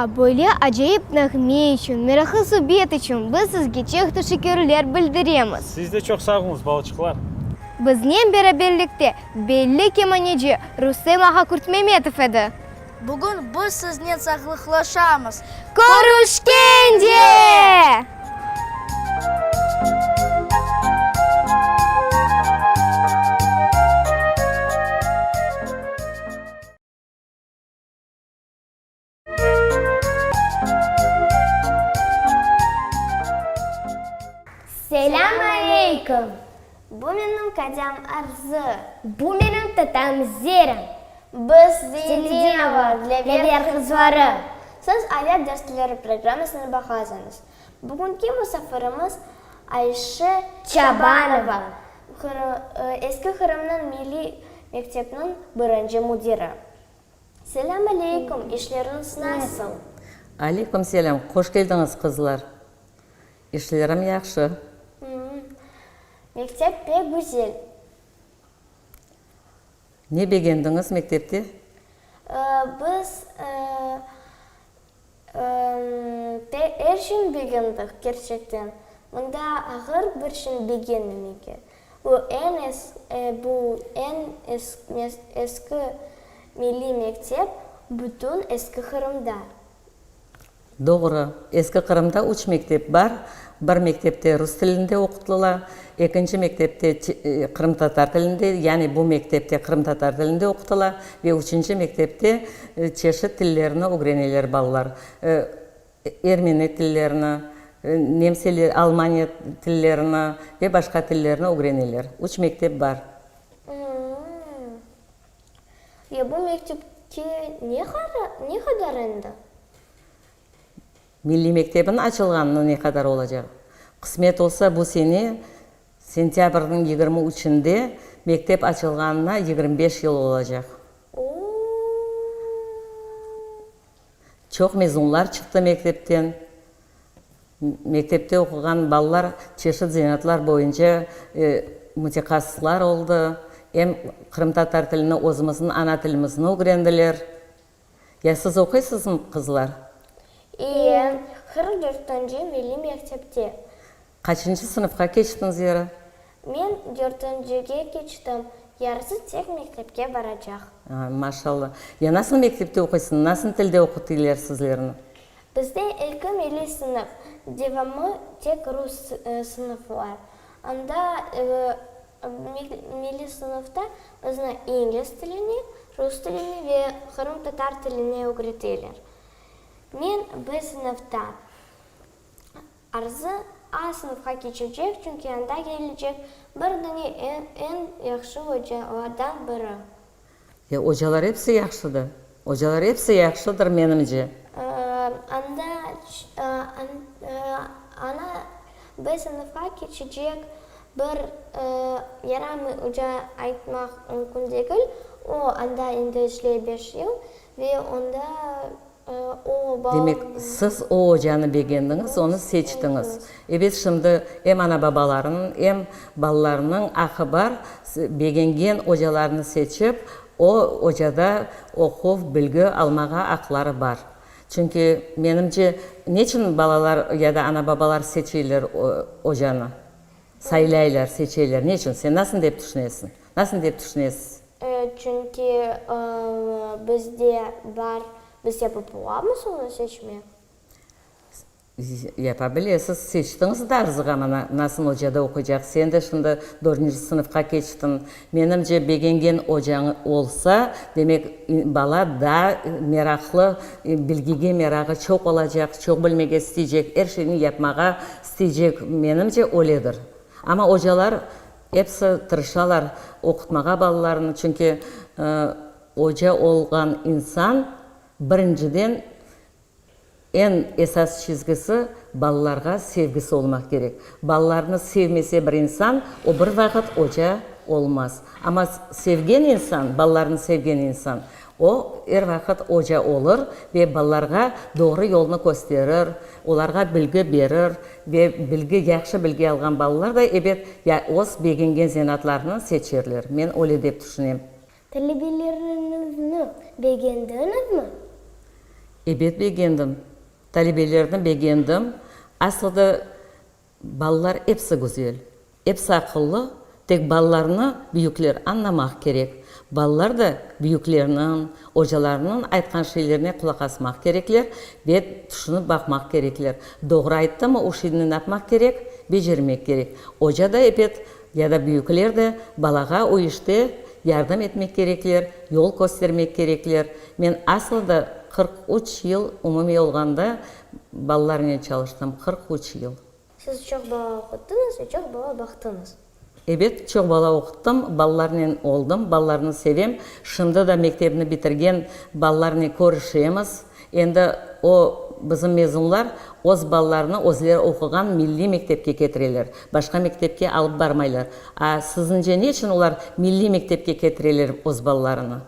Speaker 15: ağa, böyle acayip nağme içün, meraqlı subet içün biz sizge çoq teşekkürler bildiremiz.
Speaker 12: Siz de çoq sağ oluñız, balaçıqlar.
Speaker 15: Biznen beraberlikte belli kemaneci Rustem ağa Kurtmemetov edi.
Speaker 19: Bugün biz siznen sağlıqlaşamız.
Speaker 15: Körüşkence! Selâm aleyküm! Bu menim kadâm Arzı. Bu menim tatam Zera. Biz Zeyedinova Dlâver qızları. Siz Ayat dersleri programmasını baqasıñız. Bugünki musafirimiz Ayşe Çabanova, Eski Qırımnıñ milliy mektepniñ birinci müdiri. Selâm aleyküm, işleriñiz nasıl?
Speaker 13: Aleyküm selâm, hoş keldiñiz, qızlar. İşlerim yahşı.
Speaker 15: Mektep pek güzel.
Speaker 13: Ne begendiñiz mektepte?
Speaker 15: Biz er şeyni begendik, kerçekten. Mında ağır bir şeyni begenmemege. Bu eñ bu eñ eski milliy mektep bütün Eski Qırımda.
Speaker 13: Doğru. Eski Qırımda üç mektep bar. Bir mektepte rus tilinde oqutıla, ekinci mektepte qırımtatar tilinde, yani bu mektepte qırımtatar tilinde oqutıla ve üçünci mektepte çeşit tillerni ögreneler balalar, ermeni tillerini, nemseler, almaniya tillerini ve başqa tillerni ögreneler. Üç mektep bar.
Speaker 15: Ya bu mektepke ne ne qadar endi?
Speaker 13: Milliy mektebin açılğanına ne qadar olacaq? Qısmet olsa, bu sene sentâbrniñ 23-inde mektep açılğanına 25 yıl olacaq. Çoq mezunlar çıqtı mektepten. Mektepte oquğan balalar çeşit zenaatlar boyunca mütehassıslar oldı. Em qırımtatar tilini, özümizniñ ana tilimizni ögrendiler. Ya siz oquysızmı, qızlar?
Speaker 15: İye, 44-nci milliy mektepte.
Speaker 13: Qaçıncı sınıfqa keçtiñ, Zera?
Speaker 15: Men dörtüncige keçtim, yarısı tek mektepke baracaq.
Speaker 13: Maşallah. Ya nasıl mektepte oquysıñ, nasıl tilde oqutıylar sizlerni?
Speaker 15: Bizde eki milliy sınıf, devamı tek rus sınıflar. Anda milliy sınıfta bizni ingliz tiline, rus tiline ve qırımtatar tiline ögreteler. Men B sınıfta. Arzı A sınıfqa keçecek, çünki anda kelecek bir dane eñ yahşı ocalardan biri.
Speaker 13: Ya ocalar episi yahşıdır. Ocalar episi yahşıdır, menimce.
Speaker 15: Anda ana B sınıfqa keçecek bir yaramay oca aytmaq mümkün degil. O, anda endi işley beş yıl ve onda
Speaker 13: Demek, siz o ocanı begendiñiz, onı seçtiñiz. Ebet, şimdi em ana-babalarınıñ, em balalarınıñ aqı bar, begengen ocalarını seçip, o ocada oquv, bilgi almağa aqları bar. Çünki, menimce, neçün balalar ya da ana-babalar seçeyler ocanı, saylaylar, seçeyler, neçün? Sen nasıl dep tüşünesiñ? Nasıl dep tüşünesiz?
Speaker 15: Çünki bizde bar, biz yapıp olamız onı seçmek.
Speaker 13: Yapa bilesiz. Seçtiñiz de Arzığa mana, nasıl ocada oquycaq. Sen de şimdi dördünci sınıfqa keçtiñ. Menimce, begengen ocañ olsa, demek, bala daa meraqlı, bilgige merağı çoq olacaq, çoq bilmege isteycek, er şeyni yapmağa isteycek. Menimce, öyledir. Amma ocalar Episi tırışalar oqutmağa balalarını, çünki oca olğan insan, birinciden, eñ esas çizgisi, balalarğa sevgisi olmaq kerek. Balalarnı sevmese bir insan, o bir vaqıt oca olmaz. Amma sevgen insan, balalarnı sevgen insan, o er vaqıt oca olur ve balalarğa doğru yolnı kösterir, olarğa bilgi berir Ve bilgi, yahşı bilgi alğan balalar da, ebet, ya öz begengen zenaatlarını seçerler. Men öyle dep tüşünem.
Speaker 15: Talebeleriñizni begendiñizmi?
Speaker 13: Ebet begendim. Talebelerni begendim. Aslı da balalar episi güzel, episi aqıllı, tek balalarnı büyükler añlamaq kerek. Balalar da büyüklerniñ, ocalarnıñ aytqan şeylerine qulaq asmaq kerekler ve tüşünip baqmaq kerekler. Doğru ayttımı, o şeyni napmaq kerek? Becermek kerek. Oca da ebet ya da büyükler de balağa o işte yardım etmek kerekler, yol köstermek kerekler. Men aslı da 43 yıl umumiy olğanda balalarnen çalıştım, 43 yıl.
Speaker 6: Siz çoq bala oquttıñız ve çoq bala baqtıñız.
Speaker 13: Ebet, çoq bala oquttım, balalarnen oldım, balalarnı sevem. Şimdi da mektepni bitirgen balalarnen körüşemiz. Endi o, bizim mezunlar öz balalarını özleri oquğan milliy mektepke ketireler, başqa mektepke alıp barmaylar. A siziñce ne içün olar milliy mektepke ketireler öz balalarını?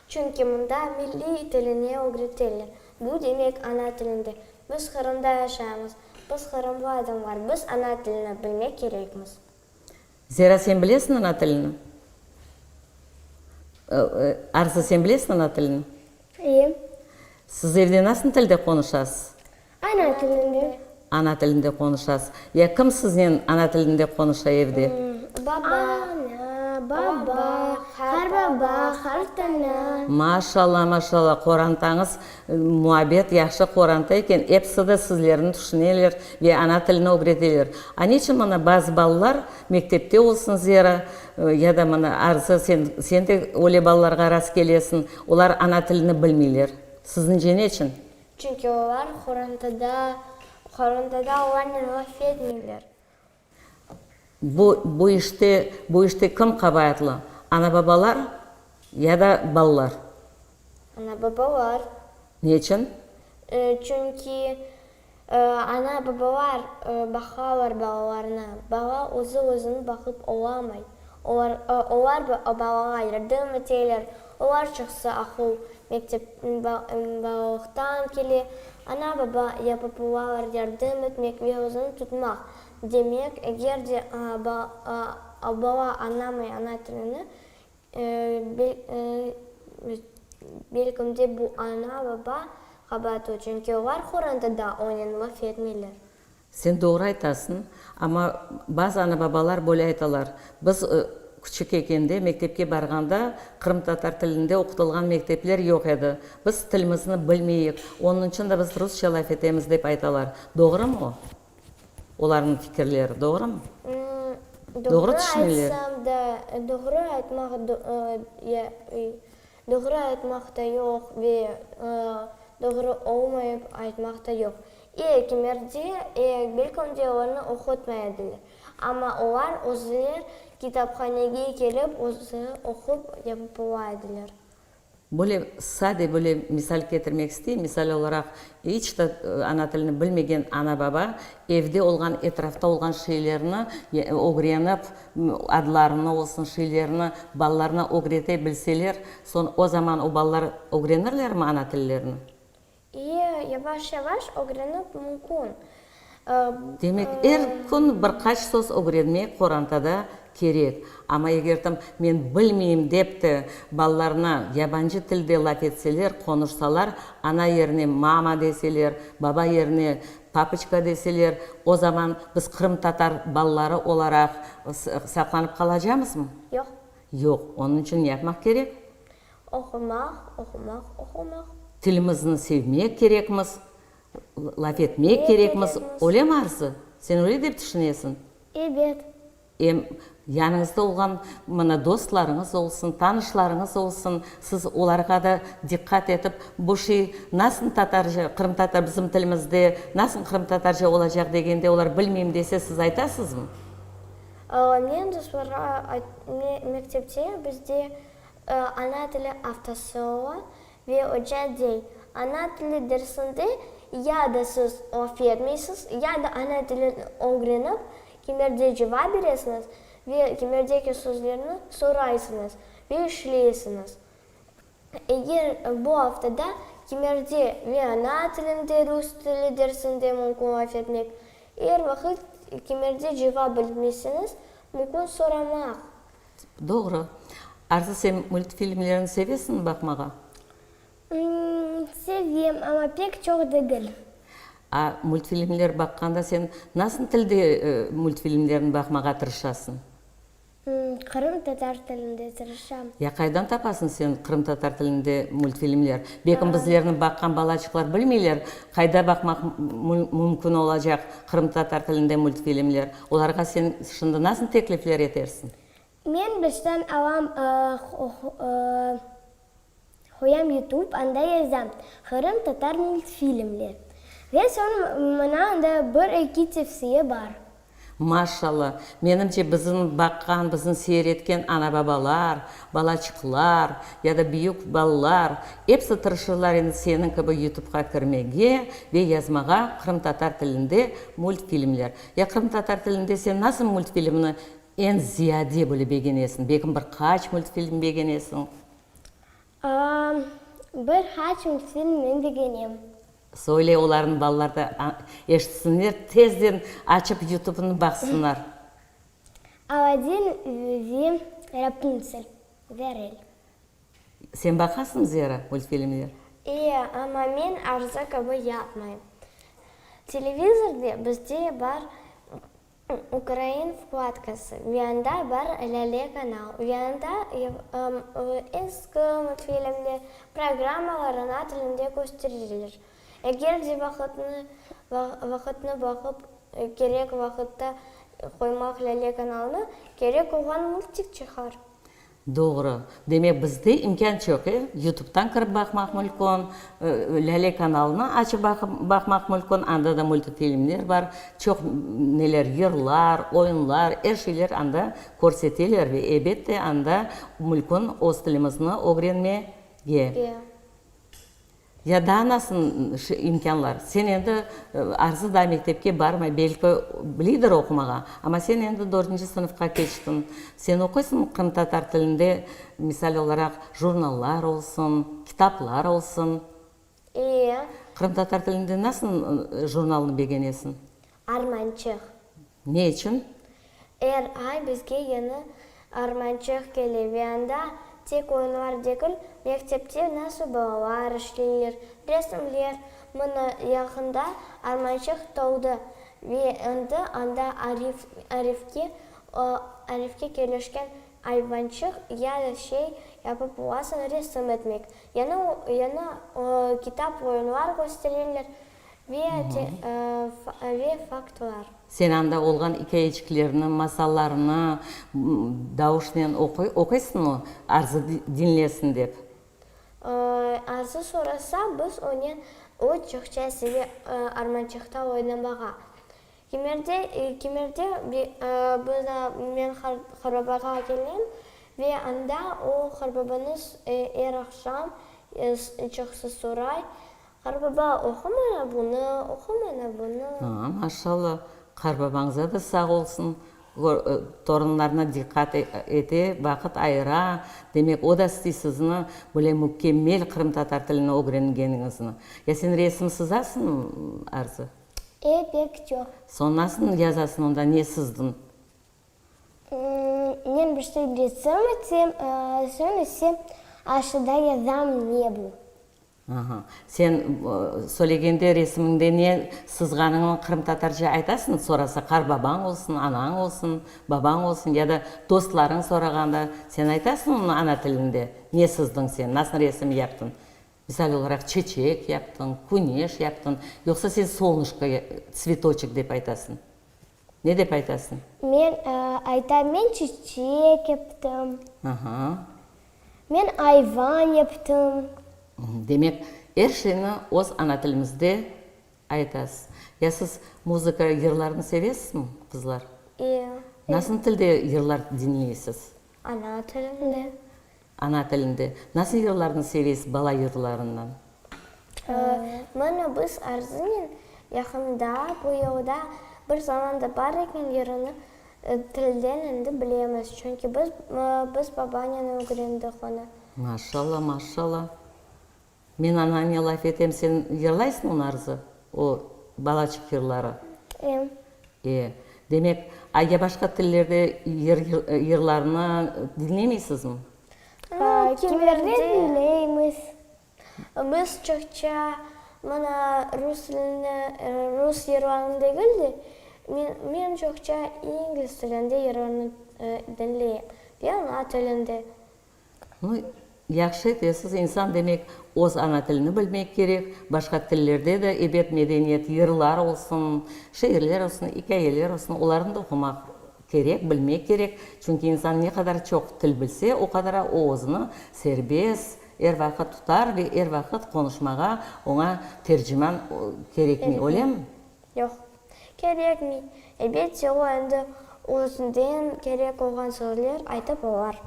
Speaker 6: Çünki mında milliy tilini ögreteler. Bu demek ana tilinde. Biz Qırımda yaşaymız. Biz qırımlı adamlar. Biz ana tilini bilmek kerekmiz.
Speaker 13: Zera, sen bilesiñ ana tilini? Arzı, sen bilesiñ ana tilini?
Speaker 6: İyi.
Speaker 13: Siz evde nasıl tilde qonuşasız?
Speaker 6: Ana tilinde.
Speaker 13: Ana tilinde qonuşasız. Ya kim siznen ana tilinde qonuşa evde?
Speaker 6: Baba. Ana, baba, qarbaba, qartana.
Speaker 13: Maşalla, maşalla, qorantañız muabbet, yahşı qoranta eken, episi de sizlerni tüşüneler ve ana tilini ögreteler. A neçün mına bazı balalar mektepte olsun Zera, ya da mına Arzı, sen, sen de öyle balalarğa rast kelesiñ, olar ana tilini bilmeyler. Siziñce neçün?
Speaker 6: Çünki olar qorantada, qorantada olarnen laf etmeyler.
Speaker 13: Bu, bu işte, bu işte kim qabaatlı, ana-babalar ya da balalar?
Speaker 6: Ana-babalar.
Speaker 13: Neçün?
Speaker 6: Çünki ana-babalar baqalar balalarına, bala özü özüni baqıp olamay. Olar, olar balağa yardım eteler, olar çoqsı aqıl mektep balalıqtan kele, ana-baba yapıp olalar yardım etmek ve özüni tutmaq. Demek, eger de bala añlamay ana tilini, belkim de bu ana-baba qabaatlı, çünki olar qorantada onen laf etmeyler.
Speaker 13: Sen doğru aytasıñ, amma bazı ana-babalar böyle aytalar, Biz küçük ekende, mektepke barğanda, qırımtatar tilinde oqutılğan mektepler yoq edi. Biz tilimizni bilmeyik, onıñ içün de biz rusça laf etemiz, dep aytalar. Doğrumı o? Olarnıñ fikirleri doğrumı?
Speaker 6: Doğru tüşüneler? Doğru aytsam da, doğru aytmaq doğru aytmaq da yoq ve doğru olmayıp aytmaq da yoq. E, kimerde, e, belki de olarnı oqutmay ediler. Amma olar özleri kitaphanege kelip, özü oqup yapıp ola ediler.
Speaker 13: Böyle sade böyle misal ketirmek isteyim, misal olaraq, iç de ana tilini bilmegen ana-baba evde olğan, etrafta olğan şeylerni ögrenip, adlarını olsun, şeylerni balalarına ögrete bilseler, soñ o zaman o balalar ögrenirlermi ana tillerini?
Speaker 6: İyi, yavaş-yavaş ögrenip mümkün.
Speaker 13: Demek, er kün bir qaç söz ögrenmek qorantada kerek. Amma eger tam men bilmeyim dep de balalarına yabancı tilde laf etseler, qonuşsalar, ana yerine mama deseler, baba yerine papoçka deseler, o zaman biz qırımtatar balaları olaraq saqlanıp qalacamızmı?
Speaker 6: Yoq.
Speaker 13: Yoq. Onıñ içün ne yapmaq kerek?
Speaker 6: Oqumaq, oqumaq, oqumaq.
Speaker 13: Tilimizni sevmek kerekmiz, laf etmek kerekmiz. Öylemi, Arzı? Sen öyle dep tüşünesiñ?
Speaker 6: Ebet.
Speaker 13: Em yanıñızda olğan, mına, dostlarıñız olsun, tanışlarıñız olsun, siz olarğa da diqqat etip, bu şey nasıl tatarca, qırımtatar, bizim tilimizde nasıl qırımtatarca olacaq degende, olar bilmeyim dese, siz aytasızmı?
Speaker 6: Men dostlarğa, mektepte bizde Ana tili aftası ola ve oca dey, Ana tili dersinde ya da siz laf etmeysiz, ya da ana tilini ögrenip, kimerde cevap beresiñiz ve kimerdeki sözlerni soraysıñız ve işleysiñiz. Eger bu aftada kimerde ve ana tilinde rus tili dersinde mümkün laf etmek, er vaqıt kimerde cevap bilmeysiñiz, mümkün soramaq.
Speaker 13: Doğru. Arzı, sen multfilmlerni sevesiñmi baqmağa?
Speaker 6: Sevem, amma pek çoq degil.
Speaker 13: A multfilmler baqqanda sen nasıl tilde multfilmlerni baqmağa tırışasıñ?
Speaker 6: Qırımtatar tilinde tırışam.
Speaker 13: Ya qaydan tapasıñ sen qırımtatar tilinde multfilmler? Belkim bizlerni baqqan balaçıqlar bilmeyler, qayda baqmaq mümkün olacaq qırımtatar tilinde multfilmler. Olarğa sen şimdi nasıl teklifler etersiñ?
Speaker 6: Men baştan alam Qoyam YouTube, anda yazam, Qırım tatar multfilmler. Ve soñ mına anda bir-eki tevsiye bar.
Speaker 13: Maşallah! Menimce, bizim baqqan, bizni seyir etken ana-babalar, balaçıqlar ya da büyük balalar, episi tırışırlar endi seniñ kibi YouTubeqa kirmege ve yazmağa qırımtatar tilinde multfilmler. Ya qırımtatar tilinde sen nasıl multfilmni eñ ziyade böyle begenesiñ? Belkim bir qaç multfilm begenesiñ?
Speaker 6: Bir qaç multfilm men begenem.
Speaker 13: Söyle, olarnı balalar da eşitsinler, tezden açıp YouTube'nı baqsınlar.
Speaker 6: Aladin ve Rapuntsel ve Arel.
Speaker 13: Sen baqasıñmı, Zera, multfilmler?
Speaker 6: E, amma men Arzı kibi yapmayım. Televizorde bizde bar Ukrain vkladkası ve anda bar Lâle kanal ve anda eski multfilmler, programmalar ana tilinde kösterilir. Eger de vaqıtnı vaqıtnı baqıp kerek vaqıtta qoymaq Lâle kanalını, kerek olğan multik çıqar.
Speaker 13: Doğru. Demek, bizde imkân çoq, e? YouTube'tan kirip baqmaq mülkün, Lâle kanalını açıp baqmaq mülkün, anda da multifilmler bar, çoq neler, yırlar, oyunlar, er şeyler anda körseteler ve ebette anda mülkün öz tilimizni ögrenmege. Ya daa nasıl imkânlar? Sen endi Arzı daa mektepke barmay, belki biliydir oqumağa, amma sen endi dörtünci sınıfqa keçtiñ. Sen oquysıñmı qırımtatar tilinde, misal olaraq, jurnallar olsun, kitaplar olsun?
Speaker 6: E.
Speaker 13: Qırımtatar tilinde nasıl jurnalnı begenesiñ?
Speaker 6: Armançıq.
Speaker 13: Ne içün?
Speaker 6: Er ay bizge yañı armançıq kele ve anda tek oyunlar degil, mektepte nasıl balalar işleyler, resimler, mına yaqında armançıq toldı ve endi anda arif, arifke, arifke kelişken ayvançıq ya da şey yapıp olasıñ, resim etmek. Yañı, yañı kitap oyunlar köstereler Ve ve faktlar.
Speaker 13: Sen anda olğan ikâyeçiklerni, masallarnı davuşnen oquysıñmı, Arzı diñlesin dep?
Speaker 6: Arzı sorasa, biz onen o çoqça seve armançıqta oynamağa. Kimerde, kimerde biz men qarbabağa kelem ve anda o qarbabanı er aqşam çoqsı soray, Qarbaba, oqu mana bunı, oqu mana bunı.
Speaker 13: A, maşallah, qarbabañıza da sağ olsun, torunlarına diqqat ete, vaqıt ayıra, demek, o da istey sizni böyle mükemmel qırımtatar tilini ögrengeniñizni. Ya sen resim sızasıñmı, Arzı?
Speaker 6: E, pek çoq.
Speaker 13: Soñ nasıl yazasıñ onda, ne sızdıñ?
Speaker 6: Men bir şey resim etsem, soñ ise aşıda yazam ne bu.
Speaker 13: Aha. Sen söylegende resimiñde ne sızğanıñnı qırımtatarca aytasıñ, sorasa qarbabañ olsun, anañ olsun, babañ olsun ya da dostlarıñ sorağanda sen aytasıñ onı ana tilinde, ne sızdıñ sen, nasıl resim yaptıñ? Misal olaraq, çeçek yaptıñ, küneş yaptıñ, yoqsa sen solnışko, tsvetoçek dep aytasıñ? Ne dep aytasıñ?
Speaker 6: Men aytam, men çiçek yaptım.
Speaker 13: Aha.
Speaker 6: Men ayvan yaptım.
Speaker 13: Demek, er şeyni öz ana tilimizde aytasız. Ya siz muzıka, yırlarnı sevesizmi, qızlar?
Speaker 6: E.
Speaker 13: Nasıl tilde yırlar diñleysiz?
Speaker 6: Ana tilinde.
Speaker 13: Ana tilinde. Nasıl yırlarnı sevesiz bala yırlarından?
Speaker 6: Mına biz Arzınen yaqında bu yolda bir zamanda bar eken yırını tilden endi bilemiz, çünki biz biz babanen ögrendik onı.
Speaker 13: Maşalla, maşalla. Men anañnen laf etem, sen yırlaysıñ onı, Arzı, o balaçıq yırları?
Speaker 6: E.
Speaker 13: E. Demek, a ya başqa tillerde yır yırlarnı diñlemeysizmi?
Speaker 6: Kimerde diñleymiz. Biz çoqça mına rus tilini, rus yırlarını degil de, men, men çoqça ingliz tilinde yırlarnı diñleyim ve ana tilinde.
Speaker 13: Nu, yahşı etesiz, insan demek öz ana tilini bilmek kerek, başqa tillerde de ebet medeniyet, yırlar olsun, şiirler olsun, ikâyeler olsun, olarnı da oqumaq kerek, bilmek kerek, çünki insan ne qadar çoq til bilse, o qadar o özüni serbest, er vaqıt tutar ve er vaqıt qonuşmağa oña terciman kerekmey, öylemi?
Speaker 6: Yoq, kerekmey. Elbette, o endi özünden kerek olğan sözler aytıp olar.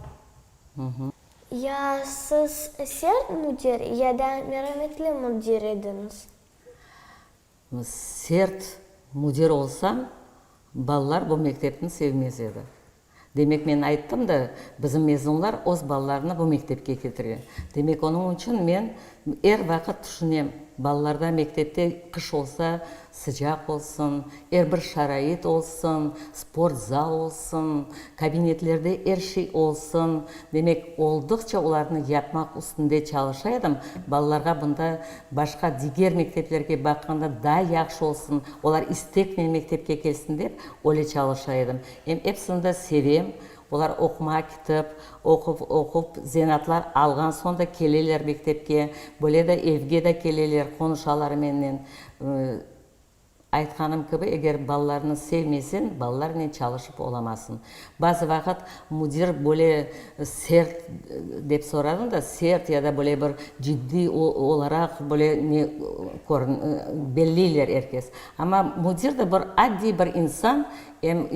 Speaker 6: Ya siz sert müdir ya da merametli müdir ediñiz?
Speaker 13: Sert müdir olsam, balalar bu mektepni sevmez edi. Demek, men ayttım da, bizim mezunlar öz balalarını bu mektepke ketire. Demek, onıñ içün men er vaqıt tüşünem, balalarda mektepte qış olsa, sıcaq olsun, er bir şarait olsun, sport zal olsun, kabinetlerde er şey olsun. Demek, olduqça olarnı yapmaq üstünde çalışa edim, balalarğa bunda başqa diger mekteplerge baqqanda daa yahşı olsun, olar isteknen mektepke kelsin dep, öyle çalışa edim. Em episini de sevem, olar oqumağa kitip, oquv oqup, zenaatlar alğan soñ da keleler mektepke, böyle de evge de keleler, qonuşalar mennen. Aytqanım kibi, eger balalarnı sevmeseñ, balalarnen çalışıp olamazsıñ. Bazı vaqıt müdir böyle sert dep soradıñ da, sert ya da böyle bir ciddiy olaraq böyle ne belleyler er kes. Amma müdir de bir addiy bir insan, Em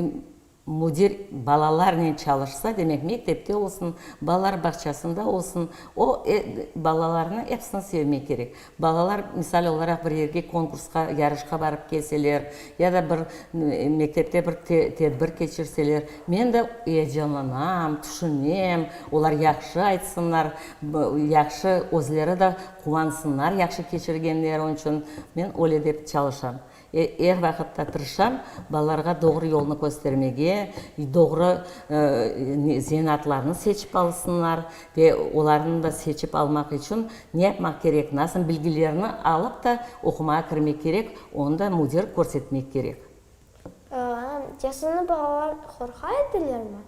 Speaker 13: müdir balalarnen çalışsa, demek, mektepte olsun, balalar bağçasında olsun, o, balalarnı episini sevmek kerek. Balalar, misal olaraq, bir yerge konkursqa, yarışqa barıp kelseler, ya da bir mektepte bir tedbir keçirseler, men de eyecanlanam, tüşünem, olar yahşı aytsınlar, yahşı özleri de quvansınlar yahşı keçirgenleri içün, men öyle dep çalışam. Er vaqıtta tırışam balalarğa doğru yolnı köstermege, doğru zenaatlarnı seçip alsınlar ve olarnı da seçip almaq içün ne yapmaq kerek, nasıl bilgilerni alıp da oqumağa kirmek kerek, onı da müdir körsetmek kerek.
Speaker 6: Ya sizni balalar qorqa edilermi?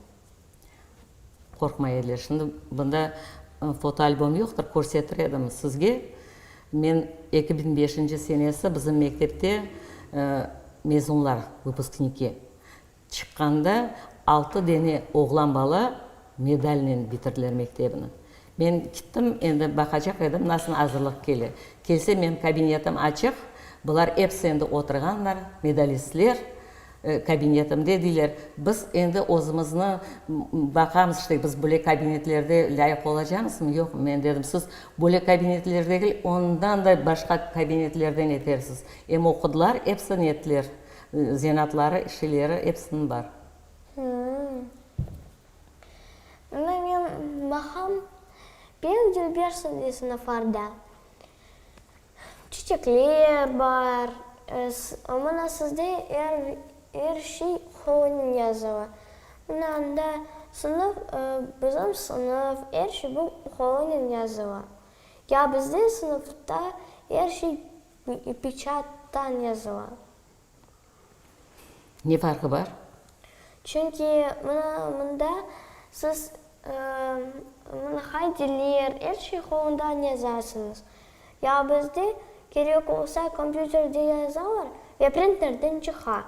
Speaker 13: Qorqmay ediler. Şimdi bunda fotoalbom yoqtır, körsetir edim sizge. Men 2005-nci senesi bizim mektepte mezunlar, vıpuskniki, çıqqanda altı dene oğlan bala medalnen bitirdiler mektebini. Men kittim, endi baqacaq edim, nasıl azırlıq kele. Kelsem, menim kabinetim açıq, bular episi endi oturğanlar, medalistler. Kabinetimde, deyler, biz endi özümizni baqamız, işte, biz böyle kabinetlerde lâyıq olacamızmı, yoqmı? Men dedim, siz böyle kabinetler degil, ondan da başqa kabinetlerden etersiz. Em oqudılar, episi netler, zenaatları, işleri, episiniñ bar.
Speaker 6: Mına men baqam, pek dülbersiñ de sınıflarda. Çiçekler bar, mına sizde er er şey qolunen yazıla. Mına anda sınıf, bizim sınıf, er şey bu qolunen yazıla. Ya bizde sınıfta er şey peçattan yazıla.
Speaker 13: Ne farqı bar?
Speaker 6: Çünki mına mında siz mına haydiler, er şey qolundan yazasıñız. Ya bizde kerek olsa kompyuterde yazalar ve printerden çıqa.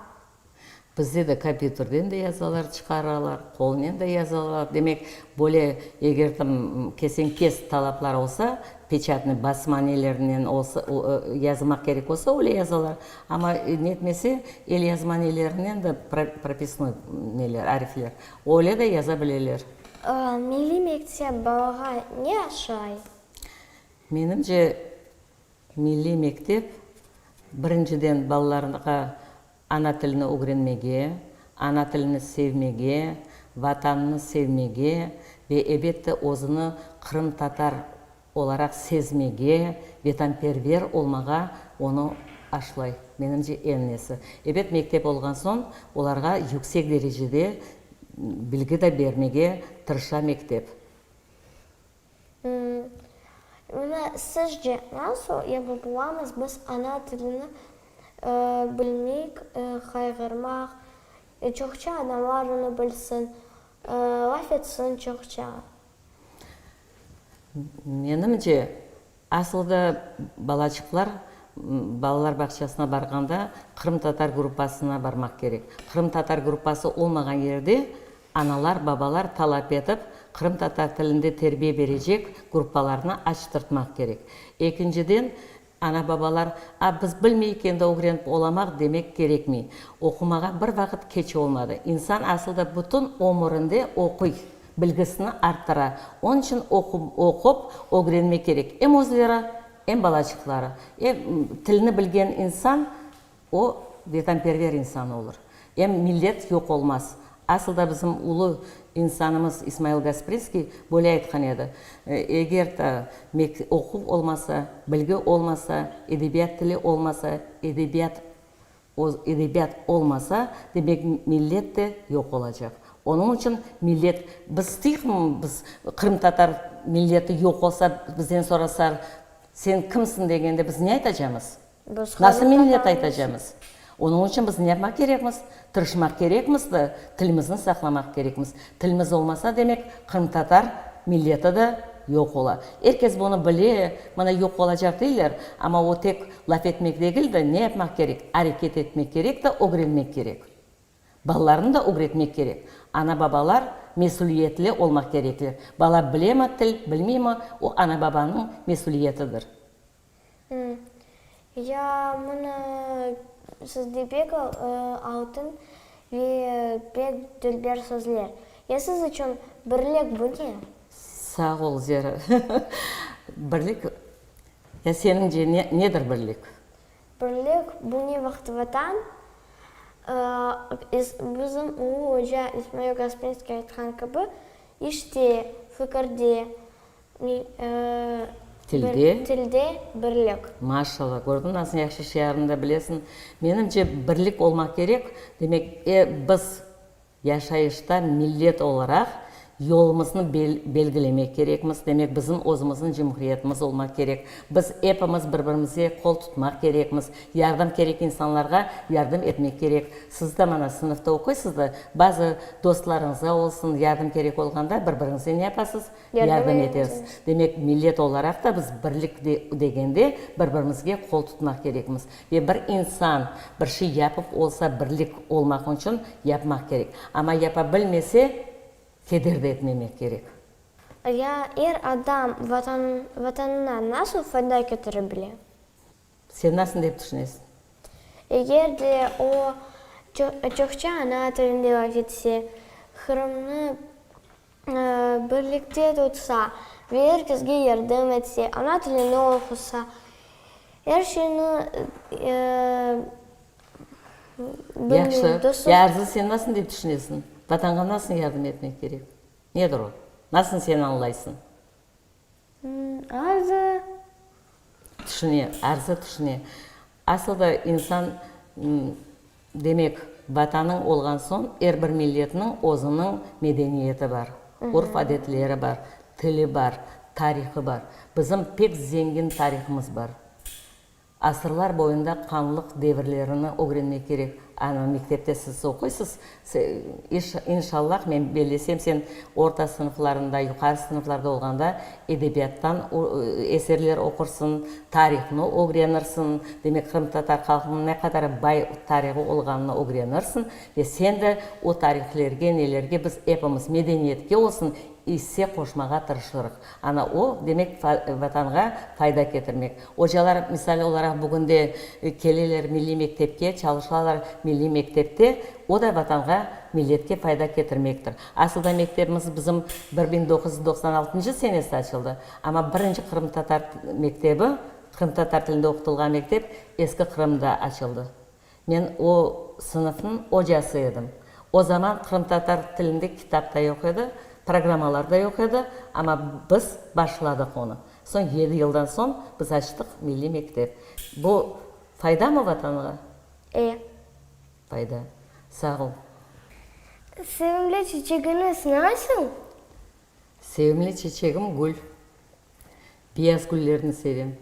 Speaker 13: Bizde de kompyuterden de yazalar, çıqaralar, qolnen de yazalar. Demek, böyle eger tam kesen-kes talaplar olsa, peçatnıy basma nelerinen olsa, yazmaq kerek olsa, öyle yazalar. Amma netmese, elyazma nelerinen de, propisnoy neler, arifler, öyle de yaza bileler.
Speaker 6: Milliy mektep balağa ne aşay?
Speaker 13: Menimce, milliy mektep, birinciden, balalarğa ana tilini ögrenmege, ana tilini sevmege, Vatanını sevmege ve, ebette, özüni qırımtatar olaraq sezmege, vetanperver olmağa onı aşlay, menimce, eñ nesi. Ebet, mektep olğan soñ, olarğa yüksek derecede bilgi de bermege tırışa mektep.
Speaker 6: Mına sizce nasıl yapıp olamız biz ana tilini bilmeyik, qayğırmaq, çoqça adamlar onı bilsin, laf etsin çoqça?
Speaker 13: Menimce, asılda balaçıqlar balalar bağçasına barğanda qırımtatar gruppasına barmaq kerek. Qırımtatar gruppası olmağan yerde analar, babalar talap etip, qırımtatar tilinde terbiye berecek gruppalarnı açtırtmaq kerek. Ekinciden, Ana-babalar, A, biz bilmeyik, endi ögrenip olamaq, demek kerekmey. Oqumağa bir vaqıt keç olmadı. İnsan asılda bütün ömürinde oquy, bilgisini arttıra. Onıñ içün oqup, ögrenmek kerek em özleri, em balaçıqları. Em tilni bilgen insan, O, vetanperver insan olur. Em millet yoq olmaz. Asıl da bizim ulu insanımız İsmail Gasprinskiy böyle aytqan edi, Eger de oquv olmasa, bilgi olmasa, edebiyat tili olmasa, edebiyat edebiyat olmasa, demek millet de yoq olacaq. Onıñ içün millet, biz isteyikmi, biz qırımtatar milleti yoq olsa, bizden sorasar, sen kimsiñ degende biz ne aytacamız?
Speaker 6: Biz
Speaker 13: Nasıl millet
Speaker 6: qırımtatarmız.
Speaker 13: aytacamız? Onıñ içün biz ne yapmaq kerekmiz? Tırışmaq kerekmiz de, tilimizni saqlamaq kerekmiz. Tilimiz olmasa, demek, qırımtatar milleti de yoq ola. Er kes bunı bile, mına yoq olacaq deyler, amma o tek laf etmek degil de, ne yapmaq kerek? Areket etmek kerek de, ögrenmek kerek. Balalarnı da ögretmek kerek. Ana-babalar mesüliyetli olmaq kerekler. Bala bilemi til, bilmeymi, o ana-babanıñ mesüliyetidir.
Speaker 6: Ya mına sizde pek altın ve pek dülber sözler. Ya siz içün birlik bu ne?
Speaker 13: Sağ ol, Zera. Birlik, ya seniñce nedir birlik?
Speaker 6: Birlik bu ne vaqıt Vatan, bizim ulu oca İsmail Gasprinskiy aytqan kibi, işte, fikirde,
Speaker 13: Tilde.
Speaker 6: Tilde birlik.
Speaker 13: Maşallah, kördiñ nasıl yahşı şiarını da bilesiñ. Menimce, birlik olmaq kerek, demek, e, biz yaşayışta millet olaraq yolumıznı belgilemek kerekmiz, demek, bizim özümizniñ cumhuriyetimiz olmaq kerek, biz epimiz bir-birimizge qol tutmaq kerekmiz, yardım kerek insanlarğa yardım etmek kerek. Siz de mana sınıfta oquysız da, bazı dostlarıñızğa olsun yardım kerek olğanda bir-biriñizge ne yapasız? Yardım etesiz. Demek, millet olaraq da biz birlik degende bir-birimizge qol tutmaq kerekmiz. Ve bir insan bir şey yapıp olsa birlik olmaq içün yapmaq kerek. Amma yapa bilmese, keder de etmemek kerek.
Speaker 6: Ya er adam Vatanına nasıl fayda ketire bile?
Speaker 13: Sen nasıl dep tüşünesiñ?
Speaker 6: Eger de o, çoqça ana tilinde laf etse, Qırımnı birlikte tutsa ve er kesge yardım etse, ana tilini oqusa, er şeyni
Speaker 13: Yahşı. Ya Arzı, sen nasıl dep tüşünesiñ? Vatanğa nasıl yardım etmek kerek? Nedir o? Nasıl sen añlaysıñ?
Speaker 6: Arzı.
Speaker 13: Tüşüne, Arzı tüşüne. Asıl da insan, demek, Vatanıñ olğan soñ, er bir milletniñ özüniñ medeniyeti bar, urf-adetleri bar, tili bar, tarihı bar. Bizim pek zengin tarihımız bar. Asırlar boyunda qanlıq devirlerini ögrenmek kerek. Ana, mektepte siz oquysız, inşallah, men bellesem, sen orta sınıflarında, yuqarı sınıflarda olğanda edebiyattan eserler oqursıñ, tarihnı ögrenirsiñ, demek, qırımtatar halqınıñ ne qadar bay tarihı olğanını ögrenirsiñ ve sen de o tarihlerge, nelerge biz epimiz, medeniyetke olsun, isse qoşmağa tırışırıq. Ana o, demek, Vatanğa fayda ketirmek. Ocalar, misal olaraq, bugün de keleler milliy mektepke, çalışalar milliy mektepte, o da Vatanğa, milletke fayda ketirmektir. Asılda mektebimiz bizim 1996 senesi açıldı, amma birinci qırımtatar mektebi, qırımtatar tilinde oqutılğan mektep Eski Qırımda açıldı. Men o sınıfnıñ ocası edim. O zaman qırımtatar tilinde kitap da yoq edi, programmalar da yoq edi, amma biz başladıq onı. Soñ yedi yıldan soñ biz açtıq milliy mektep. Bu faydamı Vatanğa?
Speaker 6: E.
Speaker 13: Fayda. Sağ ol.
Speaker 6: Sevimli çiçegiñiz nasıl?
Speaker 13: Sevimli çiçegim gül. Beyaz güllerni sevem.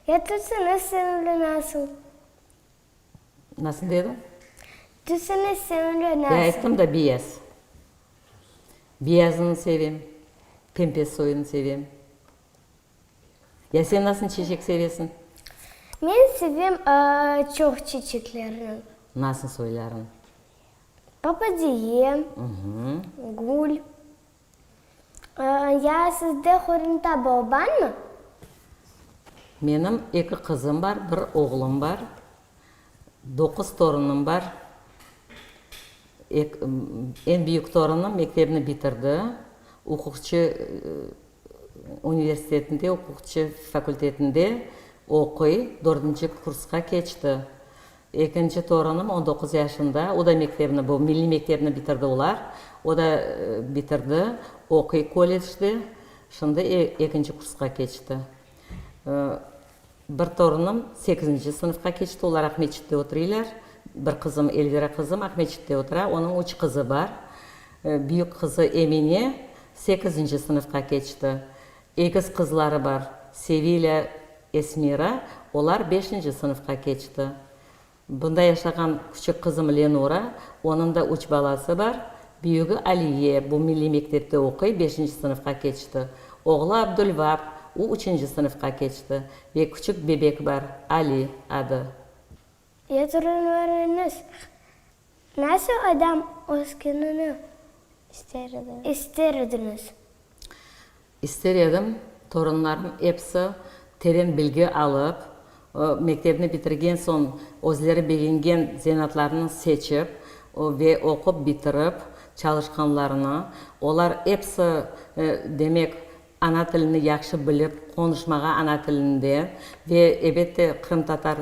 Speaker 6: Ya tüsüni sevimli nasıl?
Speaker 13: Nasıl dediñ?
Speaker 6: Tüsüni sevimli nasıl?
Speaker 13: Ya ayttım da, beyaz. Beyazını sevem, pembe soyunı sevem. Ya sen nasıl çeçek sevesiñ?
Speaker 6: Men sevem çoq çeçeklerni.
Speaker 13: Nasıl soylarını?
Speaker 6: Papadiye, gül. Ya sizde qoranta barmı?
Speaker 13: Menim eki qızım bar, bir oğlum bar, doquz torunım bar. Eñ büyük torunım mektebni bitirdi, uquqçı universitetinde, uquqçı fakultetinde oquy, dördünci kursqa keçti. Ekinci torunım on doquz yaşında, o da mektebni, bu milliy mektebni bitirdi olar, o da bitirdi, oquy kollecde, şimdi ekinci kursqa keçti. Bir torunım sekizinci sınıfqa keçti, olar Aqmeçitte oturıylar. Bir qızım, Elvira qızım Aqmeçitte otura, onıñ üç qızı bar. Büyük qızı Emine sekizinci sınıfqa keçti. Egiz qızları bar, Sevilâ, Esmira, olar beşinci sınıfqa keçti. Bunda yaşağan küçük qızım Lenura, onıñ da üç balası bar. Büyügi Aliye, bu milliy mektepte oquy, beşinci sınıfqa keçti. Oğlu Abdulvap, o üçünci sınıfqa keçti. Ve küçük bebek bar, Ali adı.
Speaker 6: Ya torunlarıñız nasıl adam öskenini ister ediñiz?
Speaker 13: İster edim, torunlarım episi teren bilgi alıp, mektebni bitirgen soñ özleri begengen zenaatlarını seçip ve oqup bitirip çalışqanlarını, olar episi, demek, ana tilini yahşı bilip, qonuşmağa ana tilinde ve, ebette, qırımtatar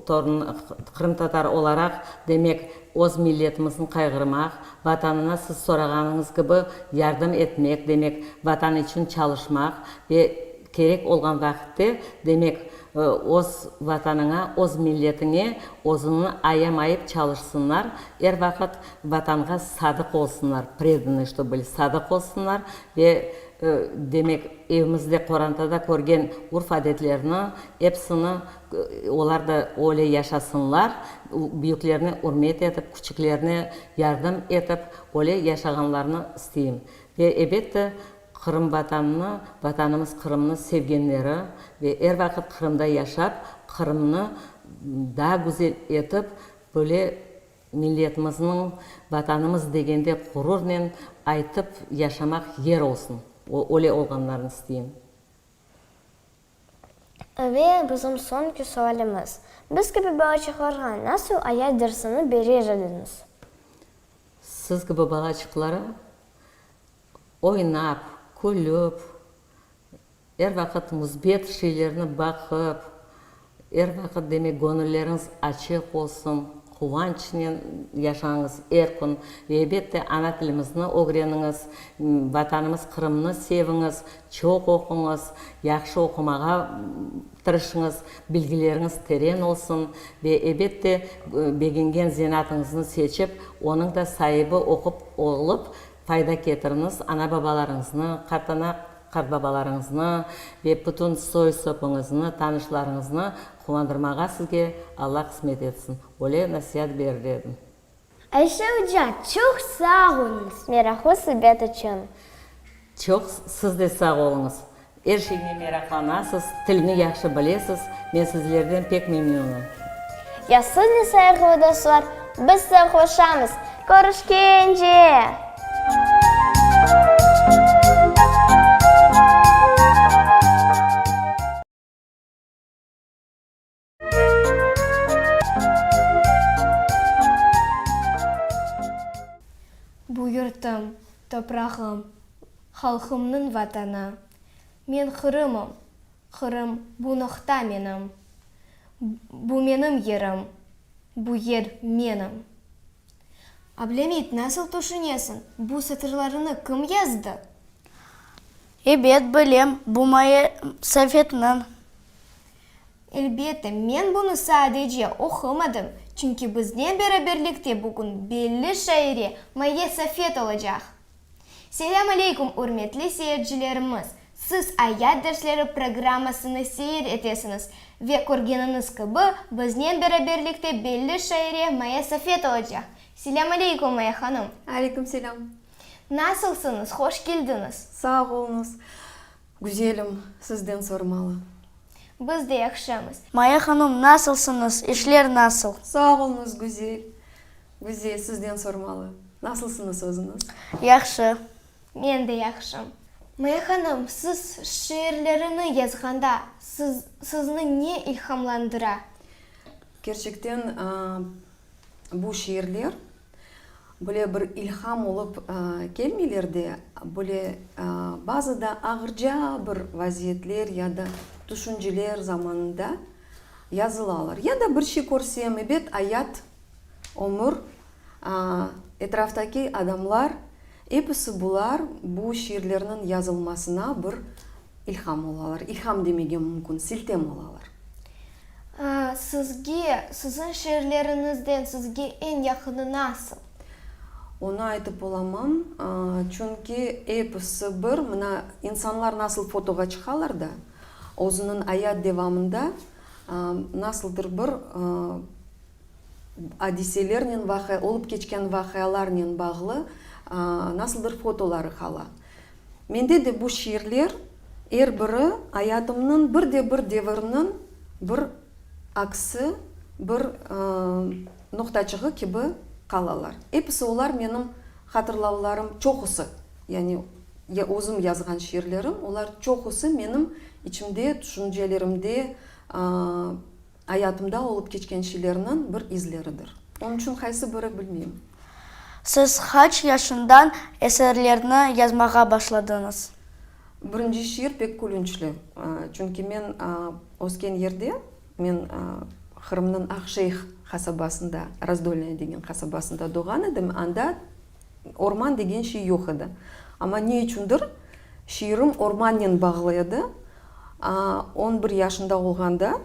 Speaker 13: torun, qırımtatar olaraq, demek, öz milletimizni qayğırmaq, Vatanına siz sorağanıñız kibi yardım etmek, demek, Vatan içün çalışmaq ve kerek olğan vaqitte, demek, öz Vatanıña, öz milletiñe özüñni ayamayıp çalışsınlar, er vaqıt Vatanğa sadıq olsunlar, predanıy çto bıli, sadıq olsunlar ve, demek, evimizde, qorantada körgen urf-adetlerni epsini Olar da öyle yaşasınlar, büyüklerni ürmet etip, küçüklerine yardım etip, öyle yaşağanlarını isteyim. Ve, ebette, Qırım Vatanını, Vatanımız Qırımnı sevgenleri ve er vaqıt Qırımda yaşap, Qırımnı daa güzel etip, böyle milletimizniñ Vatanımız degende ğururnen aytıp yaşamaq yer olsun, öyle olğanlarını isteyim.
Speaker 6: Ve bizim soñki sualimiz, Biz kibi balaçıqlarğa nasıl ayat dersini berer ediñiz?
Speaker 13: Siz kibi balaçıqlara oynap, külüp, er vaqıt müsbet şeylerni baqıp, er vaqıt, demek, göñülleriñiz açıq olsun, Quvançnen yaşañız er kün ve elbette ana tilimizni ögreniñiz, Vatanımız Qırımnı seviñiz, çoq oquñız, yahşı oqumağa tırışıñız, bilgileriñiz teren olsun ve elbette begengen zenatıñıznı seçip, onıñ da saibi oqup olıp fayda ketiriñiz, ana-babalarıñıznı, qartana, qartbabalarıñıznı ve bütün soy-sopuñıznı, tanışlarıñıznı Quvandırmağa sizge Alla qısmet etsin. Öyle nasiat berir edim.
Speaker 6: Ayşe oca, çoq sağ oluñız meraqlı subet içün.
Speaker 13: Çoq siz de sağ oluñız. Er şeynen meraqlanasız, tilni yahşı bilesiz. Men sizlerden pek memnünım.
Speaker 6: Ya siz ne sayğılı dostlar, biz sağlaşamız. Körüşkence!
Speaker 15: Bu yurtum, toprağım, halqımnıñ Vatanı. Men Qırımım, Qırım bu noqta menim. Bu menim yerim, bu yer menim. Ablâmit, nasıl tüşünesiñ, bu satırlarını kim yazdı?
Speaker 19: Ebet, bilem, bu Maya Safetniñ.
Speaker 15: Elbette, men bunı sadece oqumadım, çünki biznen beraberlikte bugün belli şaire Maye Safet olacaq. Selâm aleyküm, ürmetli seyircilerimiz! Siz Ayat dersleri programmasını seyir etesiñiz ve körgeniñiz kibi, biznen beraberlikte belli şaire Maya Safet olacaq. Selâm aleyküm, Maya hanım!
Speaker 16: Aleyküm selâm!
Speaker 15: Nasılsıñız? Hoş keldiñiz!
Speaker 16: Sağ oluñız, güzelim, sizden sormalı.
Speaker 15: Biz de yahşımız.
Speaker 19: Maya hanım, nasılsıñız? İşler nasıl?
Speaker 16: Sağ oluñız, güzel. Güzel, sizden sormalı. Nasılsıñız özüñiz?
Speaker 19: Yahşı.
Speaker 15: Men de yahşım. Maya hanım, siz şiirlerini yazğanda, siz, sizni ne ilhamlandıra?
Speaker 16: Kerçekten, bu şiirler böyle bir ilham olıp kelmeyler de, böyle bazıda ağırca bir vaziyetler ya da tüşünceler zamanında yazılalar. Ya da bir şey körsem, ebet, ayat, ömür, etraftaki adamlar, episi bular bu şiirlerniñ yazılmasına bir ilham olalar, ilham demege mümkün, siltem olalar.
Speaker 15: Sizge, siziñ şiirleriñizden sizge eñ yaqını nasıl?
Speaker 16: Onı aytıp olamam, çünki episi bir, mına, insanlar nasıl fotoğa çıqalar da, özüniñ ayat devamında nasıldır bir adiselernen, vaqia, olıp keçken vaqialarnen bağlı nasıldır fotoları qala. Mende de bu şiirler er biri ayatımnıñ bir de bir deviriniñ bir aksi, bir noqtaçığı kibi qalalar. Episi olar menim hatırlavlarım, çoqusı, yani özüm yazğan şiirlerim, olar çoqusı menim içimde, tüşüncelerimde, Ayatımda olıp keçken şeylerniñ bir izleridir. Onıñ içün qaysı biri bilmeyim.
Speaker 19: Siz qaç yaşından eserlerni yazmağa başladıñız?
Speaker 16: Birinci şiir pek külünçli. Çünki men ösken yerde, men Qırımnıñ Aqşeyh qasabasında, Razdolnâya degen qasabasında doğğan edim, anda orman degen şey yoq edi. Amma ne içündir şiirim ormannen bağlı edi. On bir yaşında olğanda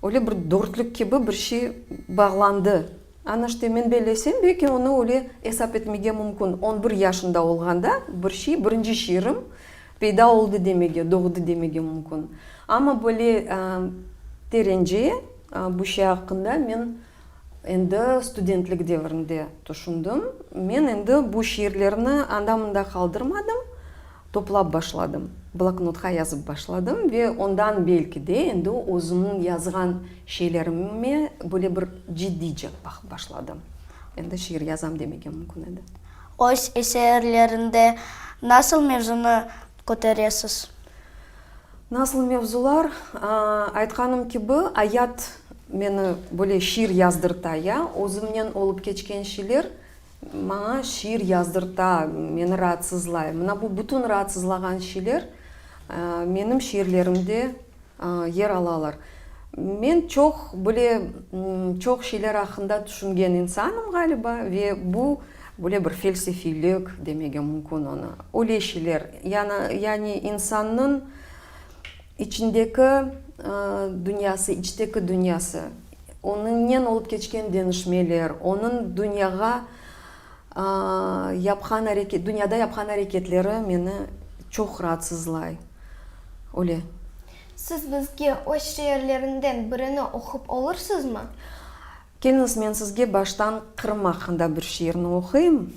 Speaker 16: öyle bir dörtlük kibi bir şey bağlandı. Ana işte, men bellesem, belki onı öyle esap etmege mümkün, on bir yaşında olğanda bir şey, birinci şiirim peyda oldı demege, doğdı demege mümkün. Amma böyle terence bu şey aqqında men Endi studentlik devrinde tüşündim. Men endi bu şiirlerni anda-mında qaldırmadım, toplap başladım, bloknotqa yazıp başladım ve ondan belki de endi özümniñ yazğan şeylerime böyle bir ciddiyce baqıp başladım. Endi şiir yazam demege mümkün edi.
Speaker 19: Öz eserlerinde nasıl mevzunı köteresiz?
Speaker 16: Nasıl mevzular? Aytqanım kibi, ayat meni böyle şiir yazdırta, ya, özümnen olıp keçken şeyler maña şiir yazdırta, meni raatsızlay. Mına bu bütün raatsızlağan şeyler menim şiirlerimde yer alalar. Men çoq böyle çoq şeyler aqqında tüşüngen insanım, ğaliba, ve bu böyle bir felsefiylik demege mümkün onı. Öyle şeyler, yani insannıñ içindeki dünyası, içteki dünyası, onıñnen olıp keçken deñişmeler, onıñ dünyağa yapqan areket, dünyada yapqan areketleri meni çoq raatsızlay. Öyle.
Speaker 15: Siz bizge öz şiirlerinden birini oqup olursızmı?
Speaker 16: Keliñiz, men sizge baştan Qırım aqqında bir şiirni oquyım.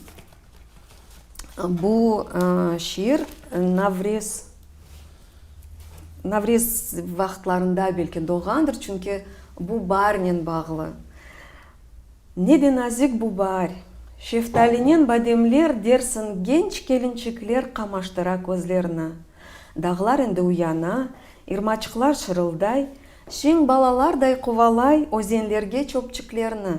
Speaker 16: Bu şiir Navrez, Navrez vaqıtlarında belki doğğandır, çünki bu baarnen bağlı. Ne de nazik bu baar! Şeftalinen bademler dersiñ genç kelinçikler qamaştıra közlerni. Dağlar endi uyana, irmaçıqlar şırılday, şeñ balalarday quvalay özenlerge çöpçiklerni.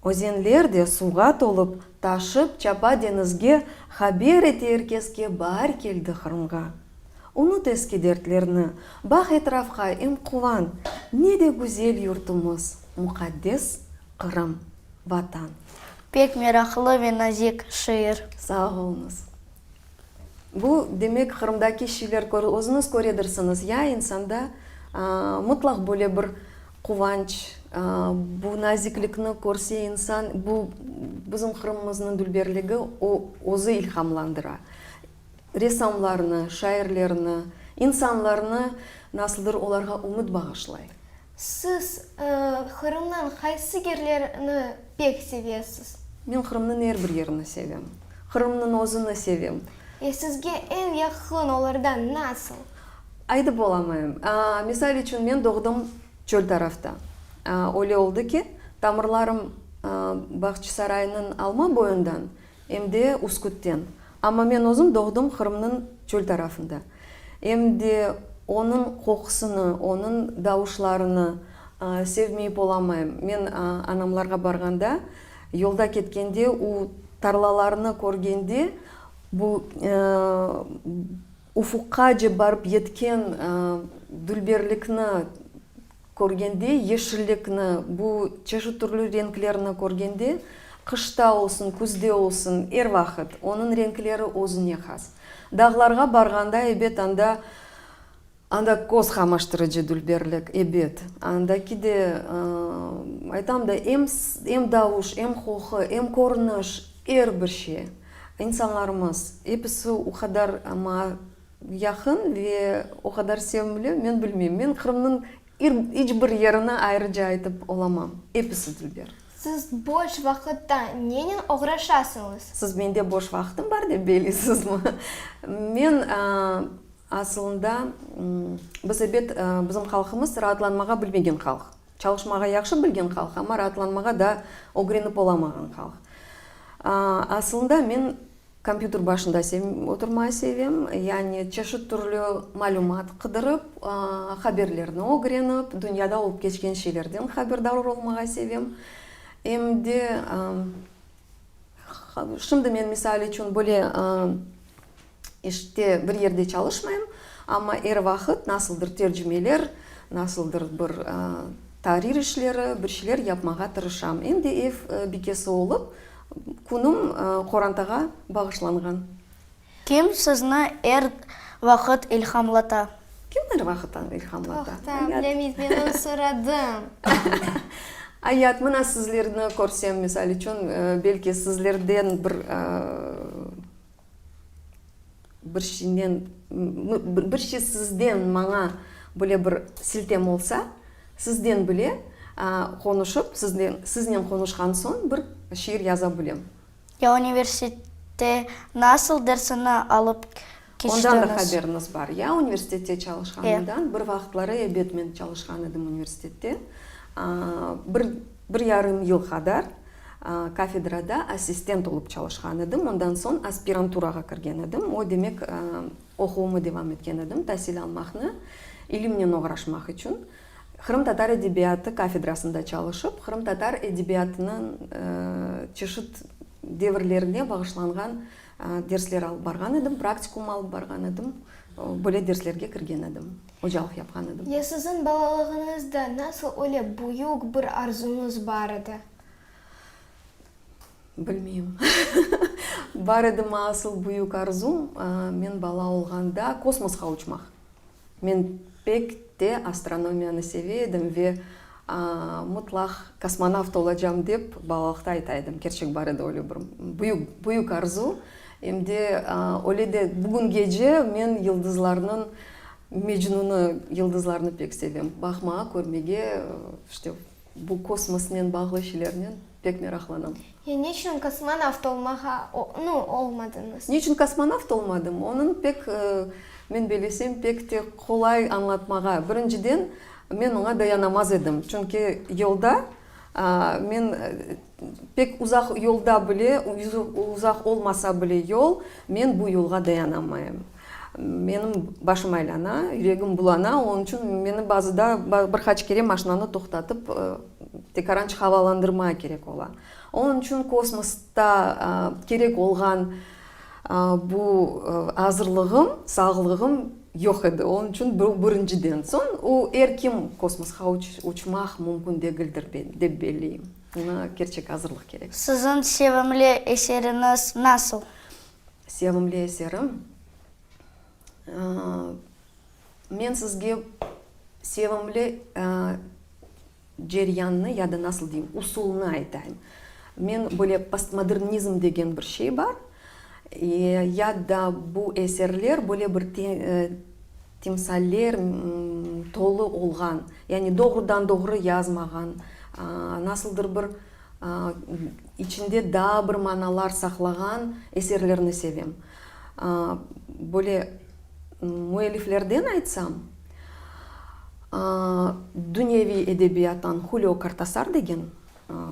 Speaker 16: Özenler de suvğa tolıp, taşıp çapa deñizge, haber ete er keske baar keldi Qırımğa. Unut eski dertlerni, baq etrafqa em quvan, ne de güzel yurtumız, muqaddes Qırım, Vatan.
Speaker 19: Pek meraqlı ve nazik şiir.
Speaker 16: Sağ oluñız. Bu, demek, Qırımdaki şiirler özüñiz köredirsiñiz, ya insanda mıtlaq böyle bir quvanç, bu naziklikni körse insan, bu bizim Qırımımıznıñ dülberligi, o özü ilhamlandıra. Ressamlarnı, şairlerni. İnsanlarnı nasıldır olarğa ümüt bağışlay.
Speaker 15: Siz Qırımnıñ qaysı yerlerini pek sevesiz?
Speaker 16: Men Qırımnıñ er bir yerini sevem. Qırımnıñ özüni sevem.
Speaker 15: Ya sizge eñ yaqın olardan nasıl?
Speaker 16: Aytıp olamayım. Misal içün, men doğdım çöl tarafta. Öyle oldı ki, tamırlarım Bağçasaraynıñ Alma boyundan, em de Üskütten. Amma men özüm doğdım Qırımnıñ çöl tarafında. Em de onıñ qoqusını, onıñ davuşlarını sevmeyip olamayım. Men anamlarğa barğanda, yolda ketkende, u tarlalarnı körgende, bu ufuqqace barıp yetken dülberlikni Körgende, yeşillikni, bu çeşit türlü renklerni körgende, qışta olsun, küzde olsun, er vaqıt onıñ renkleri özüne has. Dağlarğa barğanda, ebet, anda, anda köz qamaştırıcı dülberlik, ebet. Andaki de, aytam da, em, em davuş, em qoqu, em körüniş, er bir şey. İnsanlarımız, episi o qadar maña Yaqın ve o qadar sevimli, men bilmeyim, men Qırımnıñ iç bir yerini ayrıca aytıp olamam, episi dülber.
Speaker 15: Siz boş vaqıtta nenen oğraşasıñız?
Speaker 16: Siz mende boş vaqtım bar dep beyleysizmi? Men asılında, biz ebet, bizim halqımız raatlanmağa bilmegen halq. Çalışmağa yahşı bilgen halq, amma raatlanmağa daa ögrenip olamağan halq. Asılında men Kompyuter başında oturmağa sevem, yani çeşit türlü malümat qıdırıp, haberlerni ögrenip, dünyada olıp keçken şeylerden haberdar olmağa sevem. Em de şimdi men, misal içün, böyle işte bir yerde çalışmayım, amma er vaqıt nasıldır tercimeler, nasıldır bir tarir işleri, bir şeyler yapmağa tırışam. Em de ev bikesi olıp, Künüm qorantağa bağışlanğan.
Speaker 19: Kim sizni er vaqıt ilhamlata?
Speaker 16: Kim er vaqıt ilhamlata?
Speaker 15: Toqta, Ablâmit, men onı soradım.
Speaker 16: Ayat, mına sizlerni körsem, misal içün, belki sizlerden bir bir şeynen, bir şey sizden maña böyle bir siltem olsa, sizden bile qonuşıp, sizden, siznen qonuşqan soñ bir şiir yaza bilem.
Speaker 19: Ya universitette nasıl dersini alıp keçtiñiz?
Speaker 16: Ondan da haberiñiz bar. Ya universitette çalışqanımdan, bir vaqıtları ebet men çalışqan edim universitette, bir, bir yarım yıl qadar Kafedrada assistent olıp çalışqan edim, ondan soñ aspiranturağa kirgen edim, o demek, oquvımı devam etken edim, tasil almaqnı, ilimnen oğraşmaq içün. Qırımtatar edebiyatı kafedrasında çalışıp, qırımtatar edebiyatınıñ çeşit devirlerine bağışlanğan dersler alıp barğan edim, praktikum alıp barğan edim, böyle derslerge kirgen edim, ocalıq yapqan edim.
Speaker 15: Ya siziñ balalığıñızda nasıl öyle büyük bir arzuñız bar edi?
Speaker 16: Bilmeyim. Bar edimi asıl büyük arzum, men bala olğanda kosmosqa uçmaq. Men pek te astronomiyanı seve edim ve mıtlaq kosmonavt olacam dep balalıqta ayta edim. Kerçek bar edi öyle bir büyük, büyük arzu. Em de öyle de bugüngece men yıldızlarnıñ mecnunı, yıldızlarnı pek sevem. Baqmağa, körmege, işte, Bu kosmosnen bağlı şeylernen pek meraqlanam.
Speaker 15: Ya ne içün kosmonavt olmağa, nu, olmadıñız?
Speaker 16: Ne içün kosmonavt olmadım? Onıñ pek, men belesem, pek te qolay añlatmağa. Birinciden, men oña dayanamaz edim. Çünki yolda, men pek uzaq yolda bile, uzaq olmasa bile yol, men bu yolğa dayanamayım. Menim başım aylana, yüregim bulana, onıñ içün meni bazıda bir qaç kere maşinanı toqtatıp, tekarançıq havalandırmağa kerek ola. Onıñ içün kosmosta kerek olğan bu azırlığım, sağlığım yoq edi. Onıñ içün bu birinciden. Soñ o er kim kosmosqa uçmaq mümkün degildir, dep belleyim. Oña kerçek azırlıq kerek.
Speaker 19: Siziñ sevimli eseriñiz nasıl?
Speaker 16: Sevimli eserim. Men sizge sevimli ceryannı ya da nasıl deyim, usulnı aytayım. Men böyle postmodernizm degen bir şey bar, ya da bu eserler böyle bir. Timsaller tolu olğan, yani doğrudan-doğru yazmağan, nasıldır bir içinde daa bir manalar saqlağan eserlerni sevem. Böyle müelliflerden aytsam, dünyeviy edebiyattan Hulio Kortasar degen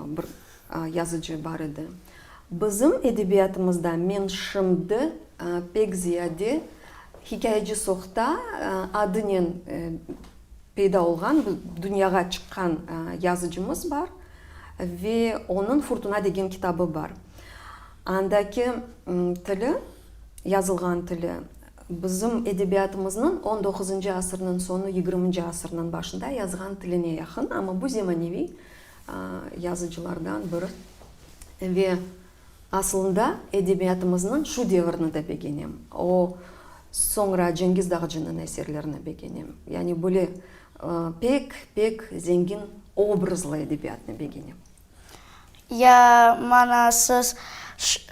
Speaker 16: bir yazıcı bar edi. Bizim edebiyatımızda men şimdi pek ziyade Hikâyeci Sohta adınen peyda olğan, dünyağa çıqqan yazıcımız bar ve onıñ Furtuna degen kitabı bar. Andaki tili, yazılğan tili bizim edebiyatımıznıñ on doquzıncı asırnıñ soñu, yigirminci asırnıñ başında yazğan tiline yaqın, amma bu zemaneviy yazıcılardan biri ve Aslında, edebiyatımıznıñ şu devirini de begenem. O, soñra Cengiz Dağcınıñ eserlerini begenem. Yani böyle pek, pek zengin obrazlı edebiyatnı begenem.
Speaker 19: Ya mana siz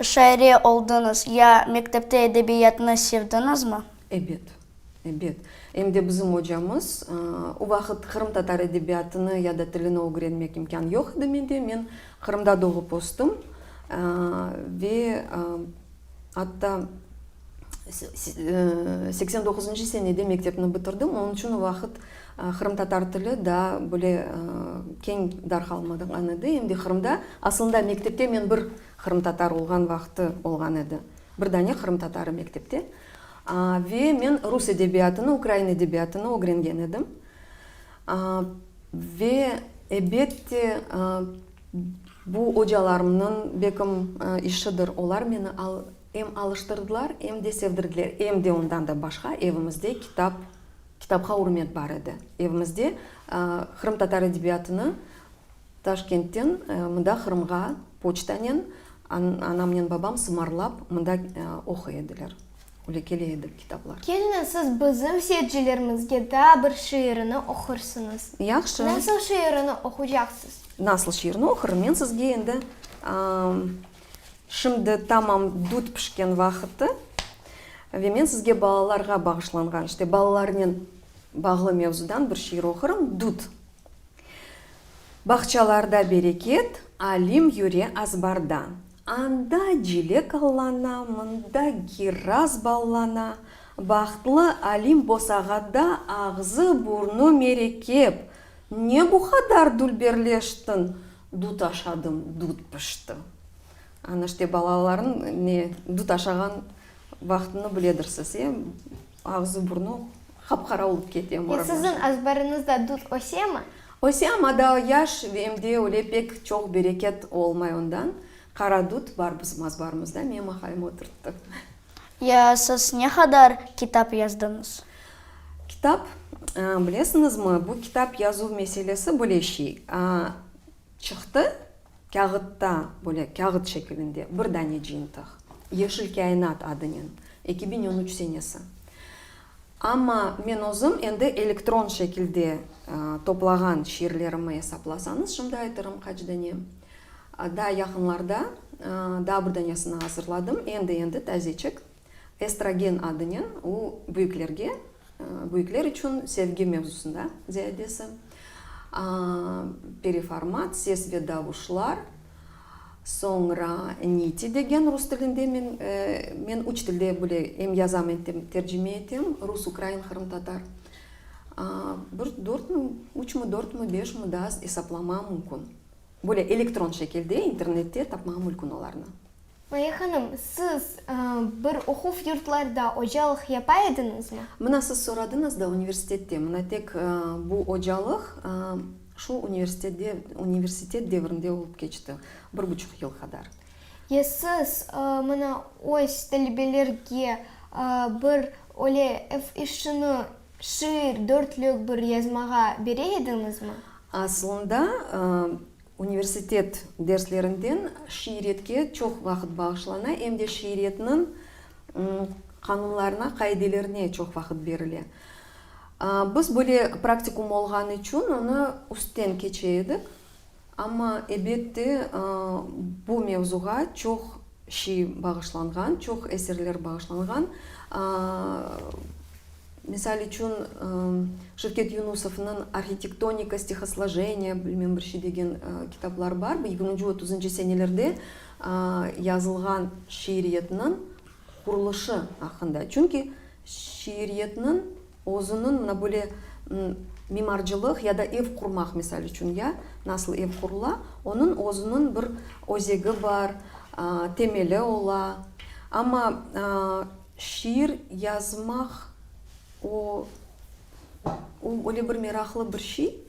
Speaker 19: şaire oldıñız, ya mektepte edebiyatnı sevdiñizmi?
Speaker 16: Ebet, ebet. Em de bizim ocamız, o vaqıt qırımtatar edebiyatını ya da tilini ögrenmek imkân yoq edi mende. Men Qırımda doğıp östim ve atta 89-ncı senede mektepni bitirdim. Onıñ içün o vaqıt qırımtatar tili daa böyle keñ darqalmağan edi. Em de Qırımda, aslında mektepte men bir qırımtatar olğan vaqtı olğan edi. Bir dane qırımtatarı mektepte. Ve men rus edebiyatını, ukrain edebiyatını ögrengen edim. Ve, ebette, bu ocalarımnıñ, bekim, işidir, olar meni em alıştırdılar, em de sevdirdiler. Em de ondan da başqa evimizde kitap, kitapqa ürmet bar edi. Evimizde qırımtatar edebiyatını Taşkentten mında Qırımğa poçtanen anamnen babam sımarlap mında oquy ediler. Öyle kele edi kitaplar.
Speaker 15: Keliñiz, siz bizim seyircilerimizge daa bir şiirini oqursıñız.
Speaker 16: Yahşı.
Speaker 15: Nasıl şiirini oqucaqsız?
Speaker 16: Nasıl şiirini oqurım? Men sizge endi şimdi tamam dut pişken vaqıtı ve men sizge balalarğa bağışlanğan, işte balalarnen bağlı mevzudan bir şiir oqurım, Dut. Bağçalarda bereket, Alim yüre azbarda. Anda cilek allana, mında kiraz ballana, Bahtlı Alim bosağada ağzı-burnu merekep, Ne bu qadar dülberleştiñ, Dut aşadım, dut pişti. Ana işte balalarnıñ ne dut aşağan vaqtını biledirsiz, e, ağzı-burnu qap-qara olıp kete,
Speaker 15: Ya siziñ azbarıñızda dut ösemi?
Speaker 16: Öse, amma daa yaş ve em de öyle pek çoq bereket olmay ondan. Qara dut bar bizim azbarımızda, menim aqayım oturttı.
Speaker 19: Ya siz ne qadar kitap yazdıñız?
Speaker 16: Kitap, bilesiñizmi, bu kitap yazuv meselesi böyle şey. Çıqtı, kâğıtta, böyle kâğıt şekilinde bir dane cıyıntıq, Yeşil kâinat adınen, 2013 senesi. Amma men özüm endi elektron şekilde toplağan şiirlerimi esaplasañız, şimdi aytırım qaç dane. Daa yaqınlarda daa bir danesini azırladım, endi-endi tazeçik, Estrogen adınen, o büyüklerge, büyükler içün sevgi mevzusında ziyadesi. Periformat, ses ve davuşlar, soñra Niti degen rus tilinde men, men üç tilde bile em yazam, em tercime etem, rus, ukrain, qırımtatar. Bir dörtmi, üçmi, dörtmi, beşmi daa esaplama mümkün. Böyle elektron şekilde internette tapmağa mülkün olarnı.
Speaker 15: Maya hanım, siz bir oquv yurtlarda ocalıq yapa ediñizmi?
Speaker 16: Mına siz soradıñız da universitette, mına tek bu ocalıq şu universitette, universitet devrinde olıp keçti, bir buçuq yıl qadar.
Speaker 15: Ya siz mına öz talebelerge bir öyle ev işini, şiir, dörtlük bir yazmağa bere ediñizmi?
Speaker 16: Aslında, Universitet derslerinden şiiretke çoq vaqıt bağışlana, em de şiiretniñ qanunlarına, qaidelerine çoq vaqıt berile. Biz böyle praktikum olğanı içün onı üstten keçe edik, amma, ebette, bu mevzuğa çoq şiy bağışlanğan, çoq eserler bağışlanğan. Misal içün, Şevket Yunusovnıñ Arhitektonika stihosloženiya bilmem bir şey degen kitaplar bar, bu yigirminci, otuzıncı senelerde yazılğan şiiriyetniñ qurulışı aqqında. Çünki şiiriyetniñ özüniñ mına böyle mimarcılıq ya da ev qurmaq, misal içün, ya, nasıl ev qurula, onıñ özüniñ bir özegi bar, temeli ola. Amma şiir yazmaq o, o öyle bir meraqlı bir şey.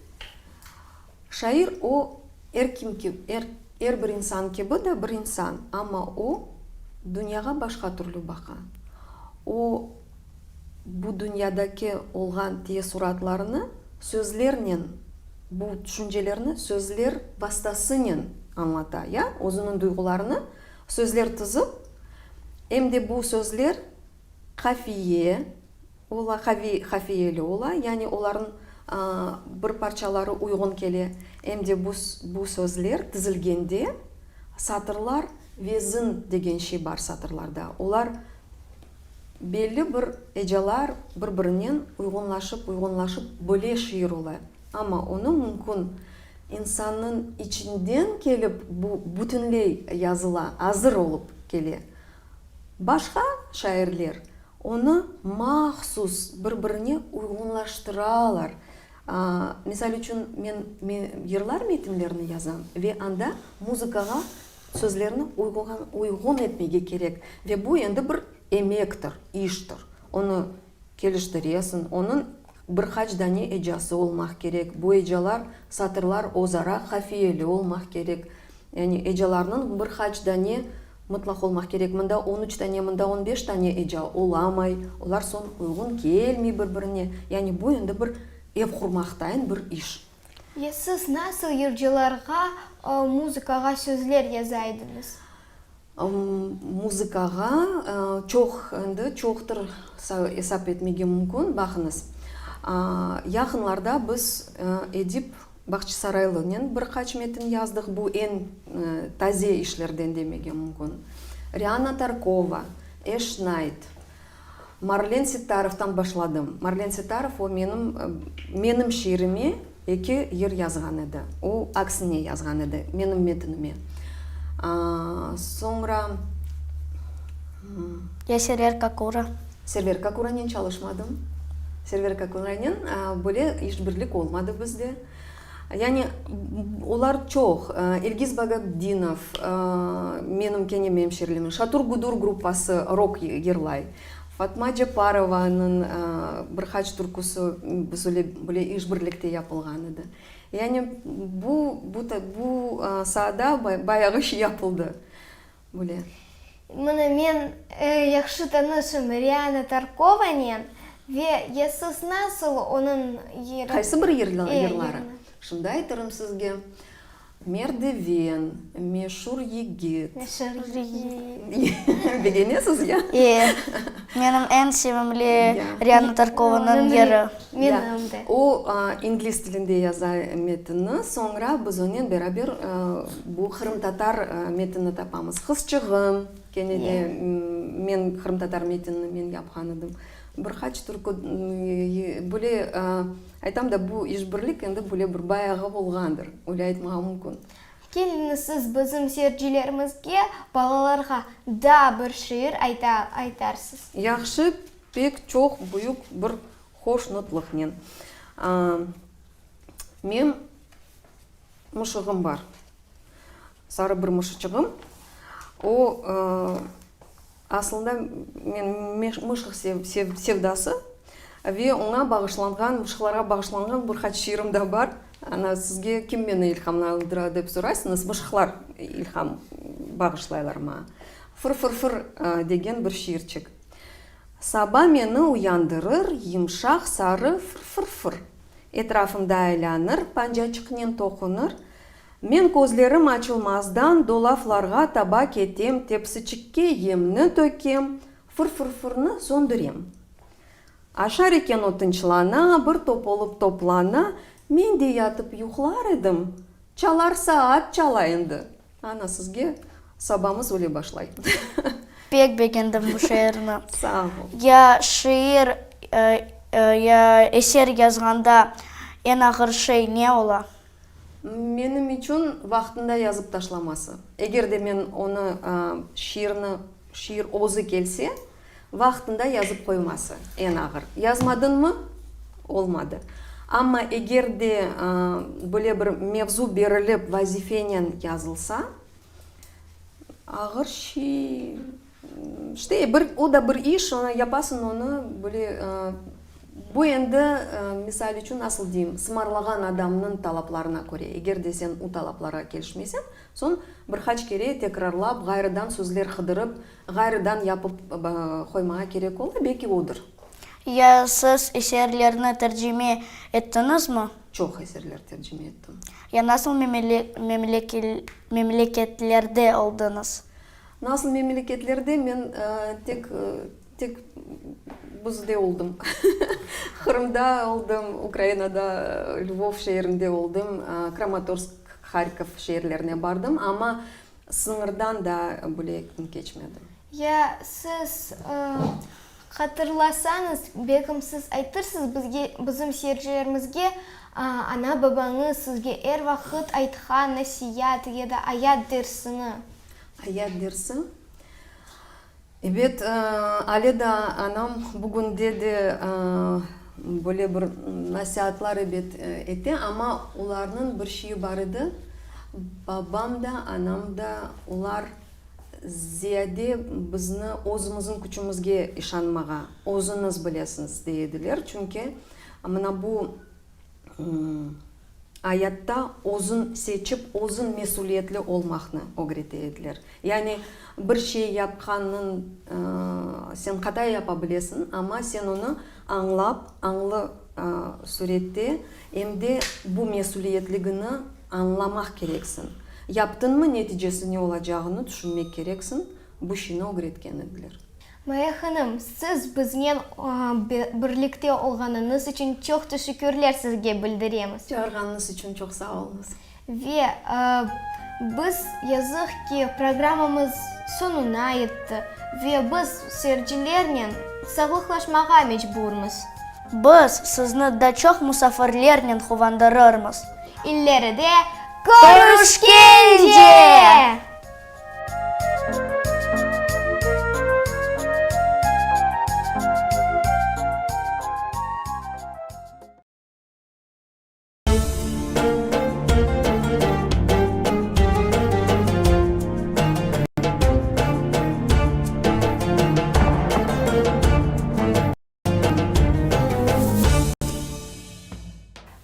Speaker 16: Şair o, er kim kibi, er, er bir insan kibi de bir insan, amma o, dünyağa başqa türlü baqa. O, bu dünyadaki olğan teessuratlarını sözlernen, bu tüşüncelerni sözler vastasınen añlata, ya, özüniñ duyğularını sözler tizip, em de bu sözler qafiye ola, qafiyeli ola, yani olarnıñ bir parçaları uyğun kele, em de bu, bu sözler tizilgende satırlar, vezin degen şey bar satırlarda, olar belli bir ecalar bir-birinen uyğunlaşıp, uyğunlaşıp böyle şiir ola. Amma onı mümkün insannıñ içinden kelip bu bütünley yazıla, azır olıp kele. Başqa şairler onı mahsus bir-birine uyğunlaştıralar. Misal içün, men yırlar metinlerini yazam ve anda muzıkağa sözlerni uyğun etmege kerek. Ve bu endi bir emektir, iştir. Onı keliştiresiñ, onıñ bir qaç dane ecası olmaq kerek, bu ecalar, satırlar özara qafiyeli olmaq kerek. Yani ecalarnıñ bir qaç dane mıtlaq olmaq kerek. Mında on üç dane, mında on beş dane eca olamay, olar soñ uyğun kelmey bir-birine. Yani bu endi bir ev qurmaqtayın bir iş.
Speaker 15: Ya siz nasıl yırcılarğa muzıkağa sözler yaza ediñiz?
Speaker 16: Muzıkağa çoq, endi çoqtır esap etmege mümkün. Baqıñız, yaqınlarda biz Edip Bağçasaraylınen bir qaç metin yazdıq, bu eñ taze işlerden demege mümkün. Riana Tarkova, Eş Nayt, Marlen Sittarovdan başladım. Marlen Sittarov o menim menim şiirime eki yır yazğan edi. O aksine yazğan edi, menim metinime. Soñra.
Speaker 19: Ya Server Kakura?
Speaker 16: Server Kakuranen çalışmadım. Server Kakuranen böyle işbirlik olmadı bizde. Yani olar çoq, İlgiz Bagabdinov, menim kene memşerlerim, Şatur Gudur gruppası rok yırlay, Fatma Ceparovanıñ bir qaç türküsi biz öyle böyle işbirlikte yapılğan edi. Yani bu bu saada bayağı şey yapıldı. Böyle.
Speaker 15: Mına men yahşı tanışım Riana Tarkovanen ve ya siz nasıl onıñ yırı.
Speaker 16: Qaysı bir yırları? Şimdi aytırım sizge. Merdiven, Meşur yigit.
Speaker 15: Meşur yigit.
Speaker 16: Begenesiz ya?
Speaker 19: E, menim eñ sevimli Riana Tarkovanıñ yırı.
Speaker 15: Menim de.
Speaker 16: O, ingliz tilinde yaza metinni, soñra biz onen beraber bu qırımtatar metinni tapamız. Qızçığım, kene de men qırımtatar metinni men yapqan edim. Bir qaç türkü, böyle aytam da, bu işbirlik endi böyle bir bayağı olğandır, öyle aytmağa mümkün.
Speaker 15: Keliñiz, siz bizim seyircilerimizge, balalarğa daa bir şiir aytarsız.
Speaker 16: Yahşı, pek çoq büyük bir Hoşnutlıqnen. Men mışığım bar. Sarı bir mışıçığım. O, aslında, men mışıq sevdası ve oña bağışlanğan, mışıqlarğa bağışlanğan bir qaç şiirim de bar. Ana, sizge kim meni ilhamlandıra dep soraysıñız, mışıqlar ilham bağışlaylar maña. Fır-fır-fır degen bir şiirçik. Saba meni uyandırır yımşaq sarı fır-fır-fır. Etrafımda aylanır, pancaçıqnen toqunır. Men közlerim açılmazdan dolaflarğa taba ketem, tepsiçikke yemni tökem, fır-fır-fırnı söndürem. Aşar eken o tınçlana, bir top olıp toplana, men de yatıp yuqlar edim, çalar saat çala endi. Ana, sizge sabamız öyle başlay.
Speaker 19: Pek begendim bu şiirni.
Speaker 16: Sağ ol.
Speaker 19: Ya şiir. Ya eser yazğanda eñ ağır şey ne ola?
Speaker 16: Menim içün vaqtında yazıp taşlaması. Eger de men onı, şiirni, şiir özü kelse, vaqtında yazıp qoyması eñ ağır. Yazmadıñmı, olmadı. Amma eger de böyle bir mevzu berilip, vazifenen yazılsa, ağır şey, işte, bir, o da bir iş, onı yapasıñ, onı böyle, bu endi, misal içün, nasıl deyim, sımarlağan adamnıñ talaplarına köre, eger de sen o talaplarğa kelişmeseñ, soñ bir qaç kere tekrarlap, ğayrıdan sözler qıdırıp, ğayrıdan yapıp qoymağa kerek ola, belki odır.
Speaker 19: Ya siz eserlerni tercime ettiñizmi?
Speaker 16: Çoq eserler tercime ettim.
Speaker 19: Ya nasıl memleketlerde oldıñız?
Speaker 16: Nasıl memleketlerde men tek tek bizde oldım. Qırımda oldım, Ukrainada Lvov şeerinde oldım, Kramatorsk, Harkov şeerlerine bardım, amma sıñırdan da bile keçmedim.
Speaker 15: Ya siz Hatırlasañız, belkim siz aytırsız bizge, bizim seyircilerimizge, ana-babañız sizge er vaqıt aytqan nasiyat ya da ayat dersini.
Speaker 16: Ayat dersi? Ebet, ale da anam bugünde de böyle bir nasiatlar ebet ete, amma olarnıñ bir şeyi bar edi, babam da, anam da, olar Ziyade bizni özümizniñ küçümizge işanmağa, özüñiz bilesiñiz, dey ediler. Çünki mına bu ayatta özüñ seçip, özüñ mesüliyetli olmaqnı ögrete ediler. Yani bir şey yapqanıñ, sen hata yapa bilesiñ, amma sen onı añlap, añlı sürette em de bu mesüliyetligini añlamaq kereksiñ. Yaptıñmı, neticesi ne olacağını tüşünmek kereksiñ, bu şeyni ögretken ediler.
Speaker 15: Maya hanım, siz biznen birlikte olğanıñız içün çoq teşekkürler sizge bildiremiz.
Speaker 16: Çağırğanıñız içün çoq sağ oluñız.
Speaker 15: Ve biz, yazıq ki, programmamız soñuna yetti ve biz seyircilernen sağlıqlaşmağa mecburmız.
Speaker 19: Biz sizni da çoq musafirlernen quvandırırmız.
Speaker 15: İleride körüşkence!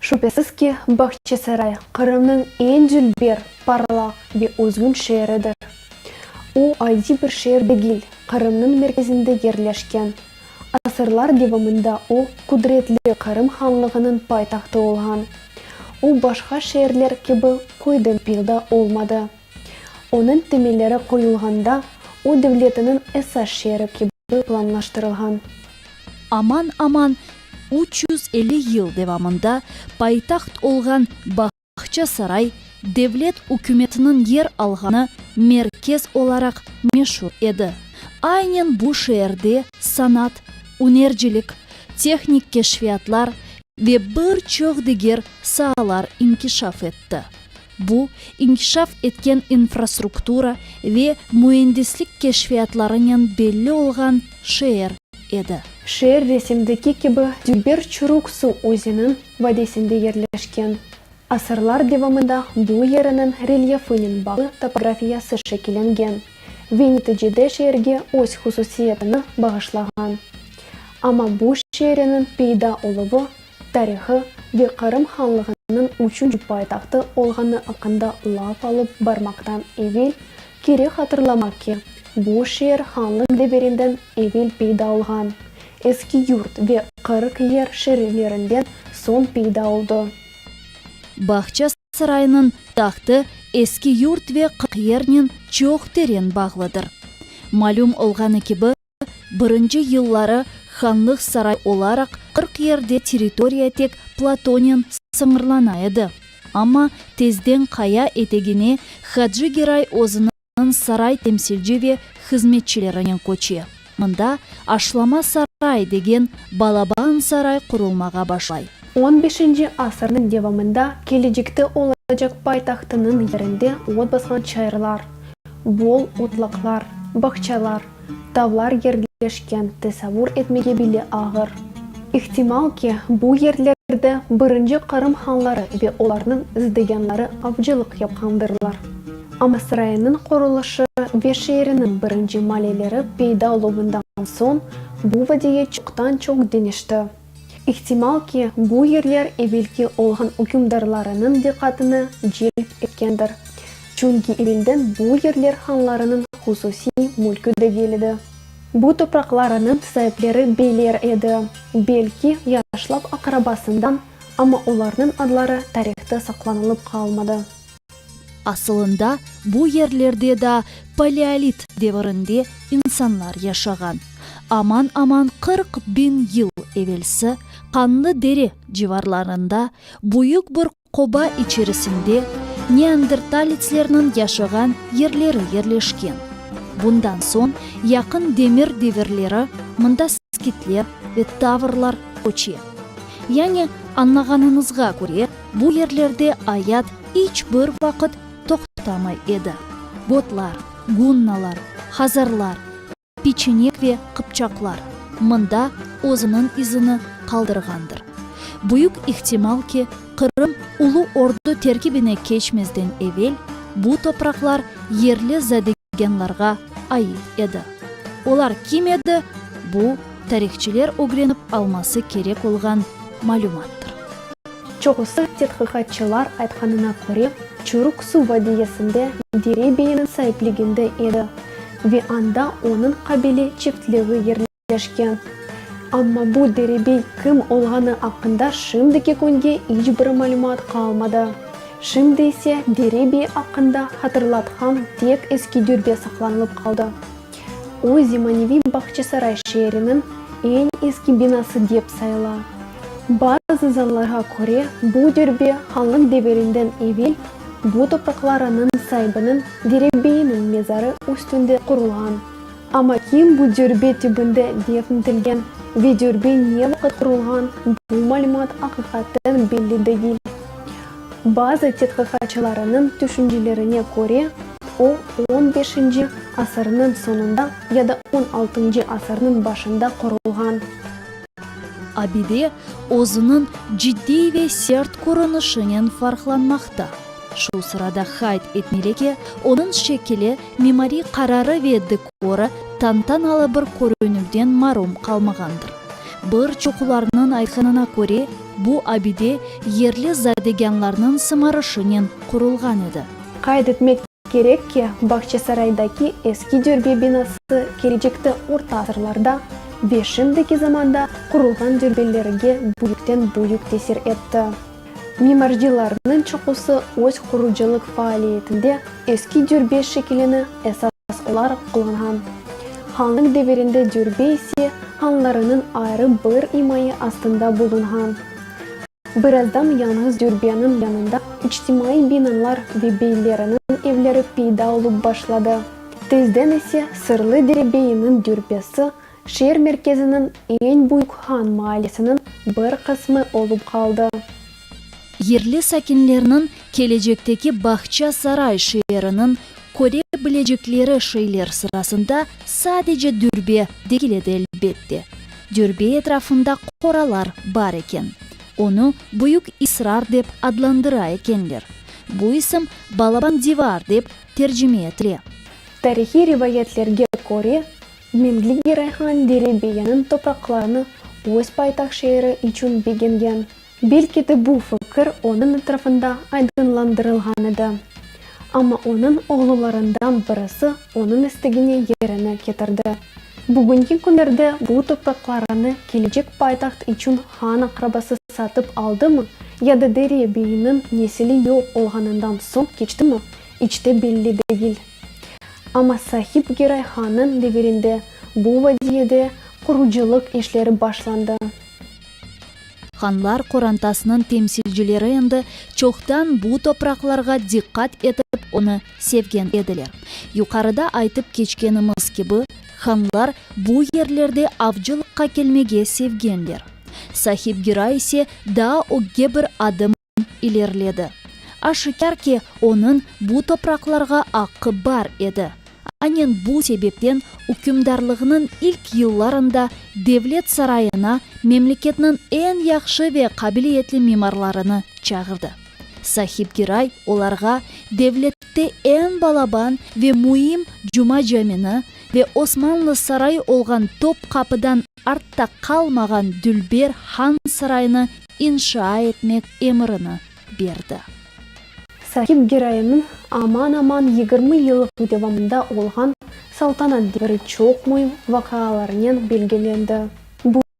Speaker 10: Şübesiz ki, Bağçasaray, Qırımnıñ eñ dülber, parlaq ve özgün şeeridir. O, adiy bir şeer degil, Qırımnıñ merkezinde yerleşken. Asırlar devamında o, qudretli Qırım hanlığınıñ paytahtı olğan. O, başqa şeerler kibi köyden peyda olmadı. Onıñ temelleri qoyulğanda, o, devletiniñ esas şeeri kibi planlaştırılğan.
Speaker 11: Aman-aman 350 yıl devamında paytaht olğan Bağçasaray, devlet ükümetiniñ yer alğanı merkez olaraq meşur edi. Aynen bu şeerde sanat, ünercilik, tehnik keşfiyatlar ve bir çoq diger saalar inkişaf etti. Bu, inkişaf etken infrastruktura ve müendislik keşfiyatlarınen belli olğan şeer edi.
Speaker 10: Şeer resimdeki kibi dülber Çuruk Su özeniñ vadisinde yerleşken. Asırlar devamında bu yeriniñ relyefinen bağlı topografiyası şekillengen ve neticede şeerge öz hususiyetini bağışlağan. Amma bu şeeriniñ peyda oluvı tarihı ve Qırım hanlığınıñ üçünci paytahtı olğanı aqqında laf alıp barmaqtan evel kerek hatırlamaq ki, bu şeer hanlıq devirinden evel peyda olğan, Eski Yurt ve 40 Yer şeerlerinden soñ peyda oldı.
Speaker 11: Bağçasaraynıñ tahtı Eski Yurt ve 40 Yernen çoq teren bağlıdır. Malüm olğanı kibi, Birinci yılları hanlıq saray olaraq 40 yerde territoriya tek platonen sıñırlana edi. Amma tezden qaya etegine Hacı Geray özüniñ saray temsilci ve hızmetçilerinen köçe. Mında aşlama saray. Saray degen balaban saray qurulmağa başlay.
Speaker 10: On beşinci asırnıñ devamında kelecekte olacaq paytahtınıñ yerinde ot basqan çayırlar, bol otlaqlar, bağçalar, tavlar yerleşken tasavvur etmege bile ağır. İhtimal ki, bu yerlerde birinci Qırım hanları ve olarnıñ zidegânları avcılıq yapqandırlar. Amma sarayınıñ qurulışı ve şeeriniñ birinci maleleri peyda oluvından soñ bu vaziyet çoqtan-çoq deñişti. İhtimal ki, bu yerler evelki olğan ükümdarlarınıñ diqqatını celp etkendir, çünki evelden bu yerler hanlarınıñ hususiy mülkü degil edi. Bu topraqlarınıñ saipleri beyler edi, belki, yaşlap aqrabasından, amma olarnıñ adları tarihte saqlanılıp qalmadı.
Speaker 11: Asılında, bu yerlerde daa paleolit devirinde insanlar yaşağan. Aman-aman 40 biñ yıl evelsi Qanlı Dere civarlarında büyük bir qoba içerisinde neandertaletslerniñ yaşağan yerleri yerleşken. Bundan soñ yaqın demir devirleri mında skitler ve tavrlar köçe. Yani, añlağanıñızğa köre, bu yerlerde ayat iç bir vaqıt toqtamay edi. Gotlar, gunnalar, hazarlar, peçenek ve qıpçaqlar mında özüniñ izini qaldırğandır. Büyük ihtimal ki, Qırım Ulu Ordu terkibine keçmezden evel bu topraqlar yerli zadegânlarğa ait edi. Olar kim edi, bu, tarihçiler ögrenip alması kerek olğan malümattır.
Speaker 10: Çoqusı tedqiqatçılar aytqanına köre, Çurük Suv vadiyesinde Dere beyiniñ saipliginde edi ve anda onıñ qabile çiftligi yerleşken. Amma bu Dere bey kim olğanı aqqında şimdiki künge iç bir malümat qalmadı. Şimdi ise Dere bey aqqında hatırlatqan tek eski dürbe saqlanılıp qaldı. O, zemaneviy Bağçasaray şeeriniñ eñ eski binası dep sayıla. Bazı zanlarğa köre, bu dürbe hanlıq devirinden evel bu topraqlarınıñ saibiniñ derebeyiniñ mezarı üstünde qurulğan. Amma kim bu dürbe tübünde defn etilgen ve dürbe ne vaqıt qurulğan, bu malümat aqiqaten belli degil. Bazı tedqiqatçılarınıñ tüşüncelerine köre, o, on beşinci asırnıñ soñunda ya da on altıncı asırnıñ başında qurulğan.
Speaker 11: Abide özüniñ ciddiy ve sert körünişinen farqlanmaqta. Şu sırada qayd etmeli ki, onıñ şekili, mimariy qararı ve dekorı tantanalı bir körünüvden marum qalmağandır. Bir çoqlarnıñ aytqanına köre, bu abide yerli zadegânlarnıñ sımarışınen qurulğan edi.
Speaker 10: Qayd etmek kerek ki, Bağçasaraydaki eski dürbe binası kelecekte orta asırlarda ve şimdiki zamanda qurulğan dürbelerge büyükten-büyük tesir etti. Mimarcılarnıñ çoqusı öz qurucılıq faaliyetinde eski dürbe şekilini esas olaraq qullanğan. Hanlıq devirinde dürbe ise hanlarınıñ ayrı bir imaye astında bulunğan. Birazdan yañğız dürbeniñ yanında içtimaiy binalar ve beyleriniñ evleri peyda olıp başladı. Tezden ise Sırlı Dere beyiniñ dürbesi şeer merkeziniñ eñ büyük han maallesiniñ bir qısmı olıp qaldı.
Speaker 11: Yerli sakinlerniñ kelecekteki Bağçasaray şeeriniñ köre bilecekleri şeyler sırasında sadece dürbe degil edi elbette. Dürbe etrafında qoralar bar eken. Onı Büyük İsrar dep adlandıra ekenler. Bu isim Balaban divar dep tercime etile.
Speaker 10: Tarihiy rivayetlerge köre, Mengli Geray han Dere beyiniñ topraqlarını öz paytaht şeeri içün begengen. Belki de bu fikir onıñ etrafında aydınlandırılğan edi. Amma onıñ oğlularından birisi onıñ istegini yerine ketirdi. Bugünki künlerde bu topraqlarını kelecek paytaht içün han aqrabası satıp aldımı ya da Dere beyiniñ nesili yoq olğanından soñ keçtimi, iç te belli degil. Amma Sahib Geray hannıñ devirinde bu vadiyede qurucılıq işleri başlandı.
Speaker 11: Hanlar qorantasınıñ temsilcileri endi çoqtan bu topraqlarğa diqqat etip onı sevgen ediler. Yuqarıda aytıp keçkenimiz kibi, Hanlar bu yerlerde avcılıqqa kelmege sevgenler. Sahib Giray ise daa ögge bir adım ilerledi. Aşikâr ki, onıñ bu topraqlarğa aqqı bar edi. Aynen bu sebepten ükümdarlığınıñ ilk yıllarında devlet sarayına memleketniñ eñ yahşı ve qabiliyetli mimarlarını çağırdı. Sahib Giray olarğa devlette eñ balaban ve müim Cuma Camini ve Osmanlı sarayı olğan Top Qapıdan artta qalmağan dülber Han sarayını inşa etmek emirini berdi.
Speaker 10: Sahib Giraynıñ aman-aman 20 yıllıq devamında olğan saltanat devri çoq müim vaqialarnen belgilendi.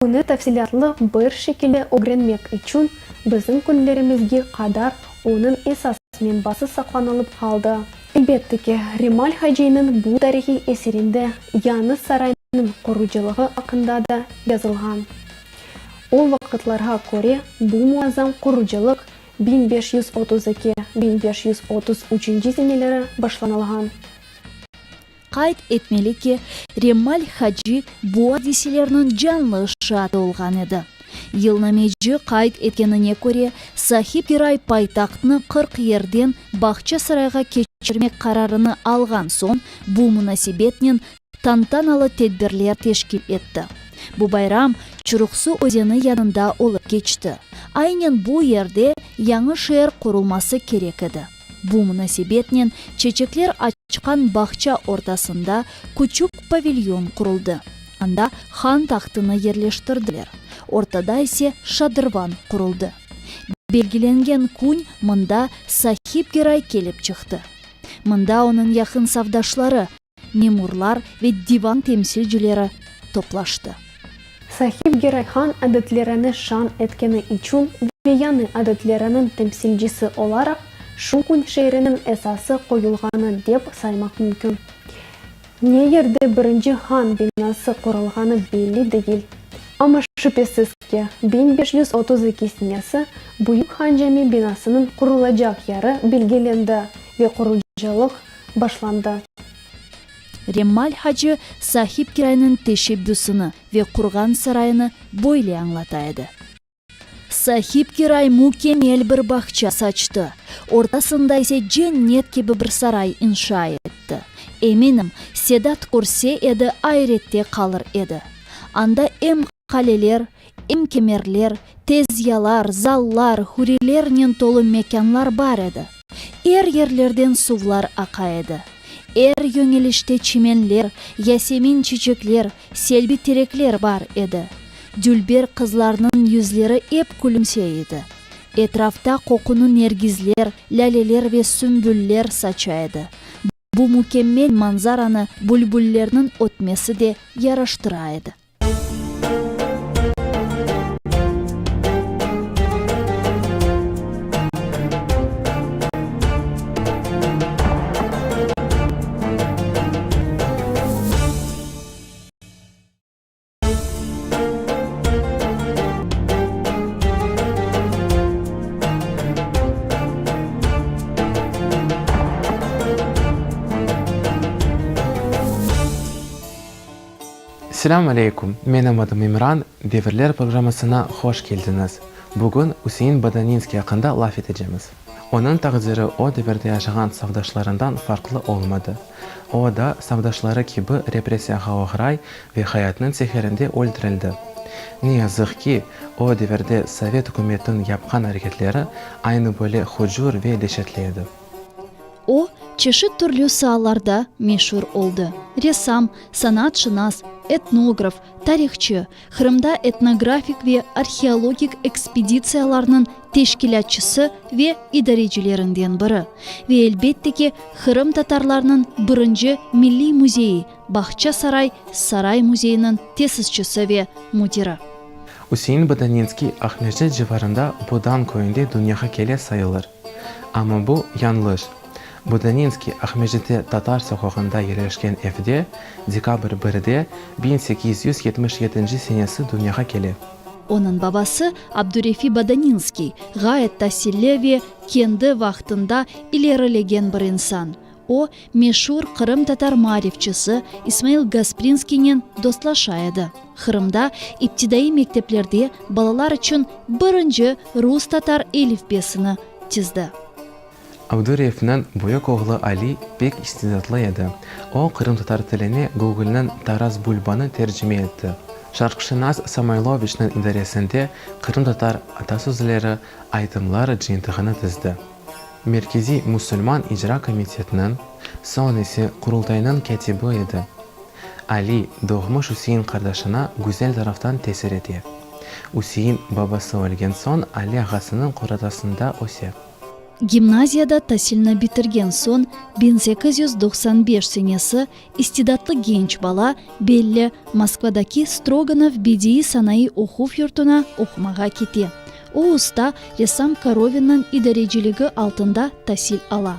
Speaker 10: Bunı tafsilâtlı bir şekilde ögrenmek içün bizim künlerimizge qadar onıñ esas menbası saqlanılıp qaldı. Elbette ki, Remal Haciyniñ bu tarihiy eserinde yañı saraynıñ qurucılığı aqqında da yazılğan. O vaqıtlarğa köre bu muazzam qurucılıq 1532, 1533 seneleri başlanılğan.
Speaker 11: Qayd etmeli ki, Remal Haci bu adiselerniñ canlı şaatı olğan edi. Yılnameci qayd etkenine köre, Sahib Giray paytahtnı 40 yerden Bağçasarayğa keçirmek qararını alğan soñ, bu munasebetnen tantanalı tedbirler teşkil etti. Bu bayram Çuruqsu özeni yanında olıp keçti. Aynen bu yerde yañı şeer qurulması kerek edi. Bu munasebetnen çeçekler açqan bağça ortasında küçük pavilyon quruldı. Anda han tahtını yerleştirdiler, ortada ise şadırvan quruldı. Belgilengen kün mında Sahib Geray kelip çıqtı. Mında onıñ yaqın safdaşları, memurlar ve divan temsilcileri toplaştı.
Speaker 10: Sahib Geray Han adetlerini şan etkeni içün ve yañı adetleriniñ temsilcisi olaraq şu kün şeeriniñ esası qoyulğanı dep saymaq mümkün. Ne yerde birinci han binası qurulğanı belli degil. Amma şübhesiz ki, 1532 senesi Büyük Han Cami binasınıñ qurulacaq yeri belgilendi ve qurucılıq başlandı.
Speaker 11: Remal hacı Sahib Giraynıñ teşebbüsini ve qurğan sarayını böyle añlata edi. Sahib Giray mükemmel bir bağça saçtı, ortasında ise cennet kibi bir saray inşa etti. Eminim, Sedat körse edi, ayrette qalır edi. Anda em qaleler, em kemerler, tezyalar, zallar, hurilernen tolu mekânlar bar edi. Er yerlerden suvlar aqa edi. Er yöñelişte çimenler, yasemin çiçekler, selbi terekler bar edi. Dülber qızlarnıñ yüzleri ep külümsey edi. Etrafta qoqunı nergizler, lâleler ve sümbüller saça edi. Bu mükemmel manzaranı bülbüllerniñ ötmesi de yaraştıra edi.
Speaker 17: Selâm aleyküm, menim adım İmran, Devirler programmasına hoş keldiñiz. Bugün Üsein Bodaninskiy aqqında laf etecemiz. Onıñ taqdiri o devirde yaşağan safdaşlarından farqlı olmadı. O da safdaşları kibi repressiyağa oğray ve hayatnıñ seherinde öldürildi. Ne yazıq ki, o devirde sovet ükümetiniñ yapqan areketleri aynı böyle hucur ve deşetli edi.
Speaker 11: O, çeşit türlü saalarda meşur oldı, ressam, sanatşınas, etnograf, tarihçı, Qırımda etnografik ve arheologik ekspeditsiyalarnıñ teşkilâtçısı ve idarecilerinden biri ve, elbette ki, qırımtatarlarnıñ birinci milliy müzeyi, Bağçasaray saray müzeyiniñ tesisçisi ve müdiri.
Speaker 17: Üsein Bodaninskiy Aqmescit civarında Bodan köyünde dünyağa kele sayılır. Amma bu yañlış. Bodaninskiy Aqmescitte Tatar soqağında yerleşken evde dekabr birde 1877 senesi dünyağa kele.
Speaker 11: Onıñ babası Abdurefi Bodaninskiy ğayet tasilli ve kendi vaqtında ilerilegen bir insan. O, meşur qırımtatar maarifçisi İsmail Gasprinskiynen dostlaşa edi. Qırımda iptidaiy mekteplerde balalar içün birinci rus-tatar elifbesini tizdi.
Speaker 17: Abdureyevniñ büyük oğlu Ali pek istidatlı edi. O, qırımtatar tiline Gogolniñ Taras Bulbanı tercime etti. Şarqşınas Samoyloviçniñ idaresinde qırımtatar atasözleri, aytımlar cıyıntığını tizdi. Merkeziy musulman icra komitetiniñ, soñ ise Qurultaynıñ kâtibi edi. Ali, doğmuş Üsein qardaşına güzel taraftan tesir ete. Üsein babası ölgen soñ Ali ağasınıñ qoratasında öse.
Speaker 11: Gimnaziyada tasilni bitirgen soñ, 1895 senesi istidatlı genç bala, belli, Moskvadaki Stroganov bediiy-sanayı oquv yurtuna oqumağa kete. O, usta ressam Korovinniñ idareciligi altında tasil ala.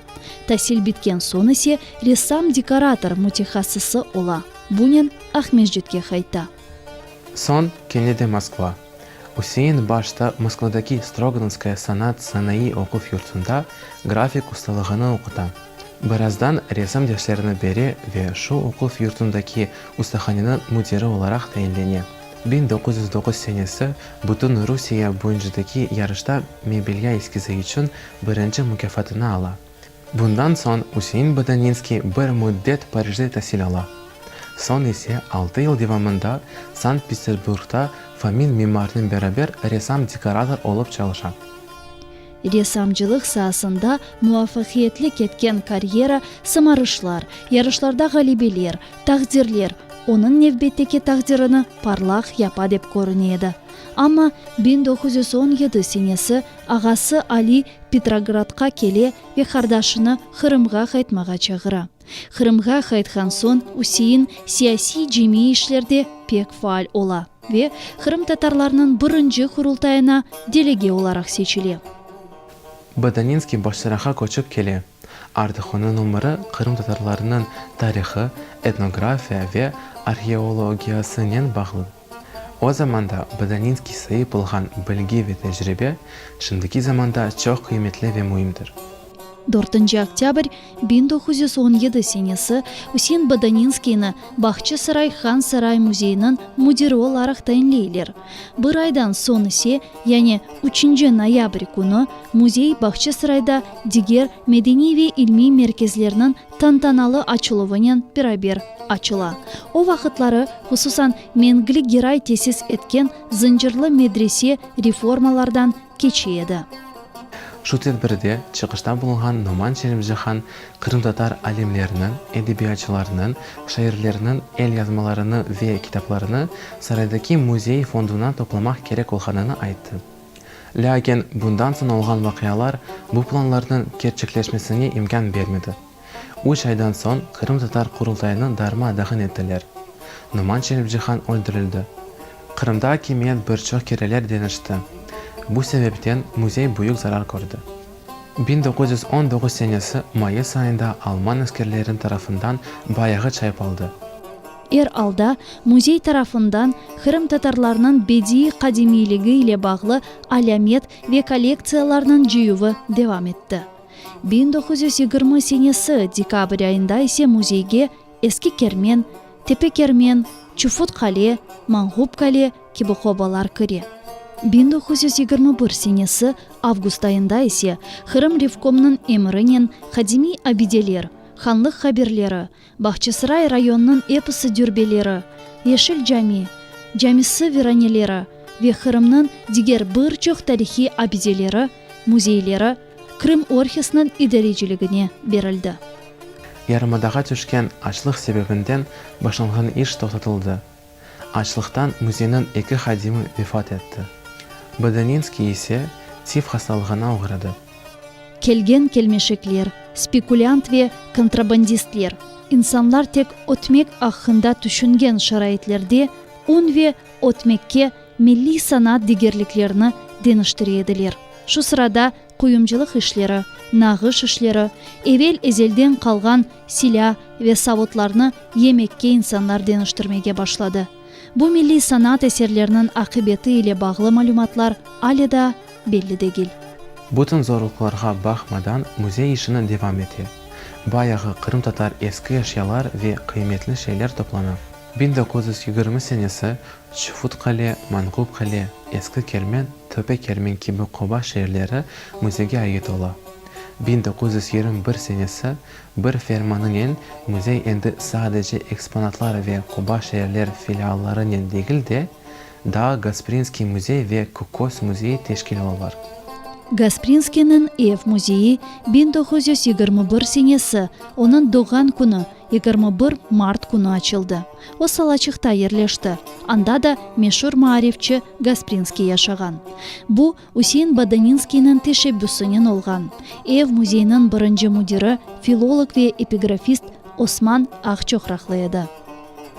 Speaker 11: Tasil bitken soñ ise ressam-dekorator mütehassısı ola. Bunen Aqmescitke qayta.
Speaker 17: Soñ kene de Moskva. Üsein başta Moskvadaki Stroganovskaya sanat-sanayı oquv yurtunda grafik ustalığını oquta. Birazdan resim derslerini bere ve şu oquv yurtundaki ustahaneniñ müdiri olaraq tayinlene. 1909 senesi bütün Rusiye boyuncadaki yarışta mebelya eskizi içün birinci mukâfatını ala. Bundan soñ Üsein Bodaninskiy bir müddet Parijde tasil ala. Soñ ise altı yıl devamında Sankt-Peterburgda Fomin mimarnen beraber ressam-dekorator olıp çalışa.
Speaker 11: Ressamcılıq saasında muvafaqiyetli ketken karyera, sımarışlar, yarışlarda ğalebeler, taqdirler onıñ nevbetteki taqdirini parlaq yapa dep körüne edi. Amma 1917 senesi ağası Ali Petrogradqa kele ve qardaşını Qırımğa qaytmağa çağıra. Qırımğa qaytqan soñ Üsein siyasiy-cemiy işlerde pek faal ola ve qırımtatarlarnıñ birinci Qurultayına delege olaraq seçile.
Speaker 17: Bodaninskiy Bağçasarayğa köçip kele. Artıq onıñ ömüri qırımtatarlarnıñ tarihı, etnografiya ve arheologiyasınen bağlı. O zamanda Bodaninskiy saip olğan bilgi ve tecribe şimdiki zamanda çoq qıymetli ve müimdir.
Speaker 11: Dörtünci oktâbr 1917 senesi Üsein Bodaninskiyni Bağçasaray Han saray müzeyiniñ müdiri olaraq tayinleyler. Bir aydan soñ ise, yani üçünci noyabr künü, müzey Bağçasarayda diger medeniy ve ilmiy merkezlerniñ tantanalı açıluvınen beraber açıla. O vaqıtları, hususan, Mengli Geray tesis etken Zıncırlı medrese reformalardan keçe edi.
Speaker 17: Şu tedbirde çıqışta bulunğan Noman Çelebicihan qırımtatar alimleriniñ, edebiyatçılarınıñ, şairleriniñ elyazmalarını ve kitaplarını saraydaki müzey fonduna toplamaq kerek olğanını ayttı. Lâkin bundan soñ olğan vaqialar bu planlarnıñ kerçekleşmesine imkân bermedi. Üç aydan soñ Qırımtatar Qurultayını darma-dağın ettiler. Noman Çelebicihan öldürildi. Qırımda akimiyet bir çoq kereler deñişti. Bu sebepten müzey büyük zarar kördi. 1919 senesi mayıs ayında alman askerleriniñ tarafından bayağı çaypaldı.
Speaker 11: Er alda, müzey tarafından qırımtatarlarnıñ bediiy qadimiyligi ile bağlı alâmet ve kollektsiyalarnıñ cıyuvı devam etti. 1920 senesi dekabr ayında ise müzeyge Eski Kermen, Tepe Kermen, Çufut Qale, Manğup Qale kibi qobalar kire. 1921 senesi avgust ayında ise Qırım Revkomnıñ emrinen qadimiy abideler, hanlıq qabirleri, Bağçasaray rayonınıñ episi dürbeleri, Yeşil cami, camisi viraneleri ve Qırımnıñ diger bir çoq tarihiy abideleri, müzeyleri Krım Orhesniñ idareciligine berildi.
Speaker 17: Yarımadağa tüşken açlıq sebebinden başlanğan iş toqtatıldı. Açlıqtan müzeyniñ eki hadimi vefat etti. Bodaninskiy ise tif hastalığına oğradı.
Speaker 11: Kelgen kelmeşekler, spekulânt ve kontrabandistler, insanlar tek ötmek aqqında tüşüngen şaraitlerde un ve ötmekke milliy sanat degerliklerini deñiştire ediler. Şu sırada quyumcılıq işleri, nağış işleri, evel-ezelden qalğan silâ ve savutlarnı yemekke insanlar deñiştirmege başladı. Bu milliy sanat eserleriniñ aqibeti ile bağlı malümatlar ale daa belli degil.
Speaker 17: Bütün zorluqlarğa baqmadan, müzey işini devam ete. Bayağı qırımtatar eski eşyalar ve qıymetli şeyler toplana. 1920 senesi Çufut Qale, Manğup Qale, Eski Kermen, Töpe Kermen kibi qoba şeerleri müzeyge ait ola. 1921 senesi bir fermanınen müzey endi sadece eksponatlar ve qoba şeerler filiallarınen degil de, daa Gasprinskiy müzey ve Kökköz müzeyi teşkil olalar.
Speaker 11: Gasprinskiyniñ ev müzeyi 1921 senesi, onıñ doğğan künü, 21 mart künü açıldı. O Salaçıqta yerleşti, anda da meşur maarifçi Gasprinskiy yaşağan. Bu, Üsein Bodaninskiyniñ teşebbüsinen olğan. Ev müzeyiniñ birinci müdiri, filolog ve epigrafist Osman Aqçoqraqlı edi.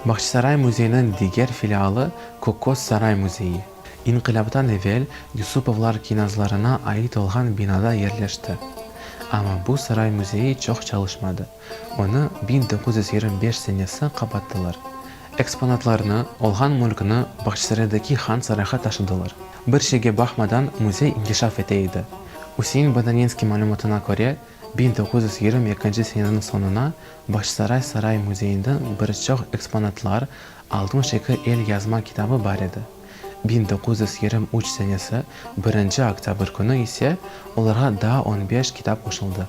Speaker 17: Bağçasaray müzeyiniñ diger filialı Kökköz saray müzeyi, inqilâptan evel Yusupovlar kinazlarına ait olğan binada yerleşti. Amma bu saray müzeyi çoq çalışmadı. Onı 1925 senesi qapattılar. Eksponatlarnı, olğan mülkni Bağçasaraydaki Han sarayğa taşıdılar. Bir şeyge baqmadan müzey inkişaf ete edi. Üsein Bodaninskiy malümatına köre, 1922 seneniñ soñuna Bağçasaray saray müzeyinde bir çoq eksponatlar, 62 el yazma kitabı bar edi. 1923 senesi birinci oktâbr künü ise olarğa daa on beş kitap qoşuldı.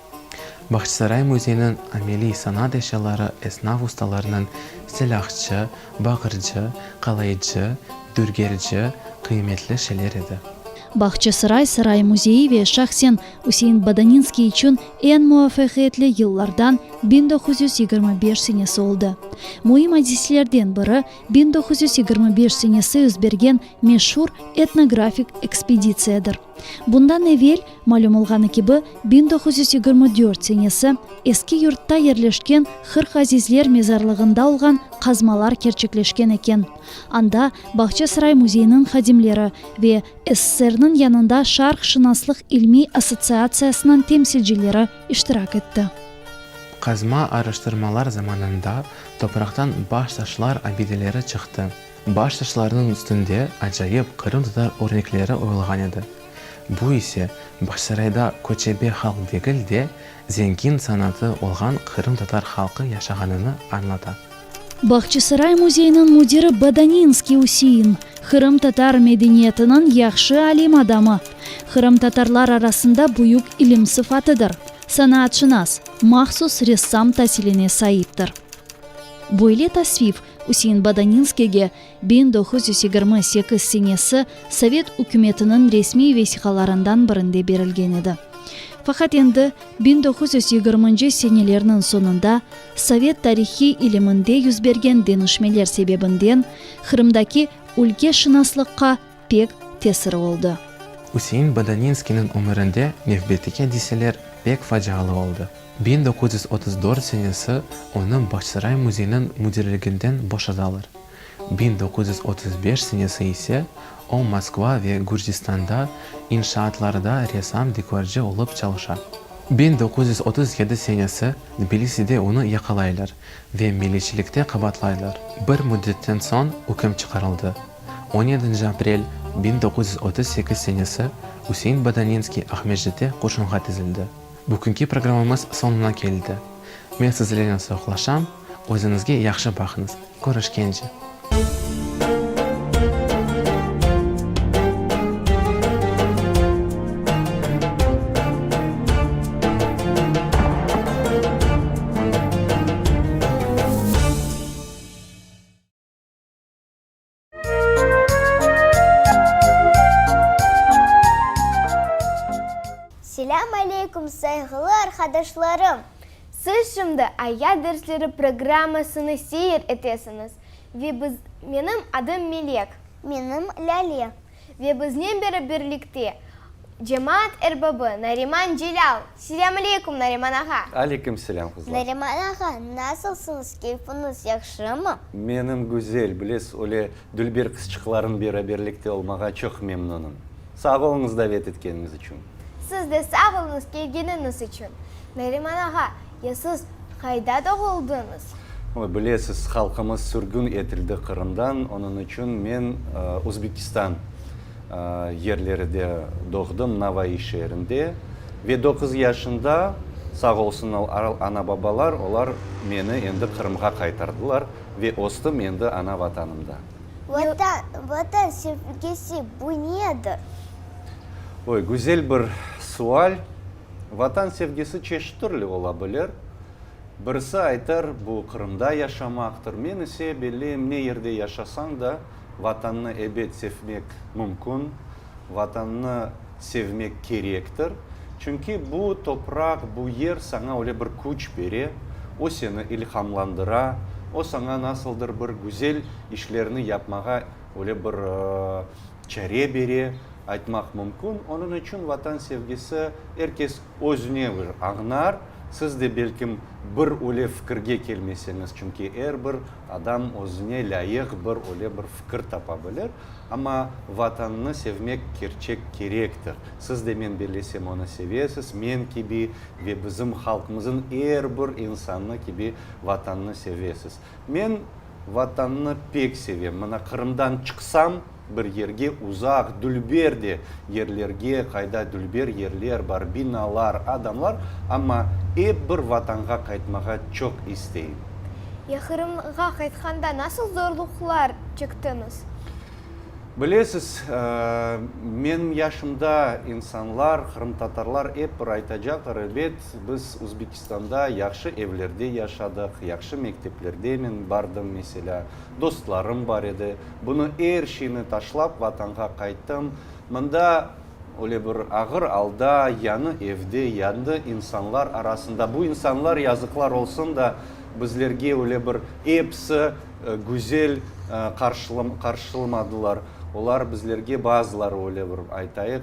Speaker 17: Bağçasaray müzeyiniñ ameliy sanat eşyaları esnaf ustalarınıñ silâhçı, baqırcı, qalaycı, dürgerci qıymetli şeyler edi.
Speaker 11: Bağçasaray saray müzeyi ve şahsen Üsein Bodaninskiy içün eñ muvafaqiyetli yıllardan 1925 senesi oldı. Müim adiselerden biri, 1925 senesi yüz bergen meşur etnografik ekspeditsiyadır. Bundan evel, malüm olğanı kibi, 1924 senesi Eski Yurtta yerleşken 40 azizler mezarlığında olğan qazmalar kerçekleşken eken. Anda Bağçasaray müzeyiniñ hadimleri ve SSRniñ yanında Şarqşınaslıq ilmiy assotsiatsiyasınıñ temsilcileri iştirak etti.
Speaker 17: Qazma araştırmalar zamanında topraqtan baştaşlar abideleri çıqtı. Baştaşlarnıñ üstünde acayip qırımtatar örnekleri oyulğan edi. Bu ise Bağçasarayda köçebe halq degil de, zengin sanatı olğan qırımtatar halqı yaşağanını añlata.
Speaker 11: Bağçasaray müzeyiniñ müdiri Bodaninskiy Üsein, qırımtatar medeniyetiniñ yahşı alim adamı, qırımtatarlar arasında büyük ilim sıfatıdır, sanaatşınas, mahsus ressam tasiline saiptir. Böyle tasvif Üsein Bodaninskiyge 1928 senesi Sovet ükümetiniñ resmiy vesiqalarından birinde berilgen edi. Faqat endi 1920-nci senelerniñ soñunda sovet tarihiy iliminde yüz bergen deñişmeler sebebinden Qırımdaki ülkeşınaslıqqa pek tesiri oldı.
Speaker 17: Üsein Bodaninskiyniñ ömürinde nevbetteki adiseler pek facialı oldı. 1934 senesi onı Bağçasaray müzeyiniñ müdirliginden boşatalar. 1935 senesi ise o Moskva ve Gürcistanda inşaatlarda ressam-dekorcı olıp çalışa. 1937 senesi Tbiliside onı yaqalaylar ve milletçilikte qabaatlaylar. Bir müddetten soñ üküm çıqarıldı. On yedinci aprel 1938 senesi Üsein Bodaninskiy Aqmescitte qurşunğa tizildi. Bugünki programmamız soñuna keldi. Men sizlernen sağlıqlaşam, özüñizge yahşı baqıñız. Körüşkence!
Speaker 6: Selâm aleyküm, sayğılı arqadaşlarım!
Speaker 15: Siz şimdi Ayat dersleri programmasını seyir etesiñiz ve biz, menim adım Melek.
Speaker 6: Menim Lâle.
Speaker 15: Ve biznen beraberlikte cemaat erbabı Nariman Celâl. Selâm aleyküm, Nariman ağa!
Speaker 18: Aleyküm selâm, qızlar.
Speaker 6: Nariman ağa, nasılsıñız, keyfiñiz yahşımı?
Speaker 18: Menim güzel, bilesiz, öyle dülber qızçıqlarım beraberlikte olmağa çoq memnunım. Sağ oluñız davet etkeniñiz içün.
Speaker 15: Siz de sağ oluñız kelgeniñiz içün. Nariman ağa, ya siz qayda doğuldıñız?
Speaker 18: Oy, bilesiz, halqımız sürgün etildi Qırımdan, onıñ içün men Özbekistan yerleride doğdım, Navai şeerinde ve doquz yaşında. Sağ olsun ana-babalar, olar meni endi Qırımğa qaytardılar ve östim endi ana Vatanımda.
Speaker 6: Vatan, Vatan sevgisi bu nedir?
Speaker 18: Oy, güzel bir sual. Vatan sevgisi çeşit türlü ola bilir. Birisi aytar, bu Qırımda yaşamaqtır. Men ise belleyim, ne yerde yaşasañ da, Vatannı ebet sevmek mümkün, Vatannı sevmek kerektir. Çünki bu topraq, bu yer saña öyle bir küç bere, o seni ilhamlandıra, o saña nasıldır bir güzel işlerni yapmağa öyle bir çare bere, aytmaq mümkün. Onıñ içün Vatan sevgisi er kes özüne bir añlar. Siz de belkim bir öyle fikirge kelmeseñiz, çünki er bir adam özüne lâyıq bir öyle bir fikir tapa bilir. Amma Vatanını sevmek kerçek kerektir. Siz de, men bellesem, onı sevesiz, men kibi ve bizim halqımızın er bir insanı kibi Vatanını sevesiz. Men Vatannı pek sevem. Mına Qırımdan çıqsam, bir yerge, uzaq, dülber de yerlerge, qayda dülber yerler bar, binalar, adamlar, amma ep bir Vatanğa qaytmağa çoq isteyim.
Speaker 15: Ya Qırımğa qaytqanda nasıl zorluqlar çektiñiz?
Speaker 18: Bilesiz, menim yaşımda insanlar, qırımtatarlar ep bir aytacaqlar, elbet, biz Uzbekistanda yahşı evlerde yaşadıq, yahşı mekteplerde men bardım, meselâ, dostlarım bar edi. Bunı er şeyni taşlap Vatanğa qayttım. Mında öyle bir ağır alda, yañı evde, yañı insanlar arasında, bu insanlar, yazıqlar olsun da, bizlerge öyle bir episi güzel qarşılmadılar. Olar bizlerge bazıları öyle bir, aytayıq,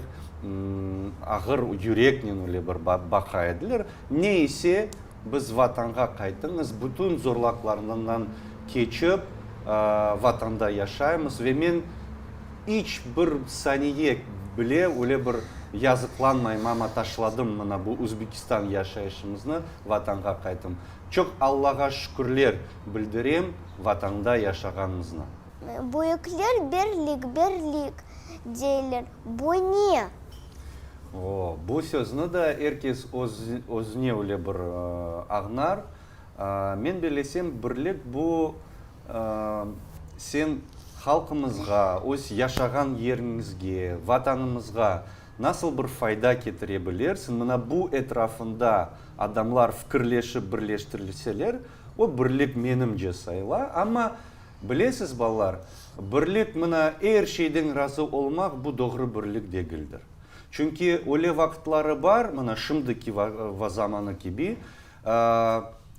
Speaker 18: ağır yüreknen öyle bir baqa ediler. Ne ise, biz Vatanğa qaytıñız, bütün zorlaqlarından keçip, Vatanda yaşaymız ve men iç bir saniye bile öyle bir yazıqlanmayım, amma taşladım mına bu Özbekistan yaşayışımıznı, Vatanğa qaytım. Çoq Allağa şükürler bildirem Vatanda yaşağanımıznı.
Speaker 6: Büyükler birlik, birlik deyler, bu ne?
Speaker 18: O, bu sözni da er kes özüne öyle bir añlar. Men bellesem, birlik bu, sen halqımızğa, öz yaşağan yeriñizge, Vatanımızğa nasıl bir fayda ketire bilersiñ, mına bu etrafında adamlar fikirleşip birleştirilseler, o birlik menimce sayıla. Amma, bilesiz, balalar, birlik mına er şeyden razı olmaq, bu doğru birlik degildir. Çünki öyle vaqıtları bar, mına şimdiki zamanı kibi,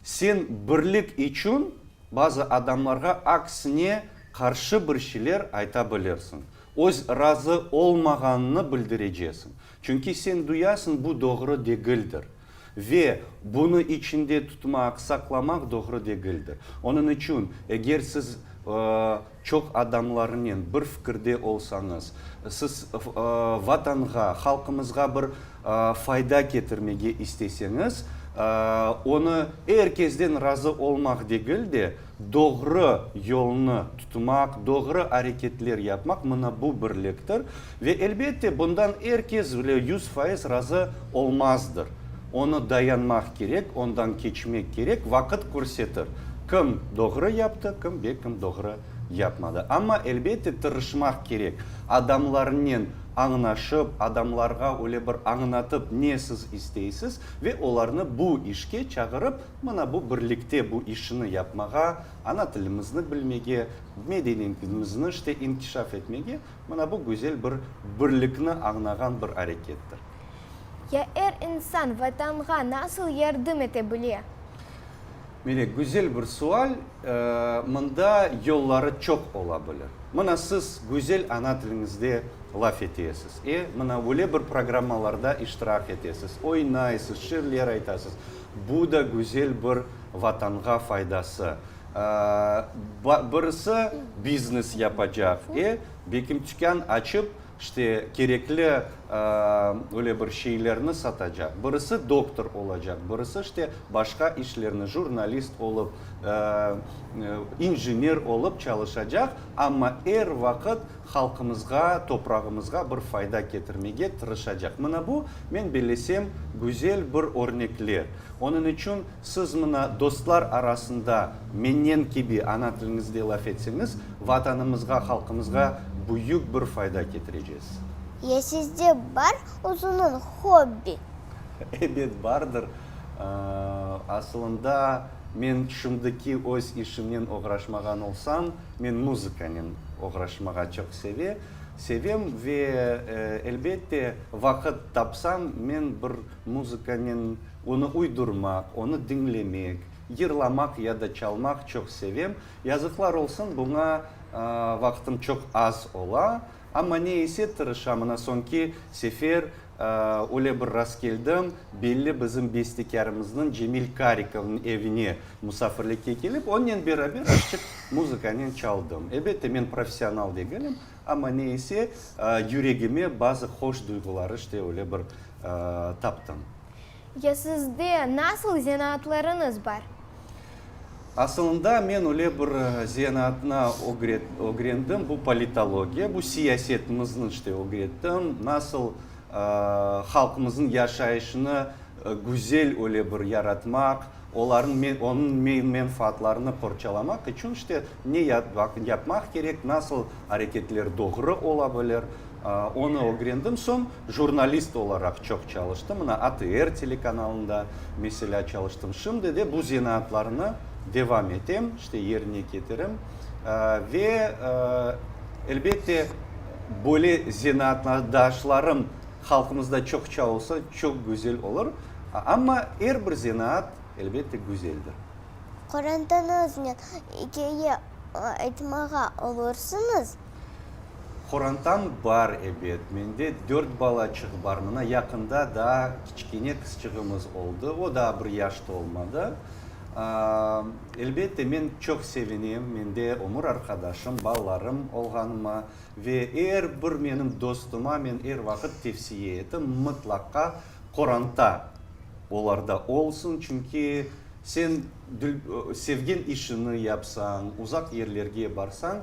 Speaker 18: sen birlik içün bazı adamlarğa aksine qarşı bir şeyler ayta bilirsiñ. Öz razı olmağanını bildirecesiñ. Çünki sen duyasıñ, bu doğru degildir. Ve bunı içinde tutmaq, saqlamaq doğru degildir. Onıñ içün, eger siz çoq adamlarnen bir fikirde olsañız, siz Vatanğa, halqımızğa bir fayda ketirmege isteseñiz, onı er kesden razı olmaq degil de, doğru yolnı tutmaq, doğru areketler yapmaq, mına bu birliktir. Ve, elbette, bundan er kes 100% razı olmazdır. Onı dayanmaq kerek, ondan keçmek kerek, vaqıt körsetir, kim doğru yaptı, kim ve kim doğru yapmadı. Amma, elbette, tırışmaq kerek, adamlarnen añlaşıp, adamlarğa öyle bir añlatıp ne siz isteysiz ve olarnı bu işke çağırıp, mına bu birlikte bu işni yapmağa, ana tilimizni bilmege, medeniyetimizni işte inkişaf etmege, mına bu güzel bir birlikni añlağan bir arekettir.
Speaker 15: Ya er insan Vatanğa nasıl yardım ete bile?
Speaker 18: Melek, güzel bir sual. Mında yolları çoq ola bilir. Mına siz güzel ana tiliñizde laf etesiz, e, mına öyle bir programmalarda iştirak etesiz, oynaysız, şiirler aytasız. Bu da güzel bir Vatanğa faydası. Birisi biznes yapacaq, e, belkim tükân açıp. İşte, kerekli öyle bir şeylerni satacaq, birisi doktor olacaq, birisi, işte, başqa işlerni, jurnalist olıp, injener olıp çalışacaq, amma er vaqıt halqımızğa, toprağımızğa bir fayda ketirmege tırışacaq. Mına bu, men bellesem, güzel bir örnekler. Onıñ içün siz mına dostlar arasında mennen kibi ana tiliñizde laf etseñiz, Vatanımızğa, halqımızğa büyük bir fayda ketirecez.
Speaker 6: Ya sizde bar özüniñ hobbi?
Speaker 18: Ebet, bardır. Asılında, men şimdiki öz işimnen oğraşmağan olsam, men muzıkanen oğraşmağa çoq seve, sevem ve, elbette, vaqıt tapsam, men bir muzıkanen onı uydurmaq, onı diñlemek, yırlamaq ya da çalmaq çoq sevem. Yazıqlar olsun, buña vaqtım çoq az ola, amma ne ise tırışam. Mına soñki sefer öyle bir rastkeldim, belli bizim bestekârımıznıñ Cemil Karikovnıñ evine musafirlikke kelip, onnen beraber azçıq muzıkanen çaldım. Elbette, men professional degilim, amma ne ise yüregime bazı hoş duyğuları işte öyle bir taptım.
Speaker 15: Ya sizde nasıl zenaatlarıñız bar?
Speaker 18: Asılında men öyle bir zenaatnı ögrendim, bu politologiya, bu siyasetimizni işte ögrettim, nasıl halqımıznıñ yaşayışını güzel öyle bir yaratmaq, olarnıñ, onıñ menfaatlarını qorçalamaq içün işte ne yapmaq kerek, nasıl areketler doğru ola bilir, Onı ögrendim. Soñ jurnalist olaraq çoq çalıştım. Mına ATR telekanalında, meselâ, çalıştım. Şimdi de bu zenaatlarnı devam etem, işte yerine ketirem. Ve, elbette, böyle zenaatdaşlarım halqımızda çoqça olsa, çoq güzel olur. Amma er bir zenaat, elbette, güzeldir.
Speaker 6: Qorantañıznen ikâye aytmağa olursıñız?
Speaker 18: Qorantam bar, ebet. Mende dört balaçıq bar. Mına yaqında daa kiçkene qızçığımız oldı. O daa bir yaş tolmadı. Elbette, men çoq sevinem, mende ömür arqadaşım, balalarım olğanıma ve er bir menim dostuma men er vaqıt tevsiye etim, mıtlaqqa qoranta olarda olsun, çünki sen sevgen işini yapsañ, uzaq yerlerge barsañ,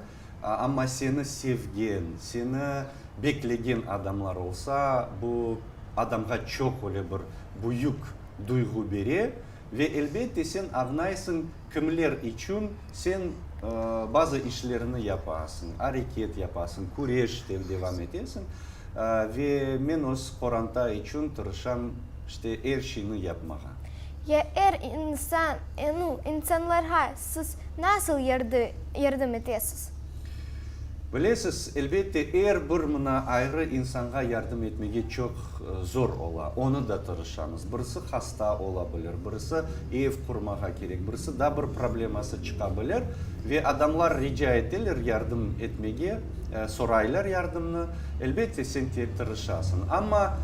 Speaker 18: Amma seni sevgen, seni beklegen adamlar olsa, bu adamğa çoq öyle bir büyük duyğu bere. Ve elbette sen añlaysıñ, kimler içün sen bazı işlerni yapasıñ, areket yapasıñ, küreş devam etesiñ. Ve men öz qoranta içün tırışam, işte, er şeyni yapmağa.
Speaker 15: Ya er insan, nu, insanlarğa siz nasıl yardım etesiz?
Speaker 18: Bilesiz, elbette, er bir mına ayrı insanğa yardım etmege çoq zor ola. Onı da tırışamız. Birisi hasta ola bilir, birisi ev qurmağa kerek, birisi daa bir probleması çıqa bilir. Ve adamlar rica eteler yardım etmege, soraylar yardımnı. Elbette, sen tırışasıñ. Amma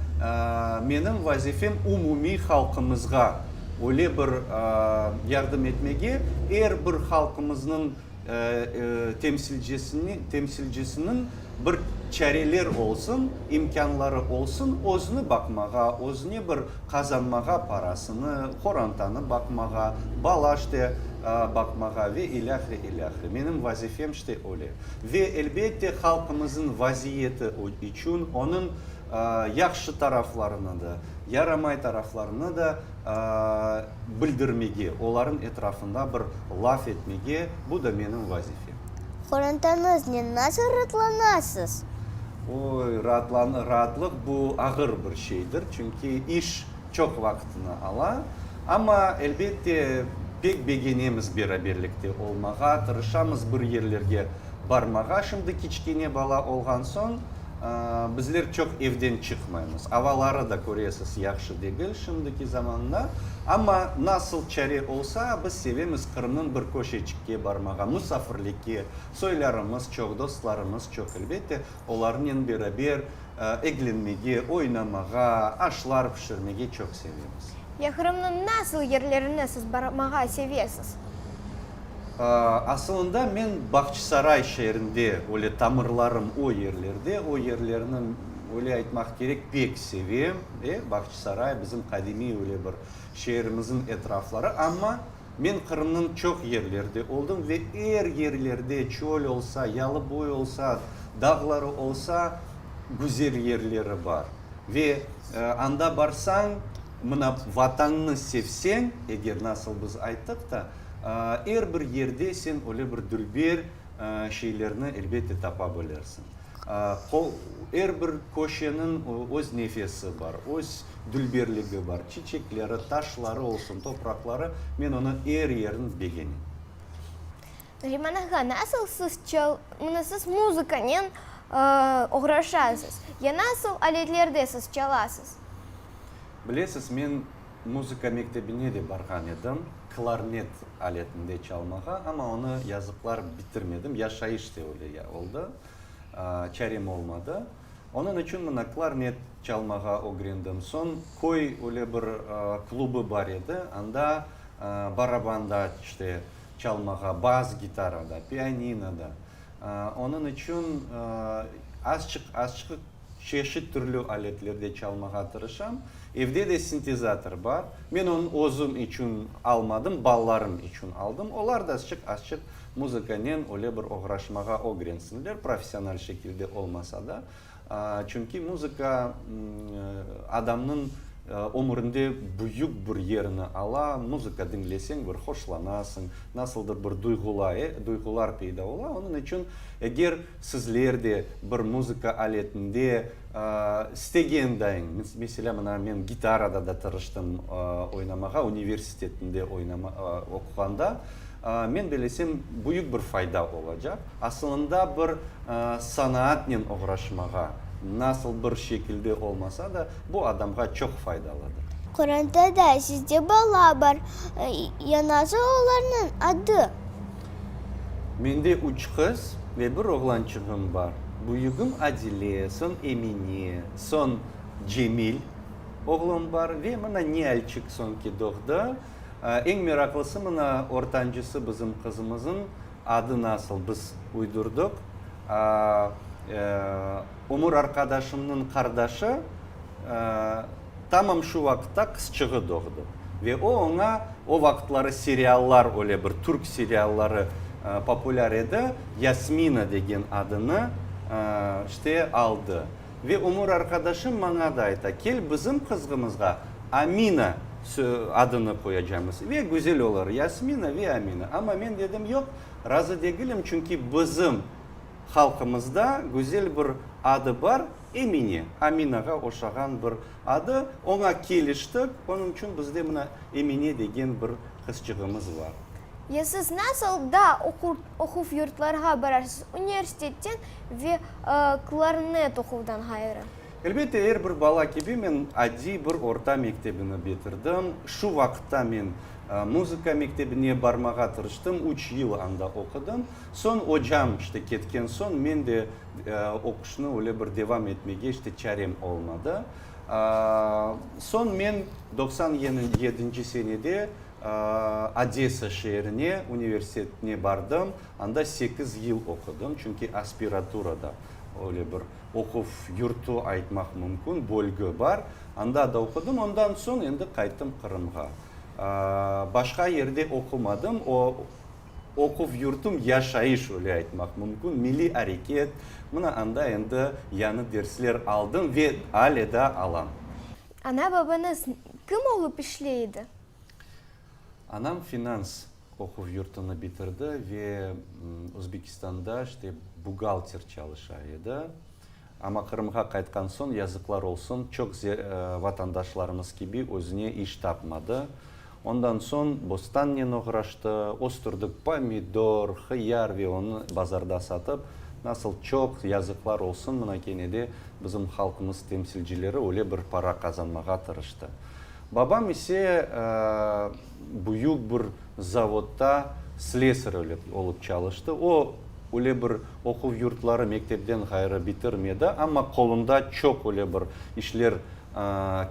Speaker 18: menim vazifem umumiy halqımızğa öyle bir yardım etmege, er bir halqımıznıñ temsilcisiniñ bir çareler olsun, imkânları olsun, özüni baqmağa, özüne bir qazanmağa parasını, qorantanı baqmağa, bala işte baqmağa ve ilâhre, ilâhre. Menim vazifem işte öyle. Ve, elbette, halqımızın vaziyeti içün onıñ yahşı taraflarını da, yaramay taraflarını da bildirmege, olarıñ etrafında bir laf etmege, bu da menim vazifem.
Speaker 6: Qorantañıznen nasıl raatlanasız?
Speaker 18: Oy, raatlıq bu ağır bir şeydir, çünki iş çoq vaqıtını ala. Amma, elbette, pek begenemiz beraberlikte olmağa, tırışamız bir yerlerge barmağa. Şimdi kiçkene bala olğan soñ, bizler çoq evden çıqmaymız. Avaları da, köresiz, yahşı degil şimdiki zamanda. Amma nasıl çare olsa, biz sevemiz Qırımnıñ bir köşeçikke barmağa, musafirlikke. Soylarımız çoq, dostlarımız çoq, elbette, olarnen beraber Eglenmege, oynamağa, aşlar pişirmege çoq sevemiz.
Speaker 15: Ya Qırımnıñ nasıl yerlerine siz barmağa sevesiz?
Speaker 18: Asılında men Bağçasaray şeerinde, öyle tamırlarım o yerlerde, o yerlerni, öyle aytmaq kerek, pek sevem. E, Bağçasaray bizim qadimiy öyle bir şeerimizniñ etrafları. Amma men Qırımnıñ çoq yerlerde oldım ve er yerlerde, çöl olsa, yalıboy olsa, dağları olsa, güzel yerleri bar. Ve anda barsañ, mına Vatannı sevseñ, eger nasıl biz ayttıq da, Er bir yerde sen öyle bir dülber şeylerni elbette tapa bilirsiñ. Er bir köşeniñ öz nefesi bar, öz dülberligi bar, çiçekleri, taşları olsun, topraqları, men onı er yerin begenem.
Speaker 15: Nariman ağa, nasıl siz çal, mına siz muzıkanen oğraşasız, ya nasıl aletlerde siz çalasız?
Speaker 18: Bilesiz, men Muzıka mektebine de barğan edim, klarnet aletinde çalmağa, amma onı, yazıqlar, bitirmedim, yaşayış de öyle oldı, çarem olmadı. Onıñ içün mına klarnet çalmağa ögrendim. Soñ köy öyle bir klubı bar edi, anda barabanda işte çalmağa, bas gitarada, pianinoda. Onıñ içün azçıq, azçıq Çeşit türlü aletlerde çalmağa tırışam. Evde de sintezator bar. Men onı özüm içün almadım, balalarım içün aldım. Olar da azçıq-azçıq muzıkanen öyle bir oğraşmağa ögrensinler, professional şekilde olmasa da. Çünki muzıka adamnıñ ömürinde büyük bir yerini ala. Muzıka diñleseñ, bir hoşlanasıñ, nasıldır bir duyğular peyda ola. Onıñ içün eger Sizler de bir muzıka aletinde istegen dayın, meselâ, mına men gitarada da tırıştım oynamağa, universitetinde oquğanda, men belesem, büyük bir fayda olacaq. Asılında bir sanaatnen oğraşmağa, nasıl bir şekilde olmasa da, bu adamğa çoq faydalıdır.
Speaker 6: Qorantada sizde bala bar, ya nasıl olarnıñ adı?
Speaker 18: Mende üç qız ve bir oğlançığım bar. Büyügim Adile, soñ Emine, soñ Cemil oğlum bar ve mına Nialçik soñki doğdı. Eñ meraqlısı mına ortancısı bizim qızımızıñ adı nasıl biz uydurdıq. Ömür arqadaşımnıñ qardaşı Tamam şu vaqıtta qızçığı doğdı. Ve o oña, o vaqıtları seriallar öyle bir türk serialları populâr edi, Yasmina degen adını işte aldı. Ve ömür arqadaşım maña da ayta, kel bizim qızğımızğa Amina adını qoyacamız ve güzel olur, Yasmina ve Amina. Amma men dedim, yoq, razı degilim, çünki bizim halqımızda güzel bir adı bar, Emine, Aminağa oşağan bir adı, oña keliştik, onıñ içün bizde mına Emine degen bir qızçığımız bar.
Speaker 15: Ya siz nasıl da oquv yurtlarğa bararsız, universitetten ve klarnet oquvdan ğayrı?
Speaker 18: Elbette, er bir bala kibi men adiy bir orta mektebini bitirdim. Şu vaqıtta men muzıka mektebine barmağa tırıştım, üç yıl anda oqudım. Soñ ocam işte ketken soñ men de oquşnı öyle bir devam etmege işte çarem olmadı. Soñ men 97-nci senede Odessa şeerine universitetine bardım, anda sekiz yıl oqudım, çünki aspiraturada öyle bir oquv yurtu aytmaq mümkün, bölgi bar, anda da oqudım, ondan soñ endi qayttım Qırımğa. Başqa yerde oqumadım, o Oquv yurtum yaşayış, öyle aytmaq mümkün, milliy areket, mına anda endi yañı dersler aldım ve ale da alam.
Speaker 15: Ana-babañız kim olıp işley edi?
Speaker 18: Anam finans oquv yurtunı bitirdi ve Özbekistanda işte buhgalter çalışa edi. Amma Qırımğa qaytqan soñ, yazıqlar olsun, çoq vatandaşlarımız kibi özüne iş tapmadı. Ondan soñ bostannen oğraştı, östürdik pomidor, hıyar ve onı bazarda satıp, nasıl çoq, yazıqlar olsun, mına kene de bizim halqımız temsilcileri öyle bir para qazanmağa tırıştı. Babam ise büyük bir zavodda slesar olıp çalıştı. O, öyle bir oquv yurtları mektepten ğayrı bitirmedi, amma qolunda çoq öyle bir işler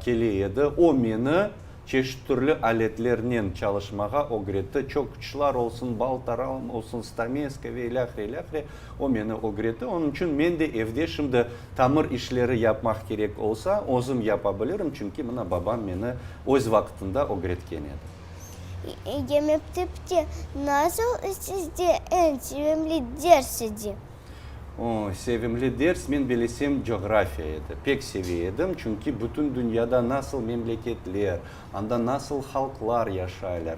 Speaker 18: kele edi. O meni. çeşit türlü aletlernen çalışmağa ögretti, çöküçlar olsun, baltara olsun, stameska ve ilâhre, ilâhre, o meni ögretti. Onıñ içün men de evde şimdi tamır işleri yapmaq kerek olsa, özüm yapa bilirim, çünki mına babam meni öz vaqtında ögretken edi.
Speaker 6: Ya mektepte nasıl sizde eñ sevimli ders edi?
Speaker 18: O, sevimli ders, men bilesem, coğrafiya edi. Pek seve edim, çünki bütün dünyada nasıl memleketler, anda nasıl halqlar yaşaylar,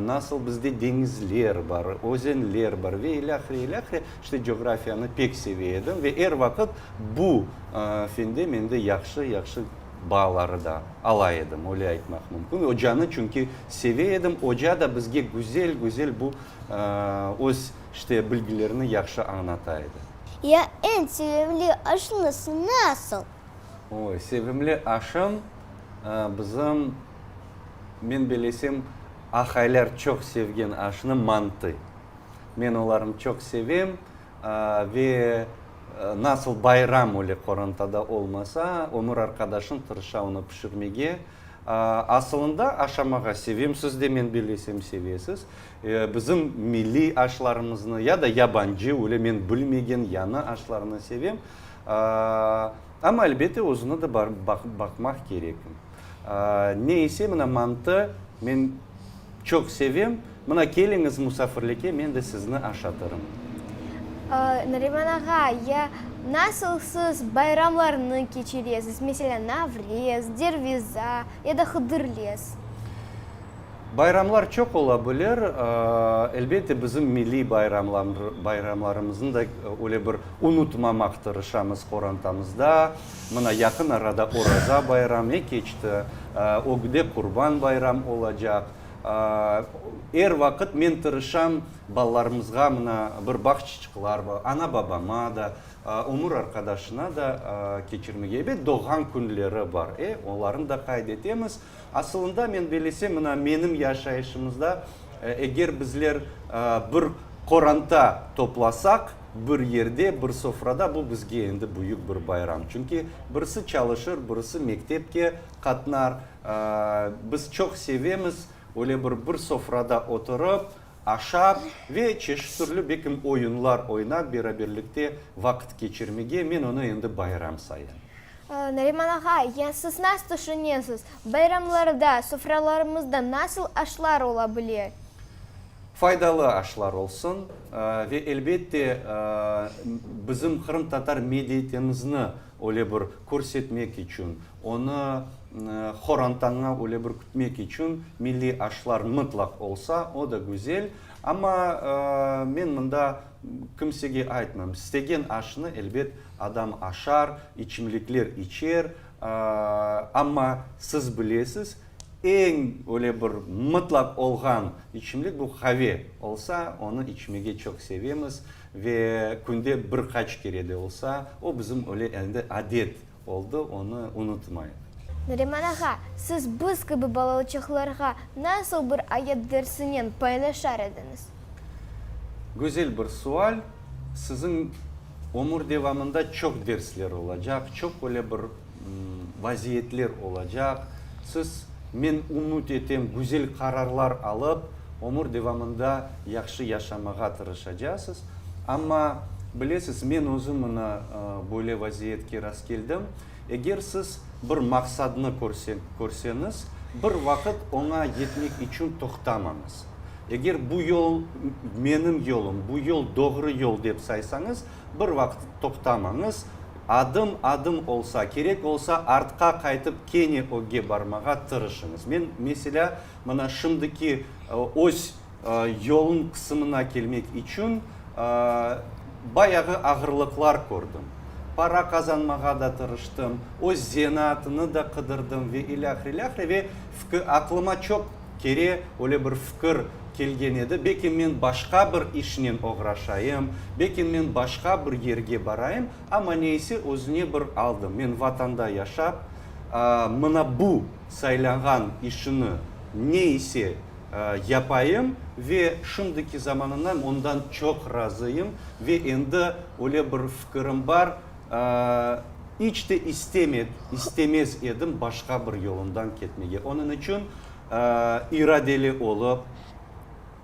Speaker 18: nasıl bizde deñizler bar, özenler bar ve ilâhre, ilâhre, işte, coğrafiyanı pek seve edim ve er vaqıt bu fende mende yahşı, yahşı baaları da ala edim, öyle aytmaq mümkün. Ocanı çünki seve edim, oca da bizge güzel, güzel bu öz, işte, bilgilerini yahşı añlata edi.
Speaker 6: Ya eñ sevimli aşıñız nasıl?
Speaker 18: Oy, sevimli aşım, bizim, men belesem, aqaylar çoq sevgen aşnı, mantı. Men olarnı çoq sevem ve nasıl bayram öyle qorantada olmasa, ömür arqadaşım tırışa onı pişirmege. Asılında aşamağa sevem, siz de, men belesem, sevesiz. Bizim milliy aşlarımıznı ya da yabancı, öyle men bilmegen yañı aşlarnı sevem. Amma, elbette, özüni de baqmaq kerek. Ne ise, mına mantı men çoq sevem. Mına keliñiz musafirlikke, men de sizni aşatırım.
Speaker 15: Nariman ağa, ya nasıl siz bayramlarnı keçiresiz, meselâ, Navrez, Derviza ya da Hıdırlez?
Speaker 18: Bayramlar çoq ola bilir. Elbette, bizim milliy bayramlarımıznı da öyle bir unutmamaq tırışamız qorantamızda. Mına, yaqın arada Oraza bayramı keçti, ögde Qurban bayram olacaq. Er vaqıt men tırışam balalarımızğa mına bir bağçıçıqlar, ana-babama da, ömür arqadaşına da keçirmege. Ebet, doğğan künleri bar, e, olarnı da qayd etemiz. Asılında, men belesem, mına menim yaşayışımızda, eger bizler bir qoranta toplasaq, bir yerde, bir sofrada, bu bizge endi büyük bir bayram. Çünki birisi çalışır, birisi mektepke qatnar. Biz çoq sevemiz öyle bir bir sofrada oturıp, aşap ve çeşit türlü bekim oyunlar oynap, beraberlikte vaqıt keçirmege, men onı endi bayram sayam.
Speaker 15: Nariman ağa, ya siz nasıl tüşünesiz, bayramlarda sofralarımızda nasıl aşlar ola bile?
Speaker 18: Faydalı aşlar olsun ve elbette bizim qırımtatar mediyetimizni öyle bir körsetmek içün, onı horantaña öyle bir kütmek içün milliy aşlar mıtlaq olsa, o da güzel. Amma men mında kimsege aytmam, istegen aşnı elbet adam aşar, içimlikler içer, amma siz bilesiz, eñ öyle bir mıtlaq olğan içimlik bu qave olsa, onı içmege çoq sevemiz ve künde bir qaç kere de olsa, o bizim öyle endi adet oldı, onı unutmayıq.
Speaker 15: Nariman ağa, siz biz kibi balalıçıqlarğa nasıl bir ayat dersinen paylaşar ediñiz?
Speaker 18: Güzel bir sual. Siziñ ömür devamında çoq dersler olacaq, çoq öyle bir vaziyetler olacaq. Siz, men ümüt etem, güzel qararlar alıp, ömür devamında yahşı yaşamağa tırışacasız. Amma, bilesiz, men özüm mına böyle vaziyetke rastkeldim. Eger siz bir maqsadnı körseñiz, bir vaqıt oña yetmek içün toqtamañız. Eger bu yol menim yolum, bu yol doğru yol dep saysañız, bir vaqıt toqtamañız, adım-adım olsa, kerek olsa artqa qaytıp kene ögge barmağa tırışıñız. Men, meselâ, mına şimdiki öz yolum qısımına kelmek içün bayağı ağırlıqlar kördim. Para qazanmağa da tırıştım, öz zenaatını da qıdırdım ve ilâhre, ilâhre ve aqlıma çoq Kere öyle bir fikir kelgen edi, belki men başqa bir işnen oğraşayım, belki men başqa bir yerge barayım, amma neyse özüne bir aldım. Men Vatanda yaşap, mına bu saylanğan işini neyse yapayım ve şimdiki zamanından ondan çoq razıyım ve endi öyle bir fikirim bar. İç de istemed, istemez edim başqa bir yolundan ketmege. Onıñ içün iradeli olıp,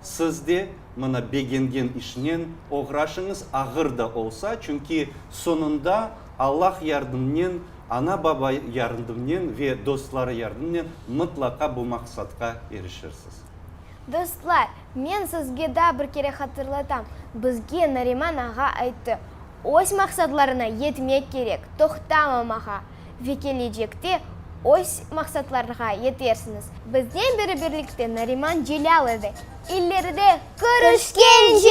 Speaker 18: siz de mına begengen işnen oğraşıñız, ağır da olsa, çünki soñunda Allah yardımnen, ana-baba yardımnen ve dostları yardımnen mıtlaqa bu maqsatqa irişirsiz.
Speaker 15: Dostlar, men sizge daa bir kere hatırlatam, bizge Nariman ağa ayttı, öz maqsadlarına yetmek kerek, toqtamamağa ve kelecekte öz maqsadlarğa yetersiñiz. Biznen beraberlikte Nariman Celâl edi. İleride körüşkence!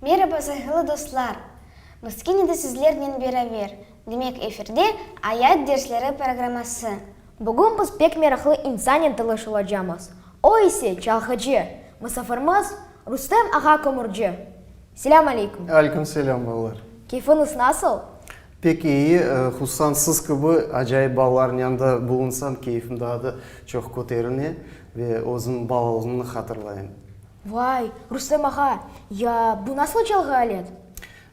Speaker 3: Meraba, sayğılı dostlar! Biz kene de sizlernen beraber, demek efirde Ayat dersleri programması.
Speaker 1: Bugün biz pek meraqlı insannen tanış olacamız. O ise çalğıcı. Musafirimiz, Rustem ağa Kömürci. Selâm aleyküm!
Speaker 7: Aleyküm selâm, balalar!
Speaker 1: Keyfiñiz nasıl?
Speaker 7: Pek eyi, hususan siz kibi acayip balalarnıñ yanında bulunsam, keyfim daa da çoq köterine ve özüm balalığımnı hatırlayım.
Speaker 1: Vay, Rustem ağa, ya bu nasıl çalğı alet?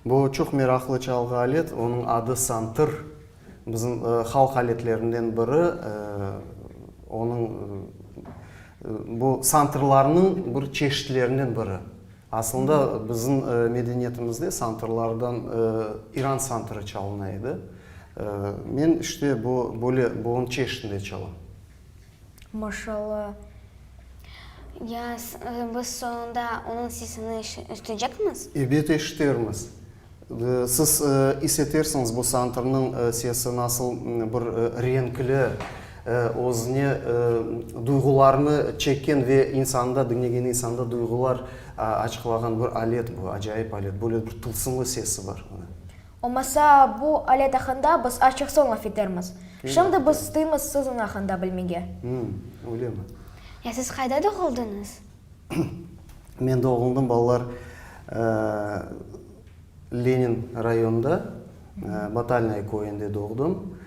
Speaker 7: Bu çoq meraqlı çalğı alet, onıñ adı santır, bizim halq aletlerinden biri, onıñ, bu santırlarnıñ bir çeşitlerinden biri. Aslında bizim medeniyetimizde santırlardan İran santırı çalına edi. Men işte bu böyle bunıñ çeşitinde çalam.
Speaker 1: Maşallah.
Speaker 3: Ya biz soñunda onıñ sesini eşitecekmiz?
Speaker 7: Ebet eşitermiz. Siz is etersiñiz bu santırnıñ sesi nasıl bir renkli, özüne duyğularnı çekken ve insanda, diñlegen insanda duyğular açıqlağan bir alet bu, acayip alet. Böyle bir tılsımlı sesi bar.
Speaker 1: Olmasa, bu alet aqqında biz azçıq soñ laf etermiz. Şimdi biz isteymiz siziñ aqqında bilmege.
Speaker 7: Öylemi?
Speaker 3: Ya siz qayda doğuldıñız?
Speaker 7: Men doğuldım, balalar, Lenin rayonında, Batalnaya köyünde doğdım,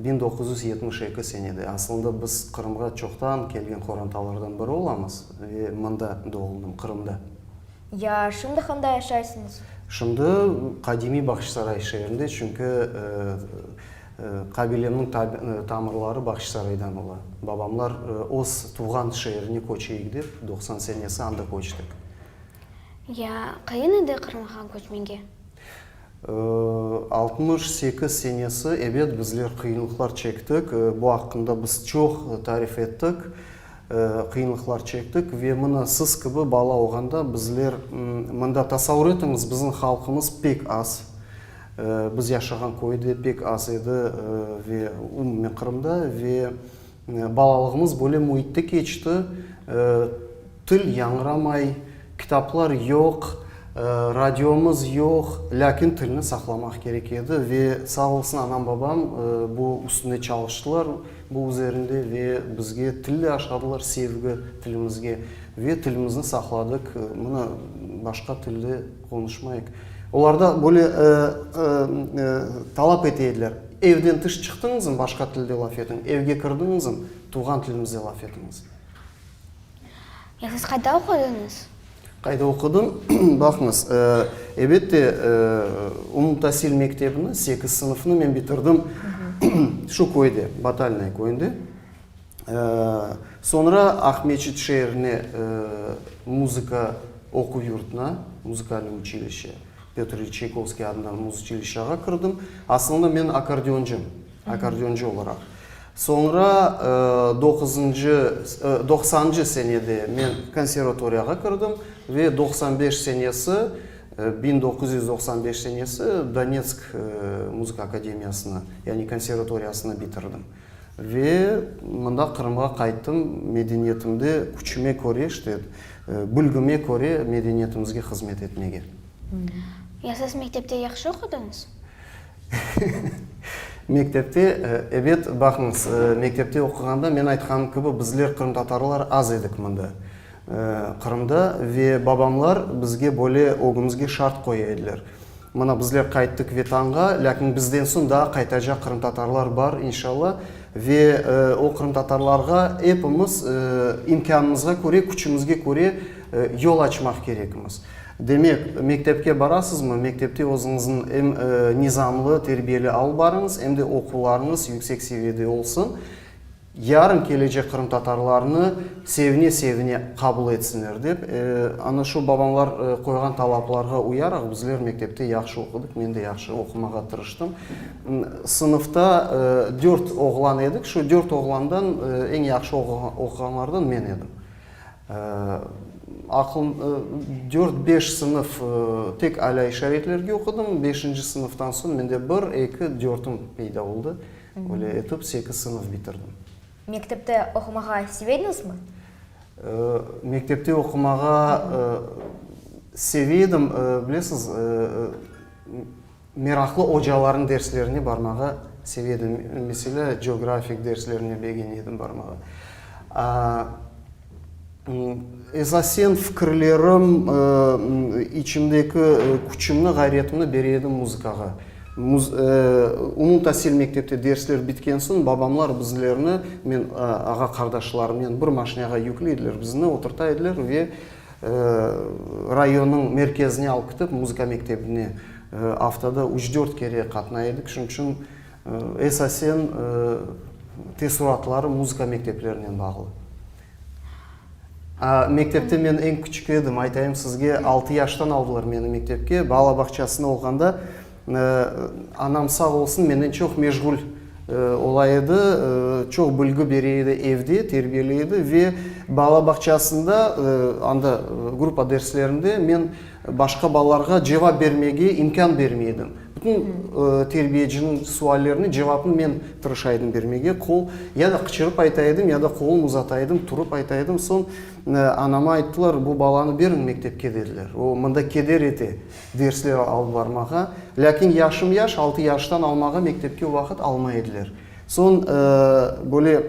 Speaker 7: 1972 senede. Aslında biz Qırımğa çoqtan kelgen qorantalardan biri olamız ve mında doğuldım, Qırımda.
Speaker 1: Ya şimdi qanda yaşaysıñız?
Speaker 7: Şimdi qadimiy Bağçasaray şeerinde, çünki Qabilemniñ tamırları Bağçasaraydan ola. Babamlar öz tuvğan şeerine köçeyik dep, 90 senesi anda köçtik.
Speaker 3: Ya qıyın edi Qırımğa köçmege?
Speaker 7: 68 senesi, ebet, bizler qıyınlıqlar çektik. Bu aqqında biz çoq tarif ettik. Qıyınlıqlar çektik ve mına siz kibi bala olğanda bizler mında, tasavur etiñiz, bizim halqımız pek az. Biz yaşağan köyde pek az edi ve umumen Qırımda ve balalığımız böyle müitte keçti, til yañğıramay, kitaplar yoq, radiomız yoq, lâkin tilni saqlamaq kerek edi ve sağ olsun anam-babam bu üstünde çalıştılar, bu üzerinde ve bizge til de aşadılar, sevgi tilimizge ve tilimizni saqladıq, mına başqa tilde qonuşmayıq. Olarda böyle talap ete ediler, evden tış çıqtıñızmı, başqa tilde laf etiñ, evge kirdiñizmi, tuvğan tilimizde laf etiñiz.
Speaker 3: Ya siz qayda oqudıñız?
Speaker 7: Qayda oqudım? Baqıñız, elbette, umumtasil mektebini, sekiz sınıfnı men bitirdim şu köyde, Batalnaya köyünde. Soñra Aqmeçit şeerine muzıka oquv yurtuna, muzıkalnıy uçilişçe, Pötr İliç Çaykovskiy adına muzuçilişçağa kirdim. Aslında men akkordeoncım, akkordeoncı olaraq. Soñra doquzıncı, doqsancı senede men konservatoriyağa kirdim ve 95 senesi, 1995 senesi Donetsk muzıka akademiyasını, yani konservatoriyasını bitirdim. Ve mında Qırımğa qayttım, medeniyetimde küçüme köre, işte, bilgime köre medeniyetimizge hızmet etmege.
Speaker 3: Ya siz mektepte yahşı oqudıñız?
Speaker 7: Mektepte, ebet, baqıñız, mektepte oquğanda, men aytqanım kibi, bizler, qırımtatarlar, az edik mında, Qırımda, ve babamlar bizge böyle ögümizge şart qoya ediler. Mına bizler qayttıq Vetanğa, lâkin bizden soñ daa qaytacaq qırımtatarlar bar, inşalla. Ve o qırımtatarlarğa epimiz imkânımızğa köre, küçümizge köre yol açmaq kerekmiz. Demek, mektepke barasızmı, mektepte özüñizni em nizamlı, terbiyeli alıp barıñız, em de oquvlarıñız yüksek seviyede olsun. Yarın kelecek qırımtatarlarnı sevine-sevine qabul etsinler dep, ana şu babamlar qoyğan talaplarğa uyaraq bizler mektepte yahşı oqudıq, men de yahşı oqumağa tırıştım. Sınıfta dört oğlan edik, şu dört oğlandan eñ yahşı oquğanlardan men edim. Aqlım, dört-beş sınıf tek alâ işaretlerge oqudım, beşinci sınıftan soñ mende bir, eki, dörtüm peyda oldı. Öyle etip sekiz sınıf bitirdim.
Speaker 1: Mektepte oqumağa seve ediñizmi?
Speaker 7: Mektepte oqumağa seve edim. Bilesiz, meraqlı ocalarnıñ derslerine barmağa seve edim. Meselâ, coğrafik derslerine begene edim barmağa. Esasen fikirlerim, içimdeki küçümni, ğayretimni bere edim muzıkağa. Umumtasil mektepte dersler bitken soñ babamlar bizlerni, men ağa-qardaşlarımnen bir maşinağa yükley ediler bizni, oturta ediler ve rayonnıñ merkezine alıp ketip muzıka mektebine aftada üç-dört kere qatnay edik. Şunıñ içün Esasen teessuratları muzıka mekteplerinen bağlı. Mektepte men eñ küçük edim, aytayım sizge, altı yaştan aldılar meni mektepke. Bala bağçasında olğanda anam sağ olsun, menen çoq meşğul ola edi, çoq bilgi bere edi evde, terbiyeley edi ve bala bağçasında, anda gruppa derslerinde men başqa balalarğa cevap bermege imkân bermey edim. Bütün terbiyeciniñ suallerine cevapnı men tırışa edim bermege. Qol, ya da qıçırıp ayta edim, ya da qolum uzata edim, turıp ayta edim. Soñ anama ayttılar, bu balanı beriñ mektepke dediler. O, mında keder ete dersler alıp barmağa. Lâkin yaşım yaş, altı yaştan almağa mektepke o vaqıt almay ediler. Soñ böyle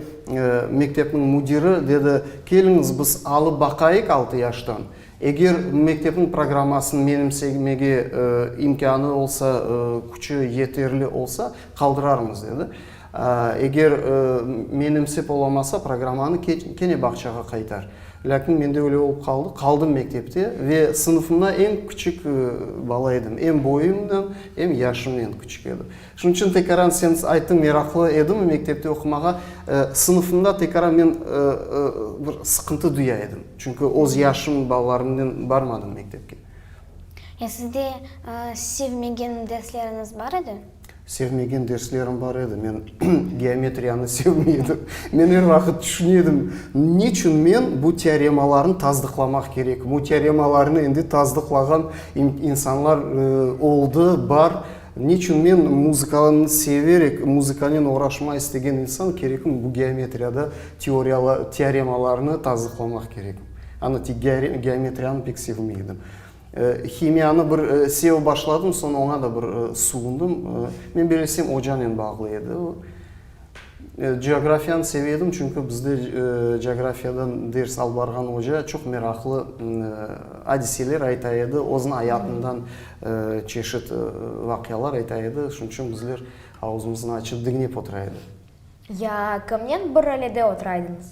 Speaker 7: mektepniñ müdiri dedi, keliñiz biz alıp baqayıq altı yaştan. Eger mektepniñ programmasını menimsemege imkânı olsa, küçü yeterli olsa, qaldırarmız, dedi. Eger menimsep olamasa, programmanı kene bağçağa qaytar. Lâkin mende öyle olıp qaldı, qaldım mektepte ve sınıfımda eñ küçük bala edim, em boyumnen, em yaşımnen küçük edim. Şunıñ içün tekaran sen ayttıñ, meraqlı edimmi mektepte oqumağa, sınıfımda tekaran men bir sıqıntı duya edim. Çünki öz yaşım balalarımnen barmadım mektepke.
Speaker 3: Ya sizde sevmegen dersleriñiz bar edi?
Speaker 7: Sevmegen derslerim bar edi. Men geometriyanı sevmey edim. Men er vaqıt tüşüne edim, niçün men bu teoremalarnı tasdıqlamaq kerekim? Bu teoremalarnı endi tasdıqlağan insanlar oldı, bar. Niçün men muzıkanı severek, muzıkanen oğraşma istegen insan kerekim bu geometriyada teoremalarnı tasdıqlamaq kerekim. Ana tek geometriyanı pek sevmey edim. Himiyanı bir sevip başladım, soñ oña da bir suvundım. Men bellesem ocanen bağlı edi o. Coğrafiyanı seve edim, çünki bizde coğrafiyadan ders alıp barğan oca çoq meraqlı adiseler ayta edi, özüniñ ayatından çeşit vaqialar ayta edi, şunıñ içün bizler ağızımıznı açıp diñlep otura edik.
Speaker 1: Ya kimnen bir ralede otura ediñiz?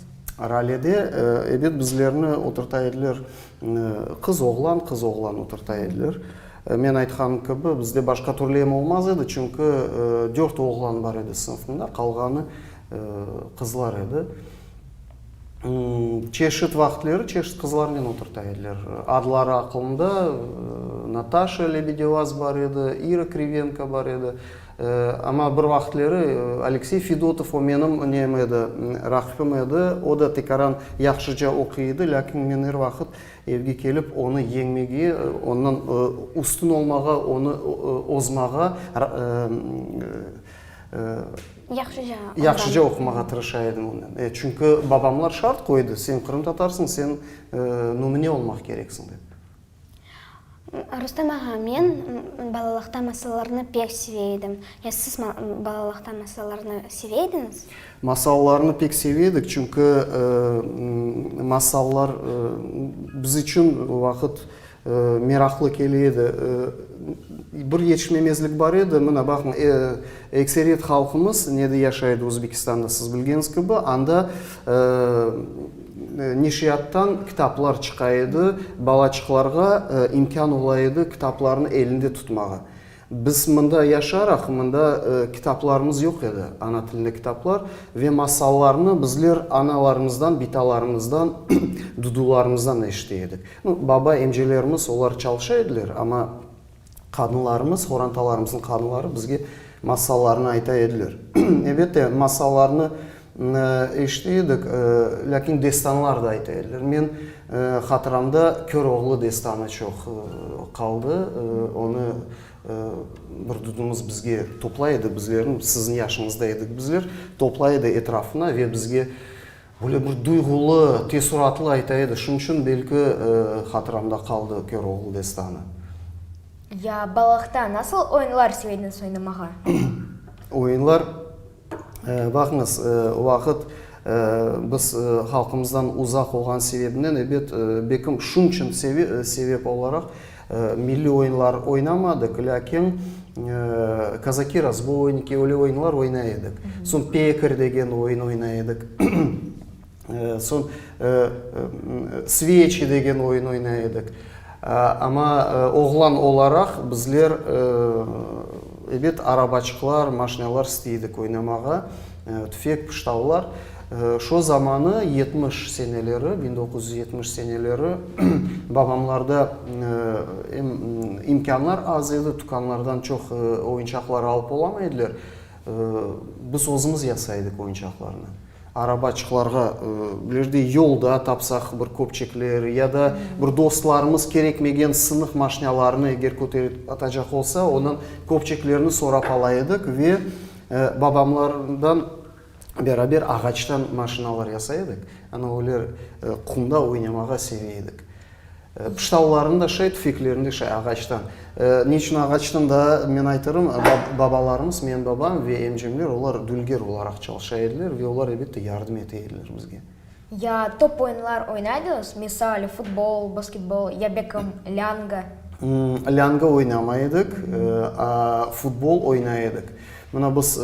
Speaker 7: Ralede, ebet, bizlerni oturta ediler, qız, oğlan, qız, oğlan oturta ediler. Men aytqanım kibi, bizde başqa türlü em olmaz edi, çünki dört oğlan bar edi sınıfımda, qalğanı qızlar edi. Çeşit vaqıtleri çeşit qızlarnen oturta ediler. Adları aqılımda, Nataşa Lebedevaz bar edi, İra Krivenko bar edi. Amma bir vaqıtleri Aleksey Fedotov, o menim nem edi, raqibim edi, o da tekaran yahşıca oquy edi, lâkin men er vaqıt Evge kelip, onı yeñmege, ondan üstün olmağa, onı ozmağa,
Speaker 3: Yahşıca
Speaker 7: yahşıca oqumağa tırışa edim onen. Çünki babamlar şart qoydı, sen qırımtatarsıñ, sen nümüne olmaq kereksiñ dep.
Speaker 3: Rustem ağa, men balalıqta masallarnı pek seve edim. Ya siz balalıqta masallarnı seve ediñiz?
Speaker 7: Masallarnı pek seve edik, çünki masallar biz içün o vaqıt meraqlı kele edi. Bir yetişmemezlik bar edi, mına baqıñ, ekseriyet halqımız nede yaşay edi Özbekistanda, siz bilgeniñiz kibi, anda neşriyattan kitaplar çıqa edi, balaçıqlarğa imkân ola edi kitaplarnı elinde tutmağa. Biz mında yaşaraq, mında kitaplarımız yoq edi, ana tilinde kitaplar, ve masallarnı bizler analarımızdan, bitalarımızdan, dudularımızdan eşite edik. Nu, baba, emcelerimiz, olar çalışa ediler, amma qadınlarımız, horantalarımıznıñ qadınları bizge masallarnı ayta ediler. Elbette, masallarnı eşite edik, lâkin destanlar da ayta ediler. Men hatıramda Köroğlu destanı çoq qaldı. Onı bir dudumız bizge toplay edi, bizlerni, siziñ yaşıñızda edik bizler, toplay edi etrafına ve bizge Böyle bir duyğulı, teessuratlı ayta edi, şunıñ içün belki hatıramda qaldı Köroğlu destanı.
Speaker 1: Ya balalıqta nasıl oyunlar sevediñiz oynamağa?
Speaker 7: Oyunlar, baqıñız, o vaqıt biz halqımızdan uzaq olğan sebebinden, ebet, belkim şunıñ içün sebep olaraq milliy oyunlar oynamadıq, lâkin kazaki-razboyniki, öyle oyunlar oynay edik. Soñ pekar degen oyun oynay edik. Soñ sveçi degen oyun oynay edik. Amma oğlan olaraq bizler, ebet, arabaçıqlar, maşinalar istey edik oynamağa, tüfek, pıştavlar. Şo zamanı, 70 seneleri, 1970 seneleri, babamlarda em imkânlar az edi, tükânlardan çoq oyuncaqlar alıp olamay ediler. Biz özümiz yasay edik oyuncaqlarnı. Arabaçıqlarğa, bir de yolda tapsaq bir köpçekler ya da bir dostlarımız kerekmegen sınıq maşinalarını eger köterip atacaq olsa, onıñ köpçeklerini sorap ala edik ve babamlardan beraber ağaçtan maşinalar yasay edik. Ana öyle qumda oynamağa seve edik. Pıştavlarını da şay, tüfeklerini de şay ağaçtan. Ne içün ağaçtan da men aytırım, babalarımız, menim babam ve emcemler, olar dülger olaraq çalışa ediler ve olar, elbette, yardım ete ediler bizge.
Speaker 1: Ya top oyunlar oynaydınız, misal, futbol, basketbol, ya belkim lânga?
Speaker 7: Lânga oynamay edik, a futbol oynay edik. Mına biz,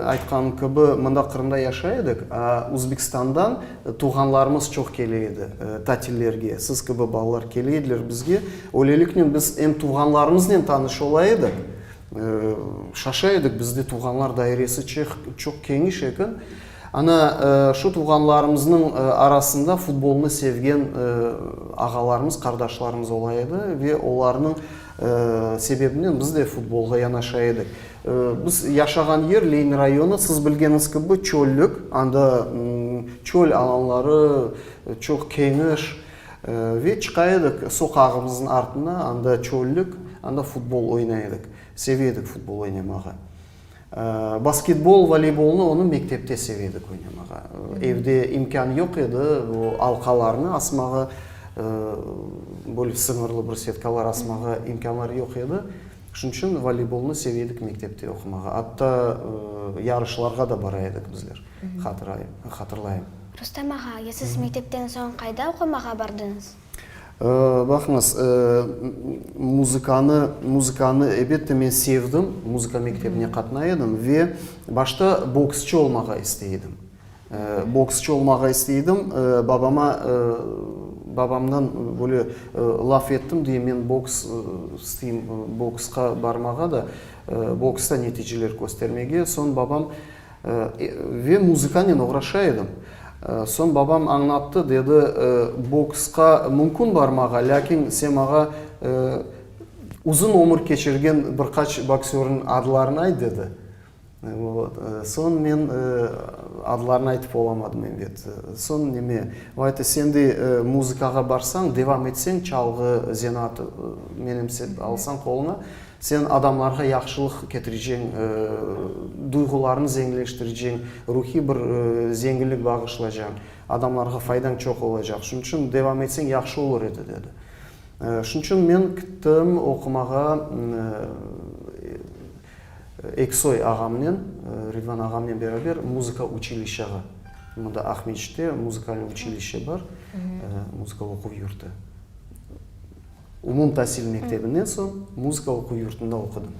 Speaker 7: aytqanım kibi, mında Qırımda yaşay edik, a Özbekistandan tuvğanlarımız çoq kele edi tatillerge. Siz kibi balalar kele ediler bizge. Öyleliknen biz em tuvğanlarımıznen tanış ola edik, şaşa edik, bizde tuvğanlar dairesi çoq keniş eken. Ana, şu tuvğanlarımıznıñ arasında futbolnı sevgen ağalarımız, qardaşlarımız ola edi ve olarnıñ sebebinen biz de futbolğa yanaşa edik. Biz yaşağan yer, Lenin rayonı, siz bilgeniñiz kibi, çöllük, anda çöl alanları çoq keniş ve çıqa edik soqağımıznıñ artına, anda çöllük, anda futbol oynay edik, seve edik futbol oynamağa. Basketbol, voleybolnı onı mektepte seve edik oynamağa. Evde imkân yoq edi, o alqalarnı asmağa, böyle sıñırlı bir setkalar asmağa imkânlar yoq edi. Şunıñ içün voleybolnı seve edik mektepte oqumağa. Atta yarışlarğa da bara edik bizler, hatırlayım.
Speaker 3: Rustem ağa, ya siz mektepten soñ qayda oqumağa bardıñız?
Speaker 7: Baqıñız, muzıkanı, muzıkanı elbette men sevdim, muzıka mektebine qatnay edim ve başta boksçı olmağa istey edim. Boksçı olmağa istey edim. Babama, babamdan böyle laf ettim, deyim, men boks isteyim, boksqa barmağa da, boksta neticeler köstermege. Soñ babam, ve muzıkanen oğraşa edim. Soñ babam añlattı, dedi, boksqa mümkün barmağa, lâkin sen maña uzun ömür keçirgen bir qaç boksörniñ adlarını ayt, dedi. Soñ men adlarını aytıp olamadım, ebet. Soñ neme, o ayttı, sen de muzıkağa barsañ, devam etseñ, çalğı zenaatı menimsep alsañ qoluña, sen adamlarğa yahşılıq ketireceñ, duyğularını zenginleştireceñ, ruhiy bir zenginlik bağışlacañ, adamlarğa faydañ çoq olacaq. Şunıñ içün devam etseñ yahşı olur edi, dedi. Şunıñ içün men kittim oqumağa. Eksoy ağamnen, Ridvan ağamnen beraber muzıka uçilişşağa, mında Aqmescitte muzıkalnıy uçilişşe bar, muzıka oquv yurtu. Umumtasil mektebinden soñ muzıka oquv yurtunda oqudım.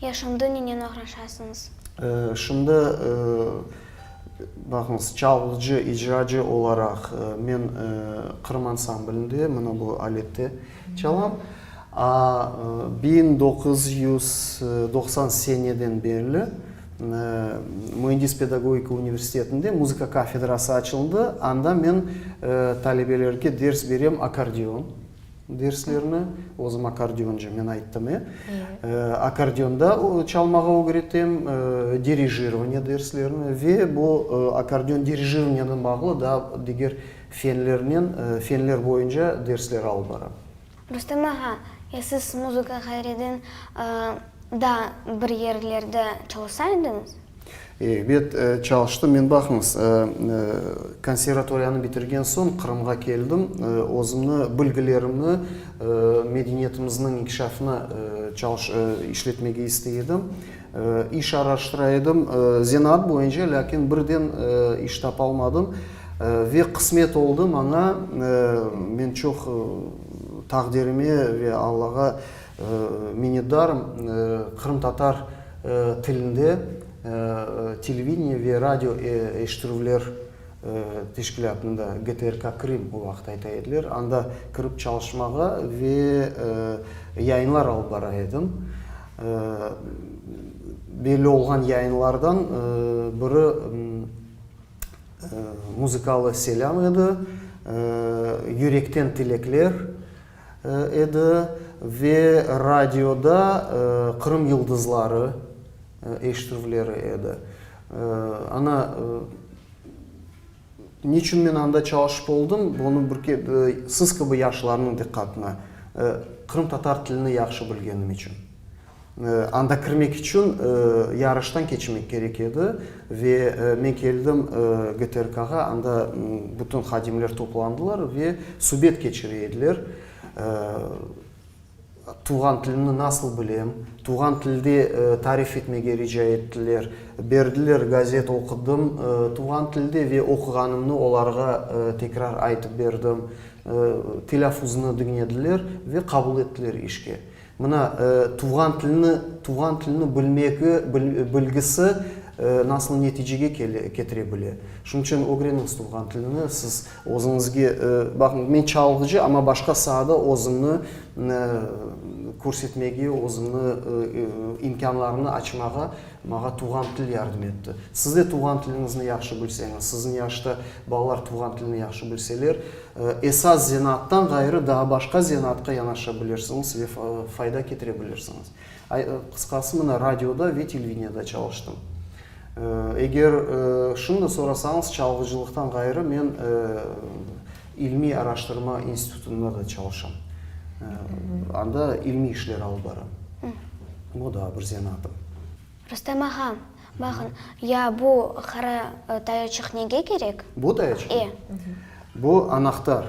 Speaker 3: Ya şimdi nenen oğraşasıñız?
Speaker 7: Şimdi, baqıñız, çalğıcı, icracı olaraq men Qırım ansamblinde mına bu alette çalam. A 1990 seneden berli Müendis-pedagogika universitetinde muzıka kafedrası açıldı, anda men talebelerge ders berem akkordeon derslerini, özüm akkordeoncı, men ayttım, e, akkordeonda çalmağa ögretem, dirijирование derslerini ve bu akkordeon dirijirованиenen bağlı daa diger fenlernen, fenler boyunca dersler alıp baram.
Speaker 3: Rustem ağa, ya siz muzıka ğayreden da bir yerlerde çalışsa ediñiz?
Speaker 7: Ebet, çalıştım. Men, baqıñız, konservatoriyanı bitirgen soñ Qırımğa keldim. Özümni, bilgilerimni medeniyetimizniñ inkişafına işletmege istey edim. İş araştıra edim, zenaat boyunca, lâkin birden iş tapalmadım. Ve qısmet oldı maña, men çoq taqdirime ve Allağa minnetdarım, qırımtatar tilinde televideniye ve radio eşittirüvler teşkilâtında, GTRK Krım o vaqıt ayta ediler, anda kirip çalışmağa ve yayınlar alıp bara edim. Belli olğan yayınlardan biri Muzıkalı selâm edi, Yürekten tilekler edi ve radioda Qırım yıldızları eşitüvleri edi. Ana, niçün men anda çalışıp oldım, bunı bir siz kibi yaşlarnıñ diqqatına, qırımtatar tilini yahşı bilgenim içün. Anda kirmek içün yarıştan keçmek kerek edi ve men keldim GTRK-ğa, anda bütün hadimler toplandılar ve subet keçire ediler. Tuvğan tilimni nasıl bilem, tuvğan tilde tarif etmege rica ettiler. Berdiler gazet oqudım tuvğan tilde ve oquğanımnı olarğa tekrar aytıp berdim. Telâfuznı diñlediler ve qabul ettiler işke. Mına, tuvğan tilni, tuvğan tilni bilmegi, bilgisi nasıl neticege ketire bile. Şunıñ içün ögreniñiz tuvğan tilni, siz özüñizge, baqıñ, men çalğıcı, amma başqa saada özümni körsetmege, özümni imkânlarımnı açmağa maña tuvğan til yardım etti. Siz de tuvğan tiliñizni yahşı bilseñiz, siziñ yaşta balalar tuvğan tilni yahşı bilseler, Esas zenaattan ğayrı daa başqa zenaatqa yanaşa bilirsiñiz ve fayda ketire bilirsiñiz. Qısqası, mına, radioda ve televideniyada çalıştım. Eger şimdi sorasañız, çalğıcılıqtan ğayrı men ilmiy araştırma institutında da çalışam. Anda ilmiy işler alıp baram. Bu daa bir zenaatım.
Speaker 3: Rustem ağa, baqın, ya bu qara tayaçıq nege kerek?
Speaker 7: Bu tayaçıq?
Speaker 3: E.
Speaker 7: Bu anahtar.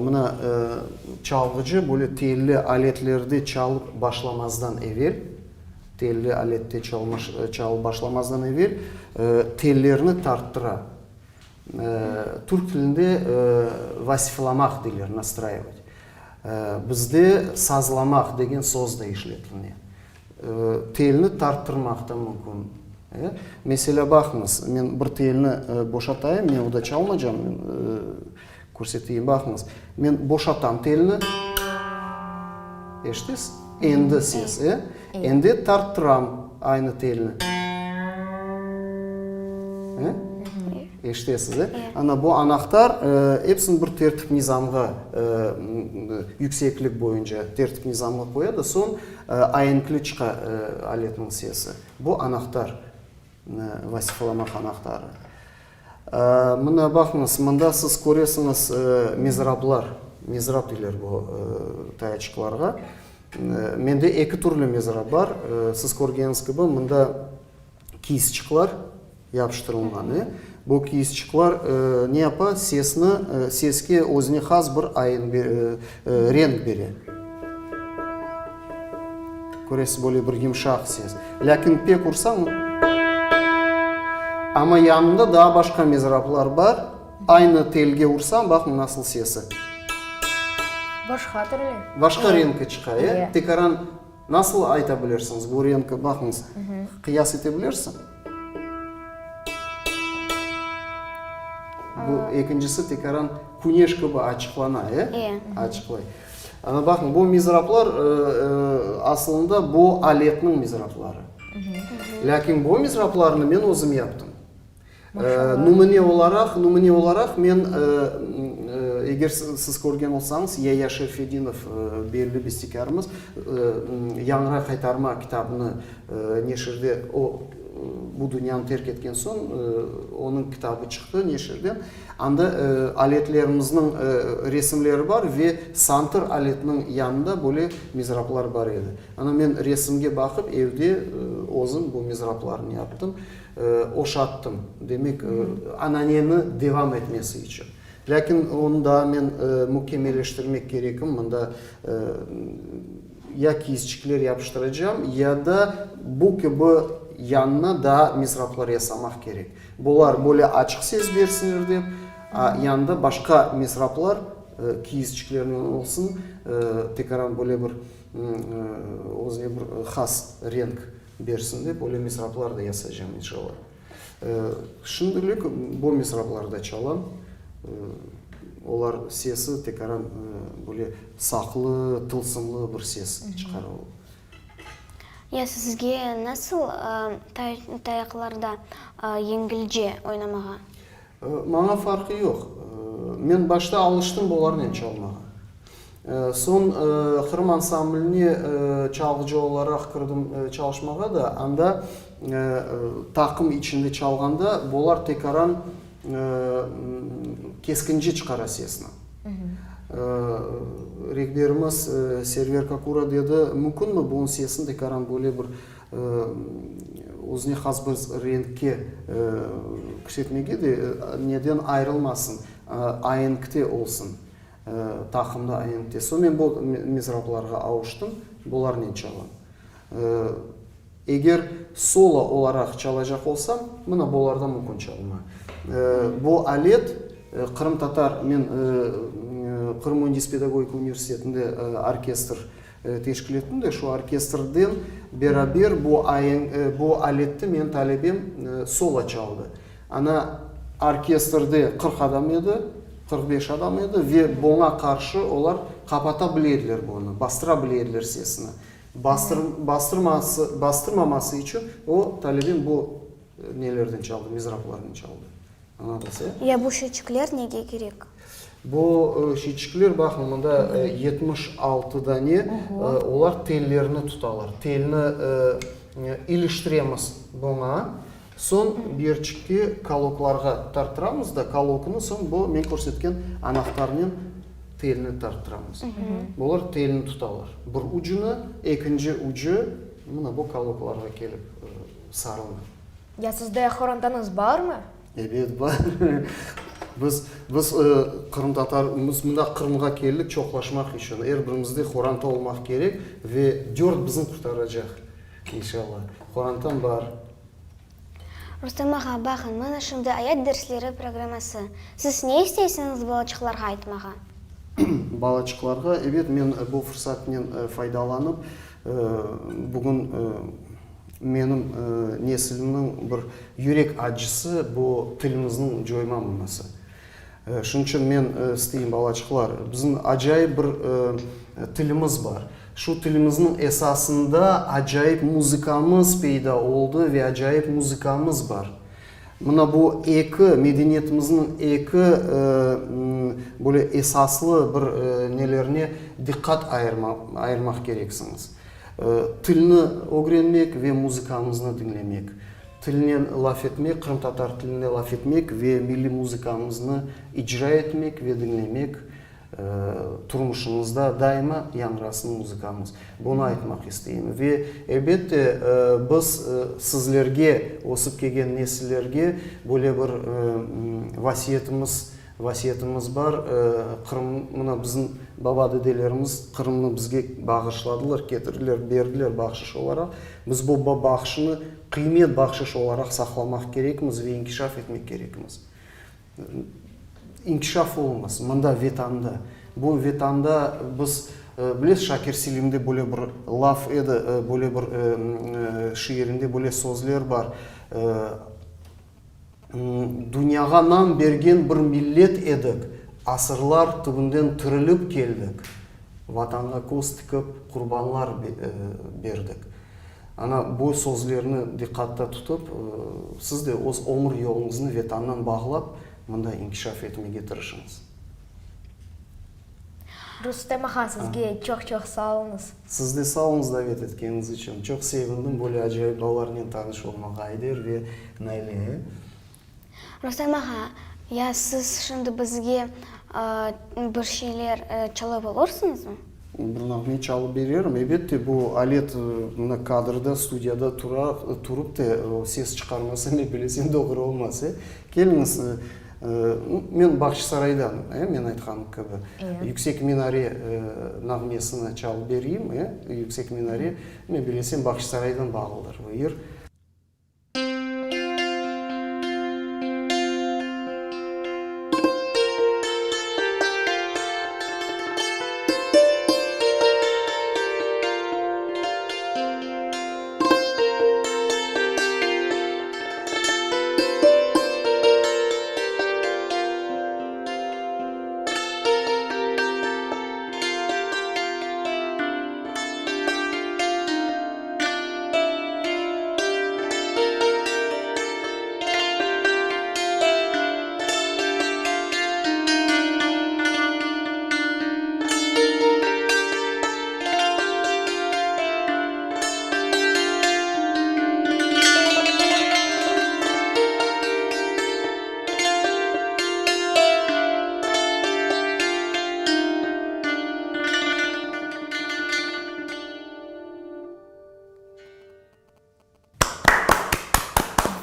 Speaker 7: Mına, çalğıcı böyle telli aletlerde çalıp başlamazdan evel, telli alette çalıp başlamazdan evel, tellerni tarttıra. Türk tilinde vasiflamaq deyler, nastraivat. Bizde sazlamaq degen söz de işletiline. Telni tarttırmaq da mümkün. Meselâ, baqıñız, men bir telni boşatayım, men o da çalmacam, men körseteyim, baqıñız. Men boşatam telni, eşitesiz? Endi ses, e? Endi tarttıram aynı telni. E? Eşitesiz, e? Ana, bu anahtar episini bir tertip-nizamğa, yükseklik boyunca tertip-nizamğa qoya da, soñ Aenkli çıqa aletniñ sesi. Bu anahtar, vasifalamaq anahtarı. Mına baqıñız, mında siz köresiñiz mizrablar, mizrab deyler bu tayaçıqlarğa. Mende eki türlü mizrab bar. Siz körgeniñiz kibi, mında kiyizçıqlar yapıştırılğan. Bu kiyizçıqlar ne yapa? Sesni, seske özüne has bir aenk, renk bere. Köresiz, böyle bir yımşaq ses. Lâkin pek ursañ, amma yanında daa başqa mizraplar bar. Aynı telge ursañ, baq nasıl sesi.
Speaker 1: Başqa türlü.
Speaker 7: Başqa renki çıqa, e? Tekaran nasıl ayta bilirsiñiz bu renki, baqıñız, qıyas ete bilirsiñ? Bu ekincisi tekaran küneş kibi açıqlana, e?
Speaker 3: E.
Speaker 7: Açıqlay. Ana baqıñ, bu mizraplar asılında bu aletniñ mizrapları. Lâkin bu mizraplarnı men özüm yaptım. Numüne olaraq, numüne olaraq men, eger siz körgen olsañız, Yaya Şerfedinov belli bestekârımız Yañıra qaytarma kitabını neşirde, o bu dünyanı terk etken soñ onıñ kitabı çıqtı neşirden. Anda aletlerimizniñ resimleri bar ve santır aletiniñ yanında böyle mizraplar bar edi. Ana men resimge baqıp evde özüm bu mizraplarnı yaptım. Oşattım, demek, ananeni devam etmesi içün. Lâkin onı daa men mükemmelleştirmek kerekim, mında ya kiyizçikler yapıştıracam, ya da bu kibi yanına daa mizraplar yasamaq kerek. Bular böyle açıq ses bersinler dep, a yanında başqa mizraplar kiyizçiklernen olsun, tekaran böyle bir özüne bir has renk Bersin dep, öyle misraplar da yasacam, inşallah. Şimdilik bu misraplarda çalam. Olar sesi tekaran böyle saqlı, tılsımlı bir ses çıqara.
Speaker 3: Ya sizge nasıl tayaqlarda yengilce oynamağa?
Speaker 7: Maña farqı yoq. Men başta alıştım bularnen çalmağa. Soñ Qırım ansambline çalğıcı olaraq kirdim çalışmağa da, anda taqım içinde çalğanda bular tekaran keskince çıqara sesni. Rehberimiz Server Kakura dedi, mümkünmi bunıñ sesini tekaran böyle bir Özüne has bir renkke kirsetmege de neden ayırılmasın, aenkte olsun, taqımda aenkte. Soñ men bu mizraplarğa avuştım, bularnen çalam. Eger solo olaraq çalacaq olsam, mına bulardan mümkün çalma. Bu alet qırımtatar, men Qırım müendis pedagogika universitetinde orkestr Teşkil ettim de, şu orkestrden beraber bu bu alette menim talebem solo çaldı. Ana, orkestrde 40 adam edi, 45 adam edi ve buña qarşı olar qapata bile ediler bunı, bastıra bile ediler sesini. Bastır, bastırması, bastırmaması içün o talebem bu nelerden çaldı, mizraplarnen çaldı.
Speaker 3: Ya bu şiçikler nege kerek?
Speaker 7: Bu şiçikler, baqıñ, mında 76 dane, olar tellerni tutalar. Telni iliştiremiz buña, soñ berçikke koloklarğa tarttıramız da, koloknı soñ bu men körsetken anahtarnen telni tarttıramız. Bular telni tutalar. Bir ucunı, ekinci ucu mına bu koloklarğa kelip sarılır.
Speaker 1: Ya sizde horantañız barmı?
Speaker 7: Ebet, bar. Biz, biz qırımtatar, biz mında Qırımğa keldik çoqlaşmaq içün. Er birimizde horanta olmaq kerek ve dört bizni qurtaracaq, inşallah. Horantam bar.
Speaker 3: Rustem ağa, baqıñ, mana şimdi Ayat dersleri programması. Siz ne isteysiñiz balaçıqlarğa aytmağa?
Speaker 7: Balaçıqlarğa, ebet, men bu fırsatnen faydalanıp, bugün Menim nesilimniñ bir yürek acısı bu tilimizniñ coymaması. Şunıñ içün men isteyim, balaçıqlar, bizim acayip bir tilimiz bar. Şu tilimizniñ esasında acayip muzıkamız peyda oldı ve acayip muzıkamız bar. Mına bu eki, medeniyetimizniñ eki böyle esaslı bir nelerine diqqat ayırmaq kereksiñiz. Tilni ögrenmek ve muzıkamıznı diñlemek. Tilnen laf etmek, qırımtatar tilinde laf etmek ve milliy muzıkamıznı icra etmek ve diñlemek, turmuşımızda daima yañrasın muzıkamız. Bunı aytmaq isteyim. Ve, elbette, biz sizlerge, ösip kelgen nesillerge böyle bir vasiyetimiz Vasiyetimiz bar, Qırım, mına bizim baba-dedelerimiz Qırımnı bizge bağışladılar, ketirdiler, berdiler bahşış olaraq. Biz bu bahşını qıymet bahşış olaraq saqlamaq kerekmiz ve inkişaf etmek kerekmiz. İnkişaf olmaz, mında, Vetanda. Bu Vetanda biz, bilesiz, Şakir Selimde böyle bir laf edi, böyle bir şiirinde böyle sözler bar, Dünyağa nam bergen bir millet edik, asırlar tübünden tirilip keldik, Vatanğa köz tikip qurbanlar berdik. Ana, bu sözlerni diqqatta tutıp, siz de öz ömür yoluñıznı Vetannan bağlap, mında inkişaf etmege tırışıñız.
Speaker 1: Rustem ağa, sizge çoq-çoq sağ oluñız.
Speaker 7: Siz de sağ oluñız davet etkeniñiz içün. Çoq sevindim böyle acayip balalarnen tanış olmağa, Ayder ve Naile.
Speaker 3: Rustem ağa, ya siz şimdi bizge bir şeyler çalıp olursıñızmı?
Speaker 7: Bir nağme çalıp bererim. Ebette, bu alet mına kadrda, studiyada tura, turıp da ses çıqarmasa, ne bilesem, doğru olmaz, e. Keliñiz, Men Bağçasaraydan, e, men aytqanım kibi. Yüksek minare nağmesini çalıp bereyim, e, Yüksek minare, men bilesem, Bağçasaraydan bağlıdır bu yır.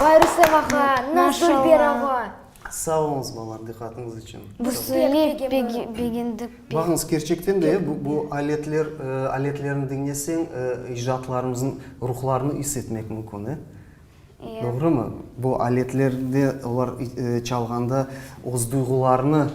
Speaker 1: Vay Rustem ağa, nasıl dülber ava!
Speaker 7: Sağ oluñız, balalar, diqqatıñız içün.
Speaker 3: Bu söylep begendik pek.
Speaker 7: Baqıñız, kerçekten de bu aletler, aletlerni diñleseñ, icdatlarımıznıñ ruhlarını is etmek mümkün, e? Doğrumı? Bu aletlerde olar çalğanda öz duyğularını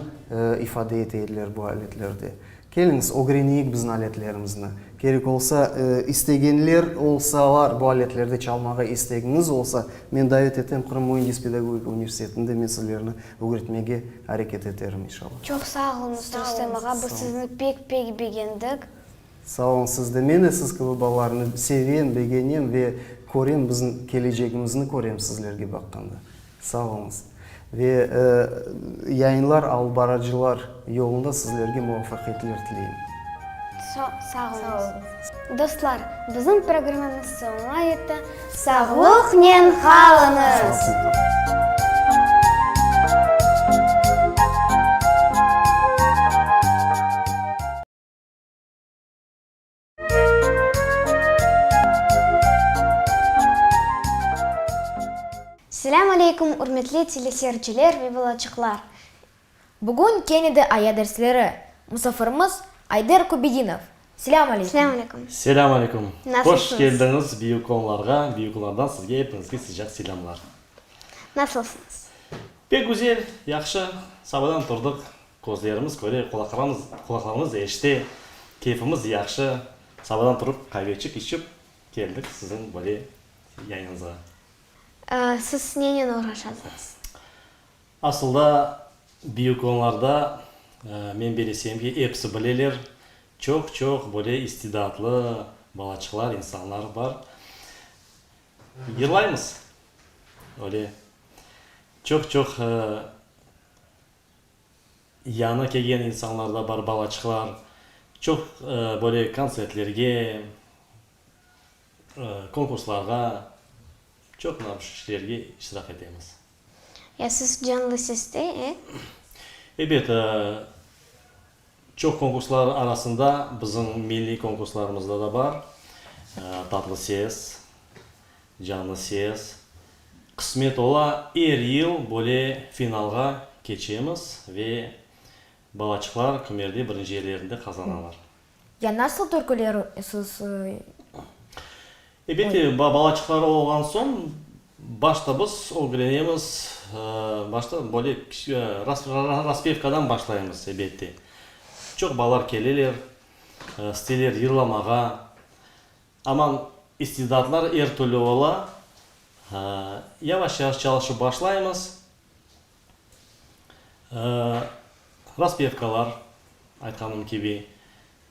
Speaker 7: ifade ete ediler bu aletlerde. Keliñiz, ögreneyik bizim aletlerimizni. Kerek olsa, istegenler olsalar, bu aletlerde çalmağa istegiñiz olsa, men davet etem, Qırım müendis pedagogika universitetinde men sizlerni ögretmege areket eterim, inşallah.
Speaker 3: Çoq sağ oluñız, Rustem ağa, biz sizni pek-pek begendik.
Speaker 7: Sağ oluñ, siz de. Men de siz kibi balalarnı sevem, begenem ve körem, bizim kelecegimizni körem sizlerge baqqanda. Sağ oluñız. Ve yayınlar alıp baracılar yolunda sizlerge muvafaqiyetler tileyim.
Speaker 3: Sağ oluñız. Dostlar, bizim programmamız soñuna yetti. Sağlıqnen qalıñız! Selâm aleyküm, ürmetli teleseyirciler ve balaçıqlar!
Speaker 1: Bugün kene de aya dersleri. Musafirimiz Ayder Kübedinov. Selâm aleyküm!
Speaker 3: Selâm aleyküm!
Speaker 8: Selâm aleyküm!
Speaker 3: Nasılsıñız?
Speaker 8: Hoş keldiñiz Büyük Onlarğa! Büyük Onlardan sizge epiñizge sıcaq selâmlar!
Speaker 3: Nasılsıñız?
Speaker 8: Pek güzel, yahşı. Sabadan turdıq, Közlerimiz köre, qulaqlarımız eşite, keyfimiz yahşı. Sabadan turıp, qaveçik içip keldik siziñ böyle yayınıñızğa.
Speaker 3: Siz nenen oğraşasıñız?
Speaker 8: Asılda, büyük onlarda, men belesem ki, episi bileler, çoq-çoq böyle istidatlı balaçıqlar, insanlar bar. Yırlaymız öyle. Çoq-çoq Yañı kelgen insanlar da bar, balaçıqlar. Çoq böyle kontsertlerge, konkurslarğa, çoq işlerge iştirak etemiz.
Speaker 3: Ya siz canlı seste, e?
Speaker 8: Ebet, çoq konkurslar arasında bizim milliy konkurslarımızda da bar. Tatlı ses, Canlı ses. Qısmet ola, er yıl böyle finalğa keçemiz ve balaçıqlar kimerde birinci yerlerini de qazanalar.
Speaker 1: Ya nasıl türküler siz
Speaker 8: Ebet, balaçıqlar olğan soñ başta biz ögrenemiz, başta böyle raspevkadan başlaymız, ebette. Çoq balalar keleler, isteyler yırlamağa. Aman istidatlar er türlü ola. Yavaş-yavaş çalışıp başlaymız. Raspevkalar, aytqanım kibi,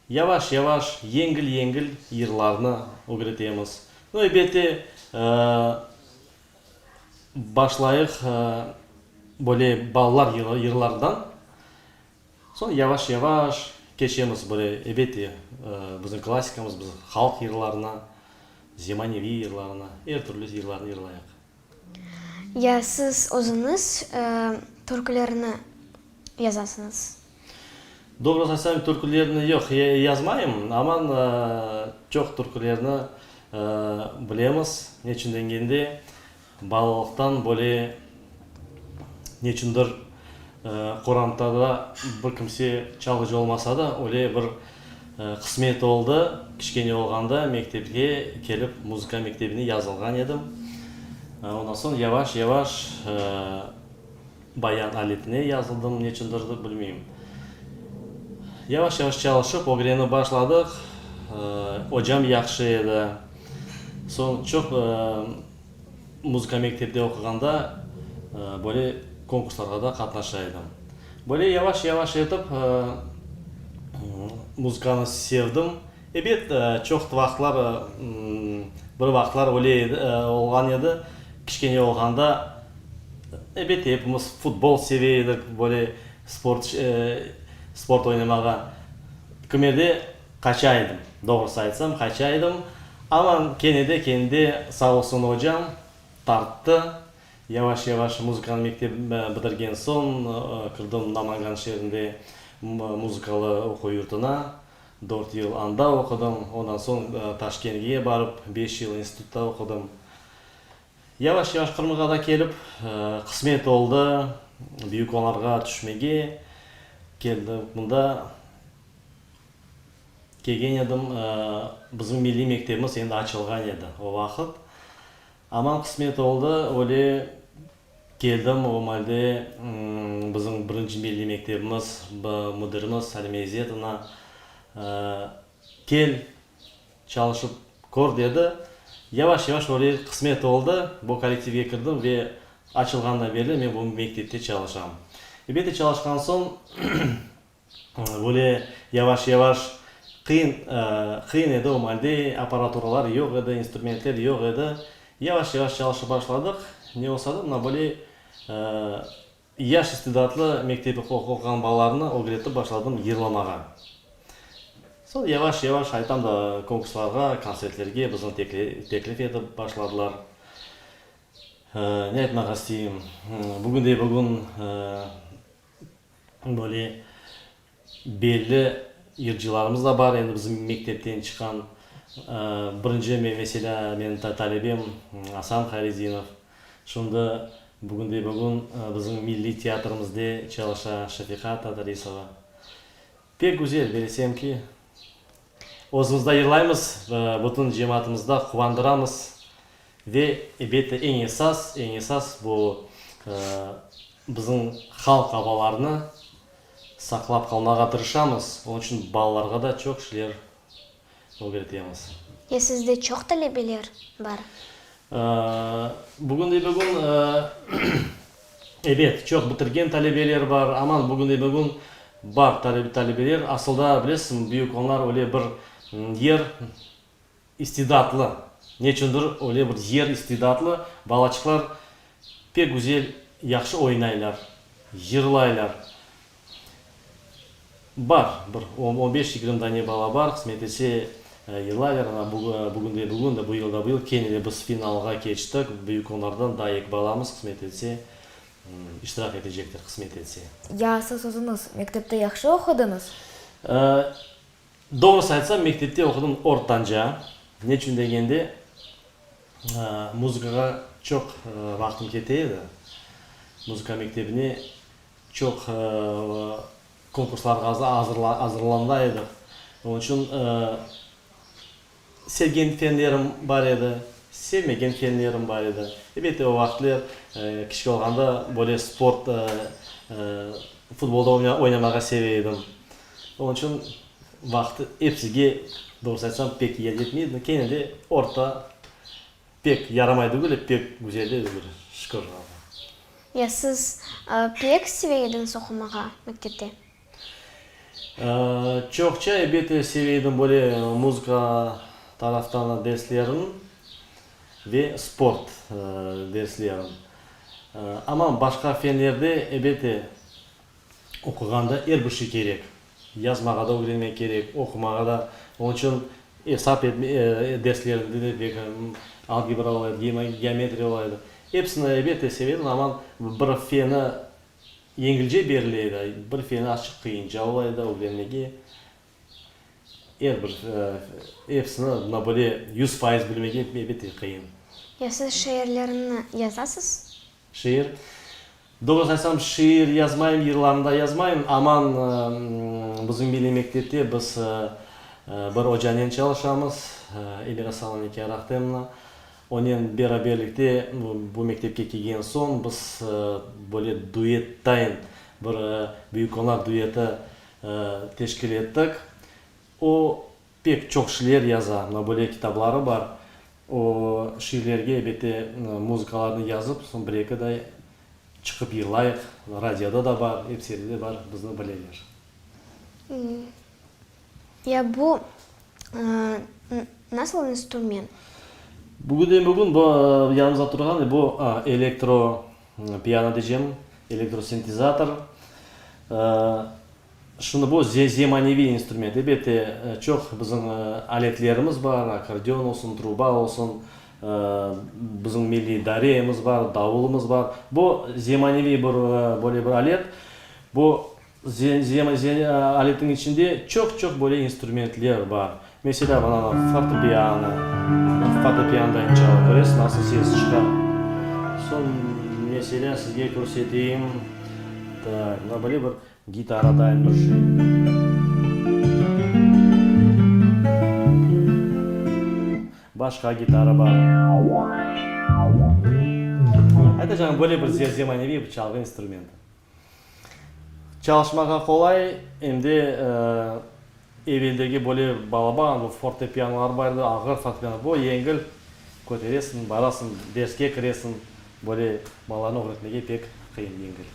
Speaker 8: yavaş-yavaş, yengil-yengil yırlarnı ögretemiz. No, elbette, başlayıq böyle balalar yırlardan, soñ yavaş-yavaş keçemiz böyle, elbette, bizim klassikamız, bizim halq yırlarına, zemaneviy yırlarına, er türlü yırlarnı yırlayıq.
Speaker 3: Ya siz özüñiz türkülerni yazasıñız?
Speaker 8: Doğrusını aytsam, türkülerni yoq, yazmayım, aman çoq türkülerni bilemiz. Neçün degende, balalıqtan böyle neçündir qorantada bir kimse çalğıcı olmasa da, öyle bir Qısmet oldı, kiçkene olğanda mektepke kelip muzıka mektebine yazılğan edim. Ondan soñ yavaş-yavaş bayan aletine yazıldım, neçündir bilmeyim. Yavaş-yavaş çalışıp ögrenip başladıq. Ocam yahşı edi. Soñ çoq Muzıka mektepte oquğanda böyle konkurslarğa da qatnaşa edim. Böyle yavaş-yavaş etip muzıkanı sevdim. Ebet, çoq vaqıtlar, bir vaqıtlar öyle edi, olğan edi, kiçkene olğanda, ebet, epimiz futbol seve edik, böyle sport, sport oynamağa. Kimerde Qaça edim, doğrusı aytsam, qaça edim. Amma kene de, kene de, sağ olsun ocam, tarttı. Yavaş-yavaş muzıkanı mektep bitirgen soñ, kirdim Namangan şeerinde muzıkalı oquv yurtuna. Dört yıl anda oqudım. Ondan soñ Taşkentge barıp, beş yıl institutta oqudım. Yavaş-yavaş Qırımğa da kelip, qısmet oldı, Büyük Onarğa tüşmege keldim. Mında Kelgen edim, bizim milliy mektebimiz endi açılğan edi o vaqıt. Aman qısmet oldı, öyle keldim, o malde bizim birinci milliy mektebimiz müdirimiz Salime İzzetovna kel, çalışıp kör dedi. Yavaş-yavaş öyle qısmet oldı, bu kollektivge kirdim ve açılğandan berli men bu mektepte çalışam. Elbette çalışqan soñ, Böyle yavaş-yavaş qıyın, qıyın edi o malde, apparaturalar yoq edi, instrumentler yoq edi. Yavaş-yavaş çalışıp başladıq. Ne olsa da, mına böyle yaş istidatlı mektep oquğan balalarnı ögretip başladım yırlamağa. Soñ yavaş-yavaş, aytam da, konkurslarğa, kontsertlerge bizni teklif etip başladılar. Ne aytmağa isteyim, bugünde-bugün Böyle belli yırcılarımız da bar, endi bizim mektepten çıqqan. Birinci, meselâ, menim talebem Asan Hayredinov. Şimdi, bugünde-bugün bizim milliy teatrimizde çalışa Şefiqa Tatarisova. Pek güzel, bilesem ki, özümiz de yırlaymız, bütün cemaatımızdı da quvandıramız. Ve, elbette, eñ esas, eñ esas bu bizim halq avalarını saqlap qalmağa tırışamız, onıñ içün balalarğa da çoq şeyler ögretemiz.
Speaker 3: Ya sizde çoq talebeler bar?
Speaker 8: Bugünde-bugün, ebet, çoq bitirgen talebeler bar, aman bugünde-bugün bar talebeler. Asılda, bilesiñmi, büyük onlar öyle bir yer İstidatlı, neçündir öyle bir yer istidatlı balaçıqlar pek güzel, yahşı oynaylar, yırlaylar. Bar, bir on beş, yigirmi dane bala bar, qısmet etse yırlaylar. Ana, bugün de bugün de, bu yıl da bu yıl kene de biz finalğa keçtik. Büyük onlardan daa eki balamız, qısmet etse, iştirak etecektir, qısmet etse.
Speaker 1: Ya siz özüñiz mektepte yahşı oqudıñız?
Speaker 8: Doğrusı aytsam, mektepte oqudım ortanca. Neçün degende, muzıkağa çoq vaqtım kete edi. Muzıka mektebine çoq konkurslarğa azırlana edik. Onıñ içün sevgen fenlerim bar edi, sevmegen fenlerim bar edi. Elbette, o vaqıtler kiçik olğanda böyle sport, futbolda oynamağa seve edim. Onıñ içün vaqtı epsige, doğrusı aytsam, pek yetmey. Kene de orta, pek yaramay degil, pek güzel de degil, şükür Allağa.
Speaker 3: Ya siz pek seve ediñiz oqumağa mektepte?
Speaker 8: Çoqça, elbette, seve edim böyle muzıka taraftan derslerin ve sport derslerin. Amma başqa fenlerde, elbette, oquğanda er bir şey kerek. Yazmağa da ögrenmek kerek, oqumağa da. Onıñ içün esap derslerinde de pek algebra ola edi, geometriya ola edi. Episini, elbette, seve edim, amma bir feni Yengilce berile edi, bir feni azçıq qıyınca ola edi ögrenmege. Er bir, episini mına böyle 100% bilmege elbette qıyın.
Speaker 3: Ya siz şiirlerni yazasız?
Speaker 8: Şiir? Doğrusını aytsam, şiir yazmayım, yırlarnı da yazmayım. Aman bizim milliy mektepte biz bir ocanen çalışamız, Elmira Saloniki Arahtemna. Onen beraberlikte bu mektepke kelgen soñ biz böyle duettayın bir büyükonaq dueti teşkil ettik. O pek çoq şiirler yaza, mına böyle kitapları bar. O şiirlerge elbette muzıkalarnı yazıp, soñ bir-eki day çıqıp yırlayıq. Radioda da bar, episi yerde de bar, bizni bileler.
Speaker 3: Ya bu nasıl instrument?
Speaker 8: Bugünden bugün bu yanımızda turğan bu elektro piano diycem, elektrosintezatор. Şimdi bu zemaneviy instrument. Elbette, çoq bizim aletlerimiz bar, akkordeon olsun, truba olsun, bizim milliy dareyemiz bar, davulımız bar. Bu zemaneviy bir böyle bir alet. Bu Aletniñ içinde çoq-çoq böyle instrumentler bar. Meselâ, mına fortepiano, fortepianoda çala, köresiz, nasıl ses çıqa. Soñ, meselâ, sizge körseteyim, tak, mına böyle bir gitaradayın bir şey. Başqa gitara bar. Aytacağım, böyle bir zemaneviy bir çalğı instrumenti. Çalışmağa qolay, em de eveldegi böyle balaban bu fortepianolar bar edi, ağır fortepiano. Bu yengil, köteresiñ, barasıñ, derske kiresiñ, böyle balalarnı ögretmege pek qıyın, yengil.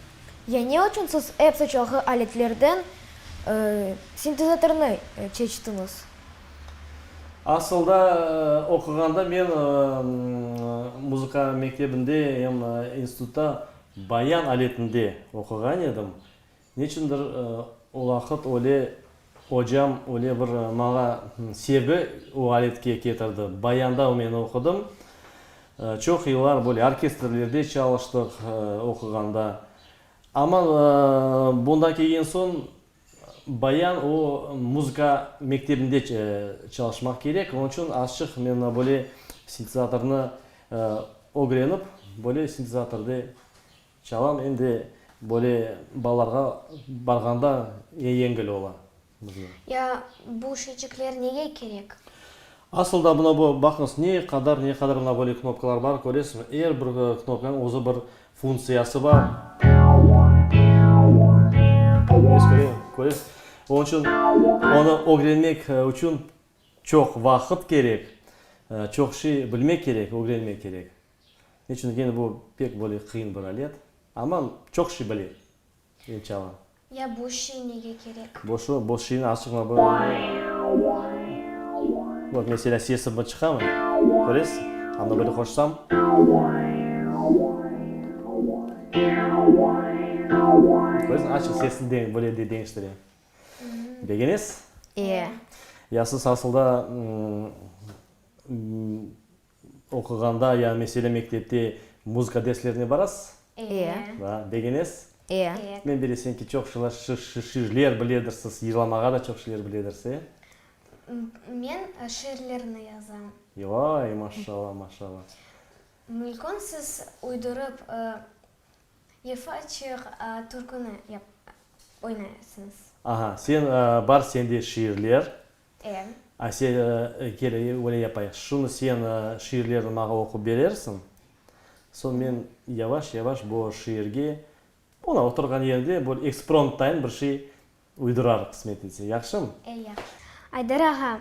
Speaker 1: Ya ne içün siz epsi çalğı aletlerden sintezatornı çeçtiñiz?
Speaker 8: Asılda oquğanda men muzıka mektebinde em institutta Bayan aletinde oquğan edim. Neçündir o vaqıt öyle ocam öyle bir maña sevgi o aletke ketirdi. Bayanda men oqudım. Çoq yıllar böyle orkestrlerde çalıştıq oquğanda. Amma bundan kelgen soñ bayan o muzıka mektebinde çalışmaq kerek. Onıñ içün azçıq men böyle sintezatornı Ögrenip, böyle sintezatorda çalam, em de böyle balalarğa barğanda yengil ola bizge.
Speaker 3: Ya bu şeycikler nege kerek?
Speaker 8: Asıl da mına bu, baqıñız, ne qadar, ne qadar mına böyle knopkalar bar, köresizmi? Er bir knopkanıñ özü bir funktsiyası bar. Köresiz? Onıñ içün onı ögrenmek içün Çoq vaqıt kerek, çoq şey bilmek kerek, ögrenmek kerek. Ne içün degende bu pek böyle qıyın bir alet. Amma çoq şey bile, em çala.
Speaker 3: Ya bu şey nege kerek?
Speaker 8: Bu şu, bu şeyni azçıq mına bu. Bak, meselâ, sesi bir çıqamı? Köresiz? Anda böyle qoşsam. Köresiz, azçıq sesini böyle deñiştire. Begenesiz?
Speaker 1: E.
Speaker 8: Ya siz asılda oquğanda ya meselâ mektepte muzıka derslerine barasız?
Speaker 1: E.
Speaker 8: Da, begenesiz?
Speaker 1: E.
Speaker 8: Men bilesem ki, çoq şiirler biledirsiz, yırlamağa da çoq şiirler biledirsiz, e?
Speaker 3: Men şiirlerni yazam.
Speaker 8: Vay, maşallah, maşallah.
Speaker 3: Mülkün siz uydurıp Yefaçıq türküni oynaysıñız.
Speaker 8: Aha, sen, bar sende şiirler.
Speaker 3: E.
Speaker 8: A sen, kel, öyle yapayıq, şunı sen şiirlerni maña oqup berersiñ, soñ men yavaş-yavaş bu şiirge, ona oturğan yerde bir ekspromttayın bir şey. uydurar qısmet etse. Yahşımı?
Speaker 3: E, yahşı. Ayder ağa,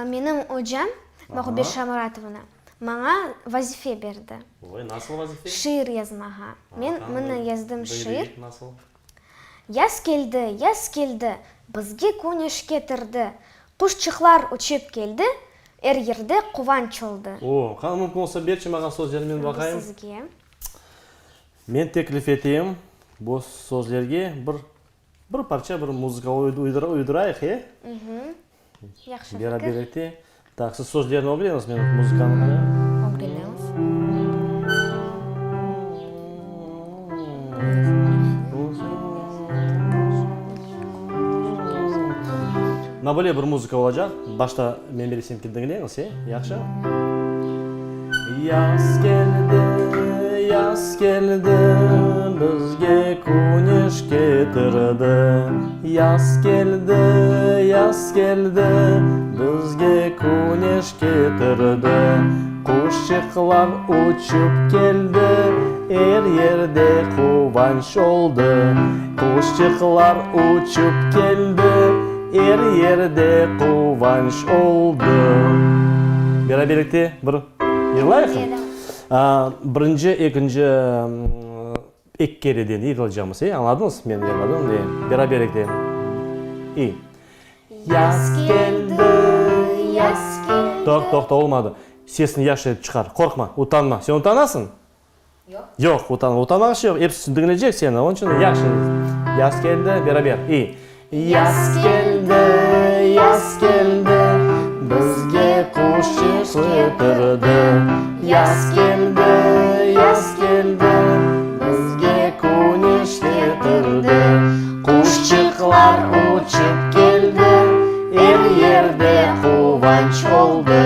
Speaker 3: menim ocam, Mağbube Şamuratovna, maña vazife berdi.
Speaker 8: Oy, nasıl vazife?
Speaker 3: Şiir yazmağa. Men mına yazdım şiir.
Speaker 8: Buyurayıq, nasıl?
Speaker 3: Yaz keldi, yaz keldi, bizge küneş ketirdi, Quşçıqlar uçıp keldi, er yerde quvanç oldı.
Speaker 8: O, qana mümkün olsa berçi maña sözlerini men baqayım.
Speaker 3: Bu sizge.
Speaker 8: Men teklif eteyim bu sözlerge bir bir parça bir muzıka uydurayıq, e?
Speaker 3: Yahşı fikir.
Speaker 8: Beraberlikte. Tak, siz sözlerni ögreniñiz, men muzıkanı qoyayım.
Speaker 1: Ögrenemiz.
Speaker 8: Mına böyle bir muzıka olacaq. Başta men bilsem ki, diñleñiz, e? Yahşı? Yaz keldi, yaz keldi, bizge küneş ketirdi. Yaz keldi, yaz keldi, bizge küneş ketirdi. Quşçıqlar uçıp keldi, er yerde quvanç oldı. Quşçıqlar uçıp keldi, er yerde quvanç oldı. Beraberlikte bir yırlayıqmı? Birinci, ekinci, eki kereden yırlaycaqmız, e? Añladıñız? Men yırladım ve beraberlikte. İ. Yaz keldi, yaz keldi. Toq, toqta, olmadı. Sesini yahşı etip çıqar. Qorqma, utanma. Sen utanasıñ?
Speaker 1: Yoq.
Speaker 8: Yoq, utanma. Utanmağa şey yoq. Episi diñleycek seni. Onıñ içün yahşı. Yaz keldi, beraber. İ. Yaz keldi, yaz keldi, bizge quşçıq ketirdi. Yaz keldi, yaz keldi, bizge küneş ketirdi. Quşçıqlar uçıp keldi, er yerde quvanç oldı.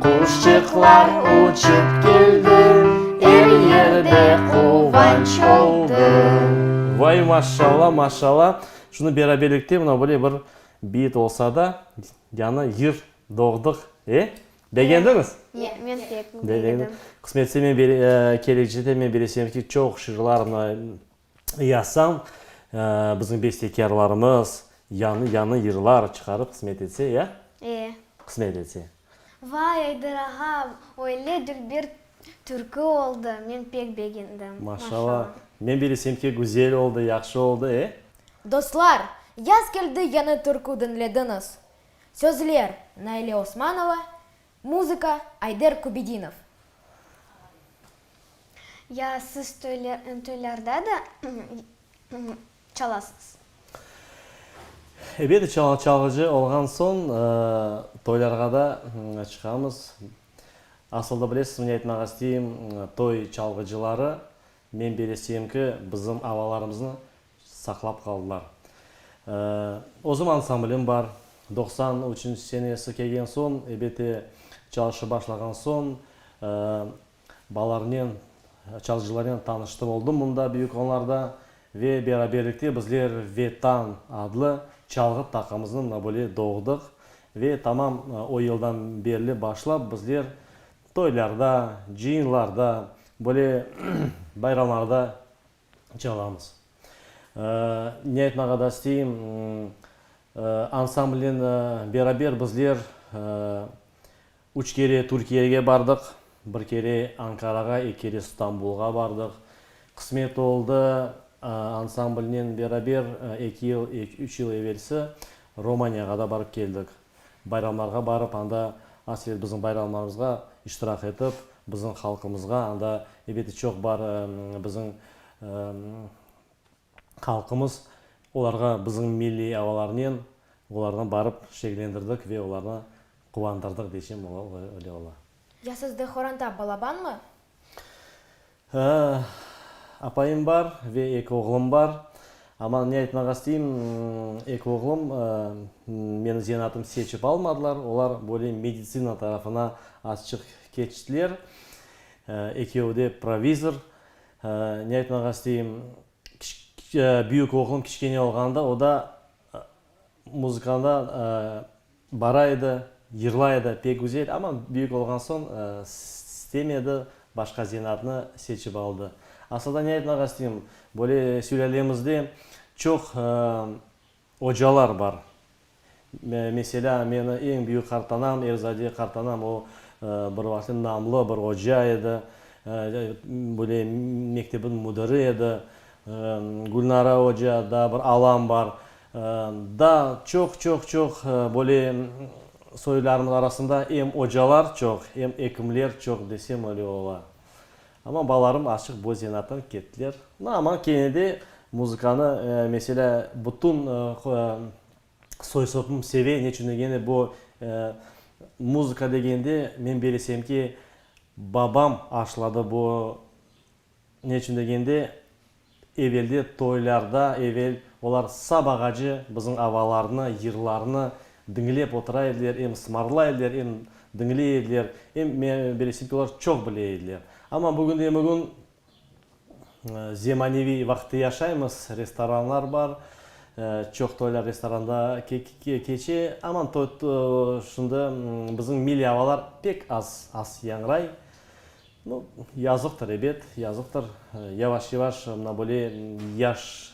Speaker 8: Quşçıqlar uçıp keldi, er yerde quvanç oldı. Vay, maşalla, maşalla! Şunı beraberlikte mına böyle bir bit olsa da, yañı yır doğdıq, e? Begendiñiz?
Speaker 3: Men pek begendim.
Speaker 8: Qısmetse men kelecekte men bilesem ki, çoq şiirlar mına yazsam, bizim bestekârlarımız yañı-yañı yırlar çıqarıp qısmet etse, ya?
Speaker 3: E.
Speaker 8: Qısmet etse.
Speaker 3: Vay, Ayder ağa, öyle dülber türkü oldı, men pek begendim.
Speaker 8: Maşallah. Men bilesem ki, güzel oldı, yahşı oldı, e?
Speaker 1: Dostlar, Yaz keldi yañı türkü diñlediñiz. Sözler, Naile Osmanova, muzıka, Ayder Kübedinov.
Speaker 3: Ya siz toylarda da çalasız?
Speaker 8: Ebet, çalğıcı olğan soñ toylarğa da çıqamız. Asılda bilesizmi ne aytmağa isteyim, toy çalğıcıları, men belesem ki, bizim avalarımıznı saqlap qaldılar. Özüm ansamblim bar. 93 senesi kelgen soñ, ebette, çalışıp başlağan soñ, Balalarnen, çalıcılarnen tanıştı oldım mında Büyük Onlarda ve beraberlikte bizler Vetan adlı çalğı taqımıznı mına böyle doğdıq ve tamam o yıldan berli başlap bizler toylarda, cıyınlarda, böyle bayramlarda çalamız. Ne aytmağa da isteyim, ansamblnen beraber bizler Üç kere Türkiyege bardıq, bir kere Ankarağa, eki kere Stambulğa bardıq. Qısmet oldı, ansamblnen beraber eki yıl, üç yıl evelsi Romaniyağa da barıp keldik. Bayramlarğa barıp, anda asret bizim bayramlarımızğa iştirak etip, bizim halqımızğa, anda elbette çoq bar bizim halqımız, olarğa bizim milliy avalarnen olarnı barıp şeklendirdik ve olarnı quvandırdıq desem öyle ola.
Speaker 1: Ya sizde horanta balabanmı?
Speaker 8: Apayım bar ve eki oğlum bar. Amma ne aytmağa isteyim, eki oğlum meni zenaatım seçip almadılar, olar böyle meditsina tarafına azçıq keçtiler. Ekevi de provizor. Ne aytmağa isteyim, büyük oğlum kiçkene olğanda o da muzıkanda bara edi, yırlay edi pek güzel, amma büyük olğan soñ istemedi, başqa zenaatnı seçip aldı. Asılda ne aytmağa isteyim, böyle sülâlemizde çoq. ocalar bar. Meselâ, meni eñ büyük qartanam, Erzade qartanam, o, bir vaqıtlar namlı bir oca edi, böyle mektebin müdiri edi. Gülnara oca, daa bir alam bar. Daa çoq-çoq-çoq böyle soylarımız arasında em ocalar çoq, em ekimler çoq desem öyle ola. Amma balalarım azçıq bu zenaattan kettiler. No, amma kene de muzıkanı, meselâ, bütün soy-sopum seve, neçün degende, bu muzıka degende, men belesem ki, babam aşladı bu, neçün degende, Evelde toylarda evel olar sabağacı bizim avalarnı, yırlarnı diñlep otura ediler, em sımarlay ediler, em diñley ediler, em men bilesem ki, olar çoq bile ediler. Amma bugünde bugün zemaneviy vaqıtta yaşaymız, restoranlar bar, çoq toylar restoranda keçe, amma şimdi bizim milliy avalar pek az az yañray. Nu, yazıqtır, ebet, yazıqtır. Yavaş-yavaş mına böyle yaş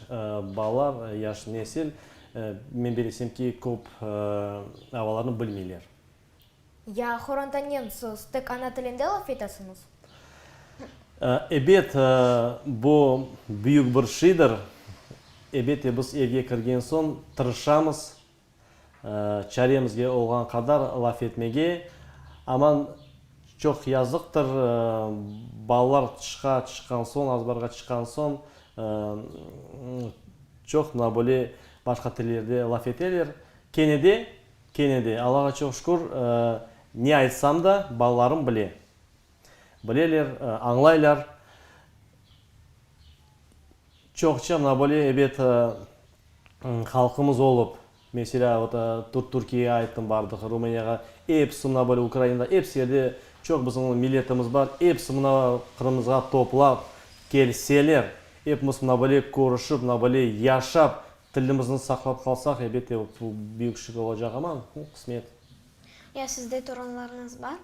Speaker 8: balalar, yaş nesil, men belesem ki, köp avalarnı bilmeyler.
Speaker 1: Ya horantanen siz tek ana tilinde laf etesiñiz?
Speaker 8: Ebet, bu büyük bir şeydir. Ebette, biz evge kirgen soñ tırışamız Çaremizge olğan qadar laf etmege, aman çoq yazıqtır, balalar tışqa çıqqan soñ, azbarğa çıqqan soñ çoq mına böyle başqa tillerde laf eteler. Kene de, kene de, Allağa çoq şükür, ne aytsam da, balalarım bile. Bileler, añlaylar. Çoqça mına böyle, ebet, halqımız olıp, meselâ, vot, Türkiyege ayttım, bardıq, Rumıniyağa, episi mına böyle Ukrainada, episi yerde çoq bizim milletimiz bar, episi mına Qırımımızğa toplap kelseler, epimiz mına böyle körüşip, mına böyle yaşap, tilimizni saqlap qalsaq, elbette, bu büyük şükür olacaq, amma, qısmet.
Speaker 3: Ya sizde torunlarıñız bar?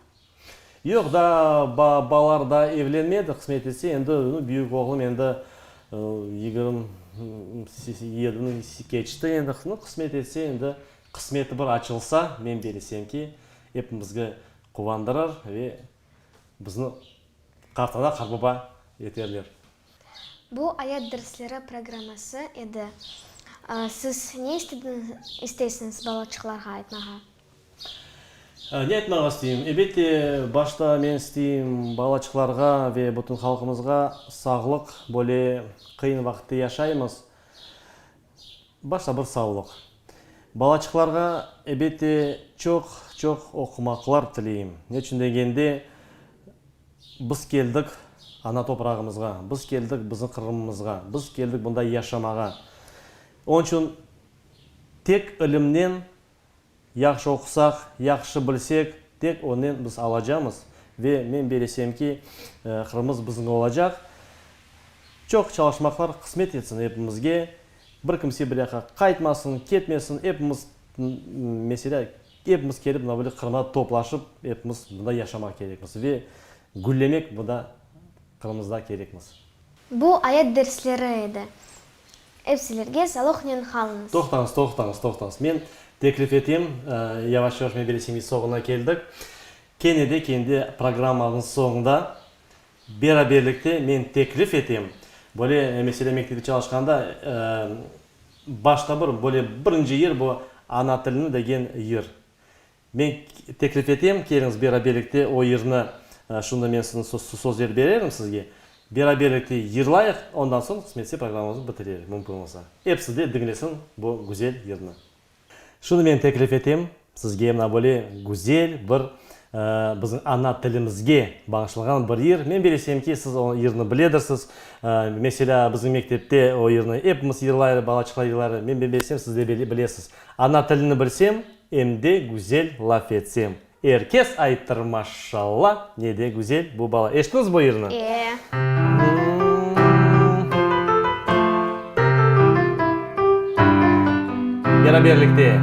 Speaker 8: Yoq, daa balalar daa evlenmedi, qısmet etse, endi büyük oğlum endi 27-ni keçti, endi qısmet etse, endi qısmeti bir açılsa, men belesem ki, epimizge quvandırır ve bizni qartana, qartbaba eterler.
Speaker 3: Bu Ayat dersleri programması edi. Siz ne isteysiñiz balaçıqlarğa aytmağa?
Speaker 8: Ne aytmağa isteyim? Elbette, başta men isteyim balaçıqlarğa ve bütün halqımızğa sağlıq, böyle qıyın vaqıtta yaşaymız, başta bir sağlıq. Balaçıqlarğa, elbette, çoq, çoq oqumaqlar tileyim. Ne içün degende, biz keldik ana toprağımızğa, biz keldik bizim Qırımımızğa, biz keldik bunda yaşamağa. Onıñ içün tek ilimnen Yahşı oqusaq, yahşı bilsek, tek onen biz alacamız ve men belesem ki, Qırımız bizim olacaq. Çoq çalışmaqlar qısmet etsin epimizge. Bir kimse bir yaqqa qaytmasın, ketmesin, epimiz, meselâ, epimiz kelip mına böyle Qırımda toplaşıp, epimiz mında yaşamaq kerekmiz ve güllemek mında Qırımımızda kerekmiz.
Speaker 3: Bu ayat dersleri edi. Epsilerge salıqnen qalıñız.
Speaker 8: Toqtañız, toqtañız, toqtañız. Men teklif etem, yavaş-yavaş men bilesem biz soñuna keldik. Kene de kendi programmamıznıñ soñunda beraberlikte men teklif etem, böyle meselâ mektepte çalışqanda başta bir böyle birinci yır bu Ana tilini degen yır. Men teklif etem, keliñiz beraberlikte o yırnı, şunda men siziñ sözler bererim sizge, beraberlikte yırlayıq, ondan soñ qısmetse programmamıznı bitirerik, mümkün olsa. Episi de diñlesin bu güzel yırnı. Şunı men teklif etem sizge, mına böyle güzel bir bizim ana tilimizge bağışlanğan bir yır. Men bilesem ki, siz o yırnı biledirsiz. Meselâ, bizim mektepte o yırnı epimiz yırlayıq, balaçıqlar yırlayıq. Men bilesem, siz de bilesiz. Ana tilini bilsem, em de güzel laf etsem, er kes aytır, maşşalla, ne de güzel bu bala. Eşittiñiz bu yırnı?
Speaker 3: E.
Speaker 8: Beraberlikte.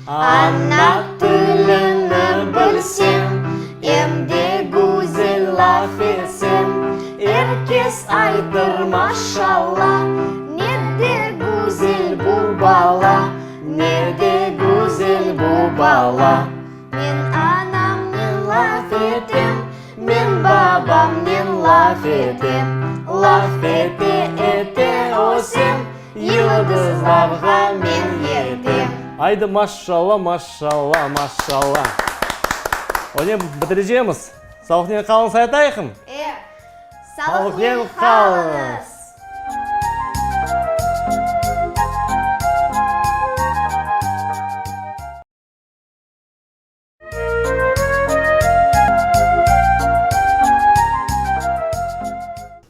Speaker 20: Ana tilini bilsem, em de güzel laf etsem, er kes aytır, maşşalla, ne de güzel bu bala. Men anamnen laf etem, men babamnen laf etem. Laf ete, ete ösem, yıldızlarğa men yetem.
Speaker 8: Aydı, maşşalla, maşşalla, maşşalla. Onen bitirecemiz. Sağlıqnen qalıñız aytayıqmı?
Speaker 15: E,
Speaker 8: Sağlıqnen qalıñız!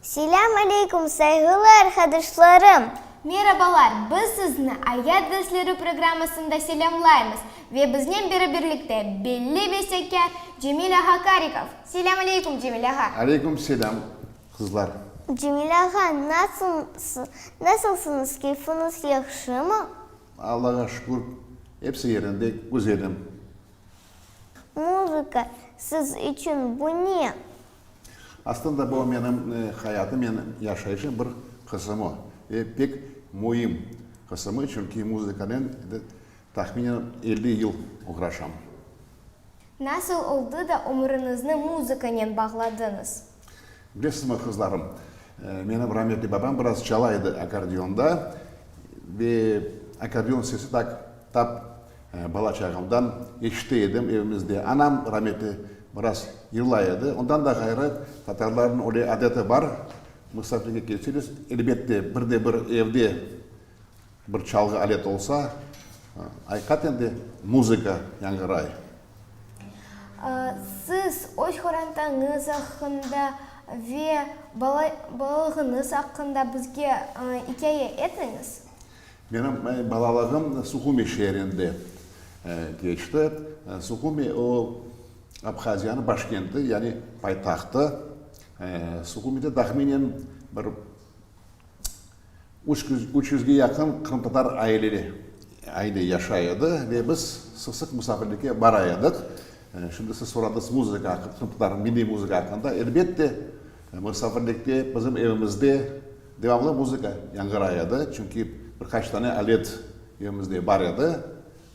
Speaker 6: Selâm aleykum, sayğılı arqadaşlarım!
Speaker 15: Merabalar, biz sizni Ayat dersleri programmasında selâmlaymız ve biznen beraberlikte belli bestekâr Cemil ağa Karikov. Selâm aleykum, Cemil ağa!
Speaker 21: Aleykum selâm, qızlar!
Speaker 6: Cemil ağa, nasılsıñız, keyfiñiz yahşımı?
Speaker 21: Allağa şükür, episi yerinde, güzelim.
Speaker 6: Muzıka siz içün bu ne?
Speaker 21: Aslında bu menim hayatım, menim yaşayışım bir qısımı ve pek müim qısımı, çünki muzıkanen tahminen 50 yıl oğraşam.
Speaker 15: Nasıl oldı da ömüriñizni muzıkanen bağladıñız?
Speaker 21: Bilesizmi, qızlarım, menim rametli babam biraz çala edi akkordeonda ve akkordeon sesi tak tap bala çağımdan eşite edim evimizde. Anam rametli biraz yırlay edi. Ondan da ğayrı, tatarlarnıñ öyle adeti bar, musafirge kelseñiz, elbette, bir de bir evde Bir çalğı alet olsa, aqiqaten de muzıka yañğıray.
Speaker 15: Siz öz qorantañız aqqında ve balalığıñız aqqında bizge ikâye etiñiz.
Speaker 21: Menim balalığım Suhumi şeerinde keçti. Suhumi o, Abhaziyanıñ başkenti, yani paytahtı. Suhumide tahminen bir Üç yüzge yaqın qırımtatar aileli aile yaşay edi ve biz sıq-sıq musafirlikke bara edik. Şimdi siz soradıñız muzıka aqqında, qırımtatar milliy muzıka aqqında. Elbette, musafirlikte bizim evimizde devamlı muzıka yañğıray edi, çünki bir qaç tane alet evimizde bar edi.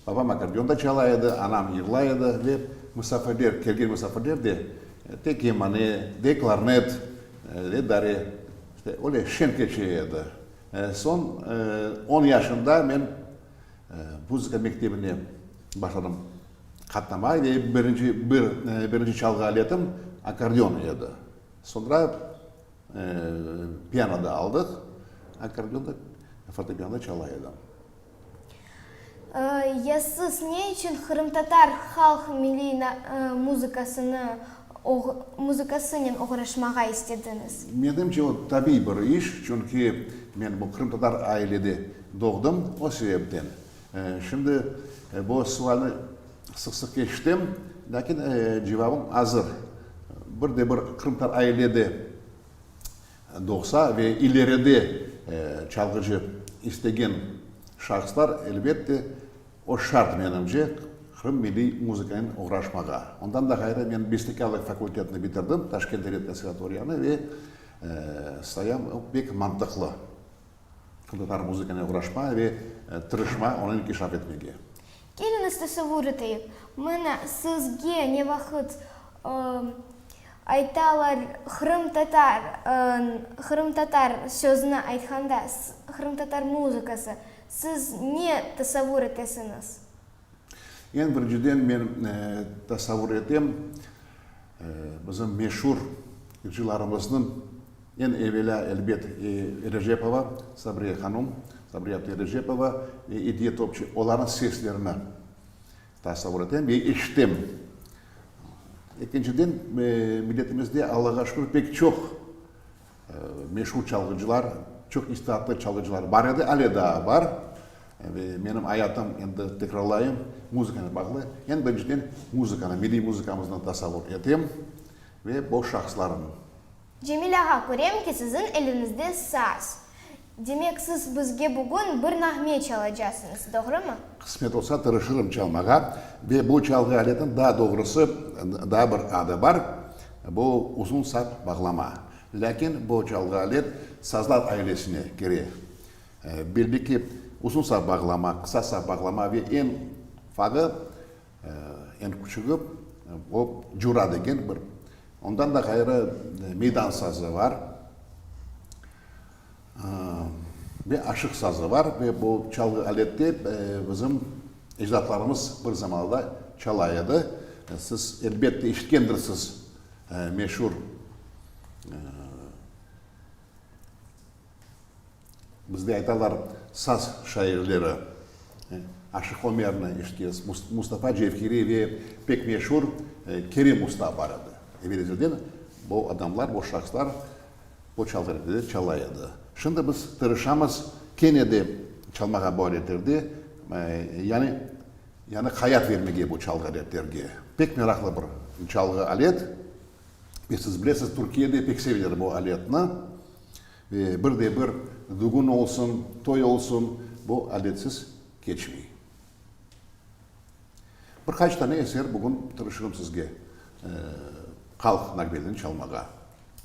Speaker 21: Babam akkordeonda çala edi, anam yırlay edi ve musafirler, kelgen musafirler de de kemane, de klarnet, de dare, işte, öyle şeñ keçe edi. Soñ on yaşında men muzıka mektebine başladım qatnamağa ve birinci, bir, birinci çalğı aletim akkordeon edi. Soñra piano da aldıq, akkordeonda, fortepianoda çala edim.
Speaker 15: Ya siz ne içün qırımtatar halq milliy muzıkasını muzıkasınen oğraşmağa istediñiz?
Speaker 21: Menimce, o tabiiy bir iş, çünki men bu qırımtatar ailede doğdım, o sebepten. Şimdi bu sualni sıq-sıq eşitem, lâkin cevabım azır. Bir de bir qırımtatar ailede Doğsa ve ileride çalğıcı istegen şahıslar, elbette, o şart, menimce, qırım milliy muzıkanen oğraşmağa. Ondan da ğayrı, men bestekârlıq fakultetini bitirdim, Taşkent devlet konservatoriyanı ve sayam, o pek mantıqlı, qırımtatar muzıkanen oğraşma ve tırışma, onı inkişaf etmege.
Speaker 15: Keliñiz tasavvur eteyik, mına sizge ne vaqıt Aytalar, qırımtatar, qırımtatar sözüni aytqanda, qırımtatar muzıkası, siz ne tasavvur etesiñiz?
Speaker 21: Eñ birinciden men tasavvur etem, bizim meşur yırcılarımıznıñ, eñ evelâ, elbet, Erecepova, Sabriye hanum, Sabriye apte Erecepova ve Ediye Topçi, olarnıñ seslerini Tasavvur etem ve eşitem. Ekinciden, milletimizde, Allağa şükür, pek çoq meşur çalğıcılar, çoq istidatlı çalğıcılar bar edi, ale daa bar. Ve menim ayatım, endi tekrarlayım, muzıkanen bağlı. Eñ birinciden, muzıkanı, milliy muzıkamıznı tasavvur etem ve bu şahıslarnı.
Speaker 15: Cemil ağa, körem ki, siziñ eliñizde saz. Demek, siz bizge bugün bir nağme çalacasıñız, doğrumı?
Speaker 21: Qısmet olsa, tırışırım çalmağa. Ve bu çalğı aletiniñ daa doğrusı, daa bir adı bar, bu uzun sap bağlama. Lâkin bu çalğı alet sazlar ailesine kire. Belli ki, uzun sap bağlama, qısa sap bağlama ve eñ fağı. Eñ küçügi, o cura degen bir. Ondan da ğayrı meydan sazı bar ve aşıq sazı bar. Ve bu çalğı alette bizim ecdatlarımız bir zamanlarda çala edi. Siz, elbette, eşitkendirsiz meşur Bizde aytalar, saz şairleri Aşıq Ömerni eşitkeniz, Mustafa Cevheriy ve pek meşur Kerim usta bar edi. Evel-ezelden bu adamlar, bu şahıslar bu çalğı çala edi. Şimdi biz tırışamız kene de çalmağa bu aletlerde, yani yani hayat vermege bu çalğı aletlerge. Pek meraqlı bir çalğı alet. Ve siz bilesiz, Türkiyede pek seveler bu aletni. Ve bir de bir dügün olsun, toy olsun, bu aletsiz keçmey. Bir qaç tane eser bugün tırışırım sizge halq nağmelerini çalmağa.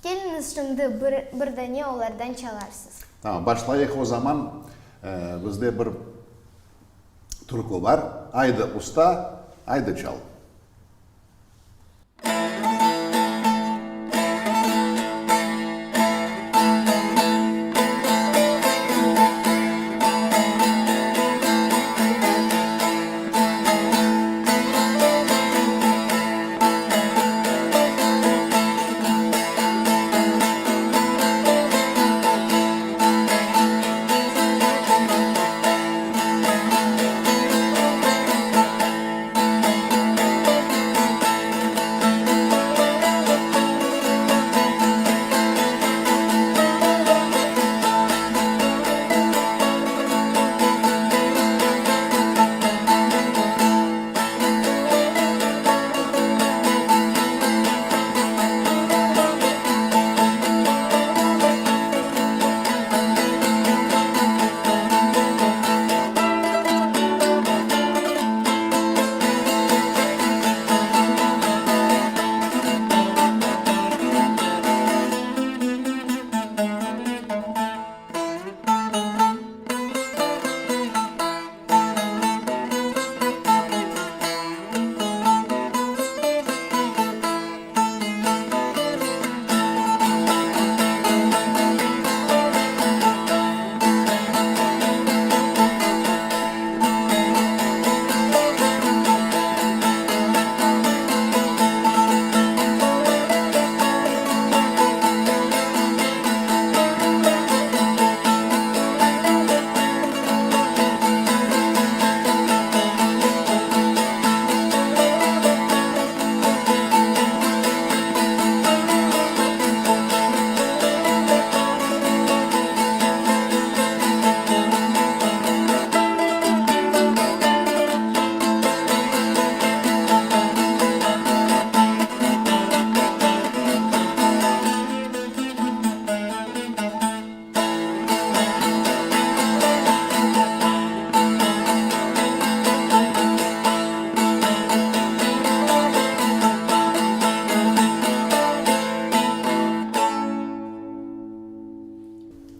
Speaker 15: Keliñiz şimdi bir, bir dane olardan çalarsız.
Speaker 21: Tamam, başlayıq o zaman. Bizde bir türkü bar, Aydı, usta, aydı çal.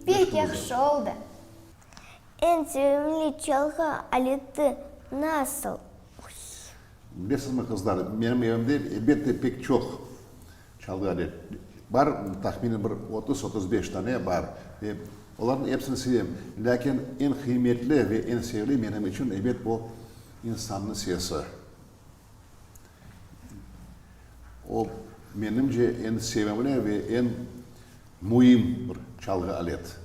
Speaker 15: Pek yahşı oldı.
Speaker 6: Eñ sevimli çalğı aleti nasıl?
Speaker 21: Bilesizmi, qızlar, menim evimde elbette pek çoq Çalğı alet bar, tahminen bir 30-35 tane bar ve olarnıñ episini sevem. Lâkin eñ qıymetli ve eñ sevimli menim içün, ebet, bu insannıñ sesi. O, menimce, eñ sevimli ve eñ müim bir çalğı alet.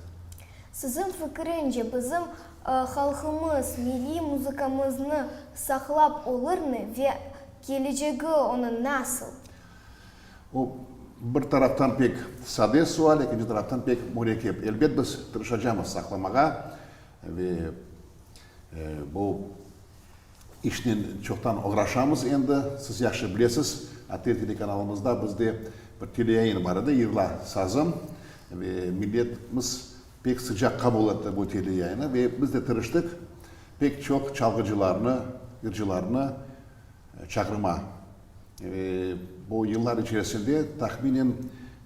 Speaker 15: Siziñ fikrince, bizim halqımız milliy muzıkamıznı saqlap olurmı ve kelecegi onıñ nasıl?
Speaker 21: O, bir taraftan pek sade sual, ekinci taraftan pek mürekkep. Elbet, biz tırışacamız saqlamağa ve bu işnen çoqtan oğraşamız endi. Siz yahşı bilesiz, ATR telekanalımızda bizde bir teleyayın bar edi, Yırla sazım, ve milletimiz pek sıcaq qabul etti bu teleyayını ve biz de tırıştıq pek çoq çalğıcılarnı, yırcılarnı çağırma. Bu yıllar içerisinde tahminen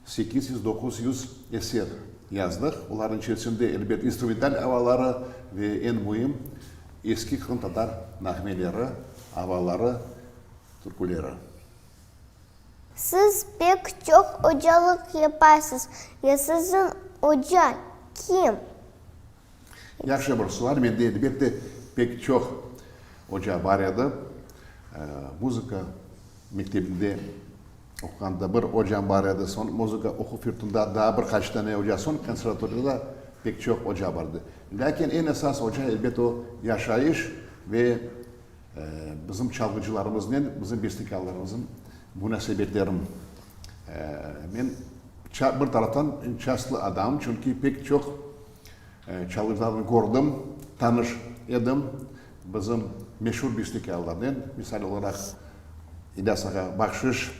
Speaker 21: 800, 900 eser yazdıq. Olarnıñ içerisinde, elbet, instrumental avaları ve eñ müim, eski qırımtatar nağmeleri, avaları. türküleri.
Speaker 6: Siz pek çoq ocalıq yapasız. Ya siziñ oca kim?
Speaker 21: Yahşı bir sual. Mende, elbette, pek çoq oca bar edi. Muzıka mektebinde oquğanda bir ocam bar edi, soñ muzıka oquv yurtunda daa bir qaç tane oca, soñ konservatoriyada da pek çoq oca bar edi. Lâkin eñ esas oca, elbet, o, yaşayış ve Bizim çalğıcılarımıznen bizim bestekârlarımıznıñ munasebetlerim. Men bir taraftan şanslı adamım, çünki pek çoq çalğıcılarnı kördim, tanış edim. Bizim meşur bestekârlarnen, misal olaraq, İlyas ağa Bahşiş,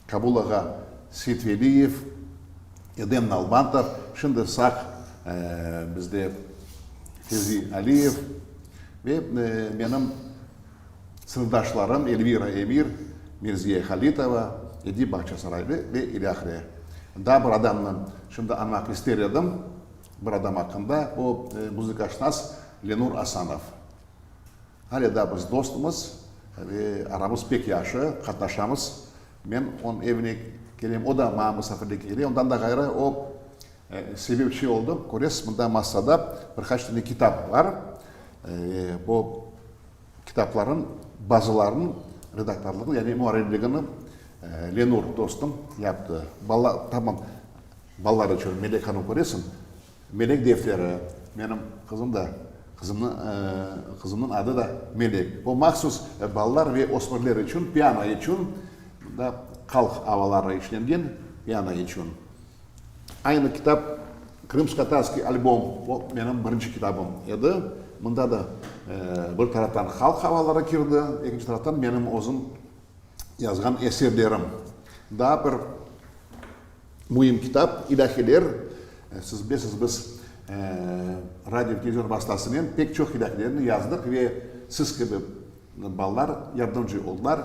Speaker 21: Kabul ağa Seytveliyev, Edem Nalbantov, şimdi sağ bizde Fevzi Aliyev ve menim sınıfdaşlarım Elvira Emir, Mirziye Halitova, Edip Bağçasaraylı ve ilâhre. Daa bir adamnı şimdi añmaq ister edim, bir adam aqqında, o, muzıkaşınas Lenur Asanov. Ale daa biz dostmız ve aramız pek yahşı, qatnaşamız. Men onıñ evine kelem, o da maña musafirlikke kele. Ondan da ğayrı o sebepçi oldı. Köresiz, mında masada bir qaç tane kitap bar. Bu kitaplarnıñ bazılarınıñ redaktorlığını, yani muarrirligini Lenur dostum yaptı. Bala, tamam, balalar içün, Melek hanım köresiñ, Melek defteri, menim qızım da, qızımnı, qızımnıñ adı da Melek. Bu mahsus balalar ve ösmürler içün, piano içün, mında halq avaları işlengen piano içün. Aynı kitap Krımskotatarskiy albom, o menim birinci kitabım edi. Mında da bir taraftan halq avaları kirdi, ekinci taraftan menim özüm yazğan eserlerim. Daa bir Müim kitap, ilâhiler, siz bilesiz, biz radio ve televizor vastasınen pek çoq ilâhilerni yazdıq ve siz kibi balalar yardımcı oldılar,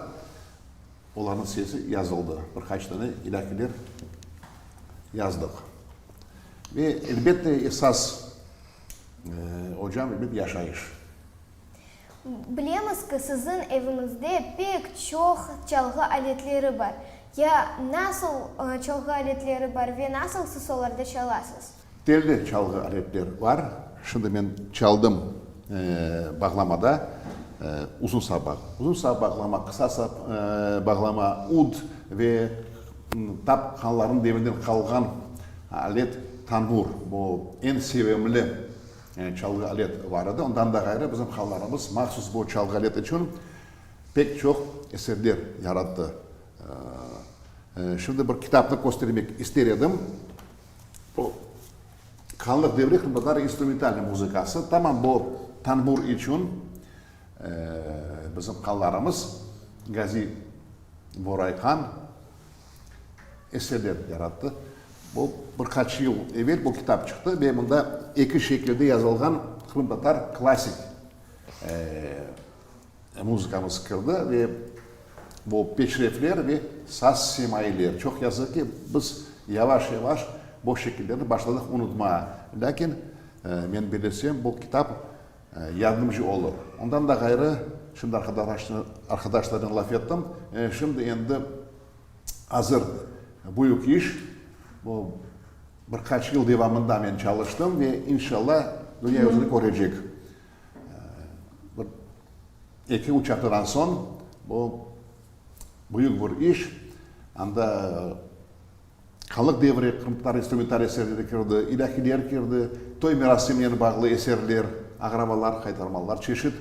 Speaker 21: olarnıñ sesi yazıldı, bir qaç tane ilâhiler yazdıq. Ve, elbette, esas ocam, elbet, yaşayış.
Speaker 15: Bilemiz ki, siziñ eviñizde pek çoq çalğı aletleri bar. Ya nasıl çalğı aletleri bar ve nasıl siz olarda çalasız?
Speaker 21: Telli çalğı aletler bar. Şimdi men çaldım bağlamada uzun sap, uzun sap bağlama, qısa sap bağlama, ud ve tap hanlarnıñ devrinden qalğan alet tanbur. Bu eñ sevimli Çalğı alet bar edi. Ondan da ğayrı bizim hanlarımız mahsus bu çalğı alet içün pek çoq eserler yarattı. Şimdi bir kitapnı köstermek ister edim. Bu Hanlıq devri qırımtatar instrumental muzıkası. Tamam bu tanbur içün bizim hanlarımız Gazi Boray-han eserler yarattı. Bu bir qaç yıl evel bu kitap çıqtı ve mında eki şekilde yazılğan qırımtatar klassik muzıkamız kirdi ve bu peşrefler ve saz semailer. Çoq yazıq ki, biz yavaş-yavaş bu şekillerni başladıq unutmağa. Lâkin, men bilesem, bu kitap yardımcı olur. Ondan da ğayrı, şimdi arqadaşlarnen laf ettim, şimdi endi azır büyük iş, bu bir qaç yıl devamında men çalıştım ve inşallah dünya yüzüni körecek. Bir eki-üç aftadan soñ bu büyük bir iş, anda Halıq devri qırımtatar instrumental eserleri kirdi, ilâhiler kirdi, toy merasiminen bağlı eserler, ağravalar, qaytarmalar, çeşit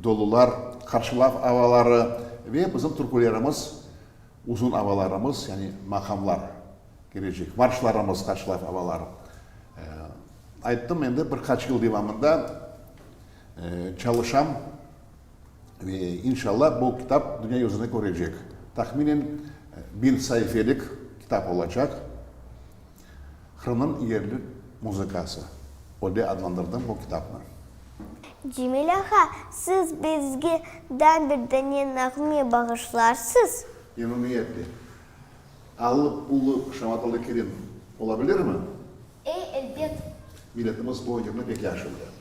Speaker 21: dolular, qarşılav avaları ve bizim türkülerimiz, uzun avalarımız, yani maqamlar kirecek, marşlarımız, qarşılav avaları. Ayttım, endi bir qaç yıl devamında çalışam. Ve inşallah bu kitap dünya yüzüni körecek. Tahminen biñ saifelik kitap olacaq. Qırımnıñ yerli muzıkası öyle adlandırdım bu kitapnı.
Speaker 6: Cemil ağa, siz bizge daa bir dane nağme bağışlarsız?
Speaker 21: Memnuniyetle. Allı-pullı şamatalı kelin olabilirmi?
Speaker 15: E, elbet.
Speaker 21: Milletimiz bu yırnı pek yahşı bile.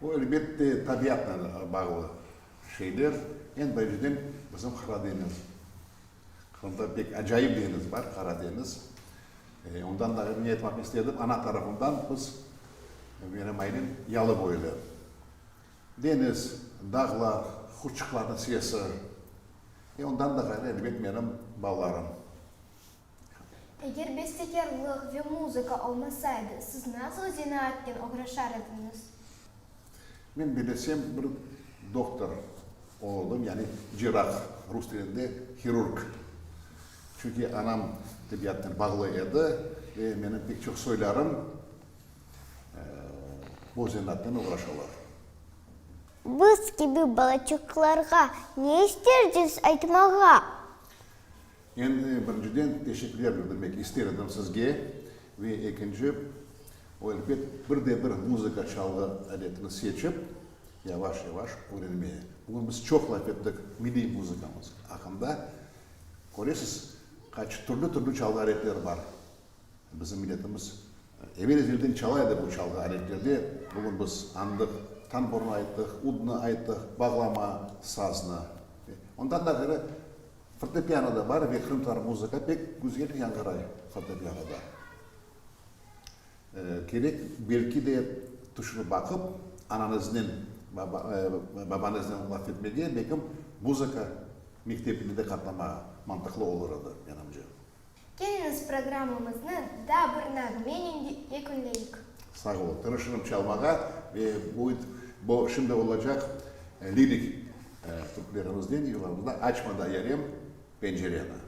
Speaker 21: O, elbette, tabiatnen bağlı şeyler. Eñ birinciden, bizim Qara deñiz. Qırımda pek acayip deñiz bar, Qara deñiz. Ondan da ne aytmaq istedim, ana tarafımdan biz, menim ailem yalıboylu. Deñiz, dağlar, qurçıqlarnıñ sesi. E ondan da ğayrı, elbet, menim balalarım.
Speaker 15: Eger bestekârlıq ve muzıka olmasaydı, siz nasıl zenaatnen oğraşar ediñiz?
Speaker 21: Men bilesem, bir doktor olurdım, yani cerrah, rus tilinde hirurg. Çünki anam tibbiyatnen bağlı edi ve menim pek çoq soylarım bu zenaatnen oğraşalar.
Speaker 6: Biz kibi balaçıqlarğa ne isterdiñiz aytmağa?
Speaker 21: Endi birinciden teşekkürler bildirmek ister edim sizge ve ekinci, o elbet bir de bir muzıka çalğı aletini seçip, yavaş-yavaş ögrenmeye. Bugün biz çoq laf ettik milliy muzıkamız aqqında. Köresiz, qaç türlü-türlü çalğı aletleri bar. Bizim milletimiz evel-ezelden çala edi bu çalğı aletlerde. Bugün biz añdıq, tambornı ayttıq, udnı ayttıq, bağlama, saznı. Ondan da ğayrı, Fortepiano da bar ve qırımtatar muzıka pek güzel yañğıray fortepianoda. Kerek, belki de, tüşünip baqıp, anañıznen, babañıznen laf etmege, belkim, muzıka mektebine de qatnamağa mantıqlı olur edi, menimce.
Speaker 15: Keliñiz, programmamıznı daa bir nağmenen yekünleyik.
Speaker 21: Sağ oluñ. Tırışırım çalmağa ve bu bu şimdi olacaq lirik türkülerimizden, yırlarımızdan Açma da yarem pencereni.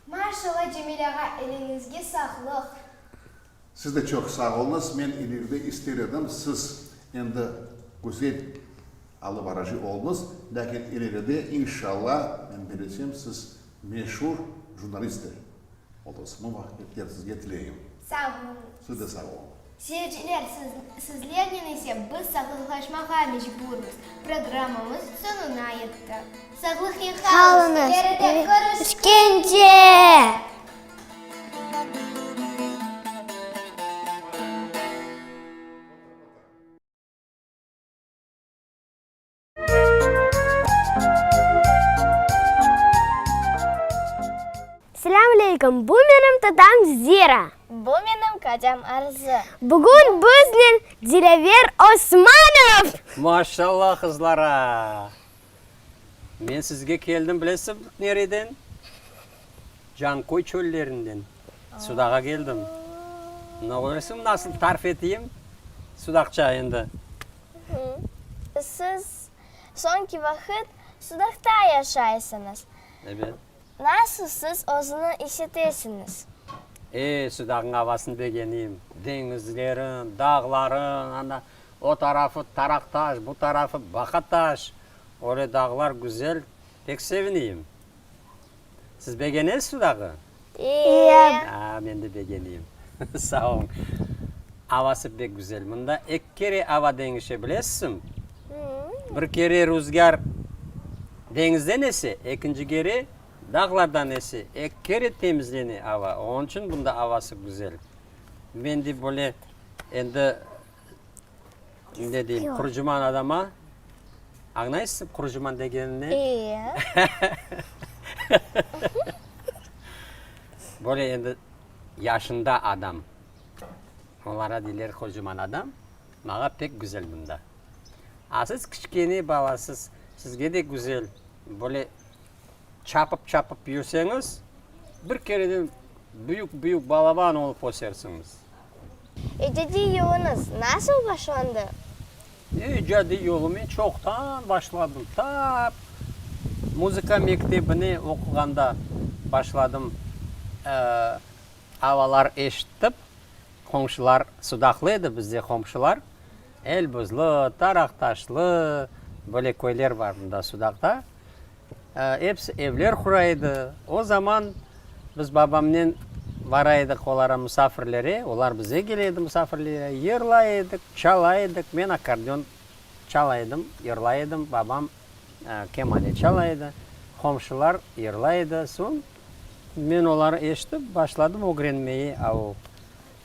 Speaker 15: Maşalla Cemil ağa eliñizge sağlıq.
Speaker 21: Siz de çoq sağ oluñız. Men ileride ister edim, siz endi güzel alıp barıcı oldıñız, lâkin ileride, inşalla, men bilesem, siz meşur jurnalist de olursız. Muvafaqiyetler sizge tileyim.
Speaker 15: Sağ oluñız.
Speaker 21: Siz de sağ oluñ.
Speaker 15: Seyirciler, sizlernen ise biz sağlıqlaşmağa mecburmız, programmamız soñuna yetti. Sağlıqnen qalıñız, ileride körüşkence!
Speaker 6: Selâm aleykum, bu menim tatam Zira.
Speaker 14: Bu menim kacam Arzı.
Speaker 6: Bugün biznen Dilâver Osmanov!
Speaker 2: Maşallah qızlara! Men sizge keldim, bilesiz nereden? Canköy çöllerinden. Sudağa keldim. Mına köresiñmi nasıl tarif eteyim sudaqça endi.
Speaker 14: Siz soñki vaqıt.
Speaker 6: Sudaqta yaşaysıñız.
Speaker 2: Ebet.
Speaker 6: Nasıl siz özüni is etesiñiz?
Speaker 2: E, Sudaqnıñ avasını begeneyim. Deñizlerin, dağların, anda o tarafı Taraqtaş, bu tarafı Baqataş. Öyle dağlar güzel, pek sevineyim. Siz begenesiz Sudağı?
Speaker 6: E.
Speaker 2: A, men de begeneyim. Sağ oluñ. Avası pek güzel. Mında eki kere ava deñişe, bilesizmi? Bir kere ruzgâr deñizden ese, ekinci kere dağlardan ese. Eki kere temizlene ava. Onıñ içün bunda avası güzel. Men de böyle endi, ne deyim, qurucıman adama, añlaysızmı qurucıman degenini?
Speaker 6: E.
Speaker 2: Böyle endi yaşında adam. Olara deyler qurucıman adam. Maña pek güzel mında. A siz kiçkene balasız, sizge de güzel. Böyle çapıp-çapıp yürseñiz, bir kereden büyük-büyük balaban olıp ösersiñiz.
Speaker 6: İcadiy yoluñız nasıl başlandı?
Speaker 2: İcadiy yolu men çoqtan başladım. Ta muzıka mektebine oquğanda başladım. Avalar eşitip, Qomşular Sudaqlı edi, bizde qomşular Elbuzlı, Taraqtaşlı, böyle köyler bar mında Sudaqta. Episi evler qura edi. O zaman biz babamnen bara edik olara musafirlere, olar bize kele edi musafirlere, yırlay edik, çala edik. Men akkordeon çala edim, yırlay edim, babam kemane çala edi, qomşular yırlay edi. Soñ Men oları eşitip başladım ögrenmeye, a o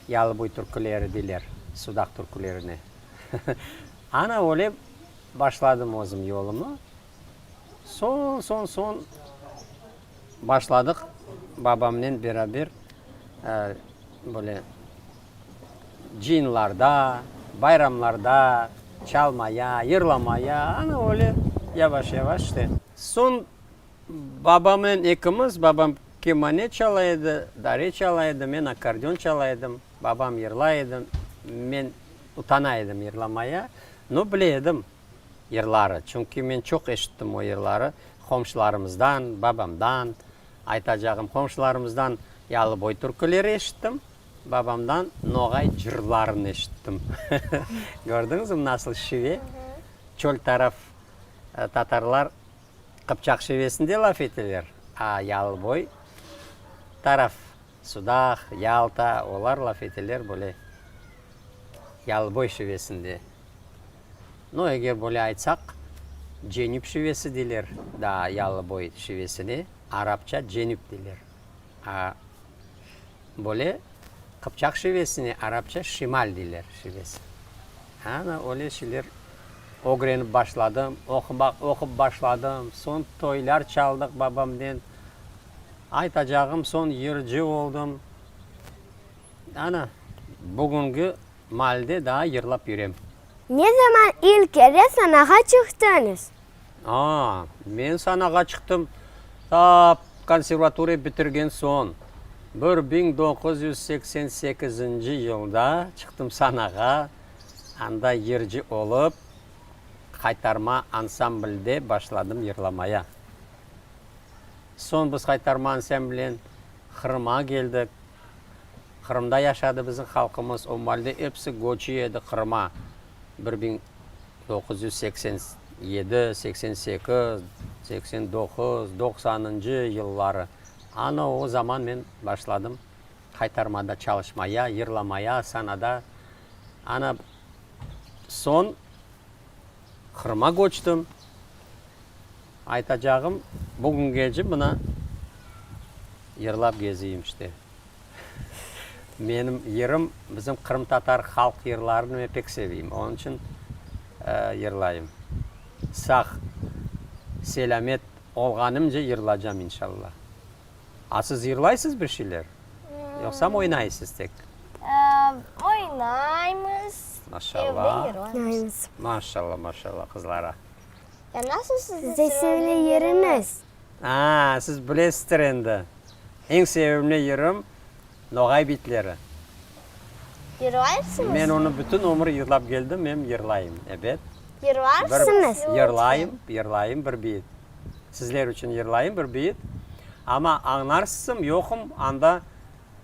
Speaker 2: Yalıboy türküleri deyler, Sudaq türkülerine. Ana öyle başladım özüm yolumı. Soñ, soñ, soñ başladıq babamnen beraber böyle cıyınlarda, bayramlarda çalmaya, yırlamaya, ana öyle yavaş-yavaş işte. Soñ Babamnen ekimiz, babam kemane çala edi, dare çala edi, men akkordeon çala edim, babam yırlay edi, men utana edim yırlamaya, no bile edim yırları, çünki men çoq eşittim o yırları qomşularımızdan, babamdan, aytacağım qomşularımızdan Yalıboy türküleri eşittim, babamdan noğay cırlarını eşittim. Kördiñizmi nasıl şive, çöl taraf tatarlar Qıpçaq şivesinde laf eteler, a Yalıboy taraf, Sudaq, Yalta, olar laf eteler böyle Yalıboy şivesinde. No, eger böyle aytsaq, Cenüp şivesi deyler daa Yalıboy şivesine, arapça Cenüp deyler. A böyle Qıpçaq şivesine arapça Şimal deyler şivesi. Ana öyle şeyler ögrenip başladım, oqumaq, oqup başladım. Soñ toylar çaldıq babamnen. Aytacağım, soñ yırcı oldım. Ana, bugüngi maalde daa yırlap yürem.
Speaker 6: Ne zaman ilk kere sanağa çıqtıñız?
Speaker 2: A, men sanağa çıqtım tap konservatoriya bitirgen soñ, 1988-nci yılda çıqtım sanağa, anda yırcı olıp, Qaytarma ansamblde başladım yırlamaya. Soñ biz Qaytarma ansamblinden Qırıma keldik. Qırımda yaşadı bizim halqımız, o maalde episi göçüy edi Qırıma, 1987, 88, 89, doqsanıncı yılları. Ana o zaman men başladım Qaytarmada çalışmaya, yırlamaya, sanada. Ana soñ Qırıma köçtim. Aytacağım, bugüngece mına yırlap geziyim işte. Menim yırım, bizim qırımtatar halq yırlarını men pek seveyim, onıñ içün yırlayım. Sağ, selâmet olğanımce yırlacam inşalla. A siz yırlaysız bir şeyler? Yoqsam oynaysız tek?
Speaker 6: Oynaymız,
Speaker 2: Maşallah.
Speaker 6: Evde yırlaymız.
Speaker 2: Maşallah, maşallah qızlara.
Speaker 6: Ya nasıl sizde sevimli yeriñiz?
Speaker 2: A, siz bilesizdir endi. Eñ sevimli yırım Noğay bitleri.
Speaker 6: Yırlaysıñız?
Speaker 2: Men onı bütün ömür yırlap keldim, em yırlayım, ebet.
Speaker 6: Yırlarsıñız?
Speaker 2: Yırlayım, yırlayım bir bit. Sizler içün yırlayım bir beyit. Amma añlarsızım, yoqım, anda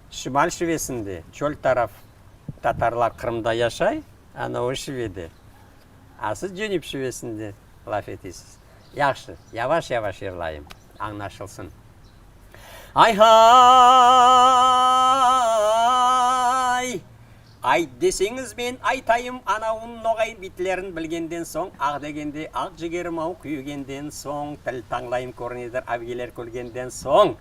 Speaker 2: şimal şivesinde, çöl taraf tatarlar Qırımda yaşay, ana o şivede. A siz cenüp şivesinde laf etesiz. Yahşı, yavaş-yavaş yırlayım, añlaşılsın. Ay-hay! Ayt deseñiz, men aytayım, anavın noğay bitlerin bilgenden soñ, ah degende, aq cigerim av küygenden soñ, til tañlayım körünedir avgeler külgenden soñ,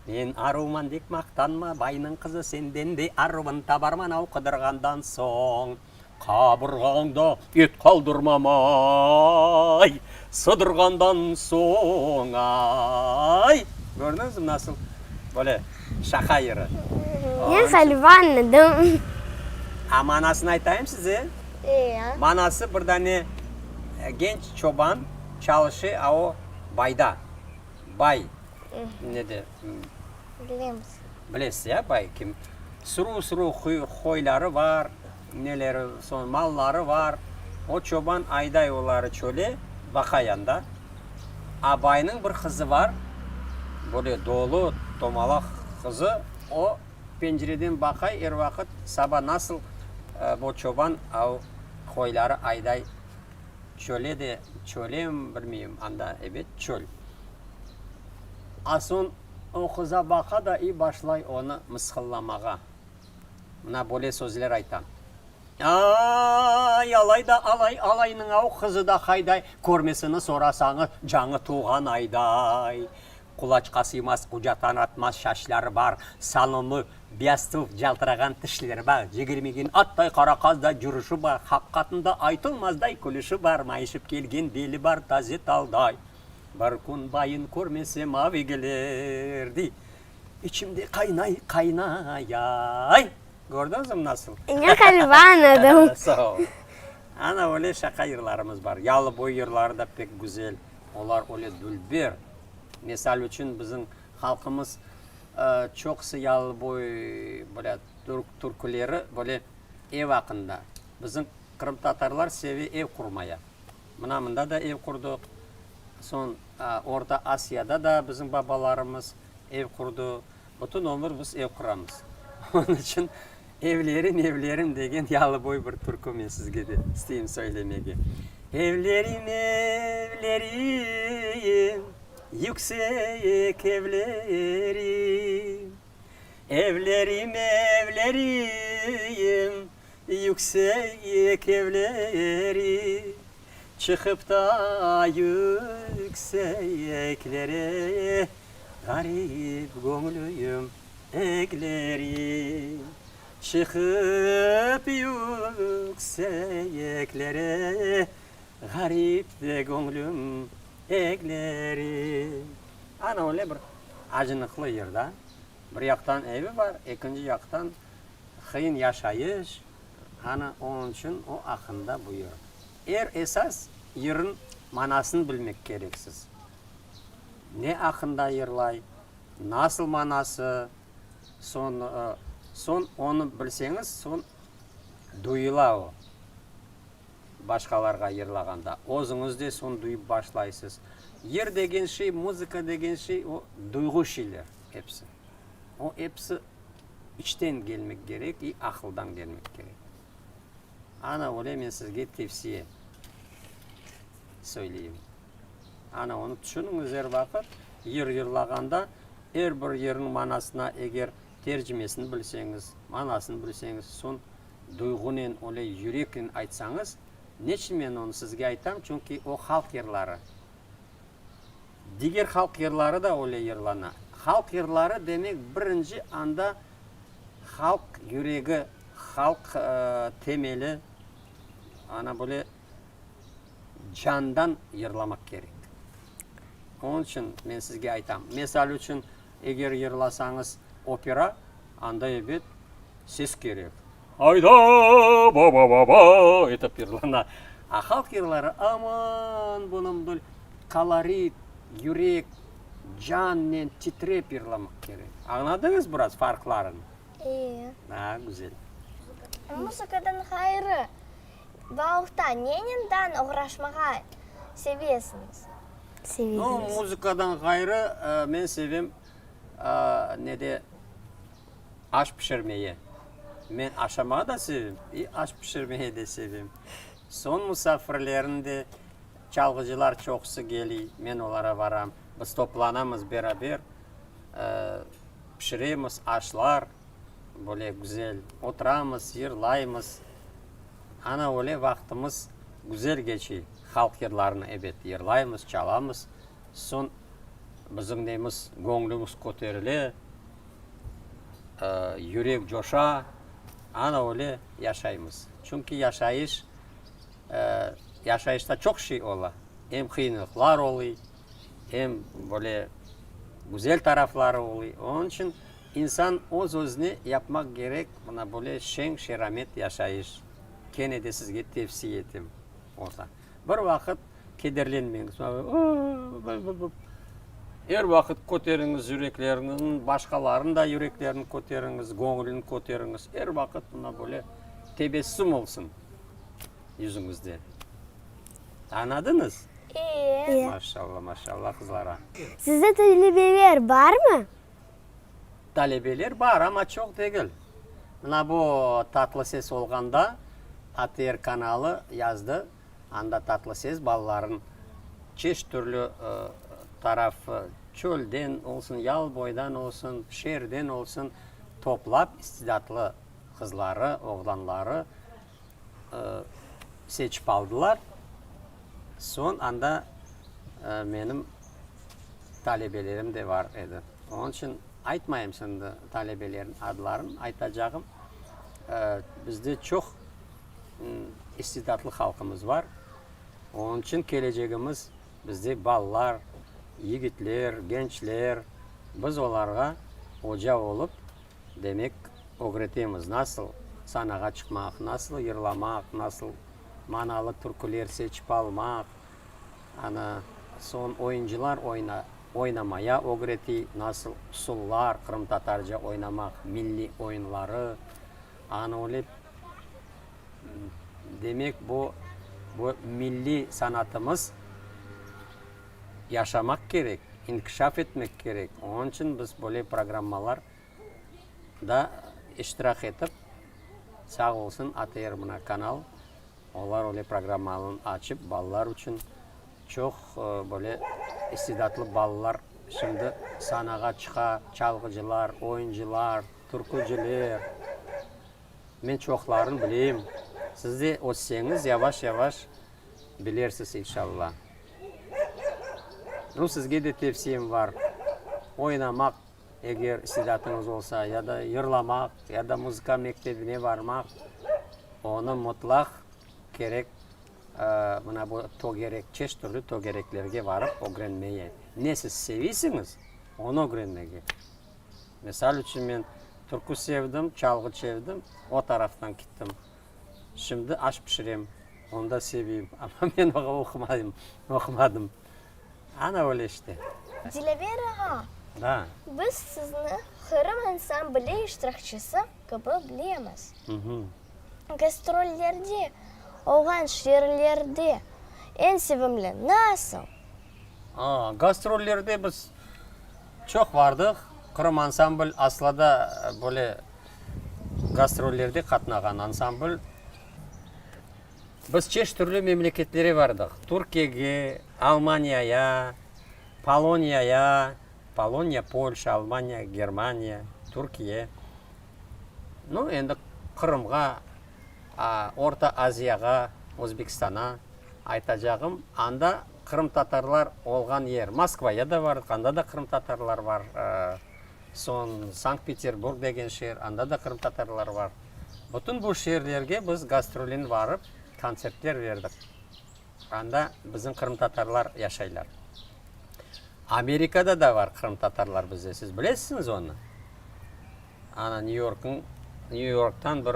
Speaker 2: men aruvman dek maqtanma, baynıñ qızı senden de aruvın tabarman av qıdırğandan soñ. Qaburğañda et qaldırmam, ay, sıdırğandan soñ, ay. Kördiñizmi, nasıl böyle şaqa yırı.
Speaker 6: Men ğaliba añladım.
Speaker 2: A manasını aytayım size?
Speaker 6: E.
Speaker 2: Manası bir dane genç çoban çalışı, a o bayda, bay nede.
Speaker 6: Bilemiz.
Speaker 2: Bilesiz ya, bay kim? Sürü-sürü qoyları bar, neleri, soñ malları bar. O çoban ayday oları çöle, baqa anda. A baynıñ bir qızı bar, böyle dolu, tomalaq qızı. O pencereden baqay er vaqıt, saba nasıl bu çoban av qoyları ayday çöle de, çölem, bilmeyim, anda, ebet, çöl. A soñ o qıza baqa da i başlay onı mısqıllamağa. Mına böyle sözler ayta. Ay, alay da alay, alaynıñ av qızı da hayday, körmesini sorasañız, cañı tuvğan ayday. Qulaçqa sıymaz, qucaqtan atmaz şaşları bar, salımlı, beyaz tuv caltırağan tişleri bar, cigirmegen attay qara qazday cürüşi bar, haqqatında aytılmazday külüşi bar, mayışıp kelgen beli bar taze talday. Bir kün bayın körmesem av egilir, dey, içimde qaynay, qaynay, ay! Kördiñizmi nasıl?
Speaker 6: Men ğaliba añladım.
Speaker 2: Sağ ol. Ana öyle şaqa yırlarımız bar. Yalıboy yırları da pek güzel. Olar öyle dülber. Misal içün, bizim halqımız çoqusı yalıboy böyle türküleri böyle ev aqqında. Bizim qırımtatarlar seve ev qurmaya. Mına mında da ev qurdıq. Soñ Orta Asiyada da bizim babalarımız ev qurdı. Bütün ömür biz ev quramız. Onıñ içün Evlerim, evlerim degen yalıboy bir türkü men sizge de isteyim söylemege. Evlerim, evlerim, yüksek evlerim. Evlerim, evlerim, yüksek evlerim. Çıqıp da yükseklere, ğarip göñlüyim eglerim. Çıqıp yükseklere, ğarip de göñlüm eglerim. Ana öyle bir acınıqlı yır da. Bir yaqtan evi bar, ekinci yaqtan qıyın yaşayış. Ana onıñ içün o aqqında bu yır. Er esas yırnıñ manasını bilmek kereksiz. Ne aqqında yırlay, nasıl manası, soñ, soñ onı bilseñiz, soñ duyula o, başqalarğa yırlağanda. Özüñiz de soñ duyıp başlaysız. Yır degen şey, muzıka degen şey, o duyğu şeyler episi. O episi içten gelmek kerek i aqıldan gelmek kerek. Ana öyle men sizge tevsiye söyleyim. Ana onı tüşüniñiz er vaqıt, yır yırlağanda er bir yırnıñ manasına eger tercimesini bilseñiz, manasını bilseñiz, soñ duyğunen, öyle yüreknen aytsañız, neçün men onı sizge aytam, çünki o halq yırları. Diger halq yırları da öyle yırlana. Halq yırları demek birinci anda halq yüregi, halq temeli, ana böyle candan yırlamaq kerek. Onıñ içün men sizge aytam. Mesal içün, eger yırlasañız opera, anda ebet ses kerek. Ayda ba-ba-ba-ba etip yırlana. A halq yırları aman bunıñ bir kolorit, yürek, cannen titrep yırlamaq kerek. Añladıñız biraz farqlarını?
Speaker 6: E.
Speaker 2: A, güzel.
Speaker 6: Muzıkadan ğayrı, balıqta nenen oğraşmağa sevesiñiz?
Speaker 2: No, muzıkadan ğayrı, men sevem nede aş pişirmeye. Men aşamağa da sevem, i aş pişirmeye de sevem. Soñ musafirlerni de, çalğıcılar çoqusı geliy, men olara varam. Biz toplanamız beraber, pişiremiz aşlar, böyle güzel oturamız, yırlaymız. Ana öyle vaqtımız güzel keçiy. Halq yırlarını, ebet, yırlaymız, çalamız. Soñ bizim nemiz, göñlümiz köterile, yürek coşa, ana öyle yaşaymız. Çünki yaşayış, yaşayışta çoq şey ola. Em qıyınlıqlar oluy, em böyle güzel tarafları oluy. Onıñ içün insan öz-özüne yapmaq kerek mına böyle şeñ-şeramet yaşayış. Kene de sizge tevsiye etem. Olsa. Bir vaqıt kederlenmeñiz. Er vaqıt köteriñiz yürekleriniñ, başqalarnıñ da yüreklerini köteriñiz, göñlüni köteriñiz. Er vaqıt mına böyle tebessüm olsun yüzüñizde. Añladıñız?
Speaker 6: E.
Speaker 2: Maşallah, maşallah qızlara.
Speaker 6: Sizde talebeler barmı?
Speaker 2: Talebeler bar, amma çoq degil. Mına bu Tatlı ses olğanda ATR kanalı yazdı, anda Tatlı ses balaların çeşit türlü taraf, çölden olsun, Yalıboydan olsun, şeerden olsun, toplap istidatlı qızları, oğlanları seçip aldılar. Soñ anda menim talebelerim de bar edi. Onıñ içün aytmayım şimdi talebelerin adlarını, aytacağım, bizde çoq istidatlı halqımız bar. Onıñ içün kelecegimiz bizde balalar, yigitler, gençler, biz olarğa oca olıp, demek, ögretemiz, nasıl sanağa çıqmaq, nasıl yırlamaq, nasıl manalı türküler seçip almaq, ana, soñ oyuncılar oynamaya ögretiy, nasıl usullar, qırımtatarca oynamaq, milliy oyunları, ana öyle, demek, bu, bu milliy sanatımız yaşamaq kerek, inkişaf etmek kerek, onıñ içün biz böyle programmalar da iştirak etip, sağ olsun ATR mına kanal, olar öyle programmanı açıp, balalar içün çoq böyle istidatlı balalar şimdi sanağa çıqa, çalğıcılar, oyuncılar, türküciler, men çoqlarını bileyim, siz de össeñiz yavaş-yavaş bilersiz inşalla. Nu, sizge de tevsiyem bar, oynamaq. Eger istidatıñız olsa, ya da yırlamaq, ya da muzıka mektebine barmaq, onı mutlaq kerek, mına bu tögerek, çeşit türlü tögereklerge barıp ögrenmeye. Ne siz seviysiñiz, onı ögrenmege. Misal içün, men türkü sevdim, çalğı çevdim, o taraftan kittim. Şimdi aş pişirem, onı da seviyim, amma men oğa oqumayım, oqumadım. Ana öyle işte.
Speaker 6: Dilâver ağa,
Speaker 2: Da.
Speaker 6: biz sizni Qırım ansambli iştirakçisi kibi bilemiz. Gastrollerde olğan şeerlerde eñ sevimli nasıl?
Speaker 2: A, gastrollerde biz çoq bardıq. Qırım ansambl asla da böyle gastrollerde qatnağan ansambl. Biz çeşit türlü memleketlere bardıq, Türkiyege, Almaniyaya, Poloniyaya, Poloniya, Polşa, Almaniya, Germaniya, Türkiye, nu, endi Qırımğa, Orta Aziyağa, Özbekistana aytacağım, anda qırımtatarlar olğan yer, Moskvaya da bardıq, anda da qırımtatarlar bar, Soñ Sankt-Peterburg degen şeer, anda da qırımtatarlar bar. Bütün bu şeerlerge biz gastrolin barıp, kontsertler berdik. Anda bizim qırımtatarlar yaşaylar. Amerikada da bar qırımtatarlar bizde, siz bilesiñiz onı? Ana, Nyu-Yorknıñ, Nyu-Yorktan bir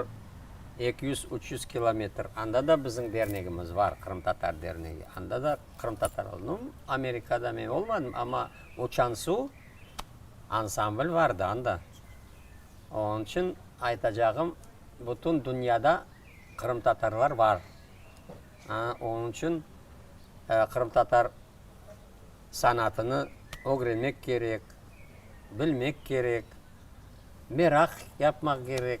Speaker 2: 200-300 kilometr, anda da bizim dernegimiz bar, qırımtatar dernegi. Anda da qırımtatarlar. Nu, Amerikada men olmadım, amma Uçan-Su Ansambl vardı anda. Onıñ içün aytacağım, bütün dünyada qırımtatarlar bar. Onıñ içün qırımtatar. Sanatını ögrenmek kerek, bilmek kerek, meraq yapmaq kerek,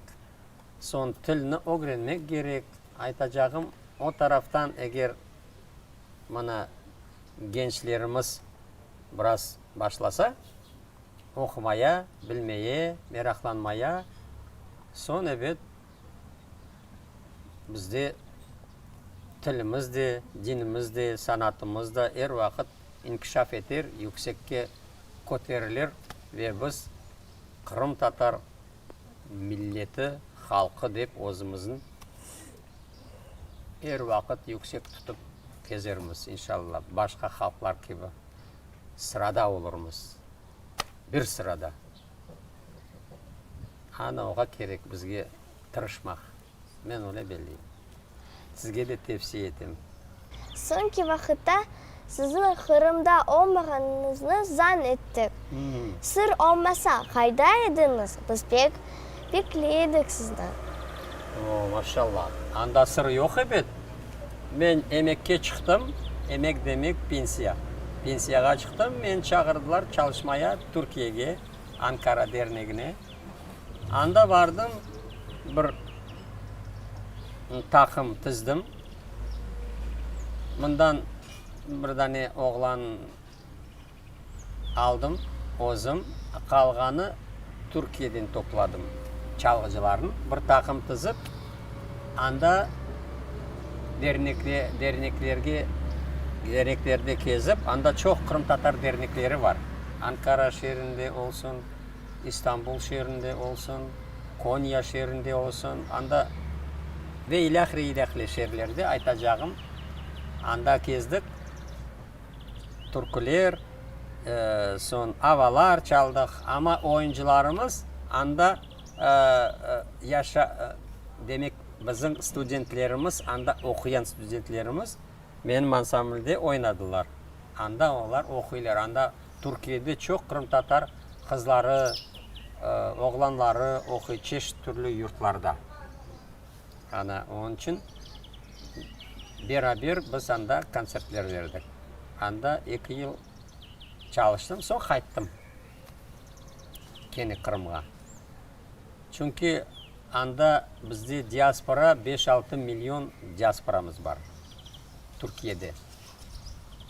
Speaker 2: soñ tilni ögrenmek kerek. Aytacağım, o taraftan eger mına gençlerimiz biraz başlasa oqumaya, bilmeye, meraqlanmaya, soñ, ebet, Bizde tilimiz de, dinimiz de, sanatımız da er vaqıt inkişaf eter, yüksekke köterilir ve biz qırımtatar milleti, halqı dep özümizni er vaqıt yüksek tutıp kezermiz, inşalla, başqa halqlar kibi sırada olurmız, bir sırada. Ana oğa kerek bizge tırışmaq. Men öyle belleyim. Sizge de tevsiye etem.
Speaker 6: Soñki vaqıtta siziñ Qırımda olmağanıñıznı zan ettik. Sır olmasa, qayda ediñiz? Biz pek bekley edik sizni.
Speaker 2: O, maşallah. Anda sır yoq ebet. Men emekke çıqtım, emek demek pensiya. Pensiyağa çıqtım, meni çağırdılar çalışmaya Türkiyege, Ankara dernegine. Anda bardım, bir taqım tizdim. Mından bir dane oğlan aldım özüm, qalğanı Türkiyeden topladım çalğıcılarnı. Bir taqım tizip, anda derneklerge, derneklerde kezip, anda çoq qırımtatar dernekleri bar, Ankara şeerinde olsun, İstanbul şeerinde olsun, Konya şeerinde olsun, anda ve ilâhre, ilâhre şeerlerde aytacağım, anda kezdik, türküler, soñ avalar çaldıq, amma oyuncılarımız anda yaşa, demek, bizim studentlerimiz, anda oquyan studentlerimiz menim ansamblde oynadılar. Anda olar oquylar, anda Türkiyede çoq qırımtatar qızları, oğlanları oquy çeşit türlü yurtlarda. Ana, onıñ içün beraber biz anda kontsertler berdik. Anda eki yıl çalıştım, soñ qayttım kene Qırımğa. Çünki anda bizde diaspora, beş-altı million diasporamız bar Türkiyede.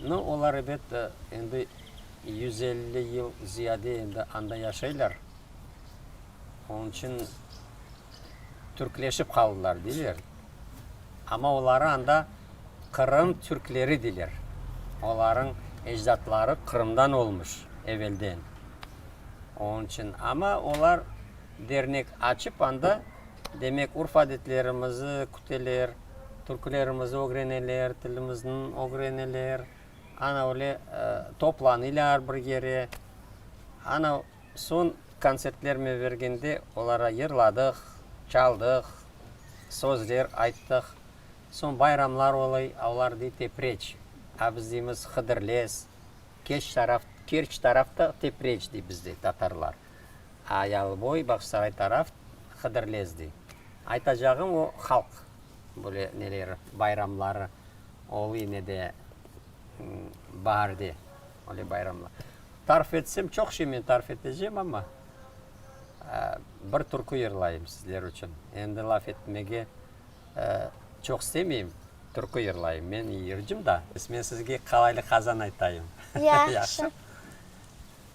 Speaker 2: Nu, olar, ebet, endi 150 yıl ziyade endi anda yaşaylar. Onıñ içün türkleşip qaldılar, deyler. Amma oları anda Qırım türkleri deyler. Olarıñ ecdatları Qırımdan olmuş evelden. Onıñ içün, amma olar dernek açıp anda, demek, urf-adetlerimizi küteler, türkülerimizi ögreneler, tilimizni ögreneler, ana öyle toplanıylar bir yere. Ana soñ kontsertlerme bergende olara yırladıq, çaldıq, sözler ayttıq. Soñ bayramlar oluy, olar dey tepreç, a biz deymiz hıdırlez. Keç taraf, Kerç tarafta Tepreç dey bizde tatarlar. A Yalıboy, Bağçasaray taraf Hıdırlez dey. Aytacağım o halq böyle neleri, bayramları oluy nede, baarde öyle bayramlar. Tarif etsem çoq şey men tarif etecem, amma bir türkü yırlayım sizler içün. Endi laf etmege Çoq istemeyim, türkü yırlayım. Men yırcım da. Men sizge Qalaylı qazan aytayım.
Speaker 6: Yahşı.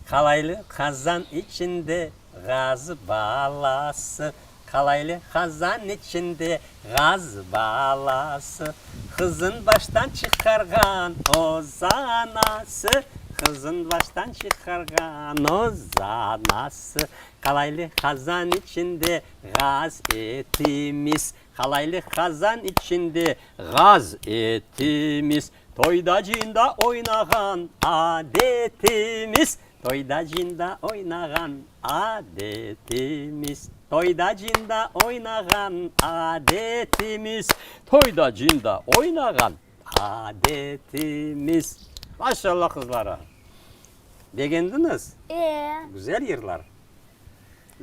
Speaker 2: Qalaylı qazan içinde ğaz balası, Qalaylı qazan içinde ğaz balası, Qızın baştan çıqarğan ozanası, Qızın baştan çıqarğan ozanası, Qalaylı qazan içinde Ğaz etimiz, qalaylı qazan içinde ğaz etimiz, Toyda-cıyında oynağan adetimiz, Toyda-cıyında oynağan adetimiz, Toyda-cıyında oynağan adetimiz, Toyda-cıyında oynağan adetimiz. Maşallah qızlara! Begendiñiz?
Speaker 6: E.
Speaker 2: Güzel yırlar.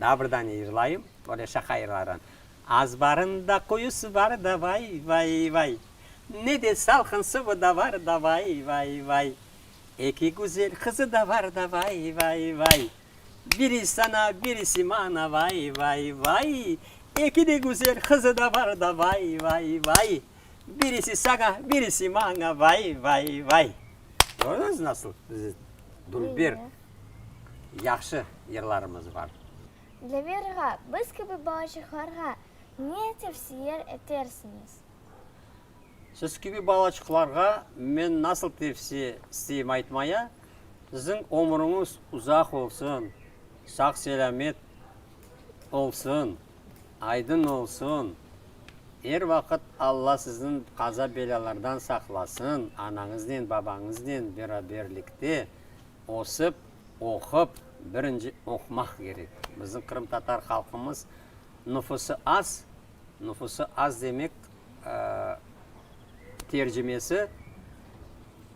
Speaker 2: Daa bir dane yırlayım, böyle şaqa yırlardan. Azbarında quyusı bar da vay, vay, vay, Ne de salqın suvı da bar da vay, vay, vay. Eki güzel qızı da var da vay, vay, vay. Biri sana, birisi mana vay, vay, vay. Eki de güzel qızı da var da vay, vay, vay. Birisi saña, birisi maña vay, vay, vay. Kördiñiz nasıl bizi dülber, yahşı yırlarımız var.
Speaker 6: Dlâver ağa, biz kibi balaçıqlarğa ne tevsiye etersiñiz?
Speaker 2: Siz kibi balaçıqlarğa men nasıl tevsiye isteyim aytmaya, siziñ ömrüñiz uzaq olsun, sağ-selâmet olsun, aydın olsun, er vaqıt Alla sizni qaza-belâlardan saqlasın, anañıznen, babañıznen beraberlikte ösip, oqup, birinci oqumaq kerek. Bizim qırımtatar halqımız nüfusı az, nüfusı az demek, tercimesi,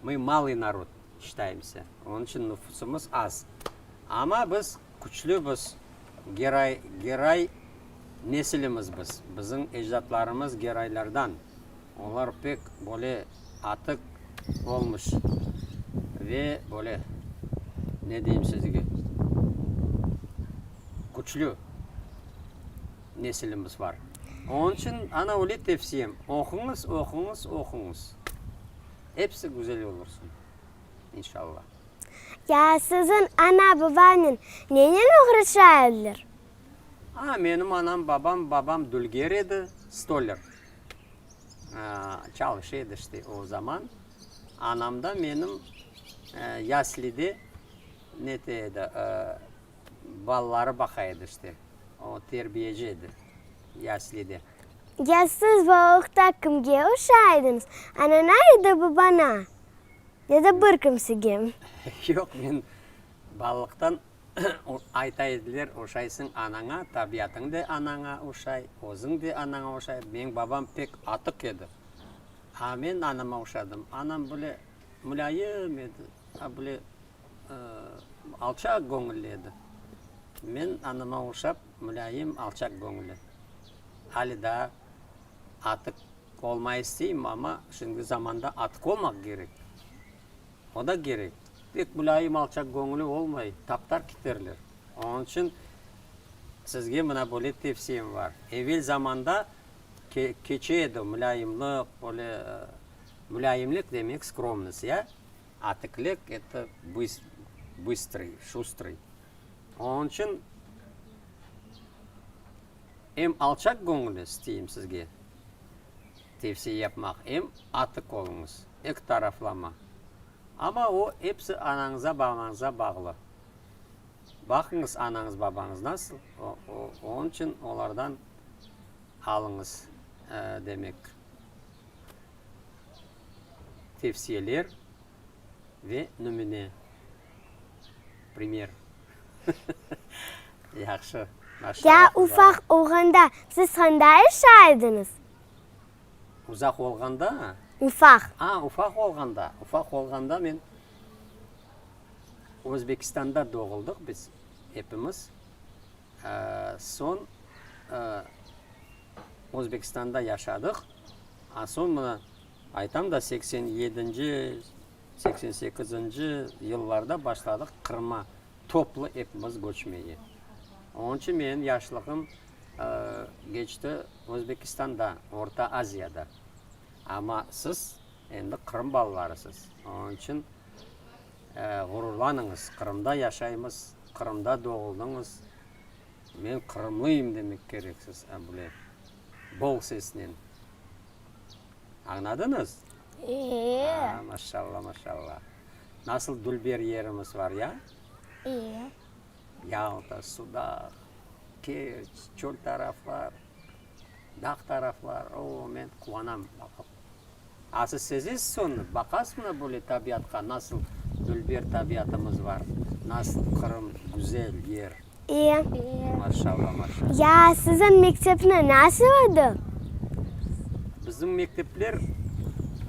Speaker 2: mı malıy narod şçitayemsâ, onıñ içün nüfusımız az. Amma biz küçlübiz, geray, geray nesilimiz biz, bizim ecdatlarımız geraylardan, olar pek böyle atıq olmuş ve böyle, ne deyim sizge, küçlü nesilimiz var. Onıñ içün ana öyle tevsiyem, oquñız, oquñız, oquñız. Episi güzel olursın, inşallah.
Speaker 6: Ya siziñ ana-babanen nenen oğraşa ediler?
Speaker 2: A, menim anam, babam, babam dülger edi, stolâr. Çalışa edi işte o zaman. Anam da menim yaslide nete edi, balaları baqa edi işte. O terbiyeci edi yaslide.
Speaker 6: Ya siz balalıqta kimge oşay ediñiz, anana ya da babana, ya da bir kimsege?
Speaker 2: Yoq, men balalıqtan ayta ediler, oşaysıñ anaña, tabiatıñ de anaña oşay, özüñ de anaña oşay. Menim babam pek atıq edi. A men anama oşadım. Anam böyle mulâyim edi, a böyle alçaq göñülli edi. Men anama oşap, mulâyim, alçaq göñülli. Ali daa atıq olmay isteyim, amma şimdiki zamanda atıq olmaq kerek. O da kerek. Pek mulâyim, alçaq göñülli olmay, taptar kiterler. Onıñ içün sizge mına böyle tevsiyem bar. Evel zamanda keçe edi mulâyimlik, böyle mulâyimlik demek skromnost, ya? Atiklik, eto bıstrıy, şustrıy. Onıñ içün em alçaq göñüli isteyim sizge tevsiye yapmaq, em atik oluñız, eki taraflama. Amma o episi anañıza, babañıza bağlı. Baqıñız anañız, babañız nasıl, onıñ içün olardan alıñız, demek. Tevsiyeler ve nümüne, primer. Yahşı, maşallah.
Speaker 6: Ya ufaq olğanda siz qanda yaşay ediñiz?
Speaker 2: Uzaq olğanda?
Speaker 6: Ufaq.
Speaker 2: A, ufaq olğanda. Ufaq olğanda men Özbekistanda doğuldıq biz epimiz. Soñ Özbekistanda yaşadıq. A soñ mına aytam da 87-nci, 88-nci yıllarda başladıq Qırıma toplu epimiz köçmege. Onıñ içün menim yaşlığım keçti Özbekistanda, Orta Aziyada. Amma siz endi Qırım balalarısız. Onıñ içün ğururlanıñız, Qırımda yaşaymız, Qırımda doğuldıñız. Men qırımlıyım demek kereksiz, bile bol sesnen. Añladıñız?
Speaker 6: E.
Speaker 2: A, maşalla, maşalla. Nasıl dülber yerimiz var, ya?
Speaker 6: E.
Speaker 2: Yalta, Sudaq, Kerç, çöl taraflar, dağ taraflar. O, men quvanam baqıp. A siz sezesiz onı, baqasız mına böyle tabiatqa, nasıl dülber tabiatımız var, nasıl Qırım güzel yer.
Speaker 6: E.
Speaker 2: Maşalla, maşalla.
Speaker 6: Ya siziñ mektepni nasıl edi?
Speaker 2: Bizim mektepler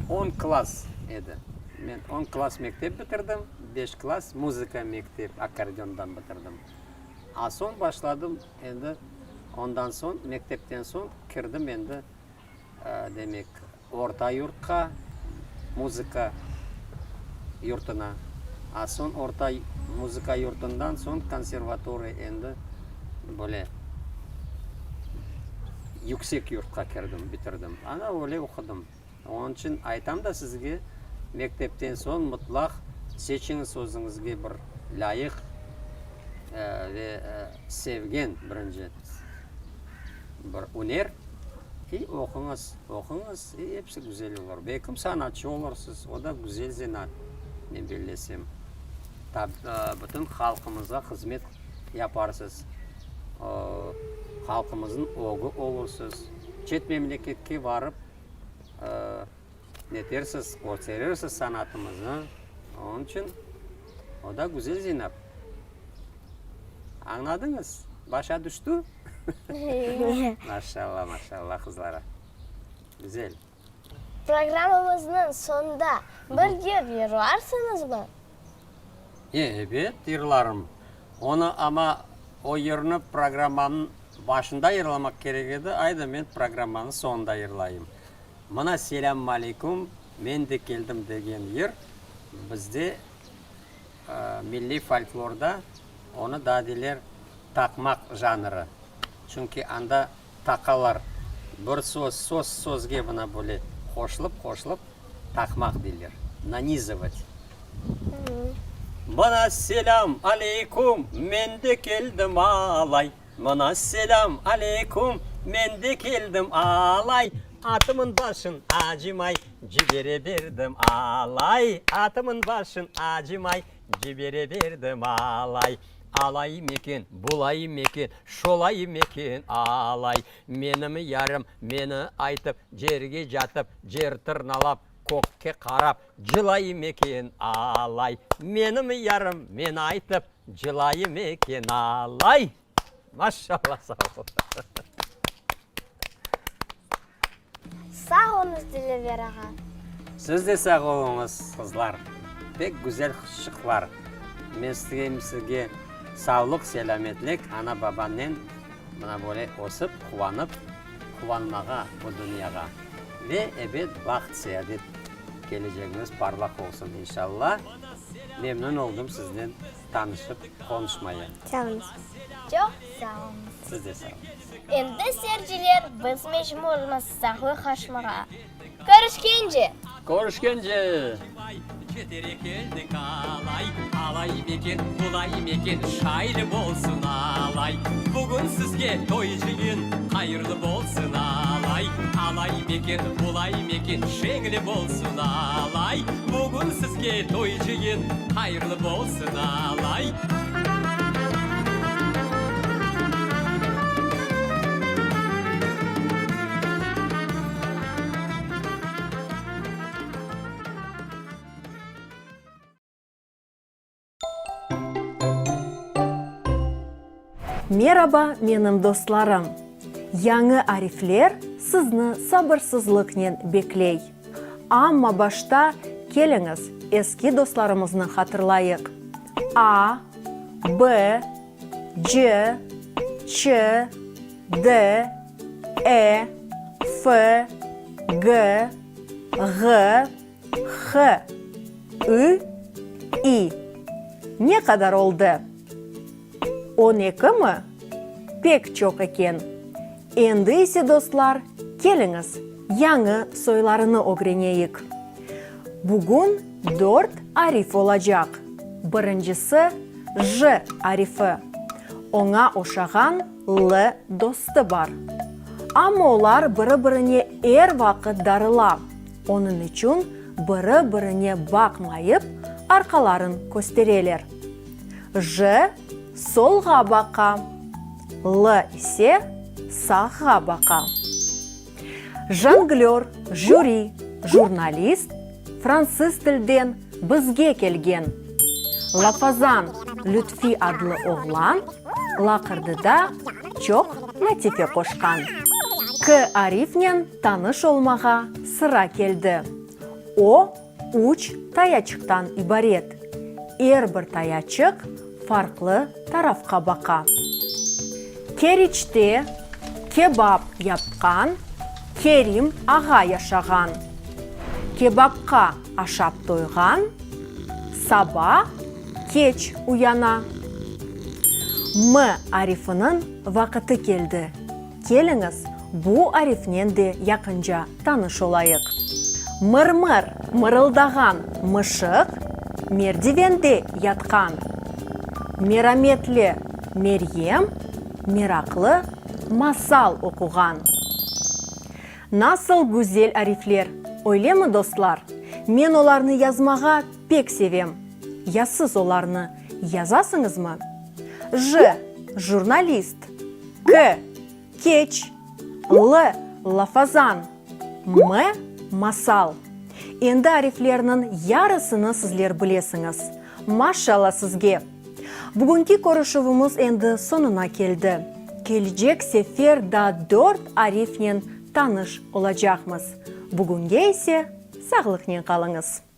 Speaker 2: on klass edi. Men on klass mektep bitirdim, beş klass muzıka mektep, akkordeondan bitirdim. A soñ başladım endi, ondan soñ, mektepten soñ kirdim endi Demek, orta yurtqa, muzıka yurtuna. A soñ orta muzıka yurtundan soñ konservatoriya endi böyle yüksek yurtqa kirdim, bitirdim. Ana öyle oqudım. Onıñ içün aytam da sizge, mektepten soñ mıtlaq seçiñiz özüñizge bir lâyıq ve sevgen birinci bir üner i oquñız, oquñız i episi güzel olur. Belkim sanatçı olursız, o da güzel zenaat, men bellesem. Bütün halqımızğa hızmet yaparsız, halqımıznıñ ögü olursız. Çet memleketke barıp, netersiz, kösterirsiz sanatımıznı. Onıñ içün o da güzel zenaat. Añladıñız? Başa tüştü? Maşallah, maşallah qızlara. Güzel.
Speaker 6: Programmamıznıñ soñunda bir yır yırlarsıñızmı?
Speaker 2: E, ebet, yırlarım. Onı amma o yırnı programmanıñ başında yırlamaq kerek edi, ayda men programmanıñ soñunda yırlayım. Mına Selâmım aleyküm, men de keldim degen yır bizde milliy folklorda onı daa deyler taqmaq janrı. Çünki anda taqalar, bir söz, söz sözge mına böyle qoşulıp, qoşulıp taqmaq deyler, nanizovat. Mına selâm aleyküm, men de keldim alay. Mına selâm aleyküm, men de keldim alay. Atımın başın acımay, cibere berdim alay. Atımın başın acımay, cibere berdim alay. Alay meken, bulay meken, şolay meken alay. Menim yarım meni aytıp, cerge catıp, cer tırnalap, kökke qarap, cılay meken alay. Menim yarım meni aytıp, cılay meken alay. Maşallah, sağ ol.
Speaker 6: Sağ oluñız, Dilâver ağa.
Speaker 2: Siz de sağ oluñız, qızlar. Pek güzel qızçıqlar. Men isteyim sizge sağlıq, selâmetlik, ana-babanen mına böyle ösip, quvanıp, quvanmağa bu dünyağa. Ve, ebet, baht-seadet, kelecegiñiz parlaq olsun, inşalla. Memnün oldım siznen tanışıp, qonuşmaya.
Speaker 6: Sağ oluñız. Çoq sağ oluñız.
Speaker 2: Siz de sağ oluñız.
Speaker 6: Endi, seyirciler, biz mecburmız sağlıqlaşmağa. Körüşkence!
Speaker 2: Körüşkence!
Speaker 5: Meraba, menim dostlarım! Yañı arifler sizni sabırsızlıqnen bekley. Amma başta keliñiz, eski dostlarımıznı hatırlayıq, A, B, C, Ç, D, E, F, G, Ğ, H, Ü, İ. Ne qadar oldı? On ekimi? Pek çoq eken. Endi ise, dostlar, keliñiz, yañı soylarını ögreneyik. Bugün dört arif olacaq. Birincisi, J arifi. Oña oşağan L dostu bar. Amma olar biri-birine er vaqıt darıla. Onıñ içün biri-birine baqmayıp, arqaların köstereler. J solğa baqa, L ise sağğa baqa. Jonglör, jüri, jurnalist fransız tilden bizge kelgen. Lafazan Lütfi adlı oğlan laqırdıda çoq lâtife qoşqan. K arifnen tanış olmağa sıra keldi. O, üç tayaçıqtan ibaret. Er bir tayaçıq farqlı tarafqa baqa. Keriçte kebap yapqan Kerim ağa yaşağan. Kebapqa aşap toyğan, saba. Keç uyana. M arifiniñ vaqıtı keldi. Keliñiz, bu arifnen de yaqınca tanış olayıq. Mır-mır mırıldağan mışıq, merdivende yatqan. Merametli Meryem, meraqlı masal oquğan. Nasıl güzel arifler, öylemi, dostlar? Men olarnı yazmağa pek sevem. Ya siz olarnı yazasıñızmı? J, jurnalist, K, keç, L, lafazan, M, masal. Endi ariflerniñ yarısını sizler bilesiñiz. Maşşalla sizge! Bugünki körüşüvimiz endi soñuna keldi. Kelecek sefer daa dört arifnen tanış olacaqmız. Bugünge ise sağlıqnen qalıñız!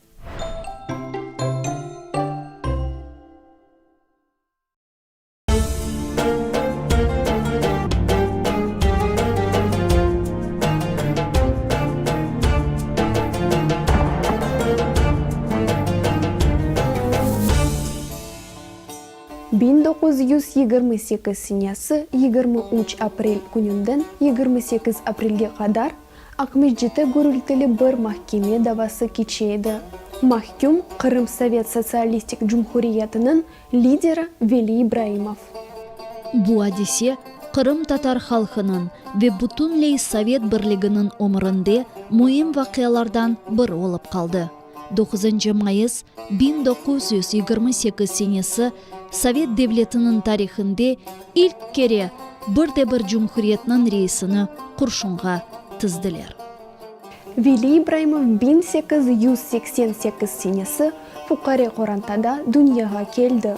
Speaker 10: 1928 senesi 23 aprel kününden 28 aprelge qadar Aqmescitte gürültili bir mahkeme davası keçe edi. Mahküm Qırım Sovet Sotsialistik Cumhuriyetiniñ lideri Veli İbraimov.
Speaker 11: Bu adise qırımtatar halqınıñ ve bütünley Sovet Birliginiñ ömründe müim vaqialardan biri olıp qaldı. Doquzıncı mayıs 1928 senesi Sovet devletiniñ tarihinde ilk kere bir de bir cumhuriyetniñ reisini qurşunğa tizdiler.
Speaker 10: Veli İbraimov 1888 senesi fuqare qorantada dünyağa keldi.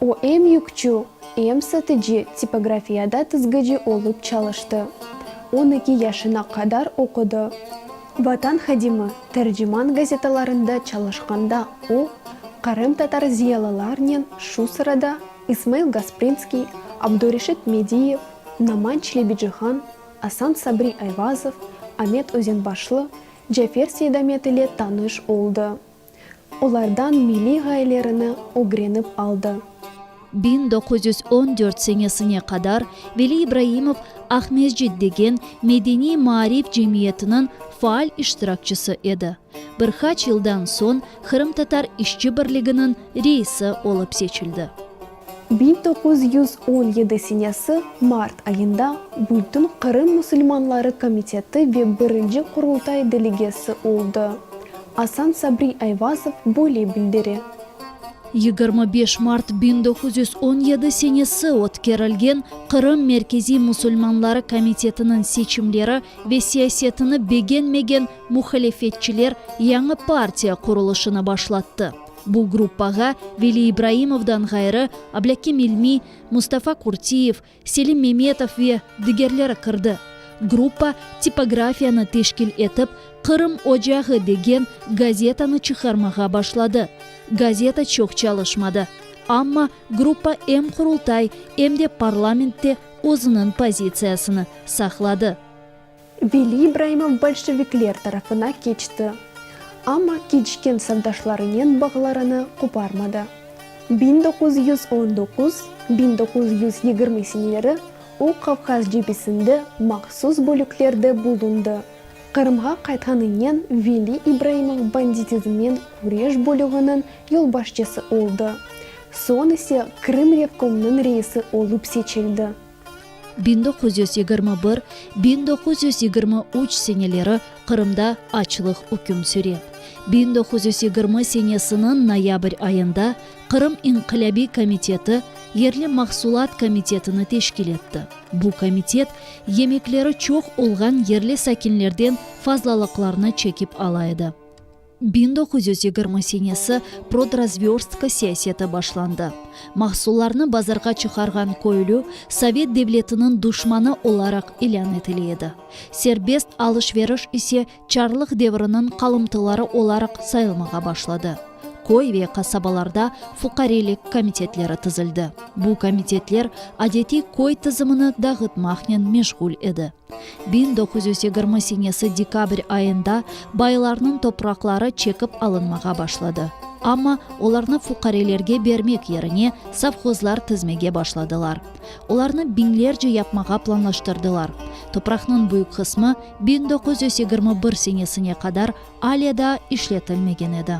Speaker 10: O em yükçü, em satıcı, tipografiyada tizgici olıp çalıştı. On eki yaşına qadar oqudı. Vatan hadimi, Terciman gazetalarında çalışqanda o, qırımtatar ziyalılarnen, şu sırada İsmail Gasprinskiy, Abdureşit Mediyev, Noman Çelebicihan, Asan Sabri Ayvazov, Amet Özenbaşlı, Cafer Seydamet ile tanış oldı. Olardan milliy ğayelerini ögrenip aldı.
Speaker 11: 1914 senesine qadar Veli İbraimov Aqmescit degen medeniy-maarif cemiyetiniñ faal iştirakçisi edi. Bir qaç yıldan soñ Qırımtatar işçi birliginiñ reisi olıp seçildi.
Speaker 10: 1917 senesi mart ayında Bütün Qırım musulmanları komiteti ve Birinci Qurultay delegesi oldı. Asan Sabri Ayvazov böyle bildire.
Speaker 11: 25 mart 1917 senesi ötkerilgen Qırım Merkeziy musulmanları komitetiniñ seçimleri ve siyasetini begenmegen muhalefetçiler yañı partiya qurulışını başlattı. Bu gruppağa Veli İbraimovdan ğayrı Ablâkim İlmi, Mustafa Kurtiyev, Selim Memetov ve digerleri kirdi. Gruppa tipografiyanı teşkil etip, Qırım ocağı degen gazetanı çıqarmağa başladı. Gazeta çoq çalışmadı, amma gruppa em Qurultay, em de parlamentte özüniñ pozitsiyasını saqladı.
Speaker 10: Veli İbraimov bolşevikler tarafına keçti, amma keçken safdaşlarınen bağlarını qoparmadı. 1919, 1920 seneleri o Qavqaz cebesinde mahsus bölüklerde bulundı. Qırımğa qaytqanınen Veli İbraimov banditizmnen küreş bölüginiñ yolbaşçısı oldı, soñ ise Krım revkomınıñ reisi olıp seçildi.
Speaker 11: 1921, 1923 seneleri Qırımda açlıq üküm süre. 1920 senesiniñ noyabr ayında Qırım İnqilâbiy komiteti Yerli mahsulat komitetini teşkil etti. Bu komitet yemekleri çoq olğan yerli sakinlerden fazlalıqlarnı çekip ala edi. 1920 senesi prodrazvörstka siyaseti başlandı. Mahsullarnı bazarğa çıqarğan köylü sovet devletiniñ duşmanı olaraq ilân etile edi. Serbest alış-veriş ise çarlıq devriniñ qalımtıları olaraq sayılmağa başladı. Köy ve qasabalarda fuqarelik komitetleri tizildi. Bu komitetler adetiy köy tizimini dağıtmaqnen meşğul edi. 1920 senesi dekabr ayında baylarnıñ topraqları çekip alınmağa başladı. Amma olarnı fuqarelerge bermek yerine sovhozlar tizmege başladılar. Olarnı biñlerce yapmağa planlaştırdılar. Topraqnıñ büyük qısmı 1921 senesine qadar ale daa işletilmegen edi.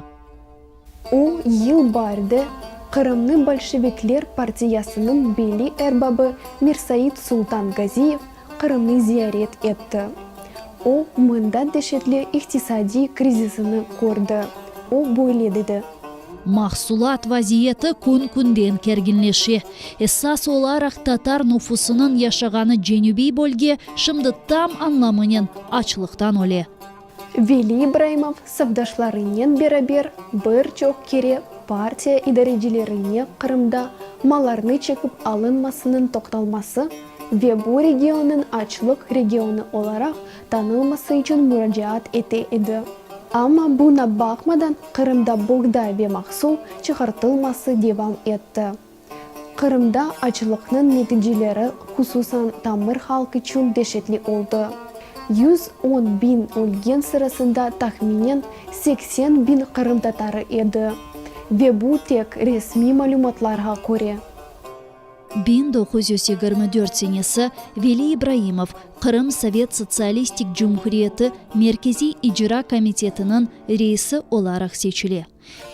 Speaker 10: O yıl baarde Qırımnı bolşevikler partiyasınıñ belli erbabı Mirsait Sultan-Gaziyev Qırımnı ziyaret etti. O, mında deşetli iqtisadiy krizisini kördi. O, böyle dedi.
Speaker 11: Mahsulat vaziyeti kün-künden kerginleşe. Esas olaraq tatar nufusınıñ yaşağanı cenübiy bölge şimdi tam añlamınen açlıqtan öle.
Speaker 10: Veli İbraimov safdaşlarınen beraber bir çoq kere partiya idarecilerine Qırımda mallarnı çekip alınmasınıñ toqtalması ve bu regionnıñ açlıq regionı olaraq tanılması içün muracaat ete edi. Amma buña baqmadan Qırımda boğday ve mahsul çıqartılması devam etti. Qırımda açlıqnıñ neticeleri, hususan tamır halq içün deşetli oldı. 110 biñ ölgen sırasında tahminen 80 biñ qırımtatarı edi. Ve bu tek resmiy malümatlarğa köre.
Speaker 11: 1924 senesi Veli İbraimov Qırım Sovet Sotsialistik Cumhuriyeti Merkeziy İcra Komitetiniñ reisi olaraq seçile.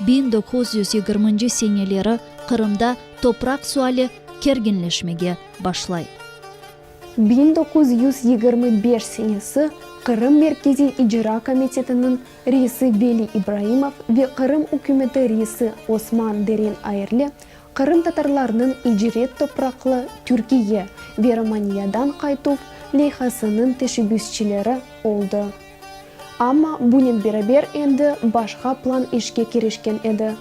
Speaker 11: 1920 seneleri Qırımda topraq suali kerginleşmege başlay.
Speaker 10: 1925 senesi Qırım Merkeziy İcra Komitetiniñ reisi Veli İbraimov ve Qırım ükümeti reisi Osman Deren Ayerli qırımtatarlarnıñ icret topraqlı Türkiye ve Romaniyadan qaytuv leyhasınıñ teşebbüsçileri oldı. Amma bunen beraber endi başqa plan işke kirişken edi.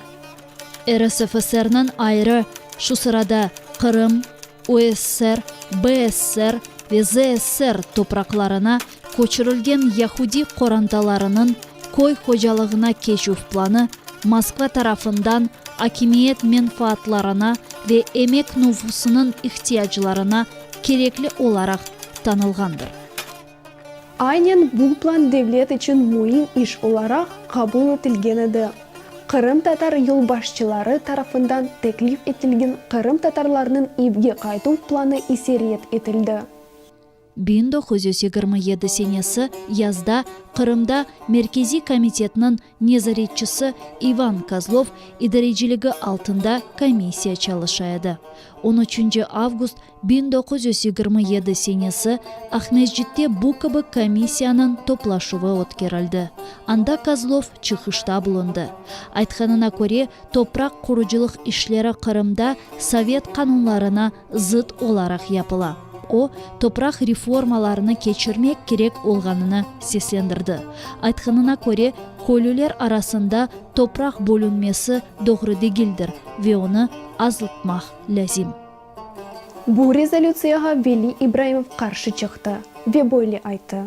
Speaker 11: RSFSR-niñ ayrı, şu sırada Qırım, USSR, BSSR ve ZSSR topraqlarına köçürilgen yahudiy qorantalarınıñ köy hocalığına keçüv planı Moskva tarafından akimiyet menfaatlarına ve emek nufusınıñ ihtiyaclarına kerekli olaraq tanılğandır.
Speaker 10: Aynen bu plan devlet içün müim iş olaraq qabul etilgen edi. Qırımtatar yolbaşçıları tarafından teklif etilgen qırımtatarlarnıñ evge qaytuv planı ise red etildi.
Speaker 11: 1927 senesi yazda Qırımda Merkeziy Komitetniñ Nezaretçisi İvan Kozlov idareciligi altında komissiya çalışa edi. On üçünci avgust 1927 senesi Aqmescitte bu kibi komissiyanıñ toplaşuvı ötkerildi. Anda Kozlov çıqışta bulundı. Aytqanına köre, topraq qurucılıq işleri Qırımda sovet qanunlarına zıt olaraq yapıla. O, topraq reformalarını keçirmek kerek olğanını seslendirdi. Aytqanına köre, köylüler arasında topraq bölünmesi doğru degildir ve onı azltmaq lâzim.
Speaker 10: Bu rezolütsiyağa Veli İbraimov qarşı çıqtı ve böyle ayttı.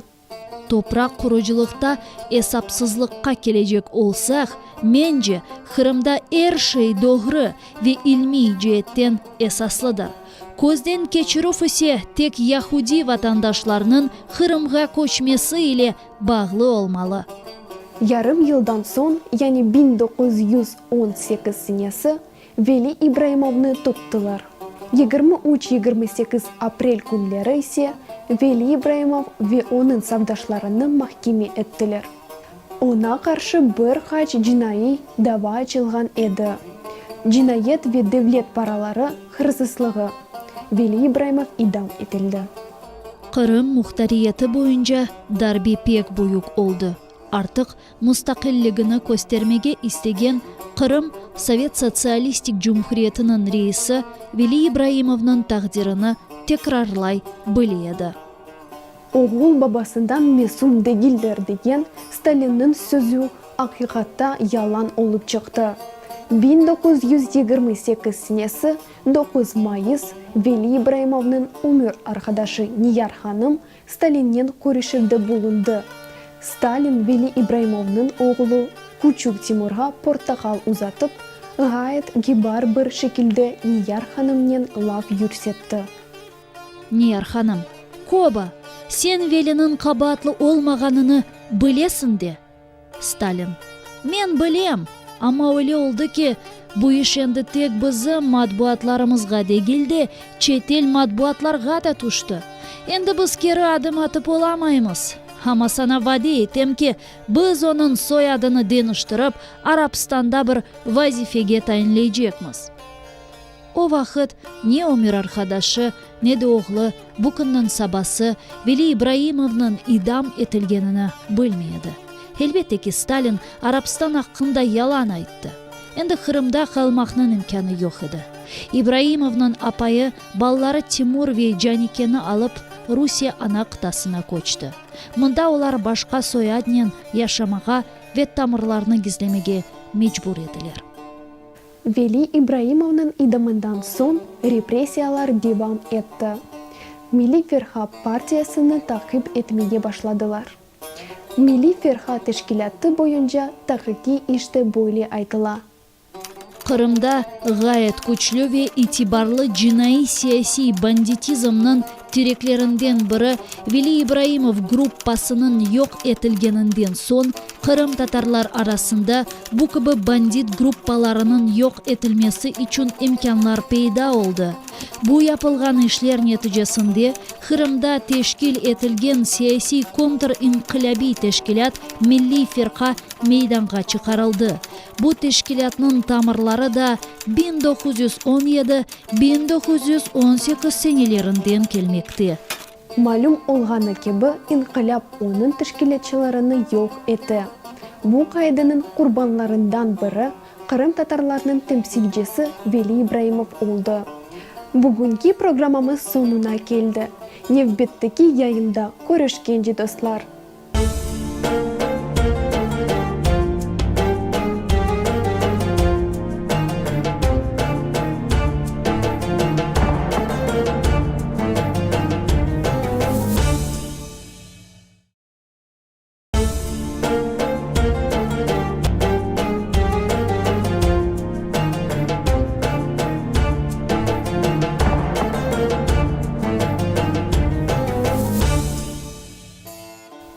Speaker 11: Topraq qurucılıqta esapsızlıqqa kelecek olsaq, mence, Qırımda er şey doğru ve ilmiy ceetten esaslıdır. Közden keçirüv ise tek yahudiy vatandaşlarnıñ Qırımğa köçmesi ile bağlı olmalı.
Speaker 10: Yarım yıldan soñ, yani 1918 senesi, Veli İbraimovnı tuttılar. 23, 28 aprel künleri ise Veli İbraimov ve onıñ safdaşlarını mahkeme ettiler. Oña qarşı bir qaç cinaiy dava açılğan edi, cinayet ve devlet paraları hırsızlığı. Veli İbraimov idam etildi.
Speaker 11: Qırım muhtariyeti boyunca darbe pek büyük oldı. Artıq mustaqilligini köstermege istegen Qırım Sovet Sotsialistik Cumhuriyetiniñ reisi Veli İbraimovnıñ taqdirini tekrarlay bile edi.
Speaker 10: Oğul babasından mesül degildir degen Stalinniñ sözü aqiqatta yalan olıp çıqtı. 1928 senesi doquz mayıs Veli İbraimovnıñ ömür arqadaşı Niyar hanım Stalinnen körüşüvde bulundı. Stalin Veli İbraimovnıñ oğlu küçük Timurğa portaqal uzatıp, ğayet kibar bir şekilde Niyar hanımnen laf yürsetti.
Speaker 11: Niyar hanım, Koba, sen Veliniñ qabaatlı olmağanını bilesiñ de? Stalin, Men bilem! Amma öyle oldı ki, bu iş endi tek bizim matbuatlarımızğa degil de, çetel matbuatlarğa da tüşti. Endi biz keri adım atıp olamaymız. Amma saña vade etem ki, biz onıñ soyadını deñiştirip, Arabstanda bir vazifege tayinleycekmiz. O vaqıt ne ömür arqadaşı, ne de oğlu bu künniñ sabası Veli İbraimovnıñ idam etilgenini bilmey edi. Elbette ki, Stalin Arabstan aqqında yalan ayttı. Endi Qırımda qalmaqnıñ imkânı yoq edi. İbraimovnıñ apayı balaları Timur ve Canikeni alıp, Rusiye ana qıtasına köçti. Mında olar başqa soyadnen yaşamağa ve tamırlarını gizlemege mecbur ediler.
Speaker 10: Veli İbraimovnıñ idamından soñ repressiyalar devam etti. Milliy Firqa partiyasını taqip etmege başladılar. Milliy Firqa teşkilâtı boyunca taqiqiy işte böyle aytıla.
Speaker 11: Qırımda ğayet küçlü ve itibarlı cinaiy-siyasiy banditizmniñ tireklerinden biri Veli İbraimov gruppasınıñ yoq etilgeninden soñ qırımtatarlar arasında bu kibi bandit gruppalarınıñ yoq etilmesi içün imkânlar peyda oldı. Bu yapılğan işler neticesinde Qırımda teşkil etilgen siyasiy kontr-inqilâbiy teşkilât Milliy Firqa meydanğa çıqarıldı. Bu teşkilâtnıñ tamırları da 1917, 1918 senelerinden kelmekte.
Speaker 10: Malüm olğanı kibi, inqilâp onıñ teşkilâtçılarını yoq ete. Bu qaideniñ qurbanlarından biri qırımtatarlarnıñ temsilcisi Veli İbraimov oldı. Bugünki programmamız soñuna keldi. Nevbetteki yayında körüşkence, dostlar!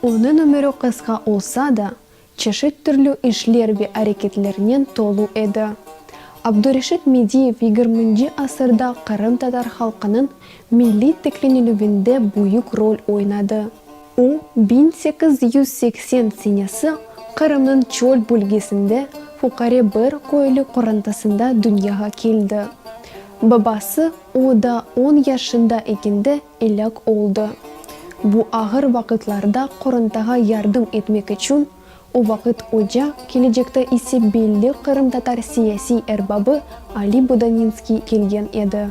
Speaker 10: Onıñ ömüri qısqa olsa da, çeşit türlü işler ve areketlernen tolu edi. Abdureşit Mediyev yigirminci asırda qırımtatar halqınıñ milliy tiklenilüvinde büyük rol oynadı. O, 1880 senesi Qırımnıñ çöl bölgesinde fuqare bir köylü qorantasında dünyağa keldi. Babası o daa on yaşında ekende elâk oldı. Bu ağır vaqıtlarda qorantağa yardım etmek içün, o vaqıt oca, kelecekte ise belli qırımtatar siyasiy erbabı Ali Bodaninskiy kelgen edi.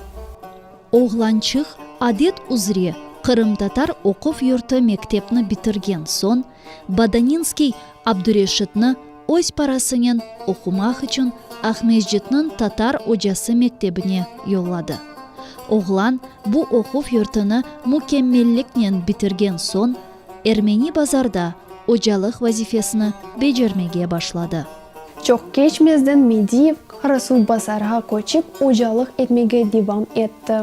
Speaker 11: Oğlançıq adet üzre qırımtatar oquv yurtı mektepni bitirgen soñ, Bodaninskiy Abdureşitni öz parasınen oqumaq içün Aqmescitniñ tatar ocası mektebine yolladı. Oğlan bu oquv yurtını mükemmelliknen bitirgen soñ, Ermeni Bazarda ocalıq vazifesini becermege başladı.
Speaker 10: Çoq keçmezden Mediyev Qarasuvbazarğa köçip ocalıq etmege devam etti.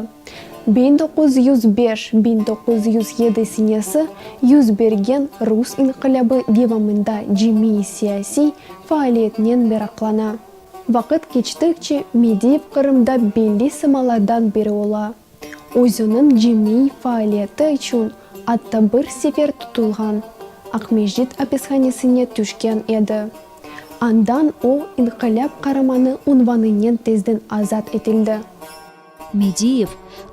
Speaker 10: 1905, 1907 senesi yüz bergen Rus inqilâbı devamında cemiy-siyasiy faaliyetnen meraqlana. Vaqıt keçtikçe Mediyev Qırımda belli sımalardan biri ola. Özüniñ cemiy faaliyeti içün atta bir sefer tutulğan, Aqmescit apishanesine tüşken edi. Andan o, İnqilâp qaramanı unvanınen tezden azat etildi.
Speaker 11: Mediyev,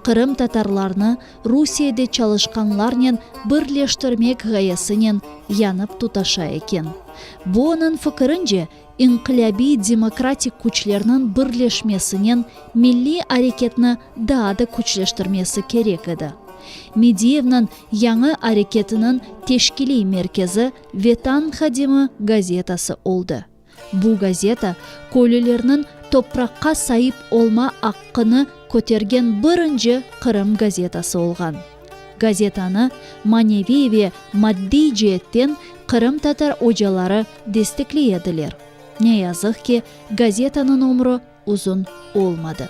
Speaker 11: qırımtatarlarnı Rusiyede çalışqanlarnen birleştirmek ğayesinen yanıp tutaşa eken. Bu, onıñ fikirince, inqilâbiy-demokratik küçlerniñ birleşmesinen milliy areketni daa da küçleştirmesi kerek edi. Mediyevniñ yañı areketiniñ teşkiliy merkezi Vetan hadimi gazetası oldı. Bu gazeta köylülerniñ topraqqa saip olma aqqını kötergen birinci Qırım gazetası olğan. Gazetanı maneviy ve maddiy ceetten qırımtatar ocaları destekley ediler. Ne yazıq ki, gazetanıñ ömrü uzun olmadı.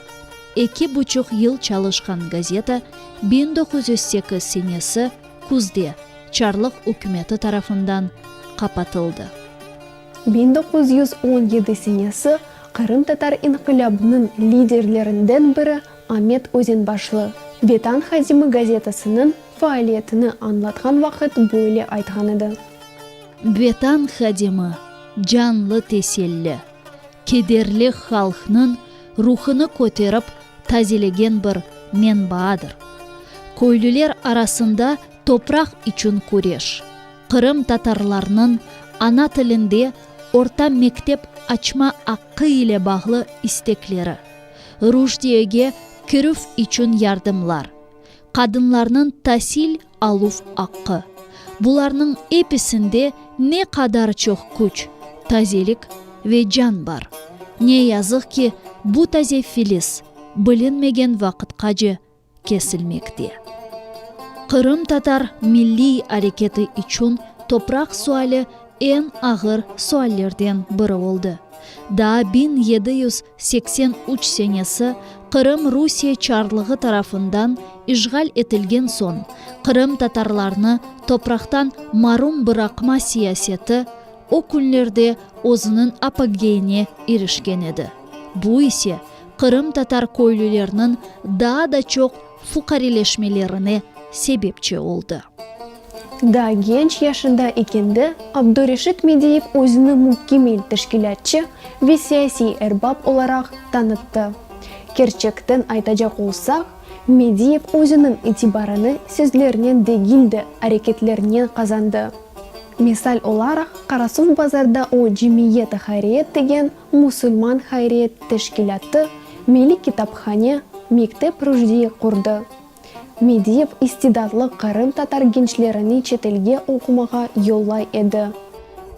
Speaker 11: Eki buçuq yıl çalışqan gazeta 1908 senesi küzde çarlıq ükümeti tarafından qapatıldı.
Speaker 10: 1917 senesi qırımtatar inqilâbınıñ liderlerinden biri Amet Özenbaşlı, Vetan Hadimi gazetasınıñ faaliyetini añlatqan vaqıt böyle aytqan edi.
Speaker 11: Vetan Hadimi, canlı teselli, kederli halqnıñ ruhunı köterip tazelegen bir menbaadır. Köylüler arasında topraq içün küreş, qırımtatarlarnıñ ana tilinde orta mektep açma aqqı ile bağlı istekleri, ruşdiyege kirüv içün yardımlar, qadınlarnıñ tasil aluv aqqı, bularnıñ episinde ne qadar çoq küç, tazelik ve can bar. Ne yazıq ki, bu taze filis bilinmegen vaqıtqace kesilmekte. Qırımtatar milliy areketi içün topraq suali eñ ağır suallerden biri oldı. Daa 1783 senesi Qırım Rusiye çarlığı tarafından işğal etilgen soñ, qırımtatarlarnı topraqtan marum bıraqma siyaseti o künlerde özüniñ apogeyine irişken edi. Bu ise qırımtatar köylülerniñ daa da çoq fuqareleşmelerine sebepçi oldı.
Speaker 10: Daa genç yaşında ekende Abdureşit Mediyev özüni mükemmel teşkilâtçı ve siyasiy erbap olaraq tanıttı. Kerçekten aytacaq olsaq, Mediyev özüniñ itibarını sözlernen degil de, areketlernen qazandı. Misal olaraq, Qarasuvbazarda o Cemiyet-i Hayriyet degen musulman hayriyet teşkilâtı, milliy kitaphane, mektep ruşdiye qurdı. Mediyev istidatlı qırımtatar gençlerini çetelge oqumağa yollay edi.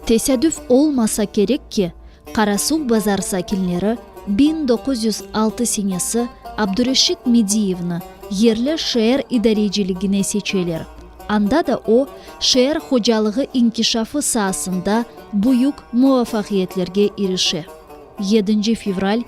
Speaker 11: Tesadüf olmasa kerek ki, Qarasuvbazar sakinleri 1906 senesi Abdureşit Mediyevni yerli şeer idareciligine seçeler. Anda da o, şeer hocalığı inkişafı saasında büyük muvafaqiyetlerge irişe. Yedinci fevral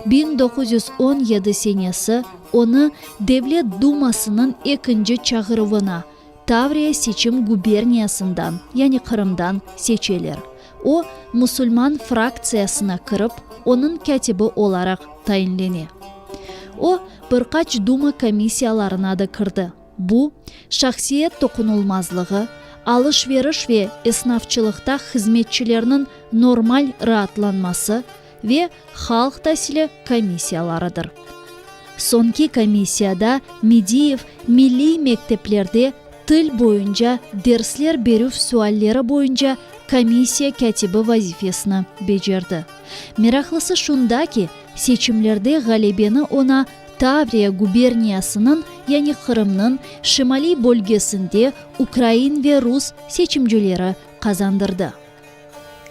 Speaker 11: 1917 senesi onı Devlet Dumasınıñ ekinci çağıruvına Tavriya seçim guberniyasından, yani Qırımdan, seçeler. O, musulman fraktsiyasına kirip, onıñ kâtibi olaraq tayinlene. O, bir qaç Duma komissiyalarına da kirdi. Bu, şahsiyet toqunılmazlığı, alış-veriş ve esnafçılıqta hızmetçilerniñ normal raatlanması ve halq tasili komissiyalarıdır. Soñki komissiyada Mediyev milliy mekteplerde til boyunca dersler berüv sualleri boyunca komissiya kâtibi vazifesini becerdi. Meraqlısı şunda ki, seçimlerde ğalebeni oña Tavriya guberniyasınıñ, yani Qırımnıñ, şimaliy bölgesinde ukrain ve rus seçimcileri qazandırdı.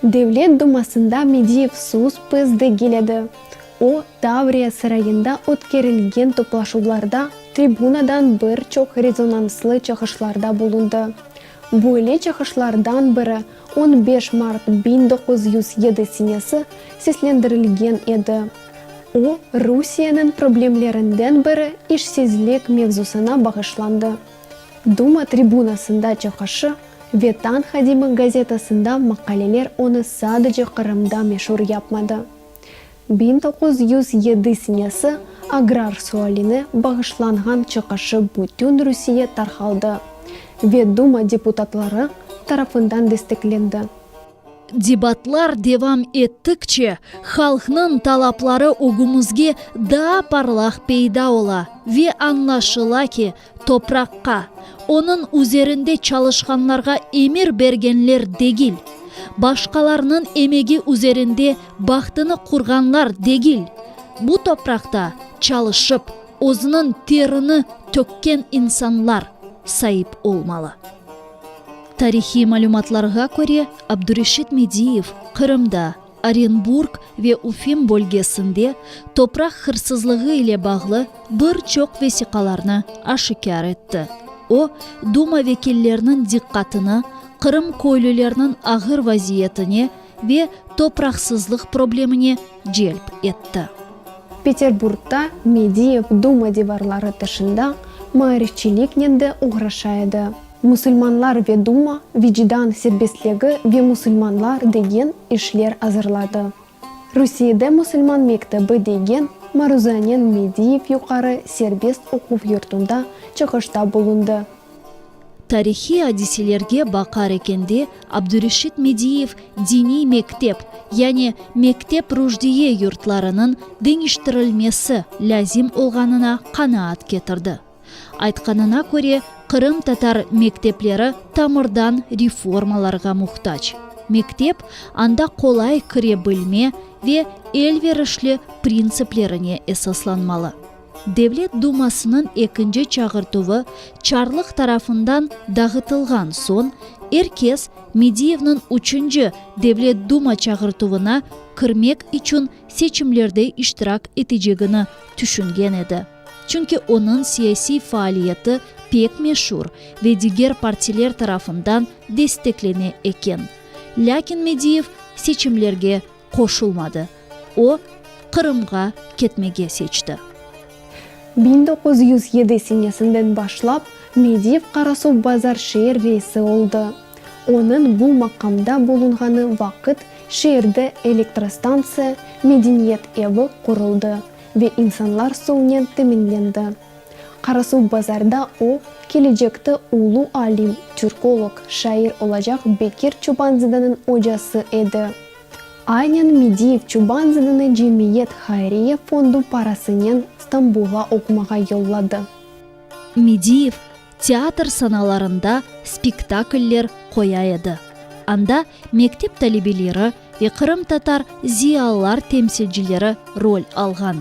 Speaker 10: Devlet dumasında Mediyev sus-pıs degil edi. O, Tavriya sarayında ötkerilgen toplaşuvlarda tribunadan bir çoq rezonanslı çıqışlarda bulundı. Böyle çıqışlardan biri on beş mart 1907 senesi seslendirilgen edi. O, Rusiyeniñ problemlerinden biri işsizlik mevzusına bağışlandı. Duma tribunasında çıqışı, Vetan hadimi gazetasında maqaleler onı sadece Qırımda meşur yapmadı. 1907 senesi agrar sualine bağışlanğan çıqışı bütün Rusiye tarqaldı ve Duma deputatları tarafından desteklendi.
Speaker 11: Debatlar devam ettikçe, halqnıñ talapları ögümizge daa parlaq peyda ola ve añlaşıla ki, topraqqa, onıñ üzerinde çalışqanlarğa emir bergenler degil, başqalarnıñ emegi üzerinde bahtını qurğanlar degil, bu topraqta çalışıp, özüniñ terini tökken insanlar saip olmalı. Tarihiy malümatlarğa köre, Abdureşit Mediyev Qırımda, Orenburg ve Ufim bölgesinde topraq hırsızlığı ile bağlı bir çoq vesiqalarnı aşikâr etti. O, Duma vekilleriniñ diqqatını Qırım köylüleriniñ ağır vaziyetine ve topraqsızlıq problemine celp etti.
Speaker 10: Peterburgda Mediyev Duma divarları tışında maarifçiliknen de oğraşa edi. Musulmanlar ve Duma, Vicdan serbestligi ve musulmanlar degen işler azırladı. Rusiyede musulman mektebi degen maruzanen Mediyev yuqarı serbest oquv yurtunda çıqışta bulundı.
Speaker 11: Tarihiy adiselerge baqar ekende, Abdureşit Mediyev diniy mektep, yani mektep-ruşdiye yurtlarınıñ deñiştirilmesi lâzim olğanına qanaat ketirdi. Aytqanına köre, qırımtatar mektepleri tamırdan reformalarğa muhtac. Mektep, anda qolay kire bilme ve elverişli printsiplerine esaslanmalı. Devlet Dumasınıñ ekinci çağırtuvı çarlıq tarafından dağıtılğan soñ, er kes Mediyevniñ üçünci Devlet Duma çağırtuvına kirmek içün seçimlerde iştirak etecegini tüşüngen edi. Çünki onıñ siyasiy faaliyeti pek meşur ve diger partiler tarafından desteklene eken. Lâkin Mediyev seçimlerge qoşulmadı. O, Qırımğa ketmege seçti.
Speaker 10: 1907 senesinden başlap Mediyev Qarasuvbazar şeer reisi oldı. Onıñ bu maqamda bulunğanı vaqıt şeerde elektrostantsiya, medeniyet evi quruldı ve insanlar suvnen teminlendi. Qarasuvbazarda o, kelecekte ulu alim, türkolog, şair olacaq Bekir Çobanzadanıñ ocası edi. Aynen Mediyev Çobanzadanı Cemiyet hayriye fondu parasınen Stambulğa oqumağa yolladı.
Speaker 11: Mediyev teatr sanalarında spektakller qoya edi. Anda mektep talebeleri ve qırımtatar ziyalılar temsilcileri rol alğan.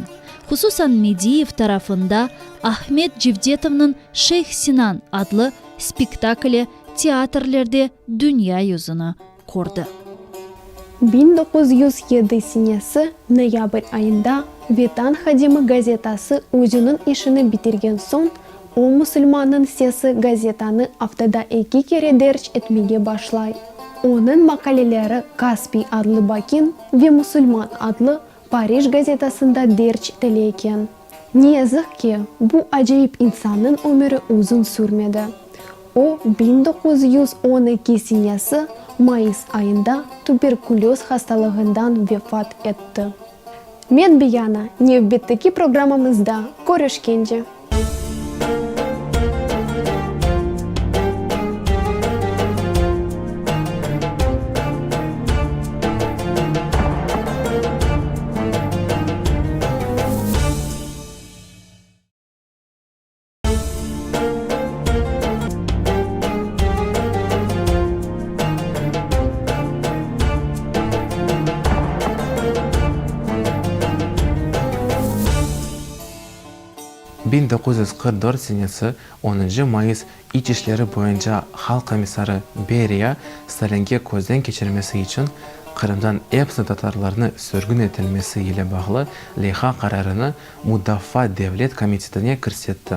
Speaker 11: Hususan Mediyev tarafında Ahmet Cevdetovnıñ Şeyh Sinan adlı spektakli teatrlerde dünya yüzüni kördi.
Speaker 10: 1907 senesi noyabr ayında Vetan hadimi gazetası özüniñ işini bitirgen soñ, o Musulmannıñ sesi gazetanı aftada eki kere derc etmege başlay. Onıñ maqaleleri Kaspiy adlı Bakin ve Musulman adlı Parij gazetasında derc etile eken. Ne yazıq ki, bu acayip insannıñ ömüri uzun sürmedi. O, 1912 senesi mayıs ayında tuberkulöz hastalığından vefat etti. Men Biyana, nevbetteki programmamızda körüşkence!
Speaker 17: 1944 senesi onıncı mayıs İç işleri boyunca Halq komissarı Beriya Stalinge közden keçirmesi içün Qırımdan epsi tatarlarnı sürgün etilmesi ile bağlı leyha qararını Mudafaa devlet komitetine kirsetti.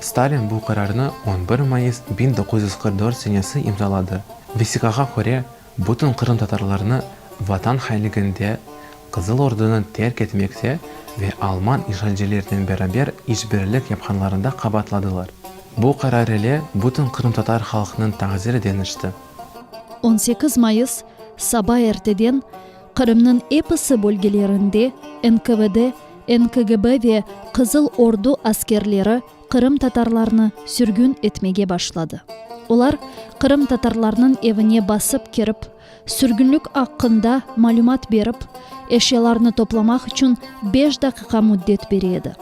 Speaker 17: Stalin bu qararnı on bir mayıs 1944 senesi imzaladı. Vesiqağa köre, bütün qırımtatarlarnı Vatan hainliginde, Qızıl Ordunı terk etmekte ve alman işğalcilernen beraber işbirlik yapqanlarında qabaatladılar. Bu qarar ile bütün qırımtatar halqınıñ taqdiri deñişti.
Speaker 11: 18 mayıs, saba erteden Qırımnıñ episi bölgelerinde NKVD, NKGB ve Qızıl Ordu askerleri qırımtatarlarnı sürgün etmege başladı. Olar qırımtatarlarnıñ evine basıp kirip, sürgünlik aqqında malümat berip, eşyalarnı toplamaq içün beş daqiqa müddet bere edi.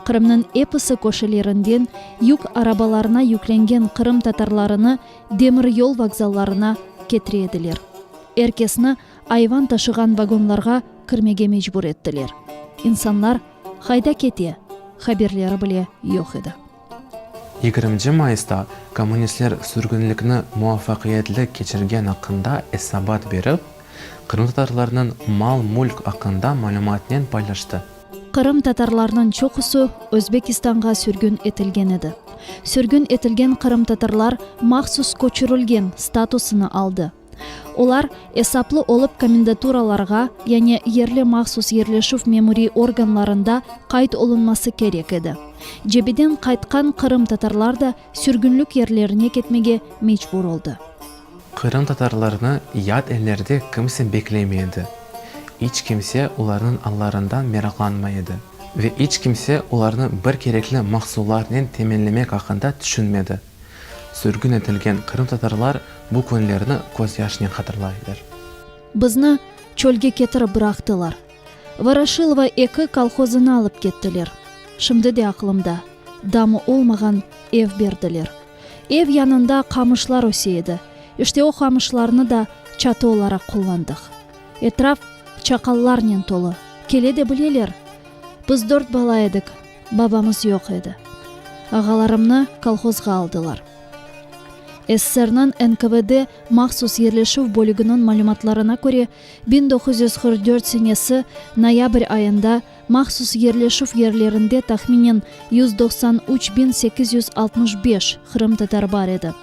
Speaker 11: Qırımnıñ episi köşelerinden yük arabalarına yüklengen qırımtatarlarını demiryol vokzallarına ketire ediler. Er kesni ayvan taşığan vagonlarğa kirmege mecbur ettiler. İnsanlar qayda kete, haberleri bile yoq edi.
Speaker 17: Yigirminci mayısta kommunistler sürgünlikni muvafaqiyetli keçirgen aqqında esabat berip, qırımtatarlarnıñ mal-mülk aqqında malümatnen paylaştı.
Speaker 11: Qırımtatarlarnıñ çoqusı Özbekistanğa sürgün etilgen edi. Sürgün etilgen qırımtatarlar mahsus köçürilgen statusını aldı. Olar esaplı olıp komendaturalarğa, yani yerli mahsus yerleşüv memuriy organlarında qayd olunması kerek edi. Cebeden qaytqan qırımtatarlar da sürgünlik yerlerine ketmege mecbur oldı.
Speaker 17: Qırımtatarlarnı yat ellerde kimse beklemey edi. İç kimse olarnıñ allarından meraqlanmay edi. Ve iç kimse olarnı bir kerekli mahsullarnen teminlemek aqqında tüşünmedi. Sürgün etilgen qırımtatarlar bu künlerni közyaşnen hatırlaylar.
Speaker 11: Bizni çölge ketirip bıraqtılar. Voroşilova eki kolhozına alıp kettiler. Şimdi de aqlımda, damı olmağan ev berdiler. Ev yanında qamışlar öse edi, işte o qamışlarnı da çatı olaraq qullandıq. Etraf çaqallarnen tolu, kele de bileler. Biz dört bala edik, babamız yoq edi. Ağalarımnı kolhozğa aldılar. SSRniñ NKVD mahsus yerleşüv bölüginiñ malümatlarına köre, 1944 senesi noyabr ayında mahsus yerleşüv yerlerinde tahminen 193 865 qırımtatar bar edi.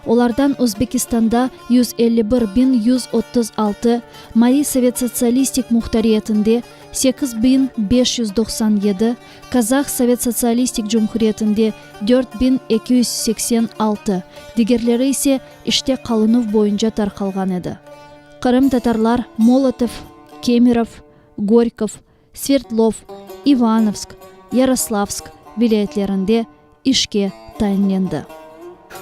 Speaker 11: Olardan Özbekistanda 151 136, Mari Sovet Sotsialistik Muhtariyetinde 8597, Kazah Sovet Sotsialistik Cumhuriyetinde 4286, digerleri ise işte qalınuv boyunca tarqalğan edi. Qırımtatarlar Molotov, Kemerov, Gorkov, Sverdlov, İvanovsk, Yaroslavsk vilâyetlerinde işke tayinlendi.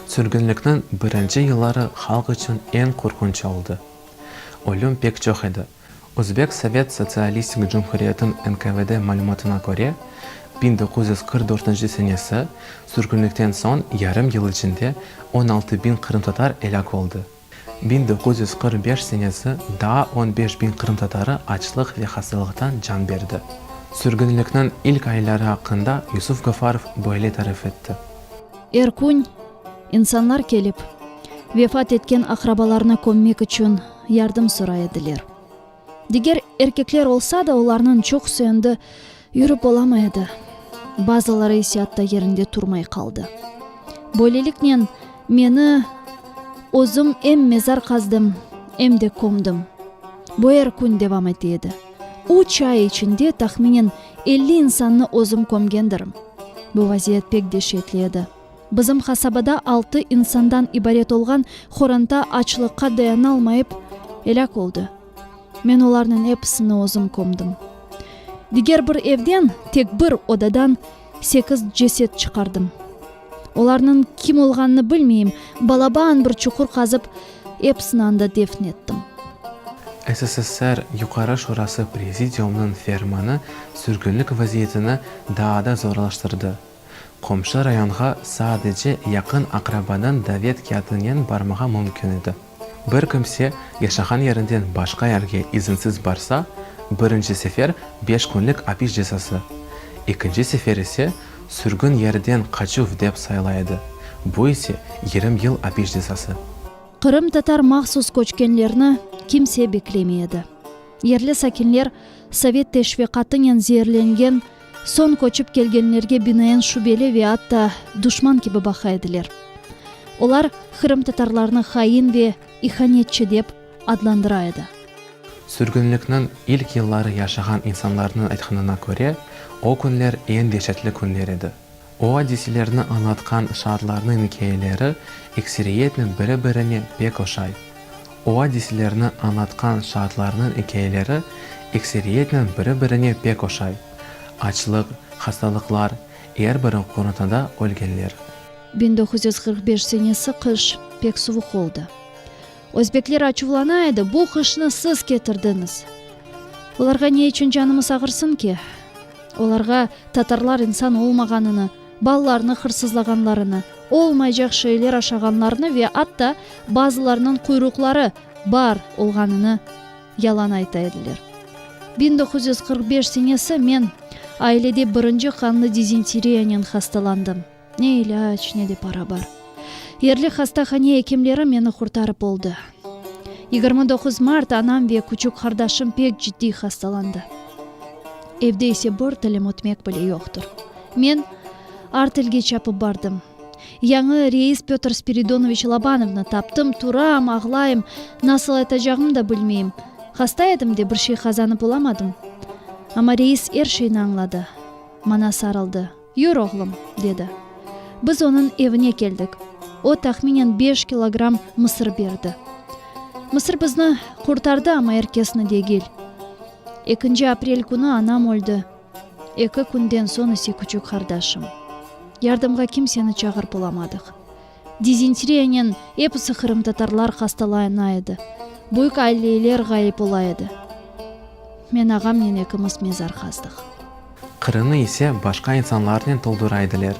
Speaker 17: Sürgünlikniñ birinci yılları halq içün eñ qorqunç oldı. Ölüm pek çoq edi. Özbek Sovet Sotsialistik Cumhuriyetiniñ NKVD malümatına köre, 1944 senesi sürgünlikten soñ yarım yıl içinde 16 biñ qırımtatar elâk oldı. 1945 senesi daa 15 biñ qırımtatarı açlıq ve hastalıqtan can berdi. Sürgünlikniñ ilk ayları aqqında Yusuf Gafarov böyle tarif etti.
Speaker 11: Er kün insanlar kelip, vefat etken aqrabalarını kömmek içün yardım soray ediler. Diger erkekler olsa da, olarnıñ çoqusı endi yürip olamay edi, bazıları ise atta yerinde turmay qaldı. Böyleliknen, meni özüm em mezar qazdım, em de kömdim. Bu er kün devam ete edi. Üç ay içinde tahminen 50 insannı özüm kömgendirim. Bu vaziyet pek deşetli edi. Bizim qasabada altı insandan ibaret olğan qoranta açlıqqa dayanalmayıp, elâk oldı. Men olarnıñ episini özüm kömdim. Diger bir evden, tek bir odadan sekiz ceset çıqardım. Olarnıñ kim olğanını bilmeyim, balaban bir çuqur qazıp, episini anda defn ettim.
Speaker 17: SSSR Yuqarı Şurası Prezidiumınıñ fermanı sürgünlik vaziyetini daa da zorlaştırdı. Qomşu rayonğa sadece yaqın aqrabadan davet kâğıtınen barmağa mümkün edi. Bir kimse yaşağan yerinden başqa yerge izinsiz barsa, birinci sefer beş künlik apis cezası, ekinci sefer ise sürgün yerden qaçuv dep sayıla edi, bu ise 20 yıl apis cezası.
Speaker 11: Qırımtatar mahsus köçkenlerni kimse beklemey edi. Yerli sakinler sovet teşviqatınen zeerlengen soñ köçip kelgenlerge binaen şübeli ve atta duşman kibi baqa ediler. Olar qırımtatarlarnı hain ve ihanetçi dep adlandıra edi.
Speaker 17: Sürgünlikniñ ilk yılları yaşağan insanlarnıñ aytqanına köre, o künler eñ deşetli künler edi. O adiselerni añlatqan şaatlarnıñ ikâyeleri ekseriyetnen biri-birine pek oşay. O adiselerni añlatqan şaatlarnıñ ikâyeleri ekseriyetnen biri-birine pek oşay. Açlıq, hastalıqlar, er bir qorantada ölgenler.
Speaker 11: 1945 senesi qış pek suvuq oldı. Özbekler açuvlana edi, bu qışnı siz ketirdiñiz. Olarğa ne içün canımız ağırsın ki? Olarğa tatarlar insan olmağanını, balalarnı hırsızlağanlarını, olmaycaq şeyler aşağanlarını ve atta bazılarınıñ quyruqları bar olğanını yalan ayta ediler. 1945 senesi men ailede birinci qanlı dizenteriyanen hastalandım. Ne ilâc, ne de para bar. Yerli hastahane ekimleri meni qurtarıp oldı. 29 mart anam ve küçük qardaşım pek ciddiy hastalandı. Evde ise bir tilim ötmek bile yoqtır. Men artelge çapıp bardım. Yañı reis Pötr Spiridonoviç Lobanovnı taptım, turam, ağlayım, nasıl aytacağımnı da bilmeyim. Hasta edim de, bir şey qazanıp olamadım. Amma reis er şeyni añladı. Maña sarıldı. Yür, oğlum, dedi. Biz onıñ evine keldik. O, tahminen beş kilogramm mısır berdi. Mısır bizni qurtardı, amma er kesni degil. Ekinci aprel künü anam öldi. Eki künden soñ ise küçük qardaşım. Yardımğa kimseni çağırıp olamadıq. Dizentriyanen episi qırımtatarlar hastalayana edi. Büyük aileyler ğayıp ola edi. Men ağamnen ekimiz mezar qazdıq.
Speaker 17: Qırımnı ise başqa insanlarnen toldura ediler.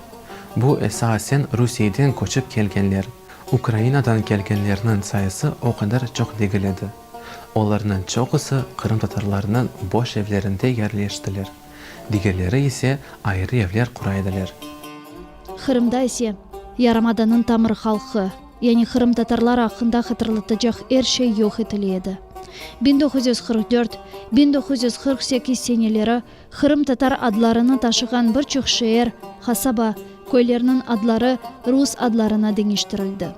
Speaker 17: Bu esasen Rusiyeden köçip kelgenler, Ukrainadan kelgenlerniñ sayısı o qadar çoq degil edi. Olarnıñ çoqusı qırımtatarlarnıñ boş evlerinde yerleştiler, digerleri ise ayrı evler qura ediler.
Speaker 11: Qırımda ise yarımadanıñ tamır halqı, yani qırımtatarlar aqqında hatırlatacaq er şey yoq etile edi. 1944, 1948 seneleri qırımtatar adlarını taşığan bir çoq şeer, qasaba, köylerniñ adları rus adlarına deñiştirildi.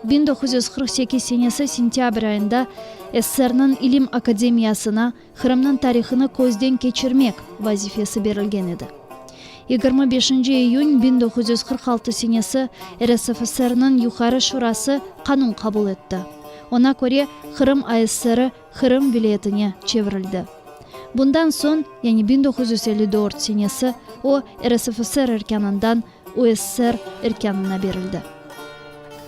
Speaker 11: 1948 senesi sentâbr ayında SSRniñ İlim akademiyasına Qırımnıñ tarihını közden keçirmek vazifesi berilgen edi. 25 iyün 1946 senesi RSFSRniñ Yuqarı Şurası qanun qabul etti. Oña köre, Qırım ASSR Qırım vilâyetine çevirildi. Bundan soñ, yani 1954 senesi, o, RSFSR erkânından USSR erkânına berildi.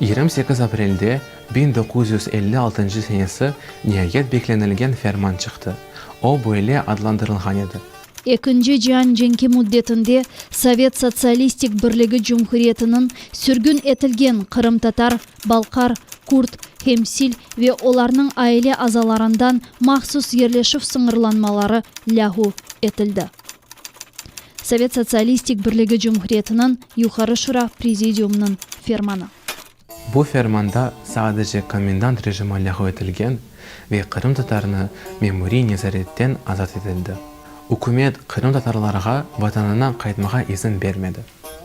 Speaker 17: 28 aprelde 1956 senesi niayet beklenilgen ferman çıqtı. O böyle adlandırılğan edi.
Speaker 11: Ekinci cian cenki müddetinde Sovet Sotsialistik Birligi Cumhuriyetiniñ sürgün etilgen qırımtatar, balqar, kürd, hemsil ve olarnıñ aile azalarından mahsus yerleşüv sıñırlanmaları lâğu etildi. Sovet Sotsialistik Birligi Cumhuriyetiniñ Yuqarı Şura Prezidiumınıñ fermanı.
Speaker 17: Bu fermanda sadece komendant rejimi lâğu etilgen ve qırımtatarnı memuriy nezaretten azat etildi. Ükümet qırımtatarlarğa vatanına qaytmağa izin bermedi.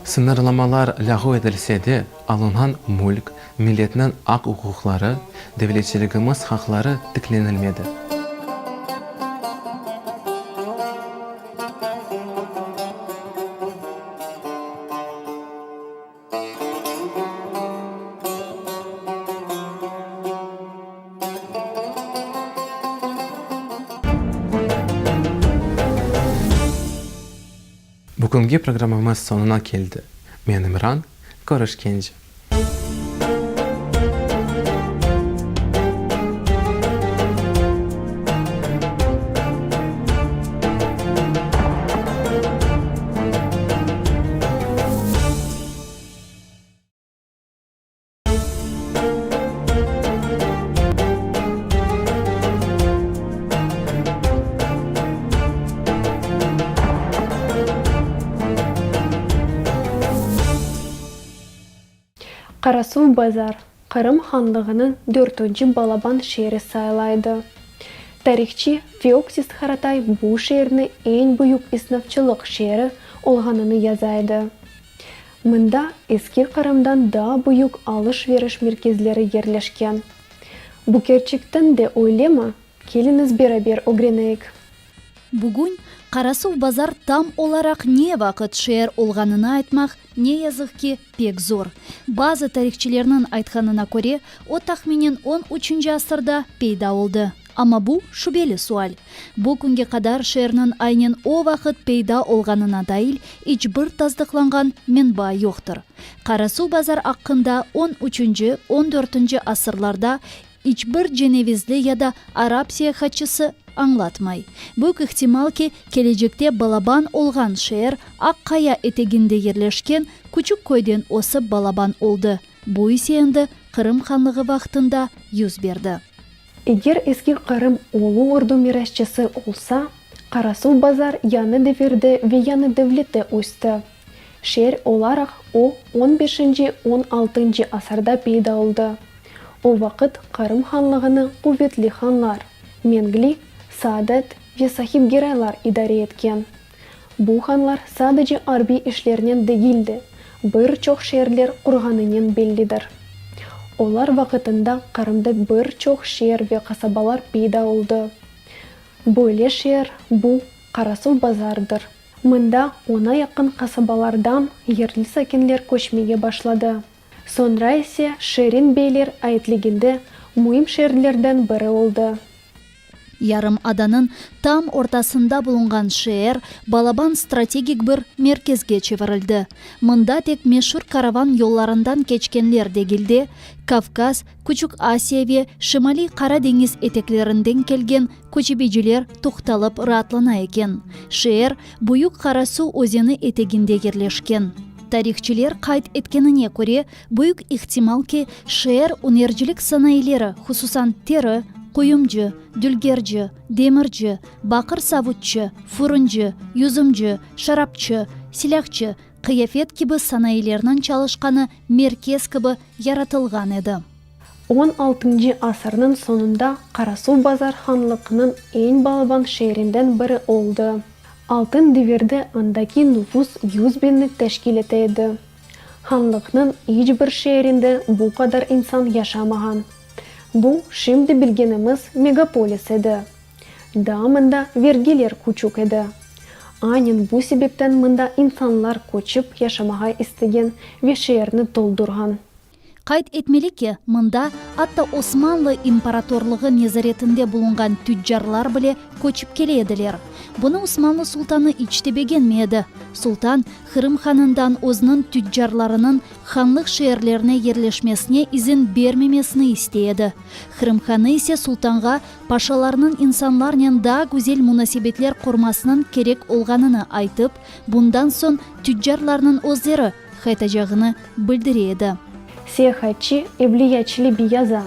Speaker 17: Sıñırlamalar lâğu etilse de, alınğan mülk, milletniñ aq-uquqları, devletçiligimiz haqları tiklenilmedi. Bugünki programmamız soñuna keldi. Men İmran, körüşkence.
Speaker 10: Qarasuvbazar, Qırım hanlığınıñ dörtünci balaban şeeri sayıla edi. Tarihçi Feoktist Haratay bu şeerni eñ büyük esnafçılıq şeeri olğanını yaza edi. Mında Eski Qırımdan daa büyük alış-veriş merkezleri yerleşken. Bu kerçekten de öylemi? Keliñiz beraber ögreneyik.
Speaker 11: Bugün Qarasuvbazar tam olaraq ne vaqıt şeer olğanını aytmaq, ne yazıq ki, pek zor. Bazı tarihçilerniñ aytqanına köre, o tahminen on üçünci asırda peyda oldı. Amma bu şübeli sual. Bu künge qadar şeerniñ aynen o vaqıt peyda olğanına dail iç bir tasdıqlanğan menba yoqtır. Qarasuvbazar aqqında on üçünci, on dörtünci asırlarda iç bir cenevizli ya da arap seyahatçısı añlatmay. Büyük ihtimal ki, kelecekte balaban olğan şeer Aq Qaya eteginde yerleşken küçük köyden ösip balaban oldı, bu ise endi Qırım hanlığı vaqtında yüz berdi.
Speaker 10: Eger Eski Qırım Ulu Ordu mirasçısı olsa, Qarasuvbazar yañı devirde ve yañı devlette östi. Şeer olaraq o, on beşinci, on altıncı asırda peyda oldı. O vaqıt Qırım hanlığını quvetli hanlar, Mengli, Saadet ve Sahib Geraylar idare etken. Bu hanlar sadece arbiy işlernen degil de, bir çoq şeerler qurğanınen bellidir. Olar vaqıtında Qırımda bir çoq şeer ve qasabalar peyda oldı. Böyle şeer, bu, Qarasuvbazardır. Mında oña yaqın qasabalardan yerli sakinler köçmege başladı. Soñra ise Şirin beyler aitliginde müim şeerlerden biri oldı.
Speaker 11: Yarımadanıñ tam ortasında bulunğan şeer balaban strategik bir merkezge çevirildi. Mında tek meşur karavan yollarından keçkenler degil de, Kavkaz, Küçük Asiya ve Şimaliy Qara deñiz eteklerinden kelgen köçebeciler toqtalıp raatlana eken. Şeer Büyük Qara Suv özeni eteginde yerleşken. Tarihçiler qayd etkenine köre, büyük ihtimal ki, şeer ünercilik sanayıleri, hususan teri, quyumcı, dülgerci, demirci, baqır savutçı, furuncı, yüzümci, şarapçı, silâhçı, qıyafet kibi sanayilerniñ çalışqanı merkez kibi yaratılğan edi.
Speaker 10: On altıncı asırnıñ soñunda Qarasuvbazar hanlıqnıñ eñ balaban şeerinden biri oldı. Altın devirde andaki nufus yüz biñni teşkil ete edi. Hanlıqnıñ iç bir şeerinde bu qadar insan yaşamağan. Bu, şimdi bilgenimiz megapolis edi. Daa mında vergiler küçük edi. Aynen bu sebepten mında insanlar köçip yaşamağa istegen ve şeerni toldurğan.
Speaker 11: Qayd etmeli ki, mında atta Osmanlı imparatorlığı nezaretinde bulunğan tüccarlar bile köçip kele ediler. Bunı Osmanlı sultanı iç te begenmey edi. Sultan, Qırım hanından özüniñ tüccarlarınıñ hanlıq şeerlerine yerleşmesine izin bermemesini istey edi. Qırım hanı ise sultanğa paşalarnıñ insanlarnen daa güzel munasebetler qurmasınıñ kerek olğanını aytıp, bundan soñ tüccarlarnıñ özleri qaytacağını bildire edi.
Speaker 10: Seyahatçı Evliya Çelebi yaza,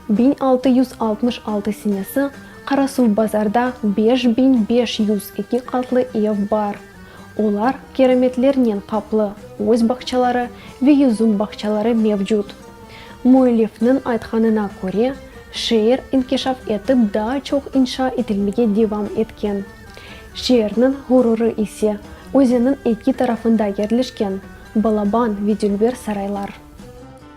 Speaker 10: 1666 senesi Qarasuvbazarda 5502 qatlı ev bar. Olar kerametlernen qaplı, öz bağçaları ve yüzüm bağçaları mevcut. Müellifniñ aytqanına köre, şeer inkişaf etip daa çoq inşa etilmege devam etken. Şeerniñ ğururı ise, özenniñ eki tarafında yerleşken balaban ve dülber saraylar.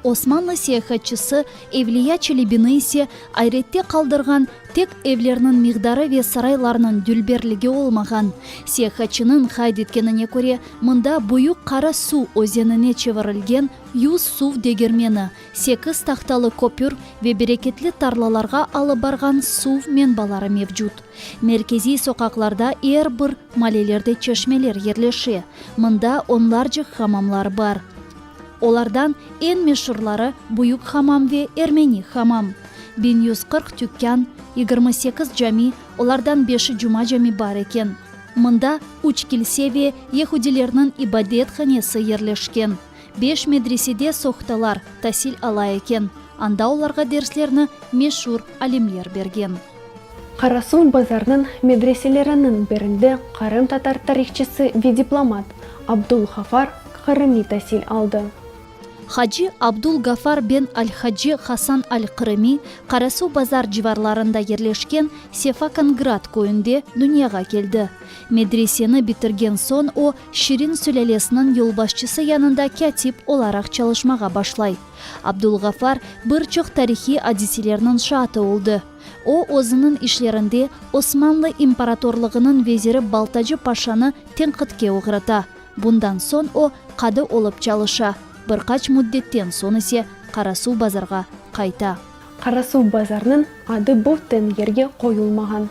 Speaker 11: Osmanlı seyahatçısı Evliya Çelebini ise ayrette qaldırğan tek evlerniñ miqdarı ve saraylarnıñ dülberligi olmağan. Seyahatçınıñ qayd etkenine köre, mında Büyük Qara Suv özenine çevirilgen yüz suv degirmeni, sekiz tahtalı köpür ve bereketli tarlalarğa alıp barğan suv menbaları mevcut. Merkeziy soqaqlarda er bir malelerde çeşmeler yerleşe, mında onlarca hamamlar bar. Olardan eñ meşurları Büyük hamam ve Ermeni hamam. 1140 tükân, 28 cami, olardan beşi Cuma cami bar eken. Mında üç kilse ve yehudilerniñ ibadet hanesi yerleşken. Beş medresede sohtalar tasil ala eken, anda olarğa derslerni meşur alimler bergen.
Speaker 10: Qarasuvbazarnıñ medreseleriniñ birinde qırımtatar tarihçısı ve diplomat Abdul Ğafar Qırımiy tasil aldı.
Speaker 11: Hacı Abdul Gafar ben al-Hacı Hasan al-Qırımiy Qarasuvbazar civarlarında yerleşken Sefakangrat köyünde dünyağa keldi. Medreseni bitirgen soñ o, Şirin sülâlesiniñ yolbaşçısı yanında kâtip olaraq çalışmağa başlay. Abdul Ğafar bir çoq tarihiy adiselerniñ şaatı oldı. O, özüniñ işlerinde Osmanlı imparatorlığınıñ veziri Baltacı Paşanı tenqitke oğrata. Bundan soñ o, qadı olıp çalışa, bir qaç müddetten soñ ise Qarasuvbazarğa qayta.
Speaker 10: Qarasuvbazarnıñ adı böten yerge qoyulmağan.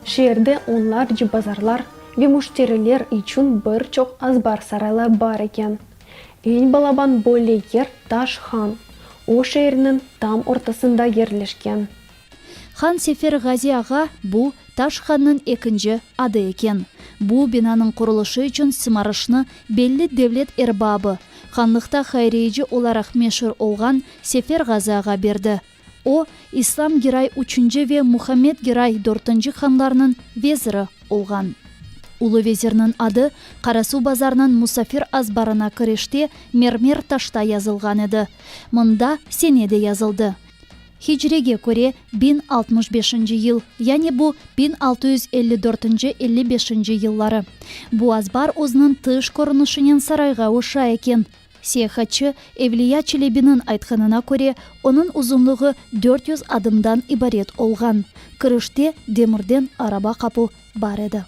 Speaker 10: Şeerde onlarca bazarlar ve müşteriler içün bir çoq azbar saraylar bar eken. Eñ balaban böyle yer Taş han, o şeerniñ tam ortasında yerleşken.
Speaker 11: Han Sefer Ğazi ağa, bu, Taş hannıñ ekinci adı eken. Bu binanıñ qurulışı içün sımarışnı belli devlet erbabı, hanlıqta hayriyeci olaraq meşur olğan Sefer Ğazı ağa berdi. O, İslam Giray üçünci ve Muhammed Giray dörtünci hanlarnıñ veziri olğan. Ulu vezirniñ adı Qarasuvbazarnıñ musafir azbarına kirişte mermer taşta yazılğan edi. Mında sene de yazıldı. Hicrege köre 1065 yıl, yani bu 1654 55 yılları. Bu azbar özüniñ tış körünişinen sarayğa oşay eken. Seyahatçı Evliya Çelebiniñ aytqanına köre, onıñ uzunlığı 400 adımdan ibaret olğan. Kirişte demirden araba qapu bar edi.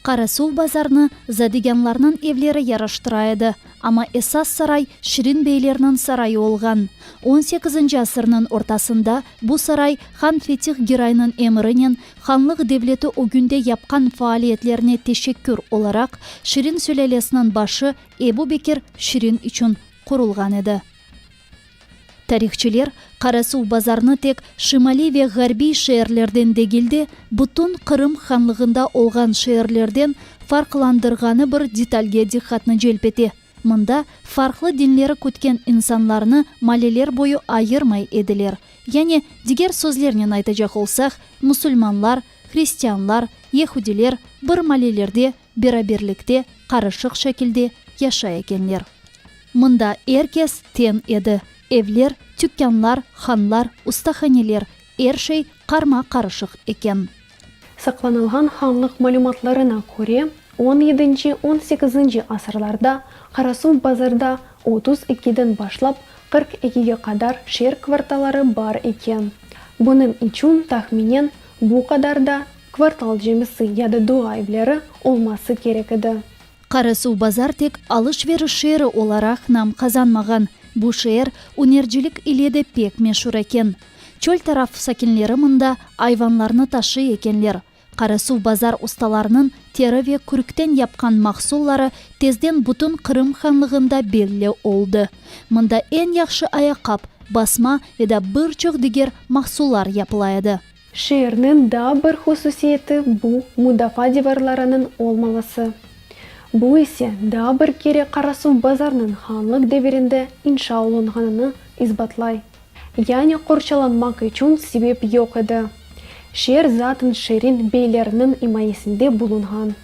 Speaker 11: Qarasuvbazarnı zadigânlarnıñ evleri yaraştıra edi, amma esas saray Şirin beylerniñ sarayı olğan. On sekizinci asırnıñ ortasında bu saray han Fetih Giraynıñ emirinen hanlıq devleti ögünde yapqan faaliyetlerine teşekkür olaraq Şirin sülâlesiniñ başı Ebu Bekir Şirin içün qurulğan edi. Tarihçiler Qarasuvbazarnı tek şimaliy ve ğarbiy şeerlerden degil de, bütün Qırım hanlığında olğan şeerlerden farqlandırğanı bir detalge diqqatnı celp ete, mında farqlı dinleri kütken insanlarnı maleler boyu ayırmay ediler, yani, diger sözlernen aytacaq olsaq, musulmanlar, hristianlar, yehudiler bir malelerde beraberlikte qarışıq şekilde yaşay ekenler. Mında er kes teñ edi, evler, tükânlar, hanlar, ustahaneler, er şey qarma-qarışıq eken.
Speaker 10: Saqlanılğan hanlıq malümatlarına köre, on yedinci, on sekizinci asırlarda Qarasuvbazarda 32-den başlap 42-ge qadar şeer kvartalları bar eken. Bunıñ içün, tahminen, bu qadar da kvartal cemisi ya da dua evleri olması kerek edi.
Speaker 11: Qarasuvbazar tek alış-veriş şeeri olaraq nam qazanmağan. Bu şeer ünercilik ile de pek meşur eken. Çöl taraf sakinleri mında ayvanlarnı taşıy ekenler. Qarasuvbazar ustalarınıñ teri ve kürkten yapqan mahsulları tezden bütün Qırım hanlığında belli oldı. Mında eñ yahşı ayaqqap, basma ve da bir çoq diger mahsullar yapıla edi.
Speaker 10: Şeerniñ daa bir hususiyeti bu mudafaa divarlarınıñ olmaması. Bu ise daa bir kere Qarasuvbazarnıñ hanlıq devirinde inşa olunğanını isbatlay. Yani qorçalanmaq içün sebep yoq edi. Şeer zaten Şirin beyleriniñ imayesinde bulunğan.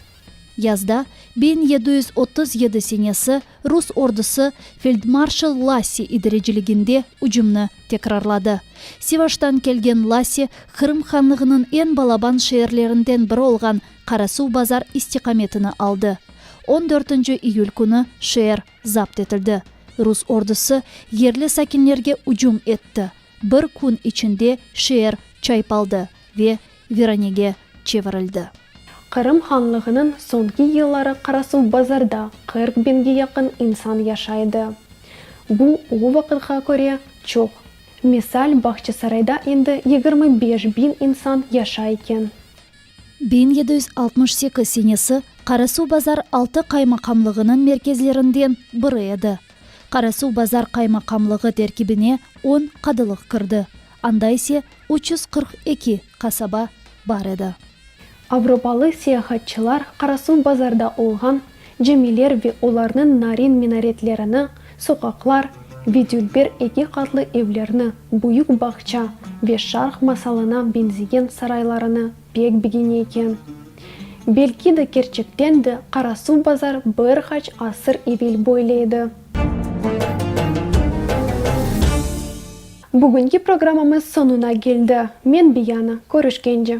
Speaker 11: Yazda, 1737 senesi, rus ordusı feldmarşal Lassi idareciliginde ücümni tekrarladı. Sivaştan kelgen Lassi Qırım hanlığınıñ eñ balaban şeerlerinden biri olğan Qarasuvbazar istiqametini aldı. On dörtünci iyül künü şeer zapt etildi. Rus ordusı yerli sakinlerge ücüm etti. Bir kün içinde şeer çaypaldı ve viranege çevirildi.
Speaker 10: Qırım hanlığınıñ soñki yılları Qarasuvbazarda 40 biñge yaqın insan yaşay edi. Bu, o vaqıtqa köre, çoq. Misal, Bağçasarayda endi 25 biñ insan yaşay eken.
Speaker 11: 1768 senesi Qarasuvbazar altı qaymaqamlığınıñ merkezlerinden biri edi. Qarasuvbazar qaymaqamlığı terkibine on qadılıq kirdi, anda ise 342 qasaba bar edi.
Speaker 10: Avropalı seyahatçılar Qarasuvbazarda olğan camiler ve olarnıñ narin minaretlerini, soqaqlar ve dülber eki qatlı evlerni, büyük bağça ve şarq masalına beñzegen saraylarını pek begene eken. Belki de kerçekten de Qarasuvbazar bir qaç asır evel böyle edi. Bugünki programmamız soñuna keldi. Men Biyana, körüşkence.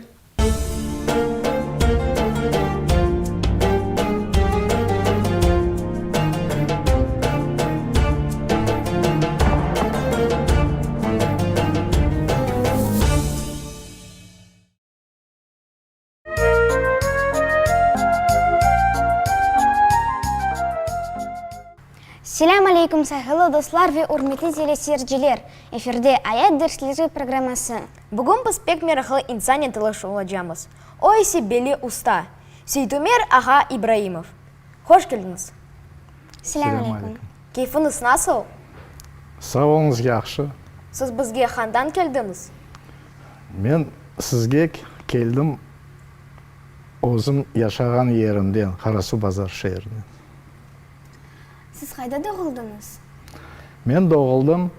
Speaker 3: Selâm aleyküm, sayğılı dostlar ve ürmetli teleseyirciler! Efirde Ayat dersleri programması.
Speaker 1: Bugün biz pek meraqlı insannen tanış olacamız. O ise belli usta, Seytumer ağa İbraimov. Hoş keldiñiz!
Speaker 3: Selâm aleyküm!
Speaker 1: Keyfiñiz nasıl?
Speaker 4: Sağ oluñız, yahşı.
Speaker 1: Siz bizge handan keldiñiz?
Speaker 4: Men sizge keldim özüm yaşağan yerimden, Qarasuvbazar şeerinden.
Speaker 3: Siz qayda doğuldıñız?
Speaker 4: Men doğuldım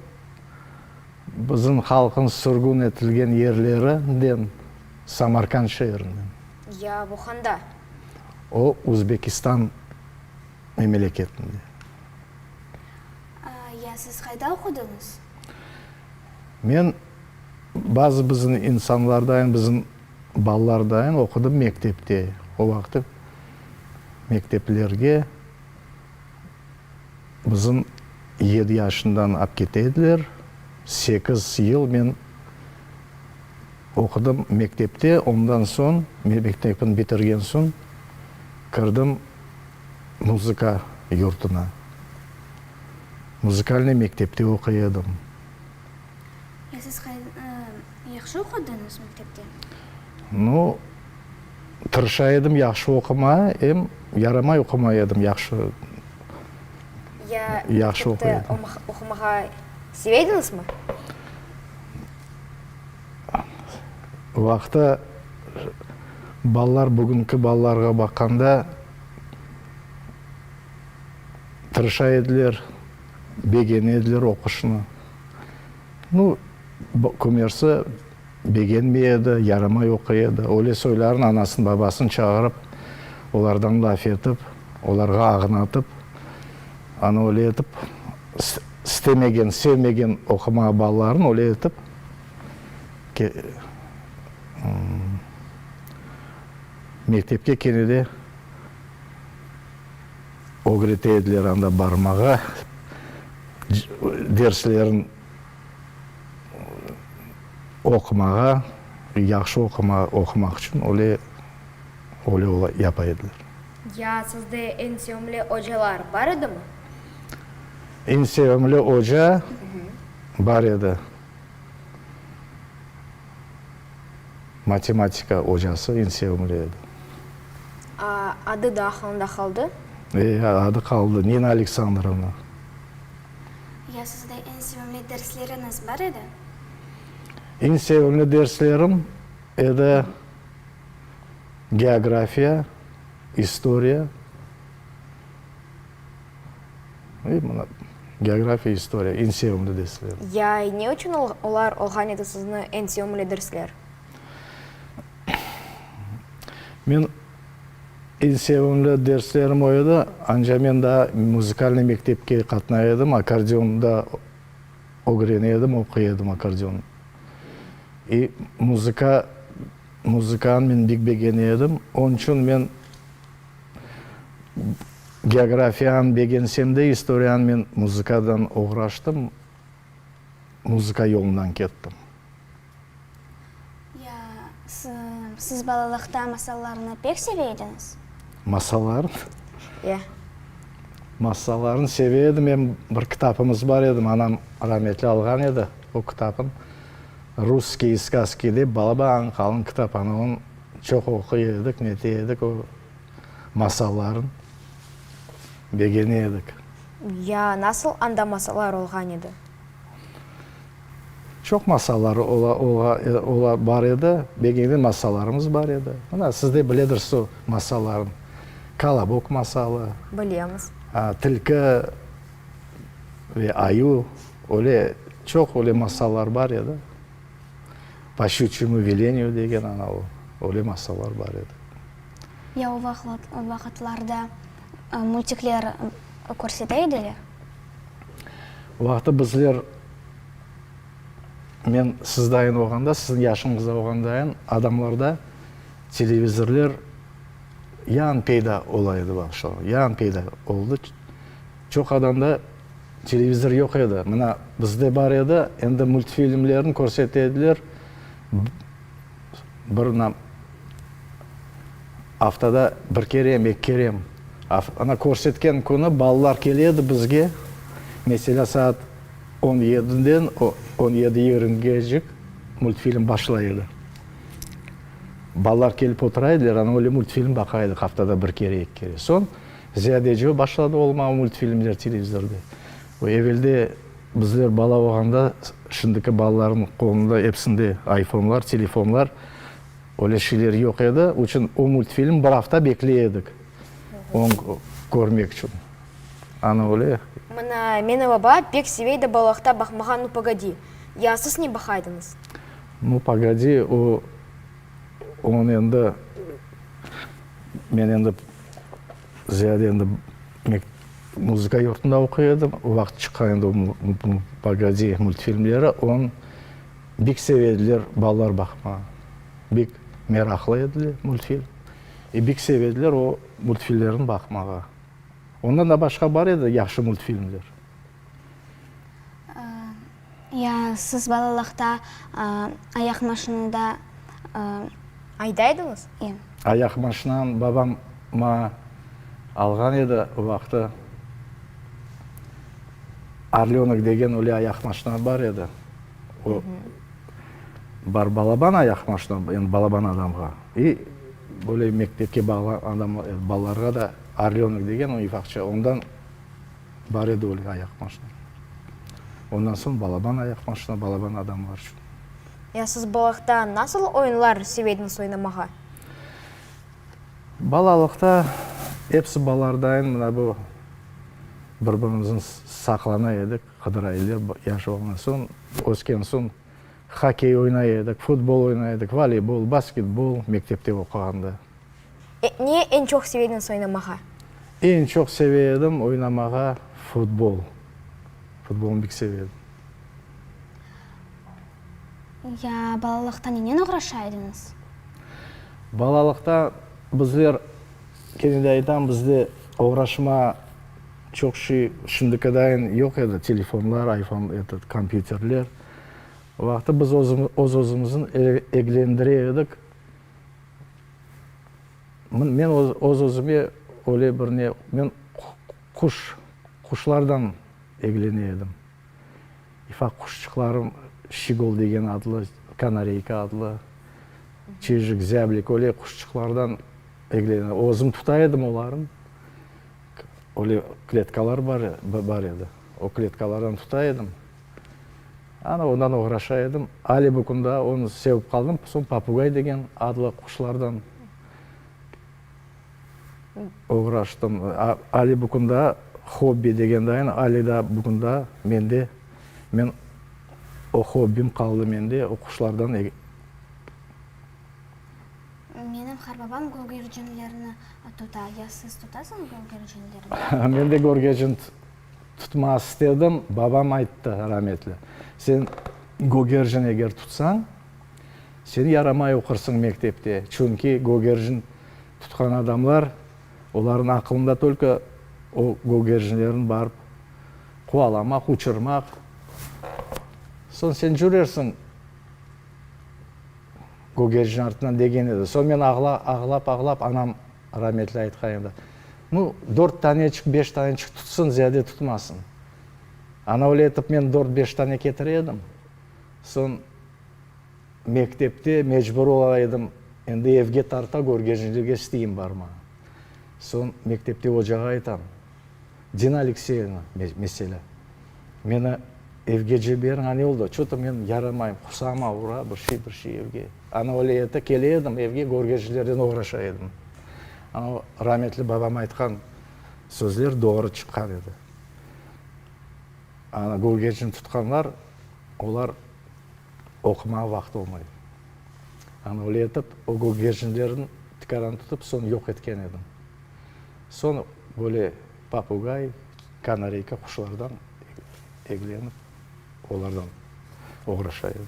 Speaker 4: bizim halqıñ sürgün etilgen yerlerinden, Samarkand şeerinden.
Speaker 1: Ya bu handa?
Speaker 4: O, Özbekistan memeleketinde.
Speaker 3: Ya siz qayda oqudıñız?
Speaker 4: Men. bazı bizim insanlardayın, bizim balalardayın oqudım mektepte. O vaqıt mekteplerge bizim yedi yaşından ap kete ediler. Sekiz yıl men oqudım mektepte. Ondan soñ, mektepni bitirgen soñ, kirdim muzıka yurtuna. Muzıkalnıy mektepte oquy edim.
Speaker 3: Ya siz yahşı oqudıñız mektepte?
Speaker 4: Nu, tırışa edim yahşı oqumağa, em yaramay oqumay edim, yahşı,
Speaker 1: Ya
Speaker 4: yahşı oquy
Speaker 1: mektepte
Speaker 4: edim.
Speaker 1: oqumağa seve ediñizmi?
Speaker 4: O vaqıtta balalar bugünki balalarğa baqqanda tırışa ediler, begene ediler oquşnı. Nu, kömersi begenmey edi, yaramay oquy edi. Öyle soyların anasını, babasını çağırıp, olardan laf etip, olarğa ağnatıp, ana öyle etip, istemegen, sevmegen oqumağa balaların öyle etip, mektepke kene de ögrete ediler anda barmağa, derslerin oqumağa, yahşı oqumaq içün öyle, öyle yapa ediler.
Speaker 1: Ya sizde eñ sevimli ocalar bar edimi?
Speaker 4: Eñ sevimli oca bar edi. Matematika ocası eñ sevimli edi.
Speaker 1: Adı da aqlıñda qaldı?
Speaker 4: E, adı qaldı, Nina Aleksandrovna.
Speaker 3: Ya sizde eñ sevimli dersleriñiz bar edi?
Speaker 4: Eñ sevimli derslerim edi geografiya, istoriya. E, mına, geografiya, istoriya, eñ sevimli derslerim.
Speaker 1: Ya ne içün olar olğan edi siziñ eñ sevimli dersler?
Speaker 4: Men eñ sevimli derslerim o edi, anca men daa muzikalnıy mektepke qatnay edim, akkordeonda ögrene edim, oquy edim akkordeon. İ muzıka, muzıkanı men bek begene edim, onıñ içün men Geografiyanı begensem de, istoriyanı men muzıkadan oğraştım, muzıka yolundan kettim.
Speaker 3: Ya siz balalıqta masallarnı pek seve ediñiz?
Speaker 4: Masallarnı?
Speaker 1: Ya.
Speaker 4: Masallarnı seve edim. Em bir kitapımız bar edi, anam rametli alğan edi o kitapnı. Russkiye skazki dep balaban qalın kitap, ana onı çoq oquy edik, nete edik o. Masalların begene edik.
Speaker 1: Ya nasıl anda masallar olğan edi?
Speaker 4: Çoq masallar ola, ola, ola bar edi. Begengen masallarımız bar edi. Mına, siz de biledirsiz o masalların. Kolobok masalı.
Speaker 1: Bilemiz.
Speaker 4: Tilki ve ayu. Öyle çoq öyle masallar bar edi. Po şçuçyemu veleniyu degen ana o, öyle masallar bar edi.
Speaker 3: Ya o vaqıtlarda multikler körsete ediler?
Speaker 4: O vaqıtta bizler, men sizdayın olğanda, siziñ yaşıñızda olğandayın, adamlarda televizorler yañı peyda ola edi, yañı peyda oldı. Çoq adamda televizor yoq edi. Mına, bizde bar edi, endi multfilmlerni körsete ediler. Bir aftada bir kerem, eki kerem. Ana, körsetken künü balalar kele edi bizge, meselâ, saat on yediden on yedi yigirmigecik multfilm başlay edi. Balalar kelip otura ediler, ana öyle multfilm baqa edik aftada bir kere, eki kere. Soñ ziyadece başladı olmağa multfilmler televizorda. O evelde bizler bala olğanda, şimdiki balalarnıñ qolunda episinde ayfonlar, telefonlar, öyle şeyler yoq edi. Içün o multfilm bir afta bekley edik, onı körmek içün. Ana öyle.
Speaker 1: Mına, meni baba pek seve edi balalıqta baqmağa Nu, pogodi. Ya siz ne baqaydıñız?
Speaker 4: Nu, pogodi, o, onıñ endi, men endi ziyade endi muzıka yurtunda oquy edim. O vaqıt çıqqan endi o Nu, pogodi multfilmleri. Onıñ. Bik seve ediler balalar baqmağa. Bik meraqlı ediler multfilm. E bik seve ediler o multfillerni baqmağa. Ondan da başqa bar edi yahşı multfilmler.
Speaker 3: Ya siz balalıqta ayaq maşinada
Speaker 1: Aydaydıñız?
Speaker 3: E.
Speaker 4: Ayaq maşinan babam maña alğan edi o vaqtı. Orlönok degen öyle ayaq maşina bar edi. O bar balaban ayaq maşina, endi balaban adamğa. İ böyle mektepke bağlı adam, balalarğa da Orlönok degen o ufaqça, ondan Bar edi öyle ayaq maşina. Ondan soñ balaban ayaq maşina, balaban adamlar içün.
Speaker 1: Ya siz balalıqta nasıl oyunlar seve ediñiz oynamağa?
Speaker 4: Balalıqta episi balalardayın mına bu bir-birimizni saqlana edik, qıdıra ediler yaş olğan soñ, ösken soñ hokey oynay edik, futbol oynay edik, voleybol, basketbol mektepte oquğanda.
Speaker 1: Ne eñ çoq seve ediñiz oynamağa?
Speaker 4: Eñ çoq seve edim oynamağa futbol. Futbolnı bek seve edim.
Speaker 3: Ya balalıqta nenen oğraşa ediñiz?
Speaker 4: Balalıqta bizler, kene de aytam, bizde oğraşma çoq şey şimdikidayın yoq edi, telefonlar, ayfon, etot, kompyuterler. O vaqıtta biz öz-özümizni eglendire edik. Men öz-özüme öyle bir ne, men quş, quşlardan eglene edim. İfaq quşçıqlarım, Şigol degen adlı, Kanareyka adlı, Çijik, Zâblik, öyle quşçıqlardan eglene, özüm tuta edim olarnı. Öyle kletkalar bar edi, o kletkalardan tuta edim. Ana, ondan oğraşa edim. Ale bu kün daa onı sevip qaldım. Soñ papugay degen adlı quşlardan oğraştım. Ale bu kün daa hobbi degen dayın, ale daa bu kün daa mende, men o hobbim qaldı mende, o quşlardan.
Speaker 3: Menim qarbabam gögercinlerni tuta. Ya siz tutasıñız gögercinlerni?
Speaker 4: Men de görgecin Tutmaz istedim, babam ayttı, rametli, sen gögercin eger tutsañ, sen yaramay oqursıñ mektepte, çünki gögercin tutqan adamlar, olarnıñ aqılında tolko o gögercinlerni barıp quvalamaq, uçurmaq. Soñ sen cürersiñ gögercin artından degen edi. Soñ men ağlap-ağlap anam Rametli aytqan edi, Nu, dört taneçik, beş taneçik tutsın, ziyade tutmasın. Ana öyle etip men dört-beş tane ketire edim. Soñ mektepte mecbur ola edim, endi evge tarta körgecilge isteyim barmağa. Soñ mektepte ocağa aytam, Dina Alekseyevna, meselâ, meni evge ciberiñ, a ne oldı, ço-to men yaramayım, qusam avura, bir şey, bir şey evge. Ana öyle ete, kele edim evge, körgecilerden oğraşa edim. Ana o rametli babam aytqan sözler doğru çıqqan edi. Ana körgecini tutqanlar, olar oqumağa vaqıt olmay. Ana öyle etip, o körgecinlerni tikaran tutıp, soñ yoq etken edim. Soñ böyle papugay, kanareyka quşlardan eglenip, olardan oğraşa edim.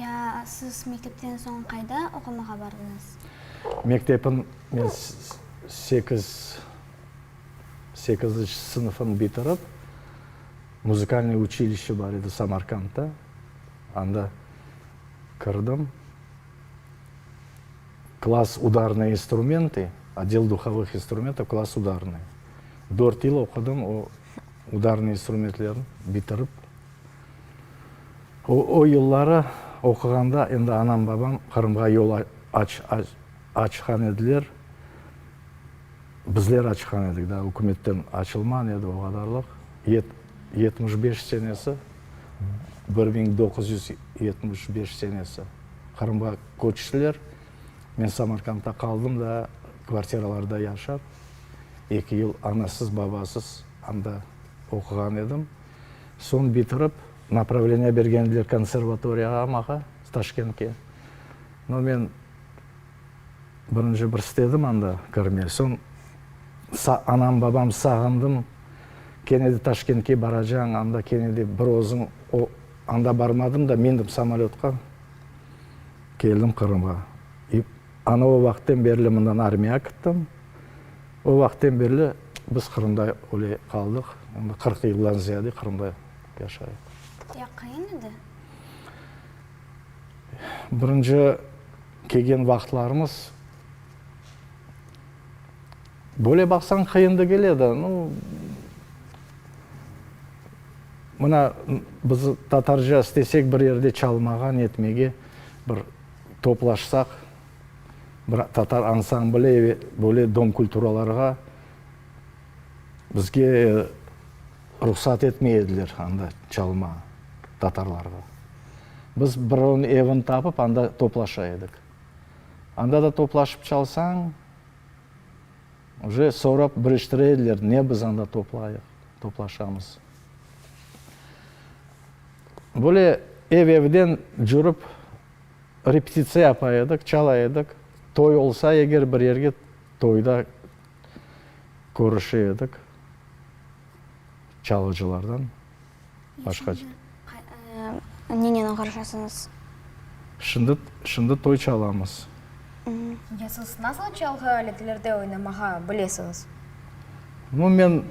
Speaker 3: Ya siz mektepten soñ qayda oqumağa bardıñız?
Speaker 4: Mektepin men sekiz, sekizinci sınıfın bitirip, muzıkalnıy uçilişçe bar edi Samarkandda, anda kirdim. Klass udarnıye instrumentı, otdel duhovıh instrumentov, klass udarnıye. Dört yıl oqudım o udarnıy instrumentlerni bitirip. O, o yılları oquğanda endi anam-babam Qırımğa yol aç, açqan ediler. Bizler açqan edik, daa ükümetten açılmağan edi o qadarlıq. 75 senesi, 1975 senesi Qırımğa köçtiler. Men Samarkandta qaldım da, kvartiralarda yaşap, eki yıl anasız-babasız anda oquğan edim. Soñ bitirip, napravleniye bergen ediler konservatoriyağa mağa, Taşkentke. No, men birinci bir istedim anda kirmege. Soñ anam, babam sağındım, kene de Taşkentke baracañ, anda kene de bir özüñ o. Anda barmadım da, mindim samolötqa, keldim Qırımğa. İ ana o vaqıtten berli mından armiyağa kittim. O vaqıtten berli biz Qırımda öyle qaldıq. Endi 40 yıldan ziyade Qırımda yaşayıq.
Speaker 3: Ya qıyın edi?
Speaker 4: Birinci kelgen vaqıtlarımız böyle baqsañ qıyın degil edi. Nu, mına biz tatarca istesek bir yerde çalmağa, netmege bir toplaşsaq, bir tatar ansambli böyle dom kulturalarğa bizge ruhsat etmey ediler anda çalma tatarlarğa. Biz birevniñ evini tapıp anda toplaşa edik. Anda da toplaşıp çalsañ, uje sorap biriştire ediler, ne biz anda toplayıq, toplaşamız. Böyle ev-evden cürip repetitsiya yapa edik, çala edik. Toy olsa eger bir yerge toyda körüşe edik çalğıcılardan. Başqa.
Speaker 3: Nenen oğraşasıñız?
Speaker 4: Şimdi, şimdi toy çalamız.
Speaker 1: Ya siz nasıl çalğı aletlerde oynamağa bilesiñiz?
Speaker 4: Nu, men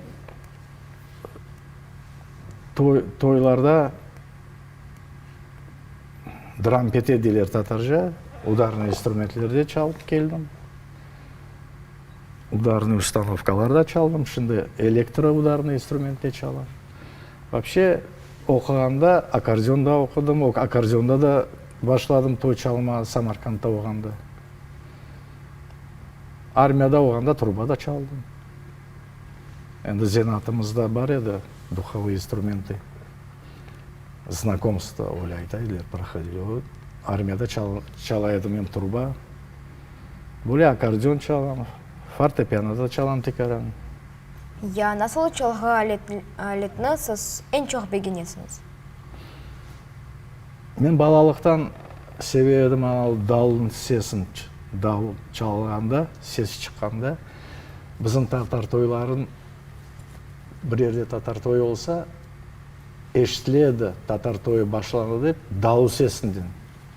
Speaker 4: toy, toylarda drampete deyler tatarca, udarnıy instrumentlerde çalıp keldim. Udarnıy ustanovkalarda çaldım, şimdi elektroudarnıy instrumentte çalam. Vapşe, oquğanda akkordeonda oqudım, akkordeonda da başladım toy çalmağa Samarkandda olğanda. Armiyada olğanda trubada çaldım. Endi zenaatımızda bar edi duhovıy instrumenti. Znakomstvo öyle ayta ediler, prohodili. O, armiyada çala edim em truba. Böyle akkordeon çalam, fortepianoda çalam tekaran.
Speaker 1: Ya nasıl çalğı aletini siz eñ çoq begenesiñiz?
Speaker 4: Men balalıqtan seve edim anau davulnıñ sesini, davul çalğanda, ses çıqqanda. Bizim tatar toyların, bir yerde tatar toyu olsa, eşitile edi, tatar toyu başlandı dep, davul sesinden.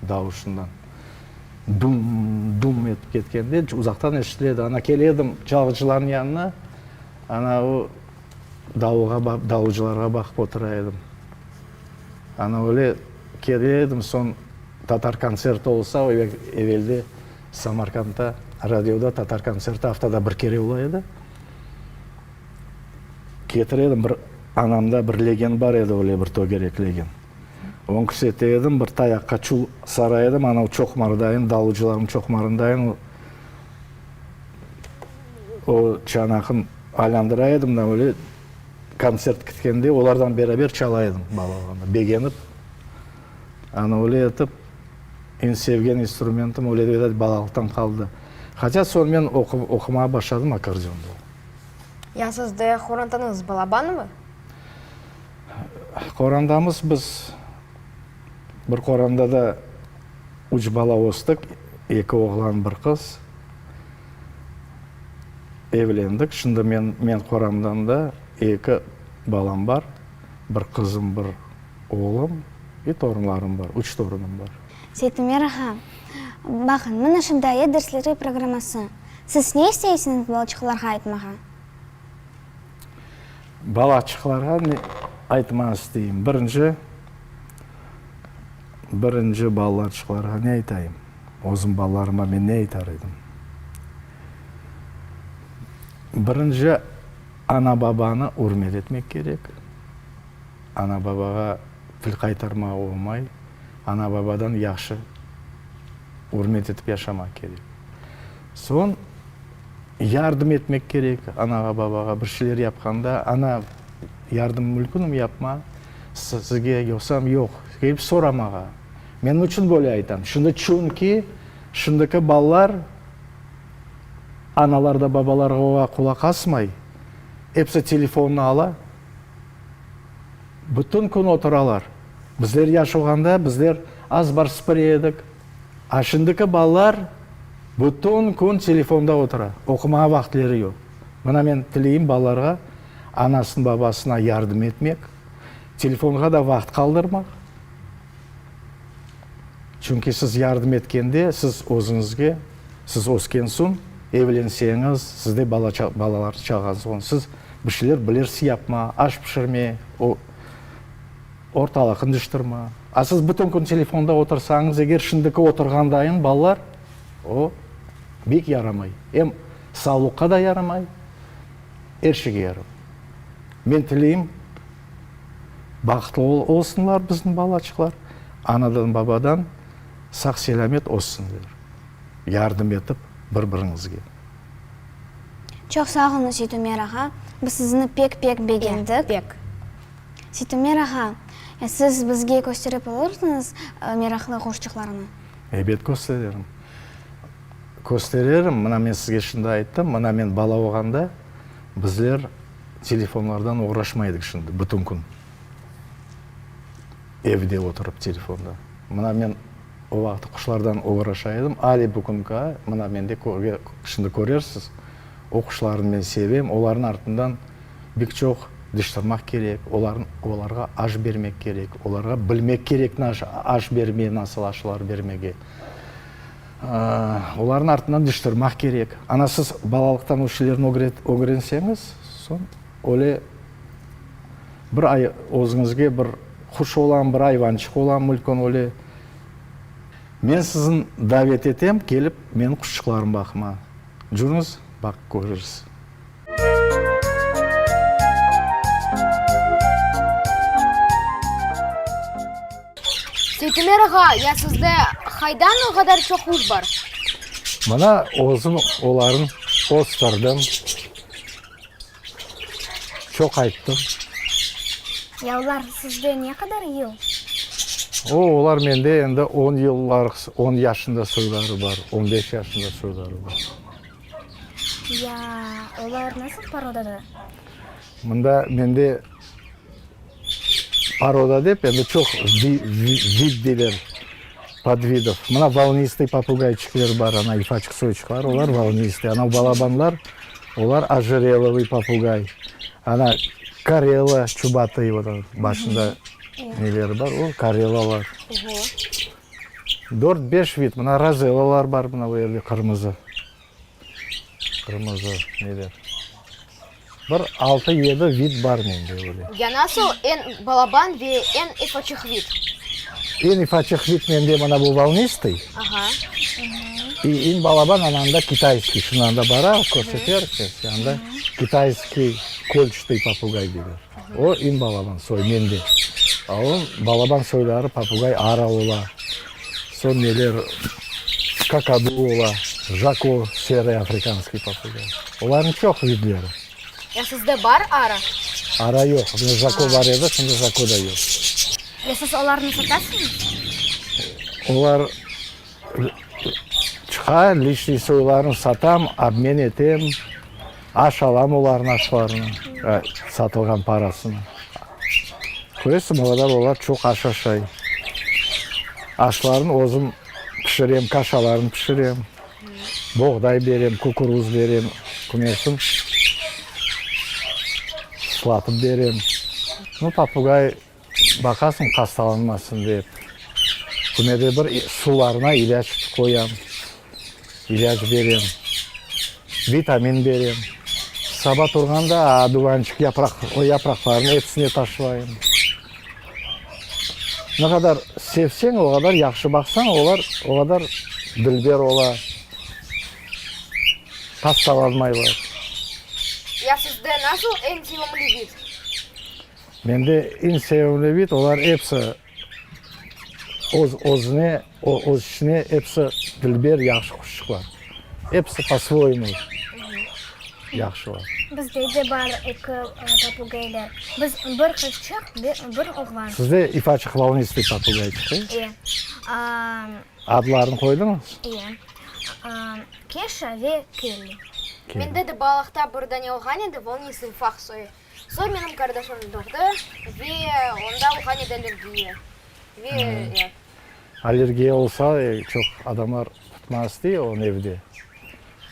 Speaker 4: Davuşından dum, dum etip ketkende uzaqtan eşitile edi. Ana, kele edim çalğıcılarnıñ yanına, ana, o davulğa, davulcılarğa baqıp otura edim. Ana, öyle kele edim, soñ tatar kontserti olsa, evelde Samarkandda radioda tatar kontserti aftada bir kere ola edi. Ketire edim, bir anamda bir legen bar edi, öyle bir tögerek legen. Onı kürsete edim, bir tayaqqa çul sara edim, anav çoqmardayın, dalıcılarnıñ çoqmarındayın o, o çanaqın aylandıra edim da, öyle kontsert kitkende olardan beraber çala edim bala olğanda, begenip. Ana öyle etip, eñ sevgen instrumentim öyle de balalıqtan qaldı. Hatâ soñ men oqumağa başladım akkordeonda.
Speaker 1: Ya sizde qorantañız balabanmı?
Speaker 4: Qorandamız biz bir qorandada üç bala östik, eki oğlan, bir qız. Evlendik. Şimdi men, men qoramdan da eki balam bar, bir qızım, bir oğlum i torunlarım bar, üç torunım bar.
Speaker 3: Seytumer ağa, baqıñ, mına şu daye dersleri programması. Siz ne isteysiñiz balaçıqlarğa aytmağa?
Speaker 4: Balaçıqlarğa ne aytmağa isteyim? Birinci, birinci balaçıqlarğa ne aytayım? Özüm balalarıma men ne aytar edim? Birinci, ana-babanı ürmet etmek kerek. Ana-babağa til qaytarmağa olmay. Ana-babadan yahşı ürmet etip yaşamaq kerek. Soñ. Yardım etmek kerek anağa, babağa bir şeyler yapqanda. Ana, yardım mülkünmi yapma sizge, yoqsam yoq, kelip soramağa. Men niçün böyle aytam? Şimdi çünki şimdiki balalar analar da babalarğa qulaq asmay, episi telefonnı ala, bütün kün oturalar. Bizler yaş olğanda bizler azbar süpüre edik. A şimdiki balalar bütün kün telefonda otura, oqumağa vaqıtleri yoq. Mına men tileyim balalarğa anasın babasına yardım etmek, telefonğa da vaqıt qaldırmaq. Çünki siz yardım etkende, siz özüñizge, siz ösken soñ, evlenseñiz, sizde bala balalar çağan soñ, siz bir şeyler bilirsiz yapma, aş pişirme, o ortalıqnı cıyıştırma. A siz bütün kün telefonda otursañız, eger şimdiki oturğandayın balalar, o bek yaramay. Em sağlıqqa da yaramay, er şeyge yaramay. Men tileyim, Bahtlı olsunlar bizim balaçıqlar, anadan babadan sağ-selâmet össünler, yardım etip bir-biriñizge.
Speaker 3: Çoq sağ oluñ, Seytumer ağa, biz sizni pek-pek begendik.
Speaker 1: Pek.
Speaker 3: Seytumer ağa, siz bizge kösterip olursıñız meraqlı quşçıqlarnı?
Speaker 4: Ebet köstererim. Köstererim, mına men sizge şimdi ayttım, mına men bala olğanda bizler Telefonlardan oğraşmay edik şimdi bütün kün. Evde oturıp telefonda. Mına men o vaqıt quşlardan oğraşa edim, ale bugünki, mına mende şimdi körersiz, o quşlarnı men sevem, olarnıñ artından bek çoq diştırmaq kerek, olarnı, olarğa aş bermek kerek, olarğa bilmek kerek aş berme, nasıl aşlar bermege. Olarnıñ artından diştırmaq kerek. Ana siz balalıqtan o şeylerni ögrenseñiz, soñ öyle bir ay özüñizge bir quş olam, bir ayvançıq olam mülkün öyle. Men sizni davet etem, kelip menim quşçıqlarımı baqma. Cürüñiz, baqıp körersiz.
Speaker 1: Seytumer ağa, ya sizde qaydan o qadar çoq quş bar?
Speaker 4: Mına özüm olarnı östürdim, çoqayttım.
Speaker 6: Ya olar sizde ne qadar yıl?
Speaker 4: O, olar mende endi on yıllar, on yaşında soyları bar, on beş yaşında soyları bar.
Speaker 6: Ya olar nasıl parodada?
Speaker 4: Mında mende paroda dep, endi çoq vid deyler, podvidov. Mına volnistıy popugayçikler bar, ana ifaçıq soyçıqlar, olar volnistıy. Ana balabanlar, olar ojerelovıy popugay. Ana karela çubatıy, başında neleri bar, o karelalar. Dört-beş vid, mına rozelalar bar mına bu yerde qırmızı, qırmızı neler. Bir altı-yedi vid bar mende öyle.
Speaker 1: Ya nasıl eñ balaban ve eñ ifaçıq vid?
Speaker 4: Eñ ifaçıq vid mende mına bu volnistый.
Speaker 1: Aha.
Speaker 4: İ eñ balaban ana anda kitayskiy, şunı anda bara, körseter, anda kitayskiy kolçatıy popugay deyler. O eñ balaban soy mende. A o balaban soyları papugay ara ola, soñ neler, kakadu ola, jako, serıy afrikanskiy papugay. Olarnıñ çoq vidleri.
Speaker 1: Ya sizde bar ara?
Speaker 4: Ara yoq. Mende jako bar edi, şimdi jako da yoq.
Speaker 6: Ya siz olarnı satasıñız?
Speaker 4: Olar Çıqa, lişniy soylarını satam, obmen etem, aş alam olarnıñ aşlarını, satılğan parasını. Köresiñ, o qadar olar çoq aş aşay. Aşlarını özüm pişirem, kaşalarını pişirem, boğday berem, kukuruz berem, kümersin sılatıp berem. Nu, popugay Baqasıñ hastalanmasın dep. Künede bir sularına ilâc qoyam, ilâc berem, vitamin berem. Saba turğanda aduvançıq yapraq, o yapraqlarnı episine taşlayım. Ne qadar sevseñ, o qadar yahşı baqsañ, olar o qadar dilber ola, hastalanmaylar.
Speaker 1: Ya sizde nasıl eñ sevimli vid?
Speaker 4: Mende eñ sevimli vid, olar episi öz özüne, öz işine episi dilber, yahşı quşçıqlar. Episi po-svoyemu yahşılar.
Speaker 6: Bizde de bar eki papugaylar. Biz bir qızçıq, bir oğlan.
Speaker 4: Sizde ifaçıq volnistıy papugayçıq, e?
Speaker 6: E.
Speaker 4: Adlarını qoydıñız?
Speaker 6: E. Keşa ve Kelli.
Speaker 1: Mende de balalıqta bir dane olğan edi, volnistıy ufaq soyu. Soñ menim qardaşım doğdı ve onda olğan edi allergiya. Ve ya.
Speaker 4: Allergiya olsa, çoq adamlar tutmaz dey onı evde.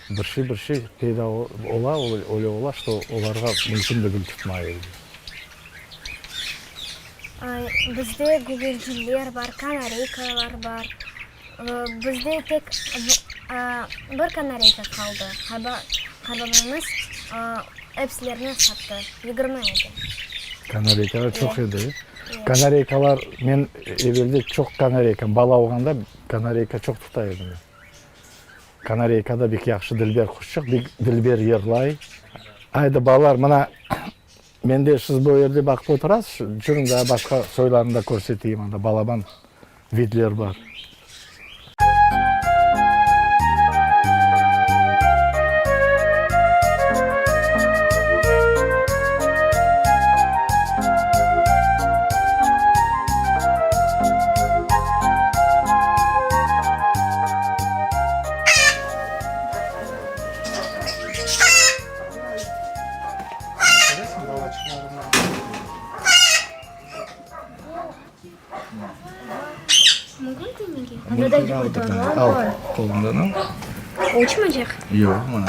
Speaker 4: Bir şey, bir şey peyda ola, öyle ola, şto olarğa mümkün degil tutma evde.
Speaker 6: Bizde gügercinler bar, kanareykalar bar. Bizde tek bir kanareyka qaldı. Qartbabamız epsilerini sattı. 20 edi.
Speaker 4: Kanareykalar çoq edi. Kanareykalar, men evelde çoq kanareyka, bala olğanda kanareyka çoq tuta edim men. Kanareyka da bek yahşı dilber quşçıq, bek dilber yırlay. Aydı, balalar, mına, mende siz bu yerde baqıp oturasız, cürüñ daa başqa soylarını da körseteyim, anda balaban vidler bar. Al, qolundan al.
Speaker 6: Uçmaycaq?
Speaker 4: Yoq, mına.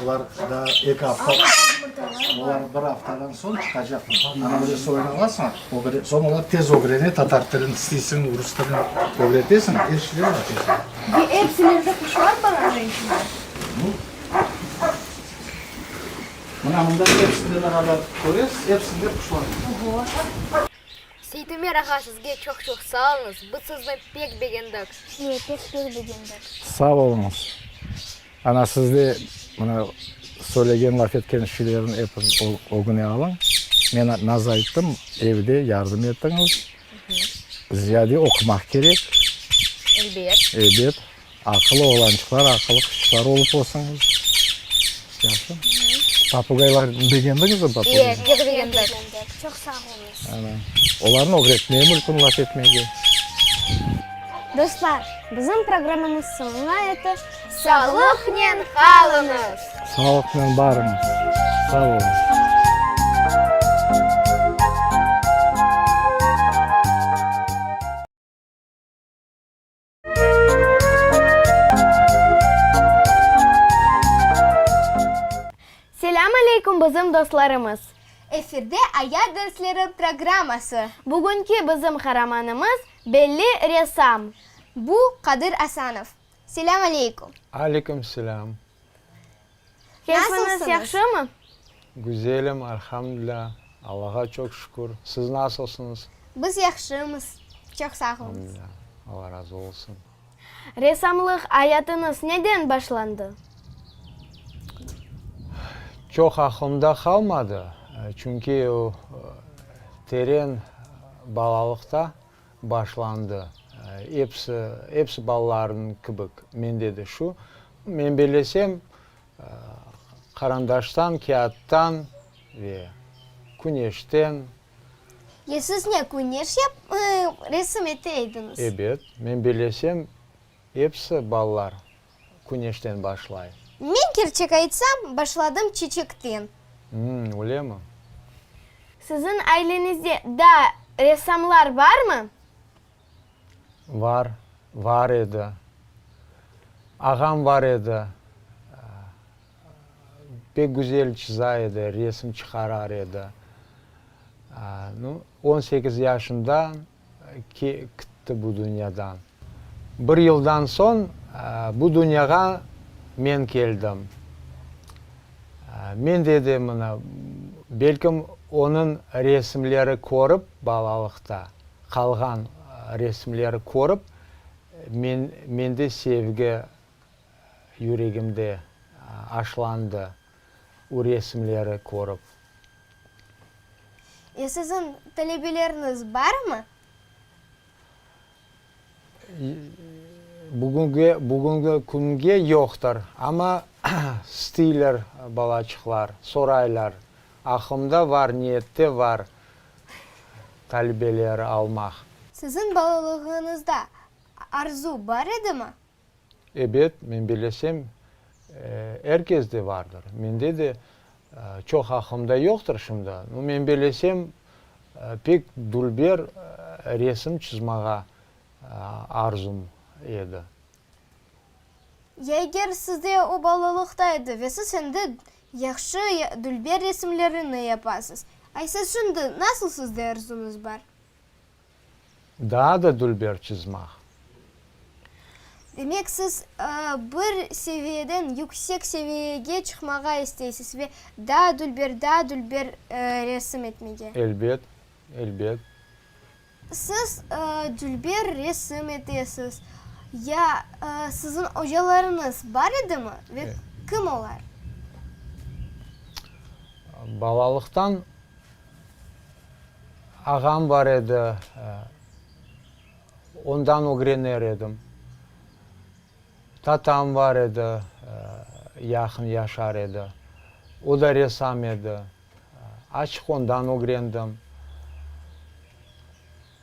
Speaker 4: Bular daa eki afta, bular bir aftadan soñ çıqacaqlar. Ana böyle soyunı alasıñ, soñ olar tez ögrene, tatar tilini isteysiñ, rus tilini ögretesiñ, er şeyler ögretesiñ.
Speaker 15: Ve epsilerde quşlar bar içinde?
Speaker 4: Mına mında epsinde ne qadar köresiz, epsinde quşlar bar.
Speaker 14: Seytumer ağa, sizge çoq-çoq sağ oluñız, biz sizni pek begendik.
Speaker 6: E, pek-pek begendik.
Speaker 4: Sağ oluñız. Ana, siz de mına söylegen, laf etken şeylerni ep ögüne alıñ. Men naz ayttım, evde yardım etiñiz. Ziyade oqumaq kerek.
Speaker 14: Elbet.
Speaker 4: Elbet. Aqıllı oğlançıqlar, aqıllı qızçıqlar olıp olsañız, yahşı. Papugaylar begendiñizmi papugay?
Speaker 14: E, pek begendik.
Speaker 6: Çoq sağ oluñız.
Speaker 4: Ana. Olarnı ögretmeye mümkün laf etmege.
Speaker 6: Dostlar, bizim programmamız soñuna yetti.
Speaker 14: Sağlıqnen qalıñız!
Speaker 4: Sağlıqnen barıñız! Sağ oluñız!
Speaker 15: Selâm aleyküm bizim dostlarımız! Efirde Ayat dersleri programması. Bugünki bizim qaramanımız belli ressam. Bu Qadir Asanov. Selâm aleyküm!
Speaker 9: Aleyküm selâm!
Speaker 15: Keyfiñiz yahşımı?
Speaker 9: Güzelim, elhamdülâ, Allağa çoq şükür. Siz nasılsıñız?
Speaker 15: Biz yahşımız, çoq sağ oluñız.
Speaker 9: Elhamdülâ, Alla razı olsun.
Speaker 15: Ressamlıq ayatıñız neden başlandı?
Speaker 9: Çoq aqlımda qalmadı, çünki o teren balalıqta başlandı. Episi, episi balalarnıñ kibik, mende de şu. Men bellesem, qarandaştan, kâğıttan ve küneşten.
Speaker 15: Ya siz ne, küneş yap, resim ete ediñiz?
Speaker 9: Ebet, men bellesem, episi balalar küneşten başlay.
Speaker 15: Men kerçek aytsam, başladım çiçekten.
Speaker 9: Mmm, öylemi?
Speaker 15: Siziñ aileñizde daa ressamlar barmı?
Speaker 9: Var, var edi. Ağam var edi. Pek güzel çıza edi, resim çıqarar edi. Nu, on sekiz yaşında kitti bu dünyadan. Bir yıldan soñ bu dünyağa men keldim. Men de mına, belkim, onıñ resimleri körip balalıqta, qalğan resimleri körip, men, mende sevgi yüregimde aşlandı, o resimleri körip.
Speaker 15: Ya siziñ talebeleriñiz barmı?
Speaker 9: Bugünge, bugüngi künge yoqtır, amma isteyler balaçıqlar, soraylar. Aqlımda var, niyette var talebeler almaq.
Speaker 15: Siziñ balalığıñızda arzu bar edimi?
Speaker 9: Ebet, men bilesem, er kesde vardır. Mende de çoq aqlımda yoqtır şimdi. No, men bilesem, pek dülber resim çızmağa arzum edi.
Speaker 15: Ya eger sizde o balalıqta edi ve siz endi yahşı, dülber resimlerini yapasız, aysa şimdi nasıl sizde arzuñız bar?
Speaker 9: Daa da dülber çızmaq.
Speaker 15: Demek, siz bir seviyeden yüksek seviyege çıqmağa isteysiz ve daa dülber, daa dülber resim etmege.
Speaker 9: Elbet, elbet.
Speaker 15: Siz dülber resim etesiz. Ya siziñ ocalarıñız bar edimi ve kim olar?
Speaker 9: Balalıqtan ağam bar edi, ondan ögrener edim. Tatam bar edi, yaqın yaşar edi, o da ressam edi. Açıq ondan ögrendim.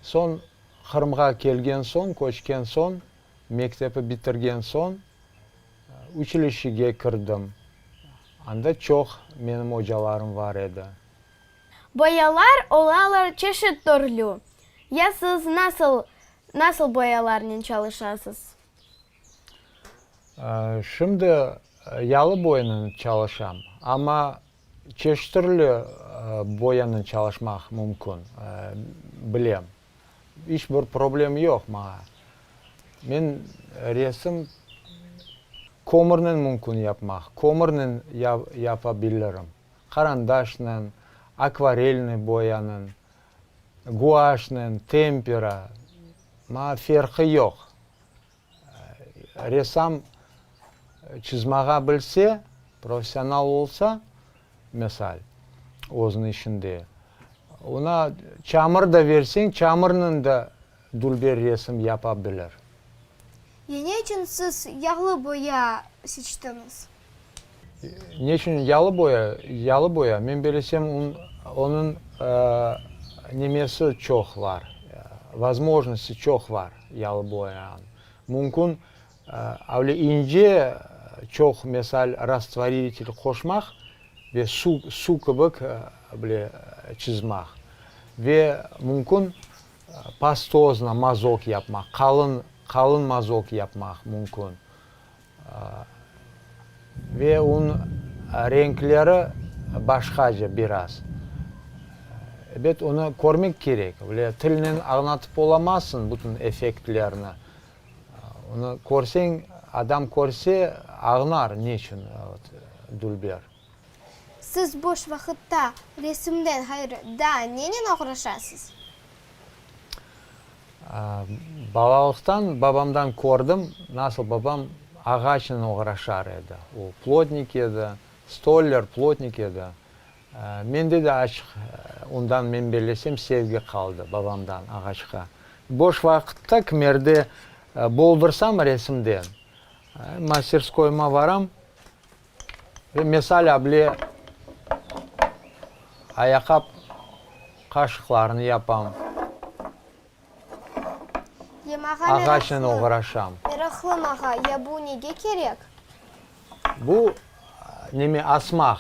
Speaker 9: Soñ Qırımğa kelgen soñ, köçken soñ, mektepi bitirgen soñ uçilişege kirdim. Anda çoq menim ocalarım var edi.
Speaker 15: Boyalar olalar çeşit türlü. Ya siz nasıl nasıl boyalarnen çalışasız?
Speaker 9: Şimdi yalı boyanen çalışam, amma Çeşit türlü boyanen çalışmaq mümkün, bilem. İç bir problem yoq maña. Men resim kömürnen mümkün yapmaq, kömürnen yapa bilirim. Qarandaşnen, akvarelnıy boyanen, guaşnen, tempera, maña ferqı yoq. Ressam çızmağa bilse, professional olsa, mesal, özüniñ işinde, oña çamur da verseñ, çamurnen de dülber resim yapa bilir.
Speaker 15: Ya ne içün siz yağlı boya seçtiñiz?
Speaker 9: Ne içün yalı boya? Yalı boya, men belesem, onıñ nemesi çoq var, vozmojnosti çoq var yalı boyanıñ. Mümkün, öyle ince çoq, mesal, rastvoritelь qoşmaq ve suv, suv kibik bile çızmaq. Ve mümkün pastozno mazok yapmaq, qalın, qalın mazok yapmaq mümkün. Ve onıñ renkleri başqaca biraz. Ebet, onı körmek kerek. Öyle tilnen añlatıp olamazsıñ bütün effektlerni. Onı körseñ, adam körse, añlar ne içün dülber.
Speaker 15: Siz boş vaqıtta resimden ğayrı daa nenen oğraşasız?
Speaker 9: Balalıqtan babamdan kördim, nasıl babam ağaçnen oğraşar edi. O, plotnik edi, stoller, plotnik edi. Mende de açıq ondan, men bellesem, sevgi qaldı babamdan ağaçqa. Boş vaqıtta kimerde boldırsam resimden, masterskoyıma varam ve mesal able ayaqap qaşıqlarını yapam.
Speaker 15: Ya mağa
Speaker 9: Ağaçnen
Speaker 15: meraqlı,
Speaker 9: oğraşam.
Speaker 15: meraqlı mağa, ya bu nege kerek?
Speaker 9: Bu neme asmaq.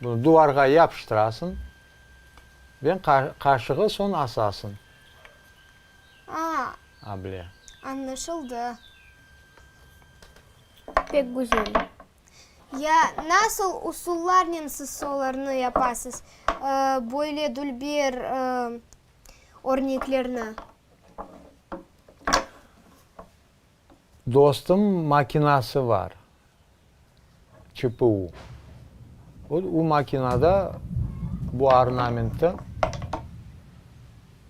Speaker 9: Bunı duvarğa yapıştırasıñ ve qaşığı soñ asasıñ.
Speaker 15: A,
Speaker 9: Able.
Speaker 15: añlaşıldı.
Speaker 6: Pek güzel.
Speaker 15: Ya nasıl usullarnen siz olarnı yapasız, böyle dülber örneklerni?
Speaker 9: Dostum makinası bar, ÇPU. O makinada bu ornamentti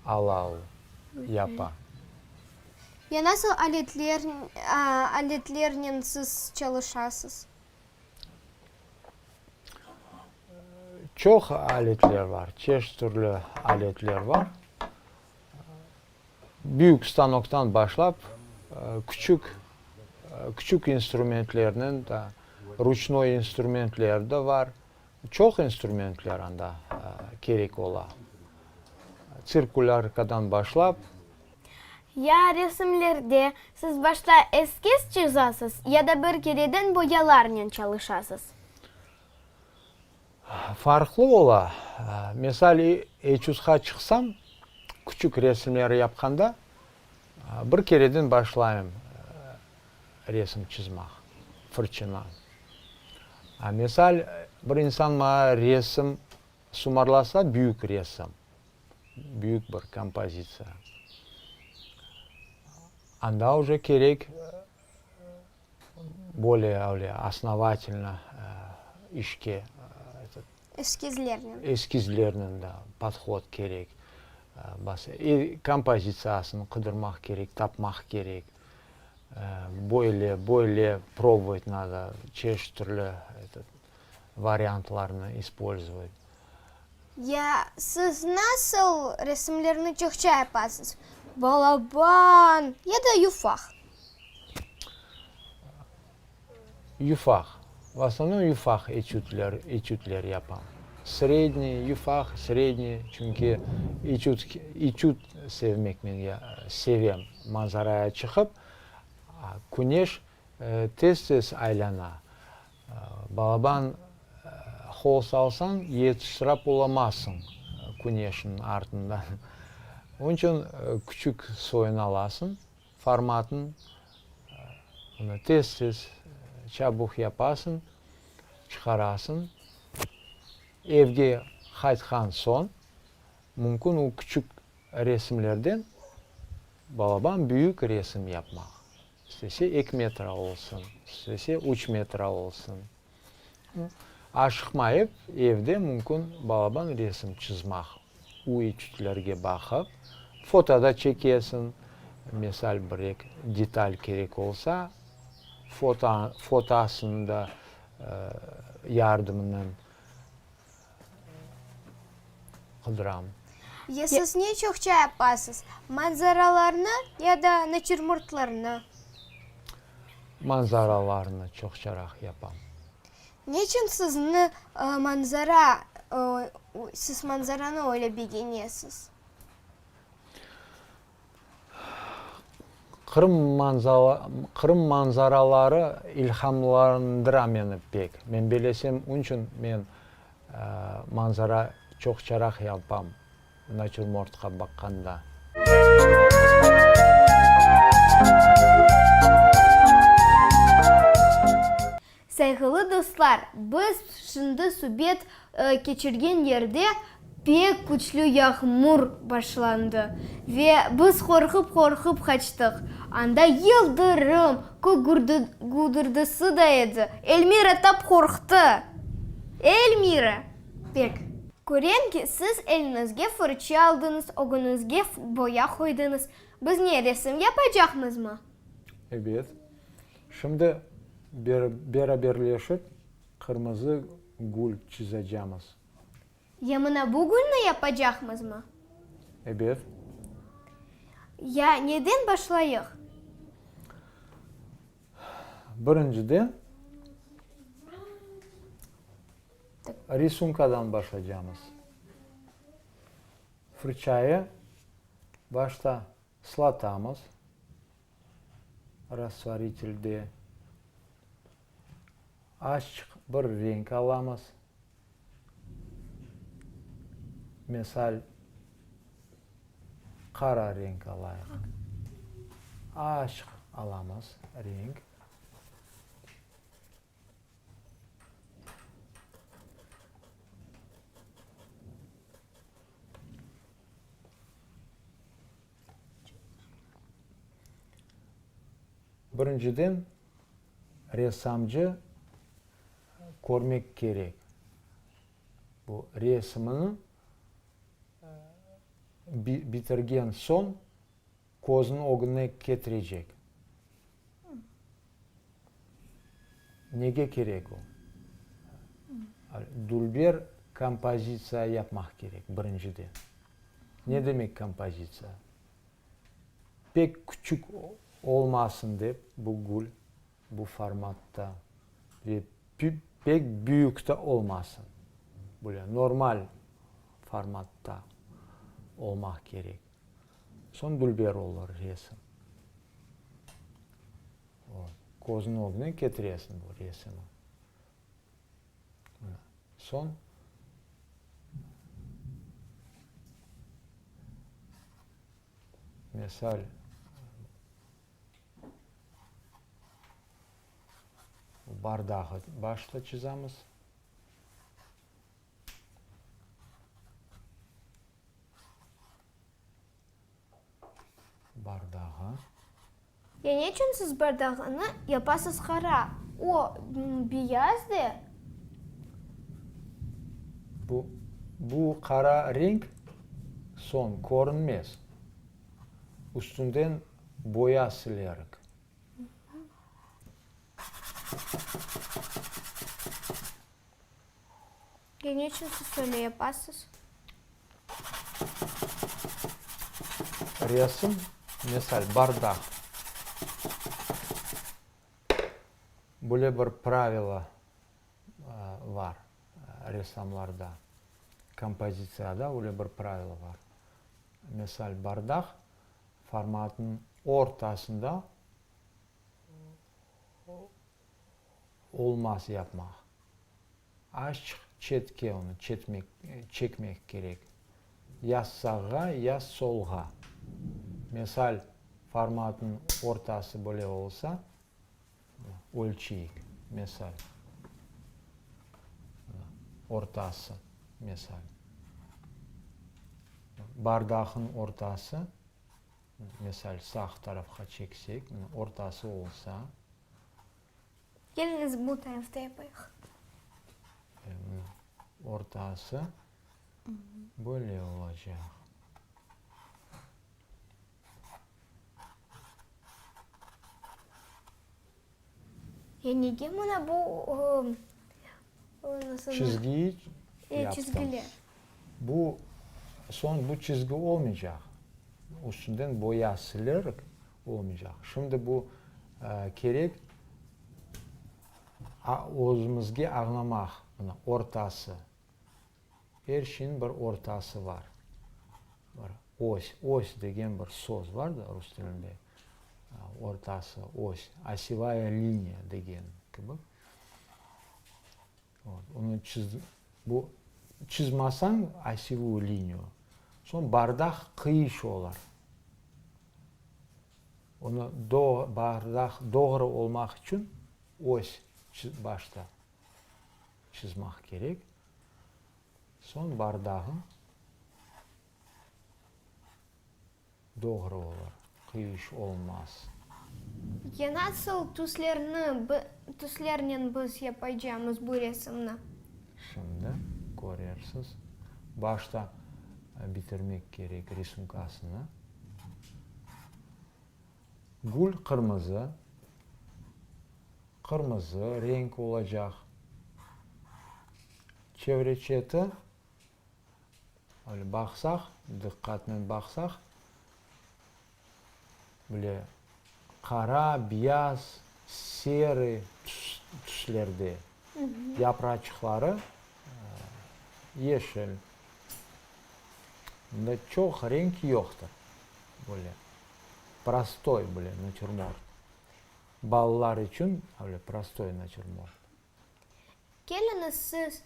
Speaker 9: ala o, yapa.
Speaker 15: Ya nasıl aletler, aletlernen siz çalışasız?
Speaker 9: Çoq aletler bar, çeşit türlü aletler bar. Büyük stanoktan başlap, küçük, küçük instrumentlernen da, ruçnoy instrumentler de bar. Çoq instrumentler anda kerek ola. Tsirkulârkadan başlap.
Speaker 6: Ya resimlerde siz başta eskiz çızasız ya da bir kereden boyalarnen çalışasız?
Speaker 9: Farqlı ola. Misal, eçuzğa çıqsam, küçük resimler yapqanda, bir kereden başlayım resim çızmaq, fırçınan. A misal, bir insan maña resim sumarlasa, büyük resim. Büyük bir kompozitsiya. Anda uje kerek bolее öyle osnovatelno işke etot.
Speaker 15: Eskizlernen.
Speaker 9: Eskizlernen, da, podhod kerek. Kompozitsiyasını qıdırmaq kerek, tapmaq kerek. Böyle, böyle probovat nado, çeşit türlü etot variantlarnı ispolzovat.
Speaker 15: Ya siz nasıl resimlerni çoqça yapasız, balaban ya da yufaq?
Speaker 9: Yufaq. V osnovnom yufaq etüdler, etüdler yapam. Sredniy, yufaq, sredniy, çünki etüd, etüd sevmek men sevem. Manzaraya çıqıp, küneş tez-tez aylana. Balaban hol salsañ, yetiştirap olamazsıñ küneşniñ artından. Onıñ içün küçük soyun alasıñ, formatın, onı tez-tez, çabuq yapasıñ, çıqarasıñ. Evge qaytqan soñ, mümkün o küçük resimlerden balaban büyük resim yapmaq. İstese eki metra olsun, istese üç metra olsun. Aşıqmayıp, evde mümkün balaban resim çızmaq, u etüdlerge baqıp, foto da çekesiñ, misal bir eki detal kerek olsa, foto, fotosını da yardımınen qıdıram.
Speaker 15: Ya siz ne çoqça yapasız, manzaralarnı ya da natürmortlarnı?
Speaker 9: Manzaralarnı çoqçaraq yapam.
Speaker 15: Neçün sizni manzara, siz manzaranı öyle begenesiz?
Speaker 9: Qırım Qırım manzaraları ilhamlandıra meni pek. Men belesem, onıçün men manzara çoqçaraq yapam, natürmortqa baqqanda.
Speaker 15: Sayğılı dostlar, biz şimdi subet keçirgen yerde pek küçlü yağmur başlandı ve biz qorqıp-qorqıp qaçtıq. Anda yıldırım, kök güdürdisi da edi. Elmira tap qorqtı. Elmira! Pek. Körem ki, siz eliñizge fırça aldıñız, ögüñizge boya qoydıñız. Biz ne, resim yapacaqmızmı?
Speaker 9: Ebet. Şimdi beraberleşip qırmızı gül çizacamız.
Speaker 15: Ya mına bu gülni yapacaqmızmı?
Speaker 9: Ebet.
Speaker 15: Ya neden başlayıq?
Speaker 9: Birinciden risunkadan başlaycamız. Fırçayı başta ıslatamız. Rastvoritelde azçıq bir renk alamız. Misal, qara renk alayıq. Azçıq alamız renk. Birinciden, ressamcı körmek kerek, bu resimini bitirgen soñ közüniñ ögüne ketirecek. Nege kerek o? Dülber kompozitsiya yapmaq kerek, birinciden. Ne demek kompozitsiya? Pek küçük olmasın dep bu gül, bu formatta ve pek büyük de olmasın. Böyle normal formatta olmaq kerek. Soñ dülber olur resim. Közüniñ ögüne ketiresiñ bu resimi. Soñ misal bardağı başta çizemiz. Bardağı.
Speaker 15: Ya neçün siz bardağını yapasız qara? O, beyaz de.
Speaker 9: Bu, bu qara renk soñ körünmez. Üstünden boya silerik.
Speaker 15: Ya neçün siz öyle yapasız?
Speaker 9: Resim, mesal, bardaq. Böyle bir pravilo bar ressamlarda, kompozitsiyada öyle bir pravilo bar. Mesal, bardaq formatınıñ ortasında olmaz yapmaq. Azçıq çetke onı çetmek, çekmek kerek, ya sağğa, ya solğa. Mesal, formatnıñ ortası böyle olsa, ölçeyik, mesal, ortası, mesal, bardaqnıñ ortası, mesal, sağ tarafqa çeksek, mına, ortası olsa.
Speaker 15: Keliñiz, bu tarafta yapayıq.
Speaker 9: Mına, ortası böyle olacaq.
Speaker 15: Ya nege mına bu
Speaker 9: Çizgiyi yaptım.
Speaker 15: Çizgiler.
Speaker 9: Bu, soñ bu çizgi olmaycaq. Üstünden boya silerik, olmaycaq. Şimdi bu kerek özümizge añlamaq, mına, ortası. Er şeyniñ bir ortası bar. Bir os, os degen bir söz bar da rus tilinde. Ortası, os, osevaya liniya degen kibi. Onı çiz, bu çizmasañ osevuyu liniyu, soñ bardaq qıyış olar. Onı bardaq doğru olmaq içün os başta çizmaq kerek. Soñ bardağıñ doğru olur, qıyış olmaz.
Speaker 15: Ya nasıl tüslerni, tüslernen biz yapacamız bu resimni?
Speaker 9: Şimdi körersiz. Başta bitirmek kerek risunkasını. Gül qırmızı, qırmızı renk olacaq. Çevre çeti, öyle baqsaq, diqqatnen baqsaq, böyle qara, beyaz, serıy tüslerde. Yapraçıqları yeşil. Bunda çoq renk yoqtır. Böyle prostoy böyle natürmort. Balalar içün öyle prostoy natürmort.
Speaker 15: Keliñiz, siz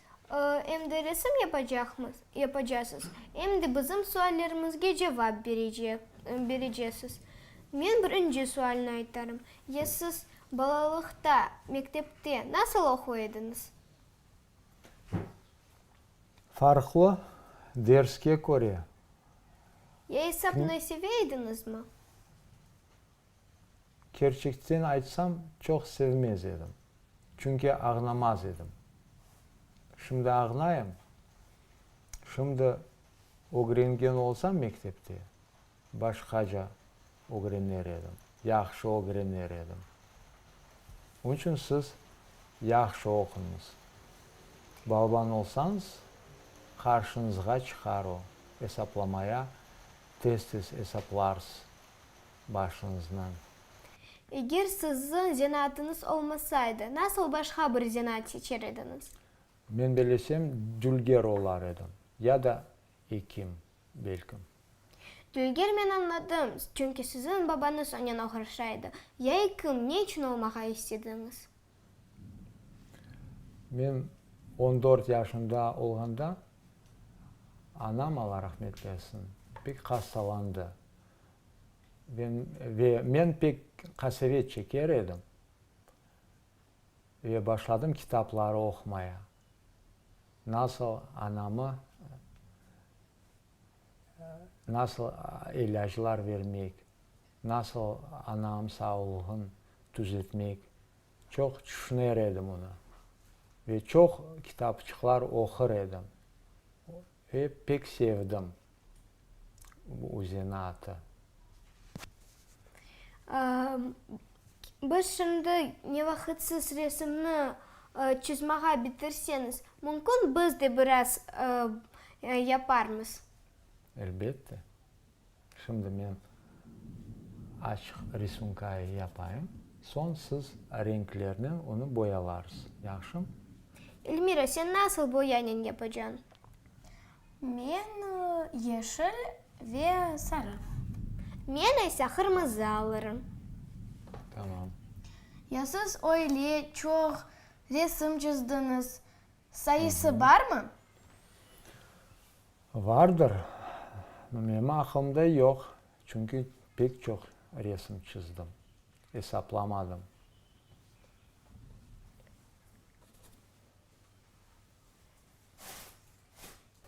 Speaker 15: em de resim yapacaqmız, yapacasız, em de bizim suallerimizge cevap berecesiz. Men birinci sualni aytarım. Ya siz balalıqta mektepte nasıl oquy ediñiz?
Speaker 9: Farqlı derske köre.
Speaker 15: Ya esapnı seve ediñizmi?
Speaker 9: Kerçekten aytsam, çoq sevmez edim. Çünki ağnamaz edim. Şimdi ağnayım. Şimdi ögrengen olsam mektepte, başqaca ögrener edim, yahşı ögrener edim. Onıñ içün siz yahşı oquñız. Balaban olsañız, qarşıñızğa çıqar o, esaplamaya tez-tez esaplarsız başıñızdan.
Speaker 15: Eger siziñ zenaatıñız olmasaydı, nasıl başqa bir zenaat seçer ediñiz?
Speaker 9: Men bellesem, dülger olar edim, ya da ekim, belkim.
Speaker 15: Dülger men añladım, çünki siziñ babañız onen oğraşa edi. Ya ekim ne içün olmağa istediñiz?
Speaker 9: Men on dört yaşında olğanda, anam, Alla rahmet etsin, pek hastalandı. Ve men pek qasevet çeker edim. Ve başladım kitapları oqumaya. Nasıl anamı, nasıl ilâclar vermek. Nasıl anam sağlığın tüzetmek, çoq tüşüner edim onı. Ve çoq kitapçıqlar oqur edim. Ve pek sevdim bu zenaatı.
Speaker 15: Biz şimdi ne vaqıt siz resimni çizmağa bitirseñiz, mümkün biz de biraz yaparmız.
Speaker 9: Elbette. Şimdi men açıq risunkayı yapayım, soñ siz renklernen onı boyalarsız, yahşımı?
Speaker 15: Elmira, sen nasıl boyanen yapacañ?
Speaker 12: Men yeşil ve sarı.
Speaker 15: Men ise qırmızı alırım.
Speaker 9: Tamam.
Speaker 12: Ya siz öyle çoq resim çizdiñiz, sayısı barmı?
Speaker 9: Vardır. Menim aqılımda yoq, çünki pek çoq resim çizdim, esaplamadım.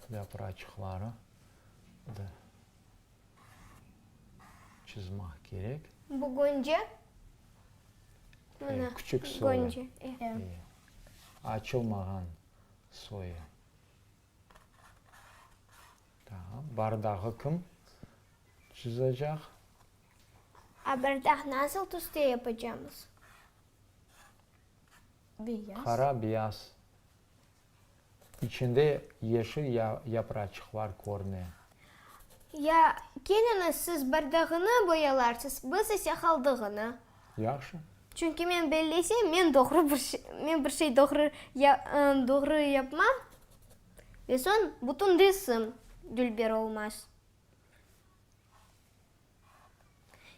Speaker 9: Yapraçıqları da çizmaq kerek.
Speaker 15: Bu gönce? Mına,
Speaker 9: Küçük soyu.
Speaker 15: Gönce, e.
Speaker 9: Açılmağan soyu. Tamam, bardağı kim çizacaq?
Speaker 15: A bardaq nasıl tüste yapacamız?
Speaker 12: Beyaz.
Speaker 9: Qara, beyaz. İçinde yeşil yapraçıqlar körüne.
Speaker 15: Ya keliñiz, siz bardağını boyalarsız, biz ise qaldığını.
Speaker 9: Yahşı.
Speaker 15: Çünki men bellesem, men doğru bir şey, men bir şey doğru doğru yapmam ve soñ bütün resim dülber olmaz.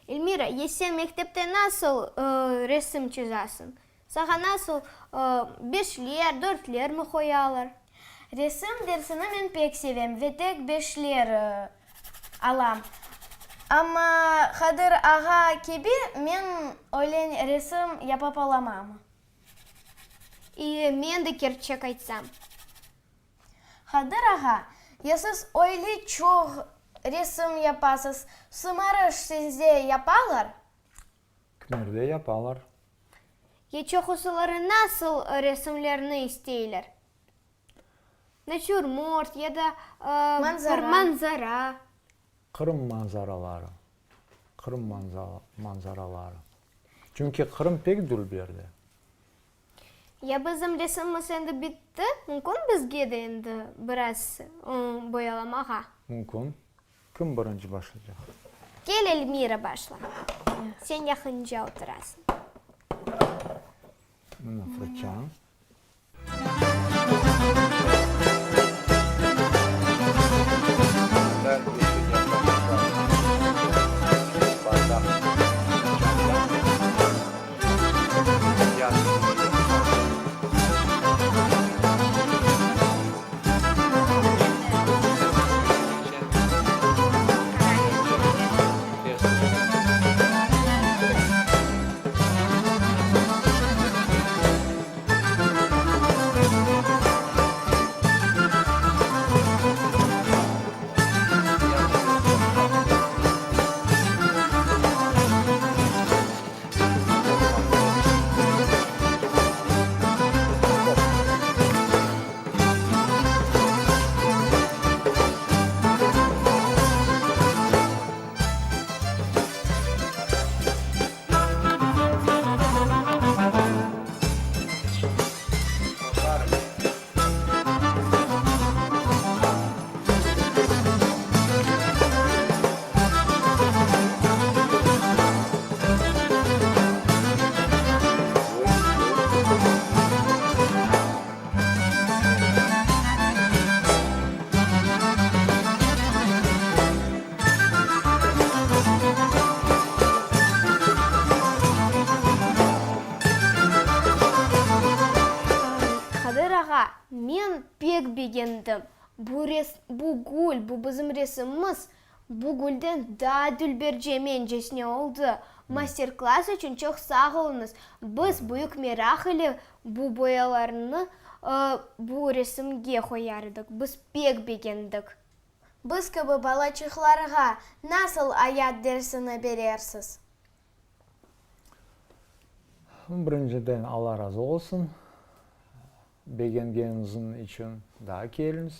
Speaker 15: Elmira, ya sen mektepte nasıl resim çizasıñ? Saña nasıl beşler, dörtler mi qoyalar?
Speaker 12: Resim dersini men pek sevem ve tek beşler alam. Amma Qadir ağa kibi men öyle resim yapıp olamam.
Speaker 15: İyi, men de kerçek aytsam.
Speaker 12: Qadir ağa, ya siz öyle çoq resim yapasız, sımarış sizde yapalar?
Speaker 9: Kimerde yapalar.
Speaker 15: Ya çoqusıları nasıl resimlerni isteyler? Natürmort ya da bir manzara.
Speaker 9: Qırım manzaraları. Qırım manzaraları. Çünki Qırım pek dülberdi.
Speaker 15: Ya bizim resimimiz endi bitti, mümkün bizge de endi biraz boyalamağa?
Speaker 9: Mümkün. Kim birinci başlaycaq?
Speaker 15: Kel, Elmira, başla. Sen yaqınca oturasıñ.
Speaker 9: Mına fırçañ.
Speaker 15: Qadir ağa, men pek begendim. Bu res, bu gül, bu bizim resimimiz, bu gülden daa dülberce mencesine oldı. Master-klass içün çoq sağ oluñız. Biz büyük meraq ile bu boyalarnı bu resimge qoyar edik. Biz pek begendik.
Speaker 12: Biz kibi balaçıqlarğa nasıl ayat dersini berersiz?
Speaker 9: Birinciden Alla razı olsun, begengeniñiz içün daa keliñiz.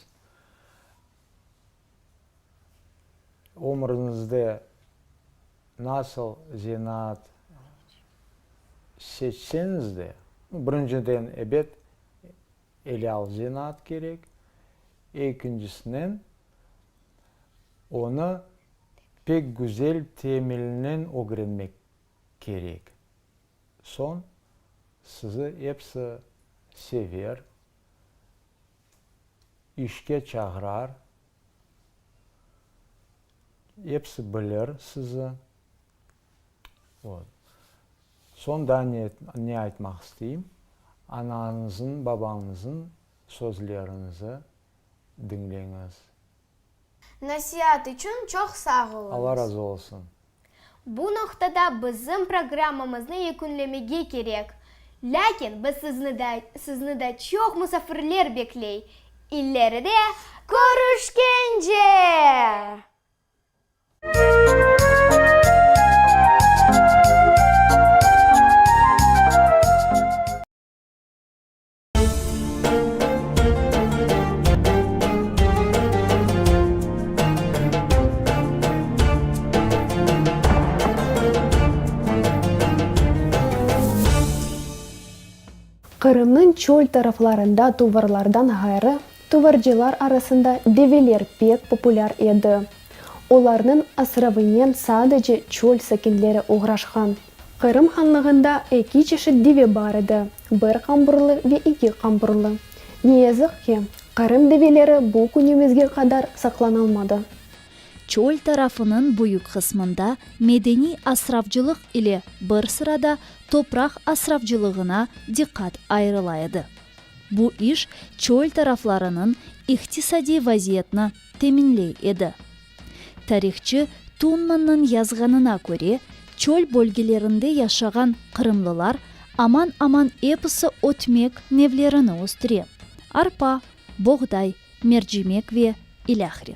Speaker 9: Ömrüñizde nasıl zenaat seçseñiz de, birinciden, ebet, elâl zenaat kerek, ekincisinen, onı pek güzel temelinen ögrenmek kerek. Soñ sizi episi sever, işke çağırar, episi bilir sizi. Vot. Soñ daa ne, ne aytmaq isteyim, anañızıñ, babañızıñ sözlerinizi diñleñiz.
Speaker 12: Nasiat içün çoq sağ oluñız.
Speaker 9: Alla razı olsun.
Speaker 15: Bu noqtada bizim programmamıznı yekünlemege kerek. Lâkin biz sizni da, sizni da çoq musafirler bekley. İleride
Speaker 12: Körüşkence!
Speaker 10: Qırımnıñ çöl taraflarında tuvarlardan ğayrı, tuvarcılar arasında develer pek populâr edi. Olarnıñ asravınen sadece çöl sakinleri oğraşqan. Qırım hanlığında eki çeşit deve bar edi, bir qamburlı ve eki qamburlı. Ne yazıq ki, Qırım develeri bu künümizge qadar saqlanılmadı.
Speaker 11: Çöl tarafınıñ büyük qısmında medeniy asravcılıq ile bir sırada topraq asravcılığına diqqat ayırıla edi. Bu iş çöl taraflarınıñ iqtisadiy vaziyetini teminley edi. Tarihçı Tunmannıñ yazğanına köre, çöl bölgelerinde yaşağan qırımlılar aman-aman episi ötmek nevlerini östüre, arpa, boğday, mercimek ve ilâhre.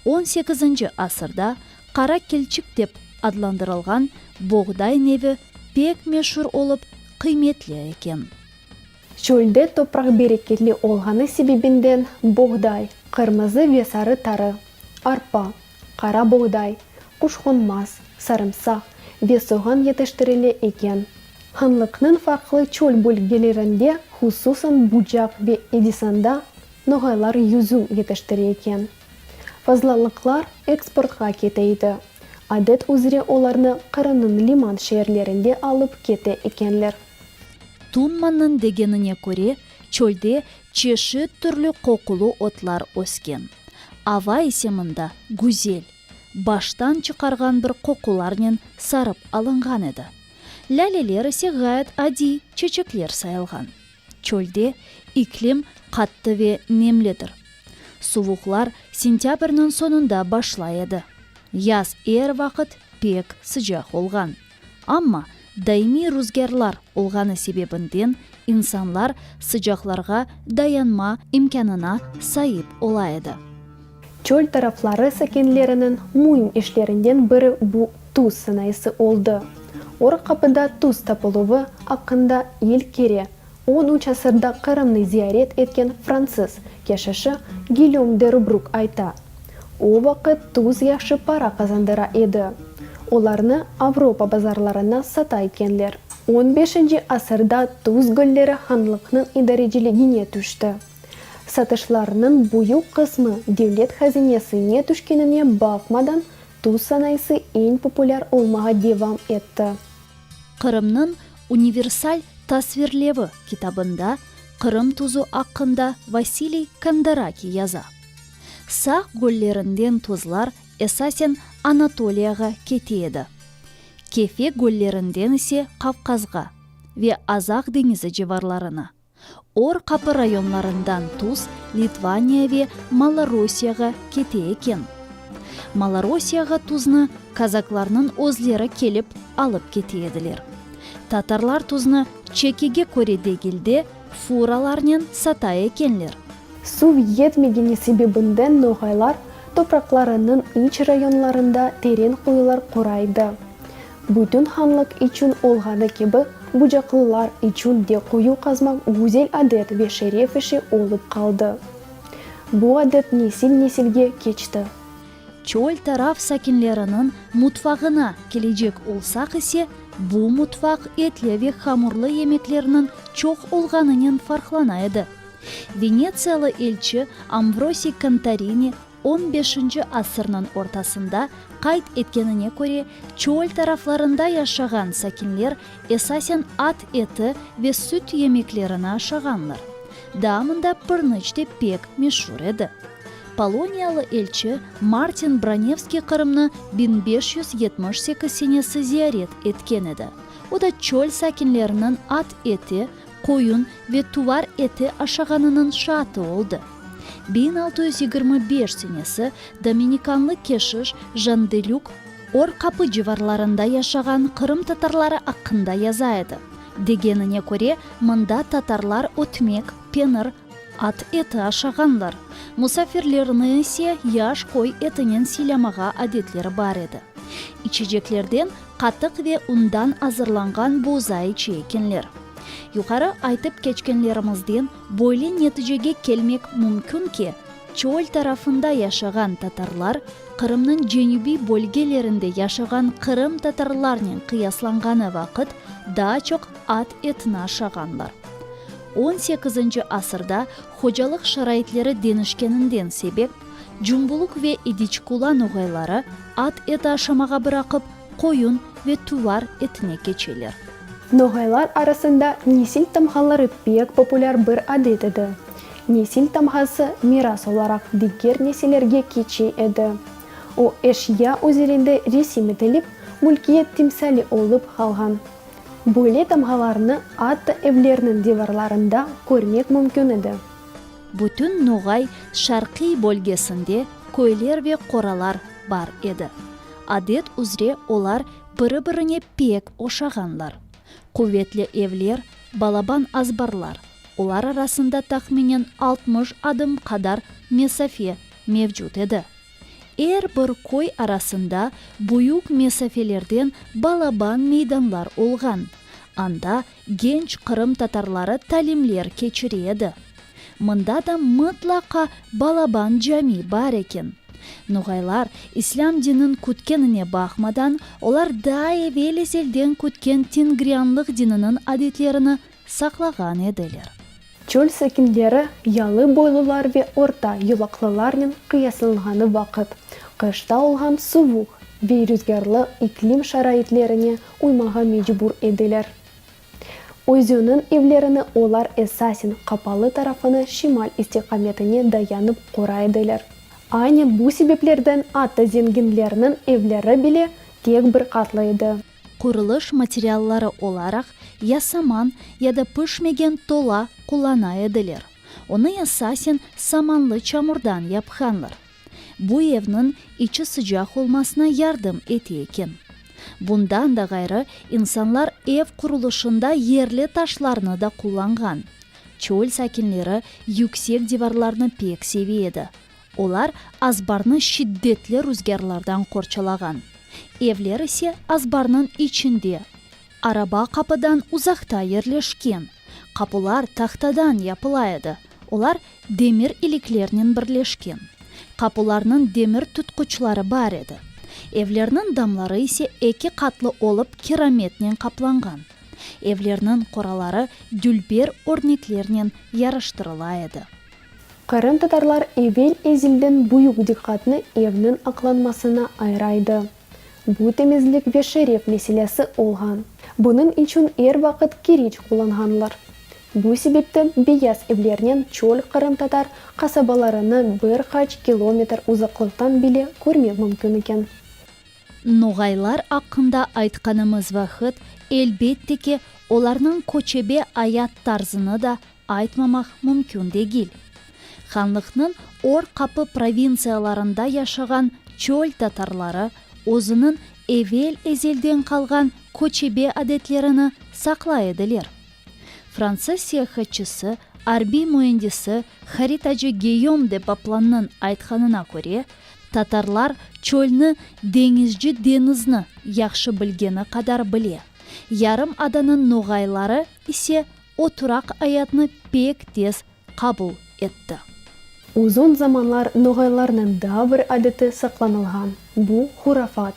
Speaker 11: On sekizinci asırda qara kelçik dep adlandırılğan boğday nevi pek meşur olıp, qıymetli eken.
Speaker 10: Çölde topraq bereketli olğanı sebebinden boğday, qırmızı ve sarı tarı, arpa, qara boğday, quşqonmaz, sarımsaq ve soğan yetiştirile eken. Hanlıqnıñ farqlı çöl bölgelerinde, hususan Bucaq ve Edisanda, noğaylar yüzüm yetiştire eken. Fazlalıqlar eksportqa kete edi. Adet üzre olarnı Qırımnıñ liman şeerlerinde alıp kete ekenler.
Speaker 11: Tunmannıñ degenine köre, çölde çeşit türlü qoqulı otlar ösken. Ava ise mında güzel, baştan çıqarğan bir qoqularnen sarıp alınğan edi. Lâleler ise ğayet adiy çeçekler sayılğan. Çölde iklim qattı ve nemlidir. Suvuqlar sentâbrniñ soñunda başlay edi. Yaz er vaqıt pek sıcaq olğan. Amma daimiy ruzgârlar olğanı sebebinden insanlar sıcaqlarğa dayanma imkânına saip ola edi.
Speaker 10: Çöl tarafları sakinleriniñ müim işlerinden biri bu tuz sanayısı oldı. Or Qapıda tuz tapıluvı aqqında ilk kere on üç asırda Qırımnı ziyaret etken fransız keşişi Gilyom de Rubruk ayta. O vaqıt tuz yahşı para qazandıra edi. Olarnı Avropa bazarlarına sata ekenler. On beşinci asırda tuz gölleri hanlıqnıñ idareciligine tüşti. Satışlarnıñ büyük qısmı devlet hazinesine tüşkenine baqmadan, tuz sanayısı eñ populâr olmağa devam etti.
Speaker 11: Qırımnıñ universal tasvirlevi kitabında Qırım tuzu aqqında Vasiliy Kandaraki yaza. Saq göllerinden tuzlar esasen Anatoliyağa kete edi, Kefe göllerinden ise Qavqazğa ve Azaq deñizi civarlarına. Or Qapı rayonlarından tuz Litvaniya ve Malorosiyağa kete eken. Malorosiyağa tuznı kazaklarnıñ özleri kelip alıp kete ediler. Tatarlar tuznı çekige köre degil de, furalarnen sata ekenler.
Speaker 10: Suv yetmegeni sebebinden noğaylar. topraqlarınıñ iç rayonlarında teren quyular qura edi. Bütün hanlıq içün olğanı kibi, bucaqlılar içün de quyu qazmaq güzel adet ve şeref işi olıp qaldı. Bu adet nesil-nesilge keçti.
Speaker 11: Çöl taraf sakinleriniñ mutfağına kelecek olsaq ise, bu mutfaq etli ve hamurlı yemeklerniñ çoq olğanınen farqlana edi. Venetsiyalı elçi Amvrosiy Kontarini on beşinci asırnıñ ortasında qayd etkenine köre, çöl taraflarında yaşağan sakinler esasen at eti ve süt yemeklerini aşağanlar. Daa mında pırnıç de pek meşur edi. Poloniyalı elçi Martin Bronevskiy Qırımnı 1578 senesi ziyaret etken edi. O da çöl sakinleriniñ at eti, qoyun ve tuvar eti aşağanınıñ şaatı oldı. 1625 senesi dominikanlı keşiş Jan de Lük Or Qapı civarlarında yaşağan Qırım tatarları aqqında yaza edi. Degenine köre, mında tatarlar ötmek, penir, at eti aşağanlar, musafirlerni ise yaş qoy etinen sıylamağa adetleri bar edi. İçeceklerden qatıq ve undan azırlanğan boza içe ekenler. Yuqarı aytıp keçkenlerimizden böyle neticege kelmek mümkün ki, çöl tarafında yaşağan tatarlar Qırımnıñ cenübiy bölgelerinde yaşağan qırımtatarlarnen qıyaslanğanı vaqıt daa çoq at etini aşağanlar. On sekizinci asırda hocalıq şaraitleri deñişkeninden sebep, Cumbuluk ve İdiçkula noğayları at eti aşamağa bıraqıp, qoyun ve tuvar etine keçeler.
Speaker 10: Noğaylar arasında nesil tamğaları pek populâr bir adet edi. Nesil tamğası miras olaraq diger nesillerge keçe edi. O, eşya üzerinde resim etilip, mülkiyet timsali olıp qalğan. Böyle tamğalarnı atta evlerniñ divarlarında körmek mümkün edi.
Speaker 11: Bütün Noğay şarqiy bölgesinde köyler ve qoralar bar edi. Adet üzre olar biri-birine pek oşağanlar. Quvetli evler, balaban azbarlar, olar arasında tahminen 60 adım qadar mesafe mevcut edi. Er bir köy arasında büyük mesafelerden balaban meydanlar olğan, anda genç qırımtatarları talimler keçire edi. Mında da mıtlaqa balaban cami bar eken. Noğaylar islâm dinin kütkenine baqmadan, olar daa evel-ezelden kütken tengrianlıq dininiñ adetlerini saqlağan ediler.
Speaker 10: Çöl sakinleri yalı boylular ve orta yolaqlılarnen qıyaslanğanı vaqıt, qışta olğan suvuq ve rüzgârlı iklim şaraitlerine uymağa mecbur ediler. Özüniñ evlerini olar esasen qapalı tarafını şimal istiqametine dayanıp qura ediler. Aynen bu sebeplerden atta zenginlerniñ evleri bile tek bir qatlı edi.
Speaker 11: Qurulış materialları olaraq ya saman, ya da pişmegen tola qullana ediler. Onı esasen samanlı çamurdan yapqanlar. Bu evniñ içi sıcaq olmasına yardım ete eken. Bundan da ğayrı, insanlar ev qurulışında yerli taşlarnı da qullanğan. Çöl sakinleri yüksek divarlarnı pek seve edi. Olar azbarnı şiddetli ruzgârlardan qorçalağan. Evler ise azbarnıñ içinde, araba qapıdan uzaqta yerleşken. Qapular tahtadan yapıla edi, olar demir iliklernen birleşken. Qapularnıñ demir tutquçları bar edi. Evlerniñ damları ise eki qatlı olıp kirametnen qaplanğan. Evlerniñ qoraları dülber örneklernen yaraştırıla edi.
Speaker 10: Qırımtatarlar evel-ezelden büyük diqqatnı evniñ aqlanmasına ayıraydı. Bu temizlik ve şeref meselesi olğan. Bunıñ içün er vaqıt kireç qullanğanlar. Bu sebepten beyaz evlernen çöl qırımtatar qasabalarını bir qaç kilometr uzaqlıqtan bile körmek mümkün eken.
Speaker 11: Noğaylar aqqında aytqanımız vaqıt, elbette ki, olarnıñ köçebe ayat tarzını da aytmamaq mümkün degil. Hanlıqnıñ Or Qapı provintsiyalarında yaşağan çöl tatarları özüniñ evel-ezelden qalğan köçebe adetlerini saqlay ediler. Fransız seyahatçısı, arbiy müendisi, haritacı Giyom de Paplannıñ aytqanına köre, Tatarlar çölni deñizci deñizni yahşı bilgeni qadar bile. Yarım adanıñ noğayları ise oturaq ayatnı pek tez qabul etti.
Speaker 10: Uzun zamanlar noğaylarnıñ daa bir adeti saqlanılğan, bu hurafat.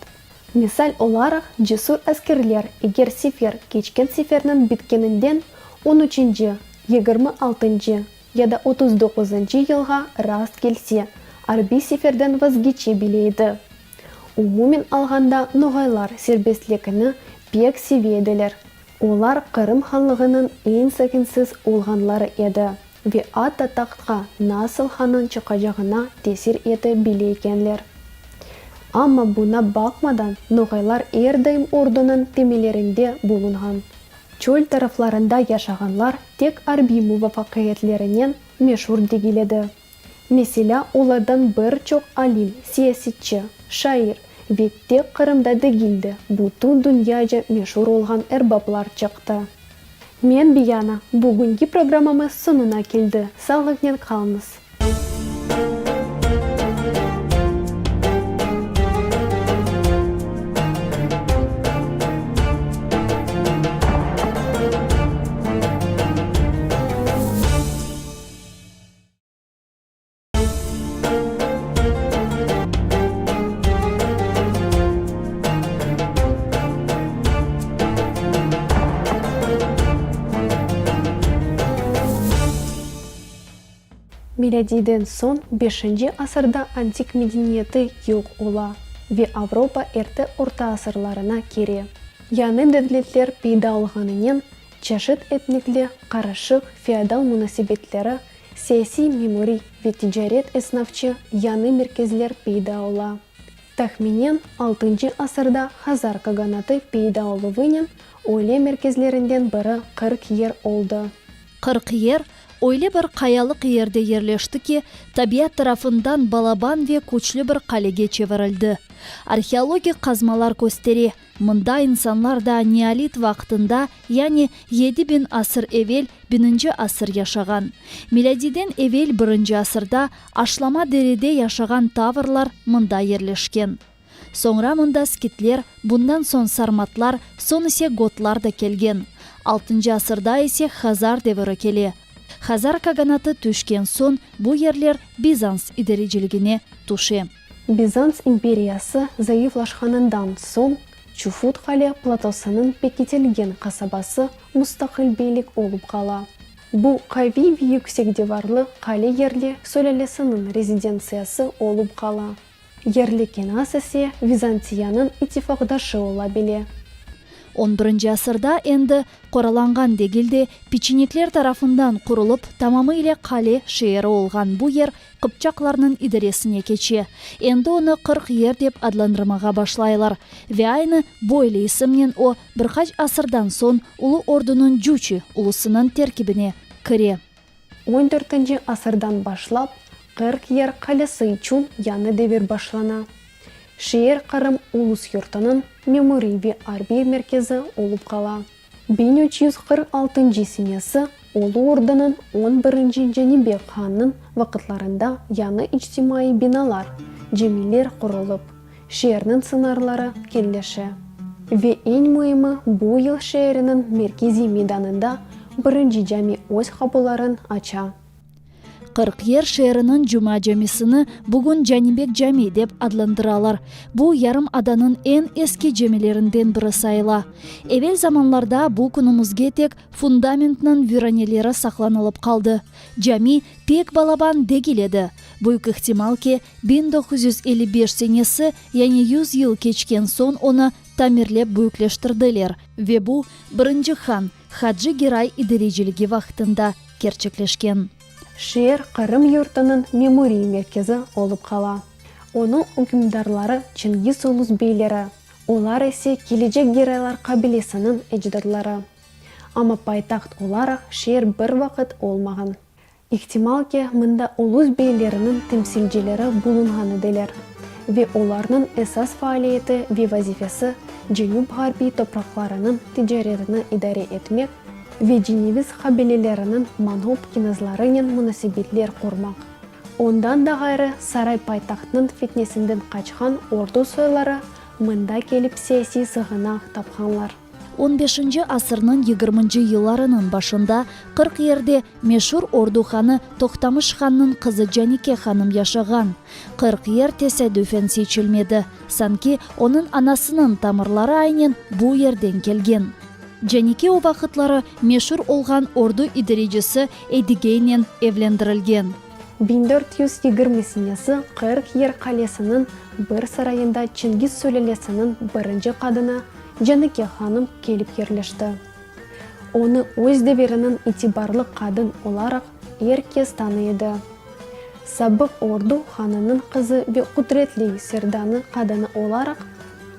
Speaker 10: Misal olaraq, cesur askerler eger sefer keçken seferniñ bitkeninden on üçünci, 26-ncı ya da 39-ncı yılğa rast kelse, arbiy seferden vazgeçe bile edi. Umumen alğanda noğaylar serbestlikni pek seve ediler. Olar Qırım hanlığınıñ eñ sakinsiz olğanları edi ve atta tahtqa nasıl hannıñ çıqacağına tesir ete bile ekenler. Amma buña baqmadan noğaylar er daim ordunıñ temelerinde bulunğan. Çöl taraflarında yaşağanlar tek arbiy muvafaqiyetlerinen meşur degil edi. Meselâ, olardan bir çoq alim, siyasetçi, şair ve tek Qırımda degil de, bütün dünyaca meşur olğan erbaplar çıqtı. Men Biyana, bugünki programmamız soñuna keldi, sağlıqnen qalıñız. Milâdiyden soñ beşinci asırda antik medeniyeti yoq ola ve Avropa erte orta asırlarına kire. Yañı devletler peyda olğanınen çeşit etnikli qarışıq feodal munasebetleri Siyasiy, memuriy ve ticaret esnafçı yañı merkezler peyda ola. Tahminen altıncı asırda Hazar Kaganatı peyda oluvınen öyle merkezlerinden biri 40 Yer oldı.
Speaker 11: 40 Yer öyle bir qayalıq yerde yerleşti ki, tabiat tarafından balaban ve küçlü bir qalege çevirildi. Arheologik qazmalar köstere, Mında insanlar daa neolit vaqtında, yani 7000 asır evel, bininci asır yaşağan. Milâdiyden evel birinci asırda Aşlama derede yaşağan tavrlar mında yerleşken. Soñra mında skitler, bundan soñ sarmatlar, soñ ise gotlar da kelgen. Altıncı asırda ise Hazar deviri kele. Hazar Kaganatı tüşken soñ bu yerler Bizans idareciligine tüşe.
Speaker 10: Bizans imperiyası zayıflaşqanından soñ Çufut Qale platosınıñ pekitilgen qasabası mustaqil beylik olıp qala. Bu qaviy ve yüksek divarlı qale yerli sülâlesiniñ rezidentsiyası olıp qala. Yerli kenaz ise Vizantiyanıñ ittifaqdaşı ola bile.
Speaker 11: On birinci asırda endi qoralanğan degil de, peçenekler tarafından qurulıp, tamamı ile qale şeeri olğan bu yer qıpçaqlarnıñ idaresine keçe. Endi onı 40 Yer dep adlandırmağa başlaylar. Ve aynı böyle isimnen o, bir qaç asırdan soñ Ulu Ordunıñ Cuçi ulusınıñ terkibine kire.
Speaker 10: On dörtünci asırdan başlap 40 Yer qalesi içün yañı devir başlana. Şeer Qırım ulus yurtınıñ memuriy ve arbiy merkezi olıp qala. 1346 senesi Ulu Ordunıñ on birinci Canibek hannıñ vaqıtlarında yañı içtimaiy binalar, camiler qurulıp, şeerniñ sıñırları keñleşe. Ve eñ müimi, bu yıl şeeriniñ merkeziy meydanında birinci cami öz qapuların aça.
Speaker 11: 40 Yer şeeriniñ Cuma camisini bugün Canibek cami dep adlandıralar. Bu, yarımadanıñ eñ eski camilerinden biri sayıla. Evel zamanlarda bu künümizge tek fundamentniñ viraneleri saqlanılıp qaldı. Cami pek balaban degil edi. Büyük ihtimal ki, 1955 senesi, yani yüz yıl keçken soñ onı tamirlep büyükleştirdiler ve bu, birinci han Hacı Geray idareciligi vaqtında kerçekleşken.
Speaker 10: Şeer Qırım yurtınıñ memuriy merkezi olıp qala. Onıñ ükümdarları Çingiz ulus beyleri, olar ise kelecek Geraylar qabilesiniñ ecdadları. Amma paytaht olaraq şeer bir vaqıt olmağan. İhtimal ki, mında ulus beyleriniñ temsilcileri bulunğan ediler ve olarnıñ esas faaliyeti ve vazifesi cenüp-ğarbiy topraqlarınıñ ticaretini idare etmek ve ceneviz qabileleriniñ manğup kinazlarınen munasebetler qurmaq. Ondan da ğayrı saray paytahtınıñ fitnesinden qaçqan ordu soyları mında kelip siyasiy sığınaq tapqanlar.
Speaker 11: On beşinci asırnıñ yigirminci yıllarınıñ başında 40 Yerde meşur ordu hanı Toqtamış hannıñ qızı Canike hanım yaşağan. 40 Yer tesadüfen seçilmedi, sanki onıñ anasınıñ tamırları aynen bu yerden kelgen. Canike o vaqıtları meşur olğan ordu idarecisi Edigeynen evlendirilgen.
Speaker 10: 1420 senesi 40 Yer qalesiniñ bir sarayında Çingiz sülâlesiniñ birinci qadını Canike hanım kelip yerleşti. Onı öz deviriniñ itibarlı qadın olaraq er kes tanıy edi. Sabıq ordu hanınıñ qızı ve qudretli serdanı qadını olaraq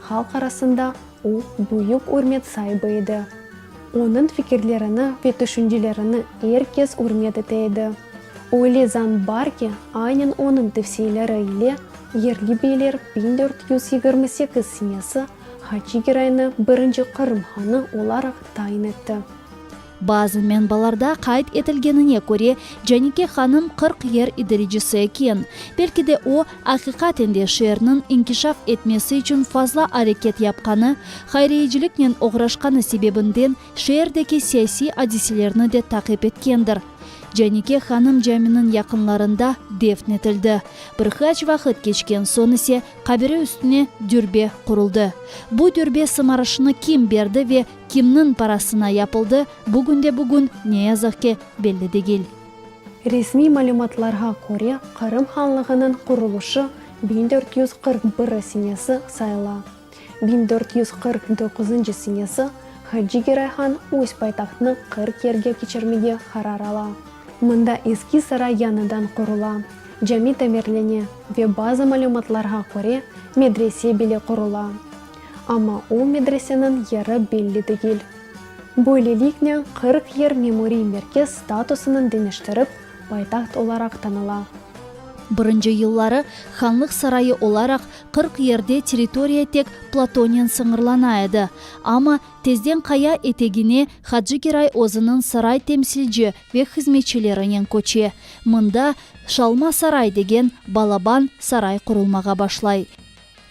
Speaker 10: halq arasında o büyük ürmet saibi edi. Onıñ fikirlerini ve tüşüncelerini er kes ürmet ete edi. Öyle zan bar ki, aynen onıñ tevsiyeleri ile yerli beyler 1428 senesi Hacı Giraynı birinci Qırım hanı olaraq tayin etti.
Speaker 11: Bazı menbalarda qayd etilgenine köre, Canike hanım 40 Yer idarecisi eken. Belki de o, aqiqaten de şeerniñ inkişaf etmesi içün fazla areket yapqanı, hayriyeciliknen oğraşqanı sebebinden şeerdeki siyasiy adiselerni de taqip etkendir. Canike hanım caminiñ yaqınlarında defn etildi. Bir qaç vaqıt keçken soñ ise qabiri üstüne dürbe quruldı. Bu dürbe sımarışını kim berdi ve kimniñ parasına yapıldı, bugünde-bugün, ne yazıq ki, belli degil.
Speaker 10: Resmiy malümatlarğa köre, Qırım hanlığınıñ qurulışı 1441 senesi sayıla. 1449 senesi Hacı Geray han öz paytahtını 40 Yerge keçirmege qarar ala. Mında eski saray yañıdan qurula, cami tamirlene ve bazı malümatlarğa köre, medrese bile qurula. Amma o medreseniñ yeri belli degil. Böyleliknen 40 Yer memuriy merkez statusını deñiştirip, paytaht olaraq tanıla.
Speaker 11: Birinci yılları hanlıq sarayı olaraq 40 Yerde territoriya tek platonen sıñırlana edi. Amma tezden qaya etegine Hacı Geray özüniñ saray temsilci ve hızmetçilerinen köçe. Mında Şalma saray degen balaban saray qurulmağa başlay.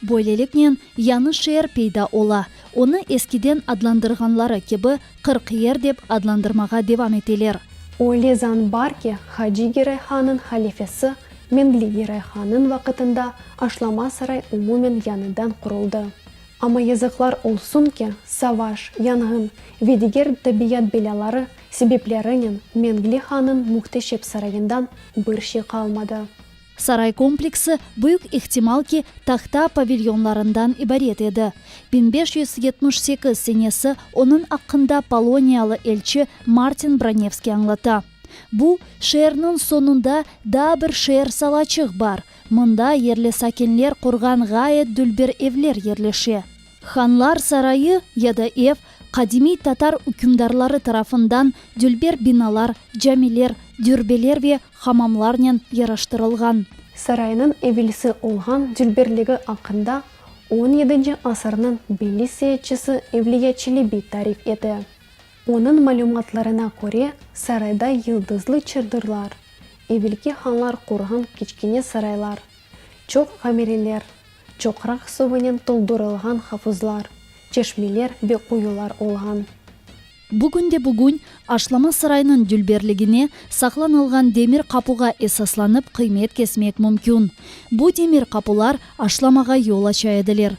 Speaker 11: Böyleliknen, yañı şeer peyda ola, onı eskiden adlandırğanları kibi 40 Yer dep adlandırmağa devam eteler.
Speaker 10: Öyle zan bar ki, Hacı Geray hannıñ halifesi Mengli Geray hannıñ vaqıtında Aşlama saray umumen yañıdan quruldı. Amma yazıqlar olsun ki, savaş, yanğın ve diger tabiat belâları sebeplerinen Mengli hannıñ mühteşep sarayından bir şey qalmadı.
Speaker 11: Saray kompleksi, büyük ihtimal ki, tahta pavilyonlarından ibaret edi. 1578 senesi onıñ aqqında poloniyalı elçi Martin Bronevskiy añlata. Bu, şeerniñ soñunda daa bir şeer salaçıq bar, mında yerli sakinler qurğan ğayet dülber evler yerleşe. Hanlar sarayı ya da ev, qadimiy tatar ükümdarları tarafından dülber binalar, camiler, dürbeler ve hamamlarnen yaraştırılğan.
Speaker 10: Saraynıñ evelsi olğan dülberligi aqqında on yedinci asırnıñ belli seyaatçısı Evliya Çelebi tarif ete. Onıñ malümatlarına köre, sarayda yıldızlı çırdırlar, evelki hanlar qurğan kiçkene saraylar, çoq qamereler, çoqraq suvınen toldurılğan havuzlar, çeşmeler ve quyular olğan.
Speaker 11: Bugünde-bugün Aşlama saraynıñ dülberligine saqlanılğan demir qapuğa esaslanıp qıymet kesmek mümkün. Bu demir qapular aşlamağa yol aça ediler.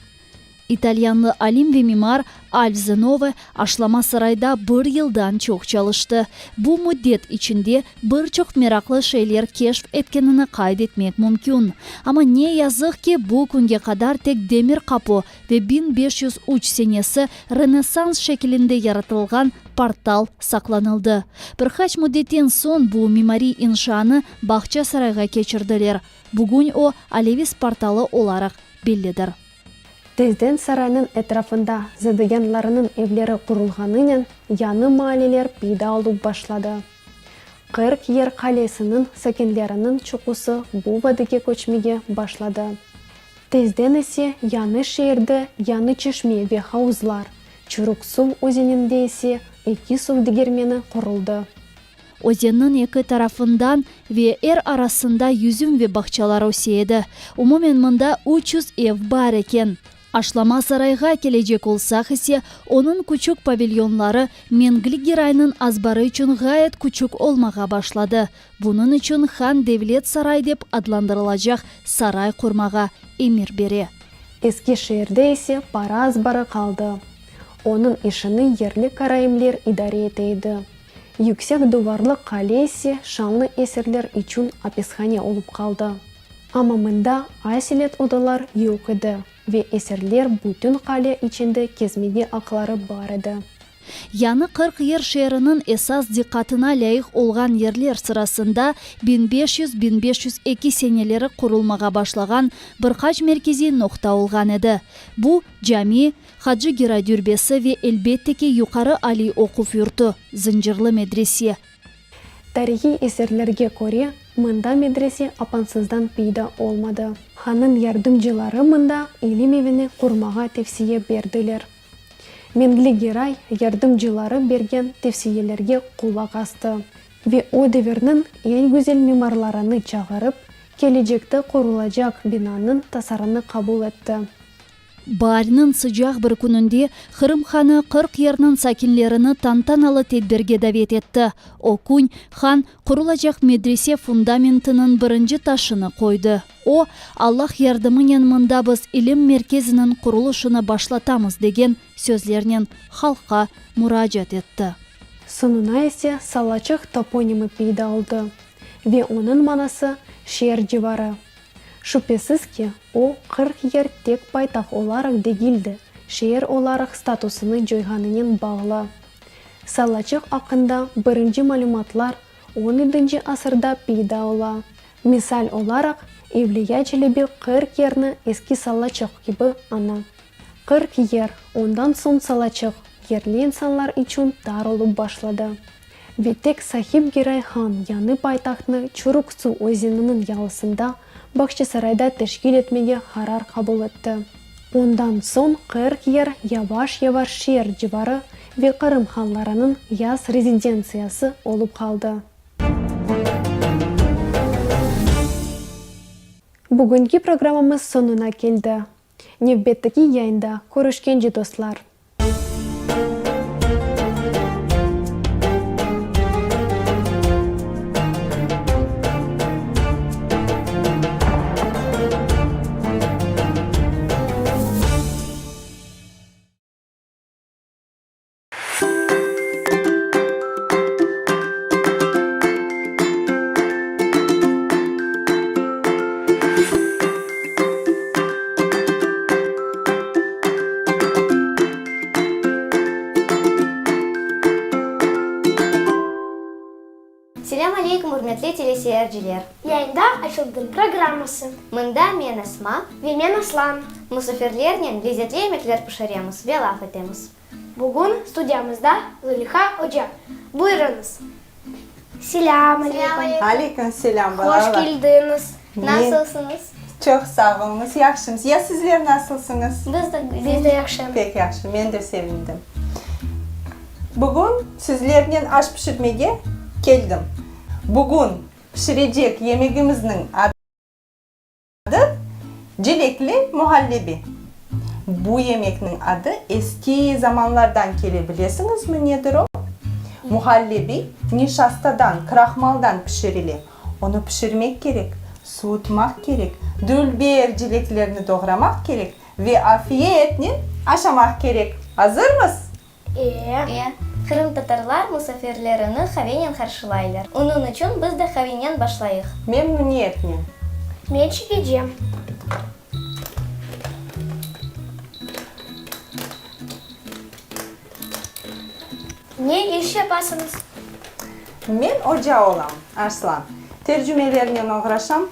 Speaker 11: İtalyanlı alim ve mimar Alf Zenove Aşlama sarayda bir yıldan çoq çalıştı. Bu müddet içinde bir çoq meraqlı şeyler keşf etkenini qayd etmek mümkün. Amma ne yazıq ki, bu künge qadar tek Demir qapu ve 1503 senesi Renessans şekilinde yaratılğan portal saqlanıldı. Bir qaç müddetten soñ bu mimariy inşaanı Bağçasarayğa keçirdiler. Bugün o, Alevis portalı olaraq bellidir.
Speaker 10: Tezden saraynıñ etrafında zadegânlarınıñ evleri qurulğanınen yañı maaleler peyda olıp başladı. 40 Yer qalesiniñ sakinleriniñ çoqusı bu vadige köçmege başladı. Tezden ise yañı şeerde yañı çeşme ve havuzlar, Çürük Suv özeninde ise eki suv degermeni quruldı.
Speaker 11: Özenniñ eki tarafından ve er arasında yüzüm ve bağçalar öse edi. Umumen mında 300 ev bar eken. Aşlama sarayğa kelecek olsaq ise, onıñ küçük pavilyonları Mengli Geraynıñ azbarı içün ğayet küçük olmağa başladı. Bunıñ içün han devlet saray dep adlandırılacaq saray qurmağa emir bere.
Speaker 10: Eski şeerde ise para azbarı qaldı. Onıñ işini yerli karaimler idare ete edi. Yüksek duvarlı qale ise şanlı esirler içün apishane olıp qaldı. Amma mında aselet odalar yoq edi ve esirler bütün qale içinde kezmege aqları bar edi.
Speaker 11: Yañı 40 Yer şeeriniñ esas diqqatına lâyıq olğan yerler sırasında 1500, 1502 seneleri qurulmağa başlağan bir qaç merkeziy noqta olğan edi. Bu, cami, Hacı Geray dürbesi ve, elbette ki, yuqarı aliy oquv yurtu, Zıncırlı medrese.
Speaker 10: Tarihiy eserlerge köre, mında medrese apansızdan peyda olmadı. Hannıñ yardımcıları mında ilim evini qurmağa tevsiye berdiler. Mengli Geray yardımcıları bergen tevsiyelerge qulaq astı ve o devirniñ eñ güzel mimarlarını çağırıp, kelecekte qurulacaq binanıñ tasarını qabul etti.
Speaker 11: Baarniñ sıcaq bir kününde Qırım hanı 40 Yerniñ sakinlerini tantanalı tedbirge davet etti. O kün han, qurulacaq medrese fundamentiniñ birinci taşını qoydı. O, Allah yardımınen mında biz ilim merkeziniñ qurulışını başlatamız degen sözlernen halqqa muracaat etti.
Speaker 10: Soñuna ise Salaçıq toponimi peyda oldı ve onıñ manası şeer civarı. Şübhesiz ki, o, 40 Yer tek paytaht olaraq degil de, şeer olaraq statusını coyğanınen bağlı. Salaçıq aqqında birinci malümatlar on yedinci asırda peyda ola. Misal olaraq, Evliya Çelebi 40 Yerni Eski Salaçıq kibi aña. 40 Yer, ondan soñ Salaçıq, yerli insanlar içün tar olıp başladı. Ve tek Sahib Geray han yañı paytahtnı Çuruk Su özeniniñ yalısında, Bağçasarayda teşkil etmege qarar qabul etti. Ondan soñ 40 Yer yavaş-yavaş şeer civarı ve Qırım hanlarınıñ yaz rezidentsiyası olıp qaldı. Bugünki programmamız soñuna keldi. Nevbetteki yayında körüşkence, dostlar!
Speaker 6: Selâm aleykum, ürmetli teleseyirciler!
Speaker 15: Yayında Açıldım programması.
Speaker 6: Mında men Esma.
Speaker 15: Ve men Aslan.
Speaker 6: Musafirlernen lezetli yemekler pişiremiz ve laf etemiz.
Speaker 15: Bugün studiyamızda Zuliha oca. Buyurıñız. Selâm aleykum.
Speaker 13: Aleyküm selâm, balalar.
Speaker 15: Hoş keldiñiz.
Speaker 6: Nasılsıñız?
Speaker 13: Çoq sağ oluñız, yahşımız. Ya sizler nasılsıñız?
Speaker 6: Biz de
Speaker 15: Biz de yahşımız.
Speaker 13: Pek yahşı, men de sevindim. Bugün sizlernen aş pişirmege keldim. Bugün pişirecek yemegimizniñ adı. Adı, Cilekli muhallebi. Bu yemekniñ adı eski zamanlardan kele, bilesiñizmi nedir o? Muhallebi nişastadan, krahmaldan pişirile. Onı pişirmek kerek, suvutmaq kerek, dülber cileklerni doğramaq kerek ve afiyetnen aşamaq kerek. Azırmız?
Speaker 6: E. E. Qırımtatarlar musafirlerini qavenen qarşılaylar. Onıñ içün biz de qavenen başlayıq.
Speaker 13: Memnüniyetnen.
Speaker 15: Men çekecem. Ne iş yapasıñız?
Speaker 13: Men oca olam, Arslan. Tercümelernen oğraşam.